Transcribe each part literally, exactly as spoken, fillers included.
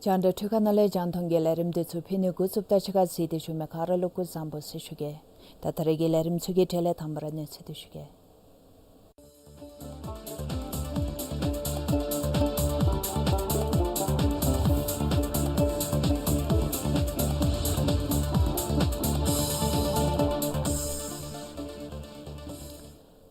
རྒྱང་བསྒྲགས་འཕྲུལ་ཁང་ནང་ལས་རྒྱང་མཐོང་གི་ལས་རིམ་འདི་ཚུ་ཕུལ་ནི་འགོ་བཙུགསཔ་ད་ཕྱི་ཁར་གཟིགས་ཏེ་བཞུགས་མི་ག་ར་ལུ་སྐུ་གཟུགས་བཟང་པོ་ཟེར་ཞུ་གེ། ད་ད་རེས་ཀྱི་ལས་རིམ་ཚུ་གི་གྲས་ལས་དང་པ་ར་གནས་ཚུལ་འདི་ཞུ་གེ།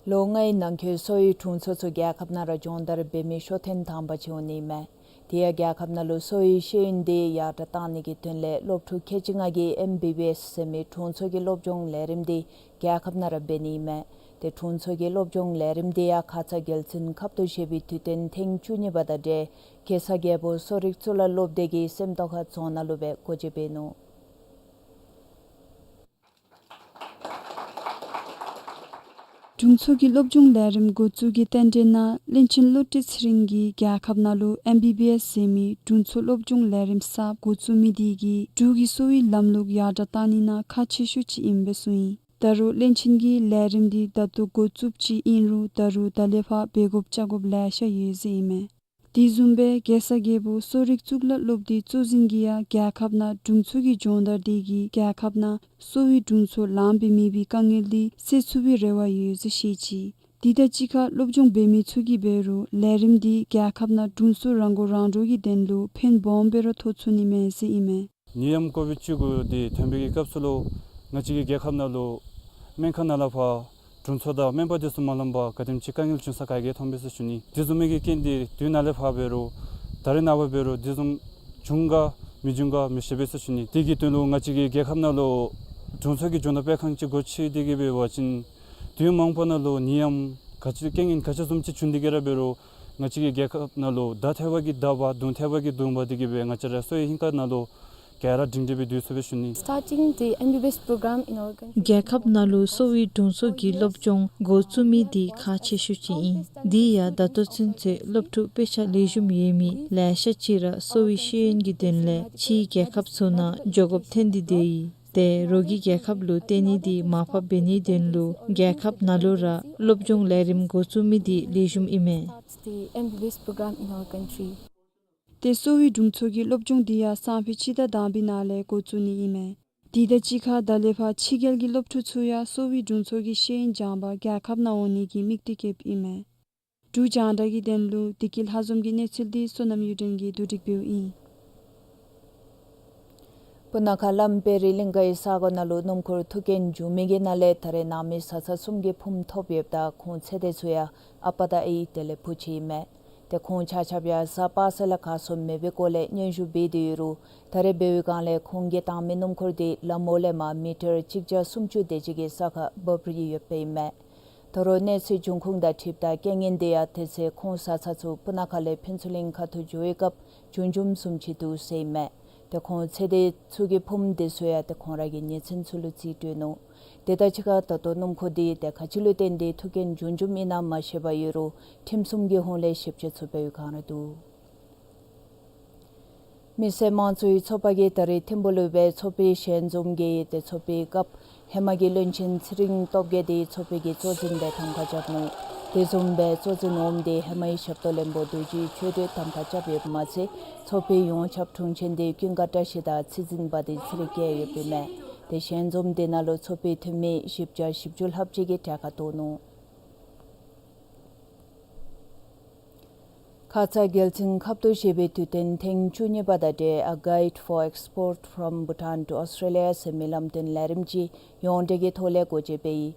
ལོ་ལྔའི་ནང་འཁོད་གསོ་བའི་དྲུང་འཚོ་ཚུ་རྒྱལ་ཁབ་ནང་ར་སྦྱོང་བརྡར་འབད་མི་ཤོག་ཐེངས་དང་པ་ཅིག་འོང་ནི་ཨིན་མས། དེ་ཡང་རྒྱལ་ཁབ་ནང་ལུ་གསོ་བའི་ཤེས་ཡོན་འདི་ཡར་དྲག་གཏང་ནི་གི་དོན་ལས་སློབ་ཕྲུག་ཁལ་གཅིག་ལྔ་གིས་ཨེམ་བི་བི་ཨེསི་ཟེར་མི་དྲུང་འཚོ་གི་སློབ་སྦྱོང་ལས་རིམ་འདི་རྒྱལ་ཁབ་ནང་ར་འབད་ནི་ཨིན་མས། ཏེ་དྲུང་འཚོ་གི་སློབ་སྦྱོང་ལས་རིམ་འདི་ཡང་ཁ་ཙ་རྒྱལ་བཙུན་ཁབ་ཏུ་བཞེས་པའི་དུས་སྟོན་ཐེངས་བཅུ་གཉིས་པ་དང་འབྲེལ་གེ་སར་རྒྱལ་པོ་གསོ་རིག་གཙུག་ལག་སློབ་སྡེ་གི་སེམས་རྟོགས་ཁ་རྫོང་ནང་ལུ་སྦེ་སྒོ་འབྱེད་འབད་ནུག། དྲུང་འཚོ་གི་སློབ་སྦྱོང་ལས་རིམ་འགོ་བཙུགས་ཀྱི་རྟེན་འབྲེལ་ནང་བློན་ཆེན་བློ་གྲོས་ཚེ་རིང་གིས་རྒྱལ་ཁབ་ནང་ལུ་ཨེམ་བི་བི་ཨེསི་ཟེར་མི་དྲུང་འཚོ་སློབ་སྦྱོང་ལས་རིམ་གསརཔ་འགོ་བཙུགས་མི་འདི་གིས་འབྲུག་གི་གསོ་བའི་ལམ་ལུགས་ཡར་དྲག་གཏང་ནི་ནང་ཁག་ཆེ་ཤོས་ཅིག་ཨིནམ་སྦེ་གསུངས་ཡི། ད་རུང་བློན་ཆེན་གྱིས་ལས་རིམ་འདི་ད་ལྟོ་འགོ་བཙུགསཔ་ཅིག་ཨིན་རུང་ད་རུང་ད་ལས་ཕར་འབད་དགོཔ་བཅའ་དགོཔ་ལེ་ཤ་ཡོད་ཟེར་ཨིན་མས། དེ་བཟུམ་སྦེ་གེ་སར་རྒྱལ་པོ་གསོ་རིག་གཙུག་ལག་སློབ་སྡེའི་གཙོ་འཛིན་གྱིས་ཡང་རྒྱལ་ཁབ་ནང་དྲུང་འཚོ་གི་སྦྱོང་བརྡར་འདི་གིས་རྒྱལ་ཁབ་ནང་གསོ་བའི་དྲུང་འཚོ་ལངམ་སྦེ་མེད་པའི་དཀའ་ངལ་འདི་སེལ་ཚུགས་པའི་རེ་བ་ཡོད་ཟེར་བཤད་ཅི། དེ་དང་གཅིག་ཁར་སློབ་སྦྱོང་འབད་མི་ཚུ་གིས་འབད་རུང་ལས་རིམ་འདི་རྒྱལ་ཁབ་ནང་དྲུང་འཚོ་རང་མགོ་རང་འདྲོངས་ཀྱི་དོན་ལུ་ཕན་སྦོམ་སྦེ་ར་ཐོགས་ཚུགས་ནི་མས་ཟེར་ཨིན་མས། ནད་ཡམས་ཀོ་བིཌ་བཅུ་དགུ་འདི་ཐོན་པའི་གི་སྐབས་སུ་ལུ་ང་བཅས་ཀྱི་རྒྱལ་ཁབ་ནང་ལུ་སྨན་ཁང་ནང་ལས་ཕར་དྲུང་འཚོ་དང་སྨན་པ་འདི་ཚུ་མ་ལངམ་པར་ག་དེམ་ཅིག་དཀའ་ངལ་བྱུང་ས་ག་གིས་མཐོངམ་སྦེ་ཟེར་ཞུ་ནི། དེ་བཟུམ་མའི་གི་རྐྱེན་འདི་དུས་ནཱ་ལས་ཕར་འབད་རུང་ད་རེས་ནངས་པ་འབད་རུང་དེ་བཟུམ་བྱུང་ག་མི་འབྱུང་ག་མི་ཤེས་པས་ཟེར་ཞུ་ནི། དེ་གི་དོན་ལུ་ང་བཅས་ཀྱི་རྒྱལ་ཁབ་ནང་ལུ་དྲུང་འཚོ་གི་སྦྱོང་བརྡར་སྤེལ་ཁང་ཅིག་སྒོ་ཕྱེ་སྟེ་གི་འབད་བ་ཅིན་དུས་མང་པོ་ནང་ལུ་ནད་ཡམས་ག་ཅི་རྐྱེན་ངན་ག་ཅི་བཟུམ་ཅིག་བྱུང་སྟེ་གི་ར་འབད་རུང་ང་བཅས་ཀྱི་རྒྱལ་ཁབ་ནང་ལུ་དར་ཐལ་བ་གིས་དར་བ་བརྡུང་ཐལ་བ་གིས་བརྡུང་བ་འདི་གིས་འབད་ང་བཅས་ར་གསོ་བའི་ཧིང་ཁར་ནང་ལུ་ག་ར་སྒྲིང་སྒྲི་སྦེ་སྡོད་ཚུགས་པས་ཞུ་ནི། Starting the M B B S program in our country. རྒྱལ་ཁབ་ནང་ལུ་གསོ་བའི་དྲུང་འཚོ་གི་སློབ་སྦྱོང་འགོ་བཙུགས་མི་འདི་ཁག་ཆེ་ཤོས་ཅིག་ཨིན། དེ་ཡང་ད་ལྟོ་ཚུན་ཚོད་སློབ་ཕྲུག་དཔེ་ཆ་ལེགས་ཤོམ་ཡོད་མི་ལེ་ཤ་ཅིག་ར་གསོ་བའི་ཤེས་ཡོན་གྱི་དོན་ལས་ཕྱིའི་རྒྱལ་ཁབ་ཚུ་ནང་འགྱོ་དགོཔ་ཐོན་ཏེ་སྡོད་ཡི། ཏེ་རོགས་ཀྱི་རྒྱལ་ཁབ་ལུ་བརྟེན་ནི་འདི་མར་ཕབ་འབད་ནིའི་དོན་ལུ་རྒྱལ་ཁབ་ནང་ལུ་ར་སློབ་སྦྱོང་ལས་རིམ་འགོ་བཙུགས་མི་འདི་ལེགས་ཤོམ་ཨིན་མས། That's the M B B S program in our country. ཏེ་གསོ་བའི་དྲུང་འཚོ་གི་སློབ་སྦྱོང་འདི་ཡང་སང་ཕོད་སྤྱི་ཟླ་དང་པའི་ནང་ལས་འགོ་བཙུགས་ནི་ཨིན་མས། དེ་དང་གཅིག་ཁར་ད་ལས་ཕར་ཕྱི་རྒྱལ་གྱི་སློབ་ཕྲུག་ཚུ་ཡང་གསོ་བའི་དྲུང་འཚོ་གི་ཤེས་ཡོན་སྦྱང་པར་རྒྱལ་ཁབ་ནང་འོང་ནི་གི་དམིགས་གཏད་བསྐྱེདཔ་ཨིན་མས། འབྲུག་རྒྱང་བསྒྲགས་ཀྱི་དོན་ལུ་བདེ་སྐྱིད་ལྷ་འཛོམས་ཀྱི་གནས་ཚུལ་འདི་བསོད་ནམས་གཡུ་སྒྲོན་གྱིས་བསྡུ་སྒྲིག་འབདཝ་ཨིན། སྤུ་ན་ཁ་བླམ་དཔལ་རི་གླིང་གའི་ས་གོ་ནང་ལུ་སྣུམ་འཁོར་ཐུག་རྐྱེན་བྱུང་མི་གི་ནང་ལས་ད་རེས་ནང་མི་བཟའ་ཚང་གསུམ་གྱི་ཕུངམ་ཐོབ་ཡོདཔ་ད་ཁོང་ཚེ་འདས་ཚུ་ཡང་ཨ་པ་དང་ཨའི་དེ་ལས་བུ་གཅིག་ཨིན་མས། ཏེ་ཁོང་ཆ་ཁྱབ་ཡང་གཟའ་པ་སངས་ལས་ག་སོང་མེད་པའི་སྐོར་ལས་སྙན་ཞུ་འབད་དེ་ཡོད་རུང་ད་རེས་འབད་བའི་སྒང་ལས་ཁོང་གིས་བཏང་མི་སྣུམ་འཁོར་འདི་ལམ་འོག་ལས་མར་མི་ཊར་གཅིག་བརྒྱ་སུམ་ཅུ་དེ་ཅིག་གི་ས་ཁར་འབབ་རིལ་ཡོདཔ་ཨིན་མས། ད་རུང་གནས་ཚུལ་འབྱུང་ཁུངས་དང་འཁྲིལཝ་ད་རྐྱེན་ངན་འདི་ཡང་དེ་ཚེ་ཁོང་བཟའ་ཚང་ཚུ་སྤུ་ན་ཁ་ལས་ཕུན་ཚོགས་གླིང་ཁ་ཐུག་འགྱོ་བའི་སྐབས་བྱུང་བྱུངམ་བཟུམ་ཅིག་འདུག་ཟེར་ཨིན་མས། ཏེ་ཁོང་ཚེ་འདས་ཚུ་གི་ཕུངམ་འདི་ཚུ་ཡང་ཏེ་ཁོང་ར་གི་ཉེ་ཚན་ཚུ་ལུ་རྩིས་སྤྲོད་ནུག། དེ་དང་གཅིག་ཁར་ད་ལྟོ་སྣུམ་འཁོར་འདི་ཏེ་ག་ཅི་ལུ་བརྟེན་ཏེ་ཐུག་རྐྱེན་བྱུང་བྱུངམ་ཨིན་ན་མ་ཤེས་པར་ཡོད་རུང་ཁྲིམས་སྲུང་གི་ཧོངས་ལས་ཞིབ་དཔྱད་ཚུ་འབད་བའི་བསྒང་ར་འདུག། མི་སེར་དམངས་གཙོའི་ཚོགས་པ་གིས་ད་རིས་ཐིམ་ཕུག་ལུ་ཡོད་པའི་ཚོགས་པའི་ཞལ་འཛོམས་ཀྱི་ཏེ་ཚོགས་པའི་སྐབས་ཧེ་མ་གི་བློན་ཆེན་ཚེ་རིང་སྟོབས་རྒྱས་དེ་ཚོགས་པའི་གི་གཙོ་འཛིན་སྦེ་གདམ་ཁ་རྐྱབ་ནུག། དེ་བཟུམ་སྦེ་གཙོ་འཛིན་འོགམ་དེ་ཧེ་མའི་ཞབས་ཏོག་བློན་པོ་རྡོ་རྗེ་ཆོས་སྒྲོན་གདམ་ཁ་རྐྱབ་ཡོདཔ་མ་ཚད་ཚོགས་པའི་ཡོངས་ཁྱབ་དྲུང་ཆེན་དེ་ཀུན་དགའ་བཀྲ་ཤིས་དང་ཚེ་བརྟན་དཔའ་བདེ་ཚེ་རིང་བཀལ་ཡོདཔ་ཨིན་མས། ཏེ་ཞལ་འཛོམས་དེ་ནང་ལུ་ཚོགས་པའི་འཐུས་མི་བཞི་བརྒྱ་བཞི་བཅུ་ལྷགཔ་ཅིག་གིས་གྲལ་ཁར་གཏོགས་ནུག། ཁ་ཙ་རྒྱལ་བཙུན་ཁབ་ཏུ་བཞེས་པའི་དུས་སྟོན་ཐེངས་བཅུ་གཉིས་པ་དང་འབྲེལ་A Guide for Export from Bhutan to Australia ཟེར་མི་ལམ་སྟོན་ལས་རིམ་ཅིག་ཡོངས་འབྲེལ་གྱི་ཐོག་ལས་འགོ་འབྱེད་འབད་ཡི།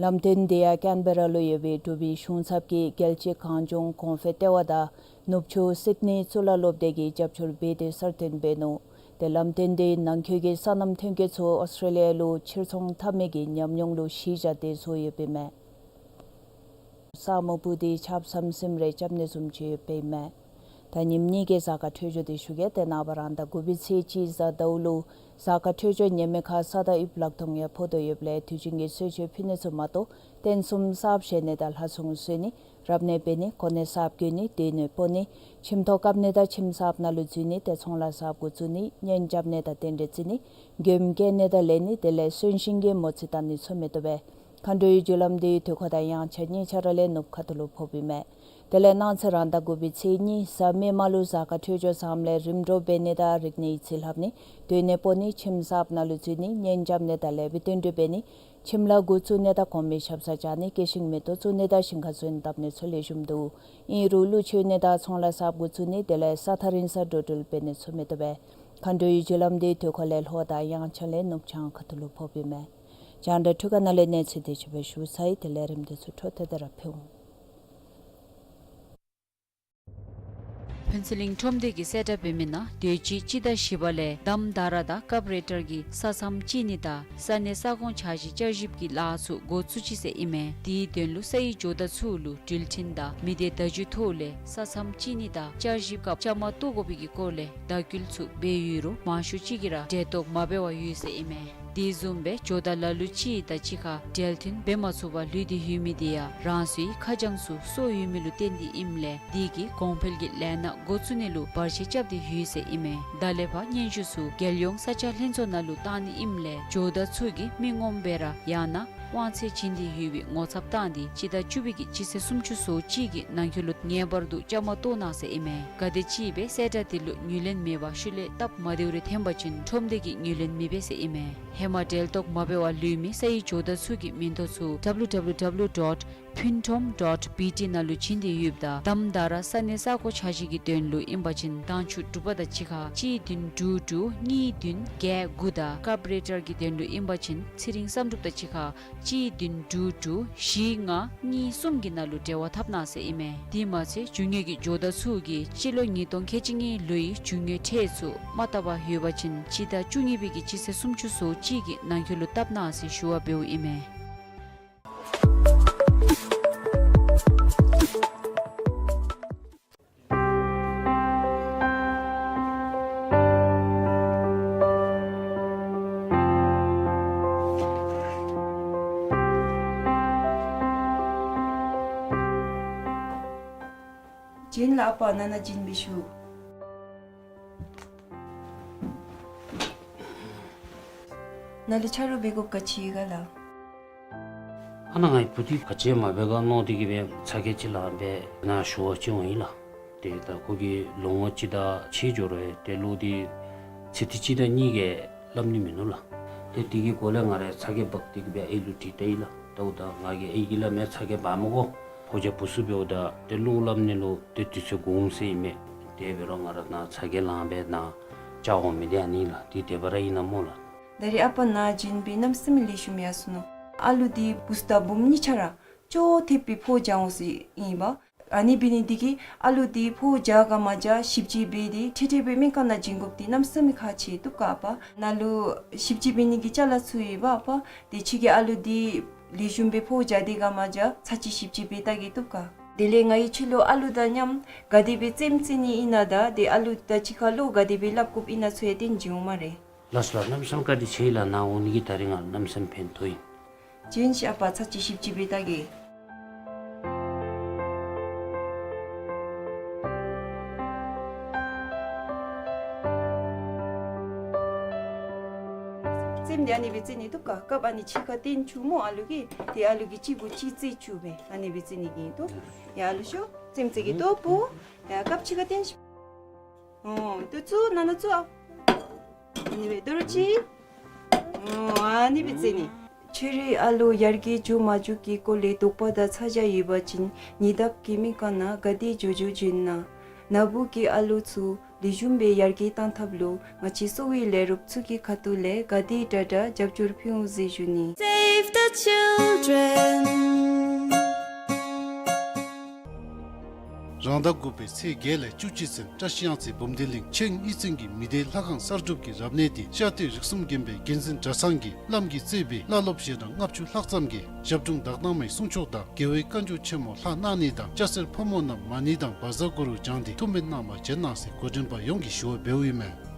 ལམ་སྟོན་དེ་ཡང་ཀེན་བེ་ར་ལུ་ཡོད་པའི་འབྲུག་པའི་གཞུང་ཚབ་ཀྱིས་རྒྱལ་སྤྱི་གངས་ལྗོངས་གོང་འཕེལ་ལྟེ་བ་དང་ནུབ་ཕྱོགས་སིད་ནི་གཙུག་ལག་སློབ་སྡེ་གིས་རྒྱབ་སྐྱོར་འབད་དེ་གསར་བཏོན་འབད་ནུག། ཏེ་ལམ་སྟོན་དེ་ནང་འཁོད་ཀྱི་སོ་ནམ་ཐོན་སྐྱེད་ཚུ་ཨོསི་ཊྲེ་ལི་ཡ་ལུ་ཕྱིར་ཚོང་འཐབ་མི་གི་ཉམས་མྱོང་ལུ་གཞི་བཞག་སྟེ་བཟོ་ཡོདཔ་ཨིན་མས། ས་མུ་པུ་དེ་ཆབ་གསང་སིམ་རེ་རྐྱབ་ནི་བཟུམ་ཅིག་ཡོདཔ་ཨིན་མས། ད་ཉིནམ་གཉིས་ཀྱི་གཟའ་སྐར་འཕྲོད་སྦྱོར་དེ་ཞུ་གེ། ཏེ་ནངས་པ་རང་ཟླ་དགུ་པའི་ཚེས་གཅིག་གཟའ་ཟླཝ་ལུ་གཟའ་སྐར་འཕྲོད་སྦྱོར་ཉེས་མེད་ཁར་ས་དང་དབུགས་ལག་སྟོང་ཡང་ཕོག་དོ་ཡོདཔ་ལས་དུས་རྒྱུན་གྱི་གསོལ་མཆོད་ཕུལ་ནི་ཚུ་མ་གཏོགས་རྟེན་གསུམ་གསརཔ་བཞེངས་ནི་དང་ལྷ་སྲུང་གསོལ་ནི་རབ་གནས་འབད་ནི་གོ་གནས་གསརཔ་བསྐོ་ནི་སྡེ་སྣོད་སྤོ་ནི་ཁྱིམ་ཐོག་བཀབ་ནི་དང་ཁྱིམ་གསརཔ་ནང་ལུ་འཛུལ་ནི་ཏེ་ཚོང་ལཱ་གསརཔ་འགོ་བཙུགས་ནི་གཉེན་རྐྱབ་ནི་དང་རྟེན་འབྲེལ་བརྩི་ནི་མགྱོནམ་སྐྱེ་ནི་དང་ལེན་ནི་དེ་ལས་གསོན་གཤིན་གྱི་མོ་རྩིས་བཏང་ནི་ཚུ་མི་བཏུབ་པས། མཁའ་འགྲོའི་རྒྱུ་ལམ་དེ་དུས་འཁོར་དང་དབྱངས་འཆར་གཉིས་ཆ་ར་ལས་ནུབ་ཁ་ཐུག་ལུ་ཕོགཔ་ཨིན་མས། དེ་ལས་གནངས་ཚེ་རང་ཟླ་དགུ་པའི་ཚེས་གཉིས་གཟའ་མིག་དམར་ལུ་གཟའ་སྐར་འཕྲོད་སྦྱོར་བཟངམ་ལས་རིམ་གྲོ་འབད་ནི་དང་རིག་གནས་ཡིག་རྩིས་ལྷབ་ནི་སྡེ་སྣོད་སྤོ་ནི་ཁྱིམ་གསརཔ་ནང་ལུ་འཛུལ་ནི་གཉེན་རྐྱབ་ནི་དང་ལེགས་པའི་བསྟུན་གྲོས་འབད་ནི་ཁྱིམ་ལཱ་འགོ་བཙུགས་ནི་དང་གོང་མའི་ཞབས་སར་བཅར་ནི་སྐྱེད་ཤིང་མེ་ཏོག་བཙུགས་ནི་དང་ཞིང་ཁར་སོན་བཏབ་ནི་ཚུ་ལེགས་ཤོམ་འདུག། ཨིན་རུང་ཀླུ་མཆོད་ནི་དང་ཚོང་ལཱ་གསརཔ་འགོ་བཙུགས་ནི་དེ་ལས་ས་ཐག་རིང་སར་འགྲོ་འགྲུལ་འབད་ནི་ཚུ་མི་བཏུབ་པས། མཁའ་འགྲོའི་རྒྱུ་ལམ་དེ་དུས་འཁོར་ལས་ལྷོ་དང་དབྱངས་འཆར་ལས་ནུབ་བྱང་ཁ་ཐུག་ལུ་ཕོགཔ་ཨིན་མས། རྒྱང་བསྒྲགས་འཕྲུལ་ཁང་ནང་ལས་གནས་ཚུལ་དེ་ཅིག་སྦེ་ཞུ་ཚར་ཡི། ཏེ་ལས་རིམ་དེ་ཚུ་འཕྲོ་མཐུད་དེ་ར་ཕུལ་འོང་། ཕུན་ཚོགས་གླིང་ཁྲོམ་སྡེ་གིས་གསལ་བསྒྲགས་འབད་མི་ནང་དུས་ཅི་སྤྱི་ཟླ་བཞི་པ་ལས་དམ་ད་ར་དང་ཀབ་རེ་ཊར་གྱི་ས་མཚམས་གཅིག་ནི་དང་ས་གནས་ས་ཁོངས་འཆར་གཞི་བསྐྱར་ཞིབ་ཀྱི་ལཱ་ཚུ་འགོ་བཙུགས་ཅི་ཟེར་ཨིན་མས། དེའི་དོན་ལུ་ས་ཡི་ཇོ་བདག་ཚུ་ལུ་འགྲུལ་འཕྲིན་དང་མི་སྡེ་བརྡ་བརྒྱུད་ཐོག་ལས་ས་མཚམས་གཅིག་ནི་དང་བསྐྱར་ཞིབ་སྐབས་བཅའ་མར་གཏོགས་དགོ་པའི་གི་སྐོར་ལས་བརྡ་བསྐུལ་ཚུ་འབད་ཡོད་རུང་མང་ཤོས་ཅིག་གིས་ར་འབྲེལ་གཏོགས་མ་འབད་བར་ཡོད་ཟེར་ཨིན་མས། དེ་བཟུམ་སྦེ་ཇོ་བདག་ལ་ལུ་ཅིག་དང་གཅིག་ཁར་འབྲེལ་མཐུད་འབད་མ་ཚུགས་པར་ལུས་ཏེ་ཡོད་མི་དེ་ཡང་རང་སོའི་ཁ་བྱང་ཚུ་སོར་ཡོད་མི་ལུ་བརྟེན་ཏེ་ཨིནམ་ལས་དེ་གིས་གོང་འཕེལ་གྱི་ལས་སྣ་འགོ་བཙུགས་ནི་ལུ་བར་ཆད་རྐྱབ་སྟེ་ཡོད་ཟེར་ཨིན་མས། ད་ལས་ཕར་སྙན་ཞུ་ཚུ་རྒྱལ་ཡོངས་ས་ཆ་ལྷན་ཚོགས་ནང་ལུ་བཏང་ནི་ཨིནམ་ལས་ཇོ་བདག་ཚུ་གིས་མི་ངོམ་སྦེ་ར་ཡང་ན་དབང་ཚད་བྱིན་ཏེ་ཡོད་པའི་ངོ་ཚབ་བཏང་སྟེ་སྤྱི་ཟླ་བཅུ་པའི་གི་སྤྱི་ཚེས་སུམ་ཅུ་སོ་གཅིག་གི་ནང་འཁོད་ལུ་ངེས་པར་དུ་བཅའ་མར་གཏོགས་གནང་ཟེར་ཨིན་མས། ག་དེ་ཅིག་སྦེ་གསལ་བསྒྲགས་དེ་ལུ་ངོས་ལེན་མེད་པར་ཤུལ་ལས་སྟབས་མ་བདེཝ་རེ་ཐོན་པ་ཅིན་ཁྲོམ་སྡེ་གིས་ངོས་ལེན་མི་འབད་ཟེར་ཨིན་མས། ཧེ་མ་འབྲེལ་གཏོགས་མ་འབད་བར་ལུས་མི་ས་ཡི་ཇོ་བདག་ཚུ་གི་མིང་ཐོ་ཚུ་W W W dot phuentrom dot B T ནང་ལུ་བྱིན་ཏེ་ཡོདཔ་ད་དམ་ད་ར་ས་གནས་ས་ཁོངས་འཆར་གཞི་གི་དོན་ལུ་ཨིན་པ་ཅིན་མདང་ཕྱི་རུ་དྲུག་པ་དང་གཅིག་ཁར་གཅིག་བདུན་དྲུག་དྲུག་གཉིས་བདུན་བརྒྱད་དགུ་དང་ཀབ་རེ་ཊར་གྱི་དོན་ལུ་ཨིན་པ་ཅིན་ཚེ་རིང་བསམ་གྲུབ་དང་གཅིག་ཁར་གཅིག་བདུན་དྲུག་དྲུག་བཞི་ལྔ་གཉིས་གསུམ་གྱི་ནང་ལུ་འབྲེལ་བ་འཐབ་གནང་ཟེར་ཨིན་མས། དེ་མ་ཚད་རྒྱུ་དངོས་ཀྱི་ཇོ་བདག་ཚུ་གིས་སྤྱི་ལོ་ཉིས་སྟོང་ཁལ་གཅིག་གཉིས་ལོའི་རྒྱུ་དངོས་ཁྲལ་ཚུ་མ་བཏབ་པར་ཡོད་པ་ཅིན་སྤྱི་ཟླ་བཅུ་གཉིས་པའི་གི་སྤྱི་ཚེས་སུམ་ཅུ་སོ་གཅིག་གི་ནང་འཁོད་ལུ་བཏབ་གནང་ཟེར་ཞུ་བ་འབདཝ་ཨིན་མས། བྱིན་ལ་ཨ་པ་ནཱ་ནཱ་བྱིན་འབད་ཤོག། ནཱ་ལུ་ཆ་རོགས་འབད་དགོཔ་ག་ཅི་ཡོད་ག་ལགས། ཨ་ནཱ་ངེའི་བུ་འདི་ག་ཅི་ཡང་མ་འབད་ག་མནོ་སྟེ་གིས་སྦེ་ཚ་གྱང་ཅིག་ལངས་སྦེ་ནཱ་ཞུ་བར་བྱོན་འོང་ཡི་ལགས། ཏེ་ད་ཁོ་གིས་ལོ་ངོ་གཅིག་དང་ཕྱེད་འགྱོ་རུང་ཏེ་ལོག་སྟེ་ཚིག་དེ་གཅིག་དང་གཉིས་ཀྱང་སླབ་ནི་མིན་ནུག་ལགས། ཏེ་དེ་གི་སྐོར་ལས་ང་ར་ཚ་གྱང་འབག་སྟེ་གིས་སྦེ་ཨའི་ལུ་དྲིས་ལྟ་ཡི་ལགས། ད་འོ་ད་ང་གིས་ཨའི་གིས་སླབ་མི་ཚ་གྱང་འབག་མི་དགོ། ཕོ་རྒྱས་བུ་ཚུ་འབདཝ་ད་ཏེ་བློ་སླབ་ནི་ལུ་ཏེ་དུས་ཚོད་འགོར་འོང་ཟེར་ཨིན་མས། དེ་འབད་རུང་ང་ར་ནཱ་ཚ་གྱང་ལངས་སྦེ་ནཱ་བཅར་འོང་མི་འདི་ཨ་ནི་ལགས། འདི་དེ་སྦེ་ར་ཨིན་ན་སྨོ་ལགས། ད་རིས་ཨ་པ་ནཱ་བྱིན་པའི་གནམ་མེད་ས་མེད་ལེགས་ཤོམ་ཡར་སོ་ནུག། ཨ་ལུ་འདི་བུཚ་དང་བུམོ་གཉིས་ཆ་ར་ཅོག་འཐདཔ་སྦེ་ཕོཝ་རྒྱག་འོང་ཟེར་ཨིན་པས། ཨ་ནི་འབད་ནི་འདི་གིས་ཨ་ལུ་འདི་ཕོཝ་རྒྱག་ག་མ་རྒྱག་ཞིབ་དཔྱད་འབད་དེ་འཕྲལ་འཕྲལ་སྦེ་སྨན་ཁང་ནང་བྱིན་དགོཔ་འདི་གནམ་མེད་ས་མེད་ཁག་ཆེ་བཏུབ་ག་ཨ་པ། ནཱ་ལུ་ཞིབ་དཔྱད་འབད་ནི་གི་ཅ་ལ་ཚུ་ཡོད་པ་ཨ་པ། དེ་ཁྱོད་ཀྱིས་ཨ་ལུ་འདི་ལེགས་ཤོམ་སྦེ་ཕོཝ་རྒྱག་སྟེ་ག་མ་རྒྱག་ཚར་གཅིག་ཞིབ་དཔྱད་འབད་བལྟ་གེ་བཏུབ་ག། དེ་ལས་ང་གིས་ཁྱོད་ལུ་ཨ་ལུ་དང་མཉམ་ག་དེ་སྦེ་རྩེདམོ་རྩེ་ནི་ཨིན་ན་དང་ཏེ་ཨ་ལུ་དང་གཅིག་ཁར་བློ་ག་དེ་སྦེ་སླབ་དགོཔ་ཨིན་ན་ཚུ་ཡང་སྟོན་བྱིན་འོང་སྨ་རེ། ལགས་སོ་ལགས། གནམ་མེད་ས་མེད་བཀའ་དྲིན་ཆེ་ལགས། ནཱ་འོང་ནི་གིས་ད་རིས་ང་གནམ་མེད་ས་མེད་ཕན་ཐོགས་ཡི། བྱིན་ཤིག་ཨ་པ། ཚར་གཅིག་ཞིབ་དཔྱད་འབད་བལྟ་གེ། ཙེམ་འདི་ཨ་ནི་སྦེ་བཙེམ་ནི་འདུག་ག། ཀབ་ཨ་ནི་ཕྱི་ཁར་བཏོན་བཅུག་སྨོ་ཨ་ལུ་གིས། ཏེ་ཨ་ལུ་གི་ལྕི་གུ་ལྕི་བཙེམ་བཅུག་སྦེ་ཨ་ནི་སྦེ་བཙེམ་ནི་གི་འདུག། ཡ་ཨ་ལུ་ཤོ་ཙེམ་ཙེམ་གྱིས་བཏོག་པོ། ཡ་ཀབ་ཕྱི་ཁར་བཏོན་ཤིག། ཨོ་ཏེ་བཙུགས་ནང་ན་བཙུགས་ཨ། ཨ་ནི་སྦེ་དོ་རུང་ཅིག། ཨོ་ཨ་ནི་སྦེ་བཙེམ་ནི། ཁྱོད་རའི་ཨ་ལོ་ཡར་རྒྱས་འགྱོ་མ་འགྱོ་གི་སྐོར་ལས་དོགས་པ་དང་ཚ་གྱང་ཡོད་པ་ཅིན་ཉེ་འདབས་ཀྱི་མི་ཁ་ནང་ག་དེ་འགྱོ་འགྱོ་བྱོན་གནང་། ན་བུ་གི་ཨ་ལོ་ཚུ་ལེགས་ཤོམ་སྦེ་ཡར་རྒྱས་གཏང་ཐབས་ལུ་ང་བཅས་གསོ་བའི་ལས་རོགསཔ་ཚུ་གི་ཁ་ཐུག་ལས་ག་དེ་དྲག་དྲག་རྒྱབ་སྐྱོར་ཕུལ་འོང་ཟེར་ཞུ་ནི། Save the children. རང་ཟླ་དགུ་པའི་ཚེས་བརྒྱད་ལས་བཅུ་གཅིག་ཚུན་བཀྲིས་གཡང་རྩེ་འབུམ་སྡེ་གླིང་ཆེན་དབུས་གཙང་གི་མི་སྡེ་ལྷ་ཁང་གསར་སྒྲུབ་ཀྱི་རབ་གནས་འདི་བཤད་སྡོད་རིག་གསུམ་དགོན་པའི་འགན་འཛིན་གྲྭ་ཚང་གིས་བླམ་གིས་གཙོས་པའི་བླ་སློབ་ཞལ་གྲངས་ལྔ་བཅུ་ལྷག་ཙམ་གྱིས་ཞབས་དྲུང་དག་སྣང་མའི་གསུང་ཆོག་དང་རྒྱལ་བའི་བཀའ་འགྱུར་ཆེན་མོ་ལྷག་གནང་ནི་དང་སྐྱ་སེར་ཕོ་མོ་རྣམས་མ་ཎི་དང་བཛྲ་གུ་རུ་བགྱངས་ཏེ་ཐུགས་སྨོན་གནང་བར་བྱོན་གནང་ཟེར་འགོ་འདྲེན་པ་ཡོངས་ཀྱིས་ཞུ་བ་འབདཝ་ཨིན་མས།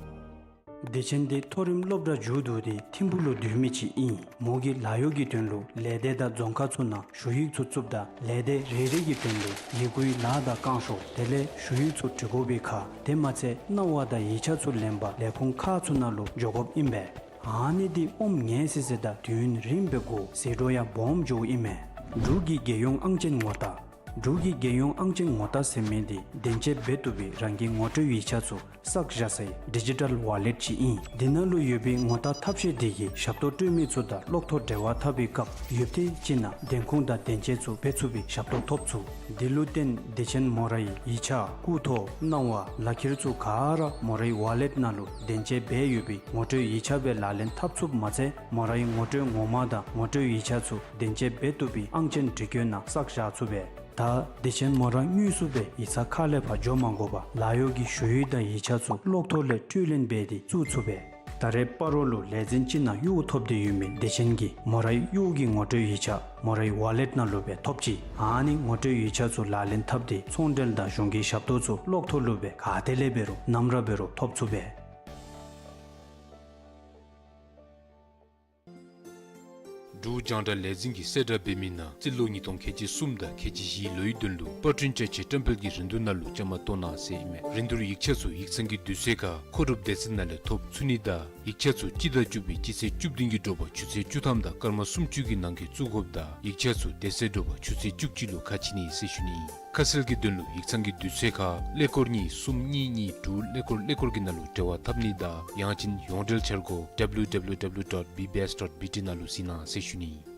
སྡེ་ཆེན་འདི་མཐོ་རིམ་སློབ་གྲྭ་མཇུག་བསྡུ་སྟེ་ཐིམ་ཕུག་ལུ་སྡོད་མི་ཅིག་ཨིན། མོ་གིས་ལཱ་གཡོག་གི་དོན་ལུ་ལས་སྡེ་དང་རྫོང་ཁག་ཚུ་ནང་ཞུ་ཡིག་ཚུ་བཙུགསཔ་ད་ལས་སྡེ་རེ་རེ་གི་དོན་ལུ་ཡི་གུའི་ལཱ་དང་བསྐང་ཤོག་དེ་ལས་ཞུ་ཡིག་ཚུ་འབྲི་དགོ་པའི་ཁར་དེ་མ་ཚད་གནང་བ་དང་ཡིག་ཆ་ཚུ་ལེན་པར་ལས་ཁུངས་ཁག་ཚུ་ནང་ལུ་འགྱོ་དགོཔ་ཨིན་པས། ཨ་ནི་འདི་ཨོམ་ངལ་སི་སི་དང་དུས་ཡུན་རིངམོ་སྦེ་འགོར་ཟད་འགྲོ་ཡང་སྦོམ་འགྱོཝ་ཨིན་མས། འབྲུག་གི་རྒྱལ་ཡོངས་ཨང་ཅན་ངོ་རྟགས། འབྲུག་གི་རྒྱལ་ཡོངས་ཨང་ཅན་ངོ་རྟགས་ཟེར་མི་འདི་བདེན་དཔྱད་འབད་བཏུབ་པའི་རང་གི་ངོ་སྤྲོད་ཡིག་ཆ་ཚུ་བསགས་བཞག་སའི་ཌི་ཇི་ཊལ་ཝ་ལེཊ་ཅིག་ཨིན། འདི་ནང་ལུ་ཡོད་པའི་ངོ་རྟགས་ཐབས་ཤེས་འདི་གིས་ཞབས་ཏོག་སྤྲོད་མི་ཚུ་དང་གློག་ཐོག་འབྲེལ་བ་འཐབ་པའི་སྐབས་ཡུདཔ་ཐེངས་ཅིག་ནང་བདེན་ཁུངས་དང་བདེན་དཔྱད་ཚུ་འབད་ཚུགས་པའི་ཞབས་ཏོག་ཐོབ་ཚུགས། འདི་ལུ་བརྟེན་སྡེ་ཆེན་མོ་རའི་ཡིག་ཆ་སྐུ་ཐོག་གནང་བ་ལག་ཁྱེར་ཚུ་ག་ར་མོ་རའི་ཝ་ལེཊ་ནང་ལུ་བདེན་དཔྱད་འབད་ཡོད་པའི་ངོ་སྤྲོད་ཡིག་ཆ་སྦེ་ལག་ལེན་འཐབ་ཚུགསཔ་མ་ཚད་མོ་རའི་ངོ་སྤྲོད་ངོ་མ་དང་ངོ་སྤྲོད་ཡིག་ཆ་ཚུ་བདེན་དཔྱད་འབད་བཏུབ་པའི་ཨང་ཅན་འབྲི་བཀོད་ནང་བསགས་བཞག་ཚུགས་པས། ད་སྡེ་ཆེན་མོ་ར་དངོས་སུ་སྦེ་ཡིག་ཚང་ཁ་ལས་ཕར་འགྱོ་མ་དགོ་པར་ལཱ་གཡོག་གི་ཞུ་ཡིག་དང་ཡིག་ཆ་ཚུ་གློག་ཐོག་ལས་སྤྲོད་ལེན་འབད་དེ་བཙུགས་ཚུགས་པས། ད་རེས་སྤ་རོ་ལུ་ལས་འཛིན་ཅིག་ནང་གཡོག་ཐོབ་སྟེ་ཡོད་མི་སྡེ་ཆེན་གྱིས་མོ་རའི་གཡོག་གི་ངོ་སྤྲོད་ཡིག་ཆ་མོ་རའི་ཝ་ལེཊ་ནང་ལུ་སྦེ་ཐོབ་ཅི། ཨ་ནི་ངོ་སྤྲོད་ཡིག་ཆ་ཚུ་ལག་ལེན་འཐབ་སྟེ་ཚོང་འབྲེལ་དང་གཞུང་གི་ཞབས་ཏོག་ཚུ་གློག་ཐོག་ལུ་སྦེ་ག་ཏེ་ལས་འབད་རུང་ནམ་ར་འབད་རུང་ཐོབ་ཚུགས་པས། འབྲུག་རྒྱང་བསྒྲགས་ལས་འཛིན་གྱིས་གསལ་བསྒྲགས་འབད་མི་ནང་རྩིས་ལོ་ཉིས་སྟོང་ཁལ་གཅིག་གསུམ་དང་ཁལ་གཅིག་བཞིའི་ལོའི་དོན་ལུ་པར་སྐྲུན་བཅའ་ཆས་བཀྲམ་སྤེལ་གྱི་རིན་བསྡུར་ནང་ལུ་བཅའ་མར་གཏོགས་གནང་ཟེར་ཨིན་མས། རིན་བསྡུར་ཡིག་ཆ་ཚུ་ཡིག་ཚང་གི་དུས་ཚོད་ཁར་མཁོ་སྒྲུབ་སྡེ་ཚན་ནང་ལས་ཐོབ་ཚུགས་ནི་དང་ཡིག་ཆ་ཚུ་སྤྱི་ཟླ་བཅུ་པའི་སྤྱི་ཚེས་བཅུ་བདུན་གྱི་དྲོ་པ་ཆུ་ཚོད་བཅུ་ཐམ་དང་སྐར་མ་སུམ་ཅུ་གི་ནང་འཁོད་བཙུགས་དགོཔ་དང་ཡིག་ཆ་ཚུ་དེ་ཚེ་དྲོ་པ་ཆུ་ཚོད་བཅུ་གཅིག་ལུ་ཁ་ཕྱེ་ནི་ཟེར་ཞུ་ནི་ཨིན། ཁ་གསལ་གྱི་དོན་ལུ་ཡིག་ཚང་གི་དུས་ཚོད་ཁར་ཀླད་ཀོར་གཉིས་གསུམ་གཉིས་གཉིས་དྲུག་ཀླད་ཀོར་ཀླད་ཀོར་གྱི་ནང་ལུ་འབྲེལ་བ་འཐབ་ནི་དང་ཡང་ཅིན་ཡོངས་འབྲེལ་འཆར་སྒོ་W W W dot B B S dot B T ནང་ལུ་གཟིགས་གནང་ཟེར་ཞུ་ནི་ཨིན།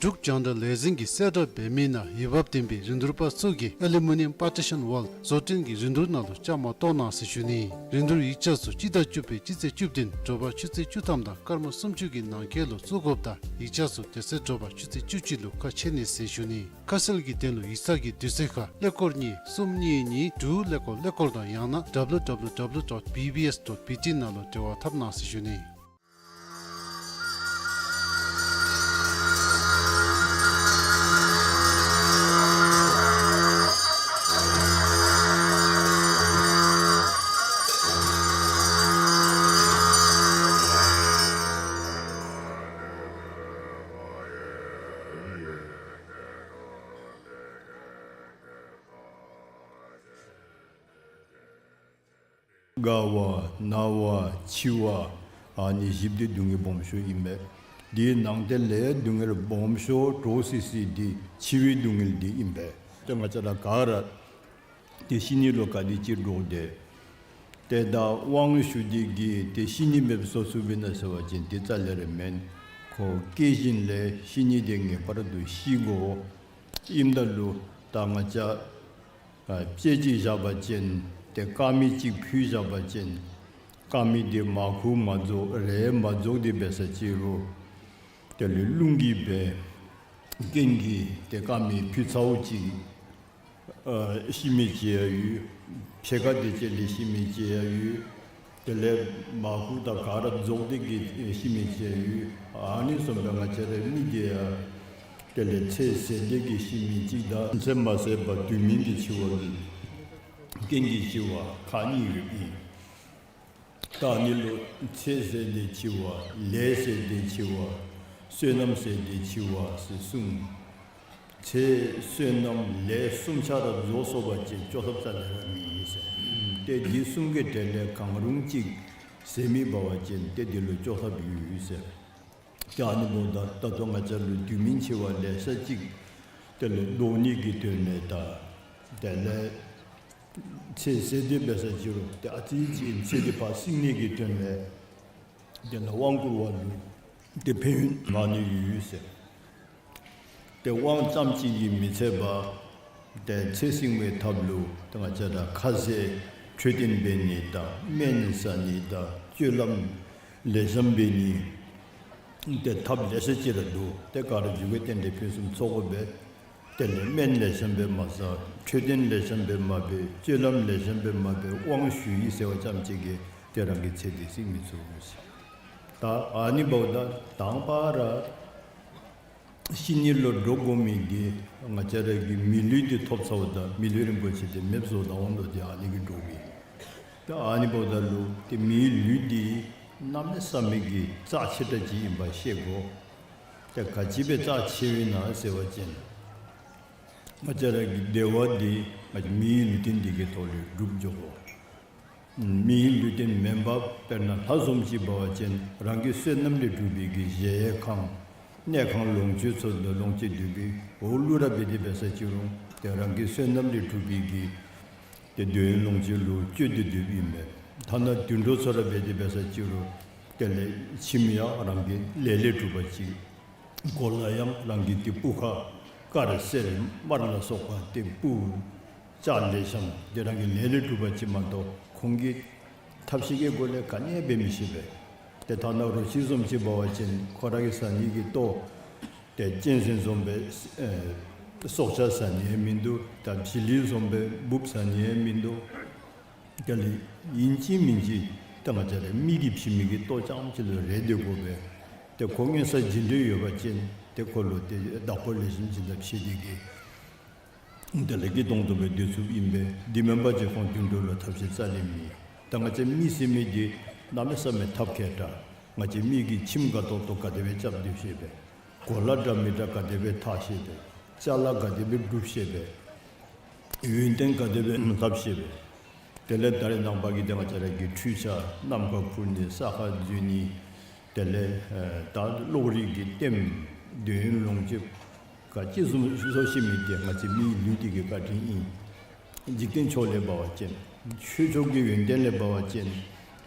འབྲུག་རྒྱང་བསྒྲགས་ལས་འཛིན་གྱིས་གསལ་བསྒྲགས་འབད་མི་ནང་འོས་འབབ་ལྡན་པའི་རིན་བསྡུར་པ་ཚུ་གིས་ཨ་ལུ་མི་ནིམ་པར་ཊི་ཤཱན་ཝཱལ་བཟོ་སྐྲུན་གྱི་རིན་བསྡུར་ནང་ལུ་བཅའ་མར་གཏོགས་གནང་ཟེར་ཞུ་ནི་ཨིན། རིན་བསྡུར་ཡིག་ཆ་ཚུ་སྤྱི་ཟླ་བཅུ་པའི་སྤྱི་ཚེས་བཅུ་བདུན་དྲོ་པ་ཆུ་ཚོད་བཅུ་ཐམ་དང་སྐར་མ་སུམ་ཅུ་གི་ནང་འཁོད་ལུ་བཙུགས་དགོཔ་དང་ཡིག་ཆ་ཚུ་དེ་ཚེ་དྲོ་པ་ཆུ་ཚོད་བཅུ་གཅིག་ལུ་ཁ་ཕྱེ་ནི་ཟེར་ཞུ་ནི། ཁ་གསལ་གྱི་དོན་ལུ་ཡིག་ཚང་གི་དུས་ཚོད་ཁར་ཀླད་ཀོར་གཉིས་གསུམ་གཉིས་གཉིས་དྲུག་ཀླད་ཀོར་ཀླད་ཀོར་དང་ཡང་ན་W W W dot B B S dot B T ནང་ལུ་འབྲེལ་བ་འཐབ་གནང་ཟེར་ཞུ་ནི། རྒ་བ་ན་བ་འཆི་བ་ཨ་ནི་བཞི་འདི་སྡུག་བསྔལ་སྦོམ་ཤོས་ཨིན་པས། དེའི་ནང་དེ་ལས་སྡུག་བསྔལ་སྦོམ་ཤོས་འདྲོག་སི་སི་འདི་འཆི་བའི་སྡུག་བསྔལ་འདི་ཨིན་པས། ཏེ་ང་བཅས་ར་ག་ར་ཏེ་ཤི་ནི་ལུ་ག་དེ་ཅིག་འདྲོག་སྟེ་ཏེ་ད་དབང་ཞུ་སྟེ་གིས་ཏེ་ཤི་ནི་མེདཔ་བཟོ་ཚུགས་པས་ན་ཟེར་བ་ཅིན་ཏེ་རྩ་ལས་ར་མེན། ཁོ་སྐྱེས་ཞིནམ་ལས་ཤི་ནི་དེ་ངེས་པར་དུ་ཤི་དགོ། ཨིནམ་ད་ལུ་ད་ང་བཅས་ཨ་དཔྱད་ཅིག་བཞག་པ་ཅིན་ཏེ་དཀར་མེ་ཅིག་ཕུལ་བཞག་པ་ཅིན་དཀར་མེ་དེ་མར་ཁུ་མ་རྫོགས་རས་མ་རྫོགས་དེ་འབད་ས་ཅིག་རུང་དེ་ལས་རླུང་གིས་འབད་རྐྱེན་གྱིས་ཏེ་དཀར་མེ་ཕུལ་ཚརཝ་ཅིག་ཨ་ཤི་མི་ཅིག་ཡང་ཡོད། ཕྱེད་ཀ་དེ་ཅིག་ལས་ཤི་མི་ཅིག་ཡང་ཡོད། དེ་ལས་མར་ཁུ་དང་ག་ར་རྫོགས་ཏེ་གིས་ཤི་མི་ཅིག་ཡང་ཡོད། ཨ་ནི་བཟུམ་སྦེ་ང་བཅས་རའི་མི་དེ་ཡང་དེ་ལས་ཚེ་ཟད་དེ་གིས་ཤི་མི་ཅིག་དང་ཚེ་མ་ཟད་པར་དུས་མིན་གྱི་འཆི་བ་གིས་རྐྱེན་གྱིས་འཆི་བ་ཁག་གཉིས་ཡོདཔ་ཨིན། ད་ཨ་ནི་ལུ་ཚེ་ཟད་དེ་འཆི་བ་ལས་ཟད་དེ་འཆི་བ་བསོད་ནམས་ཟད་དེ་འཆི་བ་ཟེར་གསུངས། ཚེ་བསོད་ནམས་ལས་གསུམ་ཆ་ར་རྫོགས་སོང་པ་ཅིན་སྐྱོབ་ཐབས་རྩ་ལས་ར་མེད་ཟེར། ཏེ་འདི་གསུམ་གྱི་གྲས་ལས་གང་རུང་གཅིག་ ཟེར་མི་འབད་བ་ཅིན་ཏེ་འདི་ལུ་ལྕོགས་ཐབས་ཡོད་ཟེར། ཏེ་ཨ་ནི་འབདཝ་ད་ད་ལྟོ་ང་བཅས་ལུ་དུས་མིན་འཆི་བ་ལེ་ཤ་ཅིག་དེ་ལས་བཟློག་ནི་གི་དོན་ལས་དང་དེ་ལས་ཚེ་ཟད་དེ་འབད་ས་ཅིག་རུང་ཏེ་ཨ་ཙི་ཅིག་ཚེ་འདི་ཕར་བསྲིང་ནི་གི་དོན་ལས་དེ་ལས་དབང་བསྐུར་བ་ལུ་ཏེ་ཕན་ཡོན་མང་ནི་ཡོད་ཟེར། ཏེ་དབང་ཙམ་ཅིག་གིས་མི་ཚད་པར་ཏེ་ཚེ་བསྲིང་བའི་ཐབས་ལུ་ཏེ་ང་བཅས་ར་ཁ་ཟས་འཕྲོད་བསྟེན་འབད་ནི་དང་སྨན་ཟ་ནི་དང་སྤྱོད་ལམ་ལེགས་ཤོམ་འབད་ནི་ཏེ་ཐབས་ལེ་ཤ་ཅིག་ར་འདུག། ཏེ་ག་ར་མཇུག་གི་རྟེན་འབྲེལ་ཕུན་སུམ་ཚོགས་པ་སྦེ་དེ་ལས་སྨན་ལེགས་ཤོམ་སྦེ་མ་ཟ། འཕྲོད་བསྟེན་ལེགས་ཤོམ་སྦེ་མ་འབད། སྤྱོད་ལམ་ལེགས་ཤོམ་སྦེ་མ་འབད། དབང་ཞུ་ཡི་ཟེར་བ་ཙམ་ཅིག་གིས་ཏེ་རང་གི་ཚེ་འདི་བསྲིང་མི་ཚུགས་ཟེར། ད་ཨ་ནི་འབདཝ་ད་དང་པ་ར་ཤི་ནི་ལུ་འདྲོག་དགོ་མི་འདི་ང་བཅས་ར་གིས་མི་ལུས་འདི་ཐོབ་ཚརཝ་ད་མི་ལུས་རིན་པོ་ཆེ་འདི་མེདཔ་བཟོ་ད་འོང་དོ། ཏེ་ཨ་ནི་གིས་འདྲོག་གི། ད་ཨ་ནི་འབདཝ་ད་ལུ་ཏེ་མིའི་ལུས་འདི་གནམ་མེད་ས་མེད་ཀྱི་རྩ་ཆེ་དྲགས་ཅིག་ཨིནམ་ཤེས་དགོ། ཏེ་ག་ཅི་སྦེ་རྩ་ཆེཝ་ཨིན་ན་ཟེར་བ་ཅིན་ང་བཅས་ར་གི་བདེ་བ་འདི་ང་བཅས་མིའི་ལུས་རྟེན་འདི་གི་ཐོག་ལས་སྒྲུབ་འགྱོ་དགོ། མིའི་ལུས་རྟེན་མེན་པར་དཔེར་ན་ལྷ་བཟུམ་ཅིག་འབད་བ་ཅིན་རང་གི་བསོད་ནམས་ལས་གྲུབ་པའི་གི་གཞལ་ཡས་ཁང་གནས་ཁང་ལོངས་སྤྱོད་ཚུ་ལུ་ལོངས་སྤྱོད་སྡོད་པའི་འོག་ལུ་ར་འབད་དེ་འབད་ས་ཅིག་རུང་ཏེ་རང་གི་བསོད་ནམས་ལས་གྲུབ་པའི་གི་ཏེ་འདོད་ཡོན་ལོངས་སྤྱོད་ལུ་སྤྱོད་དེ་སྡོདཔ་ཨིན་མས། ཐ་ན་དུད་འགྲོ་ཚུ་ར་འབད་དེ་འབད་ས་ཅིག་རུང་དེ་ལས་ཁྱིམ་ཡང་རང་གི་ལས་ལས་གྲུབ་པ་ཅིག། གོ་ལ་ཡང་རང་གི་ཏེ་སྤུ་ཁ་དཀར་སེར་དམར་ལ་སོགས་པ་ཏེ་སྤུ་ལྕགས་ལེགས་ཤོམ་ཏེ་རང་གི་ལས་ལས་གྲུབ་པ་ཅིག་མ་གཏོགས་ཁོང་གིས་ཐབས་ཤེས་ཀྱི་སྒོ་ལས་ག་ནི་ཡང་འབད་མི་ཤེས་པས། ཏེ་ཐ་ན་རོ་ཁྱི་བཟུམ་ཅིག་འབད་བ་ཅིན་ཁོ་ར་གིས་ཟ་ནི་གི་ལྟོ་ཏེ་གཅན་གཟན་བཟུམ་སྦེ་ཨེ་སྲོག་ཆགས་ཟ་ནི་ཡང་མིན་འདུག། ད་བྱི་ལི་བཟུམ་སྦེ་འབུཔ་ཟ་ནི་ཡང་མིན་འདུག། དེ་ལས་ཨིན་ཅི་མིན་ཅི་ད་ང་བཅས་ར་མི་གིས་བྱིན་མི་གི་ལྟོ་རྐྱངམ་ཅིག་ལུ་རེ་སྡོད་དགོ་པས། ཏེ་ཁོ་མངོན་གསལ་ཇི་འདྲ་ཡོད་པ་ཅིན་ཏེ་ཁོ་ལུ་ཏེ་བདག་པོ་ལེགས་ཤོམ་ཅིག་ད་བྱིན་ཏེ་གི་དེ་ལས་སྐྱིད་ཏོང་ཏོ་སྦེ་སྡོད་ཚུགསཔ་ཨིན་པས། དེ་མེན་པ་ཅིན་ཁོང་དུད་འགྲོ་ལུ་ཐབས་ཤེས་རྩ་ལས་མེད། ད་ང་བཅས་མི་ཟེར་མི་འདི་གནམ་མེད་ས་མེད་ཐབས་མཁས་དྲགས། ང་བཅས་མི་གིས་ཁྱིམ་དགའ་ཏོག་ཏོ་ག་དེ་སྦེ་རྐྱབ་སྡོད་ཤེས་པས། གོ་ལ་འདྲ་མི་འདྲ་ག་དེ་སྦེ་འཐག་ཤེས་པས། ཅ་ལ་ག་དེ་སྦེ་སྒྲུབ་ཤེས་པས། ཡོན་ཏན་ག་དེ་སྦེ་ལྷབ་ཤེས་པས། དེ་ལས་ད་རེས་ནངས་པ་གི་ཏེ་ང་བཅས་ར་གི་འཕྲུལ་ཆས་གནམ་ཁ་འཕུར་ནི་ས་ཁ་འཛུལ་ནི་དེ་ལས་ཨེ་ད་གློག་རིག་གི་ལྟདམོ་འདོད་ཡོན་ལོངས་སྤྱོད་ག་ཅི་བཟུམ་བཟོ་ཤེས་མི་འདི་ང་བཅས་མིའི་ལུས་འདི་གི་བཀའ་དྲིན་ཨིན། འཇིག་རྟེན་ཕྱོགས་ལས་འབད་བ་ཅིན་ཆོས་ཕྱོགས་ཀྱི་ཡོན་ཏན་ལས་འབད་བ་ཅིན་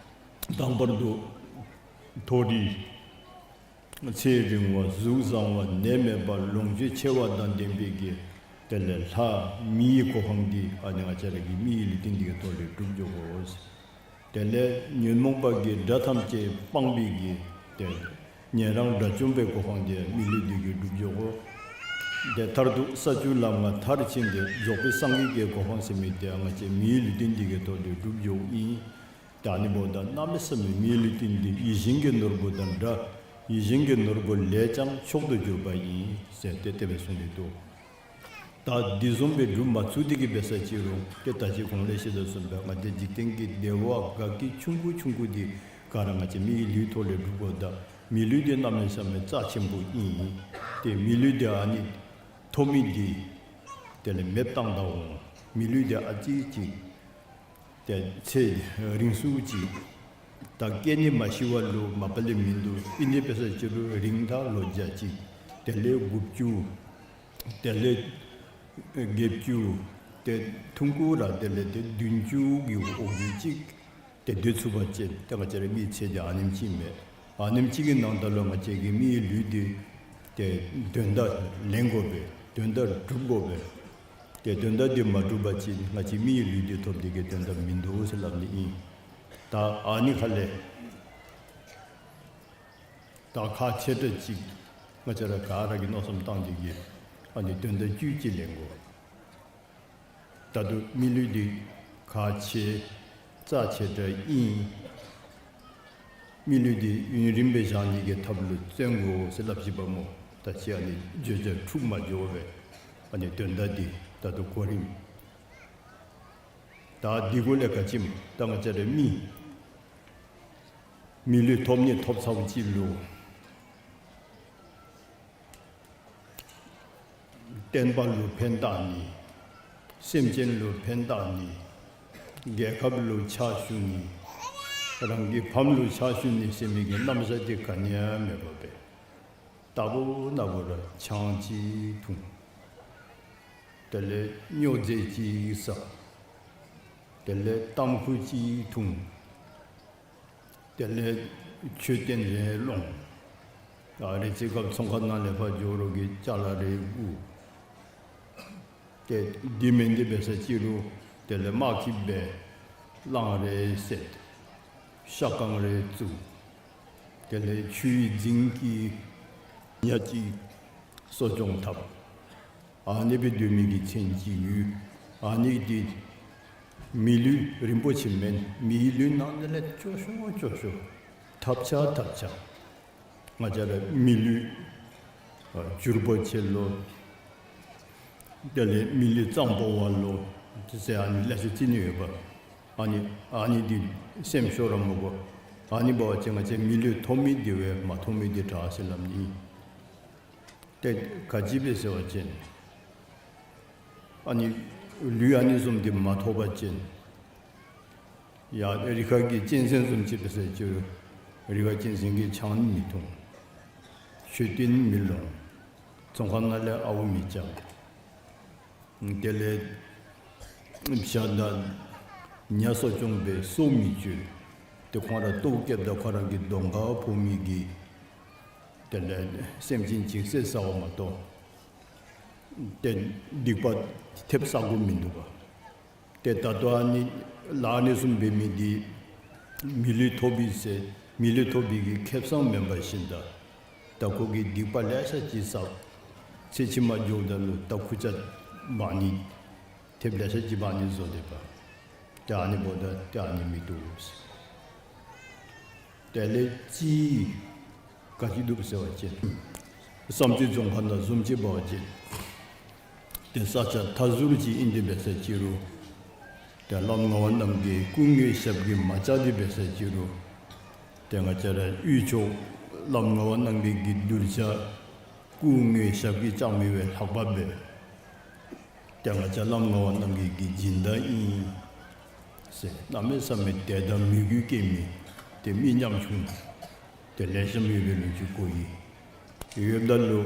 དང་པར་དུ་མཐོ་རིས་ཚེ་རིང་བ་གཟུགས་བཟང་བ་ནད་མེད་པ་ལོངས་སྤྱོད་ཆེ་བ་དང་ལྡན་པའི་གི་དེ་ལས་ལྷ་མིའི་གོ་འཕང་འདི་ཨ་ནི་ང་བཅས་ར་གི་མིའི་ལུས་རྟེན་འདི་གི་ཐོག་ལས་སྒྲུབ་འགྱོ་དགོ། དེ་ལས་ཉོན་མོངས་པ་གི་དགྲ་ཐམས་ཅད་སྤངས་པའི་གི་དེ་ཉན་རང་དགྲ་བཅོམ་པའི་གོ་འཕང་འདི་མི་ལུས་འདི་གི་སྒྲུབ་འགྱོ་དགོ། དེ་མཐར་ཐུག་ས་བཅུ་ལམ་ལྔ་མཐར་ཕྱིན་ཏེ་རྫོགས་པའི་སངས་རྒྱས་ཀྱི་གོ་འཕང་ཟེར་མི་འདི་ང་བཅས་མིའི་ལུས་རྟེན་འདི་གི་ཐོག་ལས་སྒྲུབ་འགྱོཝ་ཨིན། ད་ཨ་ནི་འབདཝ་ད་གནམ་མེད་ས་མེད་མིའི་ལུས་རྟེན་འདི་ཡིད་བཞིན་གྱི་ནོར་བུ་དང་འདྲ། ཡིད་བཞིན་གྱི་ནོར་བུ་ལས་ཀྱང་མཆོག་ཏུ་གྱུར་པ་ཡིན་ཟེར་ཏེ་དེ་སྦེ་གསུངས་ཏེ་འདུག། ད་འདི་བཟུམ་སྦེ་སྒྲུབ་མ་ཚུགས་ཏེ་གི་འབད་ས་ཅིག་རུང་ཏེ་ད་ཅི་གོང་ལས་ཞུ་དོ་བཟུམ་སྦེ་ང་བཅས་འཇིག་རྟེན་གྱི་བདེ་བ་དགའ་སྐྱིད་ཆུང་ཀུ་ཆུང་ཀུ་འདི་ག་ར་ང་བཅས་མིའི་ལུས་ཐོག་ལས་སྒྲུབ་དགོཔ་ད་མི་ལུས་འདི་གནམ་མེད་ས་མེད་རྩ་ཆེན་པོ་ཨིན། ཏེ་མི་ལུས་འདི་ཨ་ནི་ཐོབ་མི་འདི་དེ་ལས་མེདཔ་བཏང་ད་འོང་། མི་ལུས་འདི་ཨ་ཙི་ཅིག་ཏེ་ཚེ་རིང་སུ་ཅིག་ད་སྐྱེ་ནི་མ་ཤི་བ་ལུ་མ་པ་ལས་མིན་འདུག། ཨིན་ཏེ་འབད་ས་ཅིག་རུང་རིང་ད་ལོ་བརྒྱ་ཅིག་དེ་ལས་དགུ་བཅུ་དེ་ལས་བརྒྱད་ཅུ་ཏེ་ཐུང་ཀུ་ར་དེ་ལས་ཏེ་བདུན་ཅུ་གི་འོག་ལུ་ཅིག་ཏེ་སྡོད་ཚུགས་པ་ཅིན་ཏེ་ང་བཅས་ར་མི་ཚེ་འདི་ཨ་ནེམ་ཅིག་མས། ཨ་ནེམ་ཅིག་གི་ནང་ད་ལུ་ང་བཅས་ཀྱི་མིའི་ལུས་འདི་ཏེ་དོན་དག་ལེན་དགོ་པས། དོན་དག་སྒྲུབ་དགོ་པས། ཏེ་དོན་དག་འདི་མ་སྒྲུབ་པ་ཅིན་ང་བཅས་མིའི་ལུས་འདི་ཐོབ་ནི་གི་དོན་དག་མིན་འདུག་ཟེར་སླབ་ནི་ཨིན། ད་ཨ་ནི་ཁ་ལས་ད་ཁག་ཆེ་དྲགས་ཅིག་ང་བཅས་ར་ག་ར་གིས་མནོ་བསམ་བཏང་སྟེ་གི་ཨ་ནི་དོན་དག་བཅུད་ཅིག་ལེན་དགོ། ད་ལྟོ་མི་ལུས་འདི་ཁག་ཆེ་རྩ་ཆེ་དྲགས་ཨིན། མི་ལུས་འདི་ཡུན་རིངམོ་སྦེ་བཞག་ནི་གི་ཐབས་ལུ་བརྩོན་དགོ་ཟེར་སླབ་ཅི་པ་སྨོ། ད་ཅི་ཨ་ནི་བརྗོད་བྱ་འཁྲུགས་མ་འགྱོ་བར་ཨ་ནི་དོན་དག་འདི་ད་ལྟོ་གོ་རིམ་ད་འདི་གུ་ལས་ག་ཅི་སྨོ། ད་ང་བཅས་ར་མི་མི་ལུས་ཐོབ་ནི་ཐོབ་ཚརཝ་ཅིག་ལུ་བསྟན་པ་ལུ་ཕན་བཏགས་ནི། སེམས་ཅན་ལུ་ཕན་བཏགས་ནི། རྒྱལ་ཁབ་ལུ་ཕྱག་ཞུ་ནི། རང་གི་ཕམ་ལུ་ཕྱག་ཞུ་ནི་ཟེར་མི་གི་རྣམ་གཞག་འདི་ག་ནི་ཡང་མེད་པར་སྦེ་རྟག་བུ་ན་བུ་ར་ཆང་ཅིག་འཐུང་། དེ་ལས་སྨྱོ་རྫས་ཅིག་ཟ། དེ་ལས་ཏམ་ཁུ་ཅིག་འཐུང་། དེ་ལས་མཆོད་རྟེན་རེ་སློང་། ཨ་རེ་ཚེ་སྐབས་ཚོང་ཁང་ནང་ལས་ཕར་འགྱོ་རོགས་ཀྱི་ཅ་ལ་རེ་བསྒུག། ཏེ་འདི་མེན་འདི་འབད་ས་ཅིག་རུང་དེ་ལས་དམག་ཁྱིམ་སྦེ་གླང་རེ་བསད། ཤ་ཁང་རེ་བཙུགས། དེ་ལས་ཆུའི་རྫིང་གི་ཉ་ཅིག་གསོ་སྐྱོང་འཐབ། ཨ་ནི་སྦེ་སྡོད་མི་གི་མཚན་ཅིག་ཡོད། ཨ་ནི་འདི་མི་ལུས་རིན་པོ་ཆེ་མེན། མིའི་ལུས་ནང་ལས་སྐྱོ་ཤོས་སྐྱོ་ཤོས། ཐབས་ཆག་ཐབས་ཆག། ང་བཅས་ར་མི་ལུས་ཨ་འགྱུར་བ་ཆེ་ལོ། དེ་ལས་མི་ལུས་གཙང་པོ་བ་ལོ། དེ་ཟེར་ཨ་ནི་ལེ་ཤ་རྩི་ནི་ཡོདཔ། ཨ་ནི་ཨ་ནི་འདི་སེམས་ཤོར་ར་མི་དགོ། ཨ་ནི་འབད་བ་ཅིན་ང་བཅས་མི་ལུས་ཐོབ་མི་འདི་བས་མ་ཐོབ་མི་འདི་དྲག་ཟེར་སླབ་ནི། ཏེ་ག་ཅི་སྦེ་ཟེར་བ་ཅིན་ཨ་ནི་ལུས་ཨ་ནི་བཟུམ་འདི་མ་ཐོབ་པ་ཅིན་ཡ་རི་ཁ་གི་གཅན་གཟན་བཟུམ་ཅིག་འབད་ས་ཅིག་རུང་རི་ཁ་གཅན་གཟན་གྱིས་ཆང་མི་འཐུང་། མཆོད་རྟེན་མི་སློང་། ཚོང་ཁང་ནང་ལས་ཨརཝ་མི་རྐྱབ། དེ་ལས་བྱ་དང་ཉ་གསོ་སྐྱོང་འབད་སོ་མི་གཅོད། ཏེ་ཁོང་ར་ལྟོཝ་བཀྱེསཔ་ད་ཁོ་ར་གི་གདོང་ཁར་ཕོག་མི་གི་དེ་ལས་སེམས་ཅན་ཅིག་བསད་ཟཝ་མ་གཏོགས་ཏེ་སྡིག་པ་ཐེབས་བསག་དགོཔ་མིན་འདུག་ག། ཏེ་ད་ལྟོ་ཨ་ནི་ལཱ་ཨ་ནི་བཟུམ་འབད་མི་འདི་མི་ལུས་ཐོབ་པའི་ཟེར་མི་ལུས་ཐོབ་པའི་གི་ཁེ་བཟང་མེན་པར་ཤིན་ད་ད་ཁོ་གིས་སྡིག་པ་ལེ་ཤ་ཅིག་བསགས། ཚེ་ཕྱི་མ་འགྱོཝ་ད་ལུ་ད་ཁུར་ཆ་མ་ནི་ཐེབས་ལེ་ཤ་ཅིག་མ་ནི་བཟོ་སྡོདཔ། ཏེ་ཨ་ནི་འབདཝ་ད་ཏེ་ཨ་ནི་མི་བཏུབ་ཟེར། དེ་ལས་ཅིག་ག་ཅི་འདུག་ཟེར་བ་ཅིན་བསམ་རྩེ་རྫོང་ཁག་ནང་བཟུམ་ཅིག་འབད་བ་ཅིན་ཏེ་ས་ཆ་མཐའ་ཟུར་ཅིག་ཨིན་ཏེ་འབད་ས་ཅིག་རུང་ཏེ་བླམ་ངག་དབང་རྣམ་རྒྱལ་སྐུ་དངོས་ཞབས་ཀྱིས་མ་བཅགས་ཏེ་འབད་ས་ཅིག་རུང་ཏེ་ང་བཅས་ར་དབུས་ཕྱོགས་བླམ་ངག་དབང་རྣམ་རྒྱལ་གྱི་གདུལ་བྱ་སྐུ་དངོས་ཞབས་ཀྱིས་བཅགས་མི་བས་ལྷག་པ་འབད། ཏེ་ང་བཅས་བླམ་ངག་དབང་རྣམ་རྒྱལ་གྱི་སྦྱིན་བདག་ཨིན་ཟེར་གནམ་མེད་ས་མེད་དད་དང་མོས་གུས་སྐྱེ་མི་ཏེ་མི་ཉམ་ཆུང་ཏེ་ལེགས་ཤོམ་ཡོད་པའི་ལོ་རྒྱུས་གོ་ཡི། ཡོདཔ་ད་ལུ་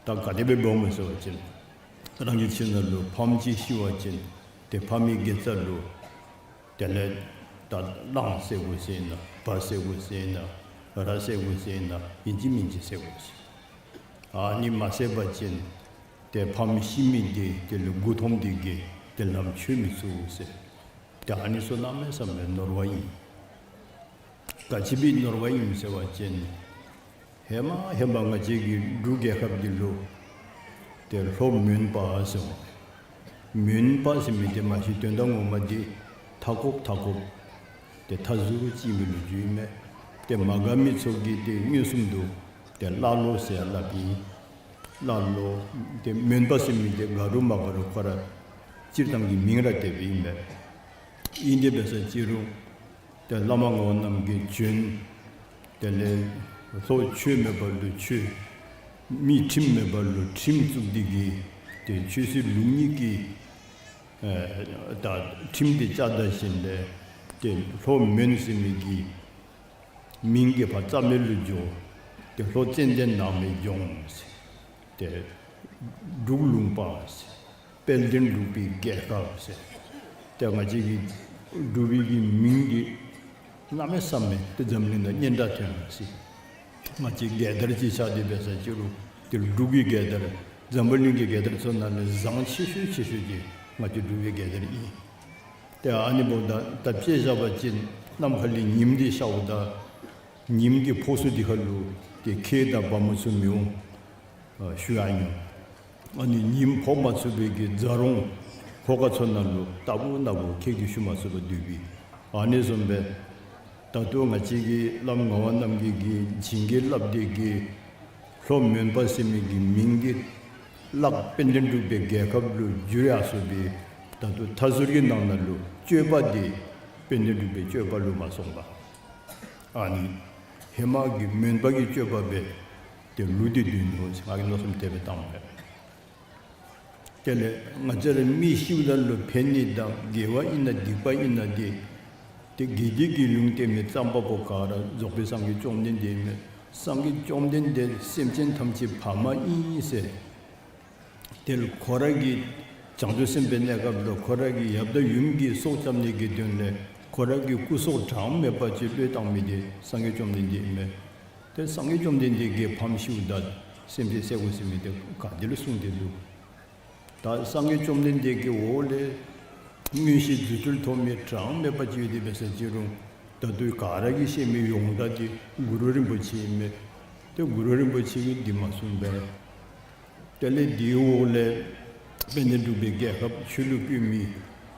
ད་ག་དེ་སྦེ་འབདཝ་མས་ཟེར་བ་ཅིན་རང་གི་ཁྱིམ་ནང་ལུ་ཕམ་ཅིག་ཤི་བ་ཅིན་ཏེ་ཕམ་གྱི་དགེ་རྩ་ལུ་དེ་ལས་ད་གླང་བསད་དགོ་ཟེར་ན་བ་བསད་དགོ་ཟེར་ན་ར་བསད་དགོ་ཟེར་ན་ཨིན་ཅི་མིན་ཅི་བསད་དགོ་ཟེར། ཨ་ནི་མ་བསད་པ་ཅིན་ཏེ་ཕམ་ཤི་མི་འདི་དེ་ལུ་མགུ་འཐོམས་ཏེ་གིས་ཏེ་ལམ་ཆོད་མི་ཚུགས་ཟེར། ཏེ་ཨ་ནི་ཚུ་གནམ་མེད་ས་མེད་ནོར་བ་ཨིན། ག་ཅི་སྦེ་ནོར་བ་ཨིན་ཟེར་བ་ཅིན་ཧེ་མ་ཧེ་མ་ང་བཅས་ཀྱི་འབྲུག་རྒྱལ་ཁབ་འདི་ལུ་ཏེ་ལྷོ་མོན་པ་ཟེར་མོན་པ་ཟེར་མི་འདི་མ་གཞི་དོན་དག་ངོ་མ་འདི་མཐའ་འཁོབ་མཐའ་འཁོབ་ཏེ་མཐའ་ཟུར་ཅིག་ཨིན་པའི་ལོ་རྒྱུས་ཨིན་མས། ཏེ་མ་དགའ་མི་ཚུ་གིས་ཏེ་མངོན་སུམ་དུ་ཏེ་ཀླ་ཀློ་ཟེར་སླབ་ཨིན། ཀླ་ཀློ་ཏེ་མོན་པ་ཟེར་མི་འདི་དགའ་རུང་མ་དགའ་རུང་ཁོ་ར་སྤྱིར་བཏང་གི་མིང་ར་དེ་སྦེ་ཨིན་མས། ཨིན་ཏེ་འབད་ས་ཅིག་རུང་ཏེ་བླ་མ་ངག་དབང་རྣམ་རྒྱལ་བྱོན། དེ་ལས་ལྷོ་ཆོས་མེད་པ་ལུ་ཆོས། མི་ཁྲིམས་མེད་པ་ལུ་ཁྲིམས་བཙུགས་ཏེ་གིས་ཏེ་ཆོས་སྲིད་ལུགས་གཉིས་ཀྱི་ཨེ་ད་ཁྲིམས་འདི་བཅའ་ད་ཞིནམ་ལས་ཏེ་ལྷོ་མོན་ཟེར་མི་གི་མིང་གི་ཕར་རྩ་མེད་ལུ་འགྱོ། ཏེ་ལྷོ་ཙན་དན་ནགས་མའི་ལྗོངས་ཟེར། ཏེ་འབྲུག་ལུང་པ་ཟེར། དཔལ་ལྡན་འབྲུག་པའི་རྒྱལ་ཁབ་ཟེར། ཏེ་ང་བཅས་ཀྱི་འབྲུག་པའི་གི་མིང་འདི་གནམ་མེད་ས་མེད་ཏེ་འཛམ་གླིང་ནང་སྙན་གྲགས་ཐོན་ཡར་སོ་ཡི། ང་བཅས་རྒྱལ་དར་ཅིག་ཤར་ཏེ་འབད་ས་ཅིག་རུང་ཏེ་འབྲུག་གི་རྒྱལ་དར་འཛམ་བུ་གླིང་གི་རྒྱལ་དར་ཚུ་ནང་ལས་བཟང་ཆེ་ཤོས་ཆེ་ཤོས་ཅིག་ང་བཅས་འབྲུག་པའི་རྒྱལ་དར་ཨིན། ཏེ་ཨ་ནི་འབདཝ་ད་ད་དཔེ་བཞག་པ་ཅིན་ནམ་མཁའ་ལས་ཉིམ་འདི་ཤརཝ་ད་ཉིམ་གྱི་ཕོ་སུ་འདི་ཁ་ལུ་ཏེ་ཁྱེགས་དང་བ་མོ་ཚུ་མི་འོང་ཨ་ཞུ་ཡང་ནི། ཨ་ནི་ཉིམ་ཕོག་མ་ཚུགས་པའི་གི་ཛ་རོང་ལྷོ་ཁ་ཚུ་ནང་ལུ་ལྟ་བུ་ན་བུ་ཁྱེགས་ཀྱིས་ཞུ་མ་ཚུགས་པར་སྡོད་པའི། ཨ་ནི་བཟུམ་སྦེ་ད་ལྟོ་ང་བཅས་ཀྱི་བླམ་ངག་དབང་རྣམ་རྒྱལ་གྱིས་བྱིན་གྱིས་བརླབས་ཏེ་གིས་ལྷོ་མོན་པ་ཟེར་མི་གི་མིང་འདི་བརླག་དཔལ་ལྡན་འབྲུག་པའི་རྒྱལ་ཁབ་ལུ་འགྱུར་ཡར་སོ་བའི་ད་ལྟོ་མཐའ་ཟུར་གྱི་ནང་ན་ལུ་སྤྱོད་པ་འདི་དཔལ་ལྡན་འབྲུག་པའི་སྤྱོད་པ་ལུ་མ་སོང་པར་ཨ་ནི་ཧེ་མ་གི་མོན་པ་གི་སྤྱོད་པ་སྦེ་ཏེ་ལུས་ཏེ་སྡོད་ནུག་ཟེར་ང་གིས་མནོ་བསམ་དེ་སྦེ་བཏང་མས། དེ་ལས་ང་བཅས་ར་མི་ཤིཝ་ད་ལུ་ཕན་ནི་དང་དགེ་བ་ཨིན་ན་སྡིག་པ་ཨིན་ན་འདི་ ཏེ་དགེ་སྡིག་གི་ལུང་བསྟན་མི་རྩོམ་པ་པོ་ག་ར་རྫོགས་པའི་སངས་རྒྱས་བཅོམ་ལྡན་འདས་ཨིན་མས། སངས་རྒྱས་བཅོམ་ལྡན་འདས་སེམས་ཅན་ཐམས་ཅད་ཕ་མ་ཨིན་ཟེར། དེ་ལུ་ཁོ་ར་གི་བྱང་ཆུབ་སེམས་དཔའི་གནས་སྐབས་ལུ་ཁོ་ར་གི་ཡབ་དང་ཡུམ་གྱི་སྲོག་སྐྱབ་ནི་གི་དོན་ལས་ཁོ་ར་གི་སྐུ་སྲོག་གྲངས་མེད་པ་ཅིག་བློས་བཏང་མི་དེ་སངས་རྒྱས་བཅོམ་ལྡན་འདས་ཨིན་མས། ཏེ་སངས་རྒྱས་བཅོམ་ལྡན་འདས་ཀྱིས་ཕམ་ཤིཝ་ད་སེམས་ཅན་བསད་དགོ་ཟེར་མི་དེ་ག་ཏེ་ལུ་གསུངས་ཏེ་འདུག། ད་སངས་རྒྱས་བཅོམ་ལྡན་འདས་ཀྱི་འོག་ལས་མངོན་ཤེས་རྫུ་འཕྲུལ་ཐོབ་མི་གྲངས་མེད་པ་ཅིག་ཡོད་དེ་འབད་ས་ཅི་རུང་ད་ལྟོ་ག་ར་གིས་ཤེས་མི་ཡོངས་གྲགས་དེ་གུ་རུ་རིན་པོ་ཆེ་ཨིན་མས། ཏེ་གུ་རུ་རིན་པོ་ཆེ་གིས་འདི་མ་གསུངས་པས། དེ་ལས་དེའི་འོག་ལས་དཔལ་ལྡན་འབྲུག་པའི་རྒྱལ་ཁབ་ཆོས་ལུ་བཀོད་མི་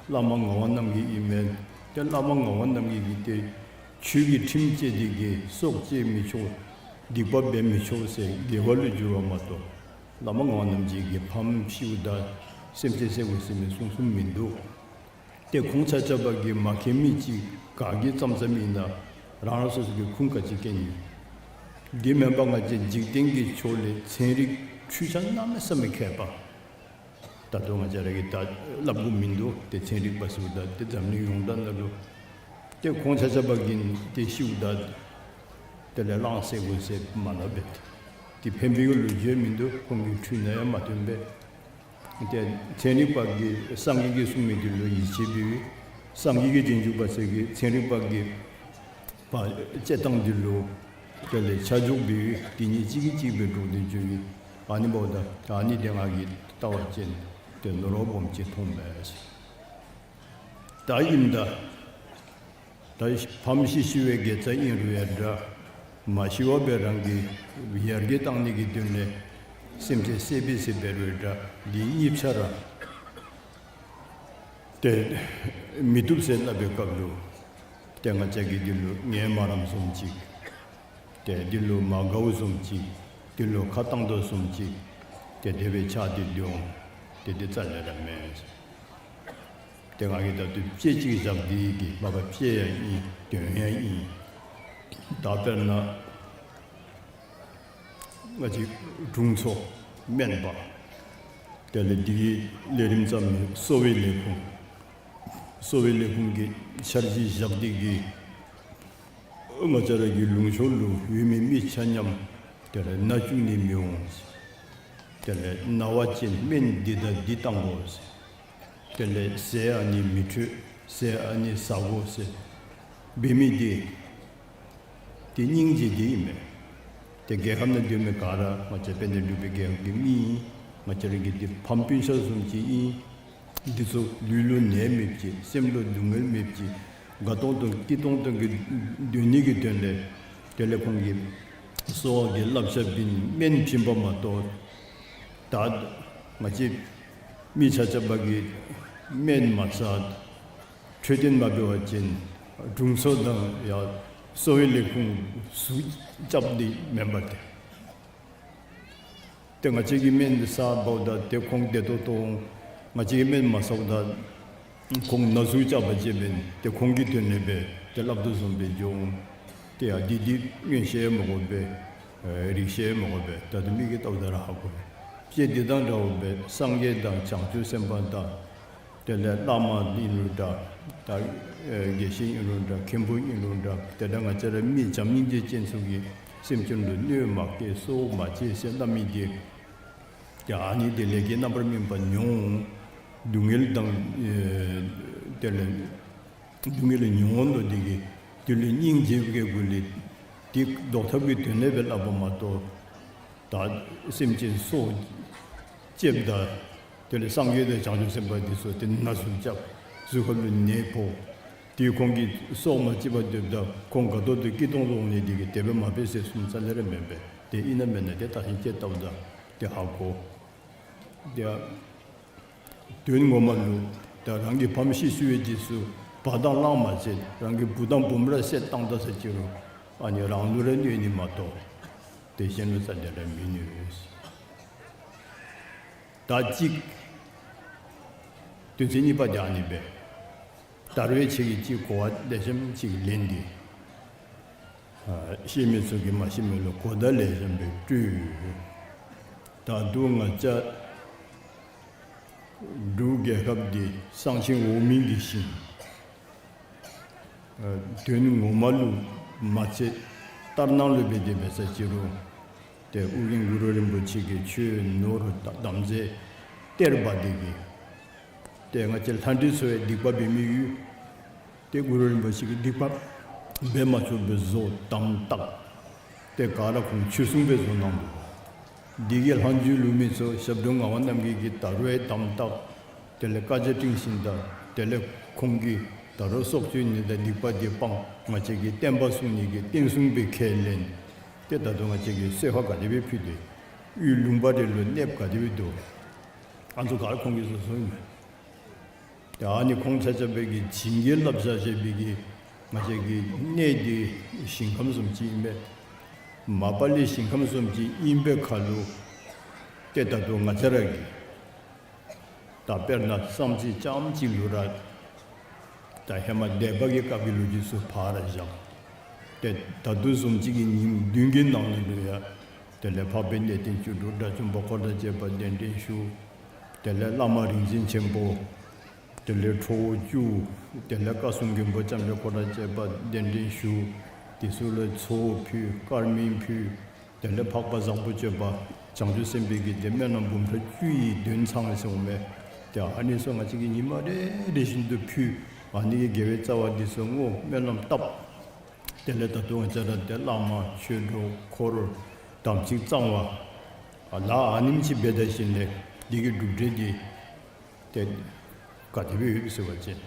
བླ་མ་ངག་དབང་རྣམ་རྒྱལ་ཨིན་མས། ཏེ་བླ་མ་ངག་དབང་རྣམ་རྒྱལ་གྱིས་ཏེ་ཆོས་ཀྱི་ཁྲིམས་བཅས་དེ་གིས་སྲོག་བཅད་མི་ཆོག། སྡིག་པ་འབད་མི་ཆོག་ཟེར་དགེ་བ་ལུ་བསྒྱུར་བ་མ་གཏོགས་བླ་མ་ངག་དབང་རྣམ་རྒྱལ་གྱིས་ཕམ་ཤིཝ་ད་སེམས་ཅན་བསད་དགོ་ཟེར་མི་གསུངས་གསུངསམ་མིན་འདུག། ཏེ་ཁོང་ཆ་ཁྱབ་ཀྱིས་མ་མཁྱེན་མི་ཅིག་ག་གིས་བརྩམ་བརྩམ་མི་ཨིན་ན་རང་རང་སོ་སོ་གི་ཁུངས་ག་ཅི་མཁྱེན་ཡོད། དེ་མེན་པར་ང་བཅས་འཇིག་རྟེན་གྱི་ཕྱོགས་ལས་ཚན་རིག་འཕྲུལ་ཆས་གནམ་མེད་ས་མེད་མཁས་པ། ད་ལྟོ་ང་བཅས་ར་གིས་ད་སླབ་དགོཔ་མིན་འདུག། ཏེ་ཚན་རིག་པ་ཟེརཝ་ད་ཏེ་འཛམ་གླིང་ཡོངས་གྲགས་ནང་ལུ་ཏེ་ཁོང་ཆ་ཁྱབ་ཀྱིས་ཏེ་ཤིཝ་ད་དེ་ལས་གླང་བསད་དགོ་ཟེར་མ་སླབ་པས། ཏེ་ཕན་པའི་ལོ་རྒྱུས་མིན་འདུག། ཁོང་གི་འཕྲུལ་ནང་ཡང་མ་ཐོན་པས། ཏེ་ཚན་རིག་པ་གིས་སངས་རྒྱས་ཀྱིས་གསུངས་མི་དེ་ལུ་ཡིད་ཆེས་འབད་བའི་སངས་རྒྱས་ཀྱི་རྗེས་འཇུག་པ་ཚུ་གིས་ཚན་རིག་པ་གི་བ་དཔྱད་སྟངས་དེ་ལུ་དེ་ལས་ཆ་འཇོག་འབད་བའི་དེ་གཉིས་གཅིག་གིས་གཅིག་སྦེ་འགྲོགས་ཏེ་འགྱོ་བའི་ཨ་ནི་འབདཝ་ད་ཨ་ནི་དེ་ང་གིས་ལྟ་བ་ཅིན་ཏེ་ནོར་བ་སྦོམ་ཅིག་མཐོང་མས། ད་ཨིནམ་ད་ད་ཕམ་ཤི་ཤི་བའི་དགེ་རྩ་ཨིན་རུང་ཡང་འདྲ། མ་ཤི་བར་སྦེ་རང་གི་ཡར་རྒྱས་བཏང་ནི་གི་དོན་ལས་སེམས་ཅན་བསད་པའི་ཟེར་འབད་རུང་འདྲ། འདི་གཉིས་ཆ་ར་ཏེ་མི་བཏུབ་ཟེར་སླབ་པའི་སྐབས་ལུ་ཏེ་ང་བཅས་ཀྱིས་འདི་ལུ་ངལ་མ་རངསམ་བཟུམ་ཅིག། ཏེ་འདི་ལུ་མ་དགའཝ་བཟུམ་ཅིག། འདི་ལུ་ཁ་བཏང་དོ་བཟུམ་ཅིག། ཏེ་དེ་སྦེ་ཆགས་ཏེ་འདུག། ཏེ་འདི་རྩ་ལས་ར་མེན། ཏེ་ང་གིས་ད་ལྟོ་དཔེ་ཅིག་བཞག་སྟེ་གི་མ་པ་དཔེ་ཡང་ཨིན་དོན་ཡང་ཨིན། ད་དཔེར་ན་ང་བཅས་དྲུང་འཚོ་སྨན་པ་དེ་ལས་འདི་གི་ལས་རིམ་བརྩམ་མི་གསོ་བའི་ལས་ཁུངས་གསོ་བའི་ལས་ཁུངས་ཀྱི་འཆར་གཞི་བཞག་སྟེ་གི་ང་བཅས་ར་གི་ལུང་ཕྱོགས་ལུ་ཡོད་མི་མི་ཆ་མཉམ་དེ་ལས་ན་བཅུག་ནི་མི་འོང་། དེ་ལས་ན་བ་ཅིན་སྨན་འདི་དང་འདི་བཏང་དགོ་ཟེར། དེ་ལས་ཟས་ཨ་ནི་མི་འཕྲོད། ཟས་ཨ་ནི་ཟ་དགོ་ཟེར་འབད་མི་འདི་ཏེ་སྙིང་རྗེ་འདི་ཨིན་མས། ཏེ་རྒྱལ་ཁབ་ནང་སྡོད་མི་ག་ར་ང་བཅས་དཔལ་ལྡན་འབྲུག་པའི་རྒྱལ་ཁབ་ཀྱི་མི་ཨིན། ང་བཅས་ར་གི་འདི་ཕམ་སྤུན་ཆ་བཟུམ་ཅིག་ཨིན། འདི་ཚུ་ལུས་ལུ་ནད་མེདཔ་ཅིག། སེམས་ལུ་སྡུག་བསྔལ་མེདཔ་ཅིག། དགའ་ཏོང་ཏོ་སྐྱིད་ཏོང་ཏོ་གི་སྡོད་ནི་གི་དོན་ལས་དེ་ལས་ཁོང་གིས་གསོ་བ་གི་བསླབ་བྱ་བྱིན་སྨན་བྱིན་པ་མ་གཏོགས་ད་ང་བཅས་མི་ཆ་ཁྱབ་ཀྱིས་སྨན་མ་ཟ་འཕྲོད་བསྟེན་མ་འབད་བ་ཅིན་དྲུང་འཚོ་དང་ཡང་གསོ་བའི་ལས་ཁུངས་ཟུག་རྐྱབ་ནི་མེན་པ་ཏེ། ཏེ་ང་བཅས་ཀྱིས་སྨན་ཟ་འབདཝ་ད་ཏེ་ཁོང་བདེ་ཏོག་ཏོ་འོང་། ང་བཅས་ཀྱིས་སྨན་མ་ཟཝ་ད་ཁོང་ན་ཟུག་རྐྱབ་པ་ཅིན་ཏེ་ཁོང་གི་དོན་ལས་སྦེ་ཏེ་སླབ་དོ་བཟུམ་སྦེ་འགྱོ་འོང་། ཏེ་ཡང་འདི་འདི་མངོན་ཤེས་མ་དགོ་པས། རིག་ཤེས་མ་དགོ་པས། ད་ལྟོ་མི་གིས་བལྟཝ་ད་ར་ཧ་གོ། དཔེ་འདི་དང་འདྲཝ་སྦེ་སངས་རྒྱས་དང་བྱང་ཆུབ་སེམས་དཔའ་དང་དེ་ལས་བླ་མ་ཨིན་རུང་འདྲ། ད་དགེ་བཤེས་ཨིན་རུང་འདྲ། མཁན་པོ་ཨིན་རུང་འདྲ། དེ་འདྲ་ང་བཅས་ར་མི་བྱམས་སྙིང་རྗེ་ཅན་ཚུ་གིས་སེམས་ཅན་ལུ་གནོད་མ་བསྐྱལ་གསོད་མ་བྱེད་ཟེར་སླབ་མི་འདི་ཏེ་ཨ་ནི་དེ་ལས་ཀྱི་རྣམ་པར་སྨིན་པ་མྱོང་། སྡུག་བསྔལ་དང་ཨེ་དེ་ལས་སྡུག་བསྔལ་མྱོང་ནུག། དེ་གིས་དེ་ལུ་སྙིང་རྗེ་བའི་སྒོ་ལས་དེ་བཟློག་ཐབས་ཀྱི་དོན་ལས་སྦེ་སླབ་པ་མ་གཏོགས། ད་སེམས་ཅན་སྲོག་བཅདཔ་ད་དེ་ལས་སངས་རྒྱས་དང་བྱང་ཆུབ་སེམས་དཔའ་འདི་ཚུ་ཏེ་ན་ཟུག་རྐྱབ། གཟུགས་ཁ་ལུ་ནད་ཕོག། དེ་ཁོང་གིས་སྲོག་མ་བཅད་པར་སྡོདཔ་ད་ཁོང་དགའ་ཏོག་ཏོ་སྐྱིད་ཏོང་ཏོ་འོང་ནི་དེ་གིས་དེ་སྦེ་མ་འབད་ཟེར་གསུངས་རྩ་ལས་ར་མེན་པས། དེ་ཨིན་ན་མེན་ན་དེ་བརྟག་ཞིབ་དཔྱད་བལྟཝ་ད་དེ་ཧ་གོ། དེ་དོན་ངོ་མ་ལུ་ད་རང་གི་ཕམ་ཤི་ཤི་བའི་རྗེས་སུ་བ་དང་གླང་མ་བྱེད། རང་གི་བུ་དང་བུམོ་ར་བསད་བཏང་ད་ཟེར་ཅི་རུང་ཨ་ནི་རང་ལུ་ར་གནོད་ནི་མ་གཏོགས་ཏེ་གཞན་ལུ་རྩ་ལས་ར་མི་གནོད། ད་གཅིག་དོན་ཚན་གཉིས་པ་དེ་ཨ་ནི་སྦེ། དར་བའི་ཆེད་ཀྱི་གཅིག་གོ་བ་ལེགས་ཤོམ་ཅིག་ལེན་ཏེ། ཨ་ཤེས་མི་ཚུ་གིས་མ་ཤེས་མི་ལུ་གོ་བརྡ་ལེགས་ཤོམ་སྦེ་སྤྲོད། ད་རུང་ང་བཅས་འབྲུག་རྒྱལ་ཁབ་འདི་གསང་ཆེན་འོག་མིན་གྱི་ཞིང་ ཨ་དོན་ངོ་མ་ལུ་མ་ཚད་ལྟར་སྣང་ལུ་འབད་དེ་འབད་ས་ཅིག་རུང་ཏེ་ཨོ་རྒྱན་གུ་རུ་རིན་པོ་ཆེ་གིས་ཆོས་ནོར་དང་དམ་རྫས་སྟེར་བ་འདི་གིས་ཏེ་ང་བཅས་ལྷ་འདྲེ་ཚུ་ཡང་སྡིག་པ་འབད་མི་ཡོད། ཏེ་གུ་རུ་རིན་པོ་ཆེ་གིས་སྡིག་པ་འབད་མ་ཚུགས་པའི་བཟོ་དམ་བཏགས། ཏེ་ག་ར་ཁོང་ཆོས་སྲུང་པའི་བཟོ་གནང་འདུག། འདི་གིས་ལྷག་མཇུག་ལུ་མི་ཚུ་ཞབས་དྲུང་ངག་དབང་རྣམ་རྒྱལ་གྱིས་ད་རུང་ཡང་དམ་བཏགས། དེ་ལས་བཀའ་རྒྱ་སྒྲིང་ཞིནམ་ད་དེ་ལས་ཁོང་གིས་ད་རུང་སྲོག་གཅོད་ནི་དང་སྡིག་པ་འདི་སྤང་། ང་བཅས་ཀྱི་བསྟན་པ་སྲུང་ནི་གི་བསྟན་སྲུང་པའི་ཁས་ལེན། ཏེ་ད་ལྟོ་ང་བཅས་ཀྱིས་གསོལ་བ་ག་དེ་སྦེ་ཕུལ་ཏེ་ཡུལ་ལུང་པ་རེ་ལུ་གནསཔ་ག་དེ་སྦེ་འདུག། ཨ་ནི་ཚུ་ག་ར་ཁོང་གིས་བཟོ་བཟོཝ་ཨིན་མས། ཏེ་ཨ་ནི་ཁོང་ཆ་ཁྱབ་པའི་གི་བྱིན་གྱིས་བརླབས་བཞག་བཞག་པའི་གི་ང་བཅས་ཀྱི་གནས་འདི་ཞིང་ཁམས་བཟུམ་ཅིག་ཨིན་པས། མ་པ་ལས་ཞིང་ཁམས་བཟུམ་ཅིག་ཨིན་པའི་ཁར་ལུ་ཏེ་ད་ལྟོ་ང་བཅས་ར་གིས་ད་དཔེར་ན་བསམ་རྩེ་རྐྱངམ་གཅིག་ལུ་ར་ད་ཧེ་མ་སྡེ་པ་གི་སྐབས་ཀྱི་ལོ་རྒྱུས་ཚུ་ཕར་བཞག། ཏེ་ད་ལྟོ་བཟུམ་ཅིག་གི་ཉིནམ་བདུན་གྱི་ནང་ན་ལུ་ཡང་དེ་ལས་འཕགས་པའི་གནས་བརྟན་བཅུ་དྲུག་དགྲ་བཅོམ་པ་འཁོར་དང་བཅས་པ་གདན་འདྲེན་ཞུ། དེ་ལས་བླ་མ་རིག་འཛིན་ཆེན་པོ། དེ་ལས་ཁྲོ་བོ་བཅུ། དེ་ལས་བཀའ་སྲུང་མགོན་པོ་ལྕམ་དྲལ་འཁོར་དང་བཅས་པ་གདན་འདྲེན་ཞུ། དེ་ཚུ་ལུ་ཚོགས་ཕུལ། དཀར་མེ་ཕུལ། དེ་ལས་འཕགས་པ་བཟང་པོ་སྤྱོད་པ་བྱང་ཆུབ་སེམས་དཔའི་གི་ཏེ་སྨོན་ལམ་འབུམ་ཕྲག་བཅུ་ཡི་འདོན་ཚང་ཟེར་འོང་མས། ཏེ་ཨ་ནི་ཚུ་ང་བཅས་ཀྱིས་ཉི་མ་རེ་རེ་བཞིན་དུ་ཕུལ། ཨ་ནི་གི་དགེ་བའི་རྩ་བ་འདི་ཚུ་བསྔོ་སྨོན་ལམ་བཏབ། དེ་ལས་ད་ལྟོ་ང་བཅས་ར་ཏེ་བླ་མ་ཆོས་གྲོགས་འཁོར་དམ་ཚིག་གཙང་བ་ལ་ཨ་ནེམ་ཅིག་འབད་ད་ཞིནམ་ལས་འདི་གི་གྲུབ་འབྲས་འདི་ཏེ་ག་དེ་སྦེ་ཡོད་ཟེར་བ་ཅིན་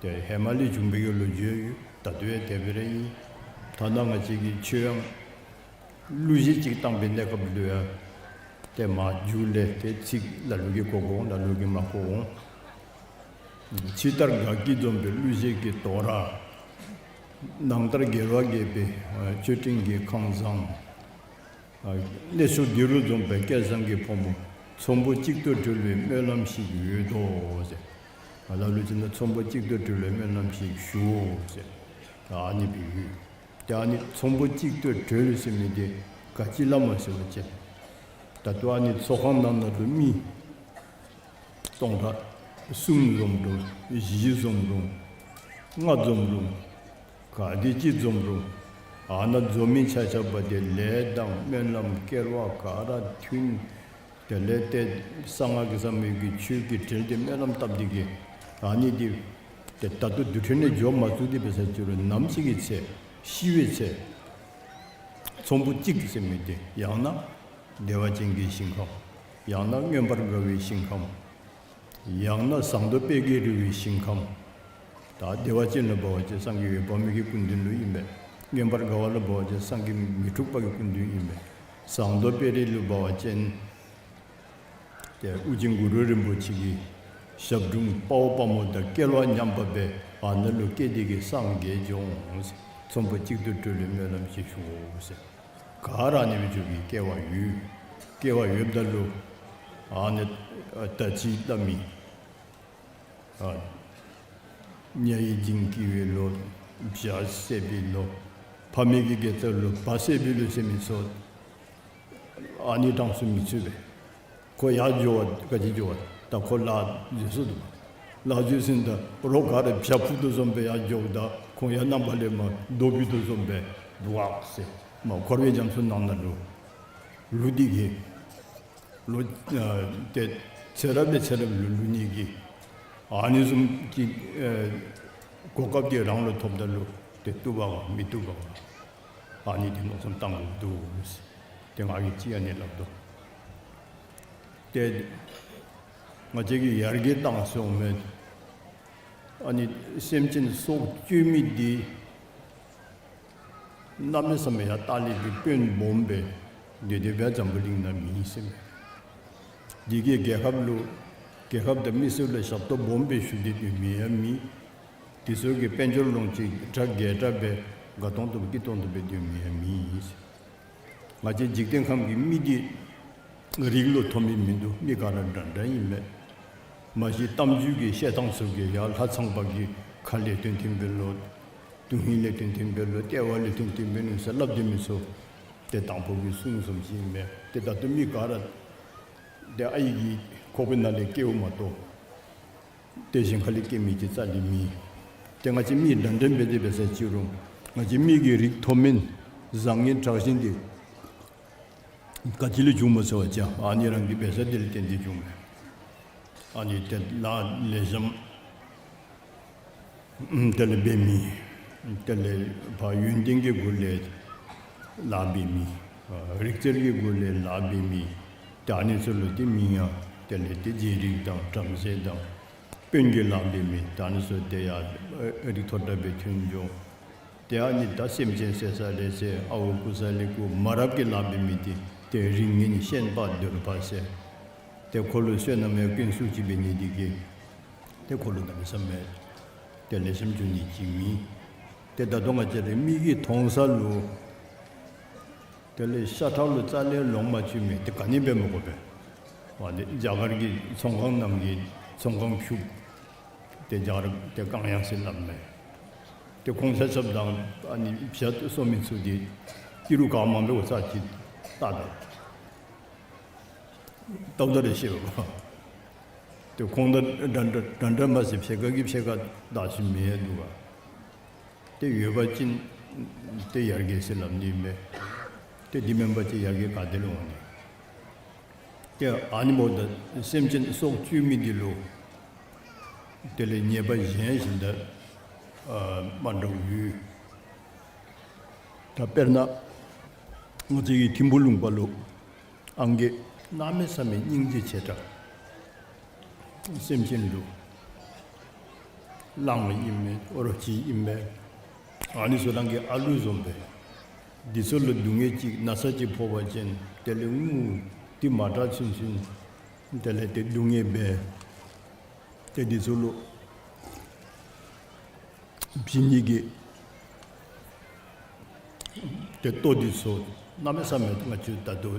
ཏེ་ཧེ་མ་ལས་བྱུང་བའི་གི་ལོ་རྒྱུས་ཡོད། ད་ལྟོ་ཡང་དེ་སྦེ་ར་ཨིན། ཐ་ན་ང་བཅས་ཀྱི་ཆོས་དབྱངས་གླུ་གཞས་ཅིག་བཏང་བའི་གནས་སྐབས་ལུ་ཡང་ཏེ་མ་མཇུག་ལས་ཏེ་ཚིག་ལ་ལུ་གིས་གོ་གོ་འོང་། ལ་ལུ་གིས་མ་གོ་འོང་། ཕྱི་ལྟར་དགའ་སྐྱིད་འཛོམས་པའི་གླུ་གཞས་ཀྱི་དོ་ར། ནང་ལྟར་རྒྱལ་བ་དགྱེས་པའི་མཆོད་སྤྲིན་གྱི་ཁང་བཟང་། གནས་མཆོག་འདི་རུ་འཛོམས་པའི་སྐལ་བཟང་གི་ཕོ་མོ། ཚོམ་བུ་གཅིག་ཏུ་སྒྲིལ་བའི་སྨོན་ལམ་ཞིག་ཡོད་དོ་ཟེར། ལ་ལུ་ཅིག་ནང་ཚོམ་བུ་གཅིག་ཏུ་སྒྲིལ་བའི་སྨོན་ལམ་ཞིག་ཞུའོ་ཟེར། ཨ་ནི་སྦེ་ཡོད། ཏེ་ཨ་ནི་ཚོམ་བུ་གཅིག་ཏུ་སྒྲིལ་ཟེར་མི་འདི་ག་ཅི་སླབ་སྨོ་ཟེར་བ་ཅིན་ད་ལྟོ་ཨ་ནི་ཚོགས་ཁང་ནང་ན་ལུ་མི་སྟོང་ཕྲག་གསུམ་འཛོམས་རུང་བཞི་འཛོམས་རུང་ལྔ་འཛོམས་རུང་ག་དེ་ཅིག་འཛོམས་རུང་ཨ་ནཱ་འཛོམས་མི་ཆ་ཁྱབ་པ་དེ་ལས་དང་སྨོན་ལམ་སྐལ་བ་ག་ར་མཐུན། དེ་ལས་ཏེ་གསང་སྔགས་ཀྱི་ཟབ་མོ་གི་ཆོས་ཀྱི་གྲལ་དེ་སྨོན་ལམ་བཏབ་སྟེ་གི་ཨ་ནི་དེ་ཏེ་ད་ལྟོ་དུར་ཁྲོད་ནས་འགྱོ་མ་ཚུགས་ཏེ་འབད་ས་ཅིག་རུང་ནམ་ཞིག་གི་ཚེ་ཤི་བའི་ཚེ་ཚོམ་བུ་གཅིག་ཟེར་མི་དེ་ཡང་ན་བདེ་བ་ཅན་གྱི་ཞིང་ཁམས། ཡང་ན་མངོན་པར་དགའ་བའི་ཞིང་ཁམས། ཡང་ན་ཟངས་མདོག་དཔལ་གྱིས་རི་བོའི་ཞིང་ཁམས། ད་བདེ་བ་ཅན་ལུ་འབད་བ་ཅིན་སངས་རྒྱས་འོད་དཔག་མེད་ཀྱི་སྐུ་མདུན་ལུ་ཨིན་པས། མངོན་པར་དགའ་བ་ལུ་འབད་བ་ཅིན་སངས་རྒྱས་མི་འཁྲུགས་པ་གི་སྐུ་མདུན་ཨིན་པས། ཟངས་མདོག་དཔལ་རི་ལུ་འབད་བ་ཅིན་ཏེ་ཨོ་རྒྱན་གུ་རུ་རིན་པོ་ཆེ་གི་ཞབས་དྲུང་དཔའ་བོ་དཔའ་མོ་དང་སྐལ་བ་མཉམ་པ་སྦེ་ཨ་ནཱ་ལུ་སྐྱེས་ཏེ་གི་སངས་རྒྱས་འགྱོ་འོང་ཟེར། ཚོམ་བུ་གཅིག་ཏུ་སྒྲིལ་བའི་སྨོན་ལམ་ཞིག་ཞུའོ་ཟེར། ག་ར་ཨ་ནི་སྦེ་འགྱོ་བའི་སྐལ་བ་ཡོད། སྐལ་བ་ཡོདཔ་ད་ལུ་ཨ་ནི་ཨ་ད་ཅི་སླབ་མི་ཨ་ཉ་ཡི་འཇིང་སྐྱེ་བའི་ལོ། བྱ་བསད་པའི་ལོ། ཕ་མའི་གི་དགེ་རྩ་ལུ་བ་བསད་པའི་ལོ་ཟེར་མི་ཚུ་ཨ་ནི་གྲངས་སུ་མི་ཚུད་པས། ཁོ་ཡར་འགྱོ་བ་ག་ཅི་འགྱོ་བ་ད་ཁོ་ལཱ་འཛོལ་སོ་འདུག། ལཱ་འཛོལ་ཟིན་ད་རོགས་ག་ར་བྱ་འཕུར་དོ་བཟུམ་སྦེ་ཡར་འགྱོཝ་ད་ཁོང་ཡང་རྣམ་པ་ལས་མར་རྡོ་འཕུར་དོ་བཟུམ་སྦེ་འབུ་ཨག་ཟེར་མར་འཁོར་བའི་རྒྱ་མཚོ་ནང་ན་ལུ་ལུ་སྟེ་གི་ལོ་ཨ་ཏེ་ཚེ་རབས་ལས་ཚེ་རབས་ལུ་ལུས་ནི་གི་ཨ་ནི་བཟུམ་གྱི་ཨེ་གོ་སྐབས་དེ་རང་ལུ་ཐོབ་ད་ལུ་ཏེ་བཏུབ་པ་ག་མི་བཏུབ་པ་ག་ཨ་ནི་དེ་མནོ་བསམ་བཏང་དགོཔ་འདུག་ཟེར། ཏེ་ང་གིས་ཅིག་ཨ་ནི་སླབ་དོ། ཏེ་ང་བཅས་ཀྱིས་ཡར་རྒྱས་བཏང་ཟེར་འོང་མས། ཨ་ནི་སེམས་ཅན་སྲོག་གཅོད་མི་འདི་གནམ་མེད་ས་མེད་ཡང་ལྟག་ལས་ཀྱི་དཔོན་སྦོམ་སྦེ་དེ་དེ་སྦེ་འཛམ་བུ་གླིང་ནང་མེད་ཟེར་མས། འདི་གིས་རྒྱལ་ཁབ་ལུ་རྒྱལ་ཁབ་དང་མི་སེར་ལུ་ཞབས་ཏོག་སྦོམ་སྦེ་ཞུ་སྟེ་སྡོད་མི་ཡང་མེད། དེ་ཚུ་གིས་དཔལ་འབྱོར་ལོངས་སྤྱོད་དྲག་རྒྱས་དྲག་སྦེ་དགའ་ཏོང་ཏོ་སྐྱིད་ཏོང་ཏོ་སྦེ་སྡོད་མི་ཡང་མེད་ཟེར། ང་བཅས་འཇིག་རྟེན་ཁམས་ཀྱི་མི་འདི་རིགས་ལུ་མཐོ་དམན་མིན་འདུག། མི་ག་ར་འདྲ་འདྲ་ཨིན་མས། མ་གཞི་གཏམ་རྒྱུད་ཀྱི་བཤད་ཐངས་ཚུ་གིས་ཡར་ལྷ་ཚངས་པ་གི་ཁ་ལས་ཐོན་ཐོན་པའི་ལོ། དོན་ཧིང་ལས་ཐོན་ཐོན་པའི་ལོ། ལྟེ་བ་ལས་ཐོན་ཐོན་པའི་ལོ་ཟེར་སླབ་སྡོད་མི་ཚུ་ཏེ་དང་ཕུ་གི་གསུང་བཟུམ་ཅིག་ཨིན་མས། ཏེ་ད་ལྟོ་མི་ག་ར་ཏེ་ཨའི་གི་ཁོག་པའི་ནང་ལས་སྐྱེཝ་མ་གཏོགས་ཏེ་གཞན་ཁ་ལས་སྐྱེ་མི་ཅིག་རྩ་ལས་མེད། ཏེ་ང་བཅས་མི་འདྲན་འདྲ་འབད་དེ་འབད་ས་ཅིག་རུང་ང་བཅས་མི་གི་རིགས་མཐོ་དམན་བཟང་ངན་དྲག་ཞན་འདི་ག་ཅི་ལས་བྱུངམ་སྨོ་ཟེར་བ་ཅིན་ཨ་ནི་རང་གི་འབད་ས་འདི་ལས་བརྟེན་ཏེ་བྱུངམ་མས། ཨ་ནི་ཏེ་ལཱ་ལེགས་ཤོམ་དེ་ལས་འབད་མི་དེ་ལས་ཕར་ཡོན་ཏན་གྱི་སྒོ་ལས་ལཱ་འབད་མི་རིག་རྩལ་གྱི་སྒོ་ལས་ལཱ་འབད་མི་ཏེ་ཨ་ནི་ཚུ་ལུ་ཏེ་མིང་ཡང་དེ་ལས་ཏེ་རྗེ་རིགས་དང་བྲམ་ཟེ་དང་དཔོན་གྱི་ལཱ་འབད་མི་ཏེ་ཨ་ནི་ཚུ་ཏེ་ཡར་རིགས་མཐོ་དྲགས་སྦེ་ཐོན་འགྱོ། ཏེ་ཨ་ནི་ད་སེམས་ཅན་བསད་ས་ལས་བསད་ཨརཝ་རྐུ་ས་ལས་རྐུ་མ་རབས་ཀྱི་ལཱ་འབད་མི་འདི་ཏེ་རིགས་ངན་ཤན་པ་གདོལ་པ་ཟེར། ཏེ་ཁོ་ལུ་བསོད་ནམས་ཡང་ཀུན་སུ་ཅིག་འབད་ནི་འདི་གིས་ཏེ་ཁོ་ལུ་གནམ་མེད་ས་མེད་ཏེ་ལེགས་ཤོམ་འགྱོ་ནི་ཅིག་མེད། ཏེ་ད་ལྟོ་ང་བཅས་ར་མིག་གིས་མཐོང་ས་ལུ་དེ་ལས་ཤ་ཁྲག་ལུ་རྩ་ལས་ལོང་མ་བཅུག་མི་དེ་ག་ནི་འབད་མི་དགོ་པས། ཨ་ནི་རྒྱ་གར་གྱི་ཚོང་ཁང་ནང་གི་ཚོང་ཁང་ཕྱུགཔོ་དེ་རྒྱ་གར་དེ་གང་ཡང་ཟེར་སླབ་མས། དེ་ཁོང་ཆ་ཁྱབ་དང་ཨ་ནི་ཕྱག་ཏུ་སོང་མི་ཚུ་དེ་ཨི་རུ་ག་མང་པོ་ས་ཅིག་ལྟ་ད་ལྟ་ད་རེ་ཤེས་པ། དེ་ཁོང་དང་འདྲ་འདྲ་འདྲ་འདྲ་མ་ཟེར་ཕྱེད་ཀ་གིས་ཕྱེད་ཀ་བདག་ཤི་མི་ཡང་འདུག་ག། ཏེ་ཡོད་པ་ཅིན་ཏེ་ཡར་རྒྱས་ཟེར་སླབ་ནི་མས། ཏེ་འདི་མེན་པ་ཅིན་ཡར་རྒྱས་ག་ཏེ་ལས་འོང་ནི། ཏེ་ཨ་ནི་འབདཝ་ད་སེམས་ཅན་སྲོག་གཅོད་མི་འདི་ལུ་དེ་ལས་ཉེས་པ་གཞན་ཞིག་ད་མ་འདྲཝ་ཡོད། ད་དཔེར་ན་ང་བཅས་ཀྱི་ཐིམ་ཕུ་ལུང་པ་ལུ་ཨང་རྒས་གནམ་མེད་ས་མེད་སྙིང་རྗེ་ཆེ་དྲགས། སེམས་ཅན་ལུ་གླང་ཨིན་མས་རོ་ཁྱི་ཨིན་མས། ཨ་ནི་ཚུ་རང་གི་ཨ་ལུ་བཟུམ་སྦེ་འདི་ཚུ་ལུ་སྡུག་བསྔལ་ཅིག་ན་ཚ་ཅིག་ཕོག་པ་ཅིན་དེ་ལས་ངུ་སྟེ་མ་དྲག་ཚུན་ཚུན་དེ་ལས་ཏེ་སྡུག་བསྔལ་འབད། ཏེ་འདི་ཚུ་ལུ་བྱིན་ནི་གི་ཏེ་ལྟོ་འདི་ཚུ་གནམ་མེད་ས་མེད་ང་བཅས་ད་ལྟོ་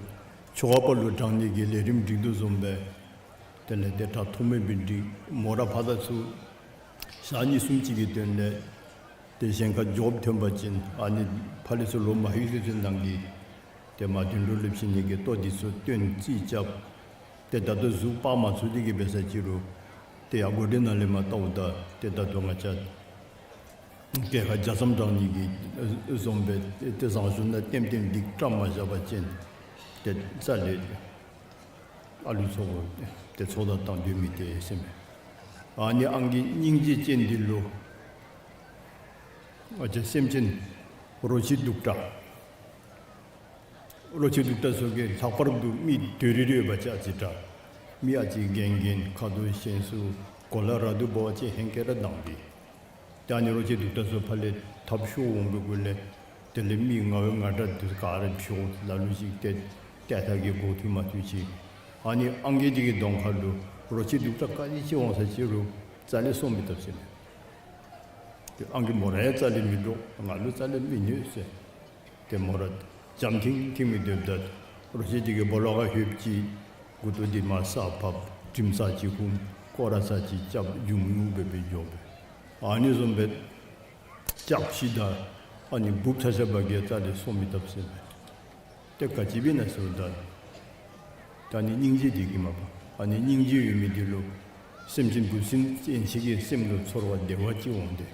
ཆོ་ག་པ་ལུ་དྲང་ནི་གི་ལས་རིམ་སྒྲིག་དོ་བཟུམ་སྦེ་དེ་ལས་ཏེ་དྲག་ཐོགས་མེད་སྦེ་སྒྲིག། མོ་ར་ཕར་དང་ཚུར་ཞག་གཉིས་གསུམ་ཅིག་གི་དོན་ལས་ཏེ་གཞན་ཁར་འགྱོ་ཐོན་པ་ཅིན་ཨ་ནི་ཕར་ལས་ཚུར་ལོག་མ་ལྷོད་ཚུན་ཚོད་ནང་གི་ཏེ་མ་དོན་གྲུབ་ལུ་བྱིན་ནི་གི་ལྟོ་འདི་ཚུ་སྟོན་རྩིས་རྐྱབ། ཏེ་ད་ལྟོ་གཟུགས་སྤར་མ་ཚུགས་དེ་གིས་འབད་ས་ཅིག་རུང་ཏེ་ཡར་སྒོ་འདི་ནང་ལས་མར་བལྟཝ་ད་ཏེ་ད་ལྟོ་ང་བཅས་གྱལ་ཁ་རྒྱ་མཚམས་དྲང་ནི་གི་བཟུམ་སྦེ་ཏེ་བཟང་ཤོས་ནང་ལྟེམ་ལྟེམ་སྒྲིག་བཀྲམ་མ་བཞག་པ་ཅིན་ཏེ་རྩ་ལས་ཨ་ལུ་ཚུ་ཏེ་ཚོགས་བདའ་བཏང་སྡོད་མི་དེ་ཟེར་མས། ཨ་ནི་ཨང་རྒས་སྙིང་རྗེ་ཅན་འདི་ལུ་ང་བཅས་སེམས་ཅན་རོ་ཁྱི་གདུག་དྲགས། རོ་ཁྱི་གདུག་དྲགས་ཚུ་གིས་ལྷག་པར་དུ་མི་དོ་རི་རི་ཡོད་པ་ཅིན་ཨ་ཙི་དྲག། མི་ཨ་ཙི་རྒན་རྒས་ཁ་དོག་ཞན་སུ་གོ་ལ་ར་དུ་འབད་བ་ཅིན་ཧེང་སྐལ་ར་དྭངས་པས། ད་ཨ་ནི་རོ་ཁྱི་གདུག་དྲགས་ཚུ་ཕར་ལས་ཐབས་ཤོར་འོང་པའི་གུ་ལས་དེ་ལས་མི་ང་བའི་ང་དྲག་འདི་ག་ར་འཕྱོག་ལ་ལུ་ཅིག་ཏེ་ཏེ་ཐ་གི་འགོ་ཐུག་མ་ཐུག་ཅིག། ཨ་ནི་ཨང་རྒས་འདི་གི་གདོང་ཁ་ལུ་རོ་ཁྱི་གདུག་དྲགས་ག་ཅི་ཅིག་འོང་ས་ཅིག་རུང་རྩ་ལས་སོང་མི་བཏུབ་ཟེར་མས། ཏེ་ཨང་རྒས་མོ་ར་ཡང་རྩ་ལས་མི་འདྲོག། ང་ལུ་རྩ་ལས་མི་གནོད་ཟེར། ཏེ་མོ་ར་འཇམ་ཐིང་ཐིང་སྦེ་སྡོདཔ་ད་རོ་ཁྱི་འདི་གིས་སྦོ་ལོགས་ཁར་ལྷོདཔ་ཅིག་མགུ་ཏོ་འདི་མར་ས་ཕབ། དྲིམ་ས་ཅིག་ཧུམ། སྐོར་ར་ས་ཅིག་རྐྱབ། འཇུམ་ཉུག་སྦེ་སྦེ་འགྱོ་བས། ཨ་ནི་བཟུམ་སྦེ་ལྕགས་ཕྱེ་དང་ཨ་ནི་འབུཔ་ཆ་ཁྱབ་ག་གིས་རྩ་ལས་སོང་མི་བཏུབ་ཟེར་མས། ཏེ་ག་ཅི་འབད་ན་ཟེརཝ་ད་ད་ཨ་ནི་སྙིང་རྗེ་འདི་གིས་མ་པ། ཨ་ནི་སྙིང་རྗེ་ཡོད་མི་འདི་ལུ་སེམས་ཅན་འབུ་སྲིན་ཅན་ཞིག་གི་སེམས་ལུ་ཚོར་བ་བདེ་བ་ཅིག་འོང་སྟེ།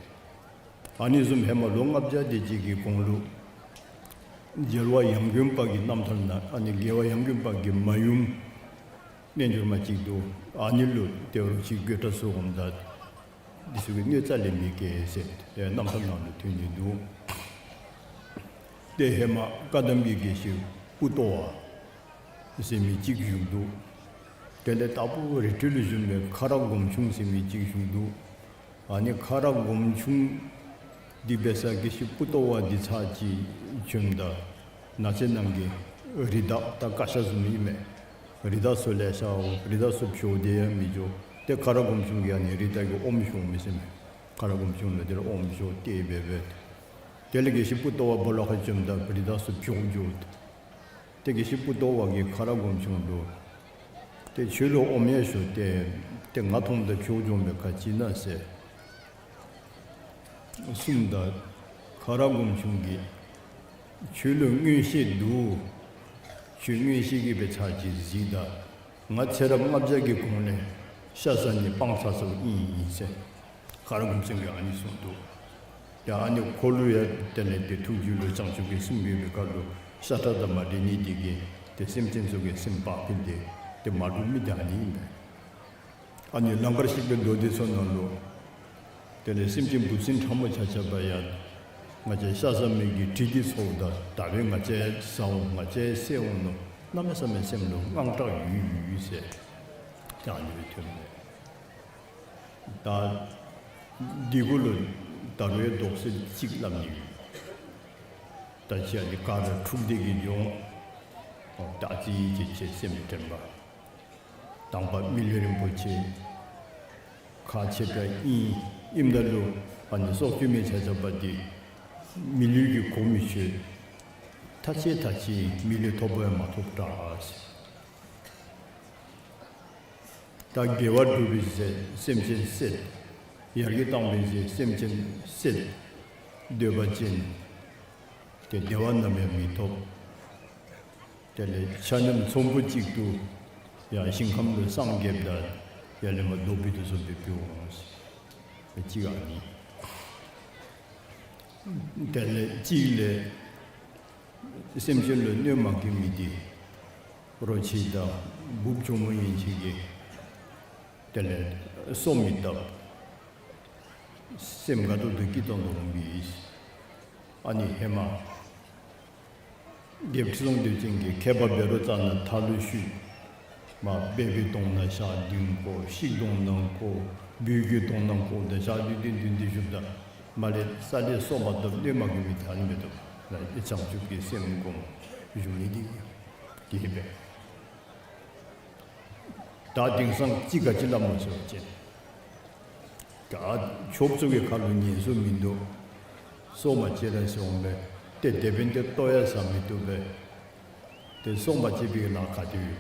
ཨ་ནི་བཟུམ་ཧེ་མ་ལོ་ལྔ་བརྒྱ་དེ་ཅིག་གི་གོང་ལུ་རྒྱལ་བ་ཡང་དགོན་པ་གི་རྣམ་ཐར་ནང་ཨ་ནི་རྒྱལ་བ་ཡང་དགོན་པ་གི་མ་ཡུམ་རྣལ་འབྱོར་མ་ཅིག་འདུག། ཨ་ནི་ལུ་ཏེ་རོ་ཁྱི་རྒོད་དྲགས་ཚུ་འོངམ་ད་འདི་ཚུ་གིས་གནོད་རྩ་ལས་མི་བཀལ་ཟེར་ཏེ་རྣམ་ཐར་ནང་ལུ་ཐོན་ནི་འདུག། ཏེ་ཧེ་མ་བཀའ་གདམས་ཀྱི་དགེ་བཤེས་པུ་ཏོ་བ་ཟེར་མི་ཅིག་བཞུགས་འདུག། དེ་ལས་དྭགས་པོ་རི་ཁྲོད་ལུ་བཞུགས་པའི་ཁ་རག་སྒོམ་ཆུང་ཟེར་མི་ཅིག་བཞུགས་འདུག། ཨ་ནི་ཁ་རག་སྒོམ་ཆུང་འདི་འབད་ས་དགེ་བཤེས་པུ་ཏོ་བ་འདི་ཚར་ཅིག་བྱོནམ་ད་ནགས་ཚལ་ནང་གི་རི་དྭགས་ད་ཀ་ཤ་བཟུམ་ཨིན་མས། རི་དྭགས་ཚུ་ལེ་ཤ་འོང་། རི་དྭགས་ཚུ་འཕྱོག་སྟེ་ཡང་མི་འགྱོ། ཏེ་ཁ་རག་སྒོམ་ཆུང་གིས་ཨ་ནི་རི་དྭགས་ཀྱི་ཨོམ་བཤོ་མི་ཟེར་མས། ཁ་རག་སྒོམ་ཆུང་ལུ་དེ་ལས་ཨོམ་བཤོ་སྟེ་འབད་འབད། དེ་ལས་དགེ་བཤེས་པུ་ཏོ་བ་སྦོ་ལོགས་ཁར་བྱོནམ་ད་རི་དྭགས་ཚུ་འཕྱོག་འགྱོ། ཏེ་དགེ་བཤེས་པུ་ཏོ་བ་གིས་ཁ་རག་སྒོམ་ཆུང་ལུ་ཏེ་ཁྱོད་ལུ་ཨོམ་ཡང་བཤོ་སྟེ་ཏེ་ང་མཐོངམ་ད་འཕྱོག་འགྱོ་མི་ག་ཅི་ཨིན་ན་ཟེར་གསུངམ་ད་ཁ་རག་སྒོམ་ཆུང་གིས་ཁྱོད་ལུ་མངོན་ཤེས་འདུག། ཁྱོད་མངོན་ཤེས་ཀྱིས་འབད་ཚར་ཅིག་གཟིགས་ད། ང་ཚེ་རབས་ལྔ་བརྒྱ་གི་གོང་ལས་ཤ་ཟ་ནི་སྤང་ཚར་ཚརཝ་ཨིན་ཟེར། ཁ་ར་གུམ་སེང་གིས་ཨ་ནི་གསུངས་འདུག། ཡ་ཨ་ནི་ཁོ་ལུ་ཡང་དེ་ལས་ཏེ་ཐུགས་རྒྱུད་ལུ་བྱང་ཆུབ་ཀྱི་སེམས་ཡོད་པའི་སྐབས་ལུ་ཤ་ཁྲག་དང་མ་འདྲེས་ནི་དེ་གིས་ཏེ་སེམས་ཅན་ཚུ་གི་སེམས་བག་ཕེབས་ཏེ་ཏེ་མ་འདྲོག་མི་དེ་ཨ་ནི་ཨིན་པས། ཨ་ནི་ལང་ཀར་གཤེགས་པའི་མདོ་སྡེ་ཚུ་ནང་ལུ་དེ་ལས་སེམས་ཅན་འབུ་སྲིན་ཕྲ་མོ་ཆ་ཁྱབ་ཡང་ང་བཅས་ཤ་ཟ་མི་གི་དྲི་དེ་ཚོརཝ་ད་ད་རེས་ང་བཅས་ཟ་འོང་ང་བཅས་བསད་འོང་མནོ་གནམ་མེད་ས་མེད་སེམས་ལུ་དངངས་སྐྲག་ཡོད་ཡོད་ཟེར་ཏེ་ཨ་ནི་སྦེ་ཐོན་པས། ད་འདི་གུ་ལུ་ད་རུང་དོགས་སེལ་གཅིག་སླབ་ནི་ཡོད། ད་ཅི་ཨ་ནི་ག་ར་འཁྲུགས་ཏེ་གི་འགྱོ་འོང་། ད་ཅི་ཅིག་ཅིག་སེམས་དྲན་པ། དང་པ་མི་ལུས་རིན་པོ་ཆེ་ཁག་ཆེ་དྲགས་ཨིན། ཨིནམ་ད་ལུ་ཨ་ནི་སྲོག་གཅོད་མི་ཆ་ཁྱབ་འདི་མི་ལུས་ཀྱི་གོ་མི་ཆོད། ཐ་ཆད་ཐ་ཆད་མི་ལུས་ཐོབ་པ་ཡང་མ་ཐོབ་དྲགས། ད་དགེ་བ་སྒྲུབ་པའི་ཚེ་སེམས་ཅན་བསད། ཡར་གྱི་བཏང་པའི་ཚེ་སེམས་ཅན་བསད། སྡོད་པ་ཅིན་ཏེ་བདེ་བ་ནམ་ཡང་མི་ཐོབ། དེ་ལས་ཆ་མཉམ་ཚོམ་བུ་གཅིག་ཏུ་ཡང་ཞིང་ཁམས་ལུ་སངས་རྒྱསཔ་ད་ཡར་ལས་མར་རྡོ་སྦུལ་དེ་ཚུ་སྦེ་འབད་འོང་ཟེར། གཅིག་ཨ་ནི། དེ་ལས་གཅིག་ལས་སེམས་ཅན་ལུ་གནོད་མ་བཀལ་མི་དེ་རོ་ཁྱི་དང་འབུཔ་གྱོག་མོ་ཡན་ཆད་ཀྱིས་དེ་ལས་སོ་མི་བཏབ། སེམས་དགའ་ཏོག་ཏོ་སྐྱིད་ཏོང་ཏོ་འོང་པས། ཨ་ནི་ཧེ་མ་རྒྱལཔོ་ཁྲི་སྲོང་ལྡེའུ་བཙན་གྱིས་མཁས་པ་བཻ་རོ་ཙ་ན་ཐར་ལུ་ཞུ། མ་སྦལ་པའི་གདོང་ནང་ཞག་བདུན་བཀོ། ཤིག་གདོང་ནང་བཀོ། སྦུལ་གྱི་གདོང་ནང་བཀོ་ད་ཞག་བདུན་བདུན་བདུན་བདུན་བཞུགསཔ་ད་མར་ལས་ས་ལས་སོ་མ་བཏབ། གནོད་མ་བཀལ་མི་དེ་ཨ་ནི་མེད་དོ། ལ་ཨེ་བྱང་ཆུབ་ཀྱི་སེམས་སྒོམ་བཞུགས་ནི་དེ་དེ་སྦེ། ད་དེང་སང་ཅིག་ག་ཅི་སླབ་སྨོ་ཟེར་བ་ཅིན་ད་ཆོསཔ་ཚུ་གི་ཁ་ལུ་ཉན་སྲོལ་མིན་འདུག། སྲོག་མ་བཅད་ར་ཟེར་འོང་པས། ཏེ་དེ་འབདན་ཏེ་ལྟོ་ཡང་ཟ་མི་བཏུབ་པས། ཏེ་སྲོག་མ་བཅད་པའི་ལཱ་ག་ཏེ་ཡོད།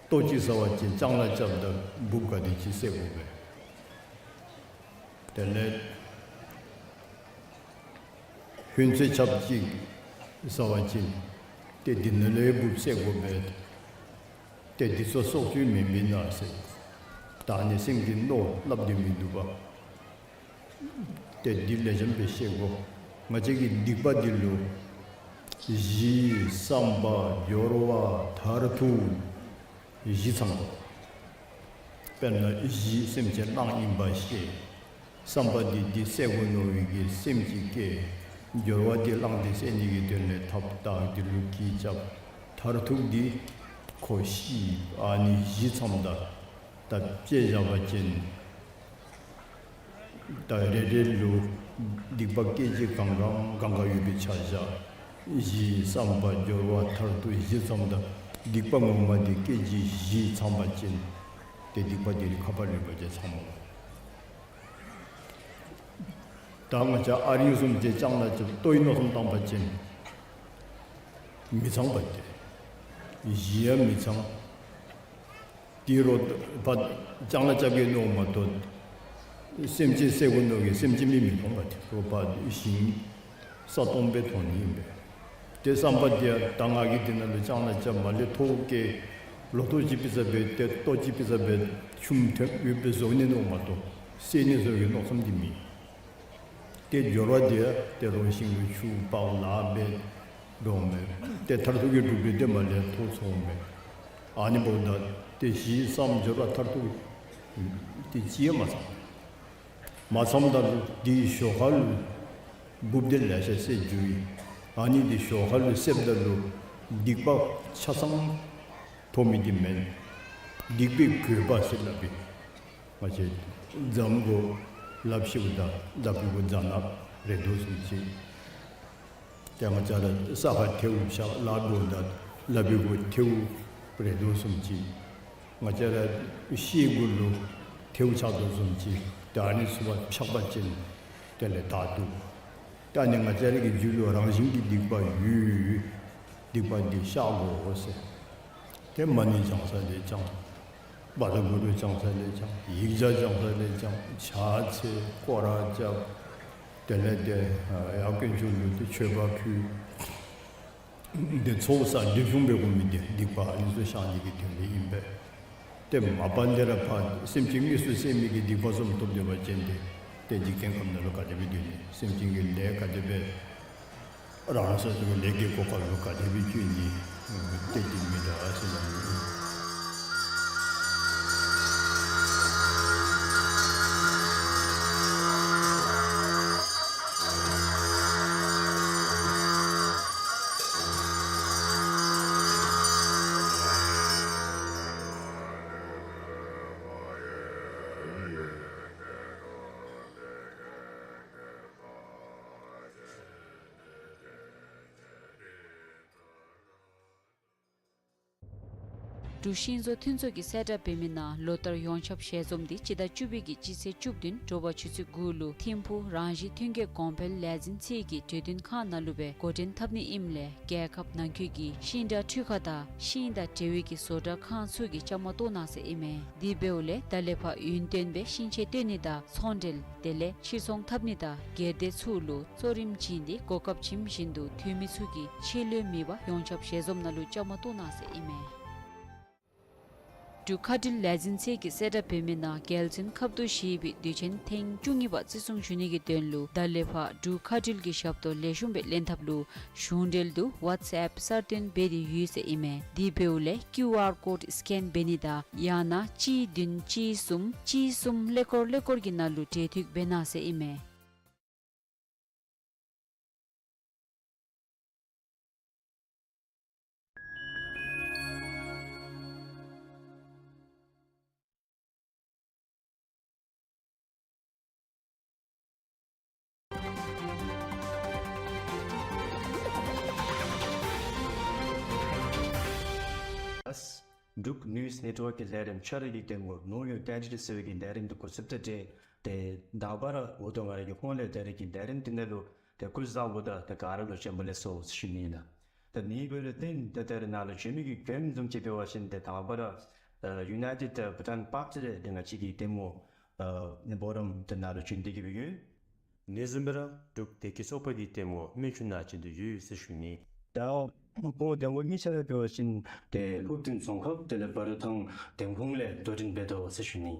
ལྟོ་ཅིག་ཟ་བ་ཅིན་ལྕང་ལཱ་རྐྱབ་ད་འབུཔ་ག་དེ་ཅིག་བསད་དགོ་པས། དེ་ལས་ཧོན་ཚོད་ཆགཔ་ཅིག་ཟ་བ་ཅིན་ཏེ་འདི་ནང་ལས་འབུཔ་བསད་དགོ་པས། ཏེ་འདི་ཚུ་སྲོག་གཅོད་མེན་མེན་ན་ཟེར། ད་ནི་སེམས་ཀྱི་མནོ་སླབ་དེ་མིན་འདུག་པ། ཏེ་འདི་ལེགས་ཤོམ་སྦེ་ཤེས་དགོ། ང་བཅས་ཀྱི་སྡིག་པ་འདི་ལུ་གཞི་བསམ་པ་སྦྱོར་བ་མཐར་ཐུག་བཞི་ཚང་དགོ། དཔེར་ན་གཞི་སེམས་ཅན་གླང་ཨིན་པ་ཤེས། བསམ་པ་འདི་འདི་བསད་དགོ་མནོ་བའི་གི་སེམས་ཅིག་སྐྱེ། སྦྱོར་བ་འདི་གླང་འདི་བསད་ནི་གི་དོན་ལས་ཐབས་དང་འདི་ལུ་གྱི་རྐྱབ། མཐར་ཐུག་འདི་ཁོ་ཤི། ཨ་ནི་བཞི་ཚངམ་ད་ད་དཔྱེ་བཞག་པ་ཅིན་ད་རེ་རེ་ལུ་སྡིག་པ་སྐད་ཅིག་གང་གང་གང་ག་ཡོད་པའི་ཆ་བཞག། གཞི་བསམ་པ་སྦྱོར་བ་མཐར་ཐུག་བཞི་ཚངམ་ད་སྡིག་པ་ངོ་མ་འདི་སྐད་ཅིག་བཞི་ཚང་པ་ཅིན་ཏེ་སྡིག་པ་འདི་ཁ་པར་ལུས་པ་ཅིན་ཚང་མོ། ད་ང་བཅས་ཨ་རིང་བཟུམ་ཅིག་ལྕང་ལཱ་རྐྱབ་ལྟོའི་མནོ་བསམ་བཏང་པ་ཅིན་མི་ཚང་པ་སྟེ། གཞི་ཡང་མི་ཚང་། དེ་རུ་ཕར་ལྕང་ལཱ་རྐྱབ་ཀྱི་མནོཝ་མ་གཏོགས་སེམས་ཅན་བསད་དགོ་མནོ་གི་སེམས་ཅན་མི་མི་མཐོང་པ་སྟེ། རུ་ཕར་ཞིང་ས་སྟོང་སྦེ་མཐོང་ནི་ཨིན་པས། ཏེ་བསམ་པ་འདི་ཡང་ད་ང་གིས་འདི་ནང་ལུ་ལྕང་ལཱ་རྐྱབ་མ་ལས་ཐོག་བཀལ་ལོ་ཐོག་ཅིག་ཕུལ་ས་སྦེ་ཏེ་ལྟོ་ཅིག་ཕུལ་ས་སྦེ་ཆུམ་ཐོན་ཡོདཔ་སྦེ་བཟོ་ནི་མནོཝ་མ་གཏོགས་བསད་ནི་བཟོ་བའི་མནོ་བསམ་འདི་མེད། ཏེ་སྦྱོར་བ་འདི་ཡང་ཏེ་རོ་ཞིང་ལུ་ཆུ་འབག་ལཱ་འབད་འགྱོཝ་མས། ཏེ་མཐར་ཐུག་གི་སྒྲུབ་པའི་དེ་མ་ལས་ཐོག་ཚོགས་མས། ཨ་ནི་འབདཝ་ད་ཏེ་གཞི་བསམ་སྦྱོར་བ་མཐར་ཐུག་ཏེ་ཅི་ཡང་མ་ཚང་། མ་ཚངམ་ད་ལུ་འདི་ཞོར་ཁ་ལུ་འབུཔ་འདི་ལེ་ཤ་བསད་འགྱོ་ཡི། ཨ་ནི་འདི་ཞོར་ཁ་ལུ་བསདཔ་ད་ལུ་སྡིག་པ་ཆ་ཚང་ཐོབ་མི་འདི་མེན། སྡིག་པའི་གོས་པ་ཟེར་སླབ་པས། ང་བཅས་རྫམ་གུ་ལགཔ་བཤེད་པ་ད་ལགཔ་གུ་རྫ་ནག་རེག་དོ་བཟུམ་ཅིག། ཏེ་ང་བཅས་ར་ས་ཁར་ཐལཝ་བཞག་ལཱ་འབདཝ་ད་ལགཔ་གུ་ཐལཝ་རེག་དོ་བཟུམ་ཅིག། ང་བཅས་ར་ཤེལ་གུ་ལུ་ཐལཝ་ཆགས་དོ་བཟུམ་ཅིག། ཏེ་ཨ་ནི་ཚུ་ཕར་འཕྱག་པ་ཅིན་དེ་ལས་བདའ་འདུག། ཏེ་ཨ་ནི་ང་བཅས་ར་གི་རྒྱུད་ལུ་རང་བཞིན་གྱི་སྡིག་པ་ཡོད། སྡིག་པ་འདི་བཤགས་དགོ་ཟེར། ཏེ་མ་ཎི་བགྱང་ས་ལས་བགྱང་། བཛྲ་གུ་རུ་བགྱང་ས་ལས་བགྱང་། ཡིག་བརྒྱ་བགྱང་ས་ལས་བགྱང་། ཕྱག་འཚལ་སྐོར་ར་རྐྱབ། དེ་ལས་ཏེ་ཡར་དཀོན་མཆོག་ལུ་ཏེ་མཆོད་པ་ཕུལ། འདི་ཚོགས་བསགས་འདི་བྱུང་བའི་དགོས་མི་འདི་སྡིག་པ་ཨ་ནི་ཚུ་བཤགས་ནི་གི་དོན་ལས་ཨིན་པས། ཏེ་མ་པ་ལས་ར་ཕར་སེམས་ཅན་དངོས་སུ་བསད་མི་གི་སྡིག་པ་བཟུམ་ཐོབ་སྡོད་པ་ཅིན་ཏེ་ཏེ་འཇིག་རྟེན་ཁམས་ནང་ལུ་ག་དེ་སྦེ་སྡོད་ནི། སེམས་ཅན་གྱི་ལས་ག་དེ་སྦེ་རང་སོ་སོ་གི་ལས་ཀྱི་གོ་སྐབས་ལུ་ག་དེ་སྦེ་སྤྱོད་ནི། ཏེ་འདི་མི་འདྲ་ཟེར་ན། འབྲུག་ཤིང་བཟོ་མཐུན་ཚོགས་ཀྱིས་གསལ་བསྒྲགས་འབད་མི་ནང་ལོ་ལྟར་ཡོངས་ཁྱབ་ཞལ་འཛོམས་འདི་སྤྱི་ཟླ་བཅུ་པའི་གི་སྤྱི་ཚེས་བཅུ་བདུན་དྲོ་པ་ཆུ་ཚོད་དགུ་ལུ་ཐིམ་ཕུག་རང་བཞིན་ཐོན་སྐྱེད་གོང་འཕེལ་ལས་འཛིན་ཚད་ཀྱི་གྲོས་བསྟུན་ཁང་ནང་ལུ་སྦེ་འགོ་འདྲེན་འཐབ་ནི་ཨིནམ་ལས་རྒྱལ་ཁབ་ནང་འཁོད་ཀྱི་ཤིང་འབྲས་འཕྲུལ་ཁང་དང་ཤིང་དང་འབྲེལ་བའི་གི་བཟོ་གྲྭ་ཁང་ཚུ་གིས་བཅའ་མར་གཏོགས་གནང་ཟེར་ཨིན་མས། དེ་འབདཝ་ལས་ད་ལས་ཕར་ཡུན་བརྟན་སྦེ་ཤིང་ཆས་བཏོན་ནི་དང་ཚོང་འབྲེལ་དེ་ལས་ཕྱིར་ཚོང་འཐབ་ནི་དང་སྒེར་སྡེ་ཚུ་ལུ་གཙོ་རིམ་བྱིན་ཏེ་གོ་སྐབས་བྱིནམ་བཞིན་དུ་འཐུས་མི་ཚུ་གིས་ཆད་ལུས་མེད་པར་ཡོངས་ཁྱབ་ཞལ་འཛོམས་ནང་ལུ་བཅའ་མར་གཏོགས་གནང་ཟེར་ཨིན་མས། འབྲུག་མཁའ་འགྲུལ་ལས་འཛིན་ཚད་ཀྱིས་གསལ་བསྒྲགས་འབད་མི་ནང་རྒྱལ་བཙུན་ཁབ་ཏུ་བཞེས་པའི་དུས་ཆེན་ཐེངས་བཅུ་གཉིས་པ་བརྩི་སྲུང་ཞུ་ནི་གི་དོན་ལུ་ད་ལས་ཕར་འབྲུག་མཁའ་འགྲུལ་གྱི་ཞབས་ཏོག་ལེགས་ཤོམ་སྦེ་ལེན་ཐབས་ལུ་གཞུང་འབྲེལ་དུ་ཝཊས་ཨེཔ་གསར་བཏོན་འབད་དེ་ཡོད་ཟེར་ཨིན་མས། དེ་འབདཝ་ལས་ཀིའུ་ཨར་ཀོཌ་སི་ཀེན་འབད་ནི་དང་ཡང་ན་གཅིག་བདུན་གཅིག་གསུམ་གཅིག་གསུམ་ཀླད་ཀོར་ཀླད་ཀོར་གྱི་ནང་ལུ་འབྲེལ་མཐུད་འབད་གནང་ཟེར་ཨིན་མས། འབྲུག་ནིའུ་སི་ནེཊ་ཝརཀ་གི་ལས་རིམ་ཆ་ར་གི་ལྟད་མོ་ནོ་ཡོར་ཌེ་ཌེ་ཊི་ཟེར་བའི་གི་ལས་རིམ་འདི་འགོ་བཙུགས་ད་ཏེ་ཏེ་དང་པ་ར་འོ་དོ་ང་ར་གི་ཧོངས་ལས་ད་རེས་ཀྱི་ལས་རིམ་འདི་ནང་ལུ་ཏེ་སྐུ་གཟུགས་བཟང་པོ་དང་ཏེ་ག་ར་ལུ་བྱོན་པ་ལེགས་སོ་ཟེར་ཞུ་ནི་ཨིན་ལགས། ད་ནི་འབད་རུང་ཏེ་ད་ད་རེས་ནཱ་ལུ་བྱོན་མི་གི་མགྱོནམ་བཟུམ་ཅིག་འབད་བ་ཅིན་ཏེ་དང་པ་ར་ཨ་ཡུ་ནའི་ཊེཌ་ཨ་བྷུ་ཊཱན་པཱརཀ་ཟེར་ཏེ་ང་བཅས་ཀྱི་ལྟད་མོ་ཨ་ནི་སྦོམ་རམ་ཏེ་ནཱ་ལུ་བྱོན་ཏེ་གི་སྦེ་ཡོད། ནི་བཟུམ་སྦེ་ར་འབྲུག་བདེ་སྐྱིད་ཚོགས་པ་གི་ལྟད་མོ་སྨན་ཆུ་ནང་བྱོན་ཏེ་ཡོད་ཟེར་ཞུ་ནི། ད་ཁོང་ལྟད་མོ་གཉིས་ཆ་ར་འབད་བ་ཅིན་ཏེ་ཧུབ་ཏིང་རྫོང་ཁག་དེ་ལས་སྦ་ར་ཐང་ལྟེམ་ཁུང་ལས་དོ་འགྲན་འབད་དོ་ཟེར་ཞུ་ནི་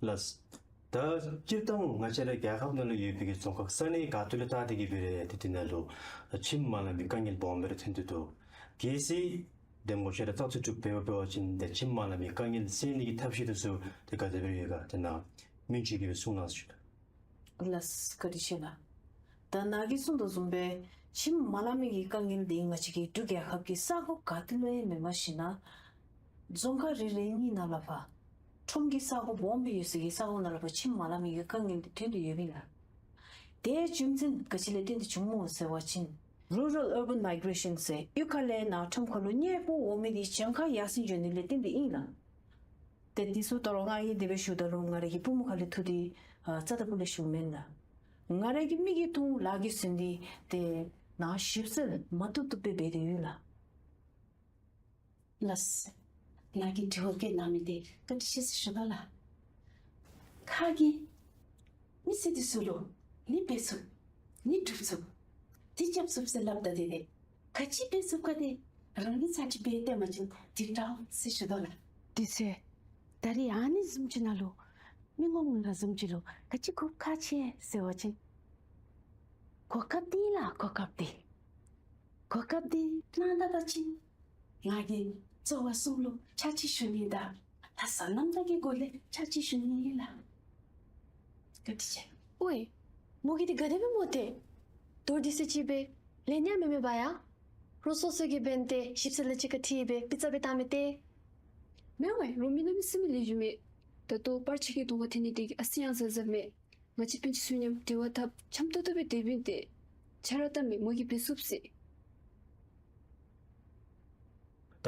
ལགས། ད་སྤྱིར་བཏང་ང་བཅས་ར་རྒྱལ་ཁབ་ནང་ལུ་ཡོད་པའི་གི་རྫོང་ཁག་ས་གནས་ག་ཏེ་ལུ་བལྟ་སྟེ་གི་འབད་རུང་ཏེ་དེ་ནང་ལུ་ཁྱིམ་མ་ལང་པའི་དཀའ་ངལ་སྦོམ་སྦེ་ར་ཐོན་ཏེ་འདུག། གལ་སྲིད་ལྟད་མོ་ཆ་ར་བཙག་འཐུ་གྲུབ་འབད་བ་འབད་བ་ཅིན་ཏེ་ཁྱིམ་མ་ལང་པའི་དཀའ་ངལ་སེལ་ནི་གི་ཐབས་ཤེས་དེ་ཚུ་ཏེ་ག་དེ་སྦེ་ཡོད་ག་ཏེ་ནཱ་སྨན་ཆུ་གིས་སྦེ་གསུང་གནང་ཟེར་ཞུ་དོ། ལགས་བཀའ་དྲིན་ཆེ་ལགས། ད་ནཱ་གིས་གསུངས་དོ་བཟུམ་སྦེ་ཁྱིམ་མ་ལང་མི་གི་དཀའ་ངལ་འདི་ང་བཅས་ཀྱི་འབྲུག་རྒྱལ་ཁབ་ཀྱི་ས་གོ་ག་ཏེ་ལུ་ཡང་མེནམ་ཞིན་ན་རྫོང་ཁག་རེ་རེ་གཉིས་ནང་ལུ་ཕར་ཁྲོམ་གྱི་ས་གོ་སྦོམ་སྦེ་ཡོད་ས་གི་ས་གོ་ནང་ལུ་ཕར་ཁྱིམ་མ་ལང་མི་གི་དཀའ་ངལ་འདི་ཐོན་ཏེ་ཡོདཔ་ཨིན་ལགས། དེ་རྒྱུ་མཚན་ག་ཅི་ལས་བརྟེན་ཏེ་བྱུངམ་སྨོ་ཟེར་བ་ཅིན་རུ་རཱལ་ཨར་བཱན་མའི་གྲེ་ཤཱན་ཟེར་གཡུས་ཁ་ལས་ནཱ་ཁྲོམ་ཁ་ལུ་གཉེར་པོ་འོང་མི་འདི་གྱངས་ཁ་ཡར་སེང་འགྱོ་ནི་ལས་བརྟེན་ཏེ་ཨིན་ལགས། ཏེ་འདི་ཚུ་ད་རུང་ང་གིས་དེ་སྦེ་ཞུཝ་ད་ལུ་ང་ར་གི་པུས་མོ་ཁ་ལས་འཐུ་སྟེ་ཨ་རྩ་དང་པོ་ལས་ཞུཝ་མེན་ལགས། ང་ར་གི་མིག་གིས་མཐོང་ལགཔ་གིས་ཟིན་ཏེ་ཏེ་ནཱ་ཞིབ་འཚོལ་མ་བཏུབ་བཏུབ་སྦེ་འབད་དེ་ཡོད་ལགས། ལགས། ནཱ་གིས་དྲི་བ་བཀོད་གནང་མི་འདི་བཀའ་དྲིན་ཆེ་ཟེར་ཞུ་དོ་ལགས། ཁ་གིས་མི་སེར་འདི་ཚུ་ལུ་ནི་འབད་ཚུགས་ནི་སྒྲུབ་ཚུགས་འདི་རྐྱབ་ཚུགས་ཟེར་སླབ་ད་དེ་ཏེ་ག་ཅི་འབད་ཚུགས་ག་ཏེ་རང་གིས་ཚར་གཅིག་འབད་སྟོན་པ་ཅིན་འདི་འདྲཝ་ཟེར་ཞུ་དོ་ལགས། དེ་ཚེ་ད་རེས་ཨ་ནི་བཟུམ་ཅིག་ནང་ལུ་མི་ངོམ་ང་བཟུམ་ཅིག་ལུ་ག་ཅི་གོ་སྐབས་ཅིག་ཟེར་བ་ཅིན་གོ་སྐབས་འདི་ལགས། གོ་སྐབས་འདི་གོ་སྐབས་འདི་གནང་ད་པ་ཅིན་ང་གིས་རྩོད་པ་གསུམ་ལུ་ཕྱག་ཕྱིད་ཞུ་ནི་དང་ལྷག་བསམ་རྣམ་དག་གི་སྒོ་ལས་ཕྱག་ཕྱིད་ཞུ་ནི་ཨིན་ལགས། བཀའ་དྲིན་ཆེ། ཨོའི་མོ་གིས་འདི་ག་དེ་སྦེ་སྨོ་ཏེ། མདོར་བསྡུས་ཅིག་སྦེ་ལན་ཡང་མེད་མེད་པ་ཡ། རོགས་སོ་སོ་གིས་འབད་དེ་ཞིབ་འཚོལ་ལས་ཅིག་ཁར་འཁྲིལ་སྦེ་པི་ཙ་སྦེ་བཏང་མི་སྟེར། མེན་ཝའི་རོགས་མི་ནང་མི་སེར་མི་ལེགས་ཤོམ་མས། ད་ལྟོ་པར་ཆས་ཀྱི་གདོང་ཁར་ཐོན་ནི་དེ་གིས་ཨ་ཙི་ཡང་གཟབ་གཟབ་མས། ང་བཅས་དཔོན་ཆ་ཚུ་མཉམ་འབྲེལ་བ་འཐབ་འཆམ་ཏོག་ཏོ་སྦེ་སྡོདཔ་ཨིན་ཏེ། ཆ་ར་བལྟ་མི་མོ་གིས་འབད་ཚུགས་ཟེར།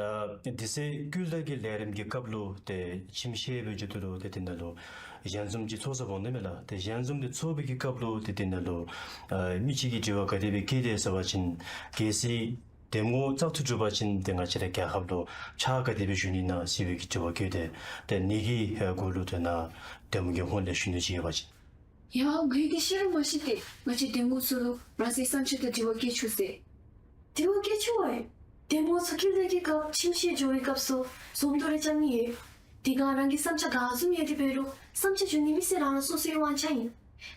ད་དེ་ཚེ་ཀུན་ལེགས་ཀྱི་ལས་རིམ་གྱི་སྐབས་ལུ་ཏེ་ཁྱིམ་ཤེས་པའི་རྒྱུད་དུ་ལུ་ཏེ་དེ་ནང་ལུ་ཞལ་འཛོམས་ཅིག་ཚོགས་ས་འོང་ནི་མས་ལགས། ཏེ་ཞལ་འཛོམས་འདི་ཚོགས་པའི་གི་སྐབས་ལུ་ཏེ་དེ་ནང་ལུ་ཨ་མི་གཅིག་གིས་དྲི་བ་ག་དེ་སྦེ་བཀོད་དེ་ཟེར་བ་ཅིན་གལ་སྲིད་ལྟད་མོ་བཙག་འཐུ་གྲུབ་པ་ཅིན་ཏེ་ང་བཅས་ར་རྒྱལ་ཁབ་ལུ་ཕྱག་ག་དེ་སྦེ་ཞུ་ནི་ན་ཟེར་བའི་གི་དྲི་བ་བཀོད་དེ། ཏེ་ནི་གི་ཨ་གུ་ལུ་ཏེ་ནཱ་ལྟད་མོ་གི་ཧོངས་ལས་ཞུ་ནི་ཅིག་ཡོད་པ་ཅིན། ཡ་ངེ་གི་ཤེས་རབ་མ་ཤེས་ཏེ་ང་བཅས་ལྟད་མོ་ཚུ་ལུ་རང་སོའི་བསམ་འཆར་དང་དྲི་བ་བཀོད་ཆོག་ཟེར། དྲི་བ་བཀོད་ཆོག་པས། ལྟད་མོ་ཚུ་ཀུན་ལེགས་ཀྱི་སྐབས་ཁྱིམ་ཤེས་འགྱོ་བའི་སྐབས་སུ་འཛོམས་འདུ་རེ་རྐྱབ་ནི་ཡོད། དེ་སྒང་རང་གི་བསམ་འཆར་ག་བཟུམ་ཡོད་དེ་འབད་རུང་བསམ་འཆར་ཞུ་ནི་མི་སེར་རང་རང་སོ་སོའི་དབང་ཆ་ཨིན།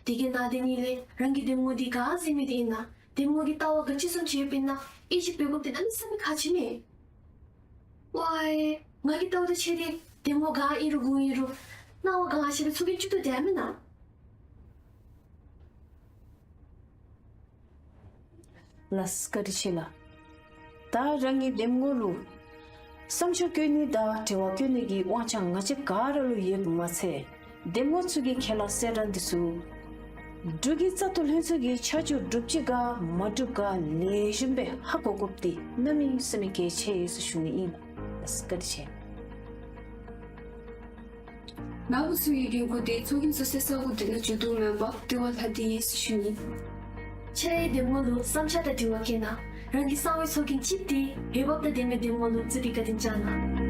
དེ་གི་ནང་དེ་ནི་ལས་རང་གི་འདེམས་ངོ་འདི་ག་ཟེར་མི་འདི་ཨིན་ན། འདེམས་ངོ་གི་ལྟ་བ་ག་ཅི་བཟུམ་ཅིག་ཡོདཔ་ཨིན་ན། ཨེ་ཅིག་འབད་དགོཔ་འདི་གནམ་མེད་ས་མེད་ཁག་ཆེ་མས། ཝའི་ང་གི་ལྟ་བ་དང་ཕྱད་དེ་འདེམས་ངོ་ག་ཨིན་རུང་གུ་ཨིན་རུང་སྣང་བ་ག་ཤེས་པའི་ཚོགས་རྒྱན་བཙུགས་ཏེ་སྡོད་མེན་ན། ལགས་བཀའ་དྲིན་ཆེ་ལགས། ད་རང་གི་འདེམས་ངོ་ལུ་བསམ་འཆར་བཀོད་ནི་དང་དྲི་བ་བཀོད་ནི་གི་དབང་ཆ་ང་བཅས་ག་ར་ལུ་ཡོདཔ་མ་ཚད་འདེམས་ངོ་ཚུ་གི་ཁས་བླངས་གསལ་བསྒྲགས་འདི་ཚུ་འབྲུག་གི་བཙག་འཐུ་ལྷན་ཚོགས་ཀྱིས་ཆ་འཇོག་གྲུབ་ཅི་ག་མ་གྲུབ་ག་ལེགས་ཤོམ་སྦེ་ཧ་གོ་དགོཔ་འདི་གནམ་མེད་ས་མེད་གལ་ཆེ་ཡོད་ཟེར་ཞུ་ནི་ཨིན། ལགས་བཀའ་དྲིན་ཆེ། ནཱ་བུ་ཚུ་གི་རེ་སྐུལ་འདི་ཚོགས་རྒྱན་བཙུགས་སའི་ས་གོ་འདི་ནང་བཙུགས་དོ་མེན་པར་ལྟེ་བ་ལྷ་སྡེ་ཡོད་ཟེར་ཞུ་ནི། ཁྱེད་རའི་འདེམས་ངོ་ལུ་བསམ་འཆར་དང་དྲི་བ་བཀོད་ན་རང་གི་གསང་བའི་ཚོགས་རྒྱན་གཅིག་འདི་འོས་འབབ་དང་ལྡན་པའི་འདེམས་ངོ་ལུ་བཙུགས་ཏེ་བཀའ་དྲིན་བསྐྱང་གནང་།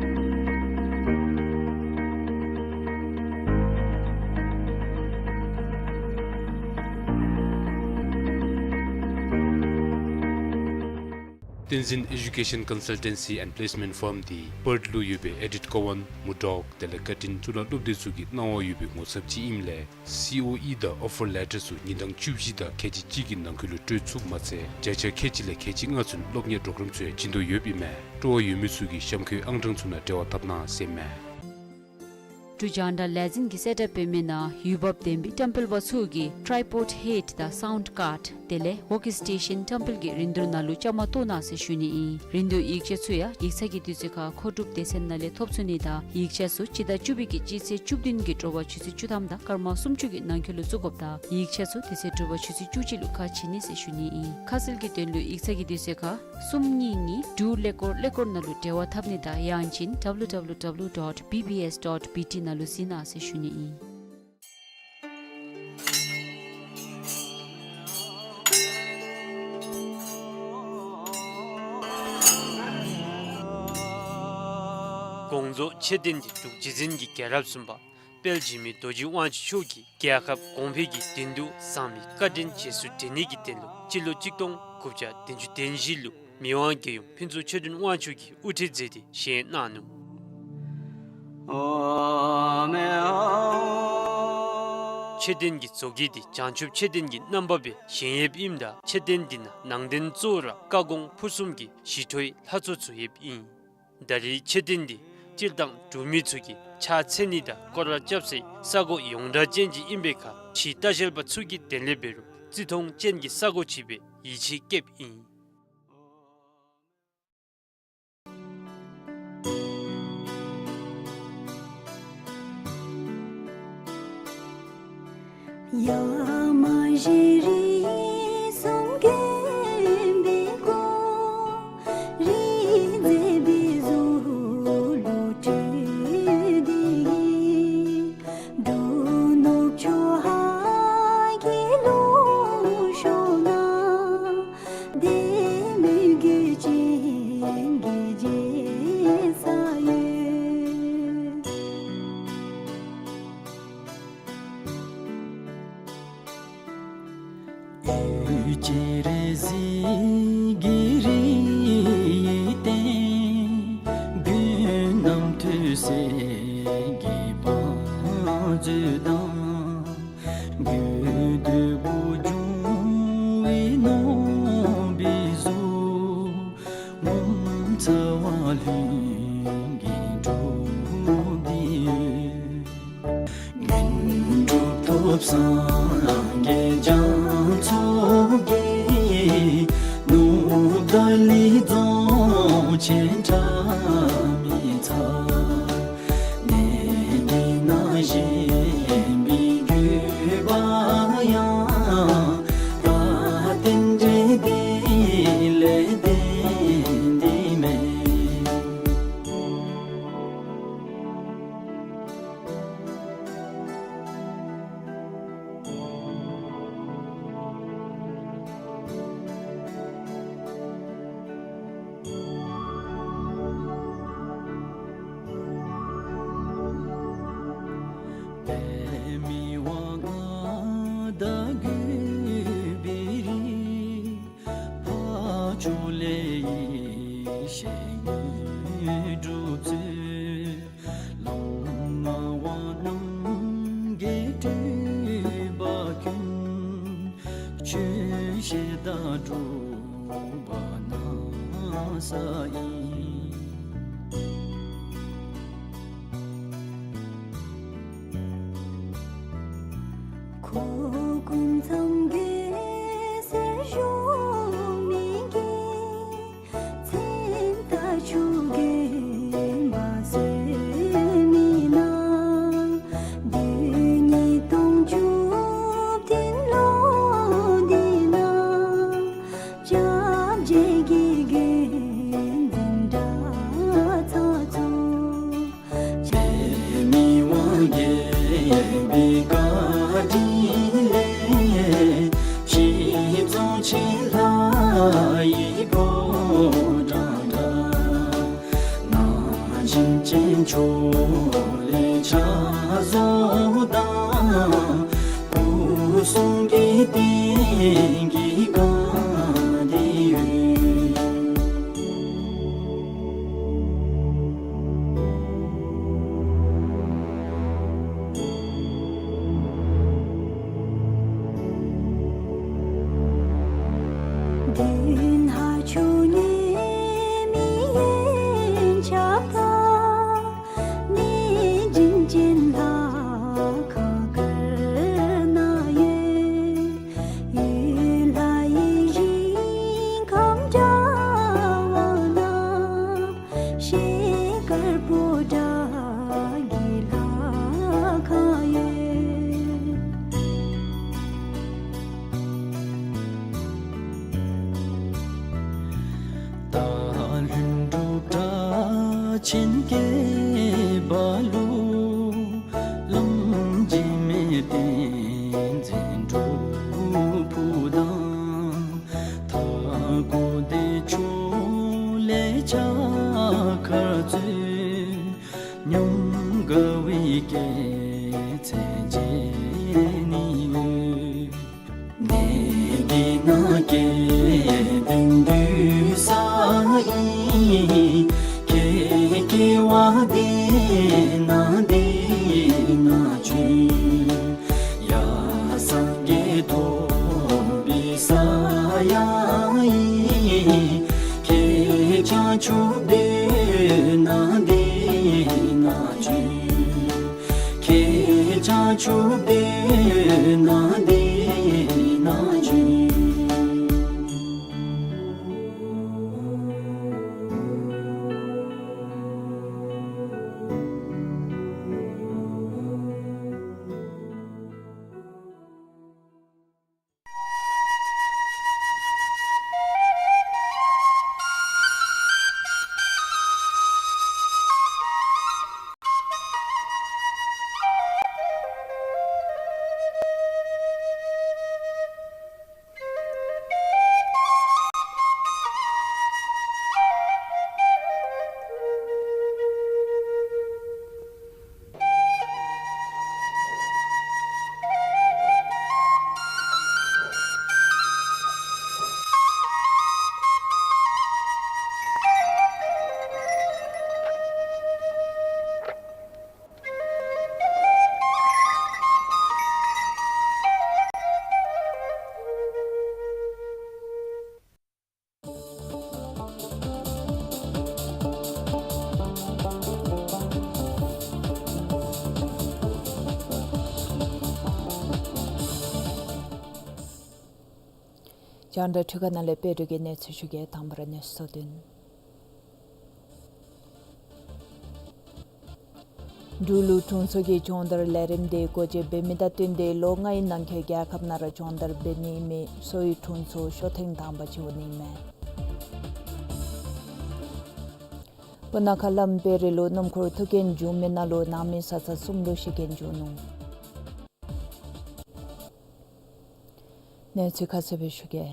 བསྟན་འཛིན་Education Consultancy and Placement Firm འདི་པརཐ་ལུ་ཡོད་པའི་ཨེ་ཌིཐ་ཀོ་ཝཱན་མུར་ཌོག་དེ་ལས་བཀའ་དྲིན་གཙུག་ལག་སློབ་སྡེ་ཚུ་གི་གནང་བ་ཡོད་པའི་ངོ་ཚབ་ཅིག་ཨིནམ་ལས་སི་ཨོ་ཨི་དང་ཨོ་ཕར་ལེ་ཊར་ཚུ་ཉིན་གྲངས་བཅུ་བཞི་དང་ཁལ་གཅིག་གཅིག་གི་ནང་འཁོད་ལུ་སྤྲོད་ཚུགསཔ་མ་ཚད་བརྒྱ་ཆ་ཁལ་གཅིག་ལས་ཁལ་གཅིག་ལྔ་ཚུན་སློབ་གཉེར་པོརོ་གརམ་ཚུ་ཡང་བྱིན་དོ་ཡོདཔ་ཨིན་མས། སྤྲོ་བ་ཡོད་མི་ཚུ་གིས་གཤམ་འཁོད་ཨང་གྲངས་ཚུ་ནང་འབྲེལ་བ་འཐབ་གནང་ཟེར་མས། འབྲུག་རྒྱང་བསྒྲགས་ལས་འཛིན་གྱིས་གསལ་བསྒྲགས་འབད་མི་ནང་འོས་འབབ་ལྡན་པའི་བཀྲམ་སྤེལ་པ་ཚུ་གིས་ཊཱའི་པོཌ་ཧེཌ་དང་སའུནཌ་ཀཱརཌ་དེ་ལས་ཝོརྐ་སི་ཊེ་ཤཱན་བཀྲམ་སྤེལ་གྱི་རིན་བསྡུར་ནང་ལུ་བཅའ་མར་གཏོགས་གནང་ཟེར་ཞུ་ནི་ཨིན། རིན་བསྡུར་ཡིག་ཆ་ཚུ་ཡང་ཡིག་ཚང་གི་དུས་ཚོད་ཁར་མཁོ་སྒྲུབ་སྡེ་ཚན་ནང་ལས་ཐོབ་ཚུགས་ནི་དང་ཡིག་ཆ་ཚུ་སྤྱི་ཟླ་བཅུ་པའི་གི་སྤྱི་ཚེས་བཅུ་བདུན་གྱི་དྲོ་པ་ཆུ་ཚོད་བཅུ་ཐམ་དང་སྐར་མ་སུམ་ཅུ་གི་ནང་འཁོད་ལུ་བཙུགས་དགོཔ་དང་ཡིག་ཆ་ཚུ་དེ་ཚེ་དྲོ་པ་ཆུ་ཚོད་བཅུ་གཅིག་ལུ་ཁ་ཕྱེ་ནི་ཟེར་ཞུ་ནི་ཨིན། ཁ་གསལ་གྱི་དོན་ལུ་ཡིག་ཚང་གི་དུས་ཚོད་ཁར་གསུམ་གཉིས་གཉིས་དྲུག་ཀླད་ཀོར་ཀླད་ཀོར་ནང་ལུ་འབྲེལ་བ་འཐབ་ནི་དང་ཡང་ཅིན་W W W dot B B S dot B T ནང་ལུ་གཟིགས་གནང་ཟེར་ཞུ་ནི་ཨིན། དགོངས་རྫོགས་མཆོད་རྟེན་འདི་འབྲུག་རྗེ་བཙུན་གྱི་རྒྱལ་རབས་གསུམ་པ་དཔལ་འཇིགས་མེད་རྡོ་རྗེ་དབང་ཕྱུག་མཆོག་གིས་རྒྱལ་ཁབ་གོང་འཕེལ་གྱི་དོན་དུ་གཙང་མའི་བཀའ་དྲིན་རྗེས་སུ་དྲན་ནི་གི་དོན་ལུ་སྤྱི་ལོ་གཅིག་སྟོང་དགུ་བརྒྱ་བདུན་ཅུ་དོན་བཞི་ལུ་མི་དབང་རྒྱལ་ཡུམ་ཕུན་ཚོགས་ཆོས་སྒྲོན་དབང་ཕྱུག་གིས་དབུ་ཁྲིད་མཛད་དེ་བཞེངས་གནང་ནུག། མཆོད་རྟེན་གྱི་མཛོད་དཀྱིལ་འདི་བྱང་ཆུབ་མཆོད་རྟེན་གྱི་རྣམ་པ་སྦེ་བཞེངས་ཡོདཔ་ཨིནམ་ད་མཆོད་རྟེན་འདི་ནང་ནང་རྟེན་གཙོ་བོ་ར་བཀའ་དགོངས་ཕུར་གསུམ་གྱི་ཞི་ཁྲོའི་ལྷ་ཚོགས་ཚུ་ཡོདཔ་ཨིན། ད་རེས་མཆོད་རྟེན་འདི་སྤྱིར་བཏང་འབྲུག་མི་ཚུ་གིས་ཕྱག་འཚལ་ནི་དང་སྐོར་ར་རྐྱབ་སའི་ས་གོ་ཡོངས་གྲགས་ཅན་ཅིག་ཨིན་པའི་ཁར་ཕྱིའི་ལྟ་བཤལ་པ་ཚུ་གི་དོན་ལས་འབད་རུང་བརྩི་མཐོང་ཅན་གྱི་ས་གོ་ཅིག་སྦེ་ཡིད་ཆེས་བསྐྱེདཔ་ཨིན། ཡ་མ་བཞད་རི་གསུམ་གྱོན་པའི་སྐོར་རི་མཛེས་པའི་གཟུགས་ལུ་སྤྲུལ་ཏེ་གིས་འབྲུག་ནུབ་ཕྱོགས་ཧཱ་གི་ལུང་ཕྱོགས་ན་བདེ་མོའི་རྒྱུད་ཅན་གྱི་རྒྱལ་ས་ཡོད། འོད་ཀྱི་རི་གཟིགས་ཀྱི་རིའི་སྟེང་། རྒྱུད་རྣམས་ཐོས་སྲས་ཀྱི་བང་མཛོད་དང་། རྒྱུད་སྟོབས་པོ་འབྱུང་བའི་ནོར་བུའི་གཟུགས། ངོ་མཚར་བ་ལྷུན་གྱིས་གྲུབ་སྟེ་ཡོད། དགེ་འདུན་གྲུབ་ཐོབ་སངས་རྒྱས་རྒྱ་མཚོ་རྒྱལ། ནུབ་ཏ་ལའི་རྫོང་ཆེན་ཁྲ་མི་ཚ། གནས་འདི་ན་བཞེངས་པའི་དགོས་པ་ཡང་། རྟེན་འབྲེལ་འདི་ལས་བརྟེན་ཏེ་མས། སྒྲུབ་པ་གནང་ས་ཨིན། ཁོ་ཀུན་ཚང་གི་སེར་ཤོག་མི་གི་མཚན་རྟགས་ཆུ་གི་མ་ཟད་མི་ན། དུས་ཉིས་སྟོང་བཅུ་བདུན་ལོ་འདི་ན། སྐྱབས་རྗེ་གི་དགེ་འདུན་གྲྭ་ཚང་ཚུ། ཆེ་མི་དབང་རྒྱལ་པོའི་བཀའ་དྲིན་ལས། ཤིང་རྫོང་ཆེན་ལྷ་ཡི་ཕོ་བྲང་འདྲ། ན་བཞིན་ཅན་ཕྱོགས་ལས་ཕྱག་བཟོ་དང་། སྐུ་གསུང་གི་རྟེན་གྱི་སྒང་འདི་ཡོད། མདུན་ལྷ་ཆུ་ཉེ་མི་ཡན་ཆབ་དང་། གནས་བྱིན་ཅན་ལྷ་ཁང་དཀར་ནང་ཡོད། ཡུལ་ལྷ་ཡི་ཞིང་ཁམས་འདྲ་བ་ན། ཤེལ་དཀར་པོ་ཏ་གི་ལྷ་ཁང་ཡོད། སྟག་ལྷུན་གྲུབ་གྲགས་ཆེན་སྐྱེས་པ་ལུ། གླང་རྗེ་མེས་བསྟན་འཛིན་སྒྲུབ་ཕུག་དང་། མཐའ་སྐོར་བདེ་མཆོག་ལས་ཕྱག་འཁར་མཛོད། ཉམས་དགའ་བའི་སྐྱེད་ཚལ་མཇལ་ནི་ཡོད། གནས་འདི་ན་སྐལ་ལྡན་འདུས་ས་ཨིན། ཁྱེད་སྐྱེ་བ་འདི་ན་འདི་ན་བྱོན། ཡ་སངས་རྒྱས་ཐོབ་པའི་ས་ཡང་ཨིན། ཁྱེད་བྱང་ཆུབ་སྡོད་ན་འདི་ན་བྱོན། ཁྱེད་བྱང་ཆུབ་སྡོད་ན་འདི་ན་བྱོན། རྒྱང་བསྒྲགས་འཕྲུལ་ཁང་ནང་ལས་དཔལ་སྒྲོལ་གྱིས་གནས་ཚུལ་ཞུ་གེ། དང་པ་ར་གནས་ཚུལ་དོན། འབྲུག་ལུ་དྲུང་འཚོ་གི་སྦྱོང་བརྡར་ལས་རིམ་འདི་སྒོ་འབྱེད་འབད་མི་དང་བསྟུན་ཏེ་ལོ་ལྔའི་ནང་འཁོད་རྒྱལ་ཁབ་ནང་ར་སྦྱོང་བརྡར་འབད་ནི་མི་གསོ་བའི་དྲུང་འཚོ་ཤོ་ཐེངས་དང་པ་ཅིག་འོང་ནི་མས། སྤུ་ན་ཁ་ལམ་དཔལ་རི་ལུ་སྣུམ་འཁོར་ཐུག་རྐྱེན་བྱུང་མི་ནང་ལུ་ནང་མི་ས་ཚ་གསུམ་ལུ་ཤི་རྐྱེན་བྱུང་ནུག། གནས་ཚུལ་ཁ་གསལ་སྦེ་ཞུ་གེ།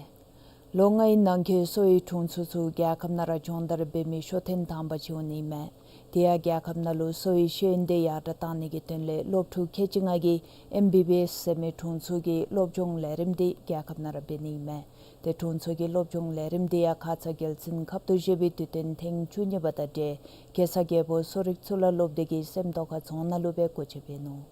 ལོ་ལྔའི་ནང་འཁོད་གསོ་བའི་དྲུང་འཚོ་ཚུ་རྒྱལ་ཁབ་ནང་ར་སྦྱོང་བརྡར་འབད་མི་ཤོ་ཐེངས་དང་པ་ཅིག་འོང་ནི་མས། དེ་ཡང་རྒྱལ་ཁབ་ནང་ལུ་གསོ་བའི་ཤེས་ཡོན་དེ་ཡར་དྲག་གཏང་ནི་གི་དོན་ལས་སློབ་ཕྲུག་ཁལ་གཅིག་ལྔ་གིས་ཨེམ་བི་བི་ཨེསི་ཟེར་མི་དྲུང་འཚོ་གི་སློབ་སྦྱོང་ལས་རིམ་དེ་རྒྱལ་ཁབ་ནང་ར་འབད་ནི་མས། དེ་དྲུང་འཚོ་གི་སློབ་སྦྱོང་ལས་རིམ་དེ་ཡང་ཁ་ཙ་རྒྱལ་བཙུན་ཁབ་ཏུ་བཞེས་པའི་དུས་སྟོན་ཐེངས་བཅུ་གཉིས་པ་དང་འབྲེལ་གེ་སར་རྒྱལ་པོ་གསོ་རིག་གཙུག་ལག་སློབ་སྡེ་གི་སེམས་རྟོགས་ཁ་རྫོང་ནང་ལུ་སྦེ་སྒོ་འབྱེད་འབད་ནུག།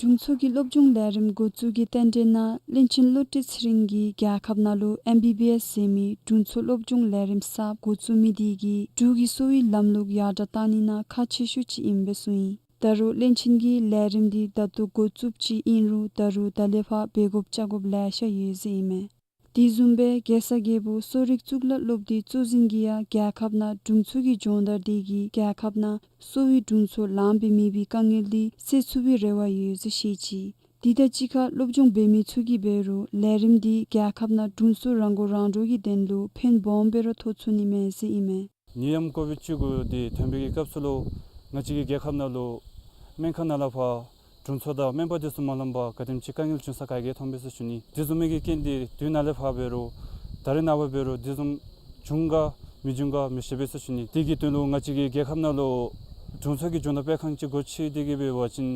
དྲུང་འཚོ་གི་སློབ་སྦྱོང་ལས་རིམ་འགོ་བཙུགས་ཀྱི་རྟེན་འབྲེལ་ནང་བློན་ཆེན་བློ་གྲོས་ཚེ་རིང་གིས་རྒྱལ་ཁབ་ནང་ལུ་ཨེམ་བི་བི་ཨེསི་ཟེར་མི་དྲུང་འཚོ་སློབ་སྦྱོང་ལས་རིམ་གསརཔ་འགོ་བཙུགས་མི་དེ་གིས་འབྲུག་གི་གསོ་བའི་ལམ་ལུགས་ཡར་དྲག་བཏང་ནི་ནང་ཁག་ཆེ་ཤོས་ཅིག་ཨིན་པས་གསུངས་ཡི། ད་རུང་བློན་ཆེན་གྱིས་ལས་རིམ་འདི་ད་ལྟོ་འགོ་བཙུགསཔ་ཅིག་ཨིན་རུང་ད་རུང་ད་ལས་ཕར་འབད་དགོཔ་བཅའ་དགོཔ་ལེ་ཤ་ཡོད་ཟེར་ཨིན་མས། དེ་བཟུམ་སྦེ་གེ་སར་རྒྱལ་པོ་གསོ་རིག་གཙུག་ལག་སློབ་སྡེའི་གཙོ་འཛིན་གྱིས་ཡང་རྒྱལ་ཁབ་ནང་དྲུང་འཚོ་གི་སྦྱོང་བརྡར་དེ་གིས་རྒྱལ་ཁབ་ནང་གསོ་བའི་དྲུང་འཚོ་ལངམ་སྦེ་མེད་པའི་དཀའ་ངལ་དེ་སེལ་ཚུགས་པའི་རེ་བ་ཡོད་ཟེར་བཤད་ཅི། དེ་དང་གཅིག་ཁར་སློབ་སྦྱོང་འབད་མི་ཚུ་གིས་འབད་རུང་ལས་རིམ་དེ་རྒྱལ་ཁབ་ནང་དྲུང་འཚོ་རང་མགོ་རང་འདྲོངས་ཀྱི་དོན་ལུ་ཕན་སྦོམ་སྦེ་ར་ཐོགས་ཚུགས་ནི་མས་ཟེར་ཨིན་མས། ནད་ཡམས་ཀོ་བིཌ་བཅུ་དགུ་འདི་ཐོན་པའི་གི་སྐབས་སུ་ལུ་ང་བཅས་ཀྱི་རྒྱལ་ཁབ་ནང་ལུ་སྨན་ཁང་ནང་ལས་ཕར་དྲུང་འཚོ་དང་སྨན་པ་དེ་ཚུ་མ་ལངམ་པར་ག་དེམ་ཅིག་དཀའ་ངལ་བྱུང་ས་ག་གིས་མཐོང་པས་ཟེར་ཞུ་ནི། དེ་བཟུམ་མའི་གི་རྐྱེན་འདི་དུས་ནཱ་ལས་ཕར་འབད་རུང་ད་རེས་ནངས་པ་འབད་རུང་དེ་བཟུམ་བྱུང་ག་མི་བྱུང་ག་མི་ཤེས་པས་ཟེར་ཞུ་ནི། དེ་གི་དོན་ལུ་ང་བཅས་ཀྱི་རྒྱལ་ཁབ་ནང་ལུ་དྲུང་འཚོ་གི་སྦྱོང་བརྡར་སྤེལ་ཁང་ཅིག་སྒོ་ཕྱེ་སྟེ་གིས་འབད་བ་ཅིན་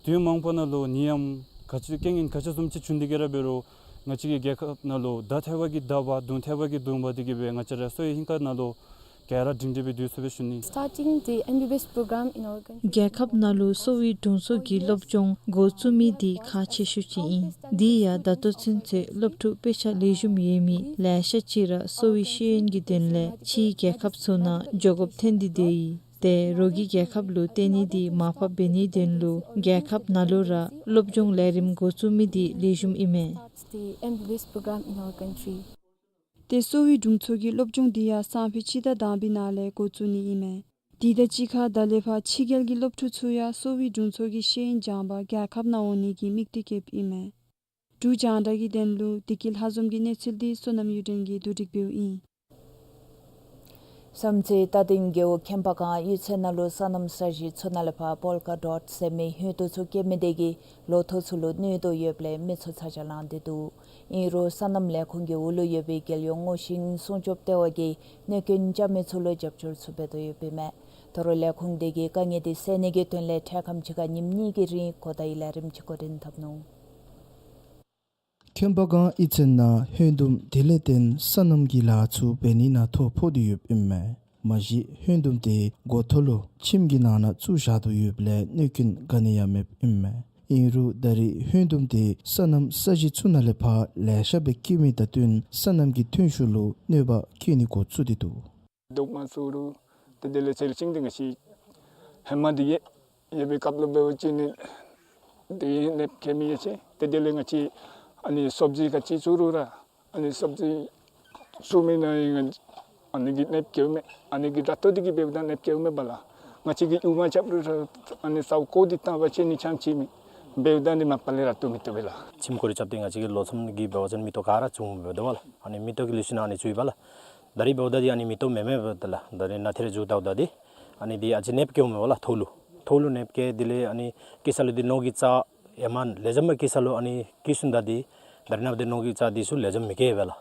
དུས་མང་པོ་ནང་ལུ་ནད་ཡམས་ག་ཅི་རྐྱེན་ངན་ག་ཅི་བཟུམ་ཅིག་བྱུང་སྟེ་གིས་ར་འབད་རུང་ང་བཅས་ཀྱི་རྒྱལ་ཁབ་ནང་ལུ་ད་ཐེབས་པ་གིས་ད་བ་དུང་ཐེབས་པ་གིས་དུང་བ་དེ་གིས་འབད་ང་བཅས་ར་གསོ་བའི་ཧིང་ཁ་ནང་ལུ་ག་ར་སྒྲིང་སྒྲི་སྦེ་སྡོད་ཚུགས་པས་ཞུ་ནི། Starting the M B B S program in our country. རྒྱལ་ཁབ་ནང་ལུ་གསོ་བའི་དྲུང་འཚོ་གི་སློབ་སྦྱོང་འགོ་བཙུགས་མི་དེ་ཁག་ཆེ་ཤོས་ཅིག་ཨིན། དེ་ཡང་ད་ལྟོ་ཚུན་ཚོད་སློབ་ཕྲུག་དཔེ་ཆ་ལེགས་ཤོམ་ཡོད་མི་ལེ་ཤ་ཅིག་ར་གསོ་བའི་ཤེས་ཡོན་གྱི་དོན་ལས་ཕྱིའི་རྒྱལ་ཁབ་ཚུ་ནང་འགྱོ་དགོཔ་ཐོན་ཏེ་སྡོད་ཡི། ཏེ་རོགས་ཀྱི་རྒྱལ་ཁབ་ལུ་བརྟེན་ནི་དེ་མར་ཕབ་འབད་ནིའི་དོན་ལུ་རྒྱལ་ཁབ་ནང་ལུ་ར་སློབ་སྦྱོང་ལས་རིམ་འགོ་བཙུགས་མི་དེ་ལེགས་ཤོམ་ཨིན་མས། Starts the M B B S program in our country. ཏེ་གསོ་བའི་དྲུང་འཚོ་གི་སློབ་སྦྱོང་དེ་ཡང་སང་ཕོད་སྤྱི་ཟླ་དང་པའི་ནང་ལས་འགོ་བཙུགས་ནི་ཨིན་མས། དེ་དང་གཅིག་ཁར་ད་ལས་ཕར་ཕྱི་རྒྱལ་གྱི་སློབ་ཕྲུག་ཚུ་ཡང་གསོ་བའི་དྲུང་འཚོ་གི་ཤེས་ཡོན་སྦྱང་པར་རྒྱལ་ཁབ་ནང་འོང་ནི་གི་དམིགས་གཏད་བསྐྱེདཔ་ཨིན་མས། འབྲུག་རྒྱང་བསྒྲགས་ཀྱི་དོན་ལུ་བདེ་སྐྱིད་ལྷ་འཛོམས་ཀྱི་གནས་ཚུལ་དེ་བསོད་ནམས་གཡུ་སྒྲོན་གྱིས་བསྡུ་སྒྲིག་འབདཝ་ཨིན། བསམ་རྩེ་རྟ་སྡིང་རྒེད་འོག་ཁྱེམ་པ་སྒང་གཡུས་ཚན་ནང་ལུ་སོ་ནམ་ས་གཞི་ཚུ་ནང་ལས་ཕར་པོལ་ཀ་ཌོཊ་ཟེར་མི་ཧོད་དུམ་ཚུ་སྐྱེ་མི་དེ་གིས་ལོ་ཐོག་ཚུ་ལུ་གནོད་དོ་ཡོདཔ་ལས་མི་ཚུ་ཚ་གྱང་ལང་སྟེ་འདུག། ཨིན་རུང་སོ་ནམ་ལས་ཁུངས་ཀྱི་འོག་ལུ་ཡོད་པའི་རྒྱལ་ཡོངས་སྔོ་ཤིང་སྲུང་སྐྱོབ་ལྟེ་བ་གིས་གནོད་སྐྱོན་རྐྱབ་མི་ཚུ་ལུ་རྒྱབ་སྐྱོར་ཚུ་འབད་དོ་ཡོདཔ་ཨིན་མས། ད་རུང་ལས་ཁུངས་དེ་གིས་དཀའ་ངལ་དེ་སེལ་ནི་གི་དོན་ལས་འཕྲལ་ཁམས་ཅིག་ཁར་ཉིནམ་གཉིས་ཀྱི་རིང་གོ་བརྡའི་ལས་རིམ་ཅིག་འགོ་འདྲེན་འཐབ་ནུག། ཁྱེམ་པ་སྒང་གཡུས་ཚན་ནང་ཧོད་དུམ་དེ་ལས་བརྟེན་སོ་ནམ་གྱི་ལཱ་ཚུ་འབད་ནི་ནང་ཐོ་ཕོག་སྟེ་ཡོདཔ་ཨིན་མས། མ་གཞི་ཧོད་དུམ་དེ་འགོ་ཐོག་ལུ་ཁྱིམ་གྱི་ནང་ན་བཙུགས་བཞག་དོ་ཡོདཔ་ལས་གནོད་སྐྱོན་ག་ནི་ཡང་མེདཔ་ཨིན་མས། ཨིན་རུང་ད་རེས་ཧོད་དུམ་དེ་སོ་ནམ་ས་གཞི་ཚུ་ནང་ལས་ཕར་ལེ་ཤ་སྦེ་སྐྱེ་མི་དང་བསྟུན་སོ་ནམ་གྱི་ཐོན་ཤུགས་ལུ་གནོད་པ་བཀལ་ནི་འགོ་བཙུགས་ཏེ་འདུག། རྡོག་མ་བཙུགས་རུང་ཏེ་དེ་ལས་ཚེ་རིང་ཅིག་འདི་ང་བཅས་ཧེ་མ་འདི་ཡོད་ཡོད་པའི་སྐབས་ལུ་འབད་བ་ཅིན་ནི་དེ་ནདཔ་བཀལ་མི་ཡོད་ཅི། ཏེ་དེ་ལས་ང་བཅས་ཨ་ནི་སོབ་ཇི་ག་ཅི་བཙུགས་རུང་ར་ཨ་ནི་སོབ་ཇི་བཙུགས་མི་ནང་ཡང་ཨ་ནི་གི་ནདཔ་བཀལཝ་མས། ཨ་ནི་གི་དྲག་ཏོ་འདི་གིས་འབདཝ་ད་ནདཔ་བཀལཝ་མས་པ་ལགས། ང་བཅས་ཀྱིས་གཡུག་མ་རྐྱབ་རུང་ར་ཨ་ནི་ས་འོག་བཀོག་སྟེ་བཏང་བ་ཅིན་ནི་ཙམ་ཅིག་མས། འབདཝ་ད་ནི་མ་པ་ལས་དྲག་ཏོ་མེད་དོ་པས་ལགས། ཁྱིམ་སྐོར་ར་རྐྱབ་སྟེ་ང་བཅས་ཀྱི་ལོ་ཙམ་གྱི་འབད་བ་ཅིན་མེ་ཏོག་ག་ར་བྱུང་འབདཝ་ད་པ་ལགས། ཨ་ནི་མེ་ཏོག་གི་ལུས་ཤིང་ནང་ཨ་ནི་བཙུགས་ཡི་པ་ལགས། ད་རེས་འབདཝ་ད་འདི་ཨ་ནི་མེ་ཏོག་མེད་མེད་འབདཝ་ད་ལགས། ད་རེས་ནཱ་ཐེ་རེ་བཙུགས་ད་འདི་ཨ་ནི་འདི་ཨ་ཙི་ནདཔ་བཀལཝ་མས་པ་ལགས། ཐོག་ལུ་ཐོག་ལུ་ནདཔ་བཀལ། དེ་ལས་ཨ་ནི་སྐྱེ་ས་ལུ་འདི་ནོར་གྱི་རྩ་ཡ་མ་ལེགས་ཤོམ་སྦེ་སྐྱེ་ས་ལུ་ཨ་ནི་སྐྱེ་ས་ད་འདི་ད་རེས་ནངས་པ་འདི་ནོར་གྱི་རྩ་འདི་ཚུ་ལེགས་ཤོམ་མི་སྐྱེ་བས་ལགས།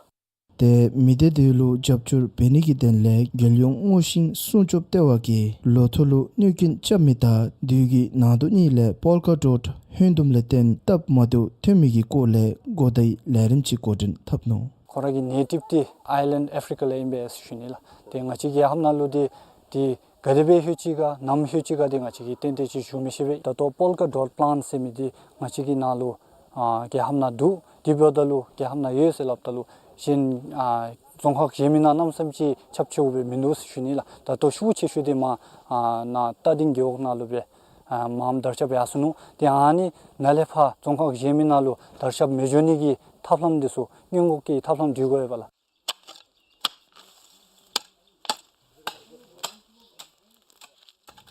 ཏེ་མི་སྡེ་དེ་ལུ་རྒྱབ་སྐྱོར་འབད་ནི་གི་དོན་ལས་རྒྱལ་ཡོངས་སྔོ་ཤིང་སྲུང་སྐྱོབ་ལྟེ་བ་གིས་ལོ་ཐོག་ལུ་གནོད་སྐྱོན་རྐྱབ་མི་དང་དུས་ཀྱི་ནང་དོག་གཉིས་ལས་པོལ་ཀ་ཌོཊ་ཧོད་དུམ་ལས་བརྟེན་སྟབས་མ་བདེཝ་ཐོན་མི་གི་སྐོར་ལས་གོ་བརྡའི་ལས་རིམ་ཅིག་འགོ་འདྲེན་འཐབ་ནུག། ཁོ་ར་གི་ནེ་ཊིབ་འདི་ཨའི་ལེནཌ་ཨེ་ཕི་རི་ཀ་ལས་ཨིན་པས་ཟེར་ཞུ་ནི་ལགས། ཏེ་ང་བཅས་ཀྱི་རྒྱལ་ཁབ་ནང་ལུ་འདི་འདི་ག་དེ་སྦེ་ལྷོད་ཅི་ག་ནམ་ལྷོད་ཅི་ག་འདི་ང་བཅས་ཀྱིས་ཏན་ཏན་ཅིག་ཞུ་མི་ཤེས་པས། ད་ལྟོ་པོལ་ཀ་ཌོཊ་པི་ལཱནཊ་ཟེར་མི་འདི་ང་བཅས་ཀྱི་ནང་ལུ་ཨ་རྒྱལ་ཁབ་ནང་འདུག། དེ་འབདཝ་ད་ལུ་རྒྱལ་ཁབ་ནང་ཡོད་ཟེར་སླབ་ད་ལུ་གཞན་ཨ་རྫོང་ཁག་གཞན་མི་ནང་གནམ་མེད་ས་མེད་ཅིག་ཁྱབ་ཆེཝ་སྦེ་མིན་འདུག་ཟེར་ཞུ་ནི་ལགས། ད་ལྟོ་ཤུགས་ཆེ་ཤོས་འདི་མར་ཨ་ནཱ་རྟ་སྡིང་རྒེད་འོག་ནང་ལུ་སྦེ་ཨ་མངམ་དར་ཁྱབ་ཡར་སོ་ནུག། ཏེ་ཨ་ནི་ནཱ་ལས་ཕར་རྫོང་ཁག་གཞན་མི་ནང་ལུ་དར་ཁྱབ་མི་འགྱོ་ནི་གི་ཐབས་ལམ་འདི་ཚུ་སྔོན་འགོག་གི་ཐབས་ལམ་འདི་དགོ་པས་ལགས།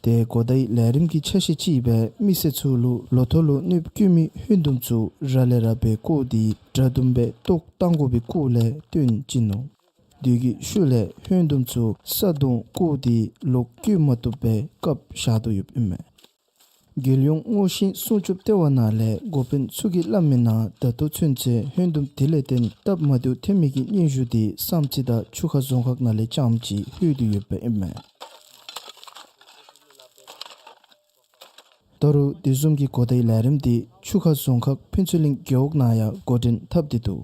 ཏེ་གོ་བརྡའི་ལས་རིམ་གྱི་ཆ་ཤས་ཅིག་སྦེ་མི་སེར་ཚུ་ལུ་ལོ་ཐོག་ལུ་གནོདཔ་བཀལ་མི་ཧོན་དུམ་ཚུ་ར་ལས་ར་སྦེ་བཀོག་སྟེ་དྲ་དུམ་སྦེ་བཏོག་བཏང་དགོ་པའི་སྐོར་ལས་སྟོན་བྱིན་ནུག། དེ་གི་ཤུལ་ལས་ཧོན་དུམ་ཚུ་ས་དོང་བརྐོ་སྟེ་ལོག་བཀོལ་མ་བཏུབ་པའི་སྐབས་བཞག་དོ་ཡོདཔ་ཨིན་མས། རྒྱལ་ཡོངས་སྔོ་ཤིང་སྲུང་སྐྱོབ་ལྟེ་བ་ནང་ལས་འགོ་དཔོན་ཚུ་གིས་སླབ་མིའི་ནང་ད་ལྟོ་ཚུན་ཚོད་ཧོན་དུམ་དེ་ལས་བརྟེན་སྟབས་མ་བདེཝ་ཐོན་མི་གི་སྙན་ཞུ་དེ་བསམ་རྩེ་དང་ཆུ་ཁ་རྫོང་ཁག་ནང་ལས་རྐྱངམ་ཅིག་ལྷོད་དེ་ཡོདཔ་ཨིན་མས། ད་རུང་དེ་བཟུམ་གྱི་གོ་བརྡའི་ལས་རིམ་དེ་ཆུ་ཁ་རྫོང་ཁག་ཕུན་ཚོགས་གླིང་རྒེད་འོག་ནང་ཡང་འགོ་འདྲེན་འཐབ་སྟེ་འདུག།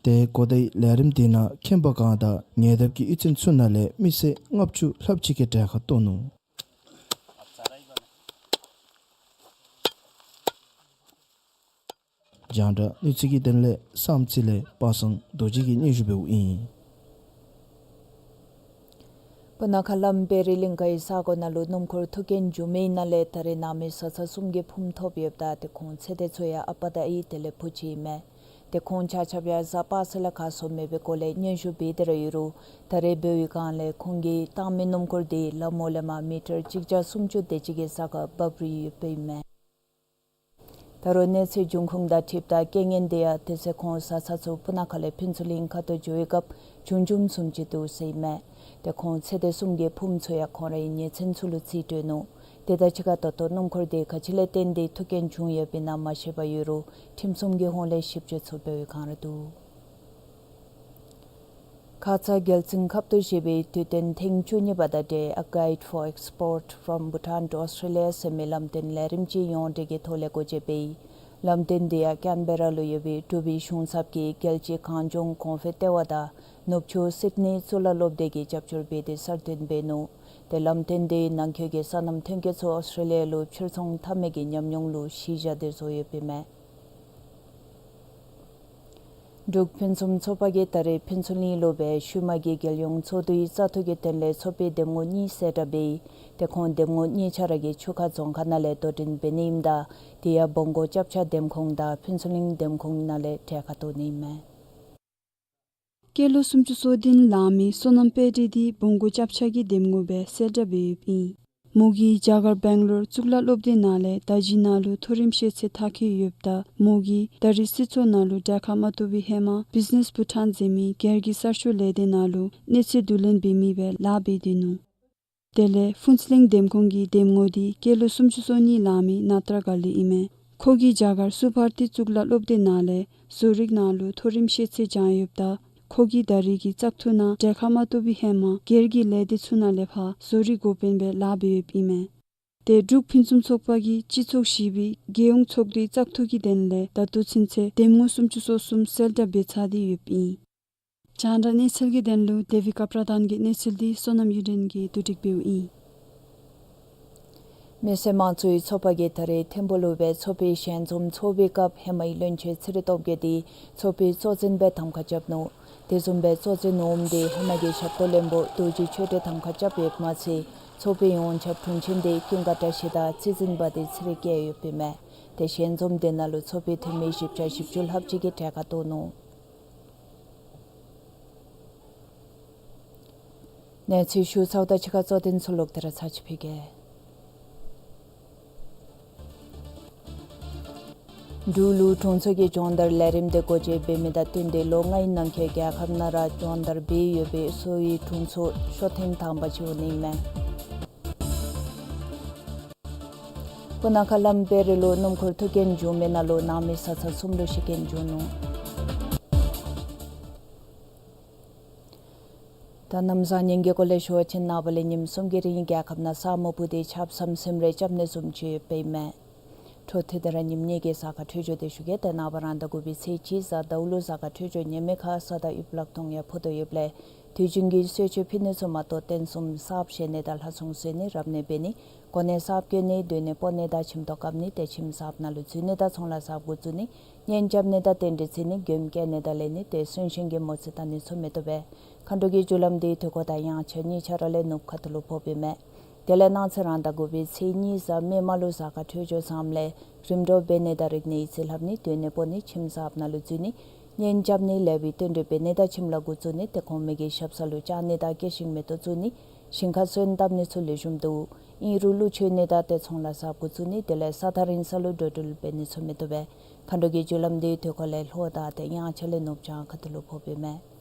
ཏེ་གོ་བརྡའི་ལས་རིམ་དེ་ནང་ཁྱིམ་པ་གང་དང་ཉེ་འདབས་ཀྱི་གཡུས་ཚན་ཚུ་ནང་ལས་མི་སེར་ལྔ་བཅུ་ལྷགཔ་ཅིག་གིས་གྲལ་ཁར་གཏོགས་ནུག། རྒྱང་བསྒྲགས་གནས་ཚུལ་གྱི་དོན་ལས་བསམ་རྩེ་ལས་པ་སངས་རྡོ་རྗེ་གིས་སྙན་ཞུ་འབདཝ་ཨིན། སྤུ་ན་ཁ་ལམ་པེ་རི་གླིང་ཀའི་ས་གོ་ནང་ལུ་སྣུམ་འཁོར་ཐུག་རྐྱེན་བྱུང་མི་ནང་ལས་ད་རེས་ནང་མི་བཟའ་ཚང་གསུམ་གྱི་ཕུངམ་ཐོབ་ཡོདཔ་ད་ཏེ་ཁོང་ཚེ་འདས་ཚུ་ཡང་ཨ་པ་དང་ཨའི་དེ་ལས་བུ་གཅིག་ཨིན་མས། ཏེ་ཁོང་ཆ་ཁྱབ་ཡང་གཟའ་པ་སངས་ལས་ཁ་གསོ་མེད་པའི་སྐོར་ལས་སྙན་ཞུ་འབད་དེ་ར་ཡོད་རུང་ད་རེས་འབད་བའི་སྒང་ལས་ཁོང་གིས་བཏང་མི་སྣུམ་འཁོར་དེ་ལ་མོ་ལས་མར་མི་ཊར་གཅིག་བརྒྱ་སུམ་ཅུ་དེ་ཅིག་གི་ས་ཁར་འབབ་རིལ་ཡོདཔ་ཨིན་མས། ད་རུང་གནས་ཚུལ་འབྱུང་ཁུངས་དང་འཁྲིལཝ་ད་རྐྱེན་ངན་དེ་ཡང་དེ་ཚེ་ཁོང་བཟའ་ཚང་ཚུ་སྤུ་ན་ཁ་ལས་ཕུན་ཚོགས་གླིང་ཁ་ཐུག་འགྱོ་བའི་སྐབས་བྱུང་བྱུངམ་བཟུམ་ཅིག་འདུག་ཟེར་ཨིན་མས། ཏེ་ཁོང་ཚེ་འདས་གསུམ་གྱི་ཕུངམ་ཚུ་ཡང་ཁོང་རའི་ཉེ་ཚན་ཚུ་ལུ་རྩིས་སྤྲོད་ནུག། དེ་དང་གཅིག་ཁར་ད་ལྟོ་སྣུམ་འཁོར་དེ་ག་ཅི་ལས་བརྟེན་ཏེ་ཐུག་རྐྱེན་བྱུང་ཡོདཔ་ཨིན་ན་མ་ཤེས་པར་ཡོད་རུང་ཁྲིམས་སྲུང་གི་ཧོངས་ལས་ཞིབ་དཔྱད་ཚུ་འབད་བའི་བསྒང་ར་འདུག། ཁ་ཙ་རྒྱལ་བཙུན་ཁབ་ཏུ་བཞེས་པའི་དུས་སྟོན་ཐེངས་བཅུ་གཉིས་པ་དང་འབྲེལ་A Guide for Export from Bhutan to Australia ཟེར་མི་ལམ་སྟོན་ལས་རིམ་ཅིག་ཡོངས་འབྲེལ་གྱི་ཐོག་ལས་འགོ་འབྱེད་འབད་ཡི། ལམ་སྟོན་དེ་ཡང་ཀེན་བེ་ར་ལུ་ཡོད་པའི་འབྲུག་པའི་གཞུང་ཚབ་ཀྱིས་རྒྱལ་སྤྱིའི་གངས་ལྗོངས་གོང་འཕེལ་ལྟེ་བ་དང་ནུབ་ཕྱོགས་སིཌ་ནི་གཙུག་ལག་སློབ་སྡེ་གིས་རྒྱབ་སྐྱོར་འབད་དེ་གསར་བཏོན་འབད་ནུག། ཏེ་ལམ་སྟོན་དེ་ནང་འཁོད་ཀྱི་སོ་ནམ་ཐོན་སྐྱེད་ཚུ་ཨོསི་ཊྲེ་ལི་ཡ་ལུ་ཕྱིར་ཚོང་འཐབ་མི་གི་ཉམས་མྱོང་ལུ་གཞི་བཞག་སྟེ་བཟོ་ཡོདཔ་ཨིན་མས། འབྲུག་ཕུན་སུམ་ཚོགས་པ་གིས་ད་རེས་ཕུན་ཚོགས་གླིང་ལུ་སྦེ་ཤུལ་མ་གི་རྒྱལ་ཡོངས་ཚོགས་འདུའི་བཙག་འཐུ་གི་དོན་ལས་ཚོགས་པའི་འདེམས་ངོ་གཉིས་གསལ་བསྒྲགས་འབད་ཡི། ཏེ་ཁོང་འདེམས་ངོ་གཉིས་ཆ་ར་གིས་ཆུ་ཁ་རྫོང་ཁག་ནང་ལས་དོ་འགྲན་འབད་ནི་ཨིནམ་ད་དེ་ཡང་བོང་གུ་སྐྱབས་ཆ་འདེམས་ཁོངས་དང་ཕུན་ཚོགས་གླིང་འདེམས་ཁོངས་ནང་ལས་གྲལ་ཁར་གཏོགས་ནི་ཨིན་མས། སྐྱེས་ལོ་སུམ་ཅུ་སོ་བདུན་ལང་མི་བསོད་ནམས་དཔལ་སྒྲོན་འདི་བོང་གུ་སྐྱབས་ཆ་གི་འདེམས་ངོ་སྦེ་གསལ་བསྒྲགས་འབད་ཡོདཔ་ཨིན། མོ་གིས་རྒྱ་གར་བེང་ལོར་གཙུག་ལག་སློབ་སྡེ་ནང་ལས་ད་ཇི་ནང་ལུ་མཐོ་རིམ་ཤེས་ཚད་མཐར་འཁྱོལ་ཡོདཔ་ད་མོ་གིས་ད་རིས་སྲིད་ཚོགས་ནང་ལུ་གྲལ་ཁར་མ་གཏོགས་པའི་ཧེ་མ་བིཛ་ནེས་བྷུ་ཊཱན་ཟེར་མི་སྒེར་གྱི་གསར་ཤོག་ལས་སྡེ་ནང་ལུ་གནས་ཚུལ་བསྡུ་ལེན་འབད་མི་སྦེ་ལཱ་འབད་དེ་ནུག། དེ་ལས་ཕུན་ཚོགས་གླིང་འདེམས་ཁོངས་ཀྱི་འདེམས་ངོ་འདི་སྐྱེས་ལོ་སུམ་ཅུ་སོ་གཉིས་ལང་མི་ནཱ་ཏྲ་ག་ལི་ཨིན་མས། ཁོ་གིས་རྒྱ་གར་སུ་བྷར་ཏི་གཙུག་ལག་སློབ་སྡེ་ནང་ལས་བཟོ་རིག་ནང་ལུ་མཐོ་རིམ་ཤེས་ཚད་སྦྱངས་ཡོདཔ་ད་ཁོ་གིས་ད་རིས་ཀྱི་བཙག་འཐུ་ནང་གྲལ་ཁར་མ་གཏོགས་པའི་ཧེ་མ་སྒེར་གྱི་ལས་སྡེ་ཚུ་ནང་ལས་ཕར་བཟོ་རིག་འགོ་དཔོན་སྦེ་ལཱ་འབད་ཡོདཔ་ཨིན་མས། ཏེ་འབྲུག་ཕུན་སུམ་ཚོགས་པ་གིས་སྤྱི་ཚོགས་བཞི་པའི་རྒྱལ་ཡོངས་ཚོགས་འདུའི་བཙག་འཐུ་གི་དོན་ལས་ད་ལྟོ་ཚུན་ཚོད་འདེམས་ངོ་སུམ་ཅུ་སོ་གསུམ་གསལ་བསྒྲགས་འབད་ཚར་ཏེ་ཡོདཔ་ཨིན། རྒྱང་བསྒྲགས་གནས་ཚུལ་གྱི་དོན་ལུ་དེ་བི་ཀ་པྲ་དཱན་གྱི་གནས་ཚུལ་འདི་བསོད་ནམས་གཡུ་སྒྲོན་གྱིས་བསྡུ་སྒྲིག་འབདཝ་ཨིན། མི་སེར་དམངས་གཙོའི་ཚོགས་པ་གིས་ད་རེས་ཐིམ་ཕུག་ལུ་སྦེ་ཚོགས་པའི་ཞལ་འཛོམས་ཚོགས་པའི་སྐབས་ཧེ་མའི་བློན་ཆེན་ཚེ་རིང་སྟོབས་རྒྱས་འདི་ཚོགས་པའི་གཙོ་འཛིན་སྦེ་དམ་ཁ་རྐྱབ་ནུག། དེ་བཟུམ་སྦེ་གཙོ་འཛིན་འོགམ་འདི་ཧེ་མ་གི་ཞབས་ཏོག་བློན་པོ་རྡོ་རྗེ་ཆོས་སྒྲོན་དམ་ཁ་རྐྱབ་ཡོདཔ་མ་ཚད་ཚོགས་པའི་ཡོངས་ཁྱབ་དྲུང་ཆེན་འདི་ཀུན་དགའ་བཀྲ་ཤིས་དང་རྩིས་འཛིན་པ་འདི་ཚེ་རིང་སྐྱབས་ཡོདཔ་ཨིན་མས། ཏེ་ཞལ་འཛོམས་འདི་ནང་ལུ་ཚོགས་པའི་འཐུས་མི་བཞི་བརྒྱ་བཞི་བཅུ་ལྷགཔ་ཅིག་གིས་གྲལ་ཁར་གཏོགས་ནུག། གནས་ཚུལ་ཞུ་ཚརཝ་དང་གཅིག་ཁར་གཙོ་དོན་ཚུ་ལོག་སྟེ་ར་ཚར་ཅིག་ཕུལ་གེ། འབྲུག་ལུ་དྲུང་འཚོ་གི་སྦྱོང་བརྡར་ལས་རིམ་དེ་འགོ་འབྱེད་འབད་མི་དང་བསྟུན་ཏེ་ལོ་ལྔའི་ནང་འཁོད་རྒྱལ་ཁབ་ནང་ར་སྦྱོང་བརྡར་འབད་ཡོད་པའི་གསོ་བའི་དྲུང་འཚོ་ཤོ་ཐེངས་དང་པ་ཅིག་འོང་ནི་ཨིན་མས། སྤུ་ན་ཁ་ལམ་པེ་རི་ལུ་སྣུམ་འཁོར་ཐུག་རྐྱེན་བྱུང་མི་ནང་ལུ་ནང་མི་བཟའ་ཚང་གསུམ་ལུ་ཤི་རྐྱེན་བྱུང་ནུག། ད་གནམ་བཟང་ཉིན་གྱི་སྐོར་ལས་ཞུ་བ་ཅིན་ནངས་པ་ལས་ཉིནམ་གསུམ་གྱི་རིང་རྒྱལ་ཁབ་ནང་ས་སྨུག་སྤུབས་ཏེ་ཆརཔ་ཟམ་ཟིམ་རེ་རྐྱབ་ནི་བཟུམ་ཅིག་ཡོདཔ་ཨིན་མས། འཕྲོ་མཐུད་དེ་ར་ཉིནམ་གཉིས་ཀྱི་གཟའ་སྐར་འཕྲོད་སྦྱོར་དེ་ཞུ་གེ། ཏེ་ནངས་པ་རང་ཟླ་དགུ་པའི་ཚེས་གཅིག་གཟའ་ཟླཝ་ལུ་གཟའ་སྐར་འཕྲོད་སྦྱོར་ཉེས་མེད་ཁར་ས་དང་ཡུལ་བརླག་གཏོང་ཡང་ཕོག་དོ་ཡོདཔ་ལས་དུས་རྒྱུན་གྱི་གསོལ་མཆོད་ཕུལ་ནི་ཚུ་མ་གཏོགས་རྟེན་གསུམ་གསརཔ་བཞེངས་ནི་དང་ལྷ་སྲུང་གསོལ་ནི་རབ་གནས་འབད་ནི་གོ་གནས་གསརཔ་བསྐོ་ནི་སྡོད་གནས་སྤོ་ནི་དང་ཁྱིམ་ཐོག་བཀབ་ནི་ཏེ་ཁྱིམ་གསརཔ་ནང་ལུ་འཛུལ་ནི་དང་ཚོང་ལཱ་གསརཔ་འགོ་བཙུགས་ནི་གཉེན་རྐྱབ་ནི་དང་རྟེན་འབྲེལ་བརྩི་ནི་མགྱོནམ་བསྐྱལ་ནི་དང་ལེན་ནི་ཏེ་གསོན་གཤིན་གྱི་མོ་རྩིས་བཏང་ནི་ཚུ་མི་བཏུབ་པས། མཁའ་འགྲོ་གི་རྒྱུ་ལམ་འདི་དུས་འཁོར་དང་དབྱངས་འཆར་གཉིས་ཆ་ར་ལས་ནུབ་ཁ་ཐུག་ལུ་ཕོགཔ་ཨིན་མས། དེ་ལས་གནངས་ཚེ་རང་ཟླ་དགུ་པའི་ཚེས་གཉིས་གཟའ་མིག་དམར་ལུ་གཟའ་སྐར་འཕྲོད་སྦྱོར་བཟངམ་ལས་རིམ་གྲོ་འབད་ནི་དང་རིག་གནས་ཡིག་རྩིས་ལྷབ་ནི་སྡོད་གནས་སྤོ་ནི་ཁྱིམ་གསརཔ་ནང་ལུ་འཛུལ་ནི་གཉེན་རྐྱབ་ནི་ལེགས་པའི་བསྟུན་གྲོས་འབད་ནི་དང་ཁྱིམ་ལཱ་འགོ་བཙུགས་ནི་ཏེ་གོང་མའི་གི་ཞབས་ས་ལུ་བཅར་ནི་དང་སྐྱེད་ཤིང་མེ་ཏོག་བཙུགས་ནི་ཞིང་ཁར་སོན་བཏབ་ནི་ཚུ་ལེགས་ཤོམ་འདུག། ཨིན་རུང་ཀླུ་མཆོད་ནི་དང་ཏེ་ཚོང་ལཱ་གསརཔ་འགོ་བཙུགས་ནི་དེ་ལས་ས་ཐག་རིང་ས་ལུ་འགྲོ་འགྲུལ་འབད་ནི་ཚུ་མི་བཏུབ་པས། མཁའ་འགྲོ་གི་རྒྱུ་ལམ་འདི་དུས་འཁོར་ལས་ལྷོ་དང་ཏེ་དབྱངས་འཆར་ལས་ནུབ་བྱང་ཁ་ཐུག་ལུ་ཕོགཔ་ཨིན་མས།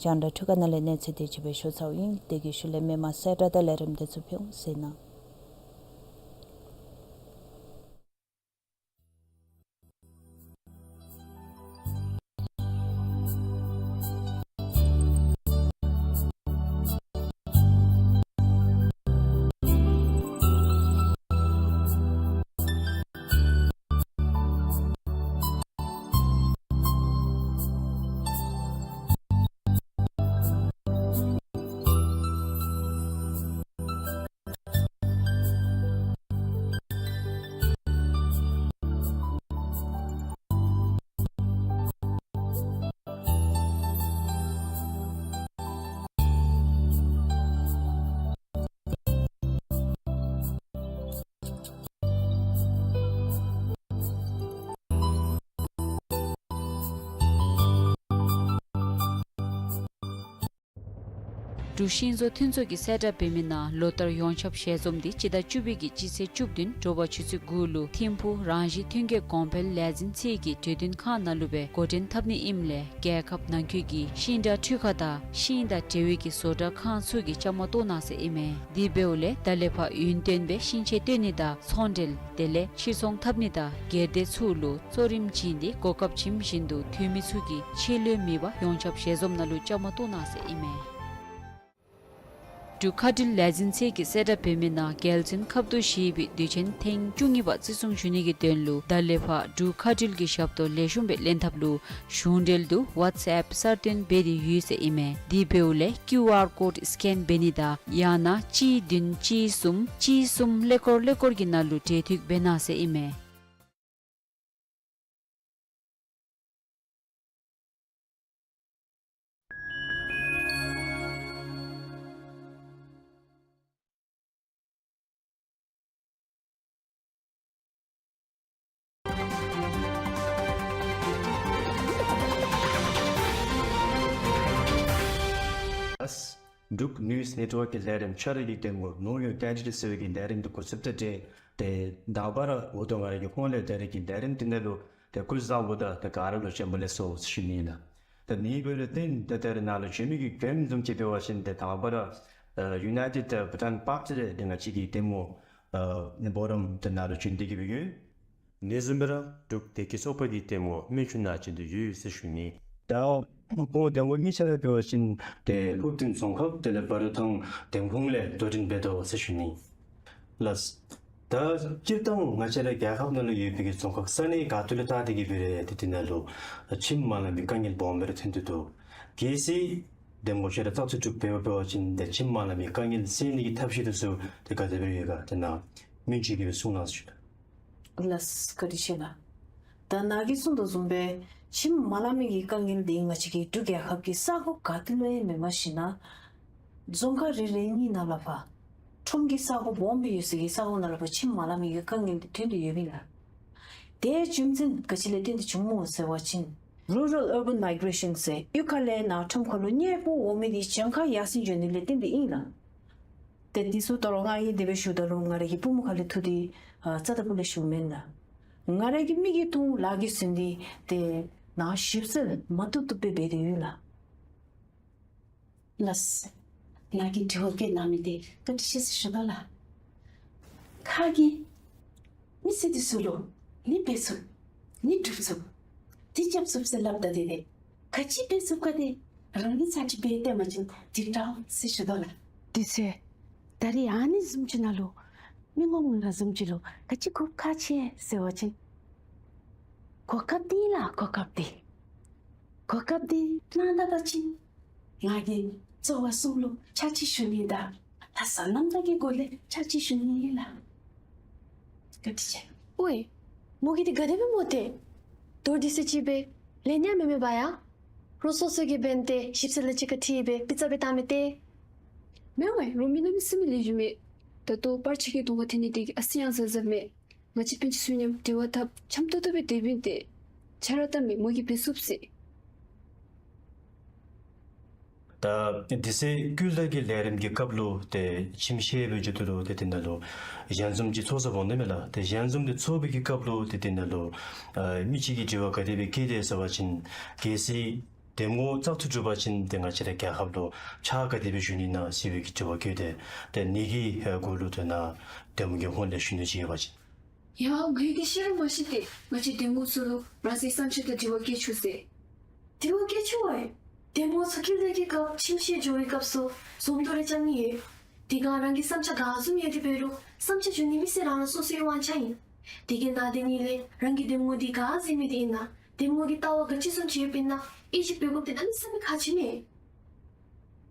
རྒྱང་བསྒྲགས་འཕྲུལ་ཁང་ནང་ལས་གནས་ཚུལ་དེ་ཅིག་སྦེ་ཞུ་ཚརཝ་ཨིན། དེ་གི་ཤུལ་ལས་མི་མང་གསལ་བསྒྲགས་དང་ལས་རིམ་དེ་ཚུ་ཕུལ་འོང་ཟེར་ན། འབྲུག་ཤིང་བཟོ་མཐུན་ཚོགས་ཀྱིས་གསལ་བསྒྲགས་འབད་མི་ནང་ལོ་ལྟར་ཡོངས་ཁྱབ་ཞལ་འཛོམས་འདི་སྤྱི་ཟླ་བཅུ་པའི་གི་སྤྱི་ཚེས་བཅུ་བདུན་དྲོ་པ་ཆུ་ཚོད་དགུ་ལུ་ཐིམ་ཕུག་རང་བཞིན་ཐོན་སྐྱེད་གོང་འཕེལ་ལས་འཛིན་ཚད་ཀྱི་གྲོས་བསྟུན་ཁང་ནང་ལུ་སྦེ་འགོ་འདྲེན་འཐབ་ནི་ཨིནམ་ལས་རྒྱལ་ཁབ་ནང་འཁོད་ཀྱི་ཤིང་འབྲས་འཕྲུལ་ཁང་དང་ཤིང་དང་འབྲེལ་བའི་གི་བཟོ་གྲྭ་ཁང་ཚུ་གིས་བཅའ་མར་གཏོགས་གནང་ཟེར་ཨིན་མས། དེ་འབདཝ་ལས་ད་ལས་ཕར་ཡུན་བརྟན་སྦེ་ཤིང་ཆས་སྟོན་ནི་དང་ཚོང་འབྲེལ་དེ་ལས་ཕྱིར་ཚོང་འཐབ་ནི་དང་སྒེར་སྡེ་ཚུ་ལུ་གཙོ་རིམ་བྱིན་ཏེ་གོ་སྐབས་བྱིནམ་བཞིན་དུ་འཐུས་མི་ཚུ་གིས་ཕྱི་ལུ་མེད་པར་ཡོངས་ཁྱབ་ཞལ་འཛོམས་ནང་ལུ་བཅའ་མར་གཏོགས་གནང་ཟེར་ཨིན་མས། འབྲུག་མཁའ་འགྲུལ་ལས་འཛིན་ཚད་ཀྱིས་གསལ་བསྒྲགས་འབད་མི་ནང་རྒྱལ་བཙུན་ཁབ་ཏུ་བཞེས་པའི་དུས་ཆེན་ཐེངས་བཅུ་གཉིས་པ་བརྩི་སྲུང་ཞུ་ནི་གི་དོན་ལུ་ད་ལས་ཕར་འབྲུག་མཁའ་འགྲུལ་གྱི་ཞབས་ཏོག་ལེགས་ཤོམ་སྦེ་ལེན་ཐབས་ལུ་གཞུང་འབྲེལ་དུ་ཝཊས་ཨེཔ་གསར་བཏོན་འབད་དེ་ཡོད་ཟེར་ཨིན་མས། དེ་འབདཝ་ལས་ཀིའུ་ཨར་ཀོཌ་སི་ཀེན་འབད་ནི་དང་ཡང་ན་གཅིག་བདུན་གཅིག་གསུམ་གཅིག་གསུམ་ཀླད་ཀོར་ཀླད་ཀོར་གྱི་ནང་ལུ་འབྲེལ་མཐུད་འབད་གནང་ཟེར་ཨིན་མས། འབྲུག་ནིའུ་སི་ནེཊ་ཝརཀ་གི་ལས་རིམ་ཆ་ར་གི་གདམ་ངོ་ནོ་ཡོར་ཨའི་ཌེན་ཊི་ཊི་ཟེར་བའི་གི་ལས་རིམ་འདི་འགོ་བཙུགས་ད་ཏེ་ཏེ་དང་པ་ར་འོ་དོ་ང་ར་གི་ཧོངས་ལས་ད་རེས་ཀྱི་ལས་རིམ་འདི་ནང་ལུ་ཏེ་སྐུ་གཟུགས་བཟང་པོ་དང་ཏེ་ག་ར་ལུ་བྱོན་པ་ལེགས་སོ་ཟེར་ཞུ་ནི་ཨིན་ལགས། ཏེ་ཨ་ནི་འབདཝ་ལས་ཏེ་ད་ད་རེས་ནཱ་ལུ་བྱོན་མི་གི་མགྱོནམ་བཟུམ་ཅིག་འབད་བ་ཅིན་ཏེ་དང་པ་ར་ཨ་ཡུ་ནའི་ཊེཌ་བྷུ་ཊཱན་པཱར་ཊི་ལས་ཏེ་ང་བཅས་ཀྱི་གདམ་ངོ་ཨ་ནི་འབོ་རམ་ཏེ་ནཱ་ལུ་བྱོན་ཏེ་གི་སྦེ་ཡོད། ཨ་ནི་བཟུམ་སྦེ་ར་འབྲུག་བདེ་སྐྱིད་ཚོགས་པ་གི་གདམ་ངོ་སྨན་ཆུ་ནང་བྱོན་ཏེ་ཡོད་ཟེར་ཞུ་ནི། ད་ཁོང་གདམ་ངོ་གཉིས་ཆ་ར་འབད་བ་ཅིན་ཏེ་ཧུར་བརྩོན་རྫོང་ཁག་དེ་ལས་འབའ་རུ་ཐང་འདེམས་ཁོངས་ལས་དོ་འགྲན་འབད་དོ་ཟེར་ཞུ་ནི་ལགས། ད་སྤྱིར་བཏང་ང་བཅས་ར་རྒྱལ་ཁབ་ནང་ལུ་ཡོད་པའི་གི་རྫོང་ཁག་ས་གནས་ག་ཏེ་ལུ་བལྟ་སྟེ་གི་འབད་རུང་ཏེ་དེ་ནང་ལུ་ཁྱིམ་མ་ལང་པའི་དཀའ་ངལ་སྦོམ་སྦེ་ར་ཐོན་ཏེ་འདུག། གལ་སྲིད་གདམ་ངོ་ཆ་ར་བཙག་འཐུ་གྲུབ་འབད་བ་འབད་བ་ཅིན་ཏེ་ཁྱིམ་མ་ལང་པའི་དཀའ་ངལ་སེལ་ནི་གི་ཐབས་ཤེས་འདི་ཚུ་ཏེ་ག་དེ་སྦེ་ར་ཡོད་ག་ཏེ་ནཱ་སྨན་ཆུ་གིས་སྦེ་གསུང་གནང་ཟེར་ཞུ་དོ། ལགས་བཀའ་དྲིན་ཆེ་ལགས། ད་ནཱ་གིས་གསུང་དོ་བཟུམ་སྦེ་ཁྱིམ་མ་ལང་མི་གི་དཀའ་ངལ་འདི་ང་བཅས་ཀྱི་འབྲུག་རྒྱལ་ཁབ་ཀྱི་ས་གོ་ག་ཏེ་ལུ་ཡང་མེནམ་ཞིན་ན་རྫོང་ཁག་རེ་རེ་གཉིས་ནང་ལུ་ཕར་ཁྲོམ་གྱི་ས་གོ་སྦོམ་སྦེ་ཡོད་སའི་གི་ས་གོ་ནང་ལུ་ཕར་ཁྱིམ་མ་ལང་མི་གི་དཀའ་ངལ་འདི་ཐོན་ཏེ་ཡོདཔ་ཨིན་ལགས། དེ་རྒྱུ་མཚན་ག་ཅི་ལས་བརྟེན་ཏེ་བྱུངམ་སྨོ་ཟེར་བ་ཅིན་རུ་རཱལ་ཨར་བཱན་མའི་གྲེ་ཤཱན་ཟེར་གཡུས་ཁ་ལས་ནཱ་ཁྲོམ་ཁ་ལུ་གཉེར་པོ་འོང་མི་འདི་གྱངས་ཁ་ཡར་སེང་འགྱོ་ནི་ལས་བརྟེན་ཏེ་ཨིན་ལགས། ཏེ་འདི་ཚུ་ད་རུང་ང་གིས་དེ་སྦེ་ཞུཝ་ད་ལུ་ང་རའི་གི་པུས་མོ་ཁ་ལས་འཐུ་སྟེ་ཨ་རྩ་དང་པོ་ལས་ཞུཝ་མེན་ལགས། ང་རའི་གི་མིག་གིས་མཐོང་ལག་གིས་ཟིན་ཏེ་ཏེ་ནཱ་ཞིབ་འཚོལ་མ་བཏུབ་བཏུབ་སྦེ་འབད་དེ་ཡོད་ལགས། ལགས། ནཱ་གིས་དྲི་བ་བཀོད་གནང་མི་འདི་བཀའ་དྲིན་ཆེ་ཟེར་ཞུ་དོ་ལགས། ཁ་གིས་མི་སེར་འདི་ཚུ་ལུ་ཨ་ནི་འབད་ཚུགས། ཨ་ནི་སྒྲུབ་ཚུགས། འདི་རྐྱབ་ཚུགས་ཟེར་སླབ་ད་དེ་ལས་ག་ཅི་འབད་ཚུགས་ག་དེ་རང་གིས་ཚར་གཅིག་འབད་སྟོན་པ་ཅིན་འདི་འདྲཝ་ཟེར་ཞུ་དོ་ལགས། དེ་ཚེ་ད་རེས་ཨ་ནི་བཟུམ་ཅིག་ནང་ལུ་མི་ངོམ་ང་ར་བཟུམ་ཅིག་ལུ་ག་ཅི་གོ་སྐབས་ཁག་ཆེ་ཟེར་བ་ཅིན་གོ་སྐབས་འདི་ལགས་གོ་སྐབས་འདི། གོ་སྐབས་འདི་གནང་ད་པ་ཅིན་ང་གིས་རྩ་བ་གསུམ་ལུ་ཕྱག་ཕྱི་ཞུ་ནི་དང་ལྷག་བསམ་རྣམ་དག་གི་སྒོ་ལས་ཕྱག་ཕྱི་ཞུ་ནི་ཨིན་ལགས། བཀའ་དྲིན་ཆེ། ཝའེ། མོ་གིས་འདི་ག་དེ་སྦེ་སྨོ་ཏེ། མདོར་བསྡུས་ཏེ་ཅིག་སྦེ་ལན་ཡང་མེད་མེད་པ་ཡ། རོགས་སོ་སོ་གིས་འབད་དེ་ཞིབ་འཚོལ་ལ་གཅིག་ཁར་འཁྲིལ་སྦེ་པི་ཙ་སྦེ་བཏང་མི་ཏེ། མེན་ཝའེ། རོགས་མི་ནང་མི་སེར་མི་ལེགས་ཤོམ་མས། ད་ལྟོ་པར་ཆས་ཀྱི་གདོང་ཁར་འཐོན་ནི་དེ་གིས་ཨ་ཙི་ཡང་གཟབ་གཟབ་མས། ང་བཅས་སྤུན་ཆ་ཚུ་མཉམ་དྲི་བ་འཐབ་འཆམ་ཏོག་ཏོ་སྦེ་སྡོདཔ་ཨིན་ཏེ། ཆ་ར་བལྟ་མི་མོ་གིས་འབད་ཚུགས་ཟེར། ད་དེ་ཚེ་ཀུན་ལེགས་ཀྱི་ལས་རིམ་གྱི་སྐབས་ལུ་ཏེ་ཁྱིམ་ཤས་སྦེ་འགྱོ་དོ་ལུ་ཏེ་དེ་ནང་ལུ་ཞལ་འཛོམས་ཅིག་ཚོགས་ས་འོང་ནི་མས་ལགས། ཏེ་ཞལ་འཛོམས་འདི་ཚོགས་པའི་གི་སྐབས་ལུ་ཏེ་དེ་ནང་ལུ་ཨ་མི་གཅིག་གིས་དྲི་བ་ག་དེ་སྦེ་བཀོད་དེ་ཟེར་བ་ཅིན་གལ་སྲིད་གདམ་ངོ་བཙག་འཐུ་གྲུབ་པ་ཅིན་ཏེ་ང་བཅས་ར་རྒྱལ་ཁབ་ལུ་ཕྱག་ག་དེ་སྦེ་ཞུ་ནི་ཨིན་ན་ཟེར་བའི་གི་དྲི་བ་བཀོད་དེ། ཏེ་ཨ་ནི་གི་ཨ་གུ་ལུ་ཏེ་ནཱ་གདམ་ངོ་གི་ཧོངས་ལས་ཞུ་ནི་ཅིག་ཡོད་པ་ཅིན། ཡ་ངེ་གི་ཤེས་ར་མ་ཤེས་ཏེ་ང་བཅས་གདམ་ངོ་ཚུ་ལུ་རང་སོའི་བསམ་འཆར་དང་དྲི་བ་བཀོད་ཆོག་ཟེར། དྲི་བ་བཀོད་ཆོག་ཝའེ། གདམ་ངོ་ཚུ་ཀུན་ལེགས་ཀྱི་སྐབས་ཁྱིམ་ཤས་འགྱོ་བའི་སྐབས་སུ་འཛོམས་འདུ་རེ་རྐྱབ་ནི་ཡོད། དེ་སྒང་རང་གི་བསམ་འཆར་ག་བཟུམ་ཡོད་དེ་འབད་རུང་བསམ་འཆར་ཞུ་ནི་མི་སེར་རང་རང་སོ་སོའི་དབང་ཆ་ཨིན། དེ་གིས་ནཱ་དེ་ནི་ལས་རང་གི་གདམ་ངོ་འདི་ག་ཟེར་མི་འདི་ཨིན་ན་གདམ་ངོ་གི་ལྟ་བ་ག་ཅི་བཟུམ་ཅིག་ཡོདཔ་ཨིན་ན་དབྱེ་ཞིབ་འབད་དགོཔ་འདི་གནམ་མེད་ས་མེད་ཁག་ཆེ་མས།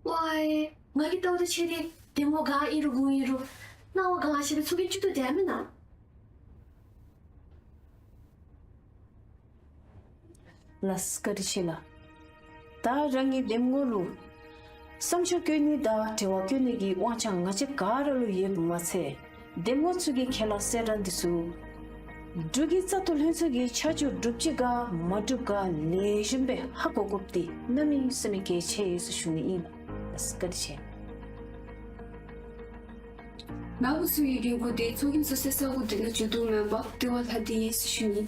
ཝའེ་ང་གི་ལྟ་བ་དང་ཕྱད་དེ་གདམ་ངོ་ག་ཨིན་རུང་གུ་ཨིན་རུང་སྣང་བ་ག་ཤེས་པའི་ཚུ་གི་བཅུད་དུ་དེ་མེན་ན། ལགས་བཀའ་དྲིན་ཆེ་ལགས། ད་རང་གི་གདམ་ངོ་ལུ་བསམ་འཆར་བཀོད་ནི་དང་དྲི་བ་བཀོད་ནི་གི་དབང་ཆ་ང་བཅས་ག་ར་ལུ་ཡོདཔ་མ་ཚད་གདམ་ངོ་ཚུ་གི་ཁས་བླངས་གསལ་བསྒྲགས་འདི་ཚུ་འབྲུག་གི་བཙག་འཐུ་ལྷན་ཚོགས་ཀྱིས་ཆ་འཇོག་གྲུབ་ཅི་ག་མ་གྲུབ་ག་ལེགས་ཤོམ་སྦེ་ཧ་གོ་དགོཔ་འདི་གནམ་མེད་ས་མེད་གལ་ཆེ་ཡོད་ཟེར་ཞུ་ནི་ཨིན་ལགས། བཀའ་དྲིན་ཆེ། ནཱ་བུ་ཚུ་གི་འགན་ཁུར་དེ་ཚོགས་རྒྱན་ཚུ་སེལ་ས་གུ་དེ་ནང་འཛུལ་དོ་མེན་པར་དེ་བ་ལྷག་སྟེ་ཡོད་ཟེར་ཞུ་ནི།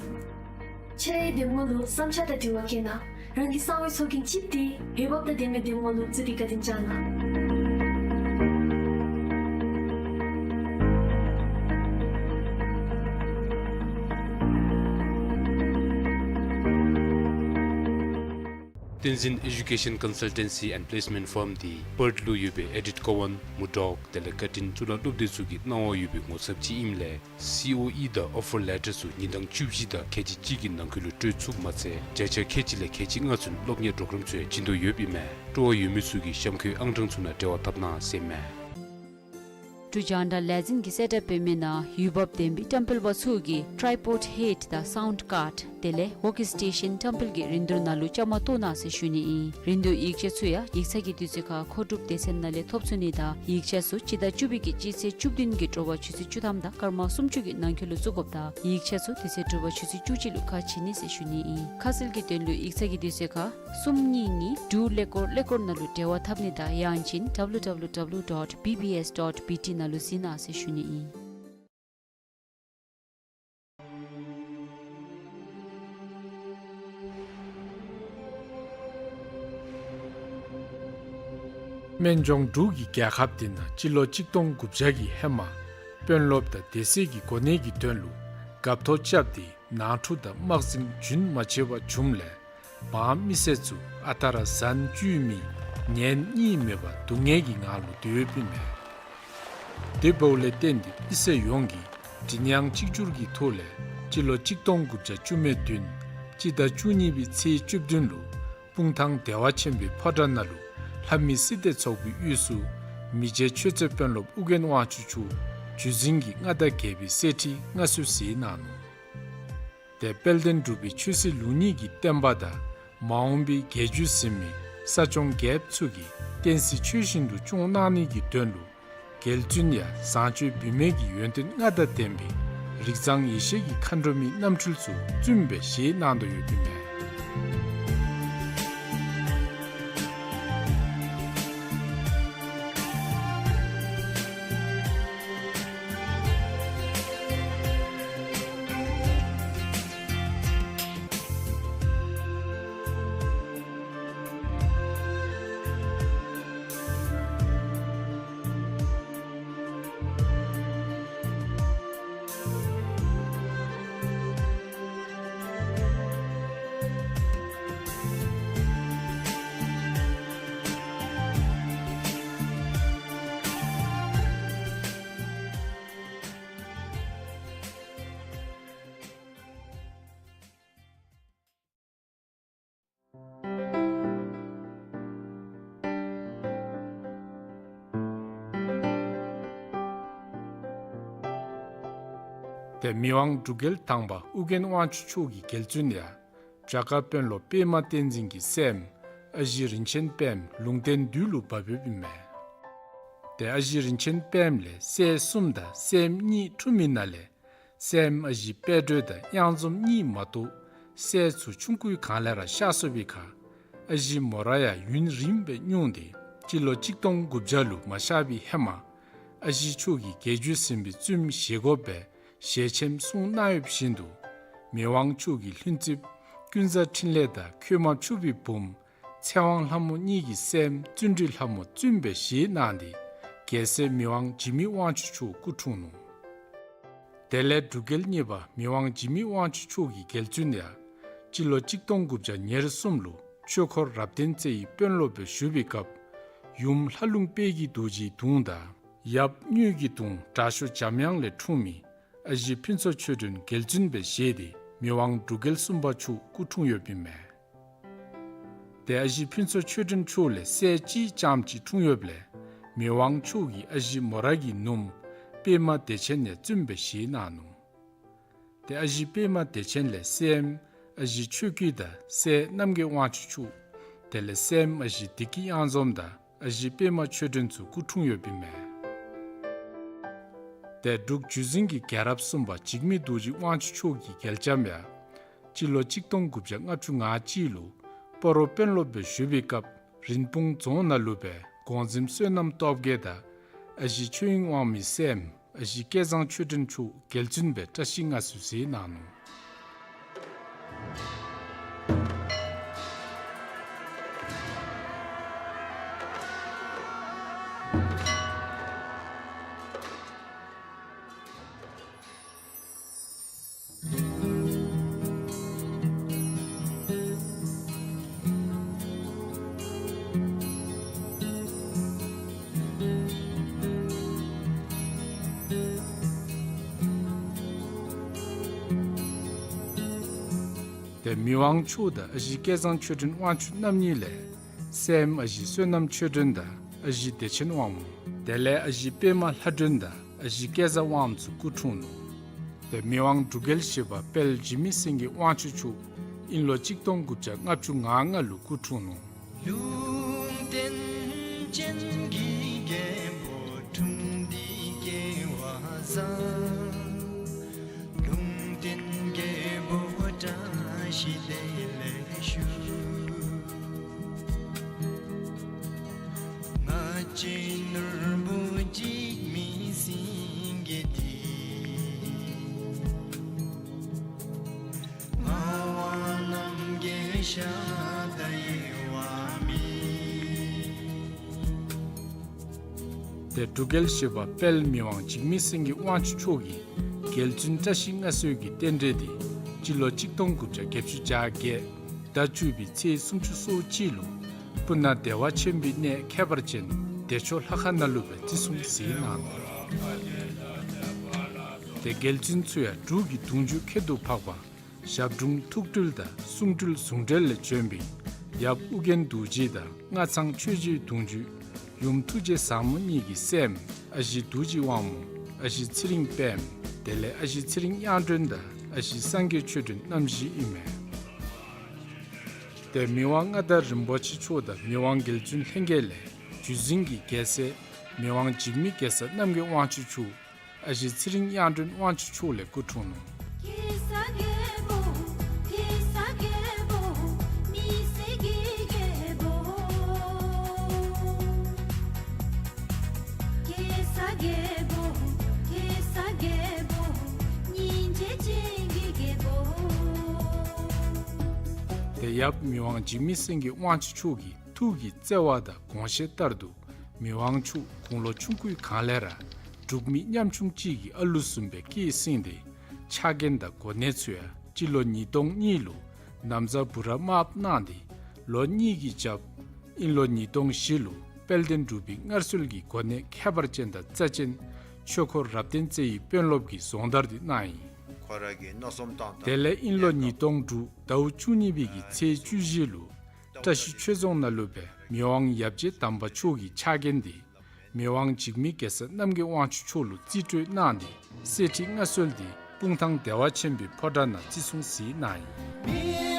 ཁྱེད་རའི་གདམ་ངོ་ལུ་བསམ་འཆར་དང་དྲི་བ་བཀོད་གནང་། རང་གི་གསང་བའི་ཚོགས་རྒྱན་ཅིག་དེ་འོས་འབབ་དང་ལྡན་མི་གདམ་ངོ་ལུ་བརྩི་སྟེ་བཀའ་དྲིན་བསྐྱང་གནང་། བསྟན་འཛིན་Education Consultancy and Placement Firm འདི་པརཐ་ལུ་ཡོད་པའི་ཨེ་ཌིཐ་ཀོ་ཝཱན་མུར་ཌོག་དེ་ལས་ཀར་ཊིན་གཙུག་ལག་སློབ་སྡེ་ཚུ་གི་གནང་བ་ཡོད་པའི་ངོ་ཚབ་ཅིག་ཨིནམ་ལས་སི་ཨོ་ཨི་དང་ཨོ་ཕར་ལེ་ཊར་ཚུ་ཉིན་གྲངས་བཅུ་བཞི་དང་ཁལ་གཅིག་གཅིག་གི་ནང་འཁོད་ལུ་སྤྲོད་ཚུགསཔ་མ་ཚད་བརྒྱ་ཆ་ཁལ་གཅིག་ལས་ཁལ་གཅིག་ལྔ་ཚུན་སློབ་གཉེར་གྲོགས་རམ་ཚུ་ཡང་བྱིན་དོ་ཡོདཔ་ཨིན་མས། སྤྲོ་བ་ཡོད་མི་ཚུ་གིས་གཤམ་འཁོད་ཨང་གྲངས་ཚུ་ནང་འབྲེལ་བ་འཐབ་གནང་ཟེར་མས། འབྲུག་རྒྱང་བསྒྲགས་ལས་འཛིན་གྱིས་གསལ་བསྒྲགས་འབད་མི་ནང་འོས་འབབ་ལྡན་པའི་བཀྲམ་སྤེལ་པ་ཚུ་གིས་ཊཱའི་པོཌ་ཧེཌ་དང་སའུནཌ་ཀཱཌ་དེ་ལས་ཝོརཀ་སི་ཊེ་ཤཱན་བཀྲམ་སྤེལ་གྱི་རིན་བསྡུར་ནང་ལུ་བཅའ་མར་གཏོགས་གནང་ཟེར་ཞུ་ནི་ཨིན། རིན་བསྡུར་ཡིག་ཆ་ཚུ་ཡང་ཡིག་ཚང་གི་དུས་ཚོད་ཁར་མཁོ་སྒྲུབ་སྡེ་ཚན་ནང་ལས་ཐོབ་ཚུགས་ནི་དང་ཡིག་ཆ་ཚུ་སྤྱི་ཟླ་བཅུ་པའི་གི་སྤྱི་ཚེས་བཅུ་བདུན་གྱི་དྲོ་པ་ཆུ་ཚོད་བཅུ་ཐམ་དང་སྐར་མ་སུམ་ཅུ་གི་ནང་འཁོད་ལུ་བཙུགས་དགོཔ་དང་ཡིག་ཆ་ཚུ་དེ་ཚེ་དྲོ་པ་ཆུ་ཚོད་བཅུ་གཅིག་ལུ་ཁ་ཕྱེ་ནི་ཟེར་ཞུ་ནི་ཨིན། ཁ་གསལ་གྱི་དོན་ལུ་ཡིག་ཚང་གི་དུས་ཚོད་ཁར་གསུམ་གཉིས་གཉིས་དྲུག་ཀླད་ཀོར་ཀླད་ཀོར་ནང་ལུ་འབྲེལ་བ་འཐབ་ནི་དང་ཡང་ཅིན་W W W dot B B S dot B T ནང་ལུ་གཟིགས་གནང་ཟེར་ཞུ་ནི་ཨིན། སྨན་ལྗོངས་འབྲུག་གི་རྒྱལ་ཁབ་འདི་ནང་སྤྱི་ལོ་གཅིག་སྟོང་དགུ་བརྒྱ་གི་ཧེ་མ་དཔོན་སློབ་དང་སྡེ་སྲིད་ཀྱི་གོ་གནས་ཀྱི་དོན་ལུ་རྒཔ་ཐོ་རྐྱབ་སྟེ་ནང་འཁྲུག་དང་དམག་འཛིང་རྒྱུན་མ་ཆད་པར་བྱུངམ་ལས་འབངས་མི་སེར་ཚུ་ཨ་རྟག་ར་ཟན་བཅུད་མེད་ངལ་གཉིད་མེད་པར་སྡུག་བསྔལ་གྱི་ངང་ལུ་སྡོད་ཡོདཔ་ཨིན་མས། དེ་འབདཝ་ལས་བརྟེན་ཏེ་མི་སེར་ཡོངས་ཀྱིས་མགྲིན་དབྱངས་གཅིག་གྱུར་གྱི་ཐོག་ལས་སྤྱི་ལོ་གཅིག་སྟོང་དགུ་བརྒྱ་བཅུ་མེད་བདུན་སྤྱི་ཟླ་བཅུ་གཉིས་པའི་ཚེས་བཅུ་བདུན་ལུ་སྤུངས་ཐང་བདེ་བ་ཆེན་པོའི་ཕོ་བྲང་ནང་ལུ་ལྷ་མི་སྲིད་སྡེ་ཚོགས་པའི་དབུས་སུ་མི་རྗེ་ཆོས་རྩེ་དཔོན་སློབ་ཨོ་རྒྱན་དབང་ཕྱུག་མཆོག་བརྒྱུད་འཛིན་གྱིས་མངའ་བདག་རྒྱལ་པོའི་གསེར་ཁྲི་མངའ་གསོལ་མཛད་གནང་ནུག། དེ་དཔལ་ལྡན་འབྲུག་པའི་ཆོས་སྲིད་ལུགས་གཉིས་ཀྱི་བསྟན་པ་དང་མ་འོངས་པའི་རྒྱལ་བརྒྱུད་ཟིན་མི་ས་སྐྱོང་རྒྱལཔོ་ཚུ་གིས་བསྟན་སྲིད་ཆོས་བཞིན་དུ་སྐྱོང་གནང་ནི་གི་དོན་ལུ་རྒྱལ་བཙུན་ཡང་བཟང་སྤྱོད་བི་མའི་གི་ཡོན་ཏན་ལྔ་དང་ལྡན་པའི་རིགས་བཟང་ཡེ་ཤེས་ཀྱི་མཁའ་འགྲོ་མའི་རྣམ་འཕྲུལ་ཚུ་བཙུན་སྦེ་བཞེས་གནང་དོ་ཡོདཔ་ཨིན་མས། དེ་མི་དབང་འབྲུག་རྒྱལ་དང་པ་ཨོ་རྒྱན་དབང་ཕྱུག་མཆོག་གིས་རྒྱལ་བཙུན་ཡང་བྱ་དཀར་དཔོན་སློབ་པདྨ་བསྟན་འཛིན་གྱི་སྲསམོ་ཨ་ཞེ་རིན་ཆེན་པདྨ་ལུང་བསྟན་འདུས་ལུ་བབས་ཡོདཔ་ཨིན་མས། དེ་ཨ་ཞེ་རིན་ཆེན་པདྨ་ལས་སྲས་གསུམ་དང་སྲསམོ་གཉིས་འཁྲུངས་མི་ནང་ལས་སྲསམོ་ཨ་ཞེ་དཔལ་སྒྲོན་དང་གཡང་འཛོམས་གཉིས་མ་གཏོགས་སྲས་ཚུ་ཆུང་ཀུའི་སྒང་ལས་ར་གཤགས་སོ་བའི་ཁར་ཨ་ཞེ་མོ་ར་ཡང་ཡུན་རིངམོ་སྦེ་སྙུང་སྟེ་སྤྱི་ལོ་གཅིག་སྟོང་དགུ་བརྒྱ་ལུ་མ་གཤགས་པའི་ཧེ་མ་ཨ་ཞེ་མཆོག་གིས་རྒྱལ་བརྒྱུད་ཟིན་པའི་བཙུནམོ་བཞེས་དགོཔ་སྦེ་ཞལ་ཆེམས་གསུངས་གནང་ཡོདཔ་བཞིན་དུ་མི་དབང་མཆོག་གིས་ལྷུན་རྩེ་ཀུན་བཟང་འཕྲིན་ལས་དང་ཁོད་མ་ཕྱུག་པའི་བུམོ་ཚེ་དབང་ལྷ་མོ་གཉིས་ཀྱི་སྲསམོ་བརྩོན་འགྲུས་ལྷ་མོ་བཙུན་སྦེ་བཞེས་གནང་སྟེ་རྒྱལ་སྲས་མི་དབང་འཇིགས་མེད་དབང་ཕྱུག་མཆོག་སྐུ་འཁྲུངས་ནུག། དེ་ལས་འབྲུག་རྒྱལ་གཉིས་པ་མི་དབང་འཇིགས་མེད་དབང་ཕྱུག་མཆོག་གི་རྒྱལ་བཙུན་ཡང་སྤྱི་ལོ་གཅིག་སྟོང་དགུ་བརྒྱ་ཉེར་གསུམ་ལུ་ཆོས་འཁོར་རབ་བརྟན་རྩེ་ཡི་དཔོན་སློབ་སྦེ་བཞུགས་པའི་སྐབས་ཡུམ་ལྷ་ལུང་དཔལ་གྱི་རྡོ་རྗེའི་གདུང་དང་ཡབ་དངུལ་གྱི་གདུང་དྲག་ཤོས་འཇམ་དབྱངས་ལས་འཁྲུངས་མི་ཨ་ཞེ་ཕུན་ཚོགས་ཆོས་སྒྲོན་རྒྱལ་བཙུན་སྦེ་བཞེས་ཏེ་མི་དབང་འབྲུག་རྒྱལ་གསུམ་པ་མཆོག་སྐུ་འཁྲུངས་ཡོདཔ་ཨིན་མས། དེ་ཨ་ཞེ་ཕུན་ཚོགས་ཆོས་སྒྲོན་མཆོག་ལས་སྲས་གཅིག་རྐྱངམ་གཅིག་འཁྲུངས་ཡོདཔ་ལས་མི་དབང་མཆོག་གིས་ཨ་ཞེ་མོ་ར་གི་ནུམོ་པདྨ་བདེ་ཆེན་ཡང་བཙུནམོ་སྦེ་བཞེས་གནང་ནུག། དེ་ཨ་ཞེ་པདྨ་བདེ་ཆེན་ལས་སྲསམོ་ཨ་ཞེ་ཆོས་སྐྱིད་དང་སྲས་རྣམ་རྒྱལ་དབང་ཕྱུག་མཆོག། དེ་ལས་སྲསམོ་ཨ་ཞེ་བདེ་སྐྱིད་གཡང་འཛོམས་དང་ཨ་ཞེ་པདྨ་ཆོས་སྒྲོན་ཚུ་སྐུ་འཁྲུངས་ཡོདཔ་ཨིན་མས། དེ་འབྲུག་བརྒྱུད་འཛིན་གྱི་རྒྱལ་རབས་གསུམ་པ་འཇིགས་མེད་རྡོ་རྗེ་དབང་ཕྱུག་མཆོག་གི་རྒྱལ་ལྕམ་ཡང་སྤྱི་ལོ་གཅིག་སྟོང་དགུ་བརྒྱ་ལྔ་བཅུ་ང་གཅིག་ལུ་སྤ་རོ་དཔོན་སློབ་སྦེ་བཞུགས་པའི་སྐབས་རིན་སྤུངས་རྫོང་ནང་ལུ་སྦེ་དགོངས་འཛིན་བསོད་ནམས་སྟོབས་རྒྱས་དང་ཨ་ཞེ་ཆོས་དབྱིངས་དབང་མོའི་སྲསམོ་ ཨ་ཞེ་སྐལ་བཟང་ཆོས་སྒྲོན་མཆོག་རྒྱལ་བཙུན་སྦེ་བཀྲིས་མངའ་གསོལ་མཛད་གནང་ནུག། ཏེ་མི་དབང་མཆོག་དང་ཨ་ཞེ་སྐལ་བཟང་ཆོས་སྒྲོན་དབང་ཕྱུག་རྣམ་གཉིས་ལས་སྲསམོ་ཨ་ཞེ་བསོད་ནམས་ཆོས་སྒྲོན་དང་ཨ་ཞེ་བདེ་ཆེན་དབང་མོ། དེ་ལས་ཨ་ཞེ་པདྨ་ལྷ་སྒྲོན་དང་ཨ་ཞེ་སྐལ་བཟང་དབང་མོ་ཚུ་སྐུ་འཁྲུངས་ནུག། ཏེ་མི་དབང་འབྲུག་རྒྱལ་བཞི་པ་དཔལ་འཇིགས་མེད་སེང་གེ་དབང་ཕྱུག་མཆོག་ཨིན་ལོ་གཅིག་སྟོང་དགུ་བརྒྱ་ལྔ་བཅུ་ང་ལྔ་ལུ་སྐུ་འཁྲུངས་ནུག། ལུང་བསྟན་ཅན་གྱི་རྒྱལ་པོ་འཁྲུངས་འདི་སྐལ་བ་བཟང་། ལུང་བསྟན་རྒྱལ་པོ་བཀྲ་ཤིས་བདེ་ལེགས་ཞུ། ང་བཅས་ནོར་བུ་འཇིགས་མེད་སེང་གེ་འདི། ངག་དབང་རྣམ་རྒྱལ་ཤ་དང་དབྱེ་བ་མེད། ཏེ་འབྲུག་རྒྱལ་བཞི་པ་དཔལ་མི་དབང་འཇིགས་མེད་སེང་གེ་དབང་ཕྱུག་མཆོག་གི་རྒྱལ་བཙུན་བཀྲ་ཤིས་མངའ་གསོལ་གྱི་རྟེན་འབྲེལ་འདི་སྤྱི་ལོ་གཅིག་སྟོང་དགུ་བརྒྱ་བརྒྱད་ཅུ་གྱ་བརྒྱད་ཟླ་བཅུ་པའི་ཚེས་སུམ་ཅུ་སོ་གཅིག་ལུ་སྤུ་ན་བདེ་བ་ཆེན་པོའི་གནས་ཁྱད་པར་ཅན་བདེ་མཆོག་ལྷ་ཁང་ནང་ལུ་སྦེ་བརྩི་སྲུང་མཛད་གནང་ནུག། ཏེ་རྒྱལ་བཙུན་ཚུ་ཡང་འབྲུག་གི་གདུང་རྒྱུད་ཁྱད་དུ་འཕགས་པ་ཞབས་དྲུང་ཐུགས་སྤྲུལ་དང་གསུང་སྤྲུལ་ཟུང་འབྲེལ་ལས་བྱོན་པའི་ཡབ་ཨུ་རྒྱན་རྡོ་རྗེ་དང་སྔགས་ཚང་ཆོས་རྗེའི་གདུང་རྒྱུད་ཡུམ་ཐུགས་རྗེ་བཟང་མོ་གཉིས་ཀྱི་སྲསམོ་ཨ་ཞེ་རྡོ་རྗེ་དབང་མོ་ཨ་ཞེ་ཚེ་རིང་པདྨ་དེ་ལས་ཨ་ཞེ་ཚེ་རིང་དབྱངས་སྒྲོན་དང་ཨ་ཞེ་སངས་རྒྱས་ཆོས་སྒྲོན་རྣམ་བཞི་ཨིན་མས། ཏེ་མི་དབང་མངའ་བདག་རིན་པོ་ཆེ་མཆོག་དང་མི་དབང་རྒྱལ་བཙུན་ལྷན་རྒྱས་ལས་རྒྱུད་འཛིན་གྱི་རྒྱལ་སྲས་མི་དབང་འཇིགས་མེད་རྒྱལ་ས་རྣམ་རྒྱལ་དབང་ཕྱུག་མཆོག་ཨ་ཞེ་ཚེ་རིང་དབྱངས་སྒྲོན་དབང་ཕྱུག་མཆོག་ལས་སྐུ་འཁྲུངས་ནུག། ཏེ་ཡབ་མི་དབང་འཇིགས་མེད་སེང་གེ་དབང་ཕྱུག་མཆོག་གི་ཐུགས་ཀྱི་བརྩེ་བ་དང་དགོངས་བཞེད་ལྟར་དུ་མི་དབང་མཆོག་དགུང་ལོ་ཆུང་ཀུའི་སྒང་ལས་ར་འབྲུག་མི་ཉམ་ཆུང་ཅིག་གི་ཨ་ལུ་བཟུམ་སྦེ་སྐྱེས་ཟིན་ཏེ་ཕྱག་འགན་དང་གོ་གནས་ཚུ་ཡང་སྤྱི་ལོ་ཉིས་སྟོང་གཉིས་ལུ་ན་བཟའ་འབུམ་རམས་མངའ་གནང་སྟེ་ལོ་གཉིས་ཀྱི་རྒྱབ་ཨིན་ལོ་ཉིས་སྟོང་བཞི་ལུ་དཔལ་ལྡན་འབྲུག་པའི་སྔར་སྲོལ་གྱི་གོ་གནས་ཁྱད་པར་ཅན་དང་རྩ་ཅན་ཆོས་འཁོར་རབ་བརྟན་རྩེ་ཡི་དཔོན་སློབ་ཀྱི་གཟེངས་རྟགས་འདི་གནང་ཡི། དེ་ལས་ཨིན་ལོ་ཉིས་སྟོང་དྲུག་ཟླཝ་བཅུ་གཉིས་པའི་གི་ཚེས་བཅུ་བཞི་ལུ་བཀྲ་ཤིས་ཆོས་རྫོང་ནང་ལུ་སྦེ་མི་དབང་ཡབ་རྗེ་དམ་པ་མཆོག་གི་ཕྱག་འགན་འདི་མི་དབང་འཇིགས་མེད་རྒྱལ་ས་རྣམ་རྒྱལ་དབང་ཕྱུག་མཆོག་ལུ་རྩིས་སྤྲོད་གནང་སྟེ་གསེར་ཁྲི་མངའ་གསོལ་འདི་སྤུངས་ཐང་བདེ་བ་ཆེན་པོའི་ཕོ་བྲང་ནང་བརྩི་སྲུང་མཛད་གནང་ཡི།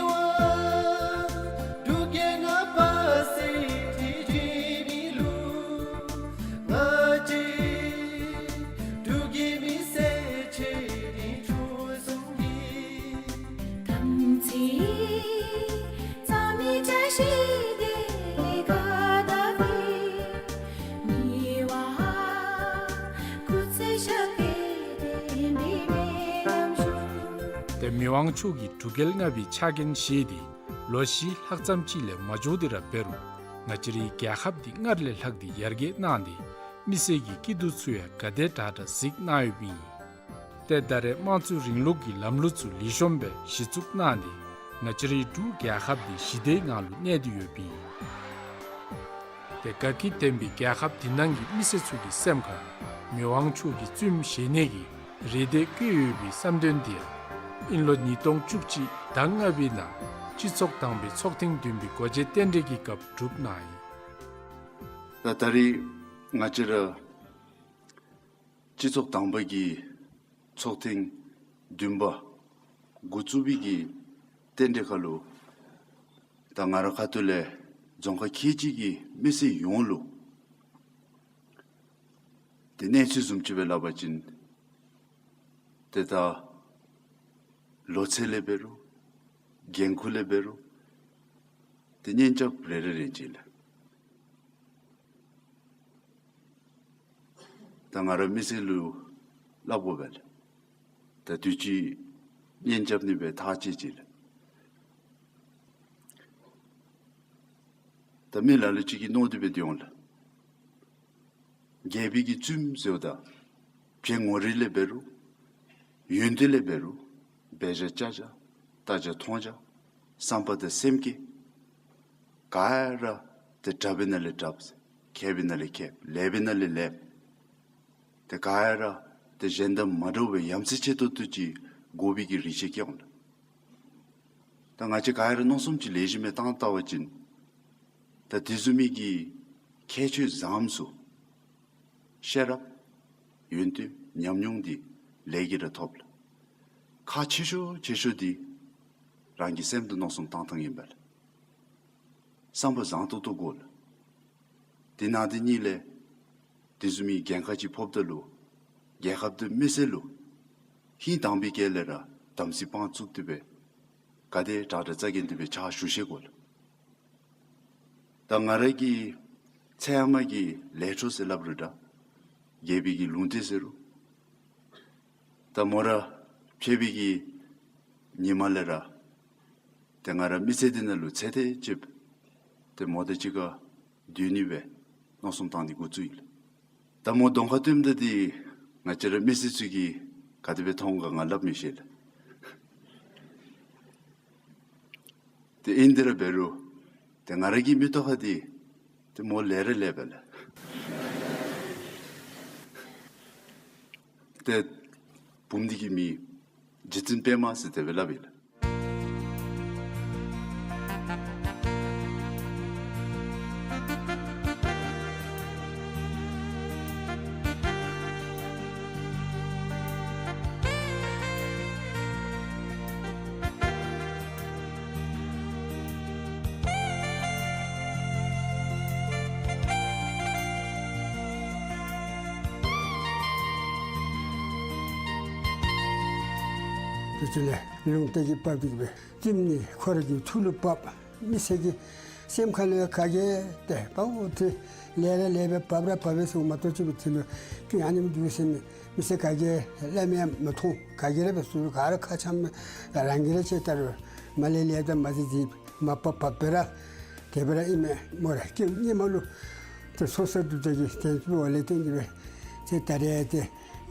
ཏེ་མི་དབང་མཆོག་གི་འབྲུག་རྒྱལ་ལྔ་པའི་ཕྱག་འགན་བཞེས་ཏེ་ལོ་བཞི་ལྷག་ཙམ་ཅིག་ལས་མ་འགྱོ་སྟེ་ར་འབད་རུང་ང་བཅས་རའི་རྒྱལ་ཁབ་འདི་སྔར་ལས་ལྷག་སྟེ་ཡར་རྒྱས་གནང་སྟེ་མི་སེར་གྱི་སྐྱིད་སྡུག་ཚུ་ཡང་ག་དེ་དྲག་དྲག་གཟིགས་གནང་ཡོདཔ་ཨིན། ཏེ་ད་རེས་དམངས་གཙོའི་རིང་ལུགས་ཀྱི་ལམ་ལུགས་ཚུ་ལེགས་ཤོམ་སྦེ་གཞི་བཙུགས་གནང་སྟེ་ང་བཅས་རའི་འབྲུག་རྒྱལ་ཁབ་འདི་ཞི་བདེའི་ངང་ལུ་གནས་ཏེ་ཡོདཔ་ཨིན། ཏེ་དགའ་སྐྱིད་ལྡན་པའི་རྒྱལ་ཁབ་འདི་ནང་གི་མི་སེར་ཚུ་གི་སེམས་ཁར་མི་དབང་མཆོག་གི་བཙུནམོ་བཞེས་ནི་གི་རེ་འདོད་བསྐྱེད་ཡོད་པའི་བསམ་དོན་འདི་ཡང་ཨིན་ལོ་ཉིས་སྟོང་བཅུ་གཅིག་ཟླ་ལྔ་པའི་ནང་སྤྱི་ཚོགས་དང་པའི་ཚོགས་ཐེངས་བདུན་པའི་སྒོ་འབྱེད་རྟེན་འབྲེལ་གྱི་སྐབས་གྲུབ་གནང་ཡི། ད་ད་རེས་ང་བཅས་ར་སྤྱི་ཚོགས་དང་པ་གི་ཚོགས་ཐེངས་བདུན་པ་འགོ་བཙུགས་པའི་གི་རྟེན་འབྲེལ་ཁར་ལུ་ད་ང་ར་ཁ་ཐུག་ལས་རྫོང་ཁག་ཁལ་གཅིག་གི་མི་སེར་ཡོངས་ལུ་ཏེ་གནས་ཚུལ་བཟུམ་ཅིག་སྦེ་སླབ་པ་ཅིན་ཏེ་ད་ལོ་ཚད་ལས་འབད་རུང་འགན་ཁུར་ལས་འབད་རུང་ཏེ་གཉེན་རྐྱབ་རེ་རེ་རེ་ཅིག་ལས་ད་ང་ར་མི་སེར་ལུ་ སླབ་དགོ་པས་ལགས། ད་དུས་ཅི་གཉེན་རྐྱབ་ནི་སྦེ་ཐག་བཅད་ཅི་ལགས། ད་མི་ལ་ལུ་ཅིག་གིས་མནོ་སྟེ་སྦེ་སྡོད་འོང་ལགས། རྒྱལ་པོའི་གི་བཙུནམོ་ཟེརཝ་ད་ཕྱི་ངོ་རིས་ལས་འབད་རུང་ཡོན་ཏན་ལས་འབད་རུང་འབད་བཞག་བྱ་བཞག་ལྟ་བྱ་མཐོང་བྱ་བསམ་པ་དང་སེམས་བསྐྱེད་ག་ར་ཏེ་དྲག་པའི་ནང་ལས་དྲགཔ་ཟེར། མཁས་པའི་ནང་ལས་མཁས་པ་ལེགས་པའི་ནང་ལས་ལེགསཔ། ཏེ་ག་ར་ཏེ་གཞན་དང་མ་འདྲཝ་སྦེ་ཡ་མཚན་ཆེ་ཏོག་ཏོ་ཅིག་དགོ་པའི་གི་རིགས་ཅིག་སྐྱེ་འོང་ལགས། ད་ང་བཅས་ག་ར་མནོ་བསམ་ཅིག་ལེགས་ཤོམ་སྦེ་བཏང་བལྟ་བ་ཅིན་ད་དེ་བཟུམ་མའི་གི་ཁྱད་ཆོས་བཟངམ་ཚུ་ཤེས་རབ་ཡོན་ཏན་ཉམས་མྱོང་འདི་ལས་ཀྱིས་ར་ཐོབ་ལགས། ཁག་ཆེ་ཤོས་ཆེ་ཤོས་འདི་རང་གི་སེམས་དང་མནོ་བསམ་བཏང་ཐངས་ཨིན་པས་ལགས། བསམ་པ་བཟང་ཏོག་ཏོ་དགོ་ལགས། དེ་ནང་དེ་གཉིས་ལས་དེ་བཟུམ་མའི་འགན་ཁག་ཅིག་ཕོགཔ་ད་ལུ་རྒྱལ་ཁབ་དང་མི་སེར་ལུ་ཧིང་དྭངས་པའི་དཀྱིལ་ལས་ར་དམ་ཚིག་དཔང་བཙུགས་ཏེ་སྦེ་ག་དེ་དྲག་དྲག་རྩ་འགེངས་ཏེ་སྦེ་ཕྱག་ཞུ་ཤེས་དགོ་ལགས། ད་ང་ར་གི་ཚེ་ཧེ་མ་གི་ལས་འཕྲོ་ཟེར་སླབ་རུང་འདྲ། རྒྱལ་པོའི་གི་ལུང་བསྟན་ཟེར་རུང་། ད་མོ་ར་ཕྱད་པའི་གི་ཉིནམ་ལས་ར་ཏེ་ང་ར་མི་ཚེ་འདི་ནང་ལུ་ཚེ་འདི་ཅིག་ཏེ་མོ་དང་གཅིག་ཁར་སྡོད་ནི་སྦེ་མནོ་བསམ་བཏང་ནི་འགོ་བཙུགས་ཡི་ལགས། ད་མོ་གདོང་ཁར་སྟོནམ་ད་འདི་ང་བཅས་ར་མི་སེར་ཚུ་གིས་ག་དེ་སྦེ་མཐོང་ག་ང་སླབ་མི་ཤེས་ལགས། ཏེ་ཨིན་དེ་ར་འབད་རུང་ཏེ་ང་ར་གི་མིག་ཏོ་ཁར་འདི་ཏེ་མོ་ལེགས་ར་ལེགས་པས་ལགས། ཏེ་བུམོ་འདི་གི་མིང་རྗེ་བཙུན་པདྨ་ཟེར་དེ་སྦེ་སླབ་ཨིན་ལགས། དེ་ཚུ་ལས་ལུང་བསྟན་གྱི་བབས་ཏེ་གི་སྦེ་བཙུནམོ་འདི་ཁོ་ར་གི་ཐུགས་ལུ་བབས། མི་སེར་གྱི་སེམས་ཁ་ལུ་ཡང་ག་གིས་ཏེ་བབ་འོང་ཏེ་ལེགས་ར་ལེགས་པས་བབ་ར་བབ་པས་ཟེར་མ་གཏོགས་ཅིག་སྦེ་དེ་ལུ་ཀུན་ཨ་ནེམ་འདུག་ཟེར་མི་མི་སེར་ག་གིས་སླབ་མི་ཡང་མ་མཐོང་། ག་གིས་ར་འབད་ཚུགས་ག་ར་ཁ་འཆམ་རང་གིས་ར་ཅིག་ལྟ་རུང་མ་ལེགས་ལེགས་དང་མ་བརྩི་བརྩི་མ་བབ་བབ་སྦེ་ར་དེ་སྦེ་ར་ཨིན་མས། མོ་ར་སྐྱེ་བ་སྔོན་མ་ལུ་ཏེ་སོ་སོ་སྡུག་ཅག་གི་དོན་ཚུ་འབད་བ་ལས་བརྟེན་ཏེ་སྦེ་ཏེ་ད་རེས་ཏེ་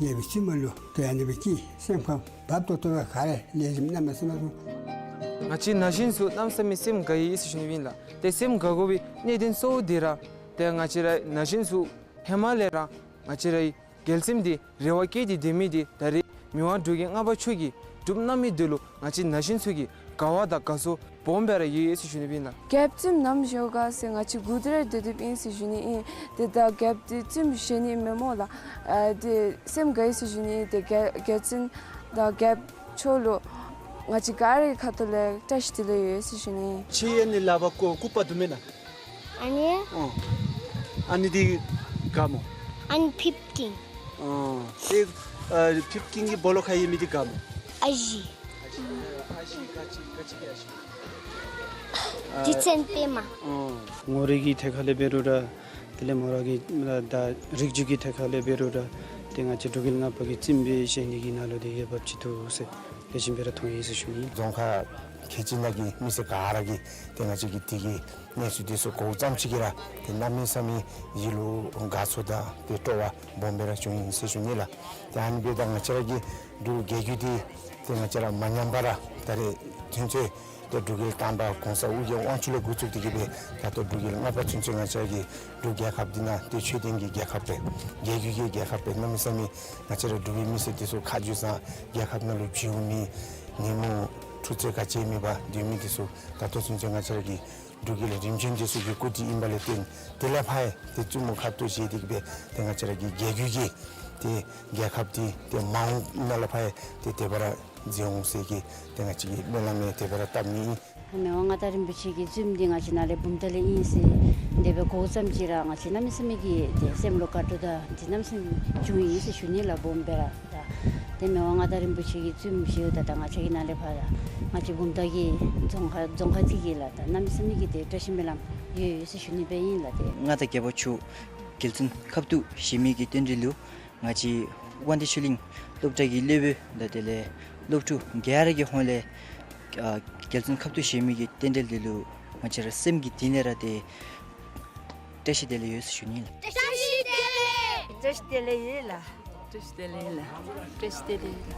རྒྱལ་པོའི་བཙུནམོ་ལུ་ཏེ་ཨ་ནི་སྦེ་སྐྱེས། སེམས་ཁར་བབ་ཏོག་ཏོ་སྦེ་ག་ར་ལེགས་ཤོམ་གནམ་མེད་ས་མེད་སོང་། ང་བཅས་ན་གཞོན་ཚུ་གནམ་མེད་ས་མེད་སེམས་དགའ་ཡི་ཟེར་ཞུ་ནི་ཨིན་ལགས། ཏེ་སེམས་དགའ་དགོ་པའི་གནད་དོན་གཙོ་བོ་འདི་ར་ཏེ་ང་བཅས་ར་ན་གཞོན་ཚུ་ཧེ་མ་ལས་ར་ང་བཅས་རའི་རྒྱལ་སེམས་འདི་རེ་བ་བསྐྱེད་དེ་སྡོད་མི་འདི་ད་རེས་མི་དབང་འབྲུག་རྒྱལ་ལྔ་པ་མཆོག་གིས་སྒྲུབ་གནང་མི་འདི་ལུ་ང་བཅས་ན་གཞོན་ཚུ་གིས་དགའ་བ་དང་དགའ་ཚོར་སྦོམ་སྦེ་ར་ཡོད་ཟེར་ཞུ་ནི་ཨིན་ལགས། རྒྱལཔོ་བཙུནམོ་ནམ་བཞེས་ག་ཟེར་ང་བཅས་སྒུག་སྡོད་ར་སྡོད་སྡོདཔ་ཨིན་ཟེར་ཞུ་ནི་ཨིན། ཏེ་ད་རྒྱལཔོ་འདི་བཙུནམོ་བཞེས་ནི་མེད་སྨོ་ལགས། ཨ་ཏེ་སེམས་དགའ་ཡི་ཟེར་ཞུ་ནི་ཨིན། ཏེ་རྒྱལ་རྒྱལ་བཙུན་དང་རྒྱལཔོ་མཆོག་ལུ་ང་བཅས་ག་རའི་ཁ་ཐུག་ལས་བཀྲ་ཤིས་བདེ་ལེགས་ཡོད་ཟེར་ཞུ་ནི་ཨིན། ཁྱེད་ཨ་ནི་ལག་པར་སྐུ་སྐུ་པར་འདུག་མེན་ན། ཨ་ནི། ཨོ། ཨ་ནི་འདི་ག་སྨོ། ཨ་ནི་ཕིབ་ཀིང་། ཨོ། ཏེ་ཨ་ཕིབ་ཀིང་གི་སྦོ་ལོགས་ཁར་ཡོད་མི་འདི་ག་སྨོ། ཨ་ཞེ། ཨ་ཞེ་ག་ཅི་ག་ཅི་གི་ཨ་ཞེ། རྗེ་བཙུན་པདྨ། ཨོ། ངོ་རིས་ཀྱི་ཐད་ཁར་ལས་འབད་རུང་ར་དེ་ལས་མོ་ར་གི་ད་རིགས་རྒྱུད་ཀྱི་ཐད་ཁར་ལས་འབད་རུང་ར་ཏེ་ང་བཅས་འབྲུག་རྒྱལ་ལྔ་པ་གི་བཙུནམོ་སྦེ་བཞེས་ནི་གི་ནང་ལུ་ཏེ་འོས་འབབ་ཅིག་འདུག་ཟེར་ལེགས་ཤོམ་སྦེ་ར་མཐོང་ཡི་ཟེར་ཞུ་ནི། རྫོང་ཁག་ཁལ་གཅིག་ནང་གི་མི་སེར་ག་ར་གིས་ཏེ་ང་བཅས་ཀྱི་འདི་གི་གནས་ཚུལ་འདི་ཚུ་གོཝ་ཙམ་ཅིག་གིས་ར་ཏེ་གནམ་མེད་ས་མེད་ཡིད་ལུ་དགའ་ཚོར་དང་ཏེ་སྤྲོ་བ་སྦོམ་སྦེ་ར་བྱུང་ཡི་ཟེར་ཞུ་ནི་ལགས། ཏེ་ཨ་ནི་འབདཝ་ད་ང་བཅས་ར་གི་འབྲུག་རྒྱལ་བརྒྱུད་འདི་ཏེ་ང་བཅས་ར་མ་ཉམས་པར་ར་ད་རེས་ཚུན་ཚོད་ཏེ་འབྲུག་རྒྱལ་དང་པ་གོང་ས་ཨོ་རྒྱན་དབང་ཕྱུག་ལས་འགོ་བཙུགས་ཏེ་གི་སྦེ་ད་ལྟོ་འབྲུག་རྒྱལ་ལྔ་པ་ཚུན་ཚོད་ང་བཅས་ར་གི་འབྲུག་རྒྱལ་ཁབ་འདི་ནང་ཏེ་ཆོས་ལྡན་གྱི་རྒྱལ་ཁབ་སྦེ་རྒྱལ་བརྒྱུད་ཀྱི་རྒྱལ་ཁབ་སྦེ་གནམ་མེད་ས་མེད་ང་བཅས་ར་འབྲུག་པའི་མི་སེར་འདི་ཚུ་ཁ་རྗེ་སང་རྒྱལ་ཁབ་ནང་ལུ་བྱོན་མི་ཉིན་མོ་འཁྲུག་རྩོད་ག་ཅི་མེད་པར་སྡོད་མི་འདི་ཚུ་ད་ལྟོ་ཚུན་ཚོད་ང་བཅས་ར་གི་འབྲུག་རྒྱལ་རིམ་བྱོན་འདི་ཚུ་གི་སྐུ་དྲིན་ཨིན་པ་ལས་བརྟེན་དེ་ལས་ཕར་ཡང་ཏེ་བཙུན་མོ་ཁ་ཐུག་བཞེས་ཏེ་གི་སྦེ་ཏེ་ང་བཅས་ར་གི་རྒྱལ་བརྒྱུད་ཀྱི་ཏེ་རྒྱལ་ཁབ་འདི་ཏེ་མ་འོངས་ནང་ལས་ཕར་ཡང་ཏེ་དེ་སྦེ་ར་མཛད་འོང་ཟེར་གྱི་ཏེ་ང་བཅས་ཀྱི་སྨོན་ལམ་ཡང་དེ་སྦེ་ར་བཏབ་ནི་ཨིན། མི་དབང་མངའ་བདག་རིན་པོ་ཆེ་གི་བཙུནམོ་འདི་ང་བཅས་ནཱ་ལས་བུམ་ཐང་ལས་ཨིན་ཟེར་དེ་སྦེ་གོཝ་ཙམ་ཅིག་ར་ང་བཅས་གནམ་མེད་ས་མེད་ཀྱི་ཏེ་སེམས་ལུ་དགའ་སྤྲོ་དང་འདི་གནམ་མེད་ས་མེད་བྱུང་ཡི་ཟེར་ཞུ་ནི་ལགས་སྦོམ་སྦེ་ར། ད་ཏེ་མི་དབང་མངའ་བདག་རིན་པོ་ཆེ་གི་བཙུནམོ་བཞེསཝ་ད་ད་ང་བཅས་ཀྱི་ནཱ་ལས་ཕར་ད་ང་བཅས་བུམ་ཐང་གི་རྫོང་ཁག་རྫོང་ཁག་འདི་གི་ལགས་ད་གནམ་མེད་ས་མེད་ཀྱི་ཏེ་བཀྲ་ཤིས་སྨོན་ལམ་ཡོད་ཡོད་ཟེར་ཞུ་ནི་སྦེ་ཨིན་ལགས། ཏེ་མངའ་བདག་རྒྱལ་པོ་མཆོག་རྒྱལ་བཙུན་ཁ་ཐུག་བཞེས་མི་གི་རྟེན་འབྲེལ་ལུ་ང་བཅས་ དབང་འདུས་ཆོས་གླིང་སློབ་གྲྭ་གི་སློབ་དཔོན་དང་དེ་ལས་སློབ་ཕྲུག་ག་ར་གི་ཧོངས་ལས་ཨ་རྒྱལ་བཙུན་ཁབ་ཏུ་བཞེས་མི་གི་རྟེན་འབྲེལ་འདི་ལུ་ང་བཅས་ར་སེམས་ཀྱི་གཏིང་ནས་ར་ཏེ་བཀྲ་ཤིས་བདེ་ལེགས་ཡོད་ཟེར་ཞུ་ནི་ལགས། བཀྲ་ཤིས་བདེ་ལེགས། བཀྲ་ཤིས་བདེ་ལེགས་ཡོད་ལགས། བཀྲ་ཤིས་བདེ་ལེགས་ཡོད་ལགས། བཀྲ་ཤིས་བདེ་ལེགས་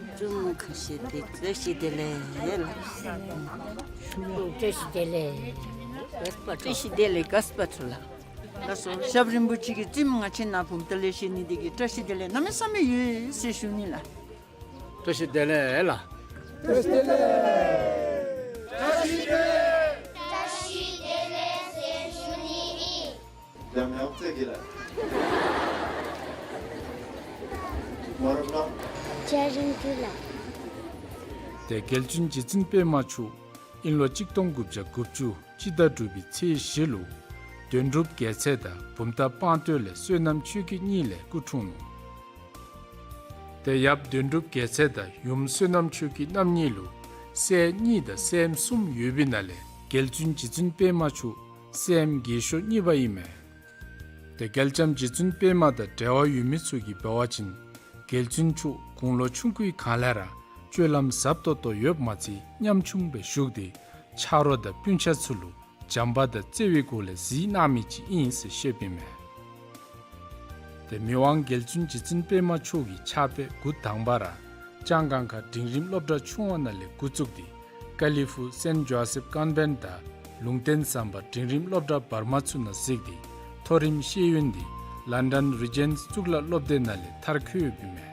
ཡོད་ལགས། བཀྲ་ཤིས་བདེ་ལེགས། བཀྲ་ཤིས་བདེ་ལེགས་ཡོད་ལགས། བཀྲ་ཤིས་བདེ་ལེགས། བཀྲ་ཤིས་བདེ་ལེགས། དགའ་བསུ་ལགས། ཞབས་རིན་པོ་ཆེ་གི་བཙུནམོ་ང་བཅས་ནཱ་བུམ་ཐང་ལས་བཞེས་ནི་འདི་གིས་བཀྲ་ཤིས་བདེ་ལེགས་གནམ་མེད་ས་མེད་ཡོད་ཟེར་ཞུ་ནི་ལགས། བཀྲ་ཤིས་བདེ་ལེགས་ལགས། བཀྲ་ཤིས་བདེ་ལེགས། བཀྲ་ཤིས་བདེ་ལེགས། བཀྲ་ཤིས་བདེ་ལེགས་ཟེར་ཞུ་ནི་ཨིན། ཡང་ཡང་བརྩེ་གི་ལགས། མོ་རབ་ལགས། བཀྲ་ཤིས་བདེ་ལེགས། ཏེ་རྒྱལ་བཙུན་རྗེ་བཙུན་པདྨ་མཆོག་དབྱིན་ལོ་གཅིག་སྟོང་དགུ་བརྒྱ་དགུ་བཅུ་སྤྱི་ཟླ་དྲུག་པའི་ཚེས་བཞི་ལུ་དོན་གྲུབ་རྒྱལ་མཚན་དང་བུམ་ཐང་སྤང་སྟོད་ལས་བསོད་ནམས་ཆོས་སྐྱིད་གཉིས་ལས་སྐུ་འཁྲུངས་ནུག། ཏེ་ཡབ་དོན་གྲུབ་རྒྱལ་མཚན་དང་ཡུམ་བསོད་ནམས་ཆོས་སྐྱིད་རྣམ་གཉིས་ལུ་སྲས་གཉིས་དང་སྲསམོ་གསུམ་ཡོད་པའི་ནང་ལས་རྒྱལ་བཙུན་རྗེ་བཙུན་པདྨ་མཆོག་སྲསམོ་རྒས་ཤོས་གཉིས་པ་ཨིན་མས། ཏེ་རྒྱལ་ལྕམ་རྗེ་བཙུན་པདྨ་དང་འབྲེལ་བ་ཡོད་མི་ཚུ་གིས་འབད་བ་ཅིན་རྒྱལ་བཙུན་མཆོག་དགུང་ལོ་ཆུང་ཀུའི་སྒང་ལས་ར་སྤྱོད་ལམ་ཟབ་ཏོག་ཏོ་ཡོདཔ་མ་ཚད་ཉམ་ཆུང་སྦེ་བཞུགས་ཏེ་ཆ་རོགས་དང་སྤུན་ཆ་ཚུ་ལུ་བྱམས་པ་དང་བརྩེ་བའི་སྒོ་ལས་གཟིགས་གནང་མི་ཅིག་ཨིན་ཟེར་བཤདཔ་ཨིན་མས། ཏེ་མི་དབང་རྒྱལ་བཙུན་རྗེ་བཙུན་པདྨ་མཆོག་གི་ཕྱག་དཔེ་འགོ་དང་པ་ར་ལྕང་སྒང་ཁ་འབྲིང་རིམ་སློབ་གྲྭ་ཆུང་བ་ནང་ལས་འགོ་བཙུགས་ཏེ་ཀ་ལི་ཧྥུ་སེནཊ་ཇོ་སེཕ་ཀོན་བེནཊ་དང་ལུང་བསྟན་ཟམ་པ་འབྲིང་རིམ་སློབ་གྲྭ་བར་མ་ཚུ་ནང་གཟིགས་ཏེ་མཐོ་རིམ་ཤེས་ཡོན་འདི་ལཱན་ཌཱན་རི་ཇེནཊ་གཙུག་ལག་སློབ་སྡེ་ནང་ལས་མཐར་འཁྱོལ་ཡོདཔ་ཨིན་མས།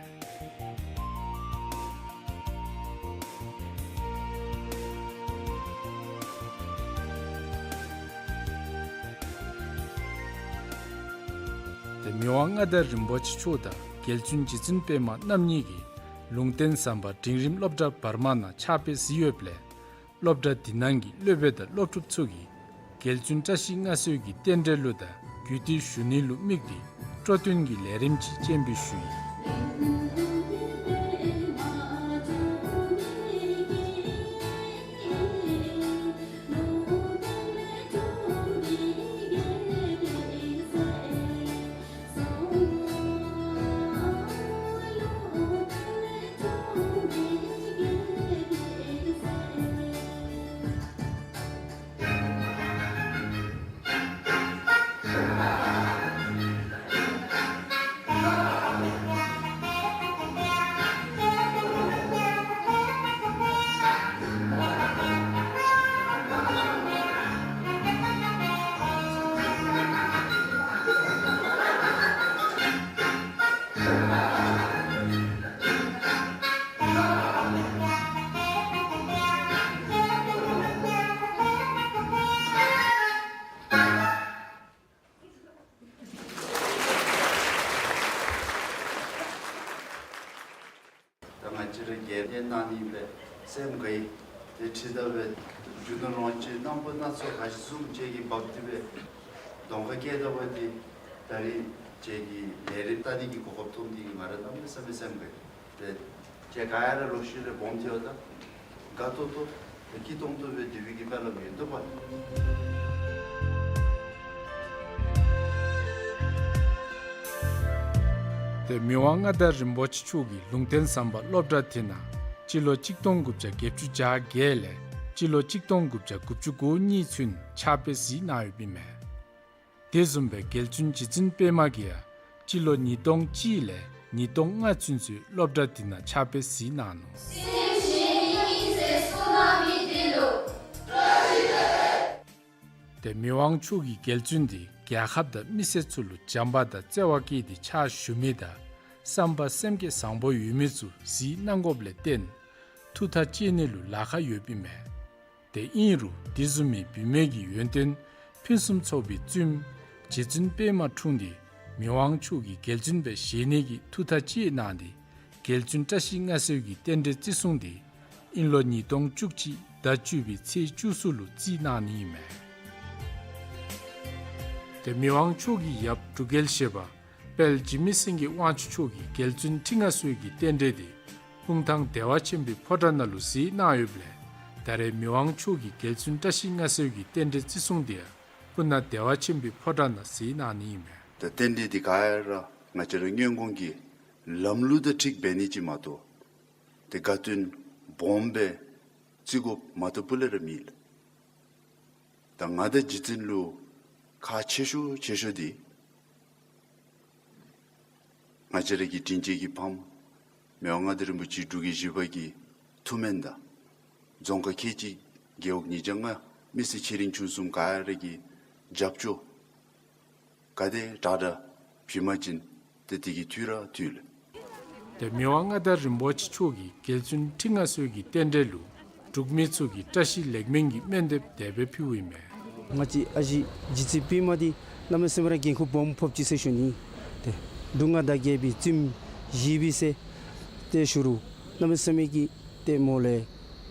ཏེ་མི་དབང་མངའ་བདག་རིན་པོ་ཆེ་མཆོག་དང་རྒྱལ་བཙུན་རྗེ་བཙུན་པདྨ་རྣམ་གཉིས་ཀྱིས་ལུང་བསྟན་ཟམ་པ་འབྲིང་རིམ་སློབ་གྲྭ་བར་མ་ནང་ཕྱག་དཔེ་གཟིགས་ཡོདཔ་ལས་སློབ་གྲྭ་འདི་ནང་གི་སློབ་དཔོན་དང་སློབ་ཕྲུག་ཚུ་གིས་རྒྱལ་བཙུན་བཀྲ་ཤིས་མངའ་གསོལ་གྱི་རྟེན་འབྲེལ་ལུ་དང་རྒྱུད་སྡེ་ཞུ་ནི་ལུ་དམིགས་ཏེ་སྤྲོ་སྟོན་གྱི་ལས་རིམ་ཅིག་སྤྱན་འབུལ་ཞུ་ཡི། ད་ང་བཅས་ར་རྒྱལ་བསྟན་གནང་ནི་སྦེ་སེམས་དགའ་ཡི། དེ་ཁྲིད་ད་སྦེ་རྒྱུ་ནོར་ལོངས་སྤྱོད་རྣམ་པ་སྣ་ཚོགས་ག་ཅི་བཟུམ་ཅིག་གི་འབག་སྟེ་སྦེ་གདོང་ཁར་བཀལ་ད་པ་དེ་ད་རིས་ཅིག་གི་ལས་རིམ་ལྟ་ནི་གི་གོ་སྐབས་ཐོབ་སྟེ་གི་ང་ར་གནམ་མེད་ས་མེད་སེམས་དགའ་ཡི། ཏེ་ཁྱེད་ག་ར་ལོག་ཤུལ་ལས་སྦོམ་ཐལ་བ་དང་དགའ་ཏོག་ཏོ་སྐྱིད་ཏོང་ཏོ་སྦེ་སྡོད་པའི་གི་སྨོན་ལམ་ཡོད་དོ་པ། ཏེ་མི་དབང་མངའ་བདག་རིན་པོ་ཆེ་མཆོག་གིས་ལུང་བསྟན་ཟམ་པ་སློབ་གྲྭ་དེ་ནང་སྤྱི་ལོ་གཅིག་སྟོང་དགུ་བརྒྱ་བརྒྱད་ཅུ་གྱ་བརྒྱད་ལས་སྤྱི་ལོ་གཅིག་སྟོང་དགུ་བརྒྱ་དགུ་བཅུ་གོ་གཉིས་ཚུན་ཕྱག་དཔེ་གཟིགས་གནང་ཡོདཔ་ཨིན་མས། དེ་བཟུམ་སྦེ་རྒྱལ་བཙུན་རྗེ་བཙུན་པདྨ་གིས་ཡང་སྤྱི་ལོ་ཉིས་སྟོང་གཅིག་ལས་ཉིས་སྟོང་ལྔ་ཚུན་ཚོད་སློབ་གྲྭ་འདི་ནང་ཕྱག་དཔེ་གཟིགས་གནང་ནུག། སེམས་ཞི་ནི་ཨིན་ཟེར་གསུངས་གནང་མི་འདི་ལུ་བཀྲ་ཤིས་བདེ་ལེགས། ཏེ་མི་དབང་མཆོག་གི་རྒྱལ་བཙུན་འདི་རྒྱལ་ཁབ་དང་མི་སེར་ཚུ་ལུ་བྱམས་པ་དང་བརྩེ་བ་བསྐྱེད་དེ་ཕྱག་ཞུ་མི་དང་བསམ་པ་སེམས་བསྐྱེད་བཟང་པོ་ཡོད་མི་ཚུ་གཟིགས་གནང་དགོཔ་ལས་བརྟེན་ཐུགས་ཐག་བཅད་ནི་ལུ་ལཱ་ཁག་ཡོདཔ་ཨིན་མས། ཏེ་ཨིན་རུང་དེ་བཟུམ་མའི་བུད་མེད་ཀྱི་ཡོན་ཏན་ཕུན་སུམ་ཚོགས་པའི་བཙུནམོ་རྗེ་བཙུན་པདྨ་འཁྲུངས་ཏེ་མི་དབང་མཆོག་གི་རྒྱལ་བཙུན་སྦེ་བཞེས་ནི་གི་ཐུགས་ཐག་བཅད་གནང་སྟེ་རྒྱལ་བཙུན་བཀྲ་ཤིས་མངའ་གསོལ་གྱི་རྟེན་འབྲེལ་བརྩི་སྲུང་འདི་ཨིན་ལོ་ཉིས་སྟོང་བཅུ་གཅིག་ཟླ་བཅུ་པའི་ཚེས་བཅུ་གསུམ་ལུ་བརྩི་གནང་ནི་ཨིན་མས། ཏེ་མི་དབང་མཆོག་གི་ཡབ་འབྲུག་རྒྱལ་བཞི་པ་དཔལ་འཇིགས་མེད་སེང་གེ་དབང་ཕྱུག་མཆོག་གིས་རྒྱལ་བཙུན་ཁྲི་མངའ་གསོལ་གྱི་རྟེན་འབྲེལ་འདི་སྤུངས་ཐང་བདེ་བ་ཆེན་པོའི་ཕོ་བྲང་ནང་ལུ་གཟིགས་གནང་ཡོདཔ་ལས་ད་རེས་མི་དབང་མཆོག་གིས་རྒྱལ་བཙུན་བཀྲ་ཤིས་མངའ་གསོལ་གྱི་རྟེན་འབྲེལ་བརྩི་སྲུང་འདི་ཡང་ སྤུ་ན་བདེ་བ་ཆེན་པོའི་ཕོ་བྲང་ནང་གཟིགས་གནང་ནི་ཨིན་མས། ད་རྟེན་འབྲེལ་འདི་ག་ར་ང་བཅས་ར་སྔོན་གོང་གི་ལམ་ལུགས་དང་འཁྲིལ་འབད་ནི་ཅིག་མ་གཏོགས་ཏེ་དགའ་སྟོན་སྦོམ་སྦེ་བརྩི་དགོཔ་མ་གཏོགས་སྤུ་ལས་ར་མེད་ལགས། ད་ང་དང་རྗེ་བཙུན་ལུ་ཁག་ཆེ་ཤོས་ཆེ་ཤོས་འདི་ང་བཅས་ར་གི་དྲིན་ཅན་གྱི་ཕམ་མི་དབང་མངའ་བདག་རིན་པོ་ཆེ་འབྲུག་རྒྱལ་བཞི་པ་གི་ཐུགས་སྨོན་དང་རྫོང་ཁག་ཁལ་གཅིག་རྒེད་འོག་ཉིས་བརྒྱ་ལྔ་མི་སེར་ཆེ་འབྲིང་ཆུང་གསུམ་ག་ར་གི་རྒྱབ་སྐྱོར་ག་དེ་དྲག་དྲག་བྱིན་པ་ཅིན་ཏེ་དེ་གི་དུས་ར་དུས་ལགས། ཏེ་མི་དབང་མངའ་བདག་རིན་པོ་ཆེ་མཆོག་གིས་རྒྱལ་བཙུན་ཁྲི་མངའ་གསོལ་གྱི་རྟེན་འབྲེལ་ལུ་འབྲུག་མི་ཚུ་གིས་བཀྲ་ཤིས་ལེགས་སྨོན་གྱི་སྨོན་འདེབས་དེ་སྦེ་ཕུལཝ་ཨིན་མས། ང་བཅས་ཨ་ཞེ་རྗེ་བཙུན་པདྨ་འདི་གནམ་མེད་ས་མེད་ར་འགན་ཁུར་སྦོམ་ཕོགཔ་ཅིག་ཟེར་ཞུ་ནི། ཏེ་འབྲུག་མངའ་བདག་རྒྱལ་པོའི་བཙུནམོ་བཞེས་པས་ཟེར་ཏེ་ཞུ་རུང་གནམ་མེད་ས་མེད་ཀྱི་ཏེ་མོ་ལས་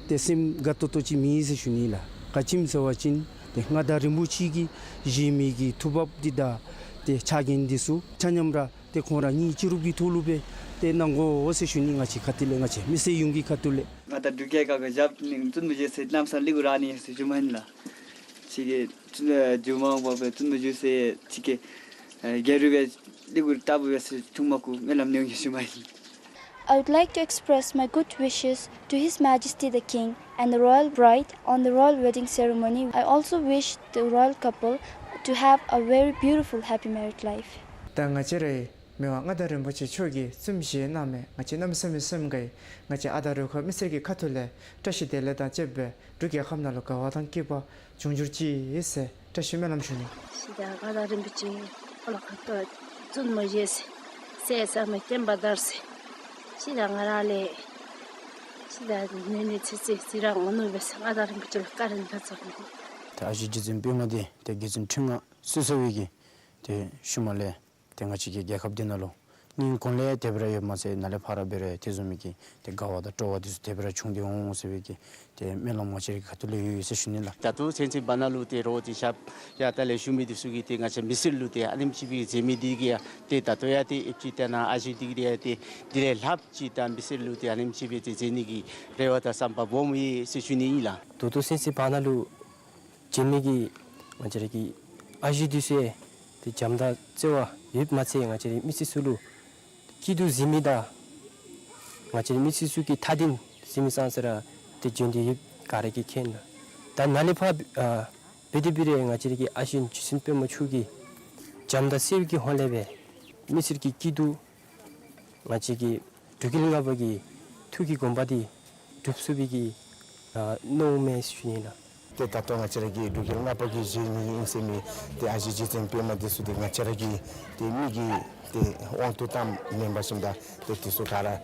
ཏེ་སེམས་དགའ་ཏོག་ཏོ་ཅིག་མེད་ཟེར་ཞུ་ནི་ལགས། ག་ཅི་སྨོ་ཟེར་བ་ཅིན་ཏེ་མངའ་བདག་རིན་པོ་ཆེ་གིས་བཞེས་མི་གི་ཐུགས་བབ་འདི་དང་ཏེ་ཕྱག་འགན་འདི་ཚུ་ཆ་མཉམ་ར་ཏེ་ཁོང་ར་གཉིས་སྤྱི་རུབ་ཀྱི་ཐོག་ལུ་སྦེ་ཏེ་གནང་དགོ་ཟེར་ཞུ་ནི། ང་བཅས་ཁ་ཐུག་ལས་ང་བཅས་མི་སེར་ཡོངས་ཀྱི་ཁ་ཐུག་ལས། མངའ་བདག་འབྲུག་རྒྱལ་ཁབ་ཀྱི་རྒྱལཔོ་ནི་བཙུནམོ་བཞེས་ཟེར་གནམ་ས་ལུ་གུ་ར་ནི་ཟེར་ཞུ་མི་ཨིན་ལགས། ཅིག་གིས་བཙུནམོ་བཞེས་ཟེར་ཅིག་གིས་རྒྱལ་རུ་སྦེ་ལུ་གུ་ལྟ་བུ་སྦེ་ཟེར་ཐུགས་མ་དགོ་སྨོན་ལམ་ནི་ཡོད་ཞུ་མི་ཨིན། I would like to express my good wishes to His Majesty the King and the royal bride on the royal wedding ceremony. I also wish the royal couple to have a very beautiful, happy married life. ད་ང་བཅས་རའི་མི་དབང་མངའ་བདག་རིན་པོ་ཆེ་མཆོག་གིས་བཙུནམོ་བཞེས་གནང་མི་ང་བཅས་གནམ་མེད་ས་མེད་སེམས་དགའ་ཡི། ང་བཅས་ཨ་དང་རུ་ཁག་མི་སེར་གྱི་ཁ་ཐུག་ལས་བཀྲ་ཤིས་བདེ་ལེགས་དང་བཅསཔ་སྦེ་འབྲུག་རྒྱལ་ཁབ་ནང་ལུ་དགའ་བ་དང་སྐྱིད་པ་འབྱུང་འགྱུར་ཅིག་ཟེར་བཀྲ་ཤིས་སྨོན་ལམ་ཞུ་ནི། ཤིག་ད་མངའ་བདག་རིན་པོ་ཆེ་ཁོ་ལུ་ཁ་ཐུག་བཙུནམོ་བཞེས་ཟེར་ཟེར་མི་བསྟན་པ་དར་ཟེར། ཤིག་ད་ང་ར་ལས་ཤིག་ད་ནི་ནི་ཚེ་ཚེ་ཟེར་ར་འོང་ནུག་སྦེ་ཟེར་མངའ་བདག་རིན་པོ་ཆེ་ལུ་བཀའ་དྲིན་ལྷག་ཙམ་ཨིན། ད་ཨ་ཞེ་རྗེ་བཙུན་པདྨ་འདི་ཏེ་རྒྱལ་བཙུན་ཁྲི་མངའ་གསོལ་ཚར་བའི་གི་ཏེ་ཤུལ་མ་ལས་ཏེ་ང་བཅས་ཀྱི་རྒྱལ་ཁབ་འདི་ནང་ལུ་སྔོན་གོང་ལས་དེ་སྦེ་ར་ཡོདཔ་མ་ཚད་ནཱ་ལས་ཕར་ར་འབད་རུང་དེ་བཟུམ་མའི་གི་ཏེ་དགའ་བ་དང་སྤྲོ་བ་འདི་ཚུ་དེ་སྦེ་ར་བྱུང་སྟེ་འོང་ཟེར་བའི་གི་ཏེ་སྨོན་ལམ་ང་བཅས་རའི་ཁ་ཐུག་ལས་ཡོད་ཡོད་ཟེར་ཞུ་ནི་ལགས། ད་ལྟོ་ཚུན་ཚོད་བར་ན་ལུ་ཏེ་རོགས་ཏེ་ཞབས་ཡར་ལྟག་ལས་ཞུ་མི་འདི་ཚུ་གིས་ཏེ་ང་བཅས་མི་སེར་ལུ་ཏེ་ཨ་ནེམ་ཅིག་སྦེ་མཛད་མི་འདི་གིས་ཡང་ཏེ་ད་ལྟོ་ཡང་ཏེ་ཨེབ་ཅིག་ཏེ་ནཱ་ཨ་ཞེ་འདི་གིས་ཡང་ཏེ་འདི་ལས་ལྷགཔ་ཅིག་ད་མི་སེར་ལུ་ཏེ་ཨ་ནེམ་ཅིག་སྦེ་ཏེ་མཛད་ནི་གི་རེ་བ་དང་བསམ་པ་སྦོམ་ཡོད་ཟེར་ཞུ་ནི་ཨིན་ལགས། ད་ལྟོ་ཚུན་ཚོད་བར་ན་ལུ་བྱོན་མི་གི་ང་བཅས་ར་གི་ཨ་ཞེ་འདི་ཚུ་ཏེ་བྱམས་དང་བརྩེ་བ་ཡོདཔ་མ་ཚད་ང་བཅས་རའི་མི་སེར་ཚུ་ལུ་སྐྱིད་སྡུག་གཟིགས་མི་དང་ང་བཅས་རའི་མི་སེར་ཚུ་གི་མཐའ་དོན་གཟིགས་མི་ཙང་ཙ་ར་ཏེ་བྱོན་ཏེ་ཡོདཔ་ག་ར་གིས་མཁྱེན་ལགས། ད་ནཱ་ལས་ཕར་ཨ་འབད་དེ་འབད་རུང་ང་བཅས་ར་གི་ཨ་ཞེ་རྗེ་བཙུན་པདྨ་མཆོག་གི་བྱམས་དང་བརྩེ་བའི་གི་ཧོང་ལས་སྦེ་མི་སེར་གྱི་སྐྱིད་སྡུག་ང་བཅས་ཀྱི་འབྲུག་རྒྱལ་ལྔ་པ་གི་ཐུགས་ཀྱི་དགོངས་པ་འདི་འགྲུབ་ཚུགས་པའི་གི་ཨ་མནོཝ་མས་ཟེར་ཞུ་ནི་ལགས། ཏེ་ད་ལྟོ་ང་བཅས་ར་གི་འབྲུག་རྒྱལ་ལྔ་པ་གིས་བཞེས་ནི་ཨིན་ཟེར་མི་ཏེ་ཨ་ཞེ་རྗེ་བཙུན་པདྨ་འདི་ཚུ་ཏེ་ང་བཅས་ར་གི་ཏེ་མི་གི་ཏེ་དབང་དུ་བཏངམ་མེན་པར་ཞིནམ་ད་ཏེ་འདི་ཚུ་ག་ར་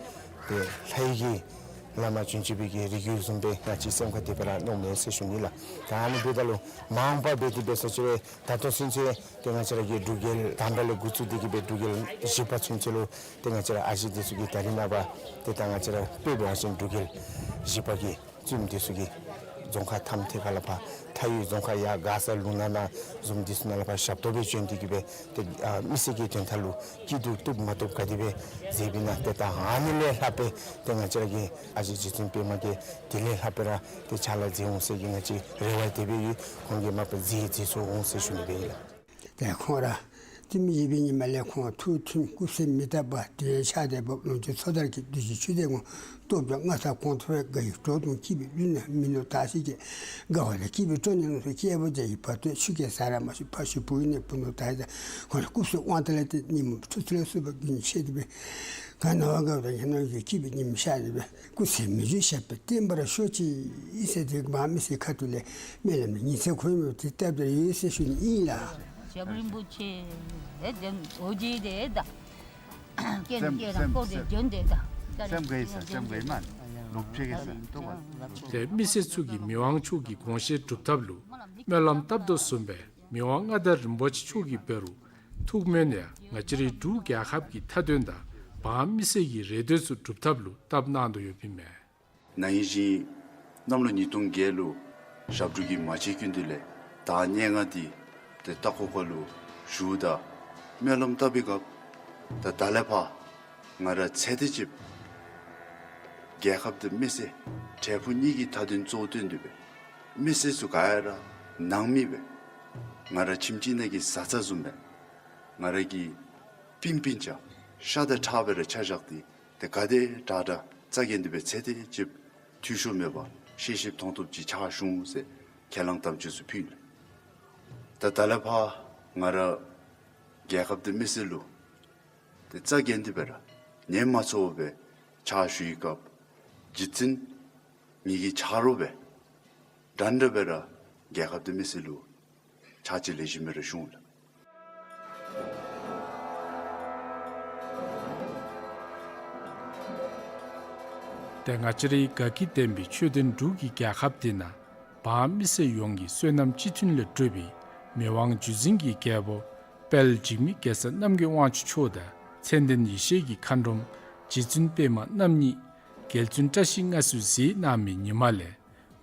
ཏེ་ལྷ་ཡི་གི་ལམ་ལུ་བྱོན་བྱོན་པའི་གི་རིགས་ཡོད་བཟུམ་སྦེ་ང་བཅས་སེམས་ཁར་དེ་སྦེ་ར་མནོཝ་མས་ཟེར་ཞུ་ནི་ལགས། ད་ཨ་ནི་འབདཝ་ད་ལུ་མ་འོངས་པ་འབད་དེ་འབད་ས་ཅིག་ར་ད་ལྟོ་ཚུན་ཚོད་ཏེ་ང་བཅས་ར་གི་འབྲུག་རྒྱལ་དང་པ་ལས་འགོ་བཙུགས་ཏེ་གི་སྦེ་འབྲུག་རྒྱལ་བཞི་པ་ཚུན་ཚོད་ལུ་ཏེ་ང་བཅས་ར་ཨ་ཞེ་འདི་ཚུ་གིས་ད་རིས་ནངས་པ་ཏེ་ད་ང་བཅས་ར་དཔེ་འབད་བ་ཅིན་འབྲུག་རྒྱལ་བཞི་པ་གི་བཙུནམོ་འདི་ཚུ་གིས་རྫོང་ཁག་མཐའམ་ཐད་ཁ་ལས་ཕར་མཐའ་དབུས་རྫོང་ཁག་ཡར་མགར་ས་ལུང་ནག་ནང་བཟུམ་འདི་ཚུ་ནང་ལས་ཕར་ཞབས་ཏོག་སྦེ་བྱོན་ཏེ་གི་སྦེ་ཏེ་ཨ་མི་སེར་གྱི་དོན་དག་ལུ་སྐྱིད་སྡུག་བཏུབ་མ་བཏུབ་ག་དེ་སྦེ་མཛད་པས་ན་ཏེ་ད་ཨ་ནི་ལས་ལྷག་སྦེ་ཏེ་ང་བཅས་ར་གི་ཨ་ཞེ་རྗེ་བཙུན་པདྨ་གིས་དེ་ལས་ལྷག་སྦེ་ར་ཏེ་ཕྱག་ལཱ་མཛད་འོང་ཟེར་གྱི་ང་བཅས་རེ་བ་དེ་སྦེ་ཡོད། ཁོང་གིས་མ་པ་མཛད་མཛད་ཚུགས་འོང་ཟེར་ཞུ་ནི་སྦེ་ཨིན་ལགས། ཏེ་ཁོང་ར་བཙུནམོ་བཞེས་པའི་ཉིནམ་ལས་ཁོང་ཐུགས་མཐུན་སྐུ་སེམས་མི་རྟག་པ་དུས་ཡུན་ཆད་དེ་འབདཝ་ལོངས་སྤྱོད་འཚོ་དར་གྱི་བདུད་བཞི་ཆུ་འདྲེ་ངོ་། སྟོབས་ཀྱང་སྔར་ས་གོང་མཐོ་བའི་དགའ་བའི་སྒྲོག་གདོང་སྐྱིད་པའི་ལུས་ནང་མི་ནོར་དག་ཤེས་ཀྱི་དགའ་བ་ལ་སྐྱིད་པའི་སྤྲོ་ནི་ལོངས་སུ་སྤྱོད་པ་བརྒྱ་ཡི་བར་དོའི་ཆུ་སྐྱེས་ས་ར་མ་ཞུ་ཕ་ཞུ་བུ་ཡི་ནི་བུ་ནོར་དག་ཤེས་ཀྱི་ཁོང་ར་སྐུ་གསུང་དབང་ཐང་ལས་ཏེ་ཉིན་མོ་ཁྲུ་ཚུ་ལས་སུ་བ་རྒྱུན་ཆད་དེ་སྦེ་ག་ནི་བ་དགའ་བ་དང་ཉན་ནོ་ཡི་སྐྱིད་པའི་ཉིམ་ཤར་དེ་སྦེ་སྐུ་ཚེ་མི་འགྱུར་ཞབས་པད་བརྟན་པར་ཤོག་ཅིག་ཟེར་ཏེ་འབངས་མི་སེར་ཁ་ཐུག་ལས་སྨོན་ལམ་ཉི་ཚེ་འཁོར་མི་དེ་བཏབ་སྟེ་ཡོད་ཟེར་ཞུ་ནི་ཨིན་ལགས། ཞབས་རིན་པོ་ཆེ་ཨེ་དེ་འོ་ཇི་དེ་ད་ཀེ་ཀེ་རང་ཀོ་དེ་འཇོན་དེ་ད་སེམས་དགའ་ཡི་ས་སེམས་དགའ་ཡི་མ་ལོག་ཕྱེད་ཀྱི་ས་ཏོག་པ། ཏེ་མི་སེར་ཚུ་གིས་མི་དབང་མཆོག་གི་དགོངས་བཞེད་སྒྲུབ་ཐབས་ལུ་སྨོན་ལམ་བཏབ་དོ་བཟུམ་སྦེ་མི་དབང་མངའ་བདག་རིན་པོ་ཆེ་མཆོག་གིས་འབད་རུང་ཐུགས་སྨོན་ཡང་ང་བཅས་རའི་འབྲུག་རྒྱལ་ཁབ་ཀྱི་མཐའ་དོན་དང་འབངས་མི་སེར་གྱི་རེ་འདོད་ཚུ་སྒྲུབ་ཐབས་ལུ་བཏབ་གནང་དོ་ཡོདཔ་ཨིན་མས། ན་ཧིང་གཞེས་གནམ་ལོ་ཉིས་སྟོང་བརྒྱད་ལུ་ཞབས་དྲུང་གིས་མ་ཆེན་ཀུན་འདུས་ལས་ད་སྙན་ངག་འདི་ཏེ་ལྟག་ཀོ་ཁ་ལུ་ཞུཝ་ད་སྨོན་ལམ་བཏབ་པའི་སྐབས་ད་ད་ལས་ཕར་ང་ར་ཚེ་འདི་ཅིག་རྒྱལ་ཁབ་དང་མི་སེར་འབྲས་བུ་གཉིས་ཀྱི་མཐའ་དོན་གཙོ་བོ་བཏོན་ཏེ་སྦེ་མི་སེར་ཚུ་ག་ར་ནང་མི་སྦེ་ ང་ར་ཁྱིམ་གཅིག་ནང་གི་བཟའ་ཚང་བཟུམ་སྦེ་ང་ར་གིས་སྤིན་སྤིན་ཆ་ཤ་དང་ཁྲག་སྦེ་ར་ཆ་བཞག་སྟེ་ཏེ་ག་དེ་དྲག་དྲག་རྩ་འགེངས་ཏེ་སྦེ་ཚེ་འདི་ཅིག་འཐུས་ཤོར་མེད་པར་ཤེས་ཤེསཔ་མཐོང་ཐོབ་ཅིག་ཕྱག་ཞུ་འོང་ཟེར་ཁས་བླངས་དམ་བཅའ་ཚུ་ཕུལ་ཡི་ལགས། ད་ད་ལས་ཕར་ང་ར་རྒྱལ་ཁབ་དང་མི་སེར་ལུ་ཏེ་རྩ་འགེངས་ཏེ་སྦེ་ར་ཉམས་མ་ཚོར་བར་སྦེ་ཕྱག་ཞུ་བའི་སྐབས་རྗེ་བཙུན་ངེ་གི་ཆ་རོགས་སྦེ་འདྲན་འདྲ་སྦེ་ར་རྒྱལ་ཁབ་དང་མི་སེར་ལུ་ཕྱག་ཕྱིད་ལེགས་ཤོམ་སྦེ་ར་ཞུ་འོང་ལགས། ཏེ་ང་བཅས་རའི་དགའ་སྐྱིད་ལྡན་པའི་ཆོས་ལྡན་འབྲུག་གི་རྒྱལ་ཁབ་འདི་ནང་འབངས་མི་སེར་ཡོངས་ཀྱི་བསོད་ནམས་སྤྱི་མཐུན་ལས་གྲུབ་པའི་མི་དབང་བརྒྱུད་འཛིན་གྱི་རྒྱལ་པོ་དཔལ་འཇིགས་མེད་གེ་སར་རྣམ་རྒྱལ་དབང་ཕྱུག་མཆོག་དང་མཚན་ལྡན་ཡེ་ཤེས་ཀྱི་མཁའ་འགྲོམ་རྗེ་བཙུན་པདྨ་རྣམ་གཉིས་རྒྱལ་བཙུན་བཀྲ་ཤིས་མངའ་གསོལ་མཛད་གནང་བའི་ཉི་མ་ལས་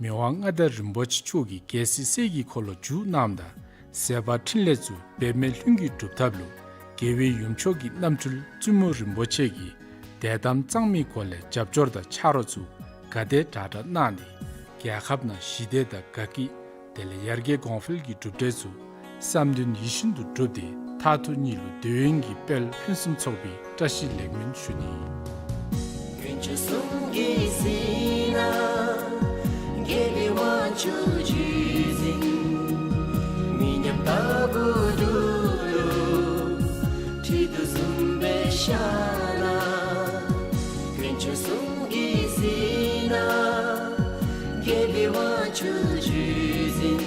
མི་དབང་མངའ་བདག་རིན་པོ་ཆེ་མཆོག་གིས་རྒྱལ་སྲིད་གསེར་གྱི་འཁོར་ལོ་བསྒྱུར་གནངམ་དང་ཟད་པ་འཕྲིན་ལས་ཚུ་འབད་མེད་ལྷུན་གྱིས་གྲུབ་ཐབས་ལུ་རྒྱལ་བའི་ཡུམ་མཆོག་གི་རྣམ་འཕྲུལ་བཙུན་མོ་རིན་པོ་ཆེ་གིས་དད་དམ་གཙང་མའི་སྒོ་ལས་རྒྱབ་སྐྱོར་དང་ཕྱག་རོགས་ཚུ་ག་དེ་དྲག་དྲག་གནང་སྟེ་རྒྱལ་ཁབ་ནང་ཞི་བདེ་དང་དགའ་སྐྱིད་དེ་ལས་ཡར་རྒྱས་གོང་འཕེལ་གྱི་གྲུབ་འབྲས་ཚུ་བསམ་དོན་ཡིད་བཞིན་དུ་འགྲུབ་སྟེ་མཐར་ཐུག་གཉིད་ལུ་སྡོད་ཡོན་གྱི་དཔལ་ཕུན་སུམ་ཚོགས་པའི་བཀྲ་ཤིས་ལེགས་སྨོན་ཞུ་ནི། དཀོན་མཆོག་གསུམ་གྱི་སྲིད་ན་རྒྱལ་བའི་དབང་ཕྱུག་རྗེ་བཙུན། མི་མཉམ་ལྟ་བུ་འདུག་ལོ། ཁྲི་གདུགས་བཟུམ་སྦེ་ཤར་ལ། དཀོན་མཆོག་གསུམ་གྱི་སྲིད་ན་རྒྱལ་བའི་དབང་ཕྱུག་རྗེ་བཙུན།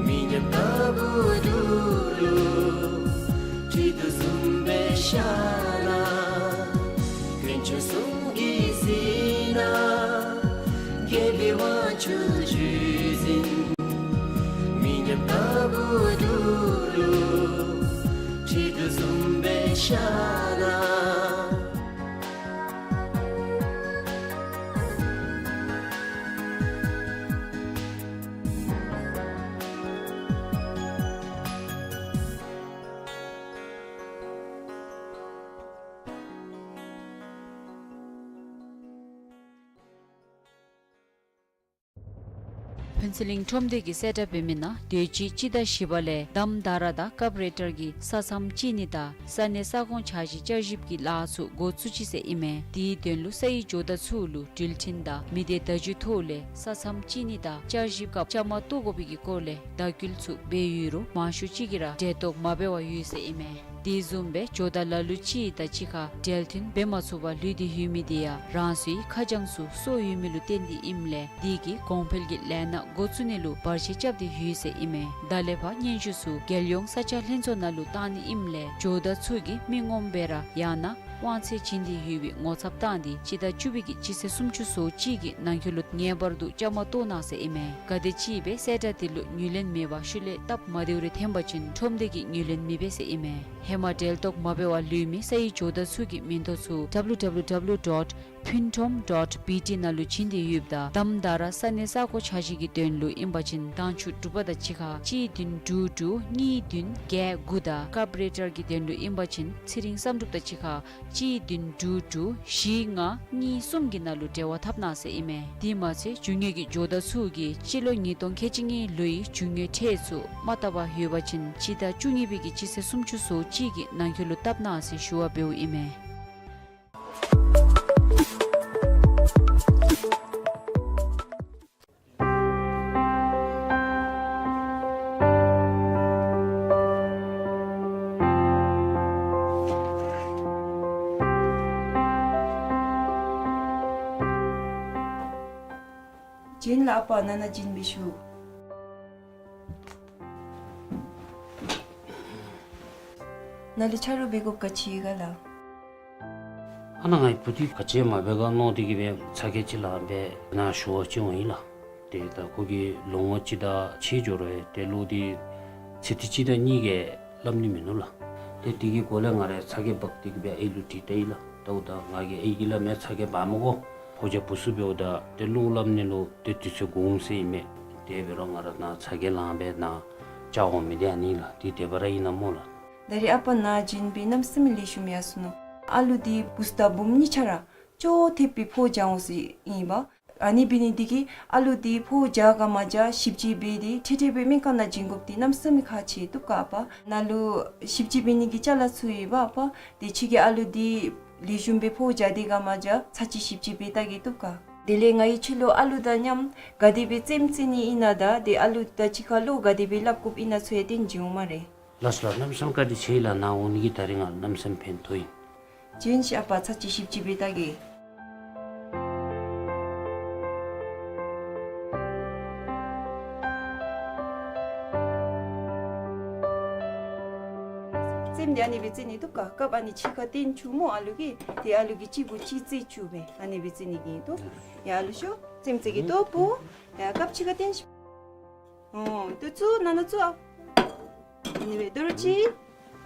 མི་མཉམ་ལྟ་བུ་འདུག་ལོ། ཁྲི་གདུགས་བཟུམ་སྦེ་ཤར་ལ། དཀོན་མཆོག་གསུམ་གྱི་སྲིད་ན་རྒྱལ་བའི་དབང་ཕྱུག་རྗེ་བཙུན། མི་མཉམ་ལྟ་བུ་འདུག་ལོ། ཁྲི་གདུགས་བཟུམ་སྦེ་ཤར་ལ། ཕུན་ཚོགས་གླིང་ཁྲོམ་སྡེ་གིས་གསལ་བསྒྲགས་འབད་མི་ནང་དུས་ཅི་སྤྱི་ཟླ་བཞི་པ་ལས་དམ་ད་ར་དང་ཀབ་རེ་ཊར་གྱི་ས་མཚམས་གཅིག་གཉིས་དང་ས་གནས་ས་ཁོངས་འཆར་གཞི་བསྐྱར་ཞིབ་ཀྱི་ལཱ་ཚུ་འགོ་བཙུགས་ཅི་ཟེར་ཨིན་མས། དེའི་དོན་ལུ་ས་ཡི་ཇོ་བདག་ཚུ་ལུ་འགྲུལ་འཕྲིན་དང་མི་སྡེ་བརྡ་བརྒྱུད་ཐོག་ལས་ས་མཚམས་གཅིག་གཉིས་དང་བསྐྱར་ཞིབ་སྐབས་བཅའ་མར་གཏོགས་དགོ་པའི་གི་སྐོར་ལས་བརྡ་སྐུལ་ཚུ་འབད་ཡོད་རུང་མང་ཤོས་ཅིག་གིས་ར་འབྲེལ་གཏོགས་མ་འབད་བར་ཡོད་ཟེར་ཨིན་མས། དེ་བཟུམ་སྦེ་ཇོ་བདག་ལ་ལུ་ཅིག་དང་གཅིག་ཁར་འབྲེལ་མཐུད་འབད་མ་ཚུགས་པར་ལུས་ཏེ་ཡོད་མི་དེ་ཡང་རང་སོའི་ཁ་བྱང་ཚུ་སོར་ཡོད་མི་ལུ་བརྟེན་ཏེ་ཨིནམ་ལས་དེ་གིས་གོང་འཕེལ་གྱི་ལས་སྣ་འགོ་བཙུགས་ནི་ལུ་བར་ཆད་རྐྱབ་སྟེ་ཡོད་ཟེར་ཨིན་མས། ད་ལས་ཕར་སྙན་ཞུ་ཚུ་རྒྱལ་ཡོངས་ས་ཆ་ལྷན་ཚོགས་ནང་ལུ་བཏང་ནི་ཨིནམ་ལས་ཇོ་བདག་ཚུ་གིས་མི་ངོམ་སྦེ་ར་ཡང་ན་དབང་ཚད་བྱིན་ཏེ་ཡོད་པའི་ངོ་ཚབ་བཏང་སྟེ་སྤྱི་ཟླ་བཅུ་པའི་གི་སྤྱི་ཚེས་སུམ་ཅུ་སོ་གཅིག་གི་ནང་འཁོད་ལུ་ངེས་པར་དུ་བཅའ་མར་གཏོགས་གནང་ཟེར་ཨིན་མས། ག་དེ་ཅིག་སྦེ་གསལ་བསྒྲགས་དེ་ལུ་ངོས་ལེན་མེད་པར་ཤུལ་ལས་སྟབས་མ་བདེཝ་རེ་འཐོན་པ་ཅིན་ཁྲོམ་སྡེ་གིས་ངོས་ལེན་མི་འབད་ཟེར་ཨིན་མས། ཧེ་མ་འབྲེལ་གཏོགས་མ་འབད་བར་ལུས་མི་ས་ཡི་ཇོ་བདག་ཚུ་གི་མིང་ཐོ་ཚུ་W W W dot phuenthom dot B T ནང་ལུ་བྱིན་ཏེ་ཡོདཔ་ད་དམ་ད་ར་ས་གནས་ས་ཁོངས་འཆར་གཞི་གི་དོན་ལུ་ཨིན་པ་ཅིན་མདང་ཕྱི་དྲོ་པ་དང་གཅིག་ཁར་གཅིག་བདུན་དྲུག་དྲུག་གཉིས་བདུན་བརྒྱད་དགུ་དང་ཀབ་རེ་ཊར་གྱི་དོན་ལུ་ཨིན་པ་ཅིན་ཚེ་རིང་བསམ་གྲུབ་དང་གཅིག་ཁར་གཅིག་བདུན་དྲུག་དྲུག་བཞི་ལྔ་གཉིས་གསུམ་གྱི་ནང་ལུ་འབྲེལ་བ་འཐབ་གནང་ཟེར་ཨིན་མས། དེ་མ་ཚད་རྒྱུ་དངོས་ཀྱི་ཇོ་བདག་ཚུ་གིས་སྤྱི་ལོ་ཉིས་སྟོང་ཁལ་གཅིག་གཉིས་ལོའི་རྒྱུ་དངོས་ཁྲལ་ཚུ་མ་བཏབ་པར་ཡོད་པ་ཅིན་སྤྱི་ཟླ་བཅུ་གཉིས་པའི་གི་སྤྱི་ཚེས་སུམ་ཅུ་སོ་གཅིག་གི་ནང་འཁོད་ལུ་བཏབ་གནང་ཟེར་ཞུ་བ་འབདཝ་ཨིན་མས། བྱོན་ལགས་ཨ་པ། ནཱ་ནཱ་བྱོན་སྦེ་བཞུགས། ནཱ་ལུ་ཆ་རོགས་འབད་དགོཔ་ག་ཅི་ཡོད་ག་ལགས། ཨ་ནཱ་ངེའི་བུ་འདི་ག་ཅི་མ་འབད་ག་མནོ་སྟེ་གིས་སྦེ་ཚ་གྱང་ཅིག་ལངམ་སྦེ་ནཱ་ཞུ་བར་བྱོན་འོང་ཡི་ལགས། ཏེ་ད་ཁོ་གིས་ལོ་ངོ་གཅིག་དང་ཕྱེད་འགྱོ་རུང་ཏེ་ལོ་འདི་ཚེ་འདི་གཅིག་དང་གཉིས་ཀྱིས་སླབ་ནི་མིན་ནུག་ལགས། ཏེ་དེ་གི་སྒོ་ལས་ང་ར་ཚ་གྱང་འབག་སྟེ་གིས་སྦེ་ཨའི་ལུ་དྲིས་ལྟ་ཡི་ལགས། ད་འོ་ད་ང་གིས་ཨའི་གིས་སླབ་མས། ཚ་གྱང་འབག་མི་དགོ། ཕོ་རྒྱས་བུ་ཚུ་འབདཝ་ད་ཏེ་བློ་སླབ་ནི་ལུ་ཏེ་དུས་ཚོད་འགོརཝ་ཟེར་ཨིན་མས། དེ་འབད་རུང་ང་ར་ནཱ་ཚ་གྱང་ལངམ་སྦེ་ནཱ་བཅར་འོང་མི་འདི་ཨ་ནི་ལགས། འདི་དེ་སྦེ་ར་ཨིན་ན་སྨོ་ལགས། ད་རེས་ཨ་པ་ནཱ་བྱོན་སྦེ་གནམ་མེད་ས་མེད་ལེགས་ཤོམ་ཡར་སོ་ནུག། ཨ་ལུ་འདི་བུཚ་དང་བུམོ་གཉིས་ཆ་ར་ཅོག་འཐདཔ་སྦེ་ཕོ་རྐྱངམ་ཅིག་ཨིན་པས། ཨ་ནི་འབད་ནི་འདི་གིས་ཨ་ལུ་འདི་ཕོཝ་རྒྱ་ག་མ་རྒྱ་ཞིབ་དཔྱད་འབད་དེ་འཕྲལ་འཕྲལ་སྦེ་སྨན་ཁང་ནང་བྱིན་དགོཔ་འདི་གནམ་མེད་ས་མེད་ཁག་ཆེ་བཏུབ་ག་ཨ་པ། ནཱ་ལུ་ཞིབ་དཔྱད་འབད་ནི་གི་ཅ་ལ་ཚུ་ཡོད་པ་ཨ་པ། དེ་ཁྱོད་ཀྱིས་ཨ་ལུ་འདི་ལེགས་ཤོམ་སྦེ་ཕོཝ་རྒྱ་དེ་ག་མ་རྒྱ་ཚར་གཅིག་ཞིབ་དཔྱད་འབད་བལྟ་གེ་བཏུབ་ག། དེ་ལས་ང་གིས་ཁྱོད་ལུ་ཨ་ལུ་དང་མཉམ་ག་དེ་སྦེ་རྩེདམོ་རྩེ་ནི་ཨིན་ན་དང་དེ་ཨ་ལུ་དང་གཅིག་ཁར་ལོ་ག་དེ་སྦེ་སླབ་དགོཔ་ཨིན་ན་ཚུ་ཡང་སྟོན་བྱིན་འོང་སྨ་རེ། ལགས་སོ་ལགས། གནམ་མེད་ས་མེད་བཀའ་དྲིན་ཆེ་ལགས། ནཱ་འོང་ནི་གིས་ད་རིས་ང་གནམ་མེད་ས་མེད་ཕན་ཐོགས་ཡི། བྱིན་ཤིག་ཨ་པ། ཚར་གཅིག་ཞིབ་དཔྱད་འབད་བལྟ་གེ། རྩེདམོ་འདི་ཨ་ནི་སྦེ་རྩེ་ནི་བཏུབ་ག། རྐངམ་ཨ་ནི་གཅིག་ཁར་བཏོན་བཅུག་སྨོ་ཨ་ལུ་གིས། དེ་ཨ་ལུ་གིས་གཅིག་གུ་གཅིག་རྩེ་བཅུག་སྦེ་ཨ་ནི་སྦེ་རྩེ་ནི་གི་ཨིན་ཏོ། ཡ་ཨ་ལུ་ཤོག། རྩེདམོ་རྩེ་གེ་ཏོ་པོ། ཡ་རྐངམ་གཅིག་ཁར་བཏོན་ཤིག། ཨོ་ཏེ་བཙུགས། ནང་ན་བཙུགས་ཨ། ཨ་ནི་སྦེ་དོ་རུང་གཅིག།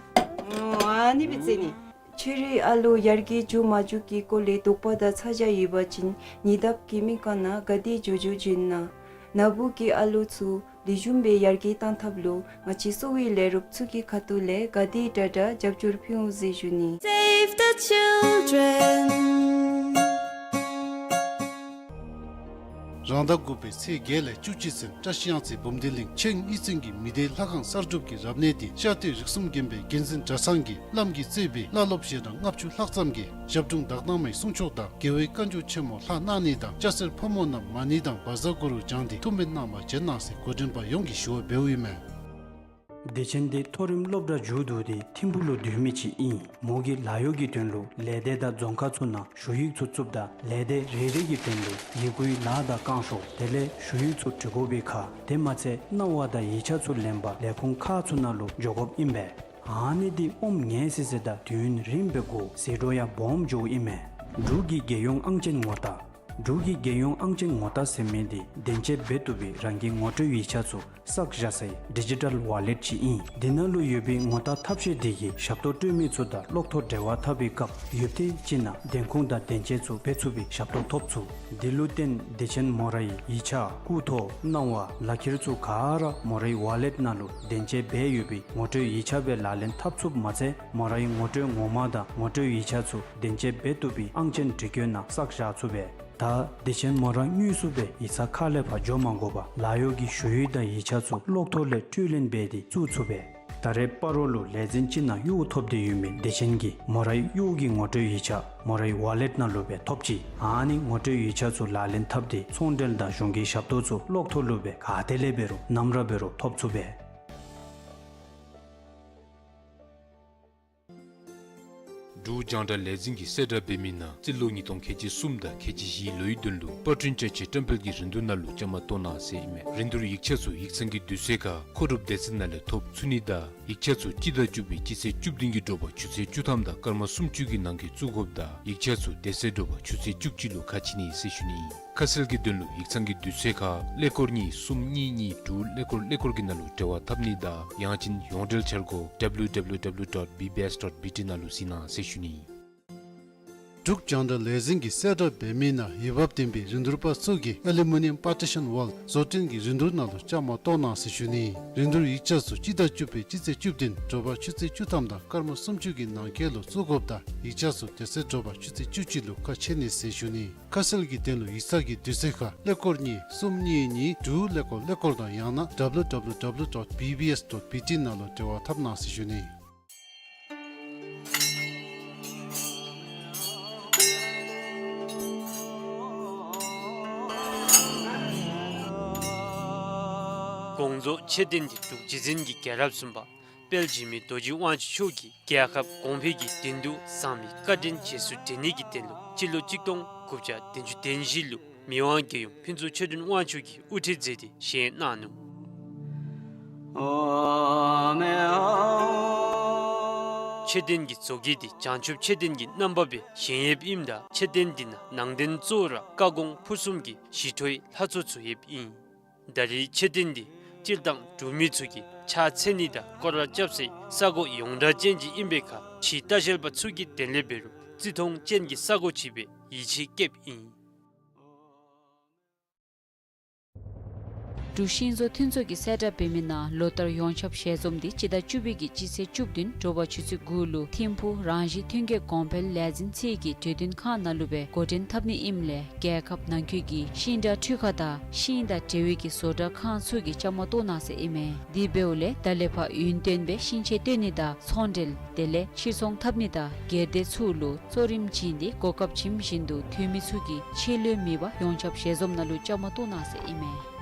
ཨོ་ཨ་ནི་སྦེ་རྩེ་ནི། ཁྱོད་རའི་ཨ་ལུ་ཡར་རྒྱས་འགྱོ་མ་འགྱོ་གི་སྐོར་ལས་དོགས་པ་དང་ཚ་གྱང་ཡོད་པ་ཅིན་ཉེ་འདབས་ཀྱི་སྨན་ཁང་ནང་ག་དེ་མགྱོགས་མགྱོགས་བྱོན་གནང་། ནཱ་བུ་གི་ཨ་ལུ་ཚུ་ལེགས་ཤོམ་སྦེ་ཡར་རྒྱས་གཏང་ཐབས་ལུ་ང་བཅས་གསོ་བའི་ལས་རོགསཔ་ཚུ་གི་ཁ་ཐུག་ལས་ག་དེ་དྲག་དྲག་རྒྱབ་སྐྱོར་ཕུལ་འོང་ཟེར་ཞུ་ནི། Save the children. རང་ཟླ་དགུ་པའི་ཚེས་བརྒྱད་ལས་བཅུ་གཅིག་ཚུན་བཀྲ་ཤིས་གཡང་རྩེ་འབུམ་སྡེ་གླིང་ཆེན་གཉིས་ཚན་གྱི་མི་སྡེའི་ལྷ་ཁང་གསར་སྒྲུབ་ཀྱི་རབ་གནས་འདི་ཤར་སྟོད་རིགས་གསུམ་དགོན་པའི་དགོན་འཛིན་གྲྭ་ཚང་གིས་བླམ་གིས་གཙོས་པའི་བླ་སློབ་ཞལ་གྲངས་ལྔ་བཅུ་ལྷག་ཙམ་གྱིས་ཞབས་དྲུང་དག་སྣང་མའི་གསུང་ཆོག་དང་རྒྱལ་བའི་བཀའ་འགྱུར་ཆེན་མོ་ལྷག་གནང་ནི་དང་སྐྱ་སེར་ཕོ་མོ་རྣམས་མ་ཎི་དང་བཛྲ་གུ་རུ་བགྱང་སྟེ་ཐུགས་སྨོན་གནང་བར་བྱོན་གནང་ཟེར་གོ་སྒྲིག་པ་ཡོངས་ཀྱིས་ཞུ་བ་འབདཝ་ཨིན་མས། སྡེ་ཆེན་འདི་མཐོ་རིམ་སློབ་གྲྭ་མཇུག་བསྡུ་སྟེ་ཐིམ་ཕུག་ལུ་སྡོད་མི་ཅིག་ཨིན། མོ་གིས་ལཱ་གཡོག་གི་དོན་ལུ་ལས་སྡེ་དང་རྫོང་ཁག་ཚུ་ནང་ཞུ་ཡིག་ཚུ་བཙུགསཔ་ད་ལས་སྡེ་རེ་རེ་གི་དོན་ལུ་ཡི་གུའི་ལཱ་དང་བསྐང་ཤོག་དེ་ལས་ཞུ་ཡིག་ཚུ་འབྲི་དགོ་པའི་ཁར་དེ་མ་ཚད་གནང་བ་དང་ཡིག་ཆ་ཚུ་ལེན་པར་ལས་ཁུངས་ཁག་ཚུ་ནང་ལུ་འགྱོ་དགོཔ་ཨིན་པས། ཨ་ནི་འདི་ཨོམ་ངལ་སི་སི་དང་དུས་ཡུན་རིངམོ་སྦེ་འགོར་ཟད་འགྲོ་ཡང་སྦོམ་འགྱོཝ་ཨིན་མས། འབྲུག་གི་རྒྱལ་ཡོངས་ཨང་ཅན་ངོ་རྟགས། འབྲུག་གི་རྒྱལ་ཡོངས་ཨང་ཅན་ངོ་རྟགས་ཟེར་མི་འདི་བདེན་དཔྱད་འབད་བཏུབ་པའི་རང་གི་ངོ་སྤྲོད་ཡིག་ཆ་ཚུ་བསགས་བཞག་སའི་ཌི་ཇི་ཊཱལ་ཝཱ་ལེཊ་ཅིག་ཨིན། འདི་ནང་ལུ་ཡོད་པའི་ངོ་རྟགས་ཐབས་ཤེས་འདི་གིས་ཞབས་ཏོག་སྤྲོད་མི་ཚུ་དང་གློག་ཐོག་འབྲེལ་བ་འཐབ་པའི་སྐབས་ཡུདཔ་ཐེངས་ཅིག་ནང་བདེན་ཁུངས་དང་བདེན་དཔྱད་ཚུ་འབད་ཚུགས་པའི་ཞབས་ཏོག་ཐོབ་ཚུགས། འདི་ལུ་བརྟེན་སྡེ་ཆེན་མོ་རའི་ཡིག་ཆ་སྐུ་ཐོག་གནང་བ་ལག་ཁྱེར་ཚུ་ག་ར་མོ་རའི་ཝཱ་ལེཊ་ནང་ལུ་བདེན་དཔྱད་འབད་ཡོད་པའི་ངོ་སྤྲོད་ཡིག་ཆ་སྦེ་ལག་ལེན་འཐབ་ཚུགསཔ་མ་ཚད་མོ་རའི་ངོ་སྤྲོད་ངོ་མ་དང་ངོ་སྤྲོད་ཡིག་ཆ་ཚུ་བདེན་དཔྱད་འབད་བཏུབ་པའི་ཨང་ཅན་འབྲི་བཀོད་ནང་བསགས་བཞག་ཚུགས་པས། ད་སྡེ་ཆེན་མོ་ར་དངོས་སུ་སྦེ་ཡིག་ཚང་ཁ་ལས་ཕར་འགྱོ་མ་དགོ་པར་ལཱ་གཡོག་གི་ཞུ་ཡིག་དང་ཡིག་ཆ་ཚུ་གློག་ཐོག་ལས་སྤྲོད་ལེན་འབད་དེ་བཙུགས་ཚུགས་པས། ད་རེས་སྤ་རོ་ལུ་ལས་འཛིན་ཅིག་ནང་གཡོག་ཐོབ་སྟེ་ཡོད་མི་སྡེ་ཆེན་གྱི་མོ་རའི་གཡོག་གི་ངོ་སྤྲོད་ཡིག་ཆ་མོ་རའི་ཝཱ་ལེཊ་ནང་ལུ་སྦེ་ཐོབ་ཅི། ཨ་ནི་ངོ་སྤྲོད་ཡིག་ཆ་ཚུ་ལག་ལེན་འཐབ་སྟེ་ཚོང་འབྲེལ་དང་གཞུང་གི་ཞབས་ཏོག་ཚུ་གློག་ཐོག་ལུ་སྦེ་ག་ཏེ་ལས་འབད་རུང་ནམ་ར་འབད་རུང་ཐོབ་ཚུགས་པས། འབྲུག་རྒྱང་བསྒྲགས་ལས་འཛིན་གྱིས་གསལ་བསྒྲགས་འབད་མི་ནང་རྩིས་ལོ་ཉིས་སྟོང་ཁལ་གཅིག་གསུམ་དང་ཁལ་གཅིག་བཞིའི་ལོའི་དོན་ལུ་པར་སྐྲུན་བཅའ་ཆས་བཀྲམ་སྤེལ་གྱི་རིན་བསྡུར་ནང་ལུ་བཅའ་མར་གཏོགས་གནང་ཟེར་ཨིན་མས། རིན་བསྡུར་ཡིག་ཆ་ཚུ་ཡིག་ཚང་གི་དུས་ཚོད་ཁར་མཁོ་སྒྲུབ་སྡེ་ཚན་ནང་ལས་ཐོབ་ཚུགས་ནི་དང་ཡིག་ཆ་ཚུ་སྤྱི་ཟླ་བཅུ་པའི་སྤྱི་ཚེས་བཅུ་བདུན་གྱི་དྲོ་པ་ཆུ་ཚོད་བཅུ་ཐམ་དང་སྐར་མ་སུམ་ཅུ་གི་ནང་འཁོད་བཙུགས་དགོཔ་དང་ཡིག་ཆ་ཚུ་དེ་ཚེ་དྲོ་པ་ཆུ་ཚོད་བཅུ་གཅིག་ལུ་ཁ་ཕྱེ་ནི་ཟེར་ཞུ་ནི་ཨིན། ཁ་གསལ་གྱི་དོན་ལུ་ཡིག་ཚང་གི་དུས་ཚོད་ཁར་ཀླད་ཀོར་གཉིས་གསུམ་གཉིས་གཉིས་དྲུག་ཀླད་ཀོར་ཀླད་ཀོར་གྱི་ནང་ལུ་འབྲེལ་བ་འཐབ་ནི་དང་ཡང་ཅིན་ཡོངས་འབྲེལ་འཆར་སྒོ་W W W dot B B S dot B T ནང་ལུ་གཟིགས་གནང་ཟེར་ཞུ་ནི། འབྲུག་རྒྱང་བསྒྲགས་ལས་འཛིན་གྱིས་གསལ་བསྒྲགས་འབད་མི་ནང་འོས་འབབ་ལྡན་པའི་རིན་བསྡུར་པ་ཚུ་གིས་ཨེ་ལུ་མི་ནི་ཡམ་པར་ཊི་ཤཱན་ཝཱལ་བཟོ་སྐྲུན་གྱི་རིན་བསྡུར་ནང་ལུ་བཅའ་མར་གཏོགས་གནང་ཟེར་ཞུ་ནི། རིན་བསྡུར་ཡིག་ཆ་ཚུ་སྤྱི་ཟླ་བཅུ་པའི་སྤྱི་ཚེས་བཅུ་བདུན་དྲོ་པ་ཆུ་ཚོད་བཅུ་ཐམ་དང་སྐར་མ་སུམ་ཅུ་གི་ནང་འཁོད་ལུ་བཙུགས་དགོཔ་དང་ཡིག་ཆ་ཚུ་དེ་ཚེ་དྲོ་པ་ཆུ་ཚོད་བཅུ་གཅིག་ལུ་ཁ་ཕྱེ་ནི་ཟེར་ཞུ་ནི། ཁ་གསལ་གྱི་དོན་ལུ་ཡིག་ཚང་གི་དུས་ཚོད་ཁར་ཀླད་ཀོར་གཉིས་གསུམ་གཉིས་གཉིས་དྲུག་ཀླད་ཀོར་ཀླད་ཀོར་དང་ཡང་ན་W W W dot B B S dot B T ནང་ལུ་འབྲེལ་བ་འཐབ་གནང་ཟེར་ཞུ་ནི། དགོངས་རྫོགས་མཆོད་རྟེན་འདི་འབྲུག་རྗེ་བཙུན་གྱི་རྒྱལ་རབས་གསུམ་པ་དཔལ་འཇིགས་མེད་རྡོ་རྗེ་དབང་ཕྱུག་མཆོག་གིས་རྒྱལ་ཁབ་གོང་འཕེལ་གྱི་དོན་དུ་བསམ་པའི་བཀའ་དྲིན་རྗེས་སུ་དྲན་ནི་གི་དོན་ལུ་སྤྱི་ལོ་གཅིག་སྟོང་དགུ་བརྒྱ་བདུན་ཅུ་དོན་བཞི་ལུ་མི་དབང་རྒྱལ་ཡུམ་ཕུན་ཚོགས་ཆོས་སྒྲོན་དབང་ཕྱུག་གིས་དབུ་ཁྲིད་མཛད་དེ་བཞེངས་གནང་ནུག། མཆོད་རྟེན་གྱི་བཟོ་བཀོད་འདི་བྱང་ཆུབ་མཆོད་རྟེན་གྱི་རྣམ་པ་སྦེ་བཞེངས་ཡོདཔ་ཨིནམ་ད་མཆོད་རྟེན་འདི་ནང་ནང་རྟེན་གཙོ་བོ་ར་བཀའ་དགོངས་ཕུར་གསུམ་གྱི་ཞི་ཁྲོའི་ལྷ་ཚོགས་ཚུ་ཡོདཔ་ཨིན། ད་རེས་མཆོད་རྟེན་འདི་སྤྱིར་བཏང་འབྲུག་མི་ཚུ་གིས་ཕྱག་འཚལ་ནི་དང་སྐོར་ར་རྐྱབ་སའི་ས་གོ་ཡོངས་གྲགས་ཅན་ཅིག་ཨིན་པའི་ཁར་ཕྱིའི་ལྟ་བཤལ་པ་ཚུ་གི་དོན་ལས་འབད་རུང་བརྩི་མཐོང་ཅན་གྱི་ས་གོ་ཅིག་སྦེ་ཡིད་ཆེས་བསྐྱེདཔ་ཨིན། འབྲུག་ཤིང་བཟོ་མཐུན་ཚོགས་ཀྱིས་གསལ་བསྒྲགས་འབད་མི་ནང་ལོ་ལྟར་ཡོངས་ཁྱབ་ཞལ་འཛོམས་འདི་སྤྱི་ཟླ་བཅུ་པའི་གི་སྤྱི་ཚེས་བཅུ་བདུན་དྲོ་པ་ཆུ་ཚོད་དགུ་ལུ་ཐིམ་ཕུག་རང་བཞིན་ཐོན་སྐྱེད་གོང་འཕེལ་ལས་འཛིན་ཚད་ཀྱི་གྲོས་བསྟུན་ཁང་ནང་ལུ་སྦེ་འགོ་འདྲེན་འཐབ་ནི་ཨིནམ་ལས་རྒྱལ་ཁབ་ནང་འཁོད་ཀྱི་ཤིང་འབྲས་འཕྲུལ་ཁང་དང་ཤིང་དང་འབྲེལ་བའི་གི་བཟོ་གྲྭ་ཁང་ཚུ་གིས་བཅའ་མར་གཏོགས་གནང་ཟེར་ཨིན་མས། དེ་འབདཝ་ལས་ད་ལས་ཕར་ཡུན་བརྟན་སྦེ་ཤིང་ཆས་སྟོན་ནི་དང་ཚོང་འབྲེལ་དེ་ལས་ཕྱིར་ཚོང་འཐབ་ནི་དང་སྒེར་སྡེ་ཚུ་ལུ་གཙོ་རིམ་བྱིན་ཏེ་གོ་སྐབས་བྱིནམ་བཞིན་དུ་འཐུས་མི་ཚུ་གིས་ཕྱི་ལུ་མེད་པར་ཡོངས་ཁྱབ་ཞལ་འཛོམས་ནང་ལུ་བཅའ་མར་གཏོགས་གནང་ཟེར་ཨིན་མས།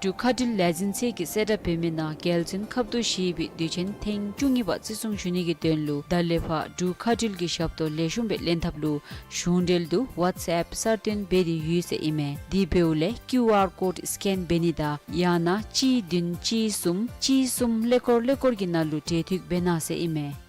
འབྲུག་མཁའ་འགྲུལ་ལས་འཛིན་ཚད་ཀྱིས་གསལ་བསྒྲགས་འབད་མི་ནང་རྒྱལ་བཙུན་ཁབ་ཏུ་བཞེས་པའི་དུས་ཆེན་ཐེངས་བཅུ་གཉིས་པ་བརྩི་སྲུང་ཞུ་ནི་གི་དོན་ལུ་ད་ལས་ཕར་འབྲུག་མཁའ་འགྲུལ་གྱི་ཞབས་ཏོག་ལེགས་ཤོམ་སྦེ་ལེན་ཐབས་ལུ་གཞུང་འབྲེལ་དུ་ཝཊས་ཨེཔ་གསར་བཏོན་འབད་དེ་ཡོད་ཟེར་ཨིན་མས། དེ་འབདཝ་ལས་ཀིའུ་ཨར་ཀོཌ་སི་ཀེན་འབད་ནི་དང་ཡང་ན་གཅིག་བདུན་གཅིག་གསུམ་གཅིག་གསུམ་ཀླད་ཀོར་ཀླད་ཀོར་གྱི་ནང་ལུ་འབྲེལ་མཐུད་འབད་གནང་ཟེར་ཨིན་མས།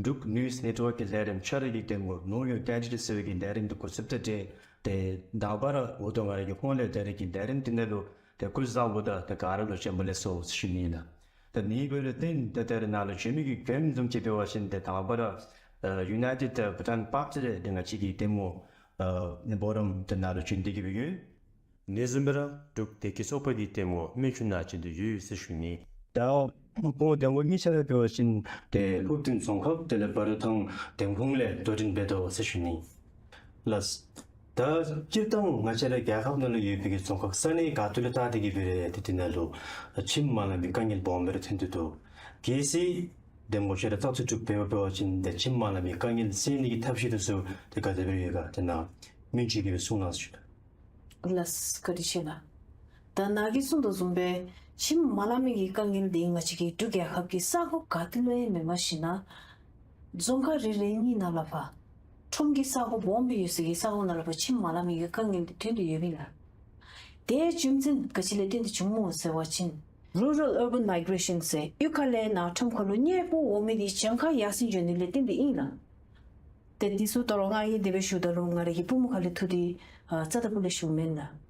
འབྲུག་ནིའུ་སི་ནེཊ་ཝརཀ་གི་ལས་རིམ་ཆ་ར་གི་ལྟད་མོ་ནོར་ཡོད་བསྟན་འཛིན་ཟེར་བའི་གི་ལས་རིམ་འདི་གོ་ཚུགས་ཏེ་ཏེ་དང་པ་ར་འོ་དོ་ང་ར་གི་ཧོངས་ལས་ད་རེས་ཀྱི་ལས་རིམ་འདི་ནང་ལུ་ཏེ་སྐུ་གཟུགས་བཟང་པོ་དང་ཏེ་ག་ར་ལུ་བྱོན་པ་ལེགས་སོ་ཟེར་ཞུ་ནི་ཨིན་ལགས། ཏེ་ནི་འབདཝ་ལས་ཏེ་ད་ད་རེས་ནཱ་ལུ་བྱོན་མི་གི་མགྱོནམ་བཟུམ་ཅིག་འབད་བ་ཅིན་ཏེ་དང་པ་ར་ཨ་ཡུ་ནའི་ཊེཌ་ཨ་བྷུ་ཊཱན་པཱརཊི་ལས་ཏེ་ང་བཅས་ཀྱི་ལྟད་མོ་ཨ་ནི་འབུམ་རམས་ཏེ་ནཱ་ལུ་བྱོན་ཏེ་གི་སྦེ་ཡོད། ནེ་བཟུམ་སྦེ་ར་འབྲུག་བདེ་སྐྱིད་ཚོགས་པ་གི་ལྟད་མོ་སྨན་ཆུ་ནང་བྱོན་ཏེ་ཡོད་ཟེར་ཞུ་ནི། ད་ཁོང་ལྟད་མོ་གཉིས་ཆ་ར་འབད་བ་ཅིན་ཏེ་ཧུབ་ཏིང་རྫོང་ཁག་དེ་ལས་འབའ་རུ་ཐང་འདེམས་ཁོངས་ལས་དོ་འགྲན་འབད་དོ་ཟེར་ཞུ་ནི་ལགས། ད་སྤྱིར་བཏང་ང་བཅས་ར་རྒྱལ་ཁབ་ནང་ལུ་ཡོད་པའི་གི་རྫོང་ཁག་ས་གནས་ག་ཏེ་ལུ་བལྟ་སྟེ་གི་འབད་རུང་ཏེ་དེ་ནང་ལུ་ཁྱིམ་མ་ལང་པའི་དཀའ་ངལ་སྦོམ་སྦེ་ར་ཐོན་ཏེ་འདུག། གལ་སྲིད་ལྟད་མོ་ཆ་ར་བཙག་འཐུ་གྲུབ་འབད་བ་འབད་བ་ཅིན་ཏེ་ཁྱིམ་མ་ལང་པའི་དཀའ་ངལ་སེལ་ནི་གི་ཐབས་ཤེས་འདི་ཚུ་ཏེ་ག་དེ་སྦེ་ཡོད་ག་ཏེ་ནཱ་སྨན་ཆུ་གིས་སྦེ་གསུང་གནང་ཟེར་ཞུ་ནི། ལགས་བཀའ་དྲིན་ཆེ་ལགས། ད་ནཱ་གིས་གསུངས་དོ་བཟུམ་སྦེ་ཁྱིམ་མ་ལང་མི་གི་དཀའ་ངལ་འདི་ང་བཅས་ཀྱི་འབྲུག་རྒྱལ་ཁབ་ཀྱི་ས་གོ་ག་ཏེ་ལུ་ཡང་མེནམ་ཞིན་ན་རྫོང་ཁག་རེ་རེ་གཉིས་ནང་ལུ་ཕར་ཁྲོམ་གྱི་ས་གོ་སྦོམ་སྦེ་ཡོད་སའི་གི་ས་གོ་ནང་ལུ་ཕར་ཁྱིམ་མ་ལང་མི་གི་དཀའ་ངལ་འདི་ཐོན་ཏེ་ཡོདཔ་ཨིན་ལགས། དེ་རྒྱུ་མཚན་ག་ཅི་ལས་བརྟེན་ཏེ་བྱུངམ་སྨོ་ཟེར་བ་ཅིན་རུ་རཱལ་ཨར་བཱན་མའི་གྲེ་ཤཱན་ཟེར་གཡུས་ཁ་ལས་ནཱ་ཁྲོམ་ཁ་ལུ་གཉེར་པ་འོང་མི་འདི་གྱངས་ཁ་ཡར་སེང་འགྱོ་ནི་ལས་བརྟེན་ཏེ་ཨིན་ལགས། ཏེ་འདི་ཚུ་ད་རུང་ང་གིས་དེ་སྦེ་ཞུཝ་ད་ལུ་ང་རའི་གི་པུས་མོ་ཁ་ལས་འཐུ་སྟེ་ཨ་རྩ་དང་པོ་ལས་ཞུཝ་མེན་ལགས།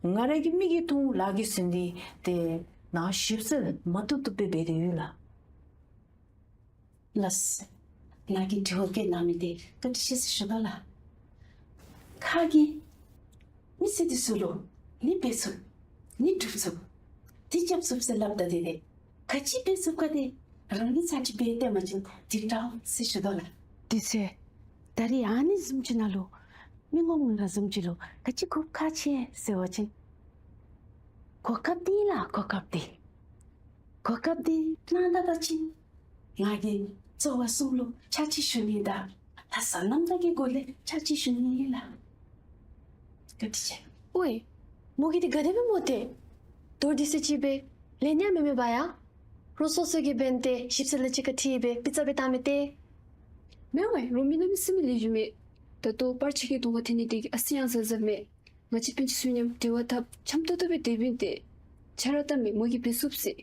ང་རའི་གི་མིག་གིས་མཐོང་ལག་གིས་ཟིན་ཏེ་ཏེ་ནཱ་ཞིབ་འཚོལ་མ་བཏུབ་བཏུབ་སྦེ་འབད་དེ་ཡོད་ལགས། ལགས། ནཱ་གིས་དྲི་བ་བཀོད་གནང་མི་འདི་བཀའ་དྲིན་ཆེ་ཟེར་ཞུ་དོ་ལགས། ཁ་གིས་མི་སེར་འདི་ཚུ་ལུ་ནི་འབད་ཚུགས་ནི་སྒྲུབ་ཚུགས་འདི་རྐྱབ་ཚུགས་ཟེར་སླབ་ད་དེ་ལས་ག་ཅི་འབད་ཚུགས་ག་དེ་རང་གིས་ཚར་གཅིག་འབད་སྟོན་པ་ཅིན་འགྲིག་དྲགས་ཟེར་ཞུ་དོ་ལགས། དེ་ཚེ་ད་རེས་ཨ་ནི་བཟུམ་ཅིག་ནང་ལུ་མི་ངོམ་ང་བཟུམ་ཅིག་ལུ་ག་ཅི་གོ་སྐབས་ཁག་ཆེ་ཟེར་བ་ཅིན་གོ་སྐབས་འདི་ལགས། གོ་སྐབས་འདི་གོ་སྐབས་འདི་གནང་ད་པ་ཅིན་ང་གིས་རྩོད་པ་གསུམ་ལུ་ཕྱག་ཕྱི་ཞུ་ནི་དང་ལྷག་བསམ་རྣམ་དག་གི་སྒོ་ལས་ཕྱག་ཕྱི་ཞུ་ནི་ཨིན་ལགས། བཀའ་དྲིན་ཆེ། ཝའེ་མོ་གིས་འདི་ག་དེ་སྦེ་སྨོ་ཏེ། མདོར་བསྡུས་ཏེ་ཅིག་སྦེ་ལན་ཡང་མེད་མེད་པ་ཡ། རོགས་སོ་སོ་གིས་འབད་དེ་ཞིབ་འཚོལ་ལ་གཅིག་ཁར་འཁྲིལ་སྦེ་པི་ཙ་སྦེ་བཏང་མི་ཏེ། མེན་ཝའེ་རོགས་མི་ནང་མི་སེར་མི་ལེགས་ཤོམ་མས། ད་ལྟོ་པར་ཆས་ཀྱི་གདོང་ཁར་ཐོན་ནི་དེ་གིས་ཨ་ཙི་ཡང་གཟབ་གཟབ་མས། ང་བཅས་སྤུན་ཆ་ཚུ་མཉམ་དྲི་བ་འཐབ་འཆམ་ཏོག་ཏོ་སྦེ་སྡོདཔ་ཨིན་ཏེ། ཆ་ར་བལྟ་མས་མོ་གིས་འབད་ཚུགསཔ་ཟེར།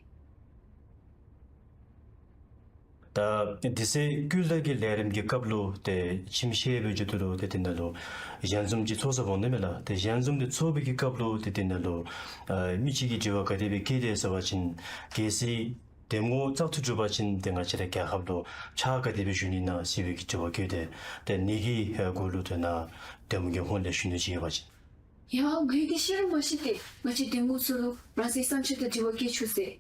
ད་དེ་ཚེ་ཀུན་ལེགས་ཀྱི་ལས་རིམ་གྱི་སྐབས་ལུ་ཏེ་ཁྱིམ་ཤེས་སྦེ་འགྱོ་དོ་ལུ་ཏེ་དེ་ནང་ལུ་ཞལ་འཛོམས་ཅིག་ཚོགས་ས་འོང་དོ་མས་ལགས། ཏེ་ཞལ་འཛོམས་འདི་ཚོགས་པའི་གི་སྐབས་ལུ་ཏེ་དེ་ནང་ལུ་ཨ་མི་གཅིག་གིས་དྲི་བ་ག་དེ་སྦེ་བཀོད་དེ་ཟེར་བ་ཅིན་གལ་སྲིད་ལྟད་མོ་བཙག་འཐུ་གྲུབ་པ་ཅིན་ཏེ་ང་བཅས་ར་རྒྱལ་ཁབ་ལུ་ཕྱག་ག་དེ་སྦེ་ཞུ་ནི་ཨིན་ན་ཟེར་བའི་གི་དྲི་བ་བཀོད་དེ། ཏེ་ནི་གི་ཨ་སྐོར་ལུ་ཏེ་ནཱ་ལྟད་མོ་གི་ཧོངས་ལས་ཞུ་ནི་ཅིག་ཡོད་པ་ཅིན། ཡ་ང་གིས་ཤེས་ར་མ་ཤེས་ཏེ་ང་བཅས་ལྟད་མོ་ཚུ་ལུ་རང་སོའི་བསམ་འཆར་དང་དྲི་བ་བཀོད་བཅུག་ཟེར།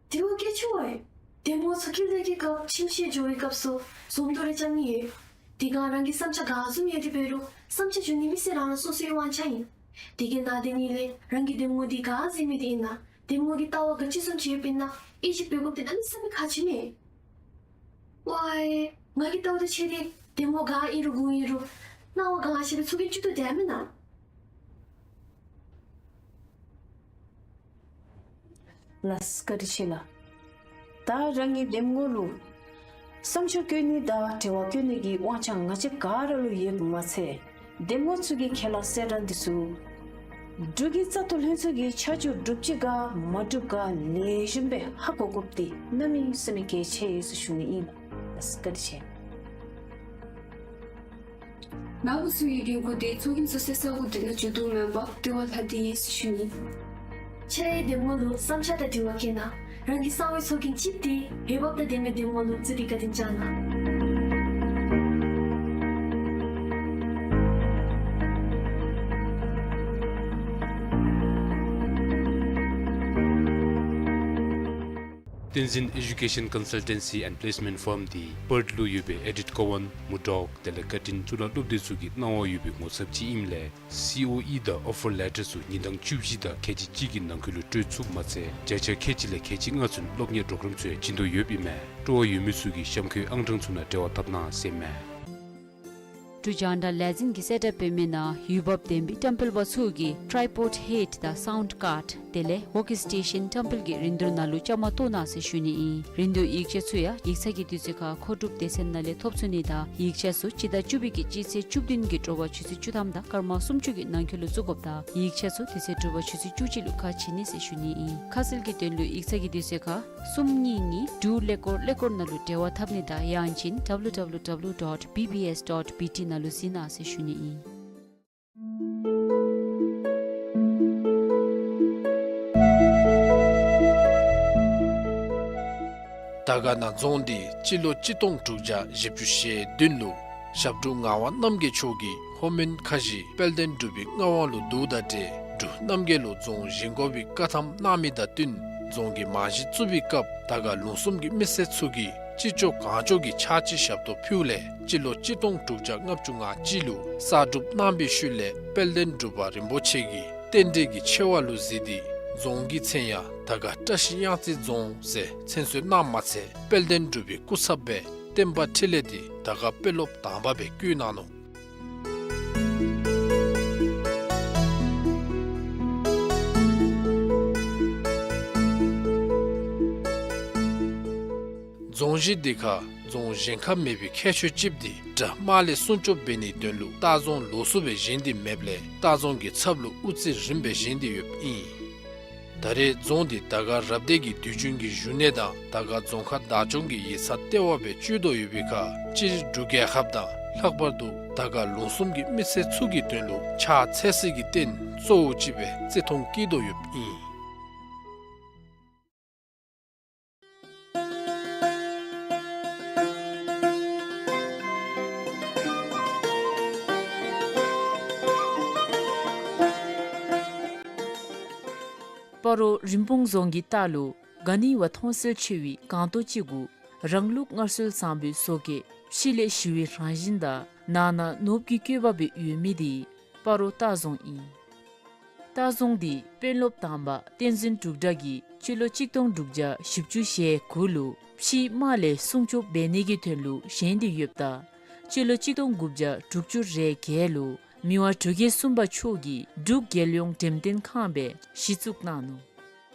དྲི་བ་བཀོད་བཅུག་ཝའེ། ལྟད་མོ་ཚུ་ཀུན་ལེགས་ཀྱི་སྐབས་ཁྱིམ་ཤེས་འགྱོ་བའི་སྐབས་སུ་འཛོམས་འདུ་རེ་རྐྱབ་ནི་ཡོད། དེ་སྒང་རང་གི་བསམ་འཆར་ག་བཟུམ་ཡོད་དེ་འབད་རུང་བསམ་འཆར་ཞུ་ནི་མི་སེར་རང་རང་སོ་སོའི་དབང་ཆ་ཨིན། དེ་གིས་ནཱ་དེ་ནི་ལས་རང་གིས་ལྟད་མོ་འདི་ག་གཟིགས་མི་འདི་ཨིན་ན་ལྟད་མོ་གི་ལྟ་བ་ག་ཅི་བཟུམ་ཅིག་ཡོདཔ་ཨིན་ན་དབྱེ་ཞིབ་འབད་དགོཔ་འདི་གནམ་མེད་ས་མེད་ཁག་ཆེ་མས། ཝའེ་ང་གི་ལྟ་བ་དང་ཕྱད་དེ་ལྟད་མོ་ག་ཨིན་རུང་གུ་ཨིན་རུང་སྣང་བ་ག་ཤེས་པའི་ཚུ་གིས་བཅུག་ཏོ་དེ་མེན་ན། ལགས་བཀའ་དྲིན་ཆེ་ལགས། ད་རང་གི་ལྟད་མོ་ལུ་བསམ་འཆར་བཀོད་ནི་དང་དྲི་བ་བཀོད་ནི་གི་དབང་ཆ་ང་བཅས་ག་ར་ལུ་ཡོདཔ་མ་ཚད་ལྟད་མོ་ཚུ་གི་ཁས་བླངས་གསལ་བསྒྲགས་འདི་ཚུ་འབྲུག་གི་བཙག་འཐུ་ལྷན་ཚོགས་ཀྱིས་ཆ་འཇོག་གྲུབ་ཅི་ག་མ་གྲུབ་ག་ལེགས་ཤོམ་སྦེ་ཧ་གོ་དགོཔ་འདི་གནམ་མེད་ས་མེད་གལ་ཆེ་ཟེར་ཞུ་ནི་ཨིན་ལགས། ལགས་བཀའ་དྲིན་ཆེ། ལཱ་འབད་ཚུགས་པའི་འགན་ཁུར་དེ་ཚོགས་རྒྱན་ཚུ་སེལ་ས་གུ་དེ་ནང་འགྱོ་དོ་མེན་པར་དེ་བ་ལྷག་སྟེ་ཡོད་ཟེར་ཞུ་ནི། ཁྱེད་རའི་འདེམས་ངོ་ལུ་བསམ་འཆར་དང་དྲི་བ་བཀོད་གནང་། རང་གི་གསང་བའི་ཚོགས་རྒྱན་གཅིག་དེ་འོས་འབབ་དང་ལྡན་པའི་འདེམས་ངོ་ལུ་བཙུགས་ཏེ་བཀའ་དྲིན་བསྐྱང་གནང་། བསྟན་འཛིན་Education Consultancy and Placement Firm འདི་པརཐ་ལུ་ཡོད་པའི་ཨེ་ཌིཐ་ཀོ་ཝཱན་མུར་ཌོག་དེ་ལས་ཀར་ཊིན་གཙུག་ལག་སློབ་སྡེ་ཚུ་གི་གནང་བ་ཡོད་པའི་ངོ་ཚབ་ཅིག་ཨིནམ་ལས་སི་ཨོ་ཨི་དང་ཨོ་ཕར་ལེ་ཊར་ཚུ་ཉིན་གྲངས་བཅུ་བཞི་དང་ཁལ་གཅིག་གཅིག་གི་ནང་འཁོད་ལུ་སྤྲོད་ཚུགསཔ་མ་ཚད་བརྒྱ་ཆ་ཁལ་གཅིག་ལས་ཁལ་གཅིག་ལྔ་ཚུན་སློབ་གཉེར་པོརོ་གརམ་ཚུ་ཡང་བྱིན་དོ་ཡོདཔ་ཨིན་མས། སྤྲོ་བ་ཡོད་མི་ཚུ་གིས་གཤམ་འཁོད་ཨང་གྲངས་ཚུ་ནང་འབྲེལ་བ་འཐབ་གནང་ཟེར་མས། འབྲུག་རྒྱང་བསྒྲགས་ལས་འཛིན་གྱིས་གསལ་བསྒྲགས་འབད་མི་ནང་འོས་འབབ་ལྡན་པའི་བཀྲམ་སྤེལ་པ་ཚུ་གིས་ཊྲའི་པོཌ་ཧེཌ་དང་སའུནཌ་ཀཱརཌ་དེ་ལས་ཝོརྐ་སི་ཊེ་ཤཱན་བཀྲམ་སྤེལ་གྱི་རིན་བསྡུར་ནང་ལུ་བཅའ་མར་གཏོགས་གནང་ཟེར་ཞུ་ནི་ཨིན། རིན་བསྡུར་ཡིག་ཆ་ཚུ་ཡང་ཡིག་ཚང་གི་དུས་ཚོད་ཁར་མཁོ་སྒྲུབ་སྡེ་ཚན་ནང་ལས་ཐོབ་ཚུགས་ནི་དང་ཡིག་ཆ་ཚུ་སྤྱི་ཟླ་བཅུ་པའི་གི་སྤྱི་ཚེས་བཅུ་བདུན་གྱི་དྲོ་པ་ཆུ་ཚོད་བཅུ་ཐམ་དང་སྐར་མ་སུམ་ཅུ་གི་ནང་འཁོད་ལུ་བཙུགས་དགོཔ་དང་ཡིག་ཆ་ཚུ་དེ་ཚེ་དྲོ་པ་ཆུ་ཚོད་བཅུ་གཅིག་ལུ་ཁ་ཕྱེ་ནི་ཟེར་ཞུ་ནི་ཨིན། ཁ་གསལ་གྱི་དོན་ལུ་ཡིག་ཚང་གི་དུས་ཚོད་ཁར་གསུམ་གཉིས་གཉིས་དྲུག་ཀླད་ཀོར་ཀླད་ཀོར་ནང་ལུ་འབྲེལ་བ་འཐབ་ནི་དང་ཡང་ཅིན་W W W dot B B S dot B T ནང་ལུ་གཟིགས་གནང་ཟེར་ཞུ་ནི་ཨིན། དར་དཀར་ན་རྫོང་འདི་སྤྱི་ལོ་གཅིག་སྟོང་དྲུག་བརྒྱ་བཞི་བཅུ་ཞེ་བདུན་ལུ་ཞབས་དྲུང་ངག་དབང་རྣམ་རྒྱལ་མཆོག་གིས་ལྷོ་མོན་ཁ་བཞི་དཔལ་ལྡན་འབྲུག་པའི་མངའ་དབང་ལུ་བསྡུཝ་དང་འབྲེལ་འབྲུག་རྣམ་རྒྱལ་ལུ་རྫོང་བཞེངས་དགོ་པའི་བཀའ་ཐམ་གནང་མི་དང་བསྟུན་རྫོང་གི་རྨང་གཞི་བཙུགས་པའི་སྐབས་དར་དཀར་ལུང་གསུམ་གྱི་མི་སེར་ཚུ་གིས་ཅི་ལྕོགས་གང་ལྕོགས་ཀྱིས་ཕྱག་ཕྱི་ཞབས་ཏོག་ཕུལཝ་ལས་སྤྱི་ལོ་གཅིག་སྟོང་དྲུག་བརྒྱ་ལྔ་བཅུ་ང་གཅིག་ལུ་གསར་སྒྲུབ་གནང་པའི་ཤུལ་ལས་དཔལ་ལྡན་འབྲུག་པ་རིན་པོ་ཆེ་གིས་རྟེན་འབྲེལ་གྱི་ཆེ་བ་ལུ་གཟིགས་ཏེ་རྫོང་གི་མཚན་ཡང་དར་དཀར་བཀྲ་ཤིས་གཡང་རྩེ་རྫོང་ཟེར་མཚན་གསོལ་གནངམ་མ་ཚད་དཔལ་ལྡན་འབྲུག་པའི་སྐུ་ཚབ་སྦེ་བསྟན་པ་འཕྲིན་ལས་འདི་དར་དཀར་དཔོན་སློབ་དང་པ་སྦེ་བསྐོ་གནང་ནུག། རྫོང་གཞི་འདི་ཁར་རྫོང་གཞན་ཁར་མེད་པའི་ཁྱད་ཆོས་ཅིག་འདི་དགྲ་དམག་ལས་སྲུང་སྐྱོབ་འབད་ནིའི་དོན་ལུ་ལྟ་རྫོང་ལོགས་སུ་སྦེ་བཞེངས་ཏེ་མེདཔ་ལས་ལྟ་རྫོང་གི་ཚབ་ལུ་དབུ་རྩེ་རིངམ་སྦེ་བཞེངས་ཏེ་ཡོདཔ་ཨིན། ད་རེས་རྫོང་འདི་དར་དཀར་རབ་སྡེ་གི་དུས་རྒྱུན་གྱི་བཞུགས་གནས་དང་དར་དཀར་རྫོང་ཁག་བདག་སྐྱོང་གི་ཡིག་ཚང་ལྟེ་བ་སྦེ་སྤྱོད་དོ་ཡོད་པའི་ཁར་སྤྱིར་འབྲུག་རྒྱལ་ཁབ་དང་ལྷག་པར་དུ་དར་དཀར་ལུང་གསུམ་གྱི་མི་སེར་ཚུ་གི་དོན་ལུ་ཕྱག་འཚལ་སའི་རྟེན་གཙོ་བོ་ཅིག་སྦེ་བརྩི་མཐོང་བསྐྱེད་དོ་ཡོདཔ་ཨིན། སྤ་རོ་རིན་སྤུངས་རྫོང་གི་ལྟག་ལུ་ག་ནི་བ་མཐོང་གསལ་ཆེ་བའི་སྒང་ཏོག་ཅིག་གུ་རང་ལུགས་སྔར་སྲོལ་བཟང་པོའི་བཟོ་བཀོད་ཕྱི་ལས་ཞི་བའི་རང་བཞིན་དང་ནང་ན་ནོར་བུ་གི་བཀོད་པ་སྦེ་ཡོད་མི་འདི་སྤ་རོ་ལྟ་རྫོང་ཨིན། ལྟ་རྫོང་འདི་དཔོན་སློབ་དང་པ་བསྟན་འཛིན་འབྲུག་གྲགས་ཀྱིས་སྤྱི་ལོ་གཅིག་སྟོང་དྲུག་བརྒྱ་བཞི་བཅུ་ཞེ་དགུ་ལུ་ཕྱིའི་དམག་ལས་སྲུང་སྐྱོབ་འབད་ནིའི་དོན་ལུ་བཞེངས་ཏེ་ཡོདཔ་ད་སྤྱི་ལོ་གཅིག་སྟོང་དགུ་བརྒྱ་དྲུག་ཅུ་རེ་བརྒྱད་ལུ་མི་དབང་འབྲུག་རྒྱལ་གསུམ་པ་མཆོག་གིས་འབྲུག་རྒྱལ་ཡོངས་འགྲེམས་སྟོན་ཁང་སྦེ་གཞི་བཙུགས་གནང་ནུག།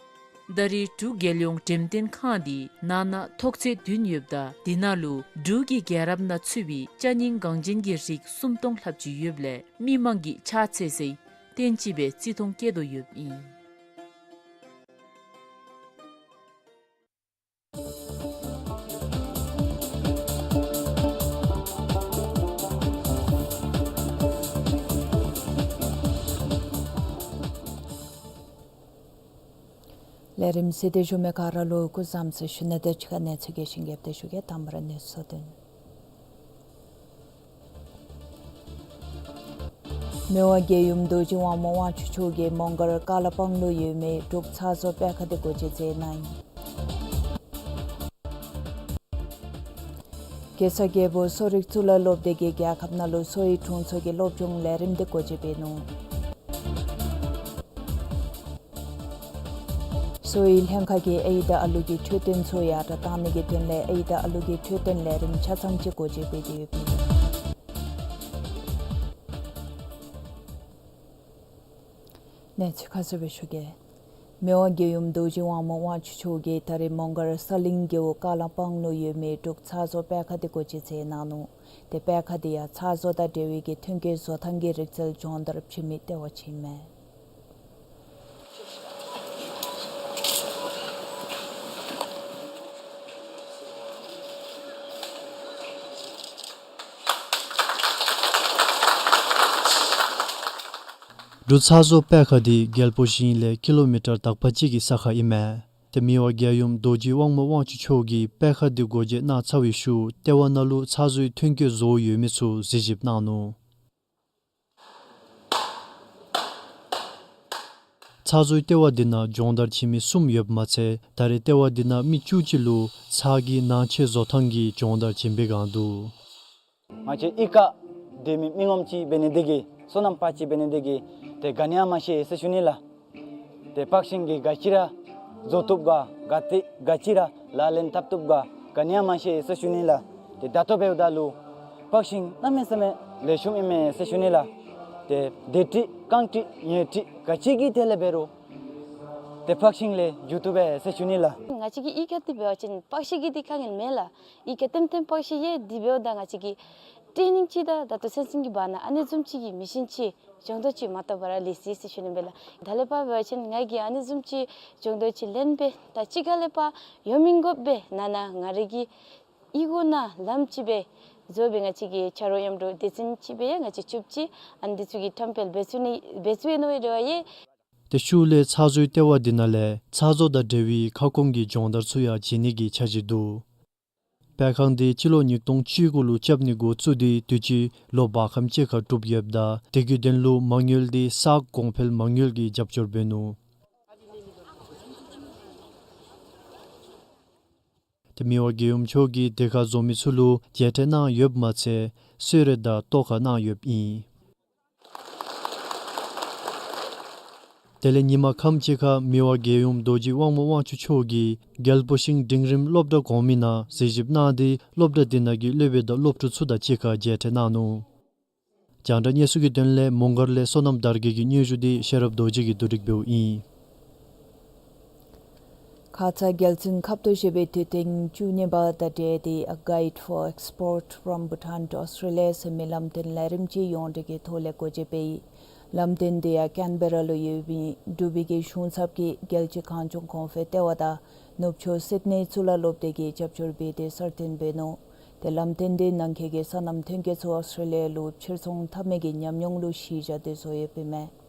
ད་རེས་འབྲུག་རྒྱལ་ཡོངས་འགྲེམས་སྟོན་ཁང་འདི་ནང་ན་ཐོག་ཚད་བདུན་ཡོདཔ་ད་དེ་ནང་ལུ་འབྲུག་གི་རྒྱལ་རབས་ནང་ཚུད་པའི་ཅ་རྙིང་འགངས་ཅན་གྱི་རིགས་སུམ་སྟོང་ལྷགཔ་ཅིག་ཡོདཔ་ལས་མི་མང་གིས་ཕྱག་འཚལ་སའི་རྟེན་ཅིག་སྦེ་བརྩི་མཐོང་བསྐྱེད་དོ་ཡོདཔ་ཨིན། ལས་རིམ་གཟིགས་ཏེ་བཞུགས་མི་ག་ར་ལུ་སྐུ་གཟུགས་བཟང་ཟེར་ཞུ་ནི་དང་གཅིག་ཁར་གནས་ཚུལ་གྱི་ཞིབ་ཕྲ་ཞུ་གེ། དང་པ་ར་གནས་ཚུལ་དོན། མི་དབང་རྒྱལ་ཡུམ་རྡོ་རྗེ་དབང་མོ་དབང་ཕྱུག་མཆོག་གིས་མོང་སྒར་ཀ་ལ་སྤང་ལུ་ཡོད་མི་འབྲུག་ཚགས་བཟོ་པད་ཁ་དེ་སྒོ་འབྱེད་མཛད་གནང་ཡི། གེ་སར་རྒྱལ་པོ་གསོ་རིག་གཙུག་ལག་སློབ་སྡེ་གིས་རྒྱལ་ཁབ་ནང་ལུ་གསོ་བའི་དྲུང་འཚོ་གི་སློབ་སྦྱོང་ལས་རིམ་དེ་སྒོ་འབྱེད་འབད་ནུག། གསོ་བའི་ལྷན་ཁག་གིས་ཨའི་དང་ཨ་ལུ་གི་འཕྲོད་བསྟེན་ཚུ་ཡར་དྲག་གཏང་ནི་གི་དོན་ལས་ཨའི་དང་ཨ་ལུ་གི་འཕྲོད་བསྟེན་ལས་རིམ་ཆ་ཚང་ཅིག་སྒོ་འབྱེད་འབད་དེ་ཡོདཔ་ཨིན། གནས་ཚུལ་ཁ་གསལ་སྦེ་ཞུ་གེ། མི་དབང་རྒྱལ་ཡུམ་རྡོ་རྗེ་དབང་མོ་དབང་ཕྱུག་མཆོག་གིས་ད་རེས་མོང་སྒར་ས་གླིང་རྒེད་འོག་ཀ་ལ་སྤང་ལུ་ཡོད་མི་འབྲུག་ཚགས་བཟོ་པད་ཁ་དེ་སྒོ་འབྱེད་མཛད་གནང་ནུག། ཏེ་པད་ཁ་དེ་ཡང་ཚགས་བཟོ་དང་འབྲེལ་བའི་གི་ཐོན་སྐྱེད་བཟོ་ཐངས་ཀྱི་རིག་རྩལ་སྦྱོང་བརྡར་བྱིན་མི་ལྟེ་བ་ཅིག་ཨིན་མས། ལུ་ཚ་བཟོ་དཔེ་ཁང་འདི་རྒྱལ་པོ་ཤིང་ལས་ཀི་ལོ་མི་ཊར་དག་པ་ཅིག་གི་ས་ཁར་ཨིན་མས། ཏེ་མི་དབང་རྒྱལ་ཡུམ་རྡོ་རྗེ་དབང་མོ་དབང་ཕྱུག་མཆོག་གིས་དཔེ་ཁང་འདི་སྒོ་འབྱེད་གནང་ཚར་བའི་ཤུལ་ལྟེ་བ་ནང་ལུ་ཚ་བཟོའི་ཐོན་སྐྱེད་བཟོ་ཡོད་མི་ཚུ་གཟིགས་ཞིབ་གནང་ནུག། ཚ་བཟོའི་ལྟེ་བ་འདི་ནང་སྦྱོང་བརྡར་བྱིན་མི་གསུམ་ཡོདཔ་མ་ཚད་ད་རེས་ལྟེ་བ་འདི་ནང་མི་བཅུ་གཅིག་ལུ་ཚ་གི་ནང་ཆས་བཟོ་ཐངས་ཀྱི་སྦྱོང་བརྡར་བྱིན་པའི་བསྒང་འདུག། ང་བཅས་གཡུས་ཁར་སྡོད་མི་མི་ངོམ་ཅིག་འབད་ནི་འདི་གིས་སོ་ནམ་པ་ཅིག་འབད་ནི་འདི་གིས་ཏེ་ག་ནི་ཡང་མ་ཤེས་ཟེར་ཞུ་ནི་ལགས། ཏེ་པག་ཤིང་གིས་ག་ཅི་ར་བཟོ་བཏུབ་ག་ག་ཏེ་ག་ཅི་ར་ལག་ལེན་འཐབ་བཏུབ་ག་ག་ནི་ཡང་མ་ཤེས་ཟེར་ཞུ་ནི་ལགས། ཏེ་ད་ལྟོ་འབདཝ་ད་ལུ་པག་ཤིང་གནམ་མེད་ས་མེད་ལེགས་ཤོམ་ཨིན་མས་ཟེར་ཞུ་ནི་ལགས། ཏེ་འདི་ཏི་རྐང་ཏི་ཉེ་ཏི་ག་ཅི་གི་ཐད་ལས་འབད་རུང་ཏེ་པག་ཤིང་ལས་འགྱོ་བཏུབ་པས་ཟེར་ཞུ་ནི་ལགས། ང་བཅས་ཀྱི་གཡུས་ཁར་འདི་འབད་བ་ཅིན་པག་ཤིང་གི་འདི་དཀའ་ངལ་མེད་ལགས། གཡུས་ཁར་ཏེམ་ཏེམ་པག་ཤིང་ཡོད། འདི་འབདཝ་ད་ང་བཅས་ཀྱིས་ཊེ་ནིང་ཅིག་དང་ད་ལྟོ་སེམས་ཅན་གྱི་བར་ན་ཨ་ནི་བཟུམ་ཅིག་གི་མི་ཤིན་ཅིག་སྦྱོང་བརྡར་ཅིག་མ་ཐོབ་པར་ལུས་ཅི་ཟེར་ཞུ་ནི་ཨིན་པས་ལགས། ད་ལས་ཕར་འབད་བ་ཅིན་ང་གིས་ཨ་ནི་བཟུམ་ཅིག་སྦྱོང་བརྡར་ཅིག་ལེན་སྦེ་ད་ཅི་ག་ལས་ཕར་ཡོད་མི་དགོ་པས། ནང་ན་ང་རའི་གི་གཡུས་སྒོ་ནང་ལམ་ཅིག་སྦེ་བཟོ་སྦེ་ང་བཅས་ཀྱི་ཆ་རོགས་མཉམ་དུ་སྡེ་ཚན་ཅིག་སྦེ་ཡང་ང་བཅས་བཙུགས་ཅི། ཨ་ནི་འདི་ཚུ་གི་ཐོན་སྤེལ་འབད་ཚུགས་ནི་འབད་ཚུགས་ནི་ཨིན་ནོ་ཡོད་རེ་བ་ཡོད། ཏེ་ཤུལ་ལས་ཚ་བཟོའི་ལྟེ་བ་འདི་ནང་ལས་ཚ་བཟོ་དང་འབྲེལ་བའི་ཁ་སྐོང་གི་སྦྱོང་བརྡར་ཚུ་ཡང་བྱིན་ནི་གི་འཆར་གཞི་འདུག། དཔེ་ཁང་འདི་སྤྱི་ལོ་ཉིས་སྟོང་བཅུ་དགུ་ལུ་རྐྱབ་ནི་འགོ་བཙུགས་ཏེ་དུས་ཅི་ལོ་བར་ཁམས་ཅིག་ཁར་གྲུབ་ཡོདཔ་ད་དེ་གི་དོན་ལུ་མ་དངུལ་འདི་ས་གོང་འཕེལ་མ་དངུལ་གྱི་རྒྱབ་སྐྱོར་འབད་ནུག། ཏེ་མི་དབང་རྒྱལ་ཡུམ་མཆོག་གིས་དེ་ཁར་བཟོ་མི་ཚུ་ལུ་མཇལ་འཕྲད་གནང་ཡོདཔ་མ་ཚད་གསོལ་རས་དང་ཏོག་ཁ་གནང་ཡོདཔ་ཨིན། དེ་ལས་ཉིན་མ་ཁམས་ཅིག་ཁར་མི་དབང་རྒྱལ་ཡུམ་རྡོ་རྗེ་དབང་མོ་དབང་ཕྱུག་མཆོག་གིས་རྒྱལ་པོ་ཤིང་འབྲིང་རིམ་སློབ་གྲྭ་གོང་མའི་ནང་གཟིགས་ཞིབ་གནང་སྟེ་སློབ་གྲྭ་འདི་ནང་གི་སློབ་དཔོན་དང་སློབ་ཕྲུག་ཚུ་དང་གཅིག་ཁར་མཇལ་འཕྲད་གནང་ནུག། རྒྱང་བསྒྲགས་གནས་ཚུལ་གྱི་དོན་ལས་མོང་སྒར་ལས་བསོད་ནམས་དར་རྒྱས་ཀྱི་སྙན་ཞུ་འདི་ཤེས་རབ་རྡོ་རྗེ་གིས་བསྡུ་སྒྲིག་འབདཝ་ཨིན། ཁ་ཙ་རྒྱལ་བཙུན་ཁབ་ཏོ་བཞེས་པའི་དུས་སྟོན་བཅུ་གཉིས་པ་དང་འབྲེལ་ཏེ་A Guide for Export from Bhutan to Australia ཟེར་མི་ལམ་སྟོན་ལས་རིམ་ཅིག་ཡོངས་འབྲེལ་གྱི་ཐོག་ལས་འགོ་འབྱེད་འབད་ཡི། ལམ་སྟོན་འདི་ཡང་ཀེན་བེ་ར་ལུ་ཡོད་པའི་འབྲུག་པའི་གཞུང་ཚབ་ཀྱིས་རྒྱལ་སྤྱི་གངས་ལྗོངས་གོང་འཕེལ་ལྟེ་བ་དང་ནུབ་ཕྱོགས་སིཌ་ནི་གཙུག་ལག་སློབ་སྡེ་གིས་རྒྱབ་སྐྱོར་འབད་དེ་གསར་བཏོན་འབད་ནུག། ཏེ་ལམ་སྟོན་འདི་ནང་འཁོད་ཀྱི་སོ་ནམ་ཐོན་སྐྱེད་ཚུ་ཨོསི་ཊྲེ་ལི་ཡ་ལུ་ཕྱིར་ཚོང་འཐབ་མི་གི་ཉམས་མྱོང་ལུ་གཞི་བཞག་སྟེ་བཟོ་ཡོདཔ་ཨིན་མས།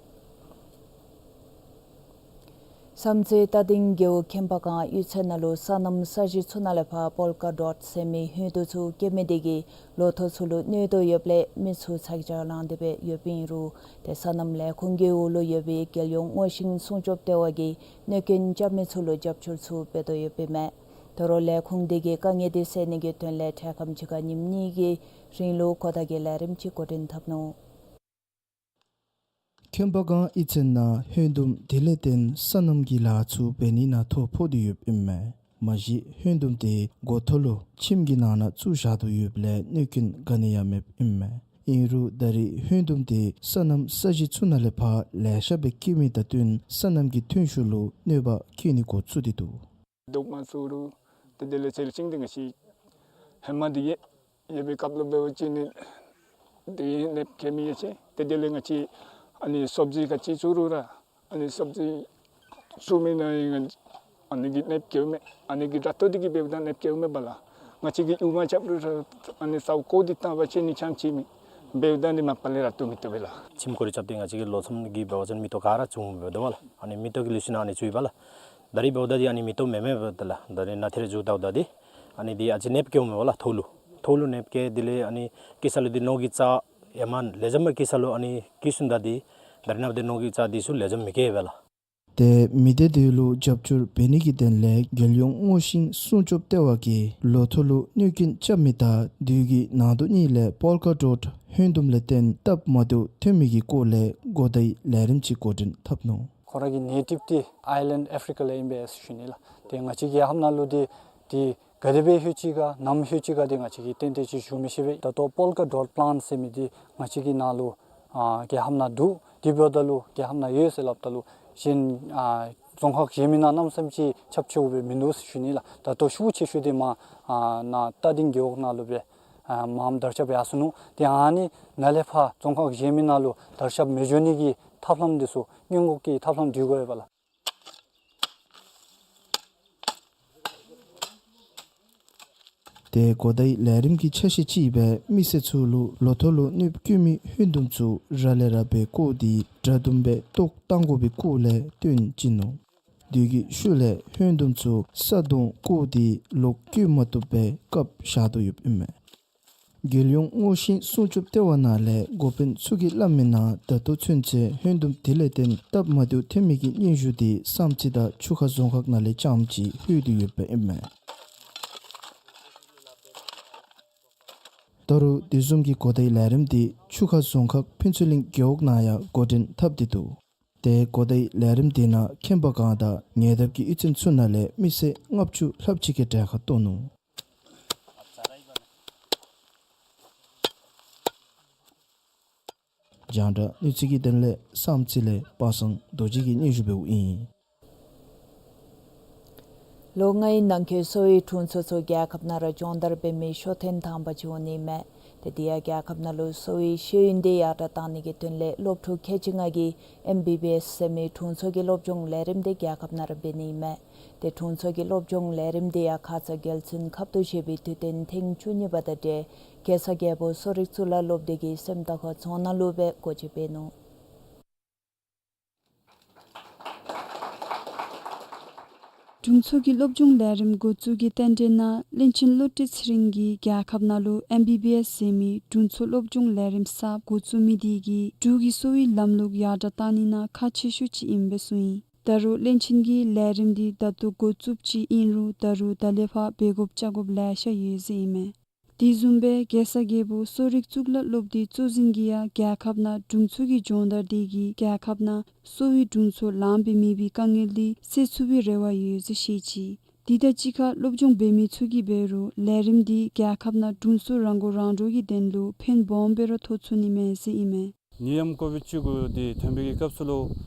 བསམ་རྩེ་རྟ་སྡིང་རྒེད་འོག་ཁེམ་པ་སྒང་གཡུས་ཚན་ནང་ལུ་སོ་ནམ་ས་གཞི་ཚུ་ནང་ལས་ཕར་པོལ་ཀ་ཌོཊ་ཟེར་མི་ཧོད་དུམ་ཚུ་སྐྱེ་མི་དེ་གིས་ལོ་ཐོག་ཚུ་ལུ་གནོད་དོ་ཡོདཔ་ལས་མི་ཚུ་ཚ་གྱང་ལང་སྟེ་སྦེ་ཡོདཔ་ཨིན་རུང་ཏེ་སོ་ནམ་ལས་ཁུངས་ཀྱི་འོག་ལུ་ཡོད་པའི་རྒྱལ་ཡོངས་སྔོ་ཤིང་སྲུང་སྐྱོབ་ལྟེ་བ་གིས་གནོད་སྐྱོན་རྐྱབ་མི་ཚུ་ལུ་རྒྱབ་སྐྱོར་ཚུ་འབད་དོ་ཡོདཔ་ཨིན་མས། ད་རུང་ལས་ཁུངས་དེ་གིས་དཀའ་ངལ་དེ་སེལ་ནི་གི་དོན་ལས་འཕྲལ་ཁམས་ཅིག་ཁར་ཉིནམ་གཉིས་ཀྱི་རིང་ལུ་གོ་བརྡ་གི་ལས་རིམ་ཅིག་འགོ་འདྲེན་འཐབ་ནུག། ཁེམ་པ་སྒང་གཡུས་ཚན་ནང་ཧོད་དུམ་དེ་ལས་བརྟེན་སོ་ནམ་གྱི་ལཱ་ཚུ་འབད་ནི་ནང་ཐོ་ཕོག་སྟེ་ཡོདཔ་ཨིན་མས། མ་གཞི་ཧོད་དུམ་དེ་འགོ་ཐོག་ལུ་ཁྱིམ་གྱི་ནང་ན་བཙུགས་བཞག་དོ་ཡོདཔ་ལས་གནོད་སྐྱོན་ག་ནི་ཡང་མེདཔ་ཨིན་མས། ཨིན་རུང་ད་རེས་ཧོད་དུམ་དེ་སོ་ནམ་ས་གཞི་ཚུ་ནང་ལས་ཕར་ལེ་ཤ་སྦེ་སྐྱེ་མི་དང་བསྟུན་སོ་ནམ་གྱི་ཐོན་ཤུགས་ལུ་གནོད་པ་བཀལ་ནི་འགོ་བཙུགས་ཏེ་འདུག། དུག་མ་བཙུགས་རུང་ཏེ་དེ་ལས་ཚལ་ཤིང་འདི་ང་བཅས་ཧེ་མ་འདི་ཡོད་ཡོད་པའི་སྐབས་ལུ་འབད་བ་ཅིན་ནི་འདི་གནོདཔ་བཀལ་མི་ཡོད་ཅི། ཏེ་དེ་ལས་ང་བཅས་ཨ་ནི་སོབ་ཇི་ག་ཅི་བཙུགས་རུང་ར་ཨ་ནི་སོབ་ཇི་བཙུགས་མི་ནང་ཡང་ཨ་ནི་གི་གནོདཔ་བཀལཝ་མས། ཨ་ནི་གི་དྲག་ཏོ་འདི་གིས་འབདཝ་ད་གནོདཔ་བཀལཝ་མས་པ་ལགས། ང་བཅས་ཀྱིས་གཡུག་མ་རྐྱབ་རུང་ར་ཨ་ནི་ས་གོ་འདི་བཏང་བ་ཅིན་ནི་ཆམ་ཅིག་མས། འབདཝ་ད་ནི་མ་པ་ལས་དྲག་ཏོ་མེ་ཏོག་སྦེ་ལགས། ཁྱིམ་སྐོར་རྐྱབ་སྟེ་ང་བཅས་ཀྱིས་ལོ་གསུམ་གྱི་འབད་བ་ཅིན་མེ་ཏོག་ག་ར་བཙུགས་འབདཝ་ད་པ་ལགས། ཨ་ནི་མེ་ཏོག་གི་ལུས་ཤུལ་ནང་ཨ་ནི་བཙུགས་ཡི་པ་ལགས། ད་རེས་འབདཝ་ད་འདི་ཨ་ནི་མེ་ཏོག་མེད་མེད་འབདཝ་ད་ལགས། ད་རེས་ནཱ་ཐེ་རེ་བཙུགས་བལྟཝ་ད་འདི་ཨ་ནི་འདི་ཨ་ཙི་གནོདཔ་བཀལཝ་མས་པ་ལགས། ཐོག་ལུ་ཐོག་ལུ་གནོདཔ་བཀལ། དེ་ལས་ཨ་ནི་སྐྱེ་ས་ལུ་འདི་ནོར་གྱི་རྩ་ཡ་མ་ལེགས་ཤོམ་སྦེ་སྐྱེ་ས་ལུ་ཨ་ནི་སྐྱེ་ཚུགས་ད་འདི་ད་རེས་ནངས་པ་འདི་ནོར་གྱི་རྩ་འདི་ཚུ་ལེགས་ཤོམ་མི་སྐྱེ་བས་ལགས། ཏེ་མི་སྡེ་དེ་ལུ་རྒྱབ་སྐྱོར་འབད་ནི་གི་དོན་ལས་རྒྱལ་ཡོངས་སྔོ་ཤིང་སྲུང་སྐྱོབ་ལྟེ་བ་གིས་ལོ་ཐོག་ལུ་གནོད་སྐྱོན་རྐྱབ་མི་དང་དུས་ཀྱི་ནང་དོག་གཉིས་ལས་པོལ་ཀ་ཌོཊ་ཧོད་དུམ་ལས་བརྟེན་སྟབས་མ་བདེཝ་ཐོན་མི་གི་སྐོར་ལས་གོ་བརྡའི་ལས་རིམ་ཅིག་འགོ་འདྲེན་འཐབ་ནུག། ཁོ་ར་གི་ནེ་ཊིབ་འདི་ཨའི་ལེནཌ་ཨེ་ཕི་རི་ཀ་ལས་ཨིན་པས་ཟེར་ཞུ་ནི་ལགས། ཏེ་ང་བཅས་རྒྱལ་ཁབ་ནང་ལུ་འདི་འདི་ག་དེ་སྦེ་ལྷོད་ཅི་ག་ནམ་ལྷོད་ཅི་ག་འདི་ང་བཅས་ཀྱིས་ཏན་ཏན་ཅིག་ཞུ་མི་ཤེས་པས། ད་ལྟོ་པོལ་ཀ་ཌོཊ་པི་ལཱནཊ་ཟེར་མི་འདི་ང་བཅས་ཀྱི་ནང་ལུ་ཨ་རྒྱལ་ཁབ་ནང་འདུག། དེ་འབདཝ་ད་ལུ་རྒྱལ་ཁབ་ནང་ཡོད་ཟེར་སླབ་ད་ལུ་གཞན་ཨ་རྫོང་ཁག་གཞན་མི་ནང་གནམ་མེད་ས་མེད་ཅིག་ཁྱབ་ཆེཝ་སྦེ་མིན་འདུག་ཟེར་ཞུ་ནི་ལགས། ད་ལྟོ་ཤུགས་ཆེ་ཤོས་འདི་མར་ཨ་ནཱ་རྟ་སྡིང་རྒེད་འོག་ནང་ལུ་སྦེ་ཨ་མངམ་དར་ཁྱབ་ཡར་སོ་ནུག། ཏེ་ཨ་ནི་ནཱ་ལས་ཕར་རྫོང་ཁག་གཞན་མི་ནང་ལུ་དར་ཁྱབ་མི་འགྱོ་ནི་གི་ཐབས་ལམ་འདི་ཚུ་སྔོན་འགོག་གི་ཐབས་ལམ་འདི་དགོ་པས་ལགས། ཏེ་གོ་བརྡའི་ལས་རིམ་གྱི་ཆ་ཤས་ཅིག་སྦེ་མི་སེར་ཚུ་ལུ་ལོ་ཐོག་ལུ་གནོདཔ་བཀལ་མི་ཧོན་དུམ་ཚུ་ར་ལས་ར་སྦེ་བཀོ་སྟེ་དགྲ་དུམ་སྦེ་བཏོག་བཏང་དགོ་པའི་སྐོར་ལས་སྟོན་བྱིན་ནུག། དེ་གི་ཤུལ་ལས་ཧོན་དུམ་ཚུ་ས་དོང་བརྐོ་སྟེ་ལོག་བཀོ་མ་བཏུབ་པའི་སྐབས་བཞག་དོ་ཡོདཔ་ཨིན་མས། རྒྱལ་ཡོངས་སྔོ་ཤིང་སྲུང་སྐྱོབ་ལྟེ་བ་ནང་ལས་འགོ་དཔོན་ཚུ་གིས་སླབ་མི་ནང་ད་ལྟོ་ཚུན་ཚོད་ཧོན་དུམ་དེ་ལས་བརྟེན་སྟབས་མ་བདེཝ་ཐོན་མི་གི་སྙན་ཞུ་དེ་བསམ་རྩེ་དང་ཆུ་ཁ་རྫོང་ཁག་ནང་ལས་རྐྱངམ་ཅིག་ལྷོད་དེ་ཡོདཔ་ཨིན་མས། ད་རུང་དེ་བཟུམ་གྱི་གོ་བརྡའི་ལས་རིམ་དེ་ཆུ་ཁ་རྫོང་ཁག་ཕུན་ཚོགས་གླིང་རྒེད་འོག་ནང་ཡང་འགོ་འདྲེན་འཐབ་སྟེ་འདུག། ཏེ་གོ་བརྡའི་ལས་རིམ་དེ་ནང་མཁྱེན་པ་གང་དང་ཉེ་འདབས་ཀྱི་གཡུས་ཚན་ཚུ་ནང་ལས་མི་སེར་ལྔ་བཅུ་ལྷགཔ་ཅིག་གིས་གྲལ་ཁར་གཏོགས་ནུག། རྒྱང་བསྒྲགས་གནས་ཚུལ་གྱི་དོན་ལས་བསམ་རྩེ་ལས་པ་སངས་རྡོ་རྗེ་གིས་སྙན་ཞུ་འབདཝ་ཨིན། ལོ་ལྔའི་ནང་འཁོད་གསོ་བའི་དྲུང་འཚོ་ཚུ་རྒྱལ་ཁབ་ནང་ར་སྦྱོང་བརྡར་འབད་མི་ཤོ་ཐེངས་དང་པ་ཅིག་འོང་ནི་མས། ཏེ་དེ་ཡང་རྒྱལ་ཁབ་ནང་ལུ་གསོ་བའི་ཤེས་ཡོན་དེ་ཡར་དྲག་བཏང་ནི་གི་དོན་ལས་སློབ་ཕྲུག་ཁལ་གཅིག་ལྔ་གིས་ཨེམ་བི་བི་ཨེསི་ཟེར་མི་དྲུང་འཚོ་གི་སློབ་སྦྱོང་ལས་རིམ་དེ་རྒྱལ་ཁབ་ནང་ར་འབད་ནི་མས། ཏེ་དྲུང་འཚོ་གི་སློབ་སྦྱོང་ལས་རིམ་དེ་ཡང་ཁ་ཙ་རྒྱལ་བཙུན་ཁབ་ཏུ་བཞེས་པའི་དུས་སྟོན་ཐེངས་བཅུ་གཉིས་པ་དང་འབྲེལ་རྒྱལ་ས་རྒྱལ་པོ་གསོ་རིག་གཙུག་ལག་སློབ་སྡེ་གི་སེམས་རྟོགས་ཁ་རྫོང་ནང་ལུ་སྦེ་སྒོ་འབྱེད་འབད་ནུག། དྲུང་འཚོ་གི་སློབ་སྦྱོང་ལས་རིམ་འགོ་བཙུགས་ཀྱི་རྟེན་འབྲེལ་ནང་བློན་ཆེན་བློ་གྲོས་ཚེ་རིང་གིས་རྒྱལ་ཁབ་ནང་ལུ་ཨེམ་བི་བི་ཨེསི་ཟེར་མི་དྲུང་འཚོ་སློབ་སྦྱོང་ལས་རིམ་གསརཔ་འགོ་བཙུགས་མི་དེ་གིས་འབྲུག་གི་གསོ་བའི་ལམ་ལུགས་ཡར་དྲག་བཏང་ནི་ནང་ཁག་ཆེ་ཤོས་ཅིག་ཨིན་པས་གསུངས་ཡི། ད་རུང་བློན་ཆེན་གྱིས་ལས་རིམ་དེ་ད་ལྟོ་འགོ་བཙུགསཔ་ཅིག་ཨིན་རུང་ད་རུང་ད་ལས་ཕར་འབད་དགོཔ་བཅའ་དགོཔ་ལེ་ཤ་ཡོད་ཟེར་ཨིན་མས། དེ་བཟུམ་སྦེ་རྒྱལ་ས་རྒྱལ་པོ་གསོ་རིག་གཙུག་ལག་སློབ་སྡེའི་གཙོ་འཛིན་གྱིས་ཡང་རྒྱལ་ཁབ་ནང་དྲུང་འཚོ་གི་སྦྱོང་བརྡར་དེ་གིས་རྒྱལ་ཁབ་ནང་གསོ་བའི་དྲུང་འཚོ་ལངམ་སྦེ་མེད་པའི་དཀའ་ངལ་དེ་སེལ་ཚུགས་པའི་རེ་བ་ཡོད་ཟེར་བཤད་ཅི། དེ་དང་གཅིག་ཁར་སློབ་སྦྱོང་འབད་མི་ཚུ་གིས་འབད་རུང་ལས་རིམ་དེ་རྒྱལ་ཁབ་ནང་དྲུང་འཚོ་རང་མགོ་རང་འདྲོངས་ཀྱི་དོན་ལུ་ཕན་སྦོམ་སྦེ་ར་ཐོགས་ཚུགས་ནི་མས་ཟེར་ཨིན་མས། ནད་ཡམས་ཀོ་བིཌ་བཅུ་དགུ་དེ་ཐོན་པའི་གི་སྐབས་སུ་ལུ་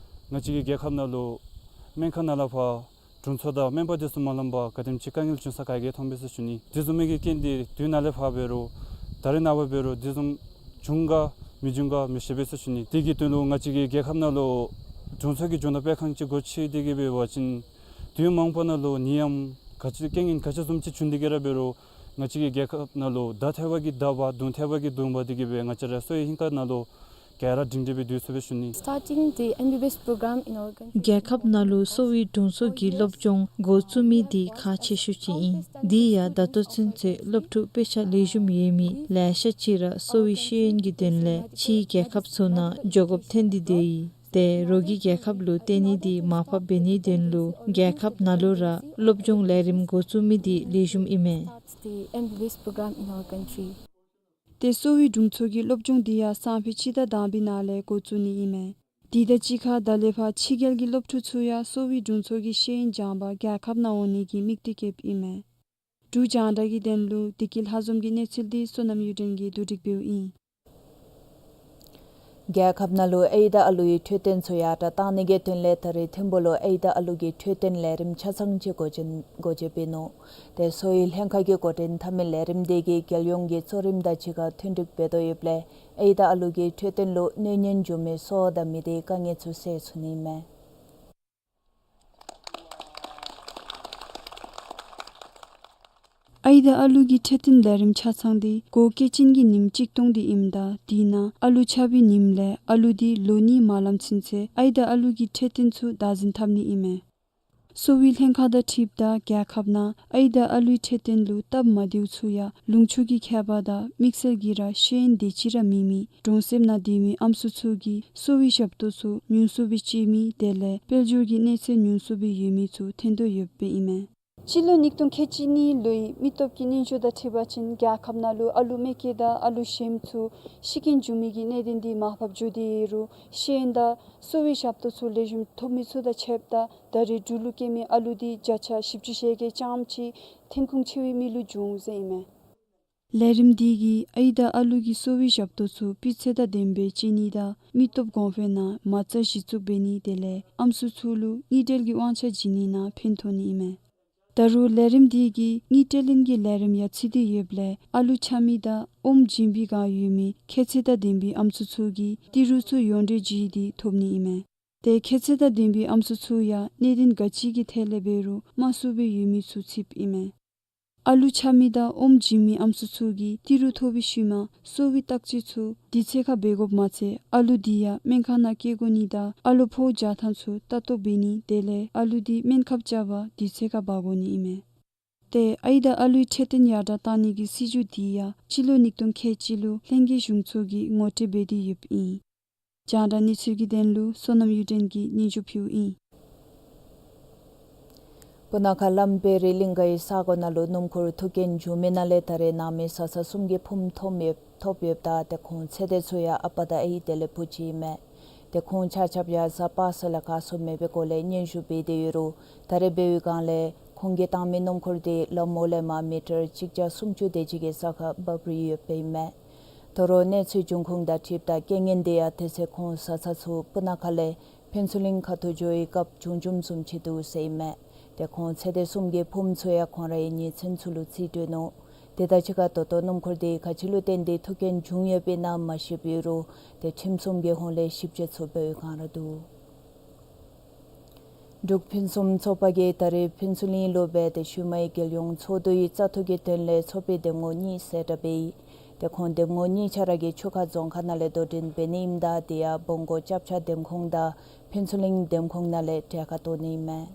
ང་བཅས་ཀྱི་རྒྱལ་ཁབ་ནང་ལུ་སྨན་ཁང་ནང་ལས་ཕར་དྲུང་འཚོ་དང་སྨན་པ་དེ་ཚུ་མ་ལངམ་པར་ག་དེམ་ཅིག་དཀའ་ངལ་བྱུང་ས་ག་གིས་མཐོང་པས་ཟེར་ཞུ་ནི། དེ་བཟུམ་མའི་གི་རྐྱེན་དེ་དུས་ནཱ་ལས་ཕར་འབད་རུང་ད་རེས་ནངས་པ་འབད་རུང་དེ་བཟུམ་བྱུང་ག་མི་བྱུང་ག་མི་ཤེས་པས་ཟེར་ཞུ་ནི། དེ་གི་དོན་ལུ་ང་བཅས་ཀྱི་རྒྱལ་ཁབ་ནང་ལུ་དྲུང་འཚོ་གི་སྦྱོང་བརྡར་སྤེལ་ཁང་ཅིག་སྒོ་ཕྱེ་སྟེ་གི་འབད་བ་ཅིན་དུས་མང་པོ་ནང་ལུ་ནད་ཡམས་ག་ཅི་རྐྱེན་ངན་ག་ཅི་བཟུམ་ཅིག་བྱུང་སྟེ་གི་ར་འབད་རུང་ང་བཅས་ཀྱི་རྒྱལ་ཁབ་ནང་ལུ་དར་ཐལ་བ་གིས་དར་བ་གདུང་ཐལ་བ་གིས་གདུང་བ་དེ་གིས་འབད་ང་བཅས་ར་གསོ་བའི་ཧིང་ཁ་ནང་ལུ་ག་ར་སྒྲིང་སྒྲི་སྦེ་སྡོད་ཚུགས་པས་ཞུ་ནི། Starting the M B B S program in our country. རྒྱལ་ཁབ་ནང་ལུ་གསོ་བའི་དྲུང་འཚོ་གི་སློབ་སྦྱོང་འགོ་བཙུགས་མི་དེ་ཁག་ཆེ་ཤོས་ཅིག་ཨིན། དེ་ཡང་ད་ལྟོ་ཚུན་ཚོད་སློབ་ཕྲུག་དཔེ་ཆ་ལེགས་ཤོམ་ཡོད་མི་ལེ་ཤ་ཅིག་ར་གསོ་བའི་ཤེས་ཡོན་གྱི་དོན་ལས་ཕྱིའི་རྒྱལ་ཁབ་ཚུ་ནང་འགྱོ་དགོཔ་ཐོན་ཏེ་སྡོད་ཡི། ཏེ་རོགས་ཀྱི་རྒྱལ་ཁབ་ལུ་བརྟེན་ནི་དེ་མར་ཕབ་འབད་ནིའི་དོན་ལུ་རྒྱལ་ཁབ་ནང་ལུ་ར་སློབ་སྦྱོང་ལས་རིམ་འགོ་བཙུགས་མི་དེ་ལེགས་ཤོམ་ཨིན་མས། That's the M B B S program in our country. ཏེ་གསོ་བའི་དྲུང་འཚོ་གི་སློབ་སྦྱོང་དེ་ཡང་སང་ཕོད་སྤྱི་ཟླ་དང་པའི་ནང་ལས་འགོ་བཙུགས་ནི་ཨིན་མས། དེ་དང་གཅིག་ཁར་ད་ལས་ཕར་ཕྱི་རྒྱལ་གྱི་སློབ་ཕྲུག་ཚུ་ཡང་གསོ་བའི་དྲུང་འཚོ་གི་ཤེས་ཡོན་སྦྱངས་པར་རྒྱལ་ཁབ་ནང་འོང་ནི་གི་དམིགས་གཏད་བསྐྱེདཔ་ཨིན་མས། འབྲུག་རྒྱང་བསྒྲགས་ཀྱི་དོན་ལུ་བདེ་སྐྱིད་ལྷ་འཛོམས་ཀྱི་གནས་ཚུལ་དེ་བསོད་ནམས་གཡུ་སྒྲོན་གྱིས་བསྡུ་སྒྲིག་འབདཝ་ཨིན། རྒྱལ་ཁབ་ནང་ལུ་ཨའི་དང་ཨ་ལུའི་འཕྲོད་བསྟེན་ཚུ་ཡར་དྲག་བཏང་ནི་གི་དོན་ལས་ད་རེས་ཐིམ་ཕུག་ལུ་ཨའི་དང་ཨ་ལུ་གི་འཕྲོད་བསྟེན་ལས་རིམ་ཆ་ཚང་ཅིག་སྒོ་འབྱེད་སྒོ་འབྱེད་འབད་ནུག། ཏེ་གསོ་བའི་ལྷན་ཁག་གིས་འགོ་འདྲེན་འཐབ་མི་ལས་རིམ་དེ་གིས་རྒྱལ་ཡོངས་ཀྱི་གཙོ་རིམ་དང་གཅིག་ཁར་མཐུད་འབྲེལ་འབད་དོ་ཡོདཔ་ལས་ཨའི་དང་ཨ་ལུ་གི་འཕྲོད་བསྟེན་ལུ་གནོད་ཉེན་འབྱུང་མི་གསོ་བ་དང་མི་སྡེའི་དཀའ་ངལ་ཚུ་སེལ་ཚུགས་ནི་ཨིན་མས། ཨའི་དང་ཨ་ལུ་གི་འཕྲོད་བསྟེན་ལས་རིམ་ཆ་ཚང་དེ་གོ་སྐྱེས་ཆེན་གྱི་ཉིནམ་གཅིག་སྟོང་དེ་ཨིནམ་ད་དེ་ནང་ཨ་ལུ་ཆགས་པའི་ཉིནམ་ལས་ཨ་ལུ་དེ་ལོ་གཉིས་མ་ལངམ་ཚུན་ཚོད་ཨའི་དང་ཨ་ལུ་གི་འཕྲོད་བསྟེན་ཚུ་བདག་འཛིན་འཐབ་ནི་ཨིན་མས། གསོ་བའི་ལྷན་ཁག་དང་འཁྲིལཝ་ད་རྒྱལ་ཁབ་ནང་ཨའི་དང་ཨ་ལུའི་འཕྲོད་བསྟེན་ལུ་སྟབས་མ་བདེཝ་ཚུ་ཡང་ལུང་ཕྱོགས་ཀྱི་ཁྱད་པར་དང་དམིགས་བསལ་གྱིས་ར་ཤེས་ཡོན་དེ་ཅིག་ར་མེད་མི་གྲོང་གསེབ་ནང་སྡོད་མི་ཨམ་སྲུ་ཚུ་གིས་གསོ་བའི་ཞབས་ཏོག་ཚུ་ཉུང་སུ་སྦེ་སྤྱོད་མི་དེ་ལས་དཔལ་འབྱོར་གྱི་གནས་ཚད་ཉུང་སུ་སྦེ་ཡོད་མི་ཚུ་ཐོན་དོ་ཡོདཔ་ཨིན་མས། སྤྱི་ལོ་ཉིས་སྟོང་ཁལ་གཅིག་གཉིས་ལོའི་མི་སྟོབས་ཀྱི་སྙན་ཞུ་དང་འཁྲིལ་བ་ཅིན་རྒྱལ་ཁབ་ནང་ལུ་ཨ་ལུ་མེ་སྐྱེས་དང་ཨ་ལུ་གཞོནམ་ཚུ་ཤི་རྐྱེན་འབྱུང་མི་གི་གནད་དོན་དེ་མར་ཕབ་འགྱོ་སྟེ་ཡོད་རུང་ཤེས་ཡོན་དང་གསོ་བའི་ཞབས་ཏོག་ཚུ་ལེགས་ཤོམ་ཐོབ་མི་ཚུ་དང་ཕྱདཔ་ད་ད་རེས་འབྲུག་ལུ་སྐྱེས་མི་ཨ་ལུ་དེ་བརྒྱ་ཆ་བཞི་བཅུ་ཞེ་བརྒྱད་རྐྱངམ་ཅིག་ཐོན་ཁུངས་ཆེ་བའི་མི་ལུ་བྱུང་ཟེར་ཨིན་མས། ལས་རིམ་དེ་གིས་ཨའི་དང་ཨ་ལུ་གི་གསོ་བའི་ཞབས་ཏོག་ཚུ་སྤུས་ཚད་དང་ལྡནམ་སྦེ་སྤྱོད་ནི་དང་མི་སྟོབས་གོང་འཕེལ་ནང་མ་རྩ་གཞི་བཙུགས་འབད་ནི་དེ་ལས་ཨམ་སྲུ་ཚུ་ལུ་དངུལ་འབྲེལ་གྱི་དབང་ཆ་བྱིན་ནི་ནང་ཕན་ཐོགས་ནི་ཨིན་མས། ད་རུང་ལས་རིམ་དེ་གིས་དངུལ་འབྲེལ་ལེན་གྱི་ལས་རིམ་ཡང་ཚུད་དེ་ཡོདཔ་ལས་ཨ་ལུ་ཆགས་མི་དང་ཨོམ་བྱིན་པའི་བསྒང་ཡོད་མི་ཁྱད་ཚད་དང་ལྡན་པའི་ཨམ་སྲུ་ཚུ་གིས་ཏི་རུ་ཚུ་ཡོངས་འབྲེལ་བརྒྱུད་དེ་ཐོབ་ནི་ཨིན་མས། ཏེ་ཁྱད་ཚད་དང་ལྡན་པའི་ཨམ་སྲུ་ཚུ་ཡང་གནད་དོན་ག་ཅི་གི་ཐད་ལས་འབད་རུང་དམའ་སུ་སྦེ་ཡོད་མི་ཚུ་ཚུདཔ་ཨིན་མས། ཨ་ལུ་ཆགས་མི་དང་ཨོམ་བྱིན་མི་ཨམ་སྲུ་ཚུ་གིས་ཏི་རུ་ཐོབ་པའི་ཤུལ་མ་གསོ་བའི་བརྟག་དཔྱད་ཚུ་དུས་ཚོད་ཁར་འབད་དགོཔ་མ་ཚད་ཨ་ལུ་དེ་ཡང་སྨན་ཁང་ནང་སྐྱེལ་དགོ་ནི་དང་ཨ་ལུ་ཕོཝ་འཇག་ཐངས་ཚུ་ལྟ་རྟོག་འབད་ནི་དེ་ལས་ཨ་ལུ་དེ་སྨན་ཁབ་རྐྱབ་པར་དུས་ཚོད་ཁར་འབག་དགོ་ནི་ཨིན་མས། ཏེ་ཨའི་དང་ཨ་ལུའི་འཕྲོད་བསྟེན་ཡར་དྲག་བཏང་ནི་གི་སྲིད་བྱུས་དེ་ཡང་སྤྱི་ལོ་ཉིས་སྟོང་ཁལ་གཅིག་ལུ་ལྷན་རྒྱས་གཞུང་ཚོགས་ཀྱིས་ངོ་སྤྲོད་འབད་དེ་ཡོདཔ་ཨིན། རྒྱང་བསྒྲགས་གནས་ཚུལ་གྱི་དོན་ལུ་བསོད་ནམས་གཡུ་སྒྲོན་གྱིས་སྙན་ཞུ་ཕུལཝ་ཨིན། སྤུ་ན་ཁ་ལམ་དཔལ་རི་གླིང་གའི་ས་གོ་ནང་ལུ་སྣུམ་འཁོར་ཐུག་རྐྱེན་བྱུང་མི་ནང་ལས་ད་རེས་ནང་མི་བཟའ་ཚང་གསུམ་གྱི་ཕུངམ་ཐོབ་ཡོདཔ་ཐོབ་ཡོདཔ་ད་ཏེ་ཁོང་ཚེ་འདས་ཚུ་ཡང་ཨ་པ་དང་ཨའི་དེ་ལས་བུ་གཅིག་ཨིན་མས། ཏེ་ཁོང་ཆ་ཁྱབ་ཡང་གཟའ་པ་སངས་ལས་ཁར་སོང་མེད་པའི་སྐོར་ལས་སྙན་ཞུ་འབད་དེ་ཡོད་རུང་ད་རེས་འབད་བའི་སྒང་ལས་ཁོང་གིས་བཏང་མི་སྣུམ་འཁོར་དེ་ལམ་འོག་ལས་མར་མི་ཊར་གཅིག་བརྒྱ་སུམ་ཅུ་དེ་ཅིག་གི་ས་ཁར་འབབ་རིལ་ཡོདཔ་ཨིན་མས། དོ་རུང་གནས་ཚུལ་འབྱུང་ཁུངས་དང་འཁྲིལཝ་ད་རྐྱེན་ངན་དེ་ཡང་དེ་ཚེ་ཁོང་བཟའ་ཚང་ཚུ་སྤུ་ན་ཁ་ལས་ཕུན་ཚོགས་གླིང་ཁ་ཐུག་འགྱོ་བའི་སྐབས་བྱུང་བྱུངམ་བཟུམ་ཅིག་འདུག་ཟེར་ཨིན་མས། ཏེ་ཁོང་ཚེ་འདས་གསུམ་གྱི་ཕུངམ་ཚུ་ཡང་ཁོང་རའི་ཉེ་ཚན་ཚུ་ལུ་རྩིས་སྤྲོད་ནུག། དེ་དང་གཅིག་ཁར་ད་ལྟོ་སྣུམ་འཁོར་དེ་ག་ཅི་ལུ་བརྟེན་ཏེ་ཐུག་རྐྱེན་བྱུང་ཡོདཔ་ཨིན་ན་མ་ཤེསཔ་ཡོད་རུང་ཏེ་ཁྲིམས་སྲུང་གི་ཧོངས་ལས་ཞིབ་དཔྱད་ཚུ་འབད་བའི་སྒང་ར་འདུག། འབྲུག་ཕུན་སུམ་ཚོགས་པ་གིས་ད་རེས་ཕུན་ཚོགས་གླིང་ལུ་སྦེ་ཏེ་ཤུལ་མའི་རྒྱལ་ཡོངས་ཚོགས་འདུའི་བཙག་འཐུ་གི་དོན་ལས་ཚོགས་པའི་འདེམས་ངོ་གཉིས་གསལ་བསྒྲགས་འབད་ཡི། ཏེ་ཁོང་འདེམས་ངོ་གཉིས་ཆ་ར་གིས་ཆུ་ཁ་རྫོང་ཁག་ནང་ལས་དོ་འགྲན་འབད་ནི་ཨིནམ་ད་དེ་ཡང་བོང་སྒོ་ཅབ་ཆ་འདེམས་ཁོངས་དང་ཕུན་ཚོགས་གླིང་འདེམས་ཁོངས་ནང་ལས་གྲལ་ཁར་གཏོགས་ནི་ཨིན་མས།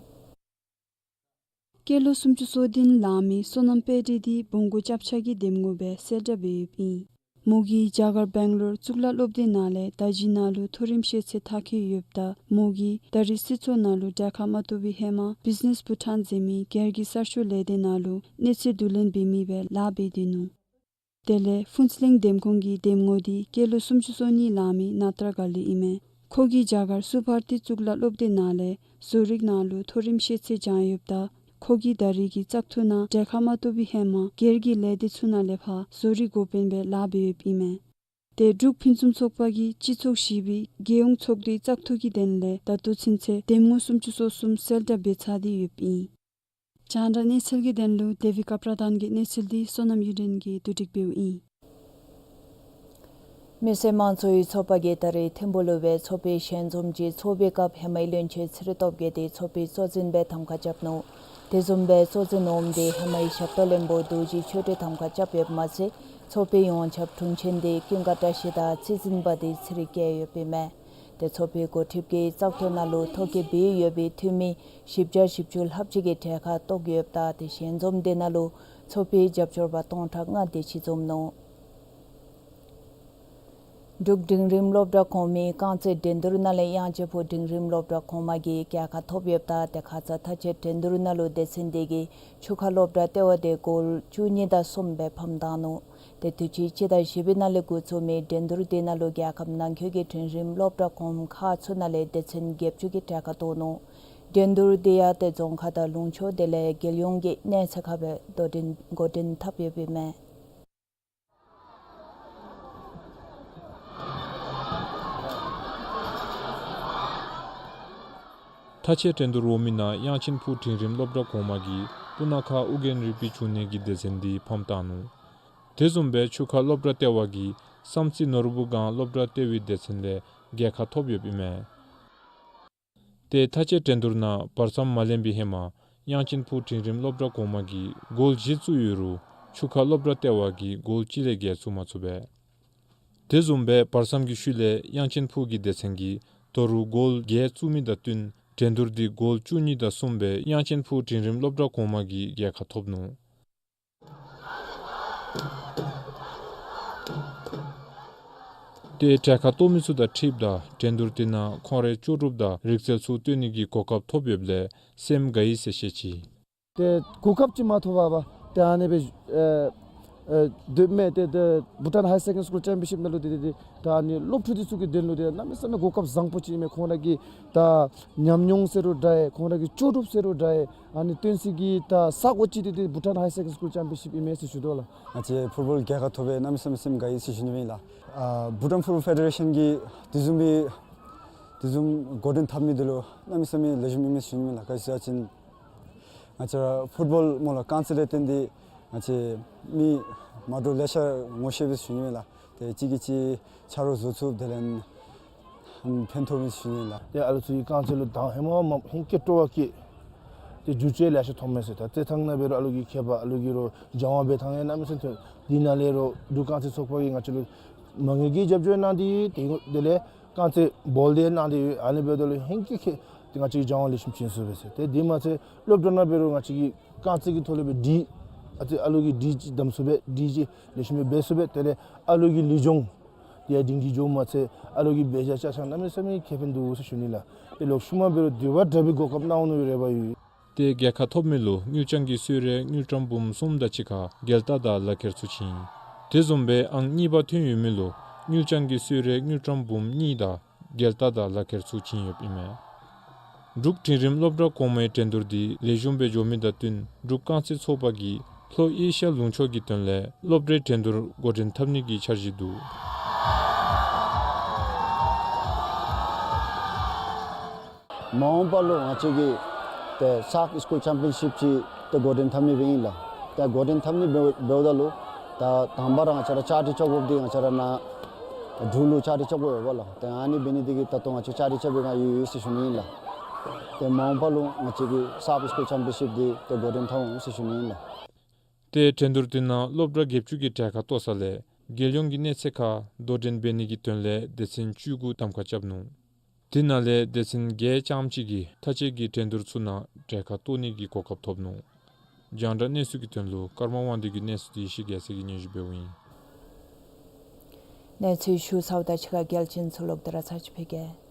སྐྱེས་ལོ་སུམ་ཅུ་སོ་བདུན་ལང་མི་བསོད་ནམས་དཔལ་སྒྲོན་འདི་བོང་སྒོ་ཅབ་ཆ་གི་འདེམས་ངོ་སྦེ་གསལ་བསྒྲགས་འབད་ཡོདཔ་ཨིན། མོ་གིས་རྒྱ་གར་སྦེང་ལོར་གཙུག་ལག་སློབ་སྡེ་ནང་ལས་ད་ཇི་ནང་ལུ་མཐོ་རིམ་ཤེས་ཚད་མཐར་འཁྱོལ་ཡོདཔ་ད་མོ་གིས་ད་རེས་སྲིད་ཚོགས་ནང་ལུ་གྲལ་ཁར་མ་གཏོགས་པའི་ཧེ་མ་བིཛ་ནེས་བྷུ་ཊཱན་ཟེར་མི་སྒེར་གྱི་གསར་ཤོག་ལས་སྡེ་ནང་ལུ་གནས་ཚུལ་བསྡུ་ལེན་འབད་མི་སྦེ་ལཱ་འབད་སྡོད་ནུག། དེ་ལས་ཕུན་ཚོགས་གླིང་འདེམས་ཁོངས་ཀྱི་འདེམས་ངོ་འདི་སྐྱེས་ལོ་སུམ་ཅུ་སོ་གཉིས་ལང་མི་ནཱ་ཏྲ་ག་ལི་ཨིན་མས། ཁོ་གིས་རྒྱ་གར་སུ་བྷར་ཏི་གཙུག་ལག་སློབ་སྡེ་ནང་ལས་བཟོ་རིག་ནང་ལུ་མཐོ་རིམ་ཤེས་ཚད་སྦྱངས་ཡོདཔ་ད་ཁོ་གིས་ད་རེས་ཀྱི་བཙག་འཐུ་ནང་གྲལ་ཁར་མ་གཏོགས་པའི་ཧེ་མ་སྒེར་གྱི་ལས་སྡེ་ཚུ་ནང་ལས་ཕར་བཟོ་རིག་འགོ་དཔོན་སྦེ་ལཱ་འབད་ཡོདཔ་ཨིན་མས། ཏེ་འབྲུག་ཕུན་སུམ་ཚོགས་པ་གིས་སྤྱི་ཚོགས་བཞི་པའི་རྒྱལ་ཡོངས་ཚོགས་འདུའི་བཙག་འཐུ་གི་དོན་ལས་ད་ལྟོ་ཚུན་ཚོད་འདེམས་ངོ་སུམ་ཅུ་སོ་གསུམ་གསལ་བསྒྲགས་འབད་ཚར་ཏེ་ཡོདཔ་ཨིན། རྒྱང་བསྒྲགས་གནས་ཚུལ་གྱི་དོན་ལུ་དེ་བི་ཀ་པྲ་དཱན་གྱི་གནས་ཚུལ་འདི་བསོད་ནམས་གཡུ་སྒྲོན་གྱིས་བསྡུ་སྒྲིག་འབདཝ་ཨིན། མི་སེར་དམངས་གཙོའི་ཚོགས་པ་གིས་ད་རེས་ཐིམ་ཕུག་ལུ་སྦེ་ཚོགས་པའི་ཞལ་འཛོམས་ཀྱི་ཚོགས་པའི་སྐབས་ཧེ་མའི་བློན་ཆེན་ཚེ་རིང་སྟོབས་རྒྱས་དེ་ཚོགས་པའི་གཙོ་འཛིན་སྦེ་ཐམ་ཁ་རྐྱབ་ནུག། དེ་བཟུམ་སྦེ་གཙོ་འཛིན་འོགམ་དེ་ཧེ་མའི་ཞབས་ཏོག་བློན་པོ་རྡོ་རྗེ་ཆོས་སྒྲོན་ཐམ་ཁ་རྐྱབ་ཡོདཔ་མ་ཚད་ཚོགས་པའི་ཡོངས་ཁྱབ་དྲུང་ཆེན་དེ་ཀུན་དགའ་བཀྲ་ཤིས་དང་རྩིས་འཛིན་པ་དེ་ཚེ་རིང་སྐྱེས་ཡོདཔ་ཨིན་མས། ཏེ་ཚོགས་པའི་འགོ་ཁྲིདཔ་གིས་བཙག་འཐུ་ནང་ལུ་ཐོ་བཀོད་འབད་ཡོད་པའི་འཐུས་མི་བཞི་བརྒྱ་བཞི་བཅུ་ལྷགཔ་ཅིག་གིས་གྲལ་ཁར་གཏོགས་ཡོདཔ་ད་ཏེ་ཞལ་འཛོམས་དེ་ནང་ལུ་ཚོགས་པའི་རྒྱབ་སྐྱོར་པ་སྟོང་ཕྲག་ལྔ་དེ་ཅིག་འཛོམས་ནུག། འབྲུག་འབྲིང་རིམ་སློབ་གྲྭ་གོང་མའི་རྐང་རྩེད་འགྲན་བསྡུར་ནང་ལས་དབྱངས་ཅན་ཕུག་འབྲིང་རིམ་སློབ་གྲྭ་གོང་མ་གིས་རྒྱལ་ཁ་ཐོབ་ཡོདཔ་ད་ཏེ་ཁ་ཙ་མཐའ་དཔྱད་འགྲན་བསྡུར་ནང་ལུ་སྡེ་ཚན་དེ་གིས་ཆུ་ཁ་སློབ་གྲྭ་ལྟེ་བ་དེ་གོལ་བཅུ་གཉིས་དང་གསུམ་སྦེ་ཕམ་བཏང་ནུག། ཏེ་དུས་ཅི་སྤྱི་ཟླ་བཞི་པའི་ནང་ལས་འགོ་བཙུགས་མི་འགྲན་བསྡུར་དེ་ནང་ལུ་རྒྱལ་ཁབ་ནང་འཁོད་ཀྱི་འབྲིང་རིམ་སློབ་གྲྭ་གོང་ཁག་ཚུ་ནང་ལས་སྡེ་ཚན་བརྒྱད་ཅུ་གིས་གྲལ་ཁར་གཏོགས་ནུག། འགྲན་བསྡུར་དེ་ཡང་ཏེ་རྫོང་ཁག་དང་ལུང་ཕྱོགས་དེ་ལས་རྒྱལ་ཡོངས་ཀྱི་གནས་ཚད་ཁར་སྦེ་དོ་འགྲན་འགོ་འདྲེན་འཐབ་ཡོདཔ་ཨིན་མས། མཐའ་དཔྱད་འགྲན་བསྡུར་འོག་མའི་ནང་དབྱངས་ཅན་ཕུག་འབྲིང་རིམ་སློབ་གྲྭ་གོང་མ་གིས་སྤུ་ན་ཁ་ཨོ་རྒྱན་རིག་པའི་འབྱུང་གནས་ཀྱི་སྡེ་ཚན་དེ་ཕམ་བཏང་ནུག། དེ་བཟུམ་སྦེ་ཆུ་ཁ་སློབ་གྲྭ་ལྟེ་བ་གིས་བསམ་རྩེ་ནོར་བུ་སྒང་སློབ་གྲྭ་ལྟེ་བའི་སྡེ་ཚན་ལས་རྒྱལ་ཁ་ཐོབ་ཡོདཔ་ཨིན་མས། ཏེ་མཐའ་དཔྱད་འགྲན་བསྡུར་ནང་བར་མཚམས་མ་ལེན་པའི་ཧེ་མ་དབྱངས་ཅན་ཕུག་འབྲིང་རིམ་སློབ་གྲྭ་གོང་མ་གིས་གོལ་བཞི་བཙུགས་ཡོད་རུང་ཆུ་ཁ་སློབ་གྲྭ་ལྟེ་བ་གིས་གོལ་གཅིག་ལས་བརྒལ་བཙུགས་མ་ཚུགས་པས། དེ་བཟུམ་སྦེ་བར་མཚམས་ཀྱི་ཤུལ་ལས་དབྱངས་ཅན་ཕུག་གི་སྡེ་ཚན་གྱིས་དོ་རུང་གོལ་བརྒྱད་བཙུགས་མི་དང་བསྟུན་འགྲན་བསྡུར་འདི་གོལ་བཅུ་གཉིས་དང་གསུམ་སྦེ་དབྱངས་ཅན་ཕུག་འབྲིང་རིམ་སློབ་གྲྭ་གོང་མ་གིས་རྒྱལ་ཁ་ཐོབ་ནུག། ཏེ་གྲལ་ཁར་གཏོགས་མི་ཚུ་དང་འཁྲིལཝ་ད་འགྲན་བསྡུར་དེ་ནང་ཁོང་རའི་ལྕོགས་གྲུབ་དང་རིག་རྩལ་ཚུ་སྟོན་ནི་གི་གོ་སྐབས་ཐོབ་ཡོདཔ་ལས་སེམས་དགའ་ཡི་ཟེར་བཤད་ཅི། ཏེ་གོ་སྐབས་ཅིག་མ་ཐོབ་པར་ཏེ་ཨ་ནི་སྦེ་ཨེ་ཨེ་སྡོདཔ་མས། ཏེ་ཏེ་བྷུ་ཊཱན་ཧའི་སེ་ཀེན་ཌི་སྐུལ་ཅམ་པིཡན་ཤིཔ་ནང་ལུ་ཏེ་ཏེ་ཏེ་ད་ཨ་ནི་སློབ་ཕྲུག་འདི་ཚུ་གི་དོན་ལུ་ཏེ་གནམ་མེད་ས་མེད་གོ་སྐབས་བཟང་པོ་ཅིག་ཨིན་མས། ཁོང་ར་གི་ད་ཉམས་མྱོང་ཟེར་རུང་འདྲ་ཨེ་ཁོང་ར་གི་ལྕོགས་གྲུབ་ཟེར་རུང་འདྲ་ཨེ་ཨ་ནི་སྟོན་སའི་གི་ད་ས་གོ་ཅིག་ཏེ་ཏེ་བྷུ་ཊཱན་ཧའི་སེ་ཀེན་ཌི་སྐུལ་ཅམ་པིཡན་ཤིཔ་ཨིན་མས་ཟེར་ཞུ་དོ་ལགས། ང་བཅས་ཕུཊ་བཱོལ་རྒྱལ་ཁ་ཐོབ་པའི་གནམ་མེད་ས་མེད་སེམས་དགའ་ཡི་ཟེར་ཞུ་ནི་ཨིན་ལགས། ཨ་བྷུ་ཊཱན་ཕུཊ་བཱོལ་ཕེ་ཌེ་རེ་ཤཱན་གྱིས་དེ་བཟུམ་མའི་དེ་བཟུམ་གོ་འདྲེན་འཐབ་མི་འདི་ལུ་གནམ་མེད་ས་མེད་ལེགས་ཤོམ་ཨིན་མས་ཟེར་ཞུ་ནི་ཨིན་ལགས། ག་ཅི་ཟེར་བ་ཅིན་ང་བཅས་ར་ཕུཊ་བཱོལ་སྨོ་ལགས་རྐང་རྩེད་ལས་བརྟེན་ཏེ་ང་བཅས་མི་མ་འདྲཝ་ལེ་ཤ་ངོ་ཤེས་པས་ཟེར་ཞུ་ནི་ཨིན་ལགས། ཏེ་གཅིག་གིས་གཅིག་ཆ་རོགས་བཟོ་ཚུགས། དེ་ལས་ཕན་ཐོགས་མས་ཟེར་ཞུ་ནི་ཨིན་ལགས། ཏེ་ཨ་ལུ་ཚུ་གིས་རྐང་རྩེད་ལུ་དང་ཧེ་མ་མ་ཧིང་སྐྱེ་སྤྲོ་བ་སྐྱེ། ཏེ་འགྱུར་བཅོས་ལེ་ཤ་ཐོནམ་མས་ཟེར། ད་རྩེད་ཐང་ནང་འབད་རུང་ཨ་ལུ་གི་ཁྱད་པར་ཨ་ལུ་གིས་རོགས་སྦྱང་བ་འབད་ཐངས་ཡང་གནམ་མེད་ས་མེད་ཐོན། དེ་ནང་ལས་རོགས་འབྲུག་རྐང་རྩེད་ཚོགས་པ་གིས་ང་བཅས་ལུ་མ་དངུལ་གྱི་རྒྱབ་སྐྱོར་གནང་སྟེ་ཡོད། དེ་དེ་ལས་རྐང་རྩེད་བཱོལ་འདི་གནང་སྟེ་ཡོད། ཨ་ནི་འབདཝ་ད་ལུ་ཧེང་སྐལ་ཁེ་ཏེ་ང་བཅས་ཀྱིས་སྦྱང་བ་ལེགས་ཤོམ་བྱིན་ཚུགས་པས་ཟེར། ཏེ་དེ་མ་ཚད་སློབ་གྲྭ་ནང་འབད་རུང་ང་བཅས་ཀྱིས་རྐང་རྩེད་ཀྱི་ཐོག་ལས་སྦེ་འདི་ཨ་ཙི་ཨ་ལུ་གིས་འདི་ཅིག་བདམས་ཚུགས་པས། འདི་ཅིག་ལེགས་ཤོམ་སྦེ་འབད་ཚུགས་པས། དེ་ལས་ཨ་ལུ་གི་ལུས་སྦྱོང་དེ་ཡང་སྒྲིང་སྒྲི་འགྱོཝ་མ་ཚད་ཨ་ལུ་གི་འབད་བཞག་བཅའ་ཆ་གནམ་མེད་ས་མེད་ཁེ་ཕན་འདུག་ཟེར་ཞུ་ནི་ལགས། ཏེ་ལོག་ཤུལ་མ་འབད་རུང་དེ་བ་དྲག་པའི་གོ་སྐབས་གནང་འོང་མནོ་བའི་རེ་བ་ཡོད། ཏེ་རྒྱལ་ཁ་ཐོབ་མི་ལུ་དངུལ་རྐྱང་གི་གསོལ་རས་དངུལ་ཀྲམ་འབུམ་གསུམ་དང་གཅིག་ཁར་རྒྱལ་རྟགས་དང་ལག་ཁྱེར་ཚུ་བྱིན། དེ་བཟུམ་སྦེ་ཨང་གཉིས་པ་ཐོན་ཡོད་མི་ལུ་དངུལ་རྐྱང་གི་གསོལ་རས་དངུལ་ཀྲམ་འབུམ་གཉིས་དང་རྒྱལ་རྟགས་དང་ལག་ཁྱེར་ཚུ་བྱིན་ཡོདཔ་ཨིན་མས། འབྲུག་འབྲིང་རིམ་སློབ་གྲྭ་གོང་མའི་འགྲན་བསྡུར་འདི་ལེགས་ཤོམ་སྦེ་འགྱོ་མི་དང་བསྟུན་འབྲུག་རྐང་རྩེད་ཚོགས་པ་གིས་ལྷོ་ཨེ་ཤ་ཡ་ལུང་ཕྱོགས་ཀྱི་དོན་ལས་སློབ་གྲྭའི་འགྲན་བསྡུར་འགོ་འདྲེན་འཐབ་ནི་གི་འཆར་གཞི་འདུག། མ་འོངས་པ་ལུ་ང་བཅས་ཀྱིས་ཏེ་སབ་སི་ཀུལ་ཆེམ་པི་ཡན་ཤིབ་ཅིག་ཏེ་འགོ་འདྲེན་འཐབ་ནི་སྦེ་ཨིན་ལགས། ཏེ་འགོ་འདྲེན་འཐབ་ནི་འབདཝ་འབདཝ་ད་ལུ་ད་དང་པ་ར་ང་བཅས་ར་བཅའ་སྒྲིག་རྐྱབ་དགོཔ་འདི་ང་བཅས་ར་ནཱ་འབྲུག་ལུ་བཅའ་སྒྲིག་རྐྱབ་དགོ་པས་ལགས། ཏེ་ཨ་ནི་འབད་ནི་འདི་གིས་ད་ལྟོ་ང་བཅས་བཅའ་སྒྲིག་རྐྱབ་པའི་སྒང་ཡོད་ཡོད་ཟེར་ཞུ་ནི་ཨིན་ལགས། ཏེ་མ་འོངས་པ་ལུ་ང་བཅས་ཀྱིས་སབ་སི་ཀུལ་ཆེམ་པི་ཡན་ཤིབ་འདི་ཏེ་འགོ་འདྲེན་འཐབ་འོང་ཟེར་ཞུ་ནི་ཨིན་ལགས། ཏེ་འགྲན་བསྡུར་འདི་ནང་སློབ་གྲྭ་བརྒྱད་ཅུ་གིས་གྲལ་ཁར་གཏོགས་ས་ལས་རྒྱལ་ཡོངས་ཀྱི་གནས་ཚད་ཁར་དོ་འགྲན་འབད་ནི་གི་དོན་ལས་སྡེ་ཚན་བཅུ་དགུ་གདམ་ཁ་རྐྱབ་ནུག། དེ་ནང་ལས་སྡེ་ཚན་བརྒྱད་ཙམ་ཅིག་གིས་མཐའ་དཔྱད་ཀྱི་འགྲན་བསྡུར་ཚུ་ནང་གྲལ་ཁར་གཏོགས་ནི་གི་གོ་སྐབས་ཐོབ་ནུག། རྒྱང་བསྒྲགས་གནས་ཚུལ་གྱི་དོན་ལུ་ཀརྨ་དབང་འདུས་ཀྱི་གནས་ཚུལ་འདི་ཡེ་ཤེས་རྒྱལ་མཚན་གྱིས་སྙན་ཞུ་འབདཝ་ཨིན། གནས་ཚུལ་ཞུ་ཚརཝ་དང་གཅིག་ཁར་རྒྱལ་སྤྱིའི་གནས་ཚུལ་ལོག་སྟེ་ར་ཚར་ཅིག་ཕུལ་གེ།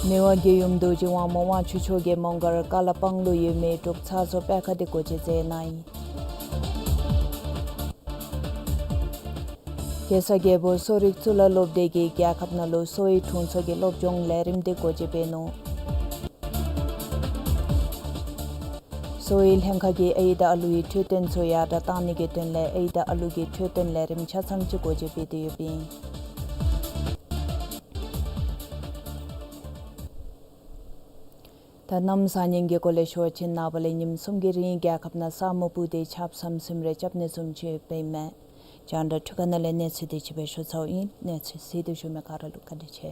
མི་དབང་རྒྱལ་ཡུམ་རྡོ་རྗེ་དབང་མོ་དབང་ཕྱུག་མཆོག་གིས་མོང་སྒར་ཀ་ལ་པང་ལུ་ཡོད་མི་འབྲུག་ཚ་བཟོ་པད་ཁ་འདི་སྒོ་འབྱེད་མཛད་གནང་ཡི། གེ་སར་རྒྱལ་པོ་གསོ་རིག་གཙུག་ལག་སློབ་སྡེ་གིས་རྒྱལ་ཁབ་ནང་ལུ་གསོ་བའི་དྲུང་འཚོ་གི་སློབ་སྦྱོང་ལས་རིམ་འདི་སྒོ་འབྱེད་འབད་ནུག། གསོ་བའི་ལྷན་ཁག་གིས་ཨའི་དང་ཨ་ལུའི་འཕྲོད་བསྟེན་ཚུ་ཡར་དྲག་གཏང་ནི་གི་དོན་ལས་ཨའི་དང་ཨ་ལུ་གི་འཕྲོད་བསྟེན་ལས་རིམ་ཆ་ཚང་ཅིག་སྒོ་འབྱེད་འབད་དེ་ཡོདཔ་ཨིན། ད་གནམ་བཟང་ངན་གྱི་སྐོར་ལས་ཞུ་བ་ཅིན་ནངས་པ་ལས་ཉིནམ་གསུམ་གྱི་རིང་རྒྱལ་ཁབ་ནང་ས་སྨུག་སྤུབས་ཏེ་ཆརཔ་ཟམ་ཟིམ་རེ་རྐྱབ་ནི་བཟུམ་ཅིག་ཡོདཔ་ཨིན་མས། རྒྱང་བསྒྲགས་འཕྲུལ་ཁང་ནང་ལས་གནས་ཚུལ་འདི་ཅིག་སྦེ་ཞུ་ཚརཝ་ཨིན། གནས་ཚུལ་གཟིགས་ཏེ་བཞུགས་མི་ག་ར་ལུ་བཀའ་དྲིན་ཆེ།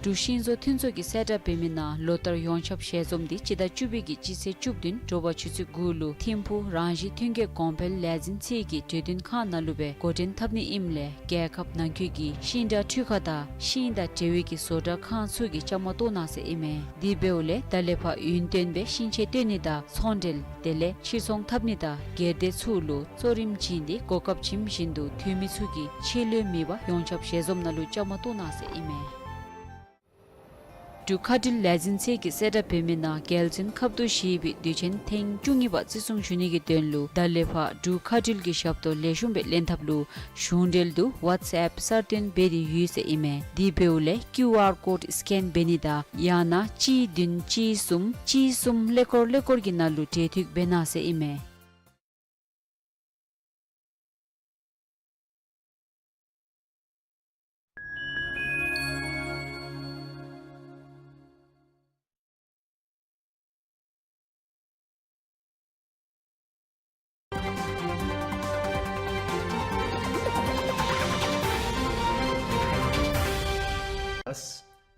འབྲུག་ཤིང་བཟོ་མཐུན་ཚོགས་ཀྱིས་གསལ་བསྒྲགས་འབད་མི་ནང་ལོ་ལྟར་ཡོངས་ཁྱབ་ཞལ་འཛོམས་འདི་སྤྱི་ཟླ་བཅུ་པའི་གི་སྤྱི་ཚེས་བཅུ་བདུན་དྲོ་པ་ཆུ་ཚོད་དགུ་ལུ་ཐིམ་ཕུག་རང་བཞིན་ཐོན་སྐྱེད་གོང་འཕེལ་ལས་འཛིན་ཚད་ཀྱི་གྲོས་མཐུན་ཁང་ནང་ལུ་སྦེ་འགོ་འདྲེན་འཐབ་ནི་ཨིནམ་ལས་རྒྱལ་ཁབ་ནང་འཁོད་ཀྱི་ཤིང་འབྲས་འཕྲུལ་ཁང་དང་ཤིང་དང་འབྲེལ་བའི་གི་བཟོ་གྲྭ་ཁང་ཚུ་གིས་བཅའ་མར་གཏོགས་གནང་ཟེར་ཨིན་མས། དེ་འབདཝ་ལས་ད་ལས་ཕར་ཡུན་བརྟན་སྦེ་ཤིང་ཆས་བཏོན་ནི་དང་ཚོང་འབྲེལ་དེ་ལས་ཕྱིར་ཚོང་འཐབ་ནི་དང་སྒེར་སྡེ་ཚུ་ལུ་གཙོ་རིམ་བྱིན་ཏེ་གོ་སྐབས་བྱིནམ་བཞིན་དུ་འཐུས་མི་ཚུ་གིས་ཕྱི་ལུ་མེད་པར་ཡོངས་ཁྱབ་ཞལ་འཛོམས་ནང་ལུ་བཅའ་མར་གཏོགས་གནང་ཟེར་ཨིན་མས། འབྲུག་མཁའ་འགྲུལ་ལས་འཛིན་ཚད་ཀྱིས་གསལ་བསྒྲགས་འབད་མི་ནང་རྒྱལ་བཙུན་ཁབ་ཏུ་བཞེས་པའི་དུས་ཆེན་ཐེངས་བཅུ་གཉིས་པ་བརྩི་སྲུང་ཞུ་ནི་གི་དོན་ལུ་ད་ལས་ཕར་འབྲུག་མཁའ་འགྲུལ་གྱི་ཞབས་ཏོག་ལེགས་ཤོམ་སྦེ་ལེན་ཐབས་ལུ་གཞུང་འབྲེལ་དུ་ཝཊས་ཨེཔ་གསར་བཏོན་འབད་དེ་ཡོད་ཟེར་ཨིན་མས། དེ་འབདཝ་ལས་ཀིའུ་ཨར་ཀོཌ་སི་ཀེན་འབད་ནི་དང་ཡང་ན་གཅིག་བདུན་གཅིག་གསུམ་གཅིག་གསུམ་ཀླད་ཀོར་ཀླད་ཀོར་གྱི་ནང་ལུ་འབྲེལ་མཐུད་འབད་གནང་ཟེར་ཨིན་མས།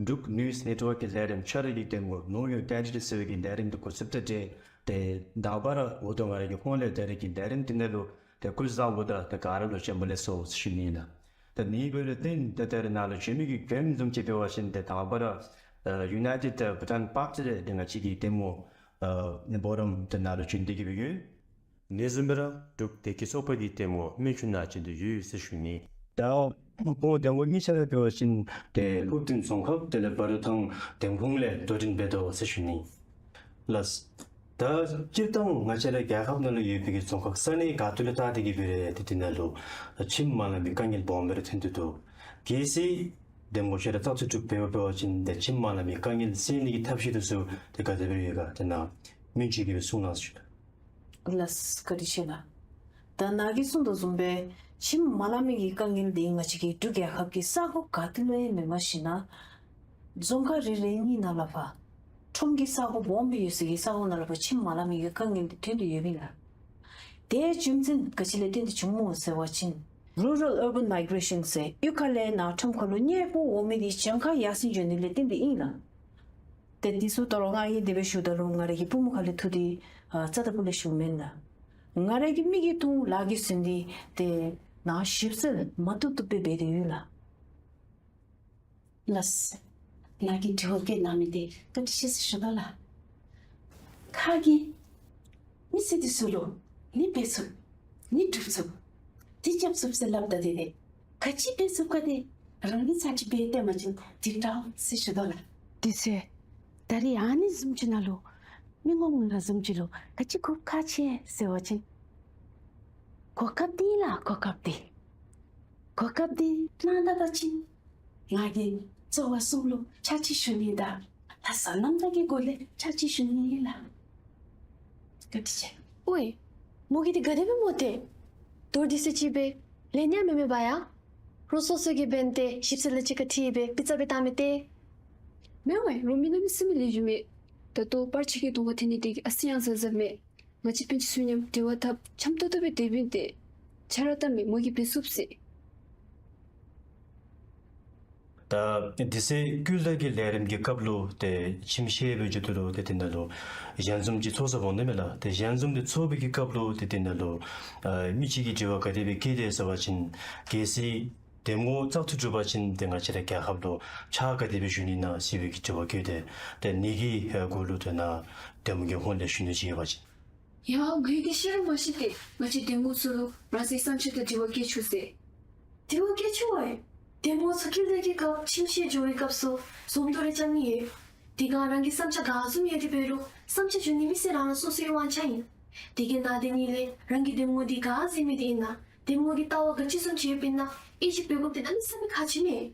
འབྲུག་ནིའུ་སི་ནེཊ་ཝརཀ་གི་ལས་རིམ་ཆ་ར་གི་ལྟད་མོ་ནོར་ཡོད་ཏན་ཏིག་ཟེར་བའི་གི་ལས་རིམ་འདི་འགོ་བཙུགས་ཏེ་ཏེ་དང་པ་ར་འོ་དོ་ང་ར་གི་ཧོངས་ལས་ད་རེས་ཀྱི་ལས་རིམ་འདི་ནང་ལུ་ཏེ་སྐུ་གཟུགས་བཟང་པོ་དང་ཏེ་ག་ར་ལུ་བྱོན་པ་ལེགས་སོ་ཞུ་ནི་ཨིན་ལགས། ཏེ་ནི་འབད་རུང་ཏེ་ད་ད་རེས་ནཱ་ལུ་བྱོན་མི་གི་མགྱོནམ་བཟུམ་ཅིག་འབད་བ་ཅིན་ཏེ་དང་པ་ར་ཨ་ཡུ་ནའི་ཊེཌ་ཨ་བྷུ་ཊཱན་པཱརཀ་ཟེར་ཏེ་ང་བཅས་ཀྱི་ལྟད་མོ་ཨ་ནི་སྦོམ་རམ་ཏེ་ནཱ་ལུ་བྱོན་ཏེ་གི་སྦེ་ཡོད། ནི་བཟུམ་སྦེ་ར་འབྲུག་བདེ་སྐྱིད་ཚོགས་པ་གི་ལྟད་མོ་སྨན་ཆུ་ནང་བྱོན་ཏེ་ཡོད་ཟེར་ཞུ་ནི། ད་ཁོང་ལྟད་མོ་གཉིས་ཆ་ར་འབད་བ་ཅིན་ཏེ་ཧུབ་ཏིང་རྫོང་ཁག་དེ་ལས་འབའ་རུ་ཐང་ཐིམ་ཕུག་ལས་དོ་འགྲན་འབད་དོ་ཟེར་ཞུ་ནི། ལགས། ད་སྤྱིར་བཏང་ང་བཅས་ར་རྒྱལ་ཁབ་ནང་ལུ་ཡོད་པའི་གི་རྫོང་ཁག་ས་གནས་ག་ཏེ་ལུ་བལྟ་སྟེ་གི་སྦེ་ར་ཏེ་དེ་ནང་ལུ་ཁྱིམ་མ་ལང་པའི་དཀའ་ངལ་སྦོམ་སྦེ་ར་ཐོན་ཏེ་འདུག། གལ་སྲིད་ཏེ་ངོ་ཤེས་ར་བཙག་འཐུ་གྲུབ་འབད་བ་འབད་བ་ཅིན་ཏེ་ཁྱིམ་མ་ལང་པའི་དཀའ་ངལ་སེལ་ནི་གི་ཐབས་ཤེས་འདི་ཚུ་ཏེ་ག་དེ་སྦེ་ཡོད་ག་ཏེ་ནཱ་སྨན་ཆུ་གིས་སྦེ་གསུང་གནང་ཟེར་ཞུ། ལགས་བཀའ་དྲིན་ཆེ་ལགས། ད་ནཱ་གིས་གསུངས་དོ་བཟུམ་སྦེ་ཁྱིམ་མ་ལང་མི་གི་དཀའ་ངལ་འདི་ང་བཅས་ཀྱི་འབྲུག་རྒྱལ་ཁབ་ཀྱི་ས་གོ་ག་ཏེ་ལུ་ཡང་མེནམ་ཞིན་ན་རྫོང་ཁག་རེ་རེ་གཉིས་ནང་ལས་ཕར་ཁྲོམ་གྱི་ས་གོ་སྦོམ་སྦེ་ཡོད་ས་གི་ས་གོ་ནང་ལས་ཕར་ཁྱིམ་མ་ལང་མི་གི་དཀའ་ངལ་འདི་ཐོན་ཏེ་ཡོདཔ་ཨིན་ལགས། དེ་རྒྱུ་མཚན་ག་ཅི་ལས་བརྟེན་ཏེ་བྱུངམ་སྨོ་ཟེར་བ་ཅིན་ རུ་རཱལ་ཨར་བཱན་མའི་གེ་རེ་ཤཱན་ཟེར་གཡུས་ཁ་ལས་ནཱ་ཁྲོམ་ཁ་ལུ་གཉེར་པོ་འོང་མི་འདི་གྱངས་ཁ་ཡར་སེང་འགྱོ་ནི་ལས་བརྟེན་ཏེ་ཨིན་ལགས། ཏེ་འདི་ཚུ་ད་རུང་ང་གིས་དེ་སྦེ་ཞུཝ་ད་ལུ་ང་རའི་གི་བུམོ་ཁ་ལས་འཐུ་སྟེ་ཨ་རྩ་དང་སྤུ་ལས་ཞུཝ་མེན་ལགས། ང་རའི་གི་མིག་གིས་མཐོང་ལག་གིས་ཟིན་ཏེ་ཏེ་ནཱ་ཞིབ་འཚོལ་མ་བཏུབ་བཏུབ་སྦེ་འབད་དེ་ཡོད་ལགས། ལགས་སོ། ནཱ་གིས་དྲི་བ་བཀོད་གནང་མི་འདི་བཀའ་དྲིན་ཆེ་ཟེར་ཞུ་དོ་ལགས། ཁ་གིས་མི་སེར་འདི་ཚུ་ལུ་ནི་འབད་ཚུགས་ནི་སྒྲུབ་ཚུགས་འདི་རྐྱབ་ཚུགས་ཟེར་སླབ་ད་དེ་ཏེ་ག་ཅི་འབད་ཚུགས་ག་དེ་རང་གིས་ཚར་གཅིག་འབད་སྟོན་པ་ཅིན་འགྲིག་འདྲཝ་ཟེར་ཞུ་དོ་ལགས། དེ་ཚེ་ད་རིས་ཨ་ནི་བཟུམ་ཅིག་ནང་ལུ་མི་ངོམ་ང་བཟུམ་ཅིག་ལུ་ག་ཅི་དགོཔ་ཁག་ཆེ་ཟེར་བ་ཅིན་གོ་སྐབས་འདི་ལགས། གོ་སྐབས་འདི་གོ་སྐབས་འདི་བླངས་ད་པ་ཅིན་ང་གིས་རྩོད་པ་གསུམ་ལུ་ཕྱག་ཕྱིད་ཞུ་ནི་དང་ལྷག་བསམ་རྣམ་དག་གི་སྒོ་ལས་ཕྱག་ཕྱིད་ཞུ་ནི་ཨིན་ལགས། བཀའ་དྲིན་ཆེ། ཨོའི་མོ་གིས་འདི་ག་དེ་སྦེ་སྨོ་ཏེ། དོ་རུང་དེ་ཚེ་ཅིག་སྦེ་ལེན་ཡང་མེད་མེན་པ་ཡ། རོགས་སོ་སོ་གིས་འབད་དེ་ཞིབ་འཚོལ་ལུ་གཅིག་ཁར་འཁྲིལ་སྦེ་པི་ཙ་སྦེ་བཏང་མི་ཏེ། མེན་ཝའི་རོགས་མི་ནང་མི་སེར་མི་ལེགས་ཤོམ་མས། ད་ལྟོ་པར་ཆས་ཀྱི་གདོང་ཁར་འཐེན་ནི་དེ་གིས་ཨ་ཙི་ཡང་གཟབ་གཟབ་མས། ང་བཅས་པཎ་ཆེན་ཚུ་མཉམ་འབྲེལ་བ་འཐབ་འཆམ་ཏོག་ཏོ་སྦེ་སྡོདཔ་ཨིན་ཏེ། ཆ་ར་བཏབ་མས་མོ་གིས་འབད་ཚུགས་ཟེར། ད་དེ་ཚེ་ཀུན་ལེགས་ཀྱི་ལས་རིམ་གྱི་སྐབས་ལུ་ཏེ་ཁྱིམ་གཞིས་སྦེ་འགྱོ་དོ་ལུ་ཏེ་དེ་ནང་ལུ་ཞལ་འཛོམས་ཅིག་ཚོགས་ས་འོང་ནི་མས་ལགས། ཏེ་ཞལ་འཛོམས་འདི་ཚོགས་པའི་གི་སྐབས་ལུ་ཏེ་དེ་ནང་ལུ་ཨ་མི་གཅིག་གིས་དྲི་བ་ག་དེ་སྦེ་བཀོད་དེས་ཟེར་བ་ཅིན་གལ་སྲིད་འདེམས་ངོ་བཙག་འཐུ་གྲུབ་པ་ཅིན་ཏེ་ང་བཅས་ར་རྒྱལ་ཁབ་ལུ་ཕྱག་ག་དེ་སྦེ་ཞུ་ནི་ཨིན་ན་ཟེར་བའི་གི་དྲི་བ་བཀོད་དེས། ཏེ་ནི་གི་ཨ་གུ་ལུ་ཏེ་ནཱ་འདེམས་ངོ་གི་ཧོངས་ལས་ཞུ་ནི་ཅིག་ཡོད་པ་ཅིན། ཡ་ང་གིས་ཤེས་ར་མ་ཤེས་ཏེ་ང་བཅས་འདེམས་ངོ་ཚུ་ལུ་རང་སོའི་བསམ་འཆར་དང་དྲི་བ་བཀོད་ཆོག་ཟེར། དྲི་བ་བཀོད་ཆོག་པས། འདེམས་ངོ་ཚུ་ཀུན་ལེགས་ཀྱི་སྐབས་ཁྱིམ་གཞིས་འགྱོ་བའི་སྐབས་སུ་འཛོམས་འདུ་རེ་རྐྱབ་ནི་ཡོད། དེ་སྒང་རང་གི་བསམ་འཆར་ག་བཟུམ་ཡོད་དེ་འབད་རུང་བསམ་འཆར་ཞུ་ནི་མི་སེར་རང་རང་སོ་སོའི་དབང་ཆ་ཨིན། དེ་གི་ནང་དེ་ནང་ལས་རང་གི་འདེམས་ངོ་འདི་ག་ཟེར་མི་འདི་ཨིན་ན་འདེམས་ངོ་གི་ལྟ་བ་ག་ཅི་བཟུམ་ཅིག་ཡོདཔ་ཨིན་ན་ཨེ་ཅིག་འབད་དགོཔ་འདི་གནམ་མེད་ས་མེད་ཁག་ཆེ་མས།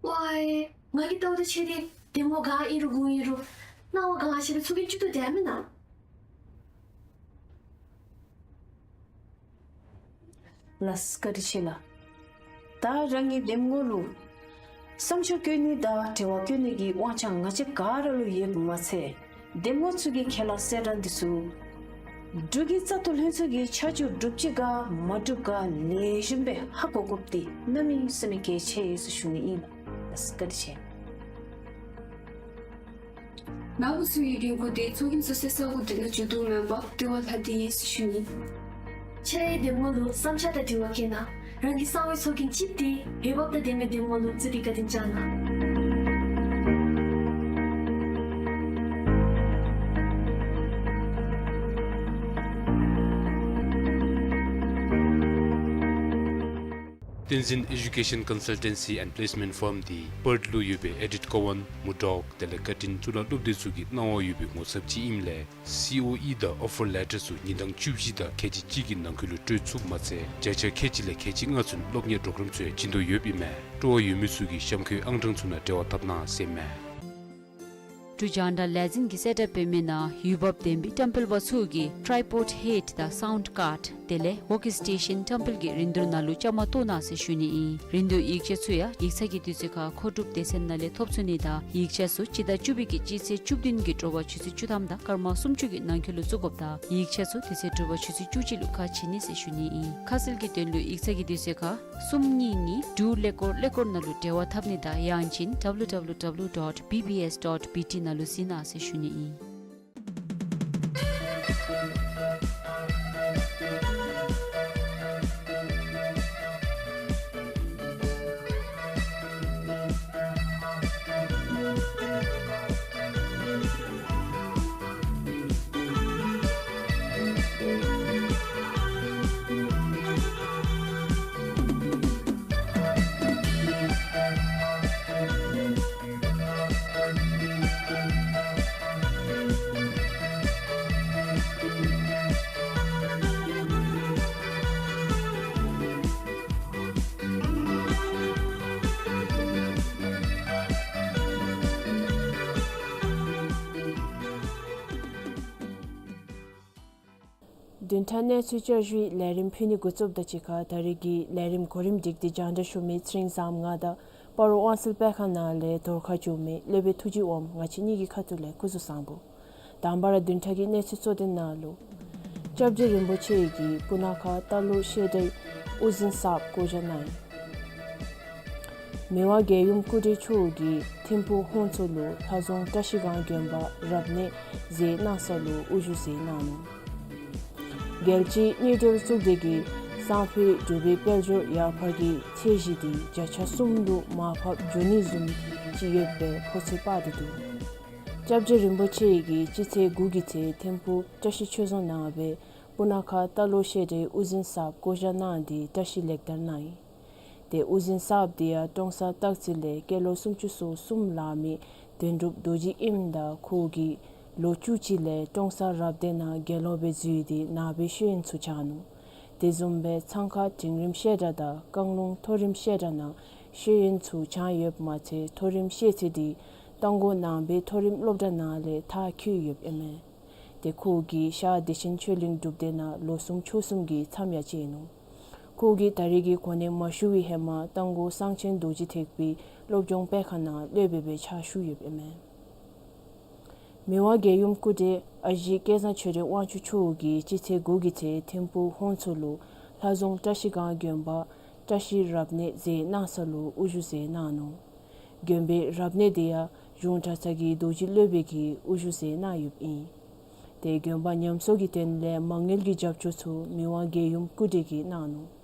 ཝའི་ང་གིས་བལྟཝ་ད་ཁྱོད་འདི་འདེམས་ངོ་ག་ཨིན་རུང་གུ་ཨིན་རུང་སྣང་བ་ག་ཅི་སྦེ་ཚོར་གྱི་བཅུག་དོ་དེ་མེན་ན། ལགས་བཀའ་དྲིན་ཆེ་ལགས། ད་རང་གི་འདེམས་ངོ་ལུ་བསམ་འཆར་བཀོད་ནི་དང་དྲི་བ་བཀོད་ནི་གི་དབང་ཆ་ང་བཅས་ག་ར་ལུ་ཡོདཔ་མ་ཚད་འདེམས་ངོ་ཚུ་གི་ཁས་བླངས་གསལ་བསྒྲགས་འདི་ཚུ་འབྲུག་གི་བཙག་འཐུ་ལྷན་ཚོགས་ཀྱིས་ཆ་འཇོག་གྲུབ་ཅི་ག་མ་གྲུབ་ག་ལེགས་ཤོམ་སྦེ་ཧ་གོ་དགོཔ་འདི་གནམ་མེད་ས་མེད་གལ་ཆེ་ཟེར་ཞུ་ནི་ཨིན་ལགས། ལགས་བཀའ་དྲིན་ཆེ། ནཱ་བུ་ཚུ་གི་རིན་གོང་འདི་ཚོགས་རྒྱན་ཚུ་གསལ་ས་གུ་འདི་ནང་འཇུག་དོ་མེན་པར་དྲི་བ་ལྷག་སྟེ་ཡོད་ཟེར་ཞུ་ནི། ཁྱོད་རའི་འདེམས་ངོ་ལུ་བསམ་འཆར་དང་དྲི་བ་བཀོད་ན་རང་གི་གསང་བའི་ཚོགས་རྒྱན་ཅིག་འདི་འོས་འབབ་དང་ལྡན་པའི་འདེམས་ངོ་ལུ་བཙུགས་ཏེ་བཀའ་དྲིན་བསྐྱང་གནང་། བསྟན་འཛིན་Education Consultancy and Placement Firm འདི་པརཐ་ལུ་ཡོད་པའི་ཨེ་ཌིཐ་ཀོ་ཝཱན་མུར་ཌོག་དེ་ལས་ཀར་ཊིན་གཙུག་ལག་སློབ་སྡེ་ཚུ་གི་གནང་བ་ཡོད་པའི་ངོ་ཚབ་ཅིག་ཨིནམ་ལས་སི་ཨོ་ཨི་དང་ཨོ་ཕར་ལེ་ཊར་ཚུ་ཉིན་གྲངས་བཅུ་བཞི་དང་ཁལ་གཅིག་གཅིག་གི་ནང་འཁོད་ལུ་སྤྲོད་ཚུགསཔ་མ་ཚད་བརྒྱ་ཆ་ཁལ་གཅིག་ལས་ཁལ་གཅིག་ལྔ་ཚུན་སློབ་གཉེར་པོརོ་གརམ་ཚུ་ཡང་བྱིན་དོ་ཡོདཔ་ཨིན་མས། སྤྲོ་བ་ཡོད་མི་ཚུ་གིས་གཤམ་འཁོད་ཨང་གྲངས་ཚུ་ནང་འབྲེལ་བ་འཐབ་གནང་ཟེར་ཨིན་མས། འབྲུག་རྒྱང་བསྒྲགས་ལས་འཛིན་གྱིས་གསལ་བསྒྲགས་འབད་མི་ནང་འོས་འབབ་ལྡན་པའི་བཀྲམ་སྤེལ་པ་ཚུ་གིས་ཊཱའི་པོཌ་ཧེཌ་དང་སའུནཌ་ཀཱརཌ་དེ་ལས་ཝོརཀ་སི་ཊེ་ཤཱན་བཀྲམ་སྤེལ་གྱི་རིན་བསྡུར་ནང་ལུ་བཅའ་མར་གཏོགས་གནང་ཟེར་ཞུ་ནི་ཨིན། རིན་བསྡུར་ཡིག་ཆ་ཚུ་ཡང་ཡིག་ཚང་གི་དུས་ཚོད་ཁར་མཁོ་སྒྲུབ་སྡེ་ཚན་ནང་ལས་ཐོབ་ཚུགས་ནི་དང་ཡིག་ཆ་ཚུ་སྤྱི་ཟླ་བཅུ་པའི་གི་སྤྱི་ཚེས་བཅུ་བདུན་གྱི་དྲོ་པ་ཆུ་ཚོད་བཅུ་ཐམ་དང་སྐར་མ་སུམ་ཅུ་གི་ནང་འཁོད་ལུ་བཙུགས་དགོཔ་དང་ཡིག་ཆ་ཚུ་དེ་ཚེ་དྲོ་པ་ཆུ་ཚོད་བཅུ་གཅིག་ལུ་ཁ་ཕྱེ་ནི་ཟེར་ཞུ་ནི་ཨིན། ཁ་གསལ་གྱི་དོན་ལུ་ཡིག་ཚང་གི་དུས་ཚོད་ཁར་གསུམ་གཉིས་གཉིས་དྲུག་ཀླད་ཀོར་ཀླད་ཀོར་ནང་ལུ་འབྲེལ་བ་འཐབ་ནི་དང་ཡང་ཅིན་W W W dot B B S dot B T ནང་ལུ་གཟིགས་གནང་ཟེར་ཞུ་ནི་ཨིན། བདུན་ཕྲག་གནས་ཚུལ་བསྐྱར་ཞུའི་ལས་རིམ་ཕུལ་ནི་འགོ་བཙུགསཔ་དང་གཅིག་ཁར་ད་རེས་ཀྱི་ལས་རིམ་གོ་རིམ་སྒྲིག་སྟེ་རྒྱང་བསྒྲགས་ཞུ་མི་ཚེ་རིང་བཟངམོ་ང་དང་སྤ་རོ་དབང་གསལ་དཔེ་ཁང་ནང་ལས་དོར་ཁ་བཅུག་མི་སློབ་དཔོན་ཐུགས་རྗེ་དབངམོ་ང་བཅས་གཉིས་ཀྱི་ཁ་ཐུག་ལས་སྐུ་གཟུགས་བཟང་པོ། དང་པ་ར་བདུན་ཕྲག་གི་གནས་ཚུལ་གཙོ་དོན་ནང་ལུ་སྐྱབས་རྗེ་རིན་པོ་ཆེ་གིས་སྤུ་ན་ཁ་རྟ་ལོག་བཤད་གྲྭའི་ དབུ་འཛིན་གསརཔ་བསྐོ་བཞག་གནང་ཡི། མི་དབང་རྒྱལ་ཡུམ་སྐུ་བགྲེས་མཆོག་གིས་ཐིམ་ཕུག་ཧོང་མཚོ་ལུ་ལྷ་རྫོང་བཀྲ་ཤིས་སྒང་དགོན་པ་རབ་གནས་མཛད་གནང་ས་ལུ་དབུ་བཞུགས་མཛད་གནང་ནུག། རྒྱལ་སྤྱིའི་དངུལ་འབྲེལ་གཙུག་སྡེ་གིས་སང་ཕོད་འབྲུག་པའི་དཔལ་འབྱོར་ཡར་འཕར་གྱི་ཚད་གཞི་དེ་བརྒྱ་ཆ་གསུམ་ལུ་མར་ཕབ་འགྱོ་ནི་བཟུམ་ཅིག་ཡོད་པའི་ཕོ་ཚོད་དཔག་སྟེ་འདུག། སྐྱབས་རྗེ་རིན་པོ་ཆེ་གིས་སྤྱི་ཚེས་དགུ་གི་ཚེ་ཐིམ་ཕུག་བཀྲ་ཤིས་ཆོས་རྫོང་ནང་སྦེ་སྤུ་ན་ཁ་རྟ་ལོག་བཤད་གྲྭའི་དབུ་འཛིན་གསརཔ་བསྐོ་བཞག་གནང་སྟེ་བཀྲ་ཤིས་ལེགས་དར་གནང་ཡི། ཏེ་དབུ་འཛིན་གསརཔ་དེ་ཡང་ཀྲོང་གསར་སྟག་རྩེ་ལས་སྐྱེས་ལོ་སུམ་ཅུ་སོ་གསུམ་ལང་མི་དོན་གྲུབ་རྡོ་རྗེ་ཨིནམ་ད་ཁོ་གིས་ལོ་བཅུ་གཅིག་ལས་ཀྲོང་གསར་རབ་སྡེ་ནང་དགེ་སློང་སྦེ་འཛུལ་ཏེ་ནང་པའི་ཤེས་ཡོན་ཚུ་སྦྱངས་ནུག། དེ་བཟུམ་སྦེ་ཚང་ཁ་འབྲིང་རིམ་བཤད་གྲྭ་དང་བཀང་ལུང་མཐོ་རིམ་བཤད་གྲྭ་ནང་ཤེས་ཡོན་ཚུ་སྦྱངས་ཡོདཔ་མ་ཚད་མཐོ་རིམ་ཤེས་ཚད་དེ་རྟ་མགོ་ནང་པའི་མཐོ་རིམ་སློབ་གྲྭ་ནང་ལས་མཐར་འཁྱོལ་ཡོདཔ་ཨིན་མས། ཏེ་ཁོ་གིས་ཤར་བདེ་ཆེན་ཆོས་གླིང་སྒྲུབ་སྡེ་ནང་ལོ་གསུམ་ཕྱོགས་གསུམ་གྱི་མཚམས་ཡང་བཅད་ནུག། ཁོ་གིས་ད་རེས་ཀྱི་གོ་གནས་མ་ཞུ་བའི་ཧེ་མ་རྟ་མགོ་གསང་ཆེན་རྡོ་རྗེ་ཐེག་པའི་སློབ་སྦྱོང་སྤེལ་ཁང་ནང་སློབ་དཔོན་སྦེ་ཕྱག་ཞུ་ཡོདཔ་ཨིན་མས། མི་དབང་རྒྱལ་ཡུམ་སྐུ་བགྲེས་ཨ་ཞེ་སྐལ་བཟང་ཆོས་སྒྲོན་དབང་ཕྱུག་མཆོག་གིས་སྤྱི་ཚེས་དགུ་གི་ཚེ་ཐིམ་ཕུག་ཧོང་མཚོ་ལུ་ལྷ་རྫོང་བཀྲ་ཤིས་སྒང་དགོན་པ་བཀྲ་ཤིས་རབ་གནས་མཛད་གནང་ས་ལུ་དབུ་བཞུགས་མཛད་གནང་ནུག། དགོན་པའི་རབ་གནས་དེ་ཡང་གཞུང་གྲྭ་ཚང་གི་རྡོ་རྗེ་སློབ་དཔོན་གྱིས་དབུ་བཞུགས་མཛད་གནང་ཡོདཔ་ཨིན། ཏེ་དགོན་པ་ཉམས་གསོ་གི་དོན་ལས་མ་དངུལ་གྱི་རྒྱབ་སྐྱོར་ཚུ་མི་དབང་རྒྱལ་ཡུམ་སྐུ་བགྲེས་ཀྱིས་གནང་ནུག།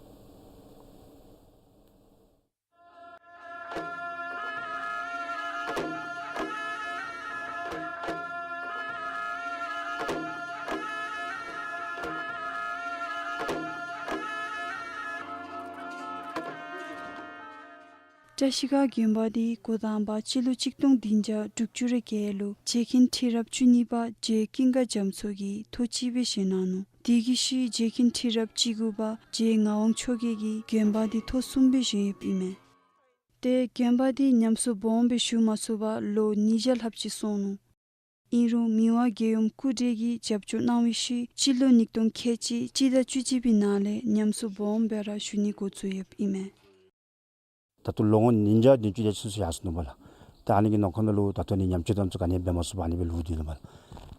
བཀྲ་ཤིས་སྒང་དགོན་པ་དེ་འགོ་དང་པ་སྤྱི་ལོ་གཅིག་སྟོང་བདུན་བརྒྱ་དྲུག་ཅུ་རེ་བརྒྱད་ལུ་རྗེ་མཁན་ཁྲི་རབས་བཅུ་གཉིས་པ་རྗེ་ཀུན་དགའ་རྒྱ་མཚོ་གིས་ཐོག་གཅིག་སྦེ་བཞེངས་གནང་ནུག། དེ་གི་ཤུལ་རྗེ་མཁན་ཁྲི་རབས་བཅུ་དགུ་པ་རྗེ་ངག་དབང་མཆོག་རྒྱལ་གྱིས་དགོན་པ་དེ་ཐོག་གསུམ་སྦེ་བཞེངས་ཡོདཔ་ཨིན་མས། ཏེ་དགོན་པ་དེ་ཉམས་གསོ་སྦོམ་སྦེ་ཞུ་མ་ཚུགས་པར་ལོ་ཉིས་བརྒྱ་ལྷགཔ་ཅིག་སོང་ནུག། ཨིན་རུང་མི་དབང་རྒྱལ་ཡུམ་སྐུ་བགྲེས་ཀྱིས་རྒྱབ་སྐྱོར་གནང་བའི་ཤུལ་སྤྱི་ལོ་ཉིས་སྟོང་ཁལ་གཅིག་སྤྱི་ཟླ་བཅུ་གཅིག་པའི་ནང་ལས་ཉམས་གསོ་སྦོམ་སྦེ་ར་ཞུ་ནི་འགོ་བཙུགས་ཡོདཔ་ཨིན་མས། ད་ལྟོ་ལོ་ངོ་ཉིས་བརྒྱ་བདུན་ཅུ་དེ་ཚུན་ཚོད་ཡར་སོ་ནུག་པ་ལགས། ཏེ་ཨ་ནི་གི་ནང་འཁོད་ནང་ལུ་ད་ལྟོ་ནི་ཉམས་བཅོས་དེ་ཚུ་ག་ནི་འབད་མ་ཚུགས་པར་ཨ་ནི་སྦེ་ལུས་ཏེ་ནུག་པ་ལགས།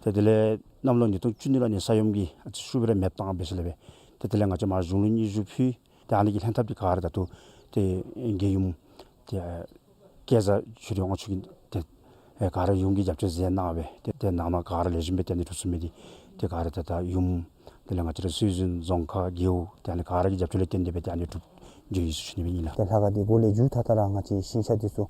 ཏེ་དེ་ལས་གནམ་ལོ་ཉིས་སྟོང་བཅུ་གཉིས་ལུ་ཨ་ནི་ས་ཡོམ་གྱིས་ཨ་ཙི་ཤུགས་སྦེ་ར་མེདཔ་བཏང་འབད་ཞིནམ་ལས་སྦེ་ཏེ་དེ་ལས་ང་བཅས་མར་གཞུང་ལུ་སྙན་ཞུ་ཕུལ། ཏེ་ཨ་ནི་གི་ལྷན་ཐབས་འདི་ག་ར་ད་ལྟོ་ཏེ་རྒྱལ་ཡུམ་ཏེ་སྐལ་བཟང་ཆོས་སྒྲོན་དབང་ཕྱུག་གིས་ཏེ་ཨེ་ག་ར་ཡུམ་གྱིས་རྒྱབ་སྐྱོར་མཛད་གནང་སྦེ་ཏེ་ཏེ་ནང་ན་ག་ར་ལེགས་ཤོམ་སྦེ་ཏེ་ཨ་ནི་གྲུབ་ཚུགས་མི་འདི་ཏེ་ག་ར་ཏེ་ད་ཡུམ་དེ་ལས་ང་བཅས་ར་སྲོལ་འཛིན་རྫོང་ཁག་རྒེད་འོག་ཏེ་ཨ་ནི་ག་ར་གི་རྒྱབ་སྐྱོར་ལས་བརྟེན་ཏེ་སྦེ་ཏེ་ཨ་ནི་གྲུབ་འགྱོ་ཡི་ཟེར་ཞུ་ནི་སྦེ་ཨིན་ལགས། ཏེ་ལྷ་ཁང་འདི་འགོ་ལས་མཇུག་མཐའ་དག་ར་ང་བཅས་ཞིང་ཆ་འདི་ཚུ་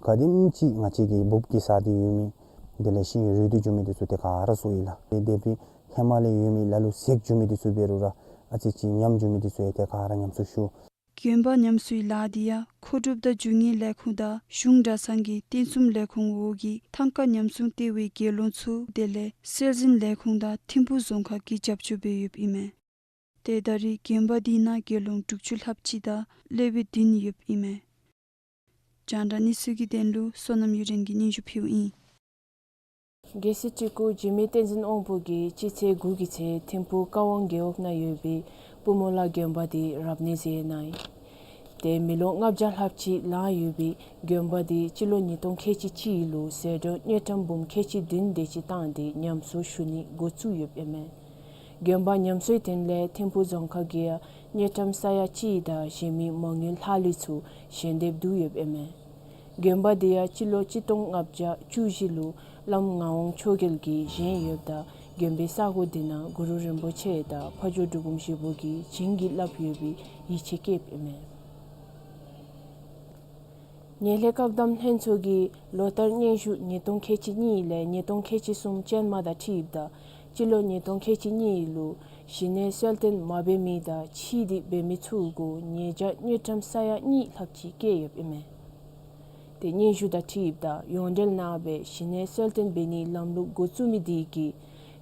ག་དེམ་ཅིག་ང་བཅས་ཀྱི་འབུབ་ཀྱི་ས་འདི་ཡོད་མི་དེ་ལས་ཤིང་རུལ་ཏེ་འགྱོ་མི་འདི་ཚུ་ཏེ་ག་ར་བཟོ་ཡི་ལགས། ཏེ་དེ་སྦེ་ཧེ་མ་ལས་ཡོད་མི་ལ་ལུ་ཟད་འགྱོ་མི་འདི་ཚུ་འབད་རུང་ར་ཨ་ཙི་ཅིག་ཉམས་འགྱོ་མི་འདི་ཚུ་ཡང་ཏེ་ག་ར་ཉམས་གསོ་ཞུ། དགོན་པ་ཉམས་གསོའི་ལཱ་འདི་ཡང་མཁོ་སྒྲུབ་དང་རྒྱུ་དངོས་ལས་ཁུངས་དང་གཞུང་གྲྭ་ཚང་གི་རྟེན་གསུམ་ལས་ཁུངས་འོག་གི་ཐང་ཀ་ཉམས་སྲུང་ལྟེ་བའི་དགེ་སློང་ཚུ་དེ་ལས་སྲོལ་འཛིན་ལས་ཁུངས་དང་ཐིམ་ཕུག་རྫོང་ཁག་གིས་རྒྱབ་སྐྱོར་འབད་ཡོདཔ་ཨིན་མས། ཏེ་ད་རེས་དགོན་པ་འདི་ནང་དགེ་སློང་དྲུག་ཅུ་ལྷགཔ་ཅིག་དང་སློབ་དཔོན་བདུན་ཡོདཔ་ཨིན་མས། རྒྱང་བསྒྲགས་གནས་ཚུལ་གྱི་དོན་ལུ་བསོད་ནམས་གཡུ་སྒྲོན་གྱིས་སྙན་ཞུ་ཕུལཝ་ཨིན། རྒྱལ་སྲས་སྤྲུལ་སྐུ་འཇིགས་མེད་བསྟན་འཛིན་དབང་པོ་གིས་སྤྱི་ཚེས་དགུ་གི་ཚེ་ཐིམ་ཕུག་ཀ་ཝང་རྒེད་འོག་ནང་ཡོད་པའི་པུ་མོ་ལ་དགོན་པ་དེ་རབ་གནས་མཛད་གནང་ཡི། ཏེ་མི་ལོ་ལྔ་བརྒྱ་ལྷགཔ་ཅིག་ལང་ཡོད་པའི་དགོན་པ་དེ་སྤྱི་ལོ་ཉིས་སྟོང་ཁལ་གཅིག་གཅིག་ལུ་ཟད་འགྲོ་དངུལ་ཀྲམ་འབུམ་ཁལ་གཅིག་བདུན་དེ་ཅིག་བཏང་སྟེ་ཉམས་གསོ་ཞུ་ནི་འགོ་བཙུགས་ཡོདཔ་ཨིན་མས། དགོན་པ་ཉམས་གསོའི་དོན་ལས་ཐིམ་ཕུག་རྫོང་ཁག་གིས་ཡང་དངུལ་ཀྲམ་ས་ཡ་གཅིག་དང་གཞན་མི་མ་དངུལ་ལྷག་ལུས་ཚུ་ཞལ་འདེབས་བསྡུ་ཡོདཔ་ཨིན་མས། དགོན་པ་དེ་ཡང་སྤྱི་ལོ་གཅིག་སྟོང་ལྔ་བརྒྱ་བཅུ་བཞི་ལུ་བླམ་ངག་དབང་མཆོག་རྒྱལ་གྱིས་བཞེངས་ཡོདཔ་ད་དགོན་པའི་ས་གོ་དེ་ནང་གུ་རུ་རིན་པོ་ཆེ་དང་ཕ་ཇོ་འབྲུག་སྒོམ་ཞིག་པོ་གིས་བྱིན་གྱིས་བརླབས་ཡོད་པའི་ཡིད་ཆེས་བསྐྱེདཔ་ཨིན་མས། ངན་ལྷད་བཀག་སྡོམ་ལྷན་ཚོགས་ཀྱིས་ལོ་ལྟར་སྙན་ཞུ་ཉིས་སྟོང་ཁལ་གཅིག་གཉིས་ལས་ཉིས་སྟོང་ཁལ་གཅིག་གསུམ་ཅན་མ་དང་འཁྲིལཝ་ད་སྤྱི་ལོ་ཉིས་སྟོང་ཁལ་གཅིག་གཉིས་ལུ་གཞི་གནས་གསལ་སྟོན་མ་འབད་མི་དང་ཕྱིས་ཏེ་འབད་མི་ཚུ་གུ་ཉེས་བྱ་དངུལ་ཀྲམ་ས་ཡ་གཉིས་ལྷགཔ་ཅིག་བཀལ་ཡོདཔ་ཨིན་མས། ཏེ་སྙན་ཞུ་དང་འཁྲིལཝ་ད་ཡོངས་འབྲེལ་ནང་སྦེ་གཞི་གནས་གསལ་སྟོན་འབད་ནིའི་ལམ་ལུགས་འགོ་བཙུགས་མི་དེ་གིས་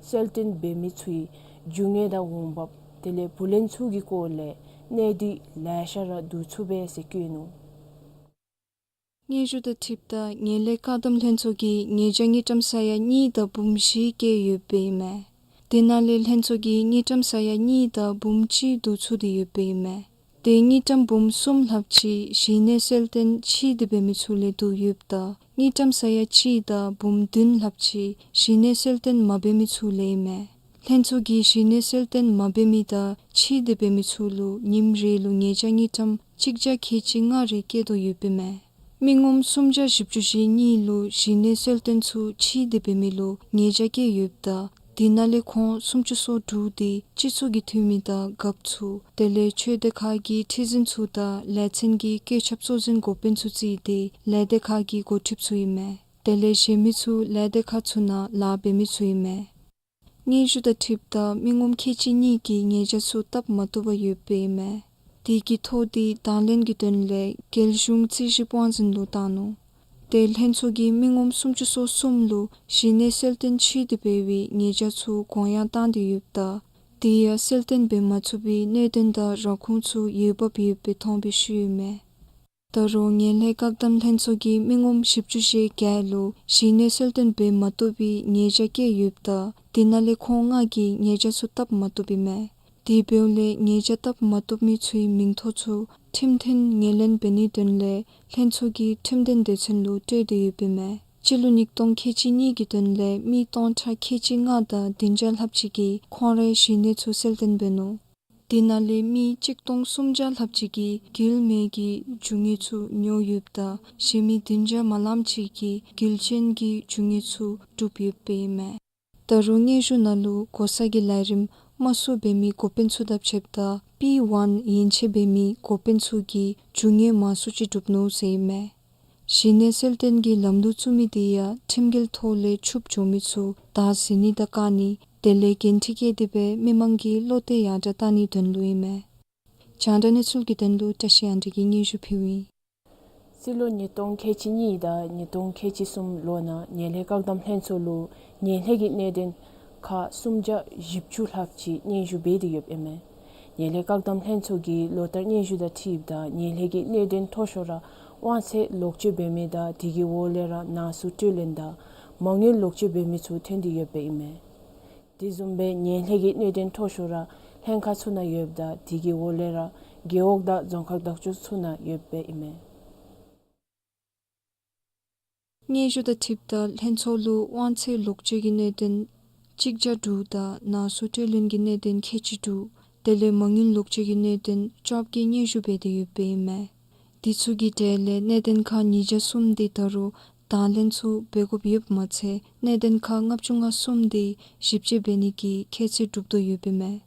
གསལ་སྟོན་འབད་མི་ཚུའི་རྒྱུ་དངོས་དང་འོང་འབབ་དེ་ལས་བུ་ལོན་ཚུ་གི་སྐོར་ལས་གནས་སྡུད་ལེ་ཤ་ར་བསྡུ་ཚུགས་པས་ཟེར་བཀོད་ནུག། སྙན་ཞུ་དང་འཁྲིལཝ་ད་ངན་ལྷད་བཀག་སྡོམ་ལྷན་ཚོགས་ཀྱིས་ཉེས་བྱ་དངུལ་ཀྲམ་ས་ཡ་གཉིས་དང་འབུམ་བཞི་བཀལ་ཡོདཔ་ཨིན་མས། དེ་ནང་ལས་ལྷན་ཚོགས་ཀྱིས་དངུལ་ཀྲམ་ས་ཡ་གཉིས་དང་འབུམ་གཅིག་བསྡུ་ཚུགས་ཏེ་ཡོདཔ་ཨིན་མས། ཏེ་དངུལ་ཀྲམ་འབུམ་གསུམ་ལྷགཔ་ཅིག་གཞི་གནས་གསལ་སྟོན་ཕྱིས་ཏེ་འབད་མི་ཚུ་ལས་བསྡུ་ཡོདཔ་ད་དངུལ་ཀྲམ་ས་ཡ་གཅིག་དང་འབུམ་བདུན་ལྷགཔ་ཅིག་གཞི་གནས་གསལ་སྟོན་མ་འབད་མི་ཚུ་ལས་ཨིན་མས། ལྷན་ཚོགས་ཀྱིས་གཞི་གནས་གསལ་སྟོན་མ་འབད་མི་དང་ཕྱིར་འདི་འབད་མི་ཚུ་ལུ་ཉིནམ་རེ་ལུ་ཉེས་བྱ་དངུལ་ཀྲམ་གཅིག་བརྒྱ་ཁལ་གཅིག་ལྔ་རེ་བཀལ་དོ་ཡོདཔ་ཨིན་མས། མི་ངོམ་སུམ་བརྒྱ་བཞི་བཅུ་ཞེ་གཉིས་ལུ་གཞི་གནས་གསལ་སྟོན་ཚུ་ཕྱིར་འདི་འབད་མི་ལུ་ཉེས་བྱ་བཀལ་ཡོདཔ་ད་དེ་ནང་ལས་ཁོང་སུམ་ཅུ་སོ་དྲུག་དེ་སྤྱི་ཚོགས་ཀྱི་འཐུས་མི་དང་རྒཔོ་ཚུ་དེ་ལས་ཆོས་སྡེ་ཁག་གི་ཁྲི་འཛིན་ཚུ་དང་ལས་ཚན་གྱི་བཀོད་ཁྱབ་གཙོ་འཛིན་འགོ་དཔོན་ཚུ་བརྩིས་ཏེ་ལས་སྡེ་ཁག་གི་འགོ་ཁྲིདཔ་ཚུ་ཨིན་མས། དེ་ལས་གཞན་མི་ཚུ་ལས་སྡེ་ཁག་ཚུ་ནང་ལཱ་འབད་མི་ཚུ་ཨིན་མས། སྙན་ཞུ་དང་འཁྲིལཝ་ད་མི་ངོམ་ཁལ་གཅིག་གཉིས་ཀྱིས་ཉེས་བྱ་ཚུ་བཏབ་མ་བཏུབ་པར་ཡོདཔ་ཨིན་མས། དེ་གི་ཐོ་དེ་དང་ལེན་གྱི་དོན་ལས་རྒྱལ་གཞུང་རྩིས་ཞིབ་དབང་འཛིན་ལུ་བཏང་ནུག། ཏེ་ལྷན་ཚོགས་ཀྱིས་མི་ངོམ་སུམ་ཅུ་སོ་གསུམ་ལུ་གཞི་གནས་གསལ་སྟོན་ཕྱིར་འདི་འབད་བའི་ཉེས་བྱ་ཚུ་དགོངས་ཡངས་བཏང་སྟེ་ཡོདཔ་ད་དེ་ཡང་གསལ་སྟོན་འབད་མ་ཚུགས་པའི་གནད་དོན་དང་ར་ཁུངས་ཚུ་འོས་འབབ་ཡོདཔ་སྦེ་མཐོང་པའི་ཤུལ་ཨིན་མས། ད་རུང་ངན་ལྷད་བཀག་སྡོམ་ལྷན་ཚོགས་ཀྱིས་མི་ངོམ་བཞི་བཅུ་ཞེ་བརྒྱད་ལུ་གཞི་གནས་གསལ་སྟོན་འབད་མ་བཏུབ་པའི་ཉེས་བྱ་བཀལ་ཡོདཔ་ད་དེ་ནང་ལས་ཁོང་ལྔ་གིས་ཉེས་བྱ་ཚུ་བཏབ་མ་བཏུབ་ཨིན་མས། དེ་འབདཝ་ལས་ཉེས་བྱ་བཏབ་མ་བཏུབ་མི་ཚུའི་མིང་ཐོ་ཚུ་ཁྲིམས་མཐུན་ངོས་ལེན་འབད་ནིའི་དོན་ལས་ལྷན་ཚོགས་ཀྱིས་ཁྲིམས་དོན་སྡེ་ཚན་ལུ་སྤྲོད་དེ་ཡོདཔ་ཨིན་མས། སྤྱི་ལོ་ཉིས་སྟོང་ཁལ་གཅིག་གཉིས་ཀྱི་དོན་ལས་མི་སྟོང་ཕྲག་ཁལ་གཅིག་ལྔ་དང་བདུན་བརྒྱ་ལྷགཔ་ཅིག་གིས་ཁོང་རའི་གཞི་གནས་ཚུ་གསལ་སྟོན་འབད་ནུག། དེ་ནང་ལས་མི་གཅིག་སྟོང་སུམ་བརྒྱ་ལྷགཔ་ཅིག་གིས་འགུལ་མེད་ཀྱི་རྒྱུ་དངོས་ཚུ་ཉོ་ཡོདཔ་ད་གཞན་མི་བདུན་བརྒྱ་མ་ལངམ་ཅིག་གིས་འགུལ་ཅན་གྱི་རྒྱུ་དངོས་ཚུ་བསྒྲུབས་ཡོདཔ་ཨིན་མས། ད་རུང་སྙན་ཞུ་ནང་ལུ་གོ་ས་གི་ལས་རིམ་དམའ་སུ་འབད་མི་འགོ་དཔོན་ཚུ་དང་ཕྱདཔ་ད་པི་ཝན་ཡན་ཆད་འབད་མི་འགོ་དཔོན་ཚུ་གིས་རྒྱུ་དངོས་མང་སུ་ཅིག་བསྒྲུབས་ནུག་ཟེར་ཨིན་མས། གཞི་གནས་གསལ་སྟོན་གྱི་ལམ་ལུགས་བཙུགས་མི་དེ་ཡང་ཁྲིམས་འགལ་ཐོག་ལས་ཕྱུགཔོ་བྱུང་མི་ཚུ་བདའ་ཟུན་ནི་དང་བཀག་ནི་དེ་ལས་འགན་འཁྲི་བཀལ་ཏེ་སྦེ་མི་མང་གི་བློ་གཏད་ཡར་དྲགས་བཏང་ནིའི་དོན་ལུ་ཨིན་མས། རྒྱང་བསྒྲགས་གནས་ཚུལ་གྱི་དོན་ལུ་བཀྲ་ཤིས་དབང་འདུས་ཀྱིས་སྙན་ཞུ་ཕུལཝ་ཨིན། རྩིས་ལོ་ཉིས་སྟོང་ཁལ་གཅིག་གཉིས་དང་ཉིས་སྟོང་ཁལ་གཅིག་གསུམ་ལོ་ནང་ངན་ལྷད་བཀག་སྡོམ་ལྷན་ཚོགས་ལུ་ངན་ལྷད་ཀྱི་གནད་དོན་ཁག་སུམ་བརྒྱ་བཞི་བཅུ་ལྷགཔ་ཅིག་སྙན་ཞུ་འབད་དེ་ཡོདཔ་ཨིན་མས། ངན་ལྷད་བཀག་སྡོམ་ལྷན་ཚོགས་ཀྱི་ལོ་བསྟར་སྙན་ཞུ་དང་འཁྲིལཝ་ད་ངན་ལྷད་ཀྱི་གནད་དོན་མཐོ་ཤོས་ར་དབང་ཚད་ལོག་སྤྱོད་འབད་མི་དང་དེ་གི་འོག་ལས་ར་ནང་གསུག་སྤྲོད་ལེན་དང་མ་དངུལ་ལོག་སྤྱོད་འབད་མི་ཚུ་ཐོན་ཏེ་ཡོདཔ་ཨིན་མས། དེ་བཟུམ་སྦེ་ངན་ལྷད་ཀྱི་གནད་དོན་མཐོ་ཤོས་ར་ལྷན་ཁག་ཚུ་ནང་ཡོདཔ་ད་དེ་གི་འོག་ལས་ར་རྒེད་འོག་དང་རྫོང་ཁག་བདག་སྐྱོང་ཚུ་ནང་ཡོདཔ་ཨིན་མས། སྙན་ཞུ་དང་འཁྲིལཝ་ད་ལྷན་ཚོགས་ལུ་དབང་ཚད་ལོག་སྤྱོད་ཀྱི་གནད་དོན་གཅིག་བརྒྱ་དྲུག་དང་ནང་གསུག་སྤྲོད་ལེན་གྱི་གནད་དོན་ཁལ་གཅིག་དྲུག་དེ་ལས་མ་དངུལ་ལོག་སྤྱོད་ཀྱི་གནད་དོན་བཅོ་བརྒྱད་སྙན་ཞུ་འབད་དེ་ཡོདཔ་ཨིན་མས། དེ་ཚུ་གི་གྲས་ལས་གནད་དོན་ཁག་ཉིས་བརྒྱ་གསུམ་དེ་ད་རུང་དང་ལེན་ཚུ་འབད་དགོཔ་ཡོདཔ་མ་ཚད་གནད་དོན་ཁག་ལྔ་བཅུ་ང་གསུམ་དེ་ཞིབ་དཔྱད་འབད་ནི་གི་ཁྱད་ཚད་གྲུབ་དོ་ཡོདཔ་ཨིན་མས།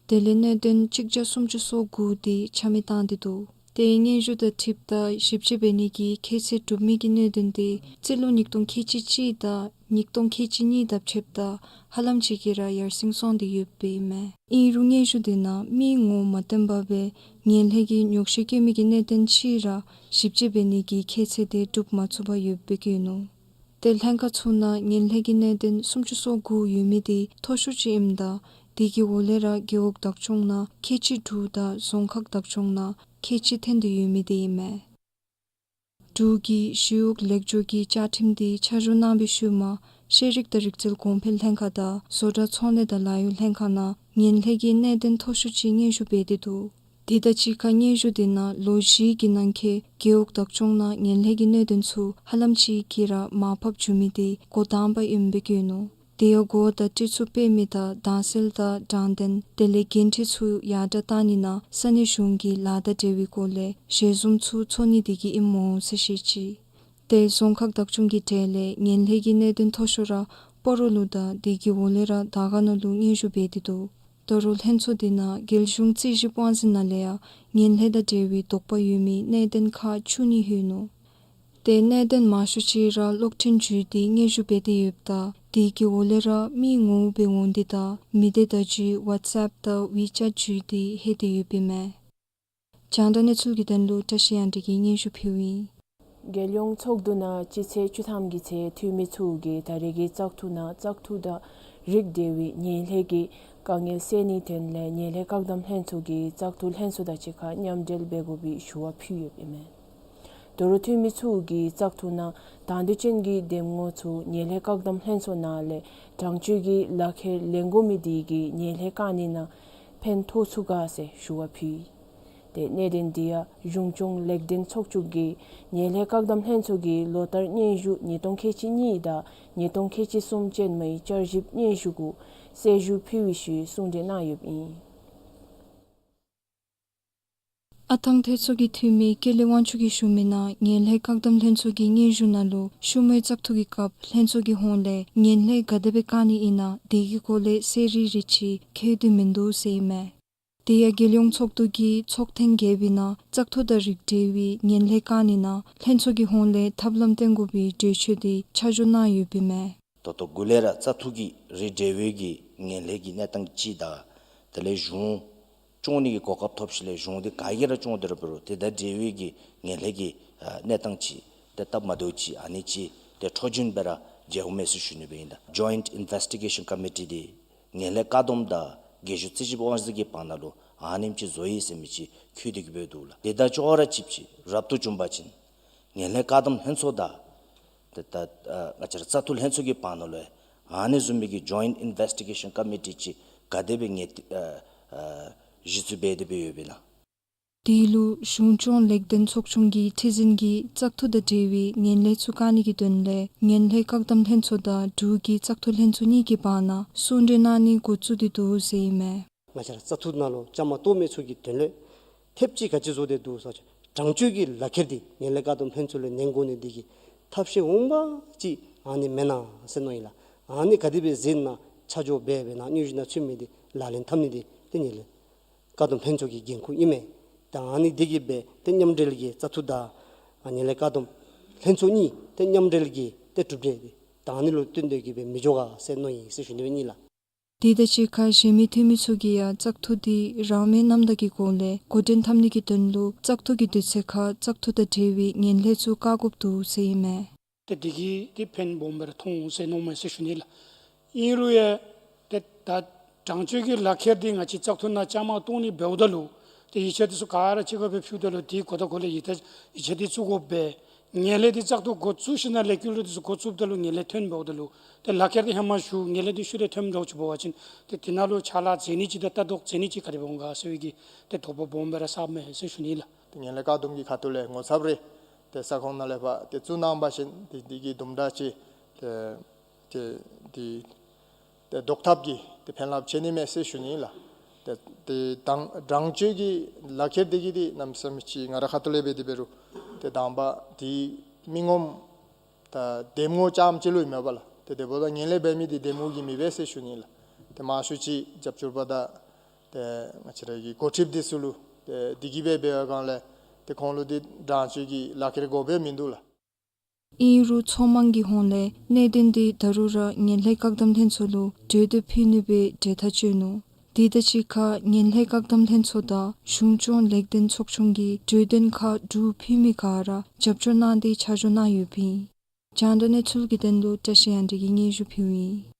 དེ་ལས་གནད་དོན་གཅིག་བརྒྱ་སུམ་ཅུ་སོ་དགུ་དེ་ཆ་མེད་བཏང་སྟེ་འདུག། དེ་སྙན་ཞུ་དང་འཁྲིལཝ་ད་ཞིབ་དཔྱད་འབད་ནི་གི་ཁྱད་ཚད་གྲུབ་མི་གི་གནད་དོན་དེ་རྩིས་ལོ་ཉིས་སྟོང་ཁལ་གཅིག་གཅིག་དང་ཉིས་སྟོང་ཁལ་གཅིག་གཉིས་དང་ཕྱདཔ་ད་ཧ་ལམ་ཅིག་གིས་ར་ཡར་སེང་སོང་སྟེ་ཡོདཔ་ཨིན་མས། ཨིན་རུང་སྙན་ཞུ་དེ་ནང་མི་ངོ་མ་བསྟན་པ་སྦེ་ངན་ལྷད་ཀྱི་ཉོགས་བཤད་བཀོད་མི་གི་གནད་དོན་ཅིག་ར་ཞིབ་དཔྱད་འབད་ནི་གི་ཁྱད་ཚད་དེ་གྲུབ་མ་ཚུགས་པར་ཡོདཔ་སྦེ་བཀོད་ནུག། ཏེ་ལྷན་ཁག་ཚུ་ནང་ངན་ལྷད་ཀྱི་གནད་དོན་སུམ་ཅུ་སོ་དགུ་ཡོད་མི་དེ་མཐོ་ཤོས་ཅིག་ཨིནམ་ད་དེ་གི་འོག་ལས་ར་རྒེད་འོག་བདག་སྐྱོང་ནང་ཁལ་གཅིག་དྲུག་དང་རྫོང་ཁག་བདག་སྐྱོང་ནང་ཁལ་གཅིག་ཐོན་ཏེ་ཡོད་མི་དེ་ཨིན་མས། འབྲུག་གི་ཞི་གཡོག་ལེགས་བཅོས་ཀྱི་བཅའ་ཁྲིམས་དེ་ཆ་འཇོག་གནང་བའི་ཤུལ་མ་ཤེས་རིག་དང་རིག་རྩལ་གོང་འཕེལ་ལྷན་ཁག་དང་བཟོ་གྲྭ་ཚོང་ལས་དང་ལཱ་གཡོག་ལྷན་ཁག་ནང་ངན་ལྷད་ཀྱི་གནད་དོན་མཐོ་ཤོས་ཅིག་སྙན་ཞུ་འབད་དེ་འདུག། དེ་དང་གཅིག་ཁར་སྙན་ཞུ་དེ་ནང་ལོ་བཞི་གི་ནང་འཁོད་རྒེད་འོག་བདག་སྐྱོང་ནང་ངན་ལྷད་ཀྱི་གནད་དོན་ཚུ་ཧ་ལམ་ཅིག་གིས་ར་མར་ཕབ་བཅུག་མི་དེ་འགོ་དང་པ་ཨིནམ་སྦེ་བཀོད་ནུག། དེ་ཡང་གོ་བ་དང་སྤྲོ་ཚོགས་སྤེལ་མི་དང་དྭངས་གསལ་དང་དྲང་བདེན་དེ་ལས་འགན་འཁྲི་ཚུ་ཡར་དྲགས་གཏང་ནི་ནང་ས་གནས་གཞུང་གི་ལཱ་དང་འབྲེལ་བའི་སྐོར་ལས་ཞལ་འཛོམས་ཚུ་འཚོགས་ནི་དེ་གིས་ཨིནམ་འོང་ཟེར་བཤད་ཅི། ཏེ་རྫོང་ཁག་བདག་སྐྱོང་གི་གྲས་ལས་ངན་ལྷད་ཀྱི་གནད་དོན་མཐོ་ཤོས་ར་སྤ་རོ་ལུ་དང་དེ་གི་འོག་ལས་ར་དར་དཀར་ན་ལུ་སྙན་ཞུ་འབད་དེ་འདུག། ད་རུང་ལྷན་ཚོགས་དེ་ནང་རྒྱལ་གཞུང་རྩིས་ཞིབ་དབང་འཛིན་ནང་ལས་ཡང་ངན་ལྷད་དང་འབྲེལ་བའི་དོགས་པ་ཡོད་མི་གནད་དོན་ཁག་བཅུ་གཉིས་ལྷོད་ནུག། ཏེ་གནད་དོན་མང་ཤོས་ཅིག་ར་གློག་འཕྲིན་བརྒྱུད་དེ་སྙན་ཞུ་འབད་དེ་ཡོདཔ་ད་དེ་གི་འོག་ལས་ར་མི་ངོ་བོ་སྦེ་འོང་སྟེ་དང་མི་སྡེ་བརྡ་བརྒྱུད་ཝཊས་ཨེཔ་དང་ཝི་ཅེཊ་བརྒྱུད་དེ་ལྷོད་དེ་ཡོདཔ་ཨིན་མས། རྒྱང་བསྒྲགས་གནས་ཚུལ་གྱི་དོན་ལུ་བཀྲ་ཤིས་དབྱངས་སྒྲོན་གྱིས་སྙན་ཞུ་ཕུལཝ་ཨིན། རྒྱལ་ཡོངས་ཚོགས་འདུ་ནང་སྤྱི་ཚེས་བཅུ་ཐམ་གྱི་ཚེ་འཐུས་མི་ཚུ་གིས་ད་རེས་ཀྱི་བཙག་འཐུ་ནང་བཙག་འཐུ་དང་རིགས་འབྲེལ་བའི་ངན་ལྷད་ཀྱི་དཀའ་ངལ་སེལ་ནིའི་དོན་ལས་ངན་ལྷད་བཀག་སྡོམ་ལྷན་ཚོགས་ཀྱིས་བཙག་འཐུ་ལྷན་ཚོགས་དང་གཅིག་ཁར་མཉམ་འབྲེལ་འབད་དགོ་པའི་ཞུ་བ་ཕུལ་ཡོདཔ་ཨིན་མས། དོ་རུང་འཐུས་མི་ཚུ་གིས་བཙག་འཐུ་ནང་དང་འདོད་ཅན་གྱི་འདེམས་ངོ་ཚུ་ངན་ལྷད་བཀག་སྡོམ་ལྷན་ཚོགས་ནང་ལས་དྲང་སྤྱོད་ཀྱི་ལག་ཁྱེར་ལེན་དགོ་མི་དེ་གིས་ངན་ལྷད་བཀག་ནི་ནང་ཕན་ཐོགས་ཚུགས་ག་ཟེར་ཞུ་བ་ཕུལ། ཏེ་གནད་དོན་འདི་ཡང་གཞུང་སྐྱོང་ལེགས་ལྡན་ཚོགས་ཆུང་གིས་ངན་ལྷད་བཀག་སྡོམ་ལྷན་ཚོགས་ཀྱི་ལོ་བསྟར་སྙན་ཞུ་ཉིས་སྟོང་ཁལ་གཅིག་གཉིས་དང་ཉིས་སྟོང་ཁལ་གཅིག་གསུམ་ཅན་མའི་བསྐྱར་ཞིབ་སྙན་ཞུ་གུ་གསལ་ཞུ་ཕུལ་བའི་ཤུལ་གསུང་གྲོས་གནང་ཡོདཔ་ཨིན། ཨ་ཐང་ཐེ་ཚོ་གི་འཐུས་མི་ཀེ་ལི་དབང་ཕྱུག་གིས་ཞུ་མི་ནང་ངན་ལྷད་བཀག་སྡོམ་ལྷན་ཚོགས་ཀྱི་སྙན་ཞུ་ནང་ལུ་ཤུལ་མའི་བཙག་འཐུ་གི་སྐབས་ལྷན་ཚོགས་ཀྱི་ཧོངས་ལས་ངན་ལྷད་ག་དེ་སྦེ་བཀག་ནི་ཨིན་ན་དེ་གི་སྐོར་ལས་གསལ་རི་རི་ཅིག་མཁྱེན་དོ་མིན་འདུག་ཟེར་ཨིན་མས། དེ་ཡང་རྒྱལ་ཡོངས་ཚོགས་འདུ་གི་ཚོགས་ཐེངས་བརྒྱད་པའི་ནང་བཙག་འཐུ་དང་རིགས་འབྲེལ་བའི་ངན་ལྷད་བཀག་ནི་ནང་ལྷན་ཚོགས་ཀྱི་ཧོངས་ལས་ཐབས་ལམ་བཏོན་དགོ་པའི་གྲོས་ཆོད་དེ་ཆ་འཇོག་གནང་ཡོདཔ་ཨིན་མས། ད་ལྟོ་འགོ་ལས་ར་བཙག་འཐུ་གི་རིགས་འབྲེལ་བའི་གི་ངན་ལྷད་ཀྱི་གནས་སྟངས་ཅིག་དང་དེ་ལས་གཞུང་སྐྱོང་ནི་གི་གོ་སྐབས་ཐོབ་ཞིནམ་ལས་གཞུང་དེ་ག་གིས་ར་སྐྱོང་དེ་ར་འབད་རུང་དེ་དང་འབྲེལ་བའི་གི་ངན་ལྷད་ཀྱི་ཨ་གནས་སྟངས་ཅིག་དེ་སྟབས་མ་བདེཝ་ཅིག་ཨ་ནི་ཅིག་དེ་འཕྲོ་སྦྱིན་སྦེ་ར་མཇལཝ་མས་ཟེར་ཞུ་ནི་སྦེ་ཨིན་ལགས། Joint Investigation Committee དེ་ངན་ལྷད་བཀག་སྡོམ་དང་རྒྱལ་གཞུང་རྩིས་ཞིབ་དབང་འཛིན་གྱི་བར་ན་ལུ་ཨ་ནེམ་ཅིག་བཟོ་ཡི་ཟེར་མི་ཅིག་འཁོད་དེ་གི་སྦེ་འདུག་ལགས། དེ་དང་ཅོག་ར་གཅིགཔ་ཅིག་རབ་ཏུ་བྱུང་པ་ཅིན་ངན་ལྷད་བཀག་སྡོམ་ལྷན་ཚོགས་དང་ཏེ་ད་ཨ་ང་བཅས་ར་བཙག་འཐུ་ལྷན་ཚོགས་ཀྱི་བར་ན་ལུ་ཨ་ནི་བཟུམ་མའི་གི་Joint Investigation Committee ཅིག་ག་དེ་སྦེ་ངེས་ཏེ་ཨ་ཨ་གཞི་བཙུགས་འབད་དེ་སྦེ་ཡོདཔ་ཨིན་ན། དེ་ལུ་གཞུང་སྐྱོང་ལེགས་ལྡན་ཚོགས་ཆུང་གི་ཁྲི་འཛིན་གྱིས་བཙག་འཐུ་དང་འབྲེལ་བའི་ངན་ལྷད་ཚུ་བཀག་ནི་གི་དོན་ལས་ངན་ལྷད་བཀག་སྡོམ་ལྷན་ཚོགས་དང་འབྲུག་གི་བཙག་འཐུ་ལྷན་ཚོགས་གཉིས་ཀྱི་བར་ན་གསུང་གྲོས་གནང་ནི་འགོ་བཙུགས་ཏེ་འདུག་ཟེར་ཨིན་མས། ང་བཅས་ར་བཙག་འཐུ་ནང་ལུ་བཅའ་མར་གཏོགས་མི་ཚུ་གི་དོན་ལས་ཐེབས་ཅིག་ག་ཅི་བཟོ་སྟེ་འདུག་ཟེར་བ་ཅིན་དྲང་སྤྱོད་ཀྱི་ལག་ཁྱེར་འདི་ངན་ལྷད་བཀག་སྡོམ་ལྷན་ཚོགས་ལས་ནན་དགོ་ནི་འདི་གིས་ཐབས་ཤེས་འོང་འབག་ཅིག་ཨ་ནི་མེན་ན་ཟེར་མནོ་ཡི་ལགས། ཨ་ནི་ག་དེ་སྦེ་ཟེར་ན་ཆ་འཇོག་འབད་འབད་ནི་སྙན་ཞུ་ནང་ཚུད་མི་འདི་ལག་ལེན་འཐབ་ནི་འདི་ཏེ་ངན་ལྷད་བཀག་སྡོམ་ལྷན་ཚོགས་ཀྱི་འགན་ཁུར་ཨིན་མས། ད་ཨ་ནི་འདི་གིས་སྦེ་ཏེ་མཉམ་འབྲེལ་གྱི་བཙག་འཐུ་དང་ཨ་ངན་ལྷད་བཀག་སྡོམ་ལྷན་ཚོགས་གཉིས་ཏེ་མཉམ་འབྲེལ་གྱི་ཏེ་གྲུབ་འབྲས་འདི་ད་ཨ་ནི་ལུ་བསྟུན་ཏེ་གི་སྦེ་མི་འགྱོ་ག་ཟེར་མནོ་ཡི་ཟེར་ཞུ་ནི་སྦེ་ཨིན་ལགས། དེ་དང་གཅིག་ཁར་གཞན་མི་འཐུས་མི་ཚུ་གིས་ཡང་བཙག་འཐུ་འདི་རང་མོས་རྣམ་དག་གི་སྒོ་ལས་འགོ་འདྲེན་འཐབ་ནི་གི་དོན་ལུ་བཙག་འཐུ་གི་དུས་ཚོད་ཁར་བཙག་འཐུ་དང་འབྲེལ་བའི་ངན་ལྷད་ཚུ་བཀག་དགོཔ་འདུག་ཟེར་ཨིན་མས། ཏེ་འདི་གིས་ཏེ་ཕན་སྦོམ་སྦེ་ར་ཐོགས་འོང་ཟེར་མནོཝ་མས་ཟེར་ཞུ་ནི་ལགས། ཨིན་རུང་ཡང་ཏེ་ད་དྲང་སྤྱོད་ཀྱི་ལག་ཁྱེར་འདི་ང་བཅས་བཙག་འཐུ་ནང་བཅའ་མར་གཏོགས་ནི་འབདཝ་ད་ལུ་ཏེ་ཡིག་ཆ་འདི་ཚུ་ག་ར་གཅིག་ཁར་སྦེ་ཕུལཝ་ད་ལུ་དེ་གོ་བརྡ་གོ་ལས་ཡི་ད་ཡིག་ཆ་འདི་བཙུགས་དགོ་པས། ངན་ལྷད་འདི་བཙག་འཐུ་འགོ་བཙུགས་ཞིནམ་ལས་ལས་འགུལ་འདི་ཚུ་འགོ་བཙུགསཔ་ད་ལུ་ངན་ལྷད་ཐོན་འབདཝ་ད་ལུ་ཏེ་ལག་ཁྱེར་འདི་ཧེ་མ་ཞུ་ངན་ལྷད་འདི་ཤུལ་ལས་ཐོན་འགྱོཝ་ཅིག་འབད་བ་ཅིན་ཏེ་དེ་ནང་ལུ་ཕྱག་ལཱ་མཛད་ནི་ཅིག་དང་ལྟ་རྟོག་མཛད་ནི་ཅིག་ག་དེ་སྦེ་འོང་ག་ཟེར་བའི་གི་ཏེ་དོགས་པ་སྦོམ་སྦེ་ར་ཟཝ་མས་ཟེར་ཞུ་ནི་ལགས། ཏེ་ངན་ལྷད་བཀག་སྡོམ་གྱི་ཁ་ཐུག་ལས་ངོ་ཚབ་རེ་ཏེ་ས་ཁོངས་ནང་ལས་ཕར་ཏེ་བཙུགས་གནང་བ་ཅིན་ཏེ་འདི་གི་དུམ་གྲ་ཅིག་ཏེ་ཏེ་འདི་ཏེ་ཟློག་ཐབས་ཀྱི་ཏེ་ཕན་རླབས་ཆེ་ནི་མས་ཟེར་ཞུ་ནི་ལགས། ཏེ་ཏེ་དྲང་དྲང་སྤྱོད་ཀྱི་ལག་ཁྱེར་འདི་གིས་འདི་གནམ་མེད་ས་མེད་ཅིག་ང་ར་ཁ་ཐུག་ལས་འབད་དེ་འབད་རུང་ཏེ་དང་པ་འདི་མི་ངོམ་ད་འདེམས་ངོ་རྐྱངམ་ཅིག་ལུ་ཨིན་མས་པ་ལགས། ཏེ་དེ་འབདཝ་ད་ངན་ལྷད་འབད་མི་འདི་འདེམས་ངོ་གི་མི་འབད་ཟེར་ཞུ་ནི་ལགས། ཏེ་མང་ཤོས་ཅིག་རྒྱབ་སྐྱོར་པ་དང་ཏེ་ང་བཅས་ར་གི་འགོ་ཁྲིདཔ་འདི་ཚུ་ལུ་ཏེ་འདི་གིས་འབད་འབད་བའི་སྒང་ལས་ཏེ་ཁོང་ལུ་འདི་དྲང་སྤྱོད་ཀྱི་ལག་ཁྱེར་དགོ་པས་མིན་འདུག་ལགས། ཨིན་རུང་ཚོགས་དམངས་ཀྱི་ཧོངས་ལས་གནད་དོན་འདི་ད་རུང་ར་ངན་ལྷད་བཀག་སྡོམ་ལྷན་ཚོགས་ལུ་གྲོས་འདེབས་ཕུལ་ནི་སྦེ་གྲོས་ཐག་བཅད་ནུག། དེ་དང་གཅིག་ཁར་ངན་ལྷད་བཀག་སྡོམ་ལྷན་ཚོགས་དང་གཞུང་སྐྱོང་ལེགས་ལྡན་ཚོགས་ཆུང་གིས་གྲོས་དོན་ཁག་དྲུག་ཕུལ་མི་ག་ར་རྒྱབ་སྐྱོར་གནང་སྟེ་ཆ་འཇོག་གནང་ཡོདཔ་ཨིན། རྒྱང་བསྒྲགས་གནས་ཚུལ་གྱི་དོན་ལུ་བཀྲ་ཤིས་དབྱངས་སྒྲོན་གྱིས་སྙན་ཞུ་ཕུལཝ་ཨིན།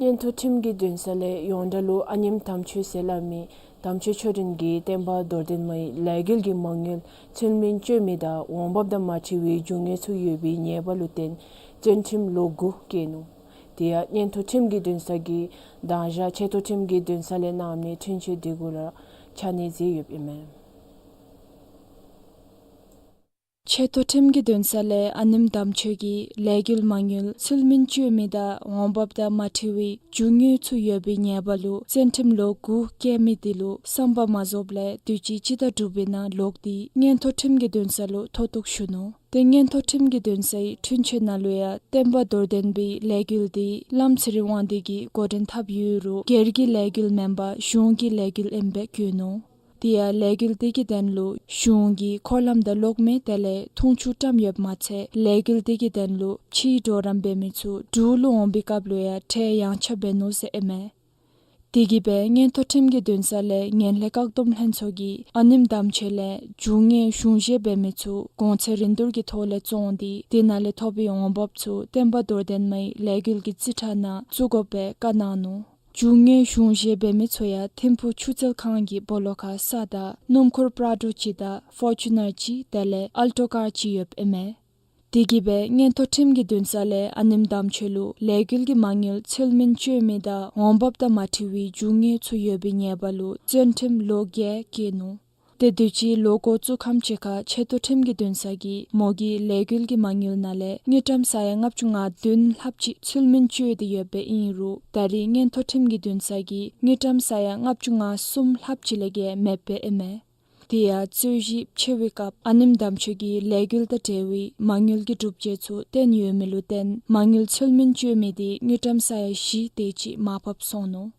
མངོན་མཐོ་ཁྲིམས་ཀྱི་འདུན་ས་ལས་ཡོངས་གྲགས་ལུ་ཨ་ནེམ་དམ་ཆོས་ཟེར་སླབ་མི་དམ་ཆོས་ཆོས་སྒྲོན་གྱིས་བསྟན་པ་རྡོར་གདན་མའི་ལས་འགུལ་གྱི་མ་དངུལ་ཚུལ་མིན་སྤྱོད་མི་དང་འོང་འབབ་དང་མ་འཁྲིལ་བའི་རྒྱུ་དངོས་ཚུ་ཡོད་པའི་ཉེས་པ་ལུ་བརྟེན་བཙོན་ཁྲིམས་ལོ་དགུ་བཀལ་ནུག། དེ་ཡང་མངོན་མཐོ་ཁྲིམས་ཀྱི་འདུན་ས་གིས་དང་ཞག་ཆེ་མཐོ་ཁྲིམས་ཀྱི་འདུན་ས་ལས་གནང་མི་འཁྲུན་ཆོད་དེ་གུ་ར་ཆ་གནས་མཛད་ཡོདཔ་ཨིན་མས། ཆེ་མཐོ་ཁྲིམས་ཀྱི་འདུན་ས་ལས་ཨ་ནེམ་དམ་ཆོས་ཀྱིས་ལས་འགུལ་མ་དངུལ་ཚུལ་མིན་སྤྱོད་མི་དང་འོང་འབབ་དང་མ་འཁྲིལ་བའི་རྒྱུ་དངོས་ཚུ་ཡོད་པའི་ཉེས་པ་ལུ་བཙོན་ཁྲིམས་ལོ་དགུ་བཀལ་མི་དེ་ལུ་བསམ་པ་མ་རྫོགསཔ་ལས་དུས་ཅི་སྤྱི་ཟླ་དྲུག་པའི་ནང་ལོག་སྟེ་མངོན་མཐོ་ཁྲིམས་ཀྱི་འདུན་ས་ལུ་མཐོ་གཏུགས་ཞུ་ནུག། ཏེ་མངོན་མཐོ་ཁྲིམས་ཀྱི་འདུན་སའི་འཁྲུན་ཆོད་ནང་ལུ་ཡང་བསྟན་པ་རྡོར་གདན་པའི་ལས་འགུལ་འདི་བླམ་ཚེ་རིང་དབང་འདུས་ཀྱིས་འགོ་འདྲེན་འཐབ་ཡོད་རུང་སྒེར་གྱི་ལས་འགུལ་མེན་པར་གཞུང་གི་ལས་འགུལ་ཨིནམ་སྦེ་བཀོད་ནུག། དེ་ཡང་ལས་འགུལ་དེ་གི་དོན་ལུ་གཞུང་གིས་འཁོར་ལམ་དང་གློག་མེ་དེ་ལས་འཐུང་ཆུ་བཀྲམ་ཡོདཔ་མ་ཚད་ལས་འགུལ་དེ་གི་དོན་ལུ་ཕྱིའི་གྲོགས་རམ་འབད་མི་ཚུ་འབྲུག་ལུ་འོང་པའི་སྐབས་ལུ་ཡང་ཁྲལ་ཡངས་ཆག་འབད་ནུག་ཟེར་ཨིན་མས། དེ་གིས་སྦེ་མངོན་མཐོ་ཁྲིམས་ཀྱི་འདུན་ས་ལས་ངན་ལྷད་བཀག་སྡོམ་ལྷན་ཚོགས་ཀྱིས་ཨ་ནེམ་དམ་ཆོས་ལས་རྒྱུ་དངོས་གཞུང་བཞེས་འབད་མི་ཚུ་གོང་ཚད་རིན་བསྡུར་གྱི་ཐོག་ལས་བཙོངས་ཏེ་དེ་ནང་ལས་ཐོབ་པའི་འོང་འབབ་ཚུ་བསྟན་པ་རྡོར་གདན་མའི་ལས་འགུལ་གྱི་རྩིས་ཁྲ་ནང་བཙུགས་དགོ་པའི་བཀའ་གནང་ནུག། རྒྱུ་དངོས་གཞུང་བཞེས་འབད་མི་ཚུ་ཡང་ཐིམ་ཕུག་ཆུ་རྩལ་ཁང་གི་སྦོ་ལོགས་ཁར་ས་དང་སྣུམ་འཁོར་པྲ་ཌོ་གཅིག་དང་ཕོར་ཅུ་ནར་གཅིག་དེ་ལས་ཨལ་ཊོ་ཀར་གཅིག་ཡོདཔ་ཨིན་མས། དེ་གིས་སྦེ་མངོན་མཐོ་ཁྲིམས་ཀྱི་འདུན་ས་ལས་ཨ་ནེམ་དམ་ཆོས་ལུ་ལས་འགུལ་གྱི་མ་དངུལ་ཚུལ་མིན་སྤྱོད་མི་དང་འོང་འབབ་དང་མ་འཁྲིལ་བའི་རྒྱུ་དངོས་ཚུ་ཡོད་པའི་ཉེས་པ་ལུ་བཙོན་ཁྲིམས་ལོ་བརྒྱད་བཀལ་ནུག། ཏེ་དུས་ཅི་ལོ་འགོ་བཙུགས་ཁམས་ཅིག་ཁར་ཆེ་མཐོ་ཁྲིམས་ཀྱི་འདུན་ས་གིས་མོ་གི་ལས་འགུལ་གྱི་མ་དངུལ་ནང་ལས་དངུལ་ཀྲམ་ས་ཡ་ལྔ་བཅུ་ང་བདུན་ལྷགཔ་ཅིག་ཚུལ་མིན་སྤྱོད་དེ་ཡོདཔ་སྦེ་ཨིན་རུང་ད་རེས་མངོན་མཐོ་ཁྲིམས་ཀྱི་འདུན་ས་གིས་དངུལ་ཀྲམ་ས་ཡ་ལྔ་བཅུ་ང་གསུམ་ལྷགཔ་ཅིག་ལས་བརྒལ་མེདཔ་སྦེ་ཨིན་མས། དེ་ཡང་རྩོད་གཞི་ཕྱེ་བའི་སྐབས་ཨ་ནེམོ་དམ་ཆོས་ཀྱིས་ལས་འགུལ་དང་འབྲེལ་བའི་མ་དངུལ་གྱི་སྒྲུབ་བྱེད་ཚུ་བཏོན་ཡོད་མི་ལུ་བརྟེན་མ་དངུལ་ཚུལ་མིན་སྤྱོད་མི་དེ་དངུལ་ཀྲམ་ས་ཡ་བཞི་དེ་ཅིག་མར་ཕབ་སོང་ནུག།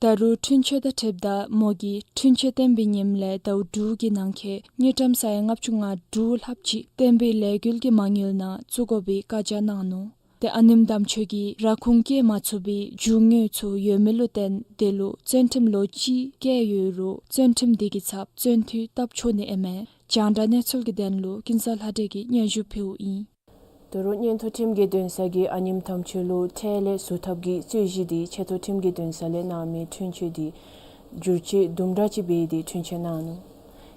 ད་རུང་འཁྲུན་ཆོད་དང་འཁྲིལཝ་ད་མོ་གིས་འཁྲུན་ཆོད་བཏོན་པའི་ཉིནམ་ལས་ཟླཝ་དྲུག་གི་ནང་འཁོད་དངུལ་ཀྲམ་ས་ཡ་ལྔ་བཅུ་ང་དྲུག་ལྷགཔ་ཅིག་བཏོན་པའི་ལས་འགུལ་གྱི་མ་དངུལ་ནང་བཙུགས་དགོ་པའི་བཀའ་རྒྱ་གནང་ནུག། ཏེ་ཨ་ནེམོ་དམ་ཆོས་ཀྱིས་ར་ཁུངས་བཀལ་མ་ཚུགས་པའི་རྒྱུ་དངོས་ཚུ་ཡོད་མི་ལུ་བརྟེན་དེ་ལུ་བཙོན་ཁྲིམས་ལོ་གཅིག་བཀལ་ཡོད་རུང་བཙོན་ཁྲིམས་དེ་གི་ཚབ་བཙོན་འཐུས་བཏབ་ཆོག་ནི་ཨིན་མས། རྒྱང་བསྒྲགས་གནས་ཚུལ་གྱི་དོན་ལུ་ཀུན་བཟང་ལྷ་སྒྲོན་གྱིས་སྙན་ཞུ་ཕུལཝ་ཨིན། ད་རུང་མངོན་མཐོ་ཁྲིམས་ཀྱི་འདུན་ས་གིས་ཨ་ནེམོ་དམ་ཆོས་ལུ་ཁྲལ་ལས་ཟུར་ཐབས་ཀྱི་རྩོད་གཞི་དེ་ཆེ་མཐོ་ཁྲིམས་ཀྱི་འདུན་ས་ལས་གནང་མི་འཁྲུན་ཆོད་དེ་འགྱུར་བཅོས་དུམ་གྲ་ཅིག་འབད་དེ་འཁྲུན་ཆོད་གནང་ནུག།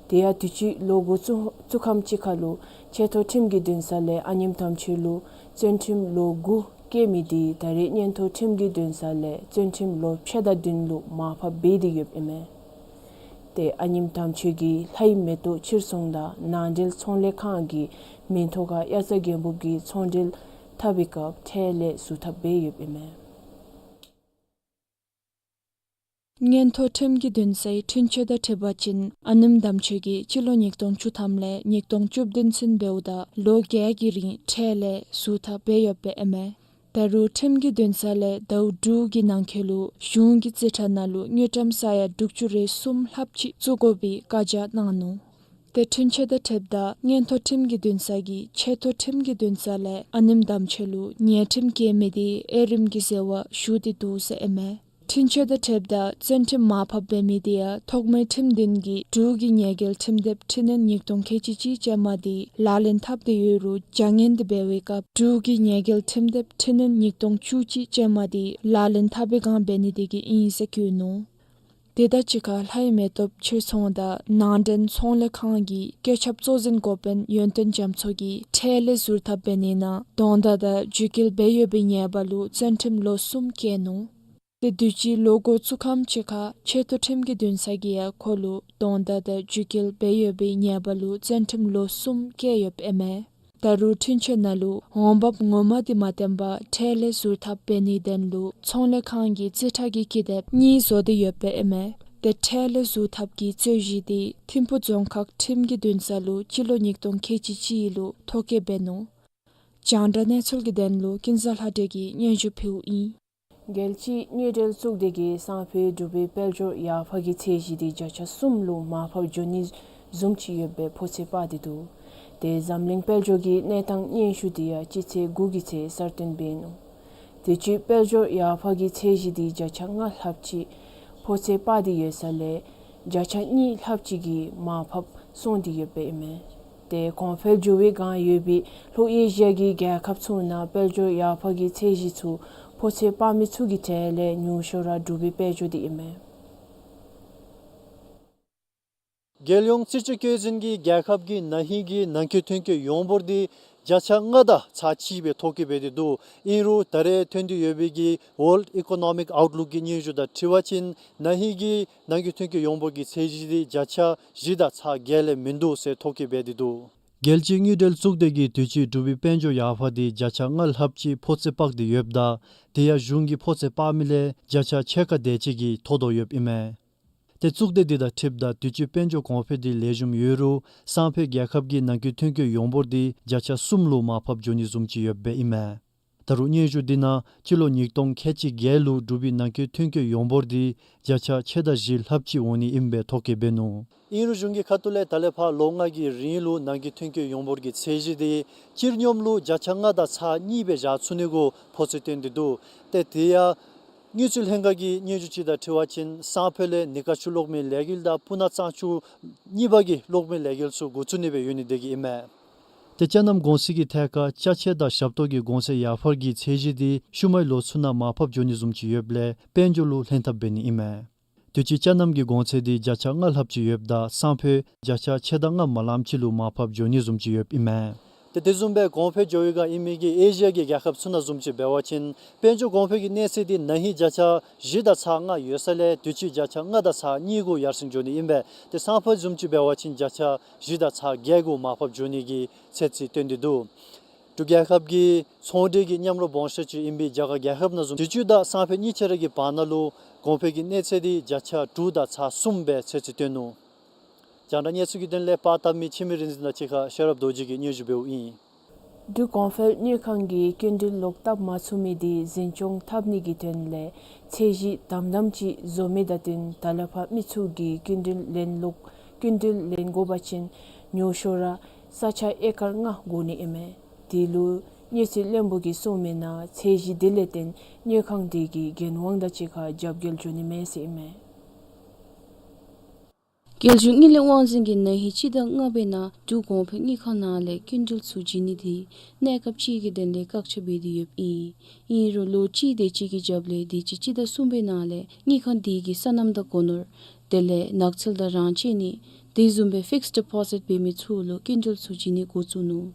དེ་ཡང་དུས་ཅི་ལོ་འགོ་བཙུགས་བཙུགས་ཁམས་ཅིག་ཁར་ལུ་ཆེ་མཐོ་ཁྲིམས་ཀྱི་འདུན་ས་ལས་ཨ་ནེམོ་དམ་ཆོས་ལུ་བཙོན་ཁྲིམས་ལོ་དགུ་བཀལ་མི་དེ་ད་རེས་མངོན་མཐོ་ཁྲིམས་ཀྱི་འདུན་ས་ལས་བཙོན་ཁྲིམས་ལོ་ཕྱེད་དང་བདུན་ལུ་མར་ཕབ་འབད་དེ་ཡོདཔ་ཨིན་མས། ཏེ་ཨ་ནེམོ་དམ་ཆོས་ཀྱི་ལྷའི་མེ་ཏོག་ཕྱིར་ཚོང་དང་ནང་འབྲེལ་ཚོང་ལས་ཁང་གི་མིང་ཐོག་ཁར་དབྱར་རྩྭ་དགུན་འབུབ་ཀྱི་ཚོང་འབྲེལ་འཐབ་པའི་སྐབས་ཁྲལ་ལས་ཟུར་ཐབས་འབད་ཡོདཔ་ཨིན་མས། མངོན་མཐོ་ཁྲིམས་ཀྱི་འདུན་སའི་འཁྲུན་ཆོད་དང་འཁྲིལ་བ་ཅིན་ཨ་ནེམོ་དམ་ཆོས་ཀྱིས་སྤྱི་ལོ་ཉིས་སྟོང་བཅུ་ཐམ་ལས་ཉིས་སྟོང་བཅུ་བདུན་ཚུན་འབདཝ་ད་ལོ་བརྒྱད་ཀྱི་རིང་ཁྲལ་ལས་ཟུར་ཐབས་འབད་ཡོདཔ་ཨིན་མས། ད་རུང་ཁྲིམས་ཀྱི་འདུན་ས་ལས་ཟླཝ་དྲུག་གི་ནང་འཁོད་ལུ་གཞུང་གི་རྩིས་ཁྲ་ནང་ལུ་དངུལ་ཀྲམ་ས་ཡ་དྲུག་ཅུ་རེ་གསུམ་ལྷགཔ་ཅིག་བཙུགས་དགོ་པའི་བཀའ་རྒྱ་གནང་ནུག། ཏེ་འཁྲུན་ཆོད་དང་འཁྲིལཝ་ད་མངོན་མཐོ་ཁྲིམས་ཀྱི་འདུན་ས་གིས་ཆེ་མཐོ་ཁྲིམས་ཀྱི་འདུན་ས་ལས་ཨ་ནེམོ་དམ་ཆོས་ལུ་ཉེས་ཁྲིམས་བཀལ་མི་དེ་དབྱེ་རིམ་གྱི་ཟེར་བ་ཞུ་སྟེ་འདུག་ཟེར་ཨིན་མས། འཁྲུན་ཆོད་དང་འཁྲིལཝ་ད་བཙོན་ཁྲིམས་མར་ཕབ་འབད་མི་དེ་ཡང་ཐོག་མའི་ཁྲིམས་འདུན་གྱིས་འབྲུག་གི་ཉེས་འགེལ་ཁྲིམས་དེབ་ཁྲི་ནན་ཉིས་སྟོང་ཁལ་གཅིག་གཅིག་ཅན་མ་དེ་ལག་ལེན་འཐབ་སྟེ་ཡོད་རུང་བྱ་ངན་དེ་འབད་བའི་སྐབས་འབྲུག་གི་ཉེས་འགེལ་ཁྲིམས་དེབ་ཁྲི་ནན་ཉིས་སྟོང་བཅུ་གཅིག་ཅན་མ་དེ་ལག་ལེན་འཐབ་པའི་སྒང་འབད་ནི་དེ་གིས་ཨིན་ཟེར་བཀོད་ནུག། དེ་དང་གཅིག་ཁར་ལྷའི་མེ་ཏོག་ཕྱིར་ཚོང་དང་ནང་འདྲེན་ཚོང་ལས་ཁང་གི་བཀོད་ཁྱབ་གཙོ་འཛིན་འགོ་དཔོན་ཡོན་ཏན་རྒྱ་མཚོ་གིས་ཁྲལ་ལས་ཟུར་ཐབས་འབད་ནི་ནང་དོན་དག་དང་རྒྱུད་འགལ་འབད་ཡོད་པའི་ཉེས་པ་ལུ་བཙོན་ཁྲིམས་ལོ་གསུམ་བཀལ་ནུག། དེ་དུས་ཅི་ལོ་འགོ་བཙུགས་ཁམས་ཅིག་ཁར་ཆེ་མཐོ་ཁྲིམས་ཀྱི་འདུན་ས་གིས་ཡང་ཁོ་ལུ་དོན་དག་དང་རྒྱུད་འགལ་འབད་ཡོད་པའི་ཉེས་པ་ལུ་བཙོན་ཁྲིམས་ལོ་གསུམ་བཀལ་ཡོདཔ་ཨིན་མས། ད་རུང་འཁྲུན་ཆོད་ནང་ལུ་འོང་འབབ་ངོ་མ་དེ་མ་བཏོན་པར་ཁྲལ་ལས་ཟུར་ཐབས་འབད་ནིའི་དོན་ལུ་ཚོང་ལས་ཁང་གི་རྩིས་ཁྲ་གི་ཀི་དེབ་གཉིས་བཟོ་སྟེ་ཡོདཔ་ཨིན་མས། ཏེ་ཁྲལ་ལས་ཟུར་ཐབས་ཀྱི་རྩོད་གཞི་དེ་ཐིམ་ཕུ་རྫོང་ཁག་ཁྲིམས་ཀྱི་འདུན་ས་ལུ་སྤྱི་ལོ་ཉིས་སྟོང་ཁལ་གཅིག་གཅིག་ལུ་ཐོ་བཀོད་འབད་ནུག། རྒྱང་བསྒྲགས་གནས་ཚུལ་གྱི་དོན་ལུ་ཀུན་བཟང་ལྷ་སྒྲོན་གྱིས་སྙན་ཞུ་ཕུལཝ་ཨིན། རྒྱལ་སྤྱིའི་དངུལ་འབྲེལ་གཙུག་སྡེ་གིས་སང་ཕོད་འབྲུག་པའི་དཔལ་འབྱོར་ཡར་འཕར་གྱི་ཚད་གཞི་དེ་བརྒྱ་ཆ་གསུམ་ལུ་མར་ཕབ་འགྱོ་ནི་བཟུམ་ཅིག་ཡོདཔ་སྦེ་ཕོ་ཚོད་དཔག་སྟེ་འདུག། ཏེ་འཛམ་གླིང་དཔལ་འབྱོར་གྱི་གནས་སྟངས་སྙན་ཞུ་དེ་ཡང་སྤྱི་ཚེས་དགུ་གི་ཚེ་གསར་བཏོན་འབད་ནུག། དུས་ཅི་དཔལ་འབྱོར་ཡར་འཕར་གྱི་ཚད་གཞི་དེ་བརྒྱ་ཆ་ལྔ་ལྷགཔ་ཅིག་ཕོ་ཚོད་དཔག་སྟེ་ཡོད་ས་ལས་བརྒྱ་ཆ་གཉིས་ལྷགཔ་ཅིག་གིས་མར་ཕབ་སོང་སྟེ་ཡོདཔ་ཨིན་མས། ཏེ་གོང་འཕེལ་འགྱོ་བའི་སྒང་ཡོད་པའི་ལྷོ་ཨེ་ཤི་ཡ་གི་རྒྱལ་ཁབ་ཚུ་ནང་དཔལ་འབྱོར་ཡར་འཕར་གྱི་ཚད་གཞི་ཚུ་ཕོ་ཚོད་དཔག་མི་ཚུ་གི་གྲས་ལས་ཉུང་ཤོས་ར་འབྲུག་པའི་དཔལ་འབྱོར་དེ་ཨིན་མས། རྒྱལ་ཡོངས་རྩིས་དཔྱད་བཀོད་འཛིན་གྱིས་རྒྱལ་ཁབ་ཀྱི་ན་ཧིང་གི་ནང་འཁོད་ཐོན་སྐྱེད་ཡོངས་འབོར་དེ་བརྒྱ་ཆ་ལྔ་དང་ཚག་གཅིག་སྦེ་ཐོ་བཀོད་འབད་དེ་འདུག། ཨིན་རུང་ད་རེས་ཐོན་ཏེ་ཡོད་པའི་གི་World Economic Outlook གི་སྙན་ཞུ་དང་འཁྲིལ་བ་ཅིན་ན་ཧིང་གི་ནང་འཁོད་ཐོན་སྐྱེད་ཡོངས་འབོར་གྱི་ཚད་གཞི་དེ་བརྒྱ་ཆ་བཞི་དང་ཚག་བརྒྱད་ལས་མིན་འདུག་ཟེར་ཐོ་བཀོད་འབད་དེ་འདུག། རྒྱལ་སྤྱིའི་དངུལ་འབྲེལ་གཙུག་སྡེ་གིས་དུས་ཅི་འབྲུག་པའི་དཔལ་འབྱོར་ཡར་འཕར་དེ་བརྒྱ་ཆ་ལྔ་ལྷགཔ་ཅིག་ཕོ་ཚོད་དཔག་སྟེ་ཡོདཔ་ད་དེ་ཡང་གཞུང་གི་ཕོ་ཚོད་དཔག་མི་ལས་བརྒྱ་ཆ་ཕྱེད་ཀ་དེ་ཅིག་གིས་མཐོ་དོ་ཡོདཔ་ཨིན་མས། ཏེ་གཙུག་སྡེ་དེ་དང་འཁྲིལཝ་ད་དུས་ཅི་དཔལ་འབྱོར་གོང་འཕེལ་དེ་ལེགས་ཤོམ་ཡོད་རུང་སང་ཕོད་རྒྱལ་ཁབ་ཀྱི་ནང་འཁོད་ཐོན་སྐྱེད་ཡོངས་འབོར་དེ་བརྒྱ་ཆ་གསུམ་ལུ་མར་ཕབ་འགྱོ་ནི་བཟུམ་ཅིག་ཡོདཔ་སྦེ་ཨིན་མས། ད་རུང་སྙན་ཞུ་དེ་ནང་སྤྱི་ལོ་ཉིས་སྟོང་ཁལ་གཅིག་བརྒྱད་ལུ་འབྲུག་པའི་ནང་འཁོད་ཐོན་སྐྱེད་ཡོངས་འབོར་དེ་བརྒྱ་ཆ་ཕྱེད་དང་བཞི་ལྷགཔ་ཅིག་འོང་ནི་ཨིནམ་སྦེ་ཐོ་བཀོད་འབད་ནུག། ཨིན་རུང་གཞུང་གི་ཁ་ཐུག་ལས་ད་ལས་ཕར་ལོ་ལྔ་གི་རིང་ལུ་ནང་འཁོད་ཐོན་སྐྱེད་ཡོངས་འབོར་གྱི་ཚད་གཞི་དེ་སྤྱིར་སྙོམས་ལུ་བརྒྱ་ཆ་ལྔ་དང་ཚག་གཉིས་སྦེ་བཞག་ཚུགས་ནི་གུ་ཕོ་ཚོད་བཏོན་ཏེ་འདུག། ཏེ་དེ་ཡང་དངུལ་རྩིས་ལྷན་ཁག་གི་སྙན་ཞུ་ཅིག་དང་འཁྲིལ་བ་ཅིན་སང་ཕོད་ལས་ནི་ཀ་ཆུ་གློག་མེ་ལས་འགུལ་དང་སྤུ་ན་གཙང་ཆུ་གཉིས་པ་གི་གློག་མེ་ལས་འགུལ་ཚུ་འགོ་བཙུགས་ནི་སྦེ་ཡོད་ནི་དེ་གིས་ཨིན་མས། ཏེ་ཅ་རྣམ་གོང་ཚད་ཀྱི་ཐད་ཁར་ཅ་ཆས་དང་ཞབས་ཏོག་གི་གོང་ཚད་ཡར་འཕར་གྱི་ཚད་གཞི་དེ་ཤུལ་མའི་ལོ་ཚུ་ནང་མར་ཕབ་འགྱོ་ནི་བཟུམ་ཅིག་ཡོདཔ་ལས་དཔལ་འབྱོར་ལུ་ལྷན་ཐབས་འབད་ནི་ཨིན་མས། དུས་ཅི་ཅ་རྣམ་གྱི་གོང་ཚད་དེ་བརྒྱ་ཆ་ལྔ་ལྷགཔ་ཅིག་ཡོདཔ་ད་སང་ཕོད་བརྒྱ་ཆ་ཕྱེད་དང་ལྔ་མ་ལངམ་ཅིག་ལུ་མར་ཕབ་འགྱོ་ནི་བཟུམ་ཅིག་ཡོདཔ་ཨིན་མས། ཏེ་དེ་བཟུམ་སྦེ་གོང་འཕེལ་འགྱོ་བའི་སྒང་ཨིན་མི་གི་ཨེ་ཤི་ཡ་གི་རྒྱལ་ཁབ་ཚུ་ནང་བཟུམ་ཅིག་འབད་བ་ཅིན་དཔལ་འབྱོར་གོང་འཕེལ་གྱི་གནས་ཚད་འདི་ན་ཧིང་བརྒྱ་ཆ་བཞི་དང་ཚག་ལྔ་ཡོད་ས་ལས་དུས་ཅི་བརྒྱ་ཆ་ལྔ་དང་ཚག་གཉིས་གུ་ཡར་སེང་འགྱོ་ནི་ཨིན་པས། ཏེ་སང་ཕོད་བཟུམ་ཅིག་འབད་བ་ཅིན་བརྒྱ་ཆ་བཞི་དང་ཚག་བརྒྱད་གུ་མར་ཕབ་འགྱོ་ནི་གི་ཚོད་རྩིས་སྟོན་ཏེ་འདུག། འབྲུག་རྒྱལ་ཁབ་ཀྱི་ཚོང་འབྲེལ་གྱི་མཉམ་རོགས་སྦོམ་ཤོས་ཅིག་ཨིན་པའི་རྒྱ་གར་རྒྱལ་ཁབ་ནང་བཟུམ་དུས་ཅི་དང་སང་ཕོད་གཉིས་ཆ་ར་གི་བར་ན་ལུ་གོང་འཕེལ་གྱི་གནས་ཚད་འདི་བརྒྱ་ཆ་དྲུག་དང་ཚག་གསུམ་སྦེ་ཚོད་རྩིས་སྟོན་ནུག། རྒྱང་བསྒྲགས་གནས་ཚུལ་གྱི་དོན་ལས་པར་བཏབ་མི་འཆི་མེད་རིག་འཛིན་དང་གཅིག་ཁར་ཤེས་རབ་རྡོ་རྗེ་གིས་སྙན་ཞུ་འབདཝ་ཨིན། འབྲུག་གོང་འཕེལ་དངུལ་ཁང་གིས་སྐྱིན་འགྲུལ་ལོག་བཏབ་མ་ཚུགས་མི་དེ་འཛིན་སྐྱོང་འཐབ་ནི་གི་དོན་ལས་ཚད་གཞི་དམ་དམ་ཅིག་བཟོ་མི་དང་བསྟུན་ད་ལས་ཕར་མི་ཚུ་གིས་སྐྱིན་འགྲུལ་ལེན་ལོག་སྐྱིན་འགྲུལ་ལེན་དགོ་པ་ཅིན་ཉུང་ཤོས་ར་ས་ཆ་ཨེ་ཀར་ལྔ་དགོ་ནི་ཨིན་མས། དེ་ལུ་དངུལ་རྩིས་བློན་པོ་གིས་གསུངས་མི་ནང་ཚད་གཞི་དེ་ལས་བརྟེན་དངུལ་ཁང་དེ་གིས་འགན་དབང་དང་གཅིག་ཁར་རྒྱབ་འགལ་འགྱོ་ནི་མས་ཟེར་ཨིན་མས། རྒྱལ་གཞུང་དངུལ་ལས་དབང་འཛིན་གྱིས་ན་ཧིང་སྤྱི་ཟླ་ལྔ་པའི་ནང་འབྲུག་གོང་འཕེལ་དངུལ་ཁང་ནང་ལས་སྐྱིན་འགྲུལ་ཚུ་བྱིན་ནི་དེ་གནས་སྐབས་ཅིག་གི་དོན་ལས་བཀག་ཆ་འབད་དེ་ཡོདཔ་ཨིན། ཨིན་རུང་ལོ་གཅིག་དེ་ཅིག་གི་རྒྱབ་ལས་དུས་ཅི་སྤྱི་ཟླ་གསུམ་པའི་ནང་ལས་དངུལ་ཁང་དེ་གིས་སོ་ནམ་དང་སྒོ་ནོར་དེ་ལས་ནགས་ཚལ་དང་རང་བཅད་ནི་དེ་བཟུམ་སྦེ་ཕིགསི་ཌི་པོ་ཟིཊ་འབད་མི་ཚུ་ལུ་སྐྱིན་འགྲུལ་ཚུ་བྱིན་ནི་འགོ་བཙུགས་ནུག།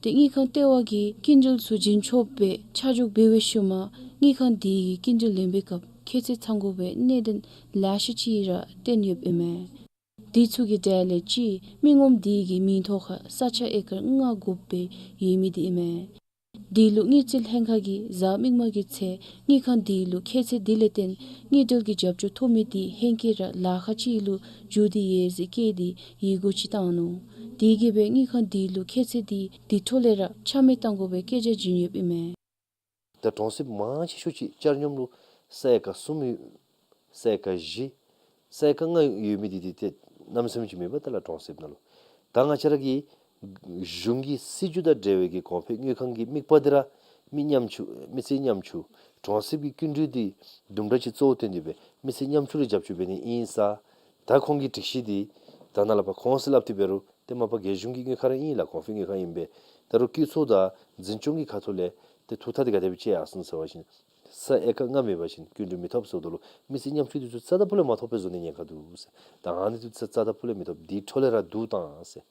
ཏེ་དངུལ་ཁང་ལྟེ་བ་གིས་སྐྱིན་འགྲུལ་ཚུ་བྱིན་ཆོགཔ་སྦེ་ཆ་འཇོག་འབད་བའི་ཤུལ་མ་དངུལ་ཁང་དེ་གིས་སྐྱིན་འགྲུལ་ལེན་པའི་སྐབས་ཁྱད་ཚད་ཚང་དགོ་པའི་གནད་དོན་ལེ་ཤ་ཅིག་ར་བསྟན་ཡོདཔ་ཨིན་མས། དེ་ཚུ་གི་གྲས་ལས་གཅིག་མི་ངོམ་དེ་གི་མིང་ཐོག་ཁར་ས་ཆ་ཨེ་ཀར་ལྔ་དགོཔ་སྦེ་ཡོད་མི་དེ་ཨིན་མས། དེ་ལུ་དངུལ་རྩིས་ལྷན་ཁག་གིས་གཟའ་མིག་དམར་གྱི་ཚེ་དངུལ་ཁང་དེ་ལུ་ཁྱད་ཚད་དེ་ལས་བརྟེན་དངུལ་འབྲེལ་གྱི་རྒྱབ་སྐྱོར་ཐོབ་མི་དེ་ཧེང་སྐལ་ར་ལཱ་ཁག་ཅིག་ལུ་འགྱུར་ཏེ་ཡོད་ཟེར་བཀོད་དེ་ཡི་གུ་ཅིག་བཏང་ནུག། དེ་གིས་སྦེ་དངུལ་ཁང་དེ་ལུ་ཁྱད་ཚད་དེ་དེ་འཕྲོ་ལས་ར་ཆ་མེད་བཏང་དགོ་པའི་སྐད་ཆ་བྱིན་ཡོདཔ་ཨིན་མས། ད་གྲོང་གསེབ་མང་ཆེ་ཤོས་ཅིག་ཆ་སྙོམས་ལུ་ས་ཨེ་ཀར་གསུམ་ཡོད། ས་ཨེ་ཀར་བཞི། ས་ཨེ་ཀར་ལྔ་ཡོད་མི་དེ་དེ་ཏེ་གནམ་མེད་ས་མེད་ཅིག་མེད་པས། ད་ལགས་གྲོང་གསེབ་ནང་ལུ་ད་ང་བཅས་ར་གི་གཞུང་གི་སྲིད་བྱུས་དང་འབྲེལ་བའི་གི་གོང་འཕེལ་དངུལ་ཁང་གི་དམིགས་པ་དེ་ར་མི་ཉམ་ཆུང་མི་སེར་ཉམ་ཆུང་གྲོང་གསེབ་ཀྱི་སྐྱིན་འགྲུལ་དེ་དུམ་གྲ་ཅིག་གཙོ་བོ་བཏོན་ཏེ་སྦེ་མི་སེར་ཉམ་ཆུང་ལུ་རྒྱབ་སྐྱོར་འབད་ནི་ཨིན་ས། ད་ཁོང་གི་སྒྲིག་གཞི་དེ་ད་ནཱ་ལས་ཕར་ཁོང་གིས་སླབ་སྟེ་འབད་རུང་ཏེ་མ་པ་རྒྱལ་གཞུང་གི་དངུལ་ཁང་ར་ཨིན་ལགས། གོང་འཕེལ་དངུལ་ཁང་ཨིན་པས། ད་རུང་དཀྱིལ་ཚོགས་དང་འཛིན་སྐྱོང་གི་ཁ་ཐུག་ལས་ཏེ་ཐུགས་ཐག་དེ་ག་དེ་སྦེ་བཅད་ཡར་སོང་ཟེར་བ་ཅིན་ས་ཨེ་ཀར་ལྔ་མེད་པ་ཅིན་སྐྱིན་འགྲུལ་མི་ཐོབ་ཟེརཝ་ད་ལུ་མི་སེར་ཉམ་ཆུང་དེ་ཚུ་རྩ་དང་ཕུ་ལས་མ་ཐོབ་པའི་བཟོ་ནི་ཉེན་ཁ་འདུག་ཟེར། ད་ཨ་ནི་དེ་ཚུ་རྩ་དང་ཕུ་ལས་མི་ཐོབ། དེ་འཕྲོ་ལས་ར་བསྡུ་བཏང་ཟེར།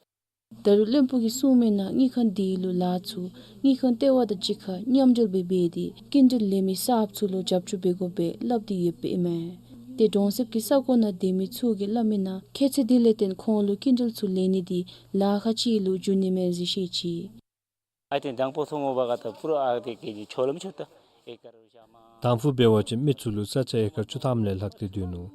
ད་རུང་བློན་པོ་གིས་གསུངས་མི་ནང་དངུལ་ཁང་དེ་ལུ་ལཱ་ཚུ་དངུལ་ཁང་ལྟེ་བ་དང་གཅིག་ཁར་མཉམ་འབྲེལ་སྦེ་འབད་དེ་སྐྱིན་འགྲུལ་ལེན་མི་གསརཔ་ཚུ་ལུ་རྒྱབ་སྐྱོར་འབད་དགོཔ་སྦེ་སླབ་སྟེ་ཡོདཔ་ཨིན་མས། ཏེ་གྲོང་གསེབ་ཀྱི་ས་གོ་ནང་སྡོད་མི་ཚུ་གིས་སླབ་མི་ནང་ཁྱད་ཚད་དེ་ལས་བརྟེན་ཁོང་ལུ་སྐྱིན་འགྲུལ་ཚུ་ལེན་ནི་དེ་ལཱ་ཁག་ཅིག་ལུ་འགྱུར་ནི་མས་ཟེར་བཤད་ཅི། ཨ་ཏེ་དང་པོ་ཐོག་མ་པ་ག་ད་པུ་ར་ཨ་དེ་ཀེ་ཇི་ཆོ་ལམ་ཆོ་ད་ཨེ་ཀར་དང་ཕུ་འབད་བ་ཅིན་མི་ཚུ་ལུ་ས་ཆ་ཨེ་ཀར་བཅུ་ཐམ་ལས་ལྷག་སྟེ་སྡོད་ནུག།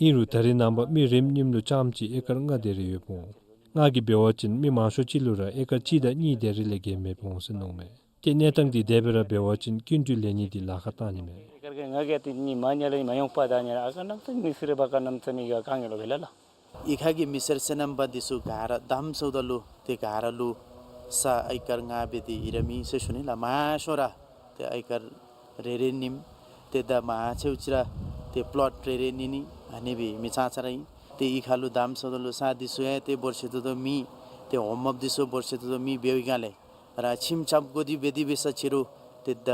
ཨིན་རུང་ད་རེས་ནངས་པ་མི་རེ་གཉིས་ལུ་རྐྱངམ་ཅིག་ཨེ་ཀར་ལྔ་དེ་རེ་ཡོདཔ་འོང་། ང་གིས་འབད་བ་ཅིན་མི་མང་ཤོས་ཅིག་ལུ་ར་ཨེ་ཀར་གཅིག་དང་གཉིས་དེ་རེ་ལས་བརྒལ་མེདཔ་འོང་ཟེར་མནོཝ་མས། ཏེ་གནས་སྟངས་འདི་དེ་སྦེ་ར་འབད་བ་ཅིན་སྐྱིན་འགྲུལ་ལེན་ནི་འདི་ལཱ་ཁག་བཏང་ནི་མས། ཨེ་ཀར་གྱི་ང་གིས་ཏེ་ནི་མ་ཉལ་ལ་ནི་མ་ཡོང་པ་ད་ཉལ་ཨ་ཀ་ནམ་ཚ་མི་སེར་བ་ཀ་ནམ་ཚ་ནི་ག་གང་ཡོད་ལོ་བེ་ལ་ལ། ཨི་ཁ་གི་མི་སེར་སོ་ནམ་པ་འདི་ཚུ་ག་ར་དམ་ཟེརཝ་ད་ལུ་ཏེ་ག་ར་ལུ་ས་ཨེ་ཀར་ལྔ་སྦེ་ཏེ་ཡི་ར་མེད་ཟེར་ཞུ་ནི་ལགས། མང་ཤོས་ར་ཏེ་ཨེ་ཀར་རེ་རེ་ནིམ་ཏེ་ད་མང་ཆེཝ་ཅིག་ར་ཏེ་པློཊ་རེ་རེ་ནི་ནི་ཨ་ནི་སྦེ་མི་ཚང་ཚང་ར་ཨིན། ཏེ་ཨི་ཁ་ལུ་དམ་ཟེརཝ་ད་ལུ་ས་འདི་ཚུ་ཡང་ཏེ་འབོར་ཆེ་ཏོག་ཏོ་མེད། ཏེ་འོང་འབབ་འདི་ཚུ་འབོར་ཆེ་ཏོག་ཏོ་མེད་འབདཝ་ཨིན་ག་ལས་ར་ཁྱིམ་རྐྱབ་དགོ་དེ་འབད་དེ་འབད་ས་ཅིག་རུང་ཏེ་ད་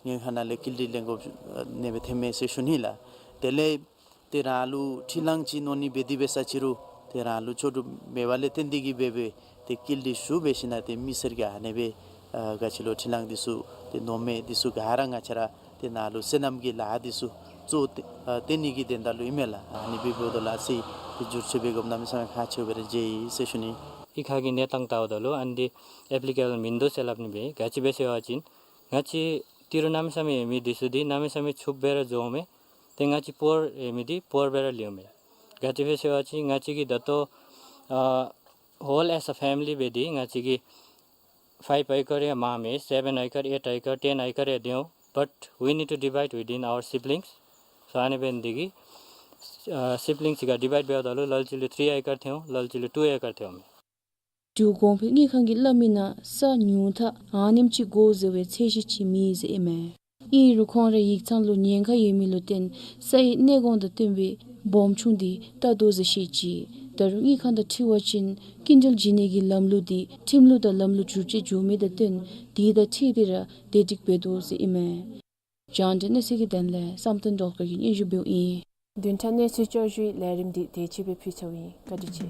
དངུལ་ཁང་ནང་ལས་སྐྱིན་འགྲུལ་ལེན་དགོཔ་ཨ་ནི་སྦེ་ཐོནམ་མས་ཟེར་ཞུ་ནི་ལགས། དེ་ལས་ཏེ་རང་ལུ་འཕྲུལ་གླང་ཅིག་ནོར་ནི་འབད་དེ་འབད་ས་ཅིག་རུང་ཏེ་རང་ལུ་ལྕོགས་གྲུབ་མེད་པ་ལས་བརྟེན་ཏེ་གིས་འབད་སྦེ་ཏེ་སྐྱིན་འགྲུལ་ཞུ་འབད་ཞིནམ་ཏེ་མི་སེར་གྱིས་ཨ་ནི་སྦེ་ཨ་ག་ཅི་ལོ་འཕྲུལ་གླང་འདི་ཚུ་ཏེ་ནོར་མི་འདི་ཚུ་ག་ར་ང་བཅས་ར་ཏེ་ནཱ་ལུ་སོ་ནམ་གྱི་ལཱ་འདི་ཚུ་གཙོ་བོ་ཏེ་ཨ་བཏོན་ནི་གི་དོན་དག་ལུ་ཨིན་མས་ལགས། ཨ་ནི་སྦེ་འབདཝ་ད་ལུ་ཨ་ཙི་ཏེ་འགྱུར་བཅོས་འབད་དགོཔ་གནམ་མེད་ས་མེད་ཁག་ཆེཝ་སྦེ་ར་མཇལ་ཡི་ཟེར་ཞུ་ནི། ཨི་ཁ་གི་གནས་སྟངས་བལྟཝ་ད་ལུ་ཨ་ནི་འདི་ཨེཔ་ལི་ཀེ་བཱལ་མིན་འདུག་ཟེར་སླབ་ནི་སྦེ་ག་ཅི་སྦེ་ཟེར་བ་ཅིན་ང་བཅས་ཏི་རུ་གནམ་མེད་ས་མེད་ཡོད་མི་འདི་ཚུ་འདི་གནམ་མེད་ས་མེད་ཕྱུགཔ་སྦེ་ར་བཟོཝ་མས། ཏེ་ང་བཅས་པོར་ཡོད་མི་འདི་པོར་སྦེ་ར་ལུསཔ་མས། ག་ཅི་སྦེ་ཟེར་བ་ཅིན་ང་བཅས་ཀྱིས་ད་ལྟོ་ཨ་ཧོལ་ཨེས་ཨེ་ཕེ་མི་ལི་འབད་དེ་ང་བཅས་ཀྱིས་ཕའིབ་ཨེ་ཀར་ཡང་མངམ་མས། སེ་བེན་ཨེ་ཀར་ཨེཊ་ཨེ་ཀར་ཊེན་ཨེ་ཀར་ཡང་འདུག། But we need to divide within our siblings. So ཨ་ནི་འབད་ནི་འདི་གིས་ཨ་སིབ་ལིངས་གཅིག་ཁར་ཌི་བའིཌ་འབདཝ་ད་ལུ་ལ་ལུ་ཅིག་ལུ་ཐི་རི་ཨེ་ཀར་ཐོན་འོང་། ལ་ལུ་ཅིག་ལུ་ཊུ་ཨེ་ཀར་ཐོནམ་མས། འབྲུག་གོང་འཕེལ་དངུལ་ཁང་གིས་སླབ་མི་ནང་ས་ཉུང་མཐའ་ཨ་ནེམ་ཅིག་དགོ་ཟེར་བའི་ཚད་གཞི་ཅིག་མེད་ཟེར་ཨིན་མས། ཨིན་རུང་ཁོང་རའི་ཡིག་ཚང་ལུ་ཉེན་ཁ་ཡོད་མི་ལུ་བརྟེན་སའི་གནས་གོང་དང་བསྟུན་པའི་སྦོམ་ཆུང་འདི་བལྟ་དོ་ཟེར་བཤད་ཅི། ད་རུང་དངུལ་ཁང་དང་འཁྲིལ་བ་ཅིན་སྐྱིན་འགྲུལ་བྱིན་ནི་གི་ལམ་ལུགས་འདི་ཁྲིམས་ལུགས་དང་ལམ་ལུགས་བསྒྱུར་བཅོས་འགྱོ་མི་དང་བསྟུན་དེ་དང་འཁྲིལ་ཏེ་ར་བདེ་སྒྲིག་འབད་དོ་ཟེར་ཨིན་མས། རྒྱང་བསྒྲགས་གནས་ཚུལ་གྱི་དོན་ལས་བསམ་གཏན་སྒྲོལ་དཀར་གྱིས་སྙན་ཞུ་འབདཝ་ཨིན། བདུན་ཕྲག་གནས་ཚུལ་བསྐྱར་ཞུའི་ལས་རིམ་འདི་དེ་ཅིག་སྦེ་ཕུལ་ཚརཝ་ཨིན། བཀའ་དྲིན་ཆེ།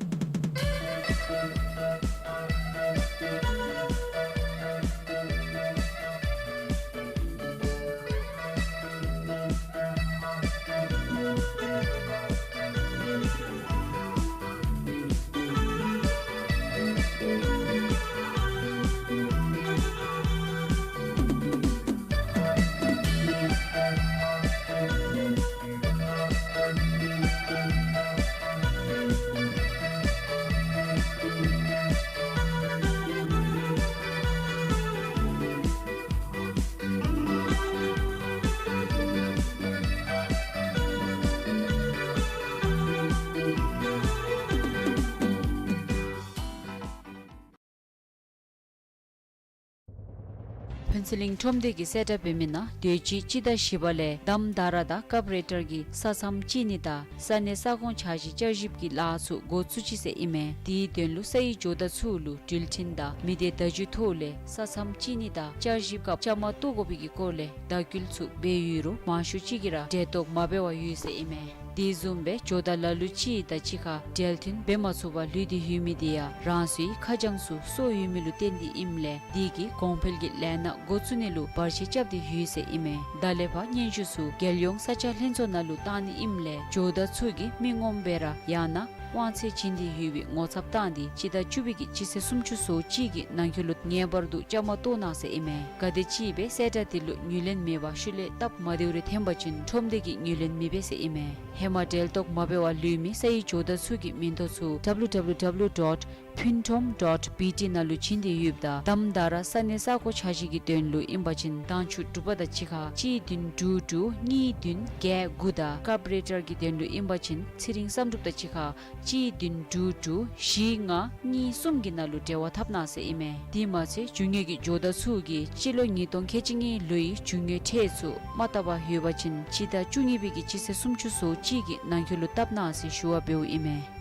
ཕུན་ཚོགས་གླིང་ཁྲོམ་སྡེ་གིས་གསལ་བསྒྲགས་འབད་མི་ནང་དུས་ཅི་སྤྱི་ཟླ་བཞི་པ་ལས་དམ་དྷ་ར་དང་སྐབས་རེ་ཊར་གྱི་ས་མཚམས་དཀྲིས་ནི་དང་ས་གནས་ས་ཁོངས་འཆར་གཞི་བསྐྱར་ཞིབ་ཀྱི་ལཱ་ཚུ་འགོ་བཙུགས་ཅི་ཟེར་ཨིན་མས། དེའི་དོན་ལུ་སའི་ཇོ་བདག་ཚུ་ལུ་འགྲུལ་འཕྲིན་དང་མི་སྡེ་བརྡ་བརྒྱུད་ཐོག་ལས་ས་མཚམས་དཀྲིས་ནི་དང་བསྐྱར་ཞིབ་སྐབས་བཅའ་མར་གཏོགས་དགོ་པའི་གི་སྐོར་ལས་བརྡ་བསྐུལ་ཚུ་འབད་ཡོད་རུང་མང་ཤོས་ཅིག་གིས་ར་འབྲེལ་གཏོགས་མ་འབད་བར་ཡོད་ཟེར་ཨིན་མས། དེ་བཟུམ་སྦེ་ཇོ་བདག་ལ་ལུ་ཅིག་དང་གཅིག་ཁར་འབྲེལ་མཐུད་འབད་མ་ཚུགས་པར་ལུས་ཏེ་ཡོད་མི་དེ་ཡང་རང་སོའི་ཁ་བྱང་ཚུ་སོར་ཡོད་མི་ལུ་བརྟེན་ཏེ་ཨིནམ་ལས་དེ་གིས་གོང་འཕེལ་གྱི་ལས་སྣ་འགོ་བཙུགས་ནི་ལུ་བར་ཆད་རྐྱབ་སྟེ་ཡོད་ཟེར་ཨིན་མས། ད་ལས་ཕར་སྙན་ཞུ་ཚུ་རྒྱལ་ཡོངས་ས་ཆ་ལྷན་ཚོགས་ནང་ལུ་བཏང་ནི་ཨིནམ་ལས་ཇོ་བདག་ཚུ་གིས་མི་ངོམ་སྦེ་ར་ཡང་ན་དབང་ཚད་བྱིན་ཏེ་ཡོད་པའི་ངོ་ཚབ་བཏང་སྟེ་སྤྱི་ཟླ་བཅུ་པའི་གི་སྤྱི་ཚེས་སུམ་ཅུ་སོ་གཅིག་གི་ནང་འཁོད་ལུ་ངེས་པར་དུ་བཅའ་མར་གཏོགས་གནང་ཟེར་ཨིན་མས། ག་དེམ་ཅིག་སྦེ་གསལ་བསྒྲགས་དེ་ལུ་ངོས་ལེན་མེད་པར་ཤུལ་ལས་སྟབས་མ་བདེཝ་རེ་ཐོན་པ་ཅིན་ཁྲོམ་སྡེ་གིས་ངོས་ལེན་མི་འབད་ཟེར་ཨིན་མས། ཧེ་མ་འབྲེལ་གཏོགས་མ་འབད་བར་ལུས་མི་སའི་ཇོ་བདག་ཚུ་གི་མིང་ཐོ་ཚུ་W W W dot phuenthom dot B T ནང་ལུ་བྱིན་ཏེ་ཡོདཔ་ད་དམ་དྷ་ར་ས་གནས་ས་ཁོངས་འཆར་གཞི་གི་དོན་ལུ་ཨིན་པ་ཅིན་དང་ཆུ་དྲུག་པ་དང་གཅིག་ཁར་གཅིག་བདུན་དྲུག་དྲུག་གཉིས་བདུན་བརྒྱད་དགུ་དང་སྐབས་རེ་ཊར་གྱི་དོན་ལུ་ཨིན་པ་ཅིན་ཚེ་རིང་བསམ་གྲུབ་དང་གཅིག་ཁར་གཅིག་བདུན་དྲུག་དྲུག་བཞི་ལྔ་གཉིས་གསུམ་གྱི་ནང་ལུ་འབྲེལ་བ་འཐབ་གནང་ཟེར་ཨིན་མས། དེ་མ་ཚད་རྒྱུ་དངོས་ཀྱི་ཇོ་བདག་ཚུ་གིས་སྤྱི་ལོ་ཉིས་སྟོང་ཁལ་གཅིག་གཉིས་ལོའི་རྒྱུ་དངོས་ཁྲལ་ཚུ་མ་བཏབ་པར་ཡོད་པ་ཅིན་སྤྱི་ཟླ་བཅུ་གཉིས་པའི་གི་སྤྱི་ཚེས་སུམ་ཅུ་སོ་གཅིག་གི་ནང་འཁོད་ལུ་བཏབ་གནང་ཟེར་ཞུ་བ་འབདཝ་ཨིན་མས།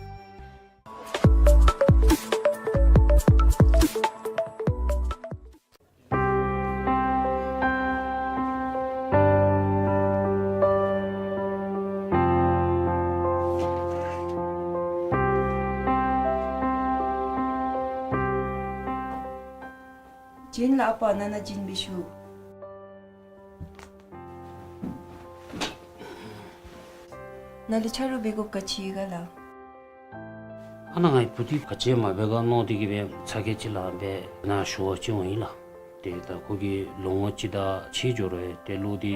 བྱིན་ལགས། ཨ་པ་ནཱ་ནཱ་བྱིན་འབད་ཤོག། ནཱ་ལུ་ཆ་རོགས་འབད་དགོཔ་ག་ཅི་ཡོད་ག་ལགས། ཨ་ནཱ་ངེའི་བུ་འདི་ག་ཅི་མ་འབད་ག་མནོ་སྟེ་གིས་སྦེ་ཚ་གྱང་ཅིག་ལངས་སྦེ་ནཱ་ཞུ་བར་ཅིག་འོང་ཡི་ལགས། ཏེ་ད་ཁོ་གིས་ལོ་ངོ་གཅིག་དང་ཕྱེད་འགྱོ་རུང་ཏེ་ལོག་སྟེ་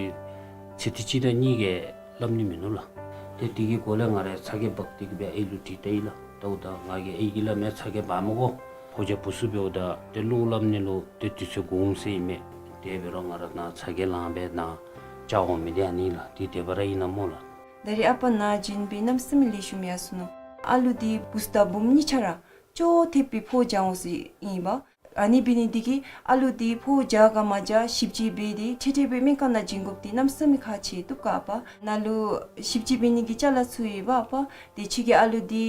ཚེ་ཐིག་གཅིག་དང་གཉིས་ཀྱི་སླབ་ནི་མིན་ནུག་ལགས། ཏེ་དེ་གི་སྒོ་ལས་ང་ར་ཚ་གྱང་འབག་སྟེ་གིས་སྦེ་ཨའི་ལུ་དྲིས་ལྟ་ཡི་ལགས། ད་འོ་ད་ང་གིས་ཨའི་གིས་སླབ་མས། ཚ་གྱང་འབག་མི་དགོ། ཕོ་རྒྱས་བུ་ཚུ་འབདཝ་ད་ཏེ་བློ་སླབ་ནི་ལུ་ཏེ་དུས་ཚོད་འགོར་འོང་ཟེར་ཨིན་མས། དེ་འབད་རུང་ང་ར་ནཱ་ཚ་གྱང་ལངས་སྦེ་ནཱ་བཅར་འོང་མི་འདི་ཨ་ནི་ལགས། འདི་དེ་སྦེ་ར་ཨིན་ན་སྨོ་ལགས། ད་རེས་ཨ་པ་ནཱ་བྱིན་འབད་གནམ་མེད་ས་མེད་ལེགས་ཤོམ་ཡར་སོ་ནུག། ཨ་ལུ་འདི་བུཚ་དང་བུམོ་གཉིས་ཆ་ར་ཅོག་འཐདཔ་སྦེ་ཕོཝ་རྒྱག་འོང་ཟེར་ཨིན་པས། ཨ་ནི་འབད་ནི་འདི་གིས་ཨ་ལུ་འདི་ཕོཝ་རྒྱག་ག་མ་རྒྱག་ཞིབ་དཔྱད་འབད་དེ་ཁྲིག་ཁྲི་སྦེ་སྨན་ཁང་ནང་བྱིན་དགོཔ་འདི་གནམ་མེད་ས་མེད་ཁག་ཆེ་བཏུབ་ག་ཨ་པ། ནཱ་ལུ་ཞིབ་དཔྱད་འབད་ནི་གི་ཅ་ལ་ཚུ་ཡོད་པ་ཨ་པ། ཏེ་ཁྱོད་ཀྱིས་ཨ་ལུ་འདི་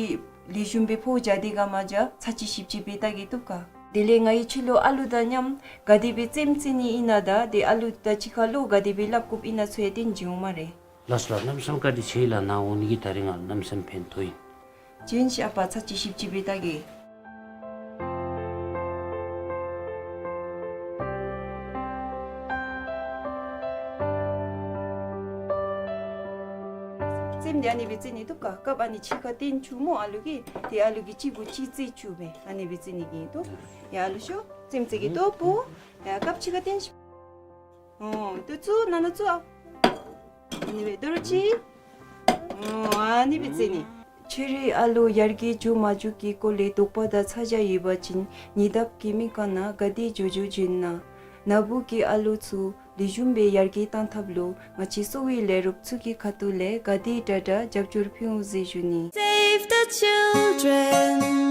ལེགས་ཤོམ་སྦེ་ཕོཝ་རྒྱག་སྟེ་ག་མ་རྒྱག་ཚར་གཅིག་ཞིབ་དཔྱད་འབད་བལྟ་གེ་བཏུབ་ག། དེ་ལས་ང་གིས་ཁྱོད་ལུ་ཨ་ལུ་དང་མཉམ་ག་དེ་སྦེ་རྩེདམོ་རྩེ་ནི་ཨིན་ན་དང་ཏེ་ཨ་ལུ་དང་གཅིག་ཁར་བློ་ག་དེ་སྦེ་སླབ་དགོཔ་ཨིན་ན་ཚུ་ཡང་སྟོན་བྱིན་འོང་སྨ་རེ། ལགས་སོ་ལགས། གནམ་མེད་ས་མེད་བཀའ་དྲིན་ཆེ་ལགས། ནཱ་འོང་ནི་གིས་ད་རིས་ང་གནམ་མེད་ས་མེད་ཕན་ཐོགས་ཡི། བྱིན་ཤིག་ཨ་པ། ཚར་གཅིག་ཞིབ་དཔྱད་འབད་བལྟ་གེ། རྩེདམོ་འདི་ཨ་ནི་སྦེ་རྩེ་ནི་བཏུབ་ག། རྐངམ་ཨ་ནི་ཕྱི་ཁར་བཏོན་བཅུག་སྨོ་ཨ་ལུ་གིས། ཏེ་ཨ་ལུ་གིས་གཅིག་གུ་གཅིག་རྩེ་བཅུག་སྦེ་ཨ་ནི་སྦེ་རྩེ་ནི་གི་འདུག། ཡ་ཨ་ལུ་ཤོག། རྩེདམོ་རྩེ་གེ། ལྟོ་ཕུ། ཡ་རྐངམ་ཕྱི་ཁར་བཏོན་ཤིག། ཨོ་ཏེ་བཙུགས། ནཱ་ནཱ་བཙུགས་ཨ། ཨ་ནི་སྦེ་དོ་རུང་གཅིག། ཨོ་ཨ་ནི་སྦེ་རྩེ་ནི། ཁྱོད་རའི་ཨ་ལུ་ཡར་རྒྱས་འགྱོ་མ་འགྱོ་གི་སྐོར་ལས་དོགས་པ་དང་ཚ་གྱང་ཡོད་པ་ཅིན་ཉེ་འདབས་ཀྱི་སྨན་ཁང་ནང་ག་དེ་འགྱོ་འགྱོ་བྱོན་གནང་། ནཱ་བུ་གི་ཨ་ལུ་ཚུ་ལེགས་ཤོམ་སྦེ་ཡར་རྒྱས་གཏང་ཐབས་ལུ་ང་བཅས་གསོ་བའི་ལས་རོགསཔ་ཚུ་གི་ཁ་ཐུག་ལས་ག་དེ་དྲག་དྲག་རྒྱབ་སྐྱོར་ཕུལ་འོང་ཟེར་ཞུ་ནི། Save the children.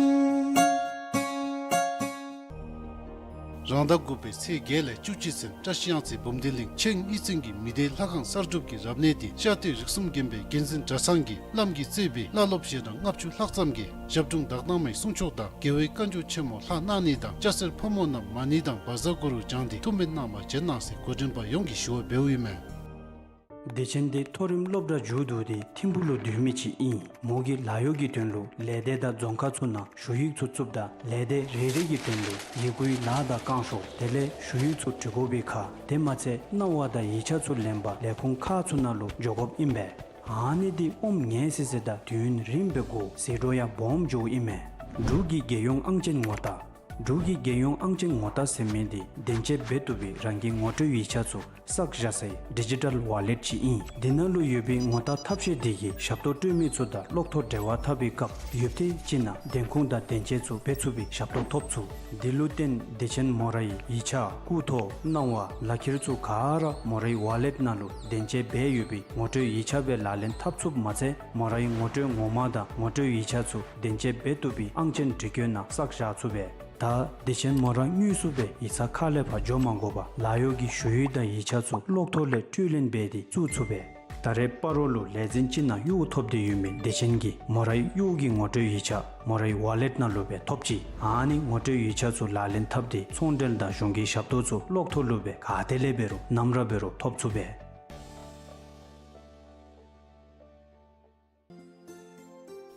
རང་ཟླ་དགུ་པའི་ཚེས་བརྒྱད་ལས་བཅུ་གཅིག་ཚུན་བཀྲིས་གཡང་རྩེ་འབུམ་སྡེ་གླིང་ཆེན་གཉིས་ཚན་གྱི་མི་སྡེ་ལྷ་ཁང་གསར་སྒྲུབ་ཀྱི་རབ་གནས་འདི་ཤཱཀྱའི་རིགས་གསུམ་མགོན་པོའི་བསྟན་འཛིན་གྲྭ་ཚང་གི་བླམ་གིས་གཙོས་པའི་བླ་སློབ་ཞལ་གྲངས་ལྔ་བཅུ་ལྷག་ཙམ་གྱིས་ཞབས་དྲུང་དག་སྣང་མའི་གསུང་ཆོག་དང་རྒྱལ་བའི་བཀའ་འགྱུར་ཆེན་མོ་ལྷག་གནང་ནི་དང་སྐྱ་སེར་ཕོ་མོ་རྣམས་མ་ཎི་དང་བཛྲ་གུ་རུ་བགྱངས་ཏེ་ཐུགས་སྨོན་གནང་བར་བྱོན་གནང་ཟེར་འགོ་འདྲེན་པ་ཡོངས་ཀྱིས་ཞུ་བ་འབདཝ་ཨིན་མས། སྡེ་ཆེན་འདི་མཐོ་རིམ་སློབ་གྲྭ་མཇུག་བསྡུ་སྟེ་ཐིམ་ཕུག་ལུ་སྡོད་མི་ཅིག་ཨིན། མོ་གིས་ལཱ་གཡོག་གི་དོན་ལུ་ལས་སྡེ་དང་རྫོང་ཁག་ཚུ་ནང་ཞུ་ཡིག་ཚུ་བཙུགསཔ་ད་ལས་སྡེ་རེ་རེ་གི་དོན་ལུ་ཡི་གུའི་ལཱ་དང་བསྐང་ཤོག་དེ་ལས་ཞུ་ཡིག་ཚུ་འབྲི་དགོ་པའི་ཁར་དེ་མ་ཚད་གནང་བ་དང་ཡིག་ཆ་ཚུ་ལེན་པར་ལས་ཁུངས་ཁག་ཚུ་ནང་ལུ་འགྱོ་དགོཔ་ཨིན་པས། ཨ་ནི་འདི་ཨོམ་ངལ་སི་སི་དང་དུས་ཡུན་རིངམོ་སྦེ་འགོར་ཟད་འགྲོ་ཡང་སྦོམ་འགྱོཝ་ཨིན་མས། འབྲུག་གི་རྒྱལ་ཡོངས་ཨང་ཅན་ངོ་རྟགས། འབྲུག་གི་རྒྱལ་ཡོངས་ཨང་ཅན་ངོ་རྟགས་ཟེར་མི་འདི་བདེན་དཔྱད་འབད་བཏུབ་པའི་རང་གི་ངོ་སྤྲོད་ཡིག་ཆ་ཚུ་བསགས་བཞག་སའི་ཌི་ཇི་ཊལ་ཝ་ལེཊ་ཅིག་ཨིན། འདི་ནང་ལུ་ཡོད་པའི་ངོ་རྟགས་ཐབས་ཤེས་འདི་གིས་ཞབས་ཏོག་སྤྲོད་མི་ཚུ་དང་གློག་ཐོག་འབྲེལ་བ་འཐབ་པའི་སྐབས་ཡོདཔ་དེ་ཅིག་ནང་བདེན་ཁུངས་དང་བདེན་དཔྱད་ཚུ་འབད་ཚུགས་པའི་ཞབས་ཏོག་ཐོབ་ཚུགས། འདི་ལུ་བརྟེན་སྡེ་ཆེན་མོ་རའི་ཡིག་ཆ་སྐུ་ཐོག་གནང་བ་ལག་ཁྱེར་ཚུ་ག་ར་མོ་རའི་ཝ་ལེཊ་ནང་ལུ་བདེན་དཔྱད་འབད་ཡོད་པའི་ངོ་སྤྲོད་ཡིག་ཆ་སྦེ་ལག་ལེན་འཐབ་ཚུགསཔ་མ་ཚད་མོ་རའི་ངོ་སྤྲོད་ངོ་མ་དང་ངོ་སྤྲོད་ཡིག་ཆ་ཚུ་བདེན་དཔྱད་འབད་བཏུབ་པའི་ཨང་ཅན་འབྲི་བཀོད་ནང་བསགས་བཞག་ཚུགས་པས། ད་དེ་ཅིན་མོ་ར་དངོས་སུ་སྦེ་ཡིག་ཚང་ཁ་ལས་ཕར་འགྱོ་མ་དགོ་པར་ལཱ་གཡོག་གི་ཞུ་ཡིག་དང་ཡིག་ཆ་ཚུ་གློག་ཐོག་ལས་སྤྲོད་ལེན་འབད་དེ་བཙུགས་ཚུགས་པས། ད་རེས་སྤ་རོ་ལུ་ལས་འཛིན་ཅིག་ནང་གཡོག་ཐོབ་སྟེ་ཡོད་མི་དེ་ཅིན་གྱིས་མོ་རའི་གཡོག་གི་ངོ་སྤྲོད་ཡིག་ཆ་མོ་རའི་ཝ་ལེཊ་ནང་ལུ་སྦེ་ཐོབ་ཅི། ཨ་ནི་ངོ་སྤྲོད་ཡིག་ཆ་ཚུ་ལག་ལེན་འཐབ་སྟེ་ཚོང་འབྲེལ་དང་གཞུང་གི་ཞབས་ཏོག་ཚུ་གློག་ཐོག་ལུ་སྦེ་ག་ཏེ་ལས་འབད་རུང་ནམ་ར་འབད་རུང་ཐོབ་ཚུགས་པས།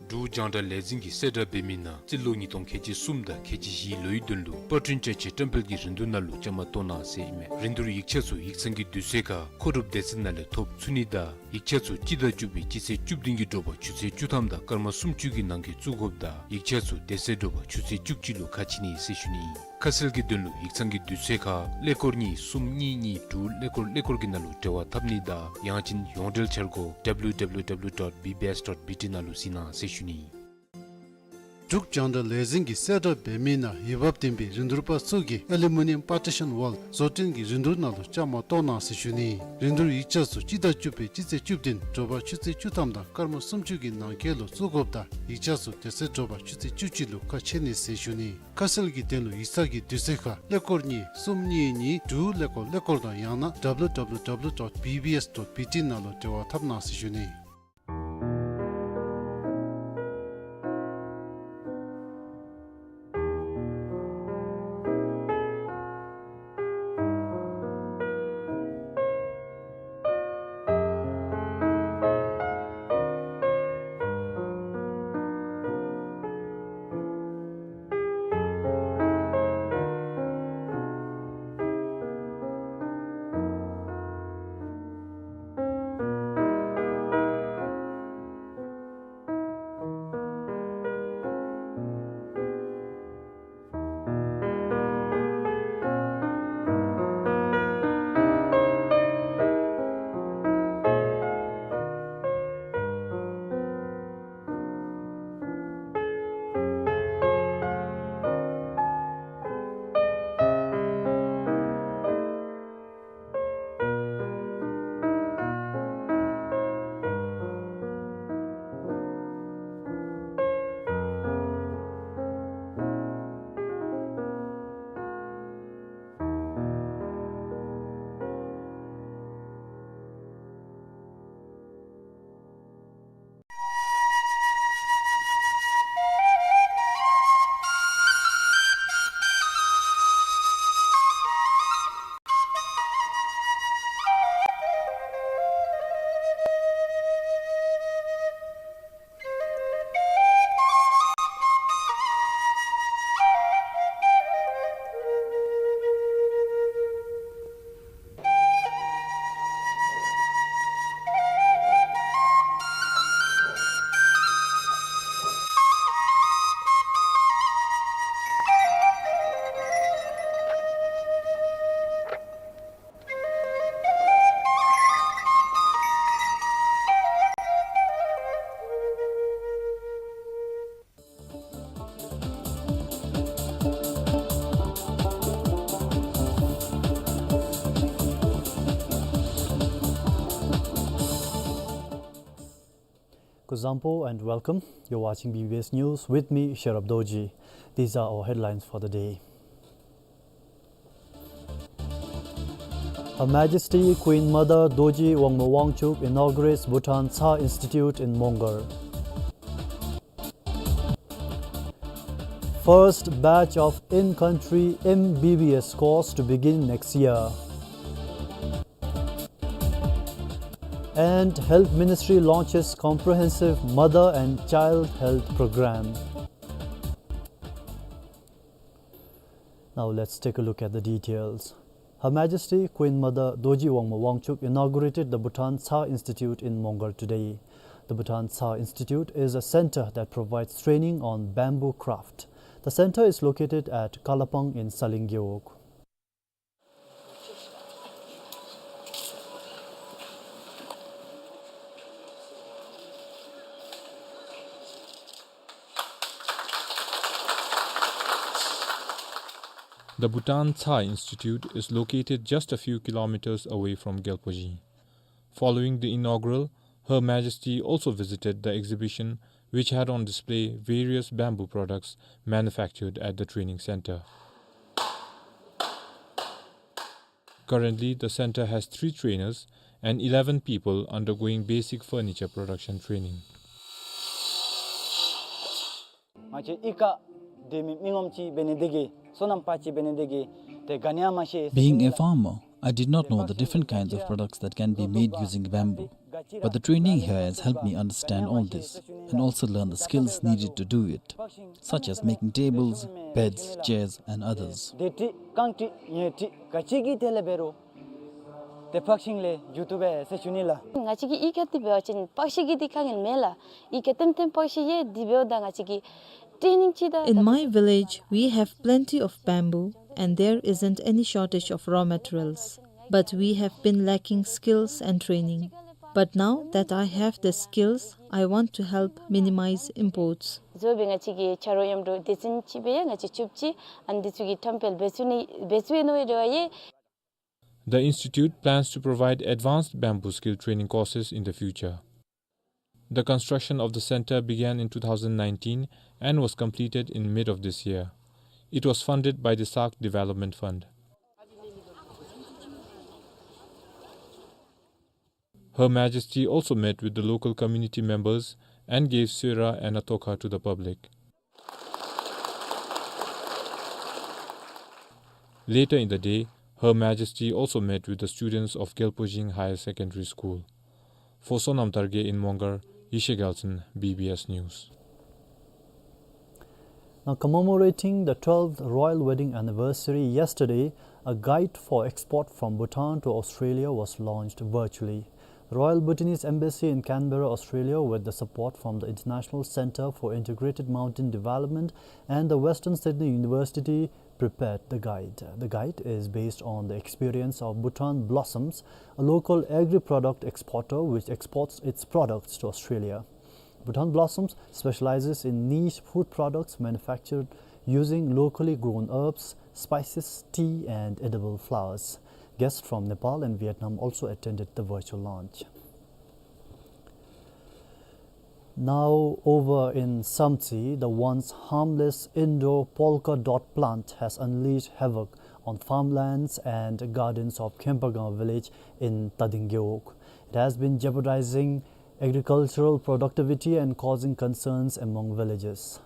འབྲུག་རྒྱང་བསྒྲགས་ལས་འཛིན་གྱིས་གསལ་བསྒྲགས་འབད་མི་ནང་རྩིས་ལོ་ཉིས་སྟོང་ཁལ་གཅིག་གསུམ་དང་ཁལ་གཅིག་བཞིའི་ལོའི་དོན་ལུ་པར་སྐྲུན་བཅའ་ཆས་བཀྲམ་སྤེལ་གྱི་རིན་བསྡུར་ནང་ལུ་བཅའ་མར་གཏོགས་གནང་ཟེར་ཨིན་མས། རིན་བསྡུར་ཡིག་ཆ་ཚུ་ཡིག་ཚང་གི་དུས་ཚོད་ཁར་མཁོ་སྒྲུབ་སྡེ་ཚན་ནང་ལས་ཐོབ་ཚུགས་ནི་དང་ཡིག་ཆ་ཚུ་སྤྱི་ཟླ་བཅུ་པའི་སྤྱི་ཚེས་བཅུ་བདུན་གྱི་དྲོ་པ་ཆུ་ཚོད་བཅུ་ཐམ་དང་སྐར་མ་སུམ་ཅུ་གི་ནང་འཁོད་བཙུགས་དགོཔ་དང་ཡིག་ཆ་ཚུ་དེ་ཚེ་དྲོ་པ་ཆུ་ཚོད་བཅུ་གཅིག་ལུ་ཁ་ཕྱེ་ནི་ཟེར་ཞུ་ནི། ཁ་གསལ་གྱི་དོན་ལུ་ཡིག་ཚང་གི་དུས་ཚོད་ཁར་ཀླད་ཀོར་གཉིས་གསུམ་གཉིས་གཉིས་དྲུག་ཀླད་ཀོར་ཀླད་ཀོར་གྱི་ནང་ལུ་འབྲེལ་བ་འཐབ་ནི་དང་ཡང་ཅིན་ཡོངས་འབྲེལ་འཆར་སྒོ་W W W dot B B S dot B T ནང་ལུ་གཟིགས་གནང་ཟེར་ཞུ་ནི། འབྲུག་རྒྱང་བསྒྲགས་ལས་འཛིན་གྱིས་གསལ་བསྒྲགས་འབད་མི་ནང་འོས་འབབ་ལྡན་པའི་རིན་བསྡུར་པ་ཚུ་གིས་ཨེ་ལུ་མི་ནི་ཡམ་པར་ཊི་ཤཱན་ཝཱལ་བཟོ་སྐྲུན་གྱི་རིན་བསྡུར་ནང་ལུ་བཅའ་མར་གཏོགས་གནང་ཟེར་ཞུ་ནི། རིན་བསྡུར་ཡིག་ཆ་ཚུ་སྤྱི་ཟླ་བཅུ་པའི་སྤྱི་ཚེས་བཅུ་བདུན་དྲོ་པ་ཆུ་ཚོད་བཅུ་ཐམ་དང་སྐར་མ་སུམ་ཅུ་གི་ནང་འཁོད་ལུ་བཙུགས་དགོཔ་དང་ཡིག་ཆ་ཚུ་དེ་ཚེ་དྲོ་པ་ཆུ་ཚོད་བཅུ་གཅིག་ལུ་ཁ་ཕྱེ་ནི་ཟེར་ཞུ་ནི། ཁ་གསལ་གྱི་དོན་ལུ་ཡིག་ཚང་གི་དུས་ཚོད་ཁར་ཀླད་ཀོར་གཉིས་གསུམ་གཉིས་གཉིས་དྲུག་ཀླད་ཀོར་ཀླད་ཀོར་དང་ཡང་ན་W W W dot B B S dot B T ནང་ལུ་འབྲེལ་བ་འཐབ་གནང་ཟེར་ཞུ་ནི། Kuzuzangpo and welcome. You're watching B B S News with me, Sherab Dorji. These are our headlines for the day. Her Majesty Queen Mother Dorji Wangma Wangchuk inaugurates Bhutan Tsa Institute in Mongar. First batch of in-country M B B S course to begin next year. And Health Ministry launches comprehensive mother and child health program. Now let's take a look at the details. Her Majesty Queen Mother Dorji Wangma Wangchuk inaugurated the Bhutan Tsa Institute in Mongar today. The Bhutan Tsa Institute is a center that provides training on bamboo craft. The center is located at Kalapang in Saling Gewog. The Bhutan Tsa Institute is located just a few kilometers away from Gyalpo Jin. Following the inaugural, Her Majesty also visited the exhibition which had on display various bamboo products manufactured at the training center. Currently, the center has three trainers and eleven people undergoing basic furniture production training. ང་བཅས་གཡུས་ཁ་སྡོད་མི་མི་ངོམ་ཅིག་འབད་ནི་དེ་གིས་སོ་ནམ་པ་ཅིག་འབད་ནི་དེ་གིས་ཏེ་ག་ནི་ཡང་མ་ཤེས། Being a farmer, I did not know the different kinds of products that can be made using bamboo. But the training here has helped me understand all this and also learn the skills needed to do it, such as making tables, beds, chairs, and others. དེ་ཏི་རྐང་ཏི་ཉེ་ཏི་ག་ཅི་གི་དེ་ལས་འབད་རུང་ཏེ་ཕག་ཤིང་ལས་འགྱོ་བཏུབ་པས་ཟེར་ཞུ་ནི་ལགས། ང་བཅས་ཀྱི་གཡུས་ཁ་འདི་འབད་བ་ཅིན་ཕག་ཤིང་གི་འདི་དཀའ་ངལ་མེད་ལགས། གཡུས་ཁ་ཏེམ་ཏེམ་ཕག་ཤིང་ཡོད། འདི་འབདཝ་ད་ང་བཅས་ཀྱིས་training ཅིག་དང་In my village, we have plenty of bamboo and there isn't any shortage of raw materials. But we have been lacking skills and training. But now that I have the skills, I want to help minimize imports. གཙོ་བོ་ང་བཅས་ཀྱི་ཆ་རོགས་མཉམ་འབྲེལ་སྡེ་ཚན་ཅིག་སྦེ་ཡང་ང་བཅས་ཕྱུགཔོ་ཅིག་ཨ་ནི་འདི་ཚུ་གི་ཁྲོམ་སྤེལ་འབད་ཚུགས་ནི་འབད་ཚུགས་ནི་ཡོད་རེ་བ་ཡོད། The institute plans to provide advanced bamboo skill training courses in the future. The construction of the center began in two thousand nineteen and was completed in mid of this year. It was funded by the SAARC Development Fund. Her Majesty also met with the local community members and gave soira and a tokha to the public. Later in the day, Her Majesty also met with the students of Gelpojing Higher Secondary School. For Sonam Targe in Mongar, Yeshe Gyaltshen, B B S News. Now, commemorating the twelfth royal wedding anniversary yesterday, a guide for export from Bhutan to Australia was launched virtually. The Royal Bhutanese Embassy in Canberra, Australia, with the support from the International Centre for Integrated Mountain Development and the Western Sydney University, prepared the guide. The guide is based on the experience of Bhutan Blossoms, a local agri-product exporter which exports its products to Australia. Bhutan Blossoms specializes in niche food products manufactured using locally grown herbs, spices, tea, and edible flowers. Guests from Nepal and Vietnam also attended the virtual launch. Now over in Samtse, the once harmless indoor polka dot plant has unleashed havoc on farmlands and gardens of Khempakang village in Tading Gewog. It has been jeopardizing agricultural productivity and causing concerns among villagers.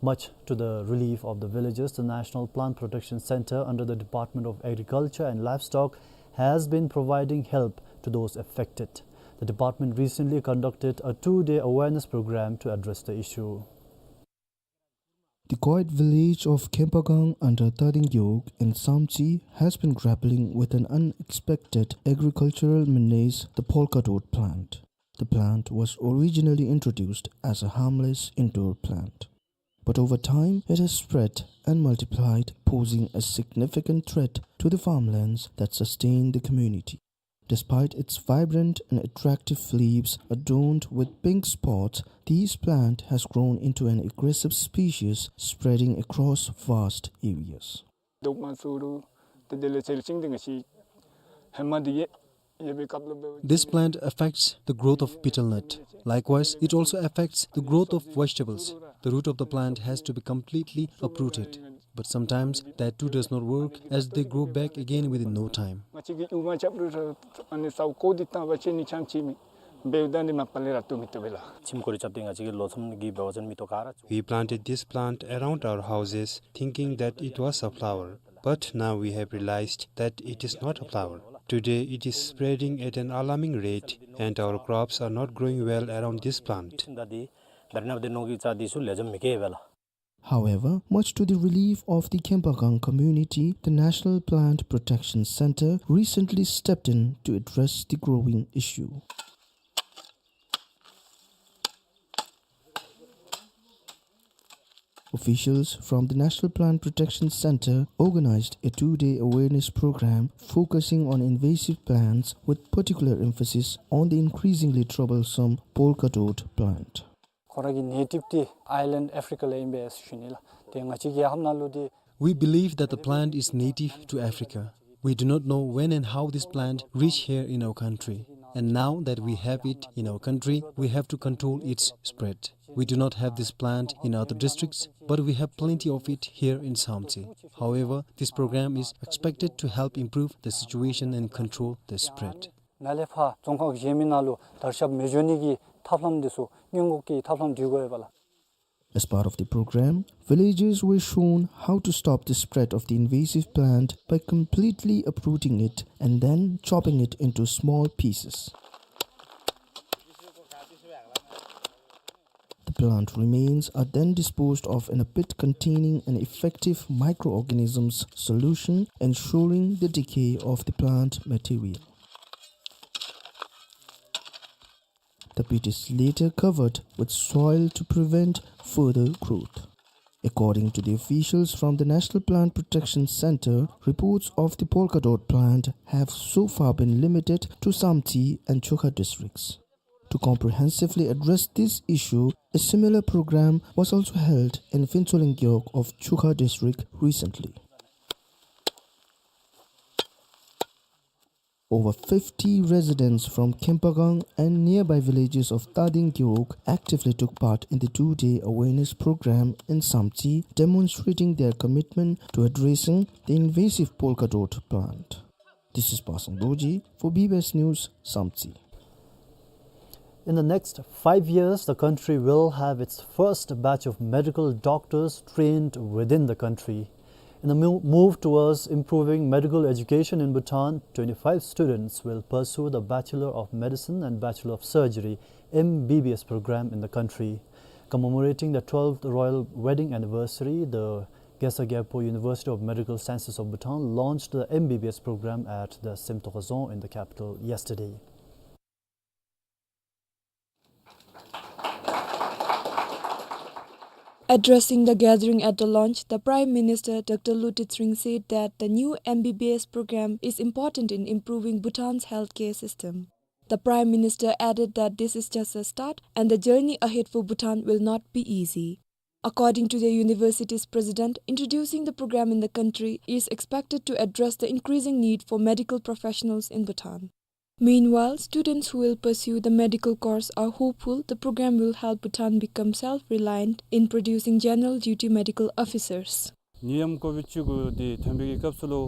Much to the relief of the villagers, the National Plant Protection Centre under the Department of Agriculture and Livestock has been providing help to those affected. The department recently conducted a two-day awareness program to address the issue. The quiet village of Khempakang under Tading Gewog in Samtse has been grappling with an unexpected agricultural menace, the polka dot plant. The plant was originally introduced as a harmless indoor plant. But over time, it has spread and multiplied, posing a significant threat to the farmlands that sustain the community. Despite its vibrant and attractive leaves adorned with pink spots, this plant has grown into an aggressive species, spreading across vast areas. ལྡོག་མ་ཚུགས་རུང་ཏེ་དེ་ལས་ཚལ་ཅིག་འདི་ང་བཅས་ཧེ་མ་འདི་ཡོད་ཡོད་པའི་སྐབས་ལུ་འབདཝ་ད། This plant affects the growth of betel nut. Likewise, it also affects the growth of vegetables. The root of the plant has to be completely uprooted. But sometimes that too does not work, as they grow back again within no time. ང་བཅས་ཀྱིས་ཡུར་མ་རྐྱབ་རུང་ར་ཨ་ནི་ས་འོག་འདི་བཏང་བ་ཅིན་ནི་ཆམ་ཅིག་མེད། འབདཝ་ད་འདི་མ་པ་ལས་ར་བཏུབ་མི་བཏུབ་པས་ལགས། ཁྱིམ་སྐོར་རྐྱབ་སྟེ་ང་བཅས་ཀྱིས་ལོ་གསུམ་གྱི་འབད་བ་ཅིན་མེ་ཏོག་ག་ར་བཙུགས། We planted this plant around our houses, thinking that it was a flower. But now we have realized that it is not a flower. Today it is spreading at an alarming rate, and our crops are not growing well around this plant. ད་འདི་ད་རེས་ནངས་པ་འདི་ནང་གི་རྩྭ་འདི་ཚུ་ལེགས་ཤོམ་མི་སྐྱེ་བས་ལགས། However, much to the relief of the Khempakang community, the National Plant Protection Centre recently stepped in to address the growing issue. Officials from the National Plant Protection Centre organized a two-day awareness program focusing on invasive plants with particular emphasis on the increasingly troublesome polka dot plant. ཁོ་ར་གི་ནེ་ཊིབ་འདི་ཨའི་ལེནཌ་ཨེ་ཕི་རི་ཀ་ལས་ཨིན་པས་ཟེར་ཞུ་ནི་ལགས། ཏེ་ང་བཅས་ཀྱི་ཧམ་ནང་ལུ་འདི། We believe that the plant is native to Africa. We do not know when and how this plant reached here in our country. And now that we have it in our country, we have to control its spread. We do not have this plant in other districts, but we have plenty of it here in Samtse. However, this program is expected to help improve the situation and control the spread. ནཱ་ལས་ཕར་རྫོང་ཁག་གཞན་མི་ནང་ལུ་དར་ཁྱབ་མི་འགྱོ་ནི་གི་ཐབས་ལམ་འདི་ཚུ་སྔོན་འགོག་གི་ཐབས་ལམ་འདི་དགོ་པས་ལགས། As part of the program, villagers were shown how to stop the spread of the invasive plant by completely uprooting it and then chopping it into small pieces. The plant remains are then disposed of in a pit containing an effective microorganisms solution, ensuring the decay of the plant material. The pit is later covered with soil to prevent further growth. According to the officials from the National Plant Protection Centre, reports of the polka dot plant have so far been limited to Samtse and Chukha districts. To comprehensively address this issue, a similar program was also held in Phuentsholing Gewog of Chukha district recently. Over fifty residents from Khempakang and nearby villages of Tading Gewog actively took part in the two-day awareness program in Samtse, demonstrating their commitment to addressing the invasive polka dot plant. This is Pasang Dorji for B B S News, Samtse. In the next five years, the country will have its first batch of medical doctors trained within the country. In the mo-, move towards improving medical education in Bhutan, twenty-five students will pursue the Bachelor of Medicine and Bachelor of Surgery, M B B S, program in the country. Commemorating the twelfth royal wedding anniversary, the Gesar Gyalpo University of Medical Sciences of Bhutan launched the M B B S program at the Semtok Dzong in the capital yesterday. Addressing the gathering at the launch, the Prime Minister, Doctor Lotay Tshering, said that the new M B B S program is important in improving Bhutan's healthcare system. The Prime Minister added that this is just a start and the journey ahead for Bhutan will not be easy. According to the university's president, introducing the program in the country is expected to address the increasing need for medical professionals in Bhutan. Meanwhile, students who will pursue the medical course are hopeful the program will help Bhutan become self-reliant in producing general duty medical officers. ནད་ཡམས་ཀོ་བིཌ་བཅུ་དགུ་འདི་ཐོན་པའི་སྐབས་སུ་ལུ་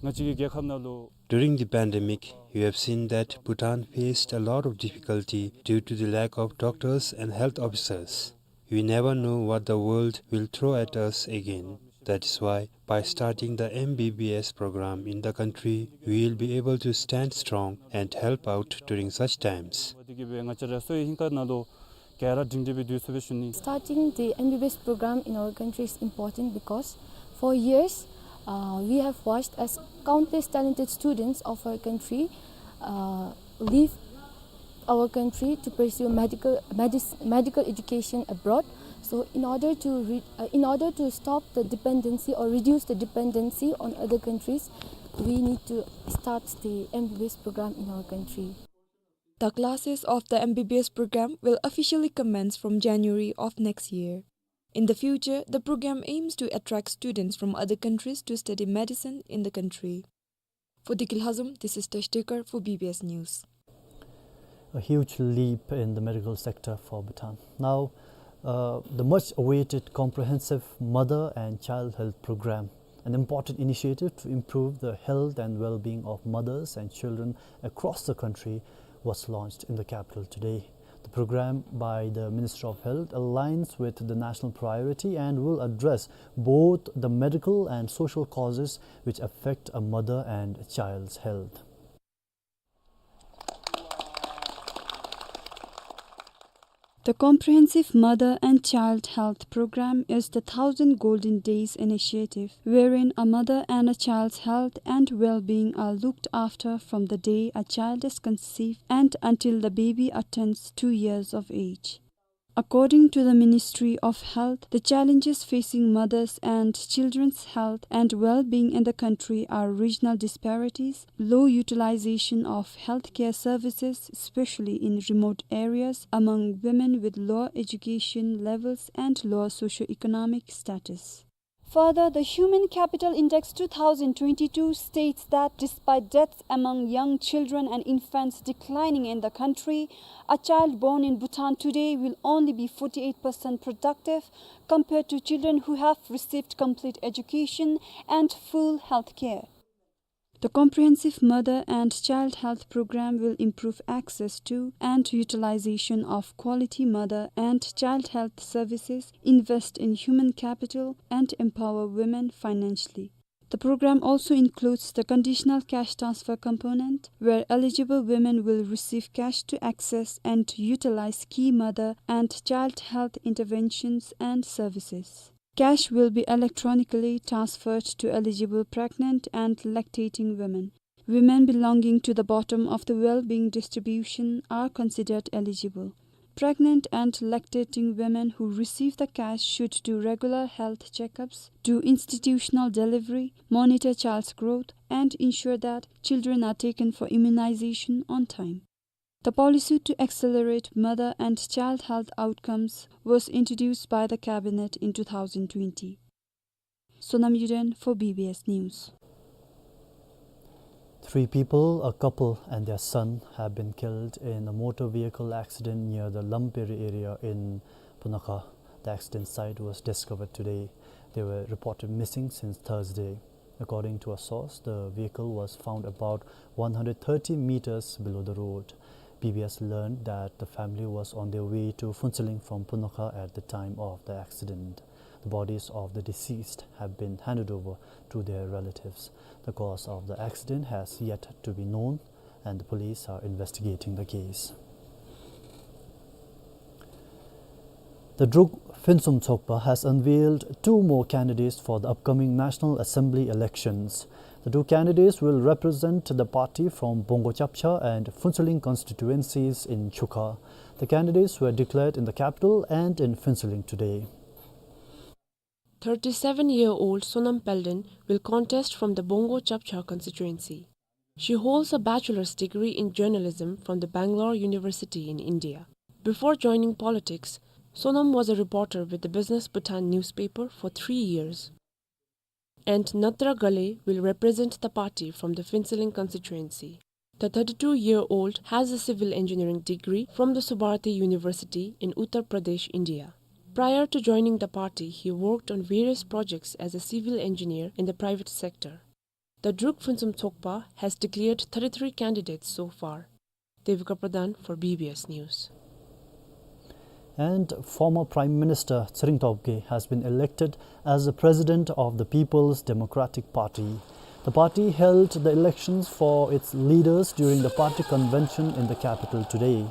ང་བཅས་ཀྱི་རྒྱལ་ཁབ་ནང་ལུ། During the pandemic, you have seen that Bhutan faced a lot of difficulty due to the lack of doctors and health officers. We never know what the world will throw at us again. That is why, by starting the M B B S program in the country, we will be able to stand strong and help out during such times. Starting the M B B S program in our country is important because for years, uh, we have watched as countless talented students of our country, uh, leave our country to pursue medical, medis-, medical education abroad. So in order to re-, uh, in order to stop the dependency or reduce the dependency on other countries, we need to start the M B B S program in our country. The classes of the M B B S program will officially commence from January of next year. In the future, the program aims to attract students from other countries to study medicine in the country. For Dikil Hazum, this is Tash Dekar for B B S News. A huge leap in the medical sector for Bhutan. Now, uh, the much awaited comprehensive mother and child health program, an important initiative to improve the health and well-being of mothers and children across the country, was launched in the capital today. The program by the Ministry of Health aligns with the national priority and will address both the medical and social causes which affect a mother and child's health. The Comprehensive Mother and Child Health Program is the Thousand Golden Days initiative, wherein a mother and a child's health and well-being are looked after from the day a child is conceived and until the baby attains two years of age. According to the Ministry of Health, the challenges facing mothers and children's health and well-being in the country are regional disparities, low utilization of healthcare services, especially in remote areas, among women with low education levels and low socio-economic status. Further, the Human Capital Index two thousand twenty-two states that despite deaths among young children and infants declining in the country, a child born in Bhutan today will only be forty-eight percent productive compared to children who have received complete education and full health care. The comprehensive mother and child health program will improve access to and utilization of quality mother and child health services, invest in human capital, and empower women financially. The program also includes the conditional cash transfer component, where eligible women will receive cash to access and utilize key mother and child health interventions and services. Cash will be electronically transferred to eligible pregnant and lactating women. Women belonging to the bottom of the well-being distribution are considered eligible. Pregnant and lactating women who receive the cash should do regular health checkups, do institutional delivery, monitor child's growth, and ensure that children are taken for immunization on time. The policy to accelerate mother and child health outcomes was introduced by the cabinet in two thousand twenty. Sonam Yuden for B B S News. Three people, a couple and their son, have been killed in a motor vehicle accident near the Lamperi area in Punakha. The accident site was discovered today. They were reported missing since Thursday. According to a source, the vehicle was found about one hundred thirty meters below the road. B B S learned that the family was on their way to Phuentsholing from Punakha at the time of the accident. The bodies of the deceased have been handed over to their relatives. The cause of the accident has yet to be known, and the police are investigating the case. The Druk Phuentsum Tshogpa has unveiled two more candidates for the upcoming National Assembly elections. The two candidates will represent the party from Bongo Chapcha and Phuentsholing constituencies in Chukha. The candidates were declared in the capital and in Phuentsholing today. Thirty-seven-year-old Sonam Paldon will contest from the Bongo Chapcha constituency. She holds a bachelor's degree in journalism from the Bangalore University in India. Before joining politics, Sonam was a reporter with the Business Bhutan newspaper for three years. And Natra Gale will represent the party from the Phuentsholing constituency. The thirty-two-year-old has a civil engineering degree from the Subharti University in Uttar Pradesh, India. Prior to joining the party, he worked on various projects as a civil engineer in the private sector. The Druk Phuentsum Tshogpa has declared thirty-three candidates so far. Devika Pradhan for B B S News. And former Prime Minister Tshering Tobgay has been elected as the President of the People's Democratic Party. The party held the elections for its leaders during the party convention in the capital today.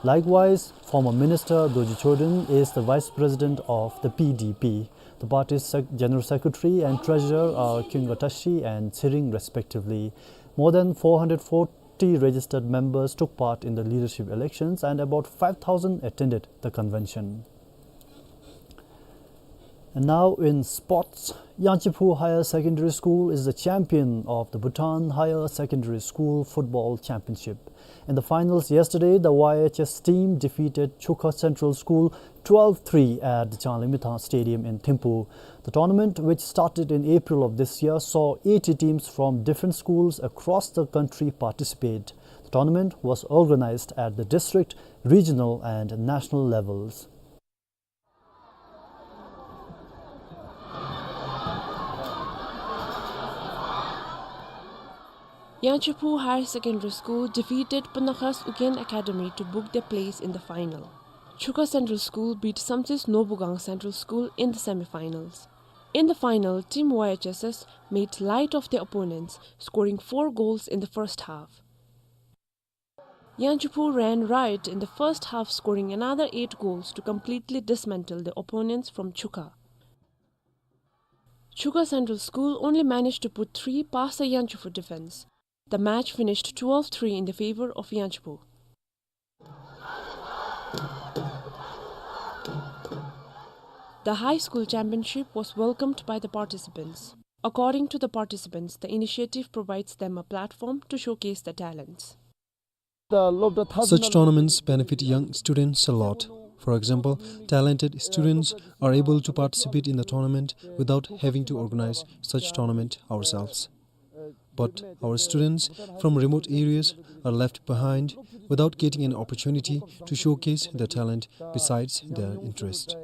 Likewise, former Minister Dorji Chodung is the Vice President of the P D P. The party's sec-, General Secretary and Treasurer are Khyungo Tashi and Tshering respectively. More than four hundred forty registered members took part in the leadership elections and about five thousand attended the convention. And now in sports, Yangchiphu Higher Secondary School is the champion of the Bhutan Higher Secondary School Football Championship. In the finals yesterday, the Y H S team defeated Chukha Central School twelve three at the Changlimithang Stadium in Thimphu. The tournament, which started in April of this year, saw eighty teams from different schools across the country participate. The tournament was organized at the district, regional and national levels. Yangchiphu Higher Secondary School defeated Punakha's Ugyen Academy to book their place in the final. Chukha Central School beat Samtsis Nobugang Central School in the semi-finals. In the final, Team Y H S S made light of their opponents, scoring four goals in the first half. Yangchiphu ran riot in the first half, scoring another eight goals to completely dismantle the opponents from Chukha. Chukha Central School only managed to put three past the Yangchiphu defense. The match finished twelve three in the favor of Yangchiphu. The high school championship was welcomed by the participants. According to the participants, the initiative provides them a platform to showcase their talents. Such tournaments benefit young students a lot. For example, talented students are able to participate in the tournament without having to organize such tournament ourselves. But our students from remote areas are left behind without getting an opportunity to showcase their talent besides their interest.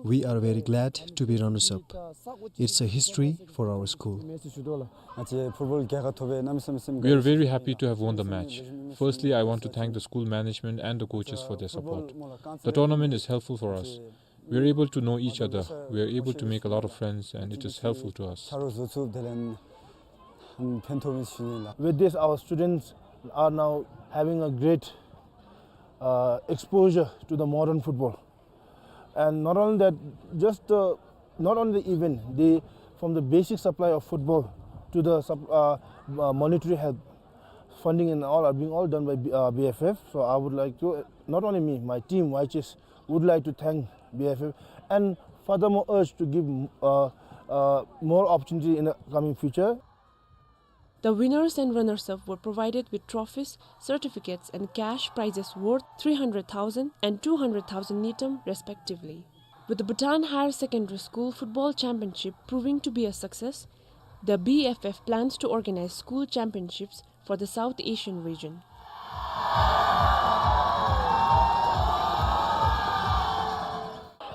We are very glad to be runners-up. It's a history for our school. We are very happy to have won the match. Firstly, I want to thank the school management and the coaches for their support. The tournament is helpful for us. We are able to know each other. We are able to make a lot of friends, and it is helpful to us. With this, our students are now having a great, uh, exposure to the modern football. And not only that, just, uh, not only the event, they, from the basic supply of football to the sup-, uh, uh, monetary help, funding and all are being all done by B-, uh, B F F. So I would like to, not only me, my team, Y Ch S, would like to thank B F F and furthermore urge to give, uh, uh, more opportunity in the coming future. The winners and runners-up were provided with trophies, certificates and cash prizes worth three hundred thousand and two hundred thousand ngultrum respectively. With the Bhutan Higher Secondary School Football Championship proving to be a success, the B F F plans to organize school championships for the South Asian region.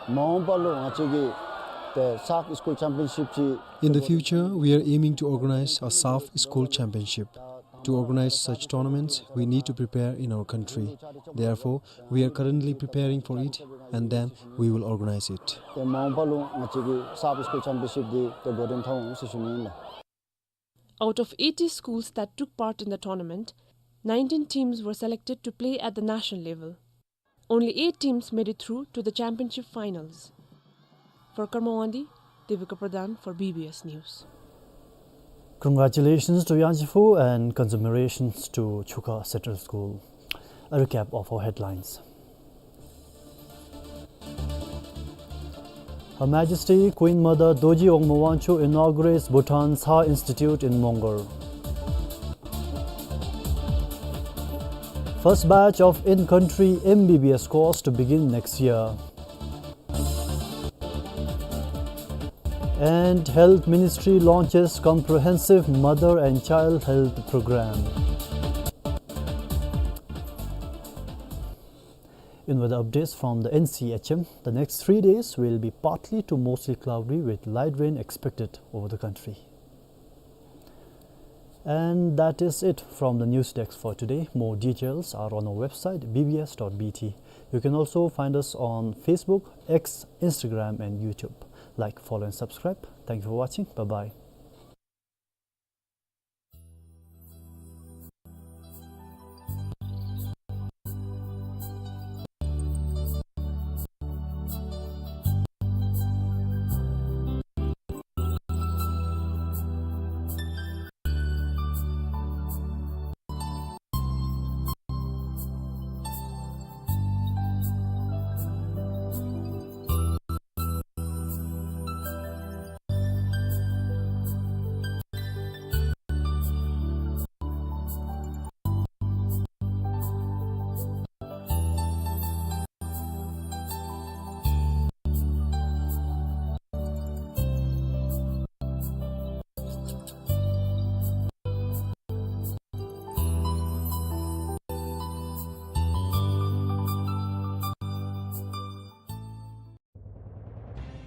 མ་འོངས་པ་ལུ་ང་བཅས་ཀྱིས་ཏེ་SAFF School Championship ཅིག In the future, we are aiming to organize a SAFF School Championship. To organize such tournaments, we need to prepare in our country. Therefore, we are currently preparing for it, and then we will organize it. ཏེ་མ་འོངས་པ་ལུ་ང་བཅས་ཀྱིས་SAFF School Championship འདི་ཏེ་འགོ་འདྲེན་འཐབ་འོང་ཟེར་ཞུ་ནི་ཨིན་ལགས། Out of eighty schools that took part in the tournament, nineteen teams were selected to play at the national level. Only eight teams made it through to the championship finals. For Karma Wangdi, Devika Pradhan for B B S News. Congratulations to Yangtze Phu and congratulations to Chukha Central School. A recap of our headlines. Her Majesty Queen Mother Dorji Wangma Wangchuck inaugurates Bhutan Sa Institute in Mongar. First batch of in-country M B B S course to begin next year. And Health Ministry launches comprehensive mother and child health program. In weather updates from the N C H M, the next three days will be partly to mostly cloudy with light rain expected over the country. And that is it from the news desk for today. More details are on our website, B B S dot B T. You can also find us on Facebook, X, Instagram, and YouTube. Like, follow, and subscribe. Thank you for watching. Bye-bye.